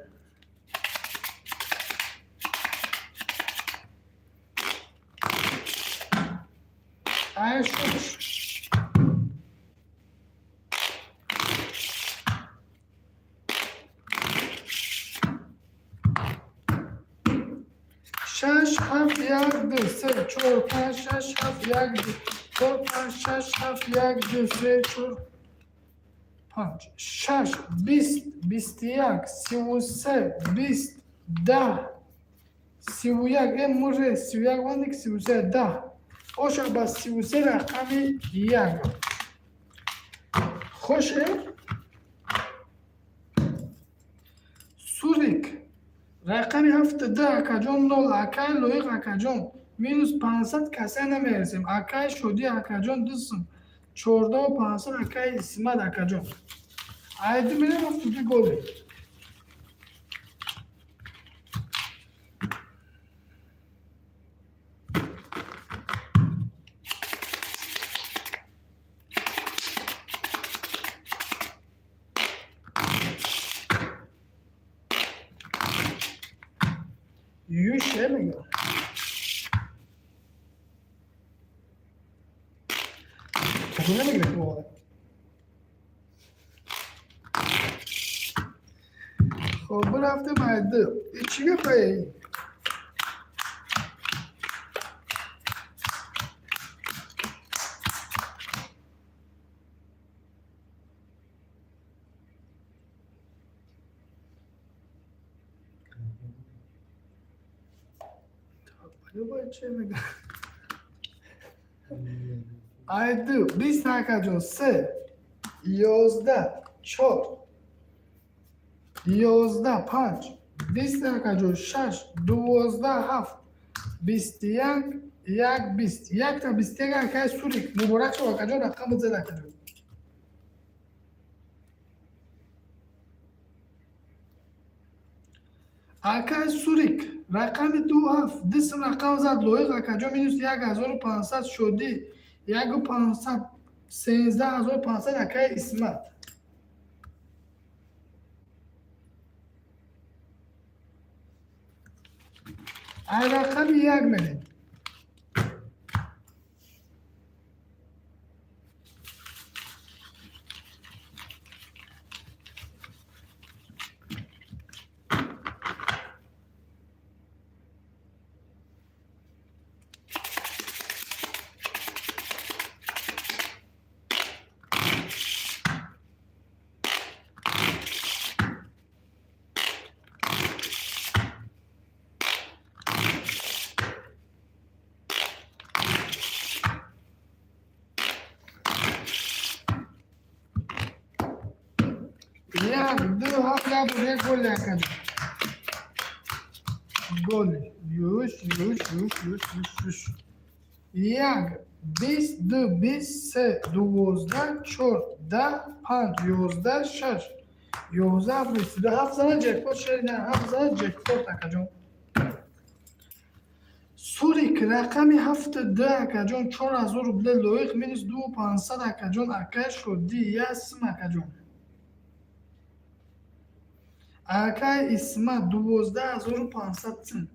Ай шуш. Шаш, ҳафт, як, ду, се, чор, панҷ, шаш, ҳафт, як, ду, чор, панҷ, шаш, ҳафт, як, ду, се, чор, панҷ, шаш, 20, 21, 33, 20, 10, 31, муре, 31, ваник, 33, 10. Оша ба 33 рақами як. Хоше? Сурик, рақами 72, акаҷон, нол. Акай Лоиқ, акаҷон, минус 500, каса намерасем. Акай Шодӣ, акаҷон, дусум, 14 500. Акай Исмат, акаҷон. Айди мерем ҳафтуди голе. Юше мега. Чакуна мегирад бовара. Хоб, бирафтем айди. И чӣ гапае? Чӣ мега? Айду, 20, акаҷон, се, 11, чор, 11, панҷ, 20, акаҷон, шаш, 12, ҳафт, 21, як, 20, якта 21. Акай Сурик, муборак шав, акаҷон, рақаму зед, акаҷон. Акай Сурик, рақами ду ҳафт, дисм рақам зад. Лоиқ, акаҷон, минус 1500, Шодӣ, яку 500, 13 500. Акай Исмат. Ай рақами як мерем. Як, ду, ҳафт, як бор, як голи, акаҷон. Голи. Юш, юш, юш, юш, юш, юш. Як, 20, ду, 20, се, 12, чор, 10, панҷ, 11, шаш, 11, 22, ҳафт зана ҷекпот шери, на, ҳафт зана ҷекпот, акаҷон. Сурик, рақами ҳафту ду, акаҷон, 4000 рубле. Лоиқ, минус ду 500, акаҷон. Акай Шодӣ, ясм, акаҷон. Акай Исмат, 12 500 сум.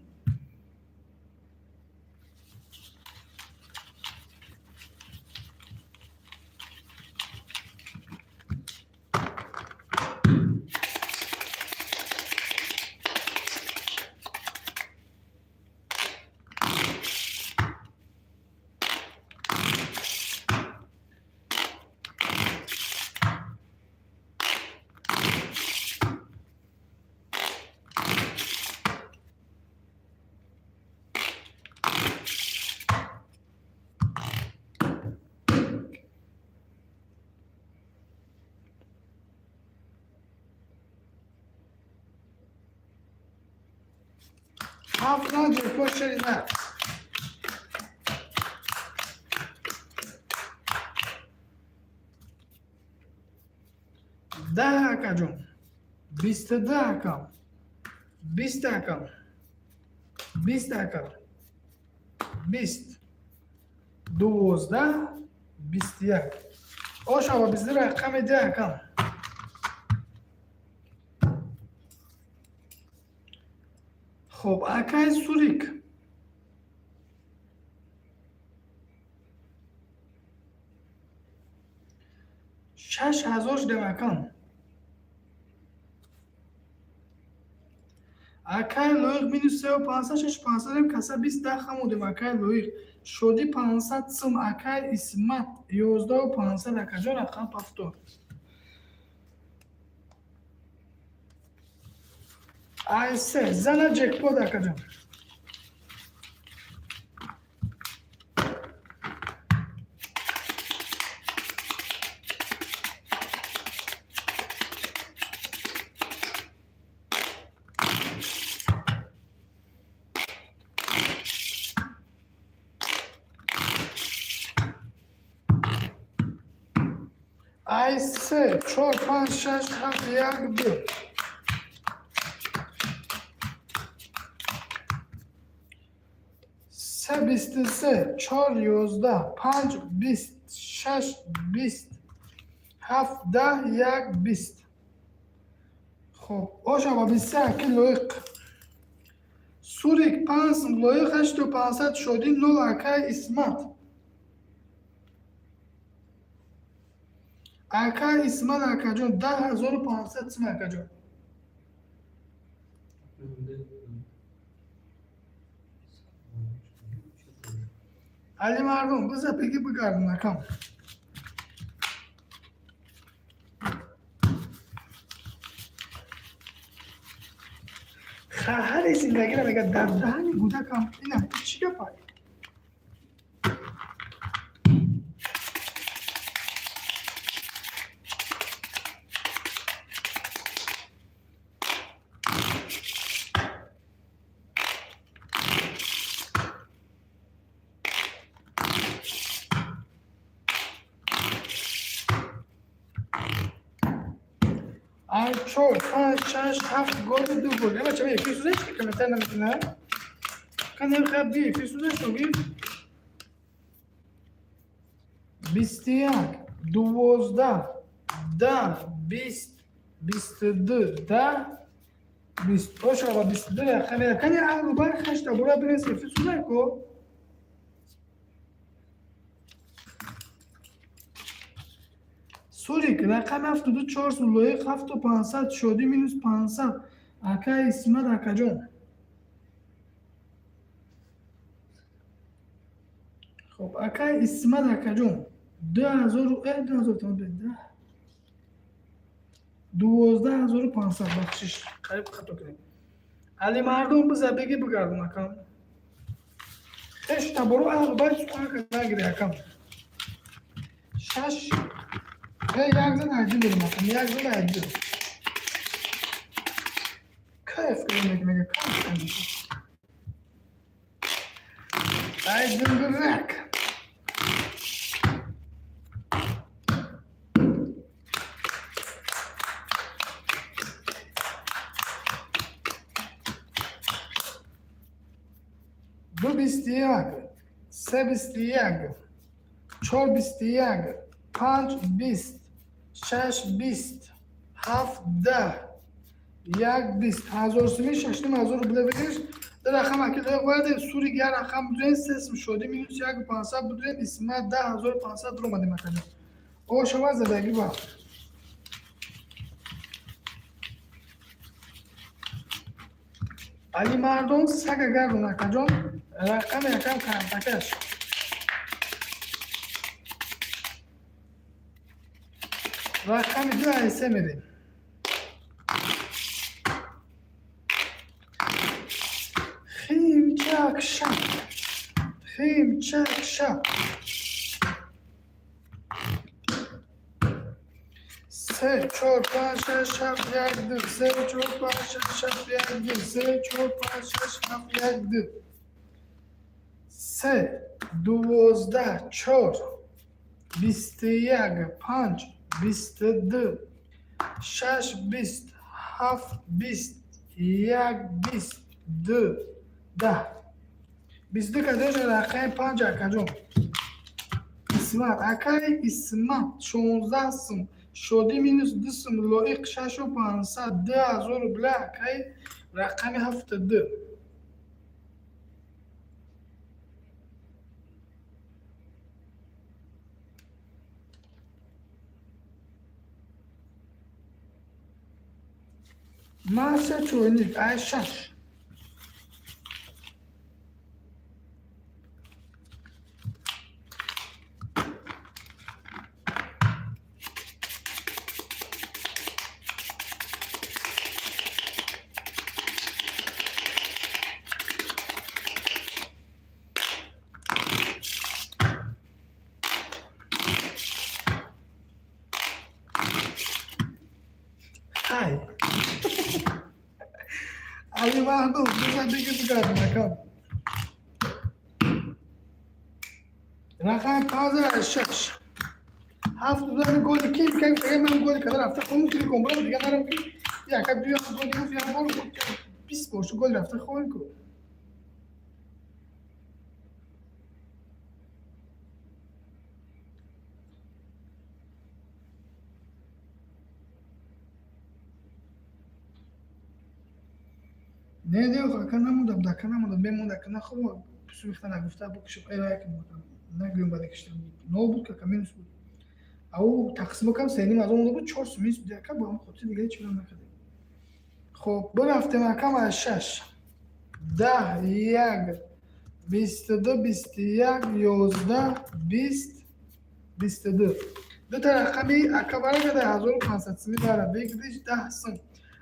Ҳафт на ҷекпот шери на. 10 акаҷон. 22 акам. 20 акам. 20 акам. 20. 12, 21. Ошава бизди рақами 10 акам. Хоб, акай Сурик. 6000 шудем акам. Акай Лоиқ минус сеу пансад, шаш пансадем, каса бист даҳ хамудем акай Лоиқ. Шодӣ 500 сум, акай Исмат 11 500 акаҷон рақам пафтор. Ай се зана ҷекпот акаҷон. Ай се, чор, панҷ, шаш, ҳафт, як, ду. Се 23, чор 11, панҷ 20, шаш 20, ҳафт 10, як 20. Хоб, ошава 23 аки Лоиқ. Сурик панҷ, Лоиқ ҳашту пансад, Шодӣ нол акай Исмат. Акай Исмат акаҷон 10 500 сум акаҷон. Али мардум, биза беги бигардон акам. Ҳари зиндагиро мега дар даҳани кӯдакам ина чӣ гапай? Ай чор, панҷ, шаш, ҳафт голи ду гол. Ема чама эфир сузеш ки комментар наметунад? Кан хаб ди эфир сузеш ноги? 21, 12, 10, 20, 22, 10, 20. Ошава 22 рақами. Кани аҳлу бар хашта бура бинес эфир сузай ко? Сурик рақами 74 сум, Лоиқ ҳафту пансад, Шодӣ минус 500, акай Исмат акаҷон. Хоб, акай Исмат акаҷон 2000 2000 даҳ 12 500, бахшиш, қариб хато кардем. Али мардум, биза беги бигардон акам. Хеш таборо аҳлу байт сухан нагири акам. Шаш як зан айди берем акам, як зан айди. Кайф кардем мега, кайф кардем. Айдин бирак. Ду 21, се 21, чор 21, панҷ 20, шаш 20, ҳафт 10, як 20. Ҳазор суми шашним ҳазор рубля бигириш. Ду рақам аки Лоиқ бояд Сурик як рақам будурем, се сум, Шодӣ минус яку пансад будурем, Исмат 10 500 омадем акаҷон. О шава задагӣ ба. Али мардон сага гардон акаҷон, рақами якам картакаш. Рақами ду айсе мерем. Химчак шап. Химчак шап. Се Се, чор, панҷ, шаш, ҳафт, як, ду. Се, чор, панҷ, шаш, ҳафт, як, ду. Се, чор, панҷ, шаш, ҳафт, як, ду. Се, 12, чор, 21, панҷ, 22, шаш, 20, ҳафт, 20, як, 20, ду, 10. 22 кадоша рақами панҷ, акаҷон. Исмат, акаи Исмат, 16 сум. Шодӣ минус 2 сум, Лоиқ 6500, 2000 рубля, акаи рақами 72. Маша чойник, ай шаш. Ай. Али Маҳбуб, бизан бигир бигардон, акам. Рақами 5 аз шаш. Ҳафт дудани голи ки ман голи када рафта хонум ки гомбра дига нарам ки яка дуя голи гуфт як бор 20 бор шу гол рафта хоҳем ку. Не, не, ака намондам, ака намондам, мемонд, ака нахоб, сумихта нагуфта букшим, эра як мондам. Нагӯем баъде киштам. Нол буд, ака минус буд. Ау тақсимо кам сеним аз он монда буд, чор сум минус буд, ака бо ҳам хотир дига ҳеч чизам накардем. Хоб, бирафтем акам аз шаш. 10, як, 22, 21, 11, 20, 22. Дута рақами ака барагада 1500 суми бара бигириш 10 сум.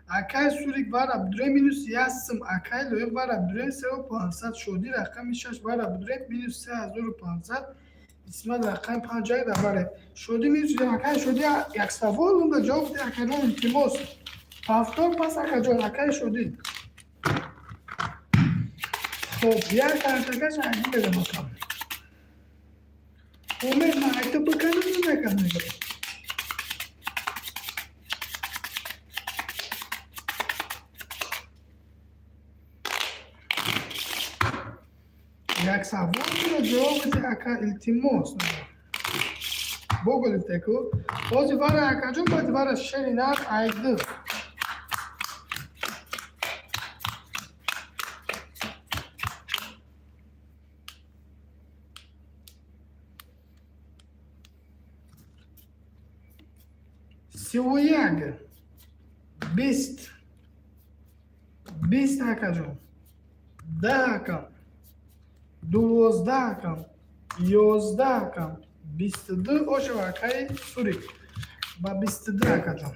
Акай Сурик вара бидурем минус як сум. Акай Лоиқ вара бидурем 3500. Шодӣ рақами шаш вара бидурем минус 3500. Исмат рақами панҷ як дар баре. Шодӣ минус акай Шодӣ як савол монда ҷавоб диҳ, акаҷон, илтимос. Повтор пас, акаҷон, акай Шодӣ. Хоб, як картакаш аги медам акам. Умед ман айто биканам наканам. Як саволро ҷавоб бидеҳ, ака, илтимос. Боголифтеку. Ҳозир вара, акаҷон, баъди вара шери нар айду. 31, 20, 20, акаҷон, 10 акам, 12 акам, 11 акам, 22 ошава акаи Сурик. Ба 22, акаҷон.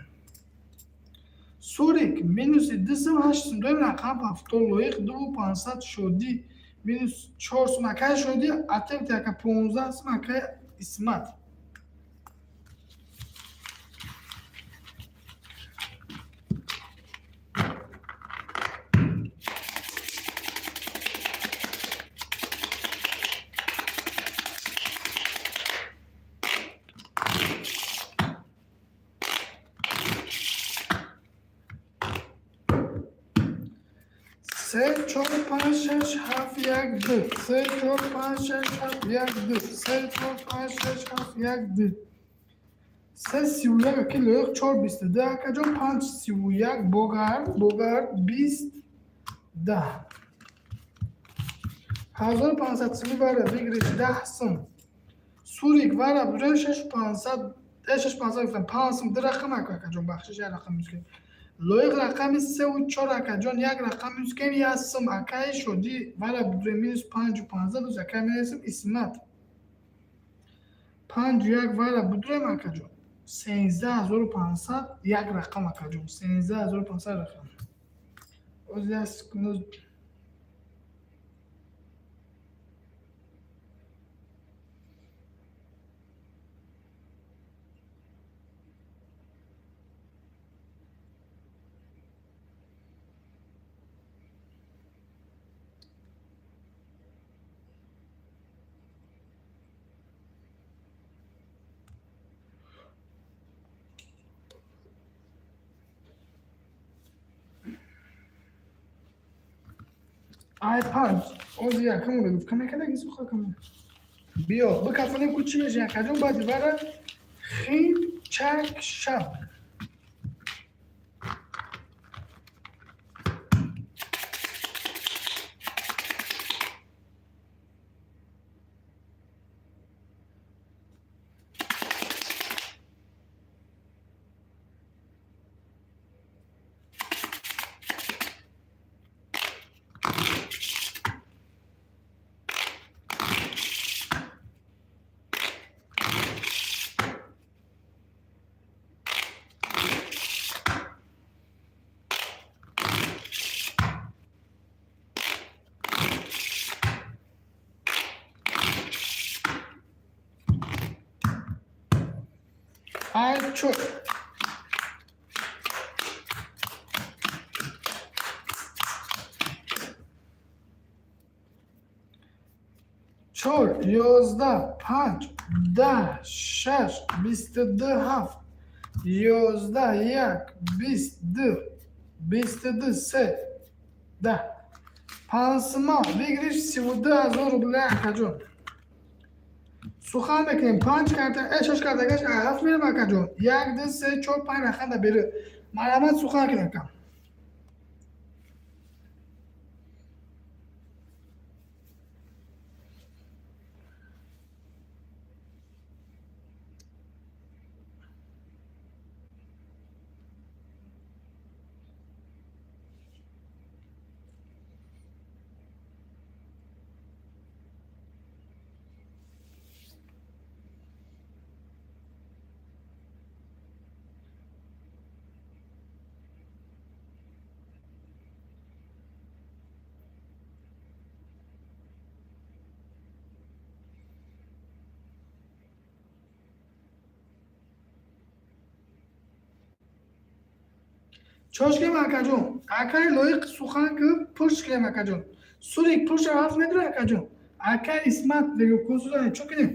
Сурик минуси ду сум, ҳашт сум доим рақам ҳафтод, Лоиқ дуву пансад, Шодӣ минус чор сум, акаи Шодӣ атемти ака 15 сум, акаи Исмат. Се, чор, панҷ, шаш, ҳафт, як, ду. Се, чор, панҷ, шаш, ҳафт, як, ду. Се, чор, панҷ, шаш, ҳафт, як, ду. Се, 31, аки Лоиқ, чор, 22, акаҷон, панҷ, 31, богард, богард, 20, 10. 1500 суми вара бигириш 10 сум. Сурик вара буҷои шаш пансад, шаш пансад гуфтам, панҷ сум, ду рақам ака, акаҷон, бахшиш, як рақам мускин. Лоиқ рақами севу чор, акаҷон, як рақам мускин, як сум, акаи Шодӣ вара буҷои минус панҷу пансад, уз акаи менависем Исмат. Панҷу як вара будурем, акаҷон. 13 500, як рақам, акаҷон. 13 500 рақам. Оз як секунд. Ай панҷ. Ози якамон гуфт каме када гизу хакам. Биё, бикафонем ку чӣ меша якаҷон баъди вара хин чак шаб. Ай чор. Чор, 11, панҷ, 10, шаш, 22, ҳафт, 11, як, 20, ду, 22, се, 10. Пансма, выигрыш 32 000 рубля, акаҷон. Сухан мекунем, панҷ карта, шаш карта гашт, ҳафт мерам, акаҷон. Як, ду, се, чор, панҷ рақам беру. Марҳамат, сухан кун, акам. Чош кунем, акаҷон. Акаи лоиқ сухан ки пурш кунем, акаҷон. Сурик пурша ҳафт медура, акаҷон. Ака Исмат регокосуза чо кунем?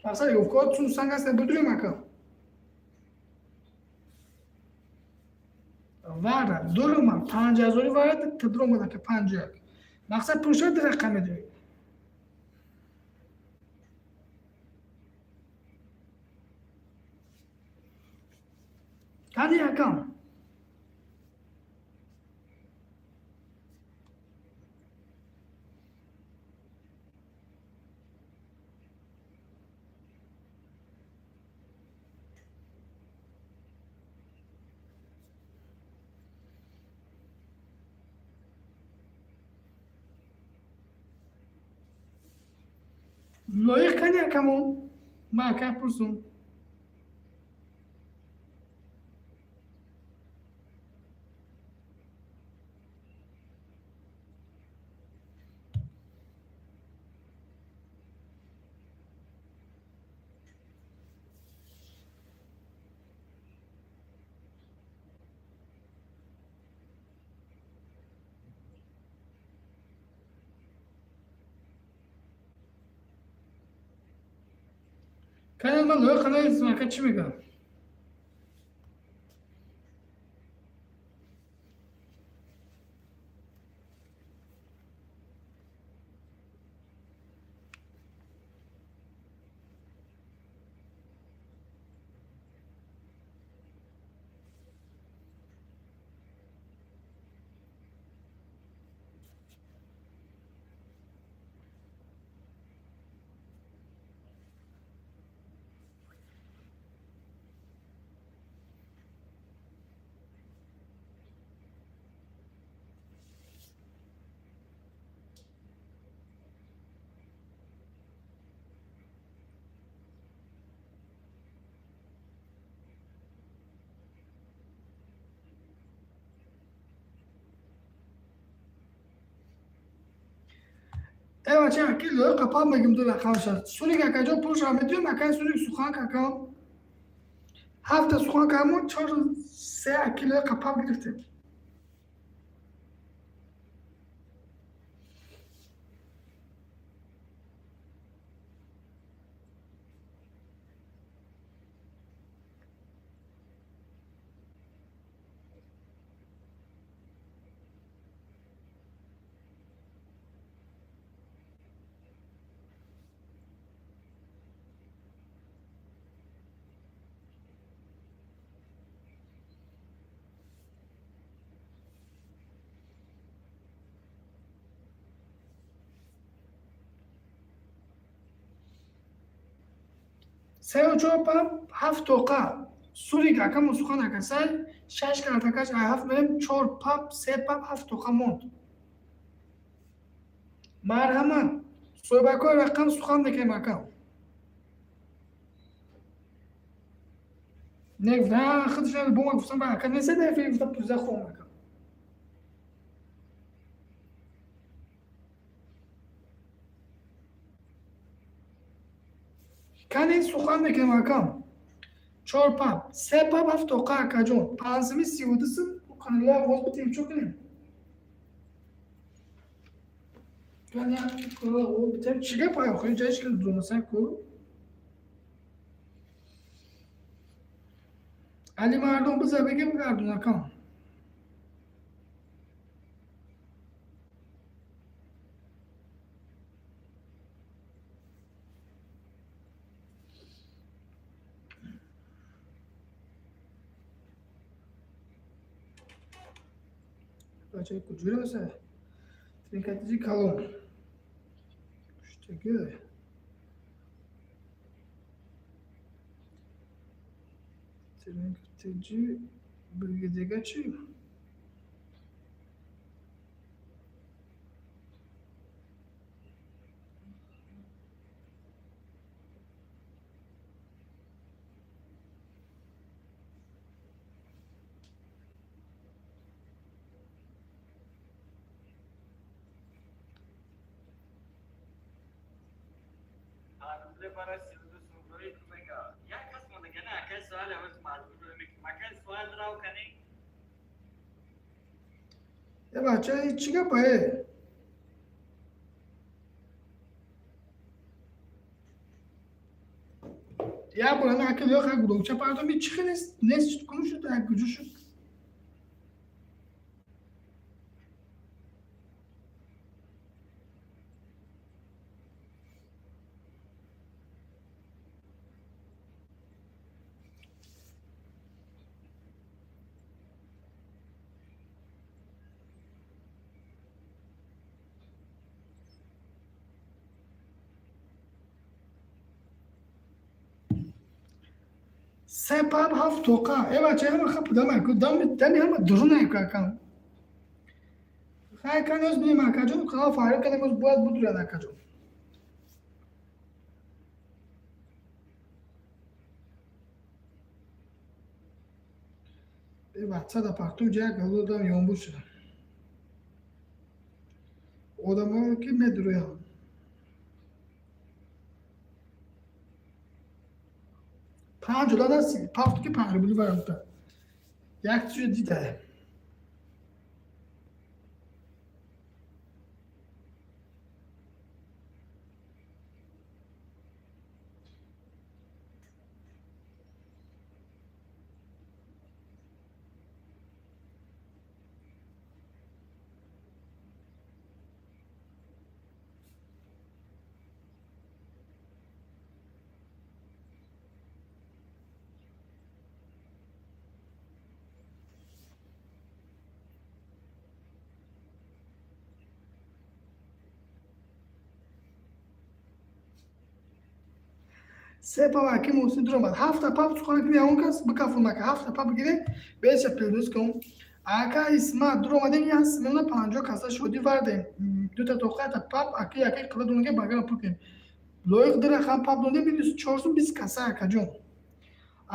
Мақсад регоко чун санг аст бидурем, ака. Вара дурума 5000-и вара тадромад, ака, панҷу як. Мақсад пурша ду рақам медурем. Кади, акам? Лоиқ кани, акамон? Ма ака пурсум. Кани, ман лоиқ наистам, ака, чӣ мегӯям? Э бача, аки лоиқ қапал мегим ду рақамша. Сурик акаҷон пурша медиём, акай Сурик сухан какам. Ҳафта сухан камо чор се аки лоиқ қапал гирифтем. Сею чор пап, ҳафт тоқа. Сурик акамон сухан акасай, шаш картакаш ай ҳафт мерем, чор пап, се пап, ҳафт тоқа монд. Марҳамат, соҳибакои рақам сухан мекунем акам. Не гуфта, худашон бо ма гуфтам, ака неста дар эфир, гуфта пуза хом акам. Кани сухан мекунем акам. Чор пап, се пап, ҳафт тоқа акаҷон. Панҷсими 32 сум канала оғоз битем, чо кунем? Кани канала оғоз битем, чӣ гап ай охир ҷаиш ки донасан ку? Али мардум биза бигем гардун акам. Бачаи куҷуроса? Тринкатиҷи калон. Пуштаги. Тринкатиҷи бигидига чӣ? برای 32 سوم بگه یک کس مونده نه اکه سوال اول مجبور میکنم اکه سوال راو کنی. یه بچه چی گپه؟ یه بار نه اکه لیاق گلوچه پردم می چی نیست نیست کنو شد یک کجا شد. Се пап, ҳафт тоқа. Э бача ҳама хап дама ку дам дами ҳама дурун ай акам. Хай кан ёз бинем акаҷон, канал фаҳрим кардем, ёз бояд будурад акаҷон. Э бача да партум ҷа як ҳоло дам ёнбур шуда. Одамое ки медуроянд. Панҷ одам даст пафту ки панҷ рубли варта. Як чиз дида. Се пап аки Муҳсин дуромад. Ҳафта пап сухан кунӣ ягон кас бикафун мака. Ҳафта пап бигире беша плюс кун. Ака Исмат дуромадем як миллион панҷоҳ каса шодӣ вардем. Дута тоқа та пап аки яки қила дунга багара пур кунем. Лоиқ ду рақам пап донде минус 420 каса акаҷон.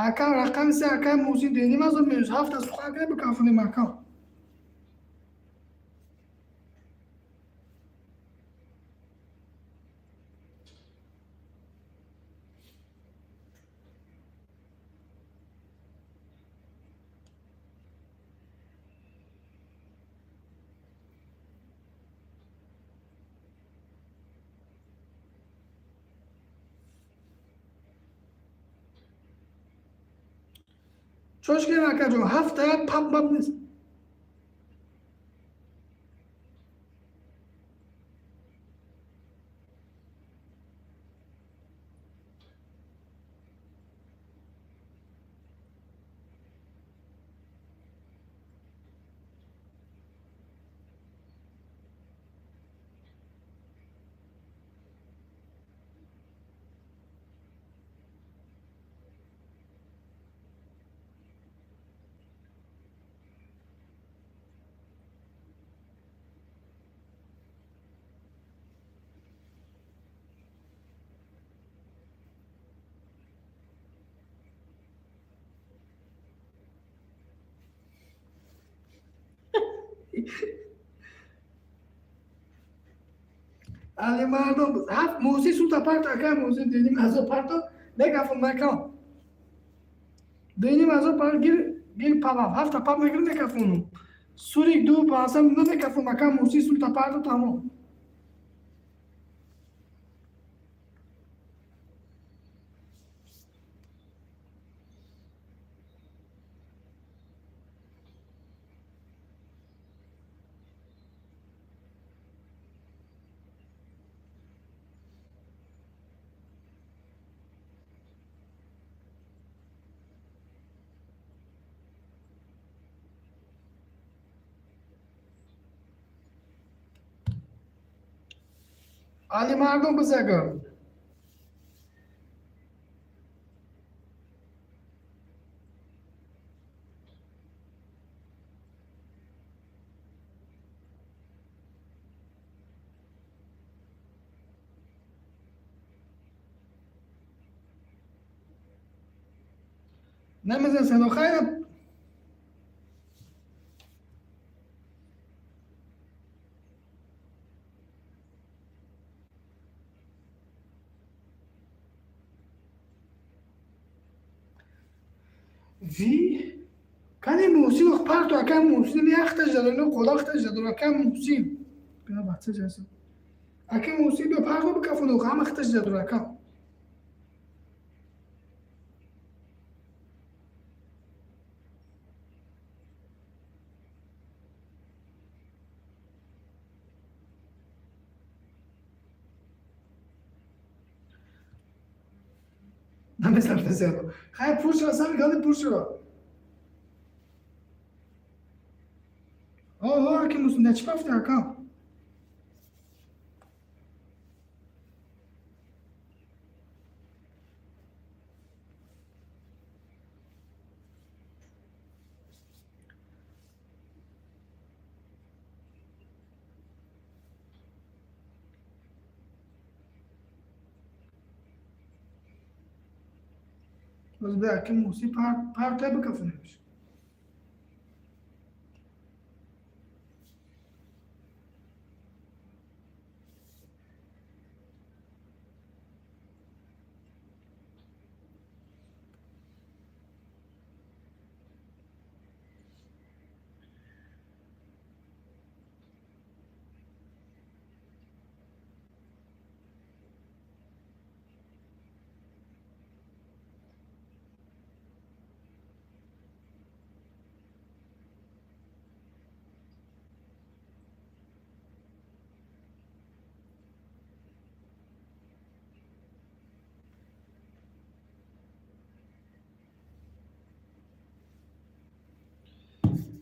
Ака рақами се ака Муҳсин деним азо минус ҳафта сухан кунем бикафунем ака. Чош кунем акаҷон, ҳафта пап мап нест. Али мардум ҳафт мӯси султа парто, ака мӯси диним азо парто мегафон макон. Диним азо пар гир гир пава ҳафта пап мегир мекафонум. Сурик ду пансам намекафон, ака мӯси султа парто, тамом. Али мардум бизага. Намезан сано хайра. Ви кани мӯсин ох парто, ака мӯсин яхташ дадо қолахташ дадо, ака мӯсин бина бача ҷаса, ака мӯсин биё парто бикафон, ох ҳамахташ дадо, ака намезарфесиано хай пур шава, сами гали пур шава. О, аки мӯсин да чӣ пафти, ака? Боз бе аки мӯсин партай бикафонемш.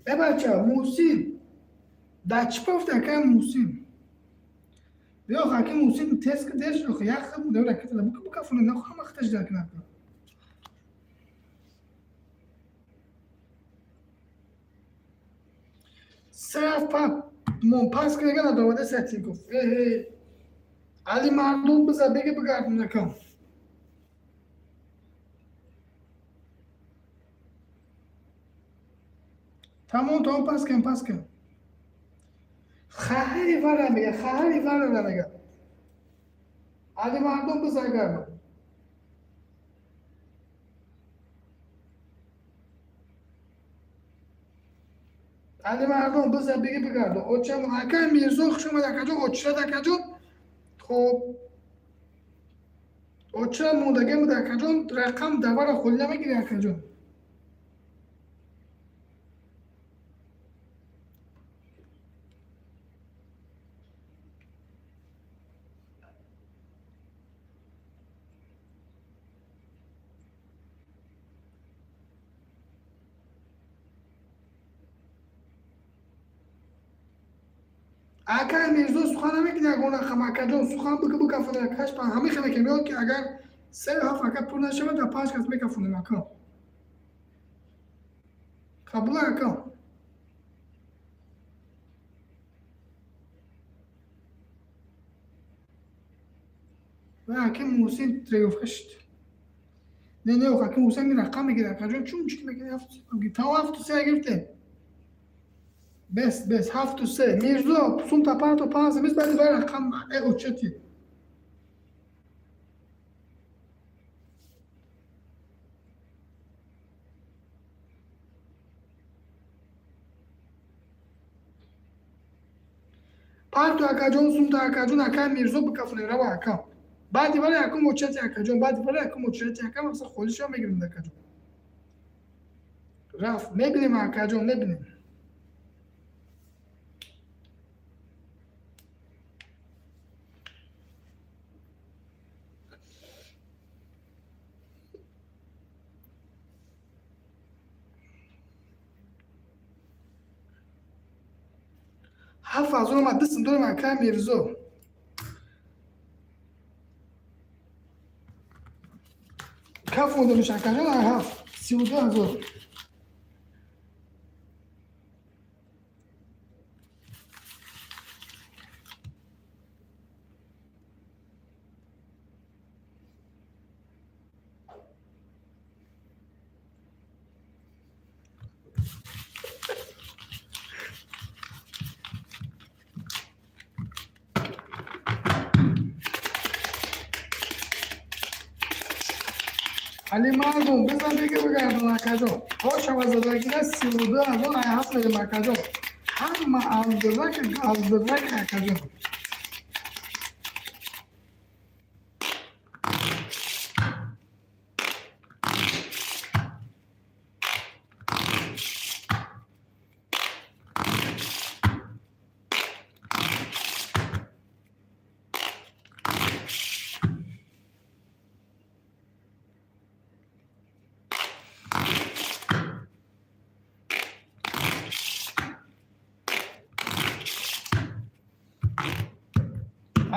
Э бача мӯсин дар чӣ пафти, ака мӯсин? Биё, ака мӯсин, тез ки дер шуд, як ракета бикафонем, ҳамахташ дакна. Се пап мон пас кунега надомада сатиков. Э али мардум биза беги бигардум накам. Тамом, тамом, пас кун, пас кун. Хаҳари вара мега, хаҳари вара мега. Али мардум биза гардум. Али мардум биза беги бигардум. Очам ака Мирзо хуш омад, акаҷон, очрат, акаҷон. Хоб очрат мондагӣ буд, акаҷон, рақам давара холӣ намегири, акаҷон. Ака Мирзо сухан намекунӣ ягон рақам, акаҷон, сухан бигӯ, бикафон, як ҳашт панҷ ҳамин хеле ки меояд, ки агар се ҳафт ака пур нашавад, дар панҷ кас мекафонем, ака. Қабула, ака? Ва ака Муҳсин трегофка шид. Не, не, ака Муҳсин ми рақам мегирад, акаҷон, чун чӣ мегирад? Тамом, ҳафту се гирифтем. Бес, бес, ҳафту се. Мирзо, сумта парто панса, бист баъди вай рақам очети. Парту акаҷон, сумта акаҷон, акай Мирзо бикафонем, рава ака. Баъди вале якум очети акаҷон, баъди вале якум очети ака, мақсад холишо мегирем акаҷон. Рафт, мебинем акаҷон, мебинем. 7000 омад, дистм дорем акай Мирзо. Каф мондамиш акаҷон, ҳафт, 32 000. Али мардум, бизан беги бигардон акаҷон. Ошава задагина 32 000 ай ҳафт мегем акаҷон. Ҳама аздирака, газдирака акаҷон.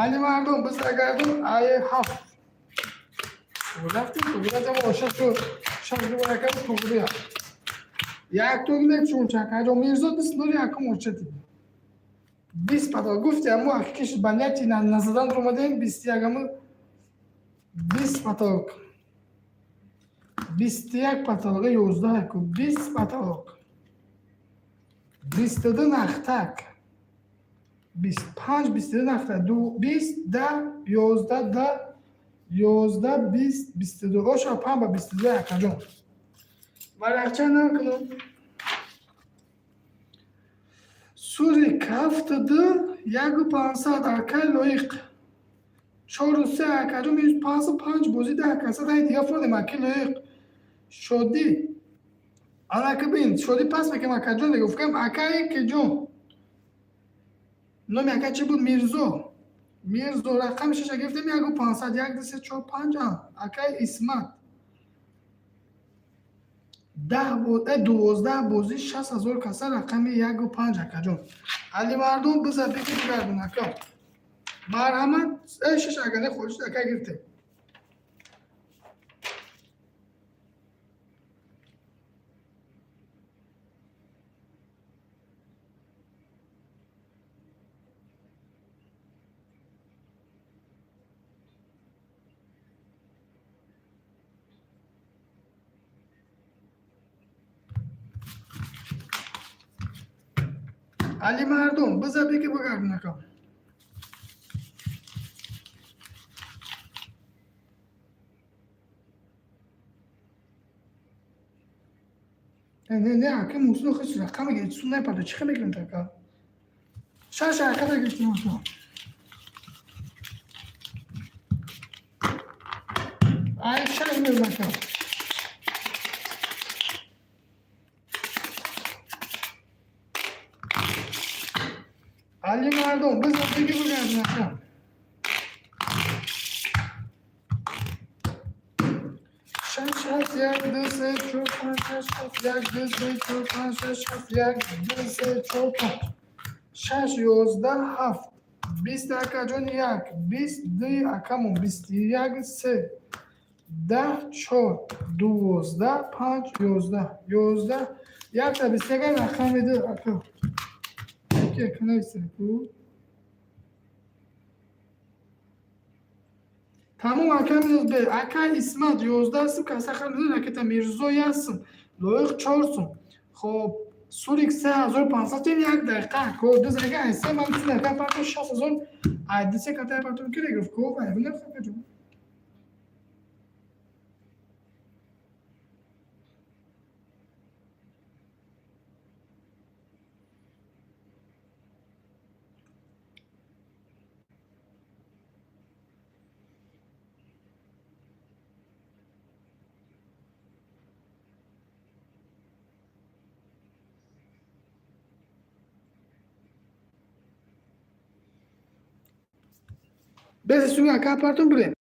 Али мардум, бизагардон ай ҳафт. Рафтем, тугратам ошашу шаш ракам тугрия. Як тугнек чунча акаҷон Мирзо бист нури якум очети. Бист пато гуфти аммо ҳақиқиш ба нияти назадан омадем 21 аму бист потолок. 21 потолок 11 ку бист потолок. 22 нахтак. 25, 22 нахтак. Ду бист, да, 11, да, 11, бист, 22. Оша панҷ ба 22 акаҷон. Варақча накунам. Сури кафтаду яку пансад акай лоиқ. Чору се акаҷон минус пансад панҷ бозӣ даҳ касад ай дига фурдем аки лоиқ. Шодӣ. Анака бин, шодӣ пас мекунем акаҷон дига гуфтам акай кеҷон. Номи ака чӣ буд? Мирзо. Мирзо рақами шаша гирифтем яку пансад, як, ду, се, чор, панҷ, а. Акай Исмат. Даҳ 12 бозӣ 60 000 каса рақами яку панҷ акаҷон. Али мардум биза беги бигардон ака. Марҳамат, шаш агане холиш ака гирифтем. Али мардум, биза беги бигардон ака. Не, не, не, ака мусно хис рақам гирифт, сун напарда, чӣ хел мегирем ака? Шаш ака гирифтем ака. Ай шаш мегирем ака. Али мардум, биза беги бигардон ака. Шаш, ҳафт, як, ду, се, чор, панҷ, шаш, ҳафт, як, ду, се, чор, панҷ, шаш, ҳафт, як, ду, се, чор, панҷ. Шаш, 11, ҳафт. Бист акаҷон як, бист, ду акамон, 21, се, даҳ, чор, 12, панҷ, 11, 11, якта 21 рақами ду ака. Ки ака нависта ку? Тамом ака минус бе. Ака Исмат 11 сум каса хар ракета Мирзо як сум. Лоиқ чор сум. Хоб, Сурик 3500 як дақиқа ко 2 дақиқа айсе ман 3 дақиқа партон 60 000 айдисе катай партон ки регирифт ко вай. Бесе суми ака партон бирем.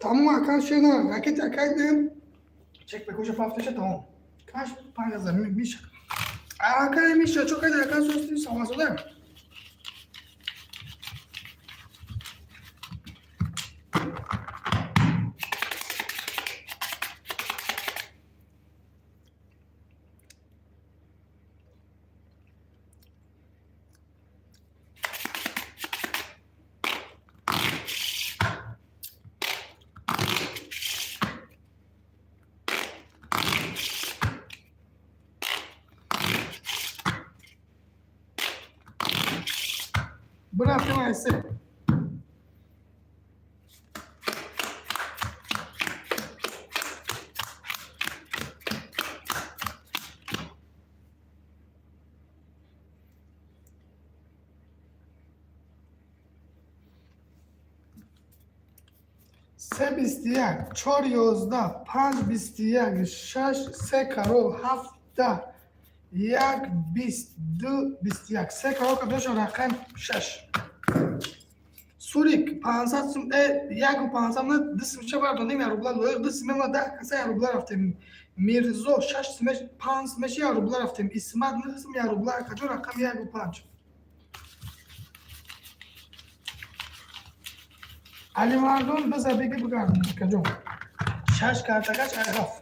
Тамом, ака, шена ракета акай дем, чек бекоша фафтеша. Тамом, каш 5000 миша, ака миша, чо кайда, ака, сости савасода. Бурафтем айсе. Се, 21, чор, 11, панҷ, 21, шаш, се, карол, ҳафт, 10, як, 22, 21. Се карол кадоша, рақам шаш. Сурик 500 сум, яку 500 на ду сумча бардонем, я рубла лоиқ ду сум на 10 каса я рубла рафтем. Мирзо шаш сумеш, панҷ сумеш я рубла рафтем. Исмат нӯҳ сум я рубла. Каҷо рақам яку панҷ? Алимардон, биза беги, бигардон, каҷо шаш картакаш ай ҳафт.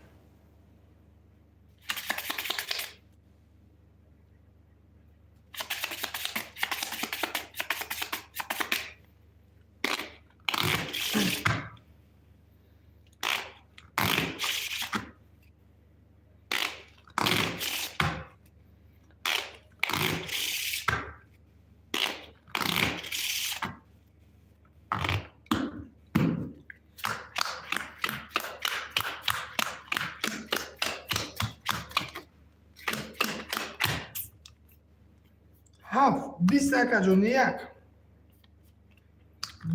Ҳафт, 20, акаҷон, як,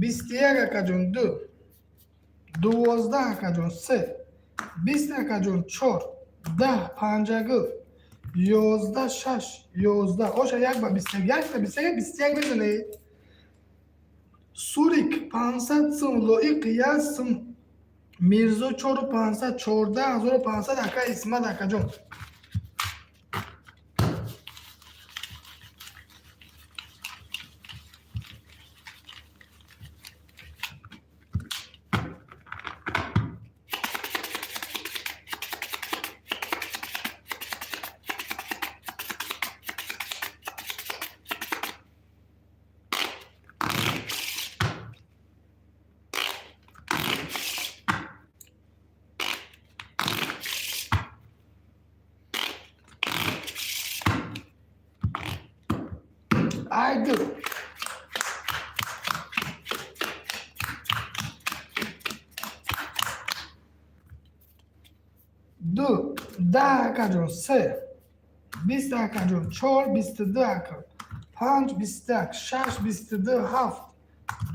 21, акаҷон, ду, 12, акаҷон, се, 20, акаҷон, чор, 10, панҷагул, 11, шаш, 11. Оша як ба 21, як ба 21, 21 мезане. Сурик 500 сум, лоиқ як сум, Мирзо чору 500, 14 500. Ака Исмат, акаҷон. I do. Ду, 10, акаҷон, се, 20, акаҷон, чор, 22, ака, панҷ, 21, шаш, 22, ҳафт,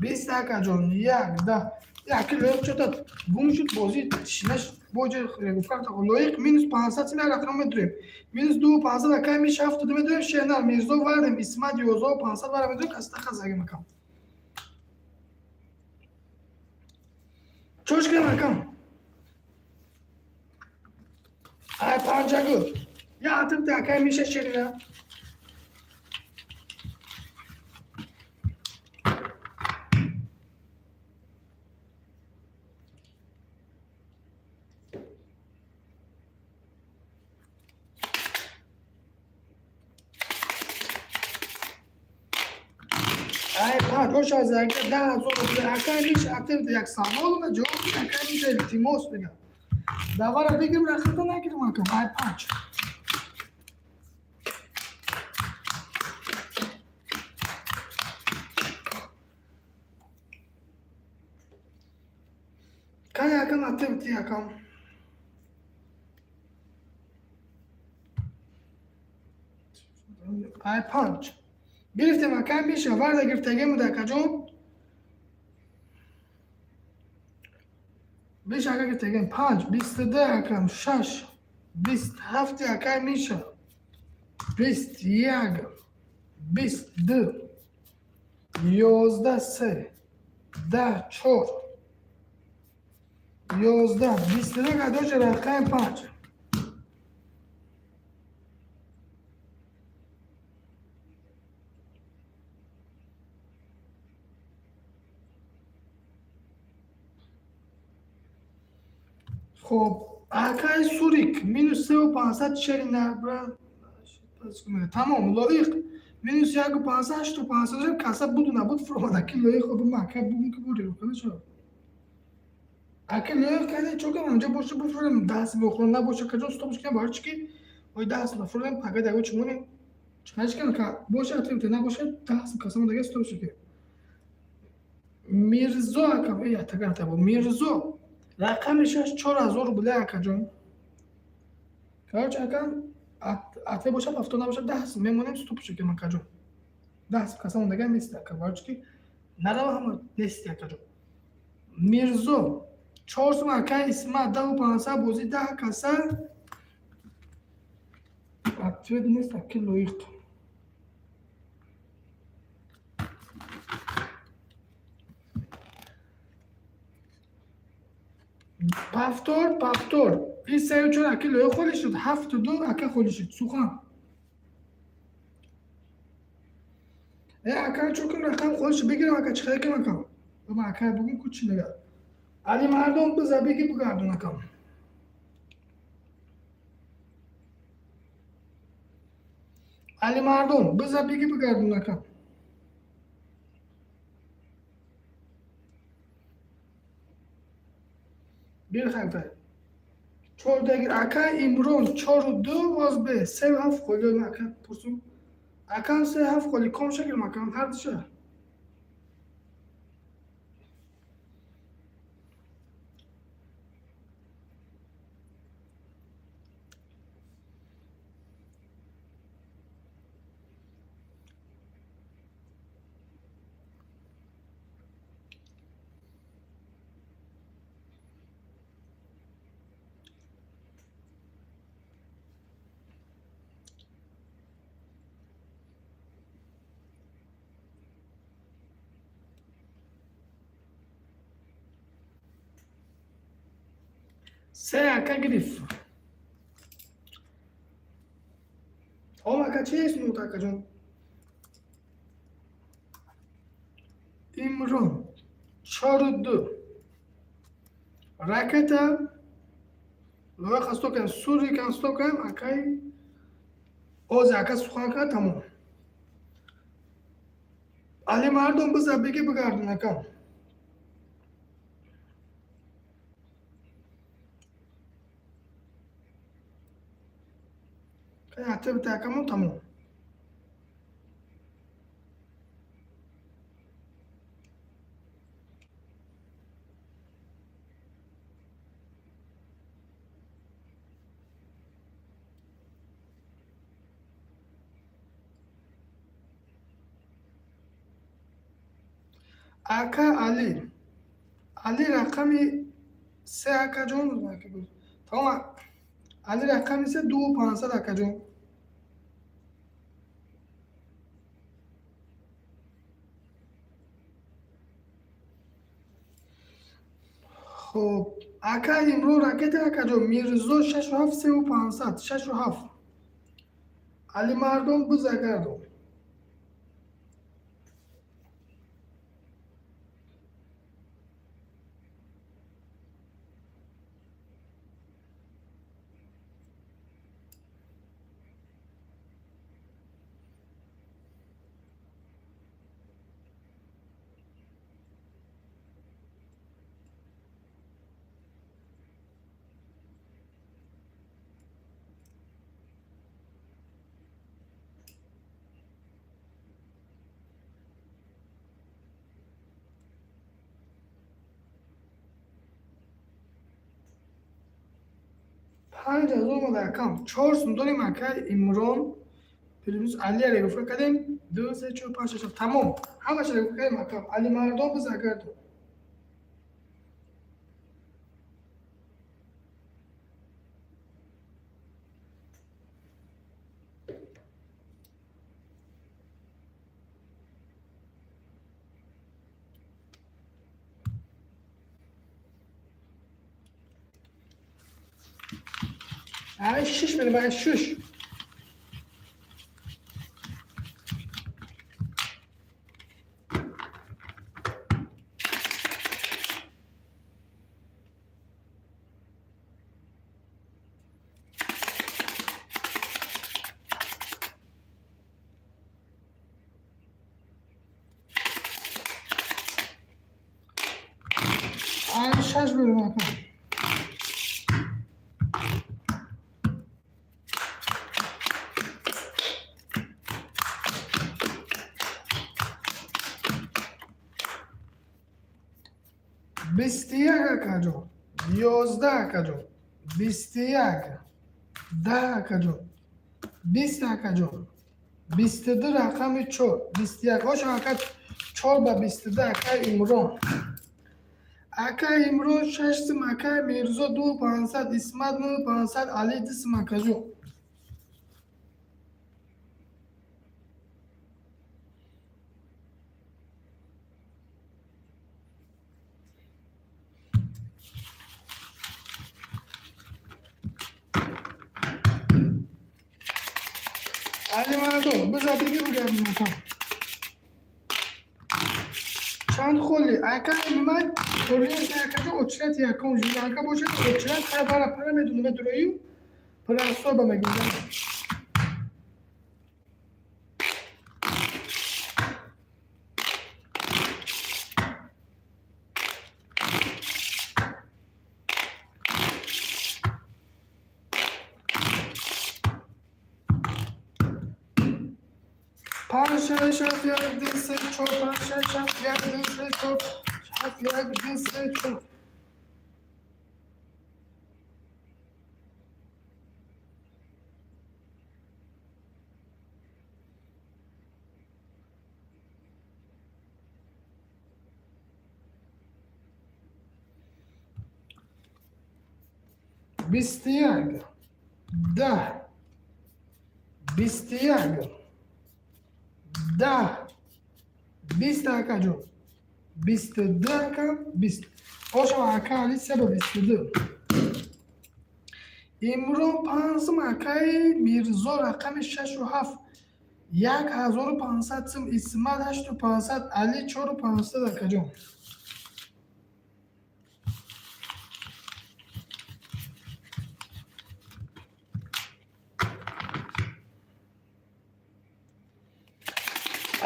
20, акаҷон, як, 10. Яки лоиқ чота гум шуд, бозӣ шинаш боҷа гуфта. Лоиқ минус 500 сим, як рақам медурем, минус ду 500. Акай миш ҳафту медурем. Шернар, Мирзо вардем, Исмат 11 500 вара медурем. Каста хазагим, акам. Чош кардем, акам? Ай панҷагул я атимта, акай миша, шерина. Ай панҷ оша зага 10 000 рубла. Акай миш атимта, як савол ма ҷавоб. Акай миша, илтимос мегам, давара бигирем, рақамта нагирем, акам. Ай панҷ. Кай, акам, атимти, акам. Ай панҷ гирифтем, акай миша, варда гирифтагем буда, акаҷон. Беш, ака, гирифтагем. Панҷ, 22, акам, шаш, 27, акай миша, 21, 22, 11, се, 10, чор. 11 21 адоҷа рақами 5. Хоб, акай Сурик минус 3,500 шери набра. Тамом, лоиқ минус 1,500 8,500 каса буду набуд фуромада ки лоиқ. Хоб, ма ака бугум ки бури чо ака лоиқ каде чо кам анҷо боша буфурем даст бохӯрам набоша каҷо стопш кам барчи ки ой даст нафурем пага даго чимоне чикаш кам ка боша атримте набоша даст касам дага стопш ки Мирзо ака эй атага та бо Мирзо рақами 6 4000 рубля акаҷон. Короче, акам ате боша пафто набоша даст мемонем стопш кам акаҷон. Даст касам дага нест ака барчи ки нарава ҳама нест акаҷон. Мирзо 4 сум ака Исмат 10,500 бозӣ 10 каса ответ нест аки лоиқ. Повтор, повтор. И 3 4 аки лоиқ холӣ шуд 7 2 ака холӣ шуд сухан. Э ака чо кун рақам холӣ шуд бигирам ака чӣ кам акам. Ма ака бугум ку чӣ нега. Али мардон биза биги бугардон акам. Али мардон биза биги бугардон акам. Bir xalta. 4 дагир ака Имрон 4 2 боз бе 3 7 холӣ ака пурсум. Акам 3 7 холӣ ком шагирам акам ҳар душа. Се ака гирифт. Ом ака чи аст нут акаҷон? Имрон 4 2 ракета лоиқ астокам сурик астокам акай оз ака сухан кард тамом. Али мардон биза биги бигардон акам. Ате акамо тамом. Ака Али. Али рақами 3 акаҷон. Тамом. Али рақами 3 2,500 акаҷон. Хоб, ака Имрон ракета акаҷон Мирзо 6 7 3,500 6 7. Али мардон биза гардон. 5000 омада акам. 4 сум дорем ака Имрон. Плюс Алия регуфка кардем. 2 3 4 5 6 тамом. Ҳамаша регуфка кардем акам. Али мардон биза гардон. Ай шиш мерем, ай шиш. Ай шаш мерем, ака. 21, акаҷон, 11, акаҷон, 21, 10, акаҷон, 20, акаҷон, 22, рақами чор, 21. Оша, ака, чор ба 22. Акай Имрон, акай Имрон шаш сим, акай Мирзо ду 500, Исмат нӯ 500, Али ду сим, акаҷон. Али мардум, биза бигӣ, бигардем, ака. Чанд холи, ака? Ман акаҷо очрат якум ака бошад, очрат хай бара пара медунам, медурою прасоба мегӯям. Панҷ, шаш, ҳафт, як, ду, се, чор, панҷ, шаш, ҳафт, як, ду, се, чор, ҳафт, як, ду, се, чор. 21, 10, 21, 10, 20, акаҷон, 22, ака, 20. Ошо, ака Али се ба 22, Имрон панҷсум, акаи Мирзо рақами шашу ҳафт 1500 сум, Исмат ҳашту 500, Али чору 500, акаҷон.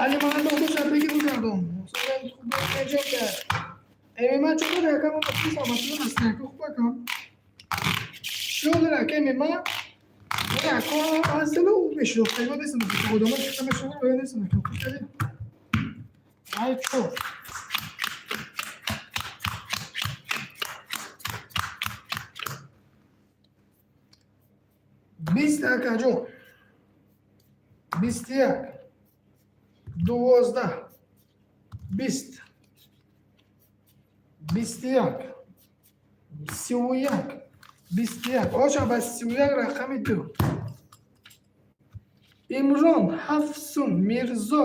Али мардум, боша беги, бигардон. ММА чо дора, ака? Ма саматон аст, ака, хуб, ака. Чо дора, ака, ММА? Ака, асло ӯ мешинохта, ё нестам, одамо чиқа мешинохта, ё нестам, ака. Хуш кардӣ. Ай чор. 20, акаҷон, 21, 12, 20, 21, 31, 21. Оша, ба 31 рақами ду. Имрон ҳафт сум, Мирзо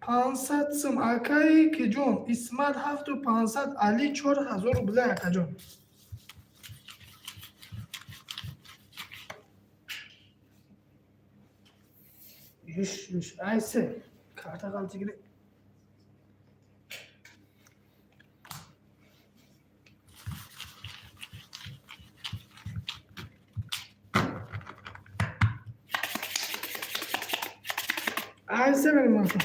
500 сум, акаи киҷон Исмат ҳафту 500, Али 4000 рубла, акаҷон. Юш, юш, ай се карта ғалтигири. Ай се мерем, ака.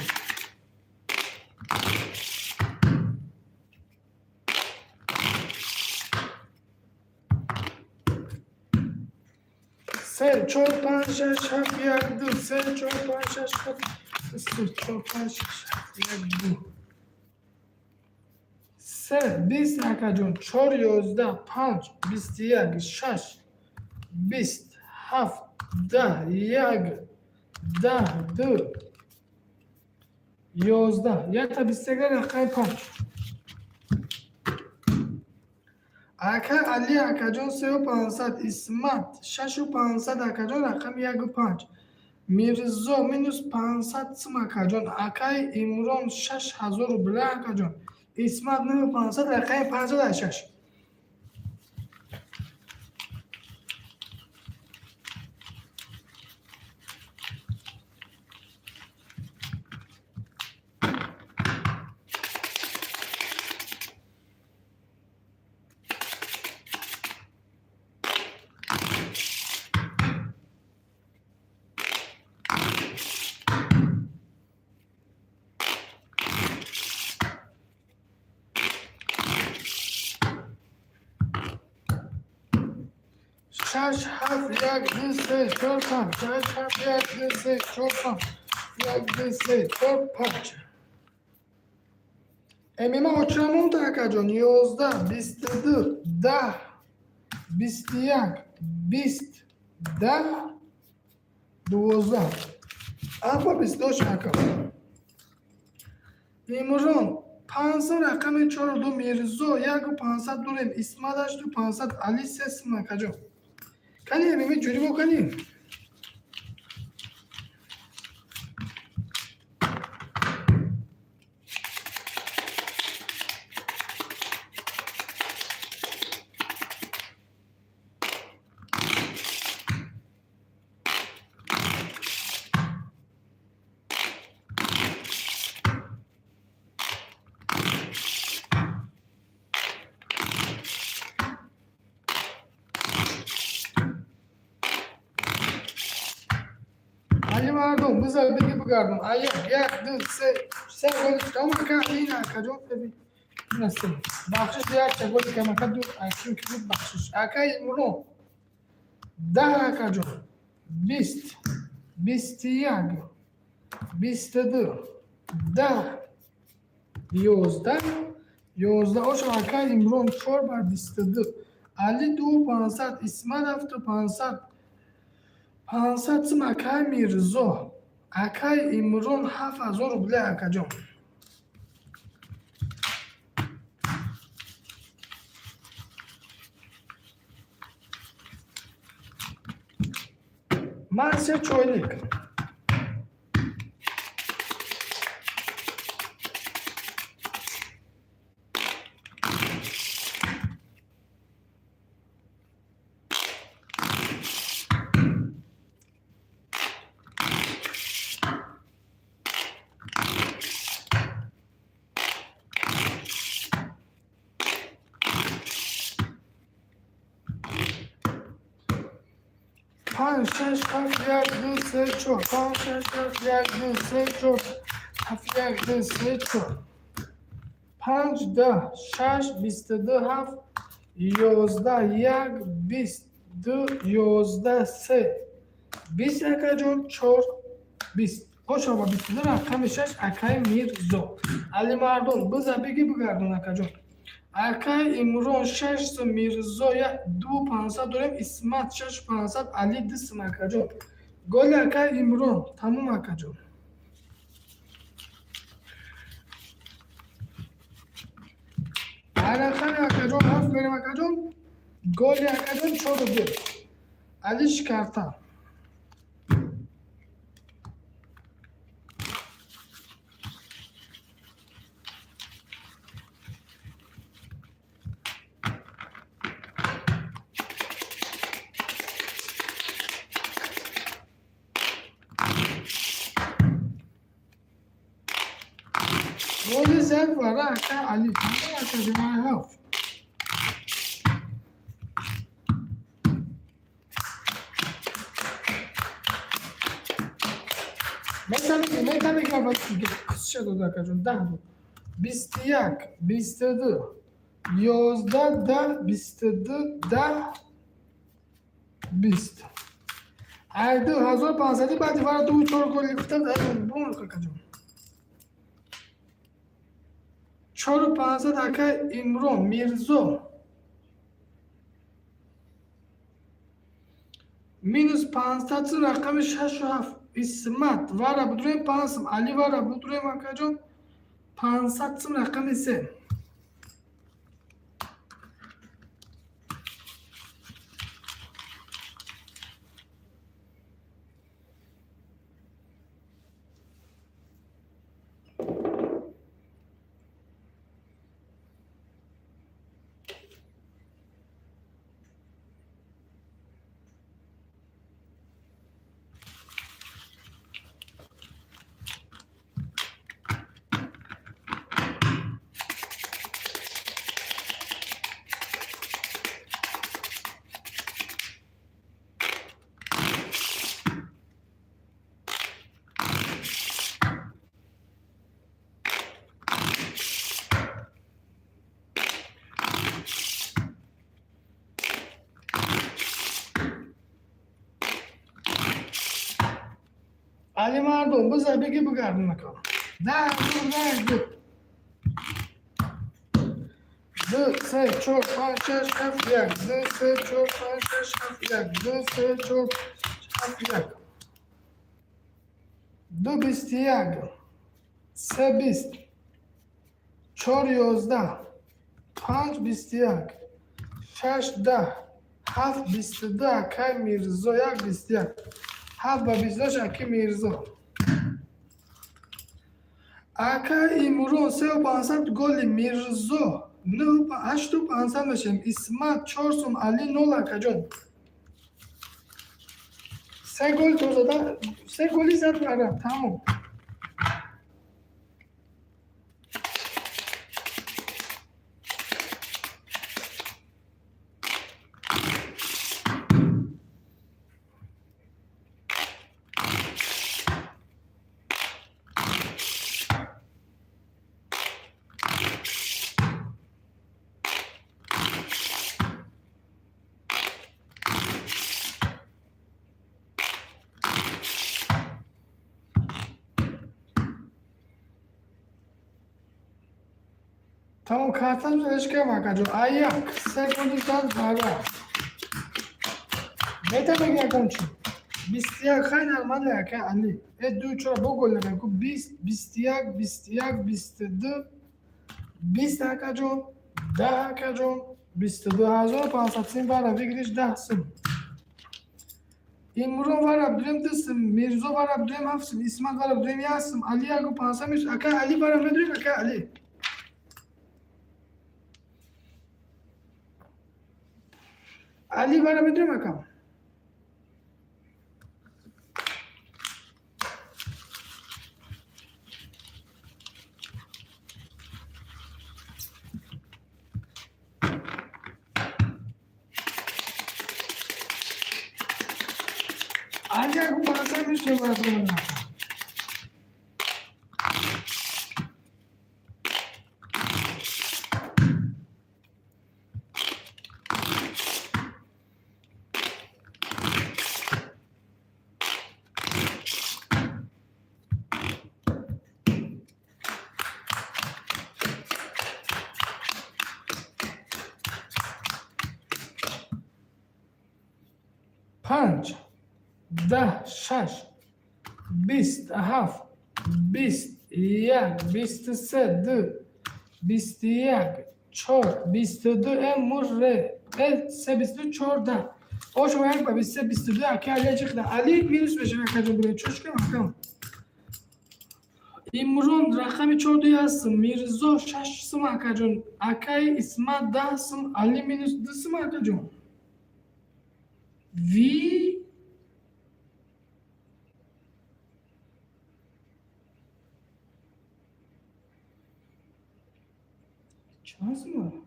Се, чор, панҷ, шаш, ҳафт, як, ду, се, чор, панҷ, шаш, ҳафт, се, чор, панҷ, шаш, ҳафт, як, ду, се, 20, акаҷон, чор, 11, панҷ, 21, шаш, 20, ҳафт, 10, як, 10, ду, 11, якта 21, рақами панҷ. Ака Али, акаҷон, сеу 500, Исмат шашу 500, акаҷон, рақами яку панҷ. Мирзо минус 500 сум, акаҷон. Акаи Имрон 6000 рубла, акаҷон. Исмат нӯ 500, рақами 56. Шаш, ҳафт, як, ду, се, чор, панҷ. Шаш, ҳафт, як, ду, се, чор, панҷ. Як, ду, се, чор, панҷ. ММА очира монда, акаҷон. 11, 22, 10, 21, 20, 10, 12. Аба 28, ака. Имрон 500 рақами чору ду, Мирзо яку 500 дорем, Исмат ҳашту 500, Али се сум, акаҷон. Кани ММА ҷурибо кани. Али мардум, бизар беги бигардон. А як, як, ду, се, се голи тамом ака, ин акаҷон беби. Ина се. Бахшиш як голи кам ака, ду акин ки буд бахшиш. Ака Имрон. 10, акаҷон. 20, 21, 22, 10, 11, 11. Ошо ака Имрон чор бар 22. Али ду 500, Исмат ҳафту 500. 500 сум акай Мирзо. Акай Имрон 7000 рубля, акаҷон. Ман се чойник. Панҷ, шаш, ҳафт, як, ду, се, чор. Панҷ, шаш, ҳафт, як, ду, се, чор. Ҳафт, як, ду, се, чор. Панҷ, 10, шаш, 22, ҳафт, 11, як, 20, ду, 11, се. 20, акаҷон, чор, 20. Ошо ба 22 рақами шаш акаи Мирзо. Алимардон, биза беги бигардон, акаҷон. Акаи Имрон шаш сум, Мирзо ду 500 дорем, Исмат шаш 500, Али ду сум, акаҷон. Голи акаи Имрон, тамом, акаҷон. Рақами акаҷон ҳафт мерем, акаҷон. Голи акаҷон чору ду. Али шикарта. Голи зад вара ака Али. Тамом, акаҷон, ҳафт. Метавонӣ ки қисша дод, акаҷон, 10 буд. 21, 22, 11, 10, 22, 10, 20. Ай 2500 баъди вара ду чор голи гуфтам, бун, акаҷон. Чору 500 ака Имрон, Мирзо. Минус 500 сум рақами шашу ҳафт. Исмат вара будурем панҷ сум. Али вара будурем, акаҷон. 500 сум рақами се. Али мардум, биза беги бигардон ака. 10 000 ду. Ду, се, чор, панҷ, шаш, ҳафт, як. Ду, се, чор, панҷ, шаш, ҳафт, як. Ду, се, чор, ҳафт, як. Ду 21, се 20, чор 11, панҷ 21, шаш 10, ҳафт 22. Акай Мирзо як 21. Ҳафт ба 28 аки Мирзо. Ака Имрон сеу пансад голи Мирзо ҳашту пансад мешавем. Исмат чор сум, Али нол акаҷон. Се гол то зада, се голи зад бара, тамом. Тамом карташ ишкам акаҷон. Аяк се голи зад бара. Мета беги ягон чи. 21 хай нормально ака Али. Э ду чор бо гол намеку 20, 21, 21, 22, 20 акаҷон, 10 акаҷон, 22 500 сим вара выигрыш 10 сим. Имрон вара дурем ду сим, Мирзо вара дурем ҳафт сим, Исмат вара дурем як сим, Али яку пансад меш. Ака Али вара медурем ака Али. Али вара медурем ака. Али яку пансад меш вара дурем ака. Панҷ, 10, шаш, 20, ҳафт, 20, як, 23, ду, 21, чор, 22, э мурре, э се 22, чор, 10. Ошо як ба 23, 22 ака Али чихда. Али минус мешава акаҷон бурем. Чошкам акам. Имрон рақами чор ду ҳастм, Мирзо шаш сум акаҷон, акаи Исмат 10 сум, Али минус ду сум акаҷон. Ви чанд сум?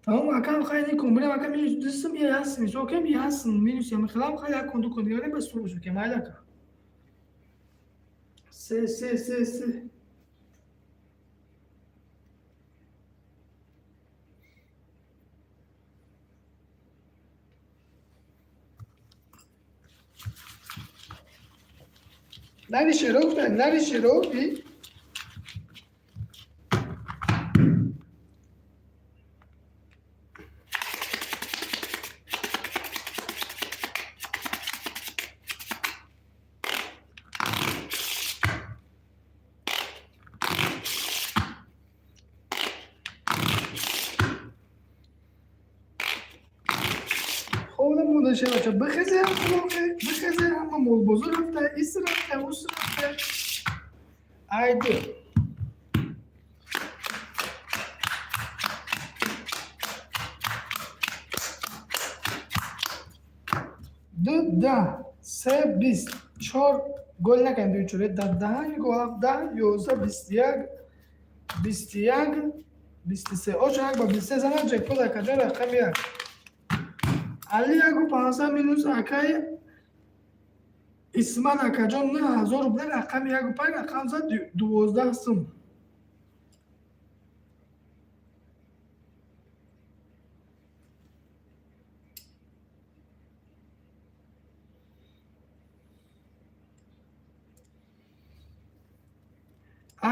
Тамом акам хай никун. Бурем ака минус ду сум я ҳастм. Окей я ҳастм минус я мехелам хай як кун ду кун дигар бас сур бошо ке майла ака. Се се се се. Нари широ гуфта, нари широ би. Хоб намуда шевача бихезе бихезе ҳама молбозор рафта, ис рафта, ус рафта. Айду. Ду 10, се 20, чор гол накардем дуи чор, дар даҳ гол ҳафт, 10, 11, 21, 21, 23. Ошо як ба 23 занад ҷекпот акаҷон рақами як. Али яку пансад минус акаи Исмат акаҷон 9000 рубля рақами яку панҷ рақам зад 12 сум.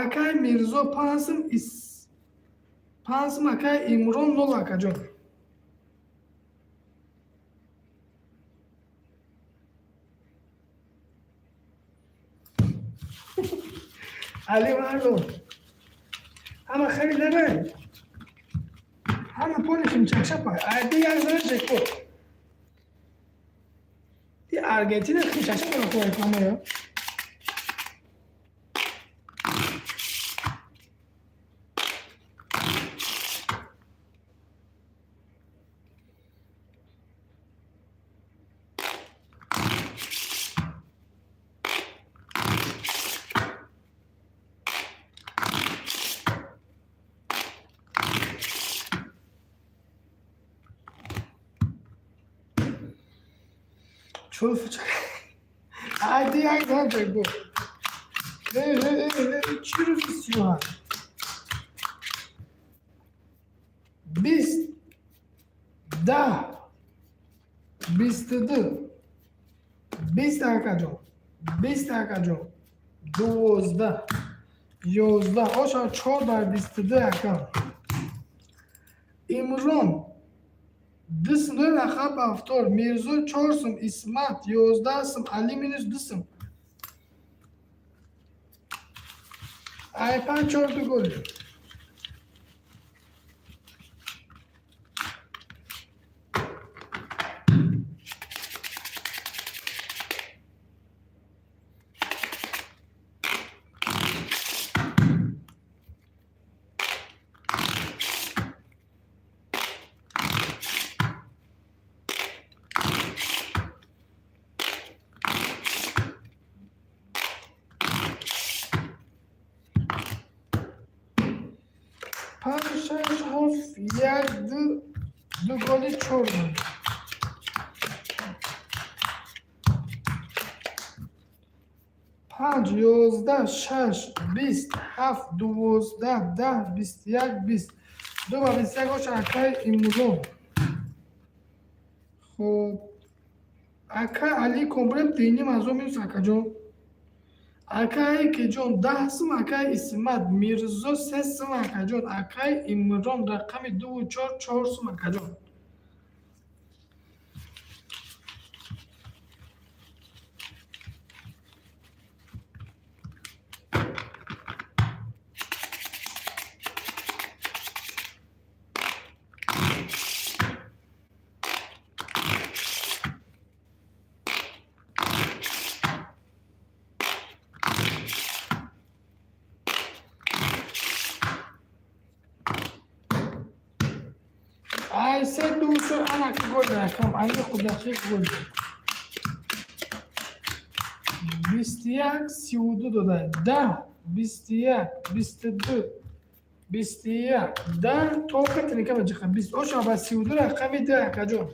Акай Мирзо 5 сум, 5 сум, акай Имрон 0, акаҷон. Али мардум, ҳама хариданай, ҳама поли химчакшапа. Айди як зара ҷекпот. И Аргентина химчакшапа рекламая. Айди як зара ҷекпот. Чӣ рӯзи 38? 20, 10, 22, 20, акаҷон, 20, акаҷон, 12, 11, оша чор бар 22, ака. Имрон 2 сум дорем, рақам ҳафтор, Мирзо 4 сум, Исмат 11 сум, Али минус 2 сум. Ай панҷ чор ду голи. Панҷ, шаш, ҳафт, як, ду, ду голи, чор гол. Панҷ, 11, шаш, 20, ҳафт, 12, 10, 21, 20, ду ба 21, оша акай Имрон. Хуб, ака Али комбрем диним азо минус, акаҷон. Акай Кеҷон 10 сум, акай Исмат Мирзо 3 сум, акаҷон, акай Имрон рақами дуву чор, 4 сум, акаҷон. Ай се, ду, чор, ана гол рақам аниқу дақиқ гол. 21, 32 дода, 10, 21, 22, 21, 10, тока тиника ҷиха 20, оша ба 32, рақами ду, акаҷон.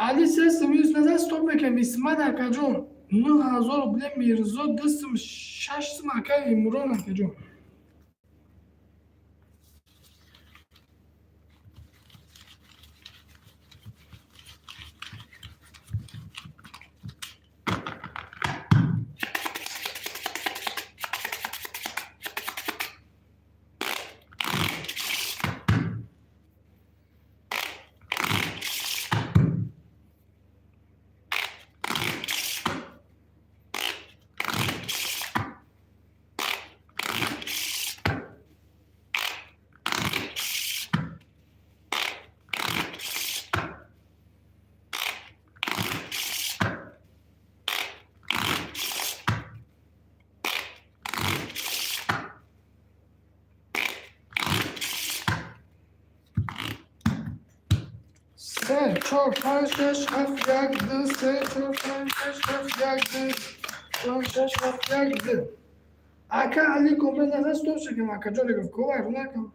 Али 3 сум минус назар, стоп мекунем. Исмат, акаҷон, 9000 рубле, Мирзо 2 сум, 6 сум, акай Имрон, акаҷон. Се, чор, панҷ, шаш, ҳафт, як, ду, се, чор, панҷ, шаш, ҳафт, як, ду, чор, шаш, ҳафт, як, ду. Ака Али комплет назар, стоп шакем, акаҷон, гуфт ковай накам.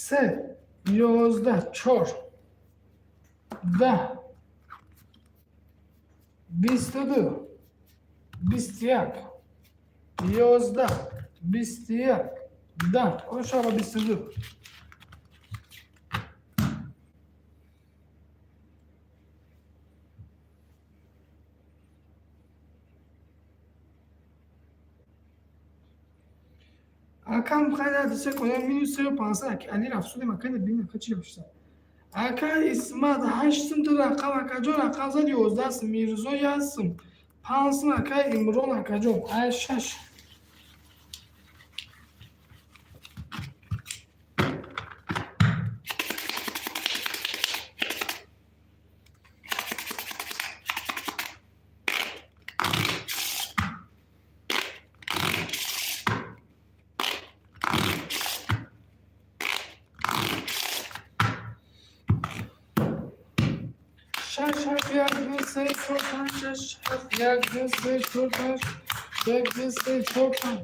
Се, 11, чор, 10, 22, 21, 11, 21, 10. Ошава 22. Акам хайда се коня минус 3,5 али рафсудем, ака бин, ака чи рафшта. Ака Исмат ҳашт сум ту рақам, акаҷон, рақам зад 11 сум, Мирзо як сум, 5 сум, ака Имрон, акаҷон, ай шаш. Шаш, ҳафт, як, ду, се, чор, панҷ, шаш, ҳафт, як, ду, се, чор, панҷ, як, ду, се, чор, панҷ.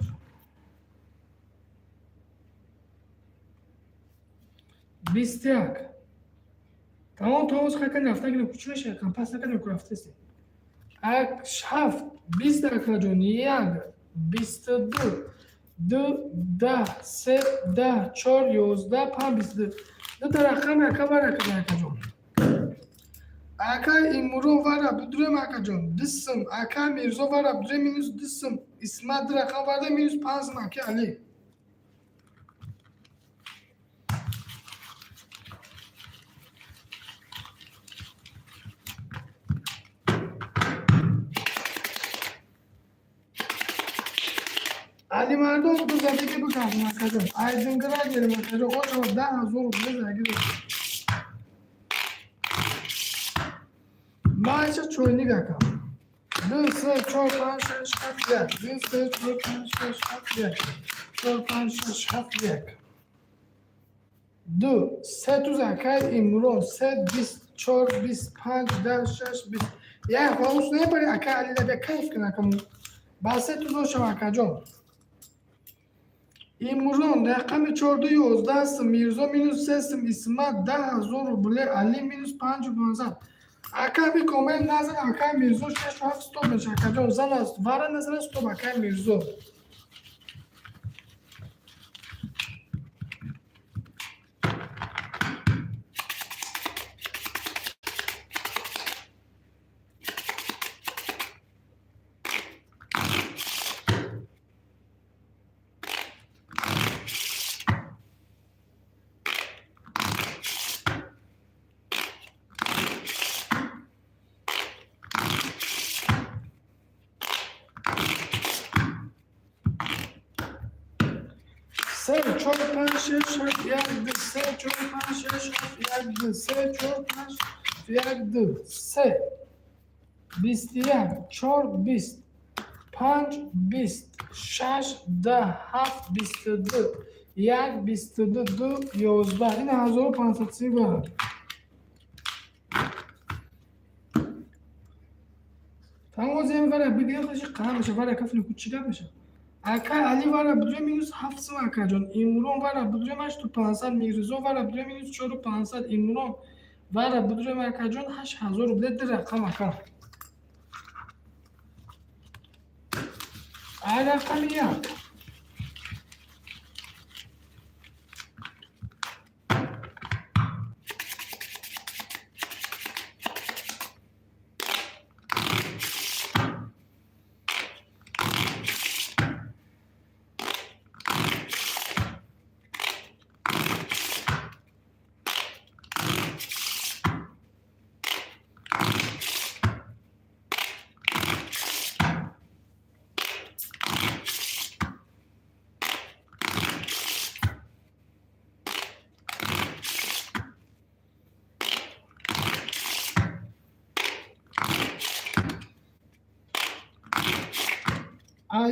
21. Тамом, то оз хакан рафта гирем, кучи меша, кам пас накардем, ку рафтаси. Ак, ҳафт, 20, акаҷон, як, 22, ду, 10, се, 10, чор, 11, панҷ, 22. Дута рақами ака вара када, акаҷон. Ака Имрон вара бидурем, акаҷон, ду сум, ака Мирзо вара бидурем, минус 2 сум, Исмат ду рақам варда, минус 5 сум, ака Али. Алимардон ду задиги бикардем, акаҷон. Айдингира гирем, акаҷон, ошава 10 000 рубли заги. Майча чойник, ака. Ду, се, чор, панҷ, шаш, ҳафт, як. Ду, се, чор, панҷ, шаш, ҳафт, як. Чор, панҷ, шаш, ҳафт, як. Ду, се туз, акай Имрон, се, 20, чор, 20, панҷ, 10, шаш, 20. Як фаромӯш набари, ака Али, бия кайф кун, ака. Ба се туз ошава, акаҷон. Имрон рақами чорду 11 сум, Мирзо минус 3 сум, Исмат 10 000 рубле, Али минус панҷу панҷсад. Ака би комент назан, ака Мирзо, шашу ҳафт стоп меша, акаҷон, зан аст, вара назан, стоп, ака Мирзо. Се, чор, панҷ, шаш, ҳафт, як, ду, се, чор, панҷ, шаш, ҳафт, як, ду, се, чор, панҷ, як, ду, се, 21, чор, 20, панҷ, 20, шаш, 10, ҳафт, 22, як, 22, ду, 11. Ин 1530 барад. Тамом, озем вара бигир, хаши қара меша, вара кафли ку чӣ гап меша. Ака Али вара бидурем, минус 7 сум, акаҷон. Имрон вара бидурем, ҳашту панҷсад, Мирзо вара бидурем, минус чору панҷсад, Имрон вара бидурем, акаҷон, 8000 рубле, ду рақам, ака. Ай рақами як.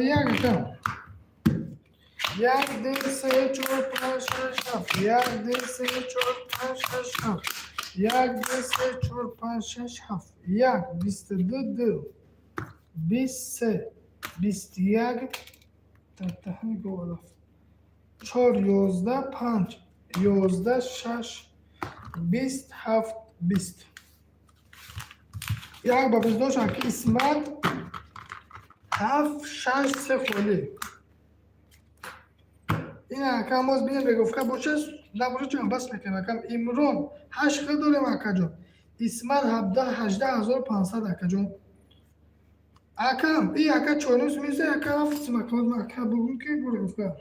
Як, ака. Як, ду, се, чор, панҷ, шаш, ҳафт. Як, ду, се, чор, панҷ, шаш, ҳафт. Як, ду, се, чор, панҷ, шаш, ҳафт. Як, 22, ду, 20, се, 21, таҳни голаф. Чор, 11, панҷ, 11, шаш, 20, ҳафт, 20. Як ба 28 ака Исмат, ҳафт, шаш, се холӣ. Ин акам боз бинем, регировка боша, набоша, чун бас мекунем. Акам Имрон, ҳашт хел дорем, акаҷон. Исмат, 17, 18 500, акаҷон. Акам и ака чорним сумиса, ака ҳафт сум, ака. Ака бугум ки регировка.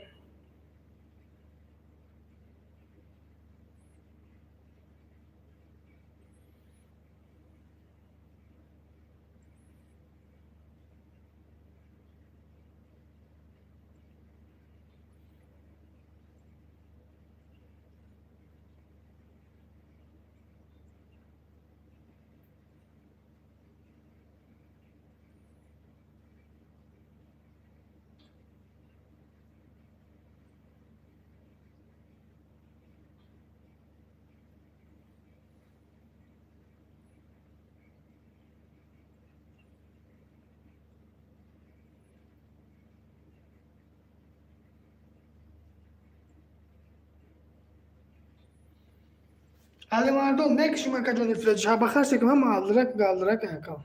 Алимардон, мекушим, акаҷон, ифлоҷ. Шабахар секам, ҳама алдирак галдирак, акам.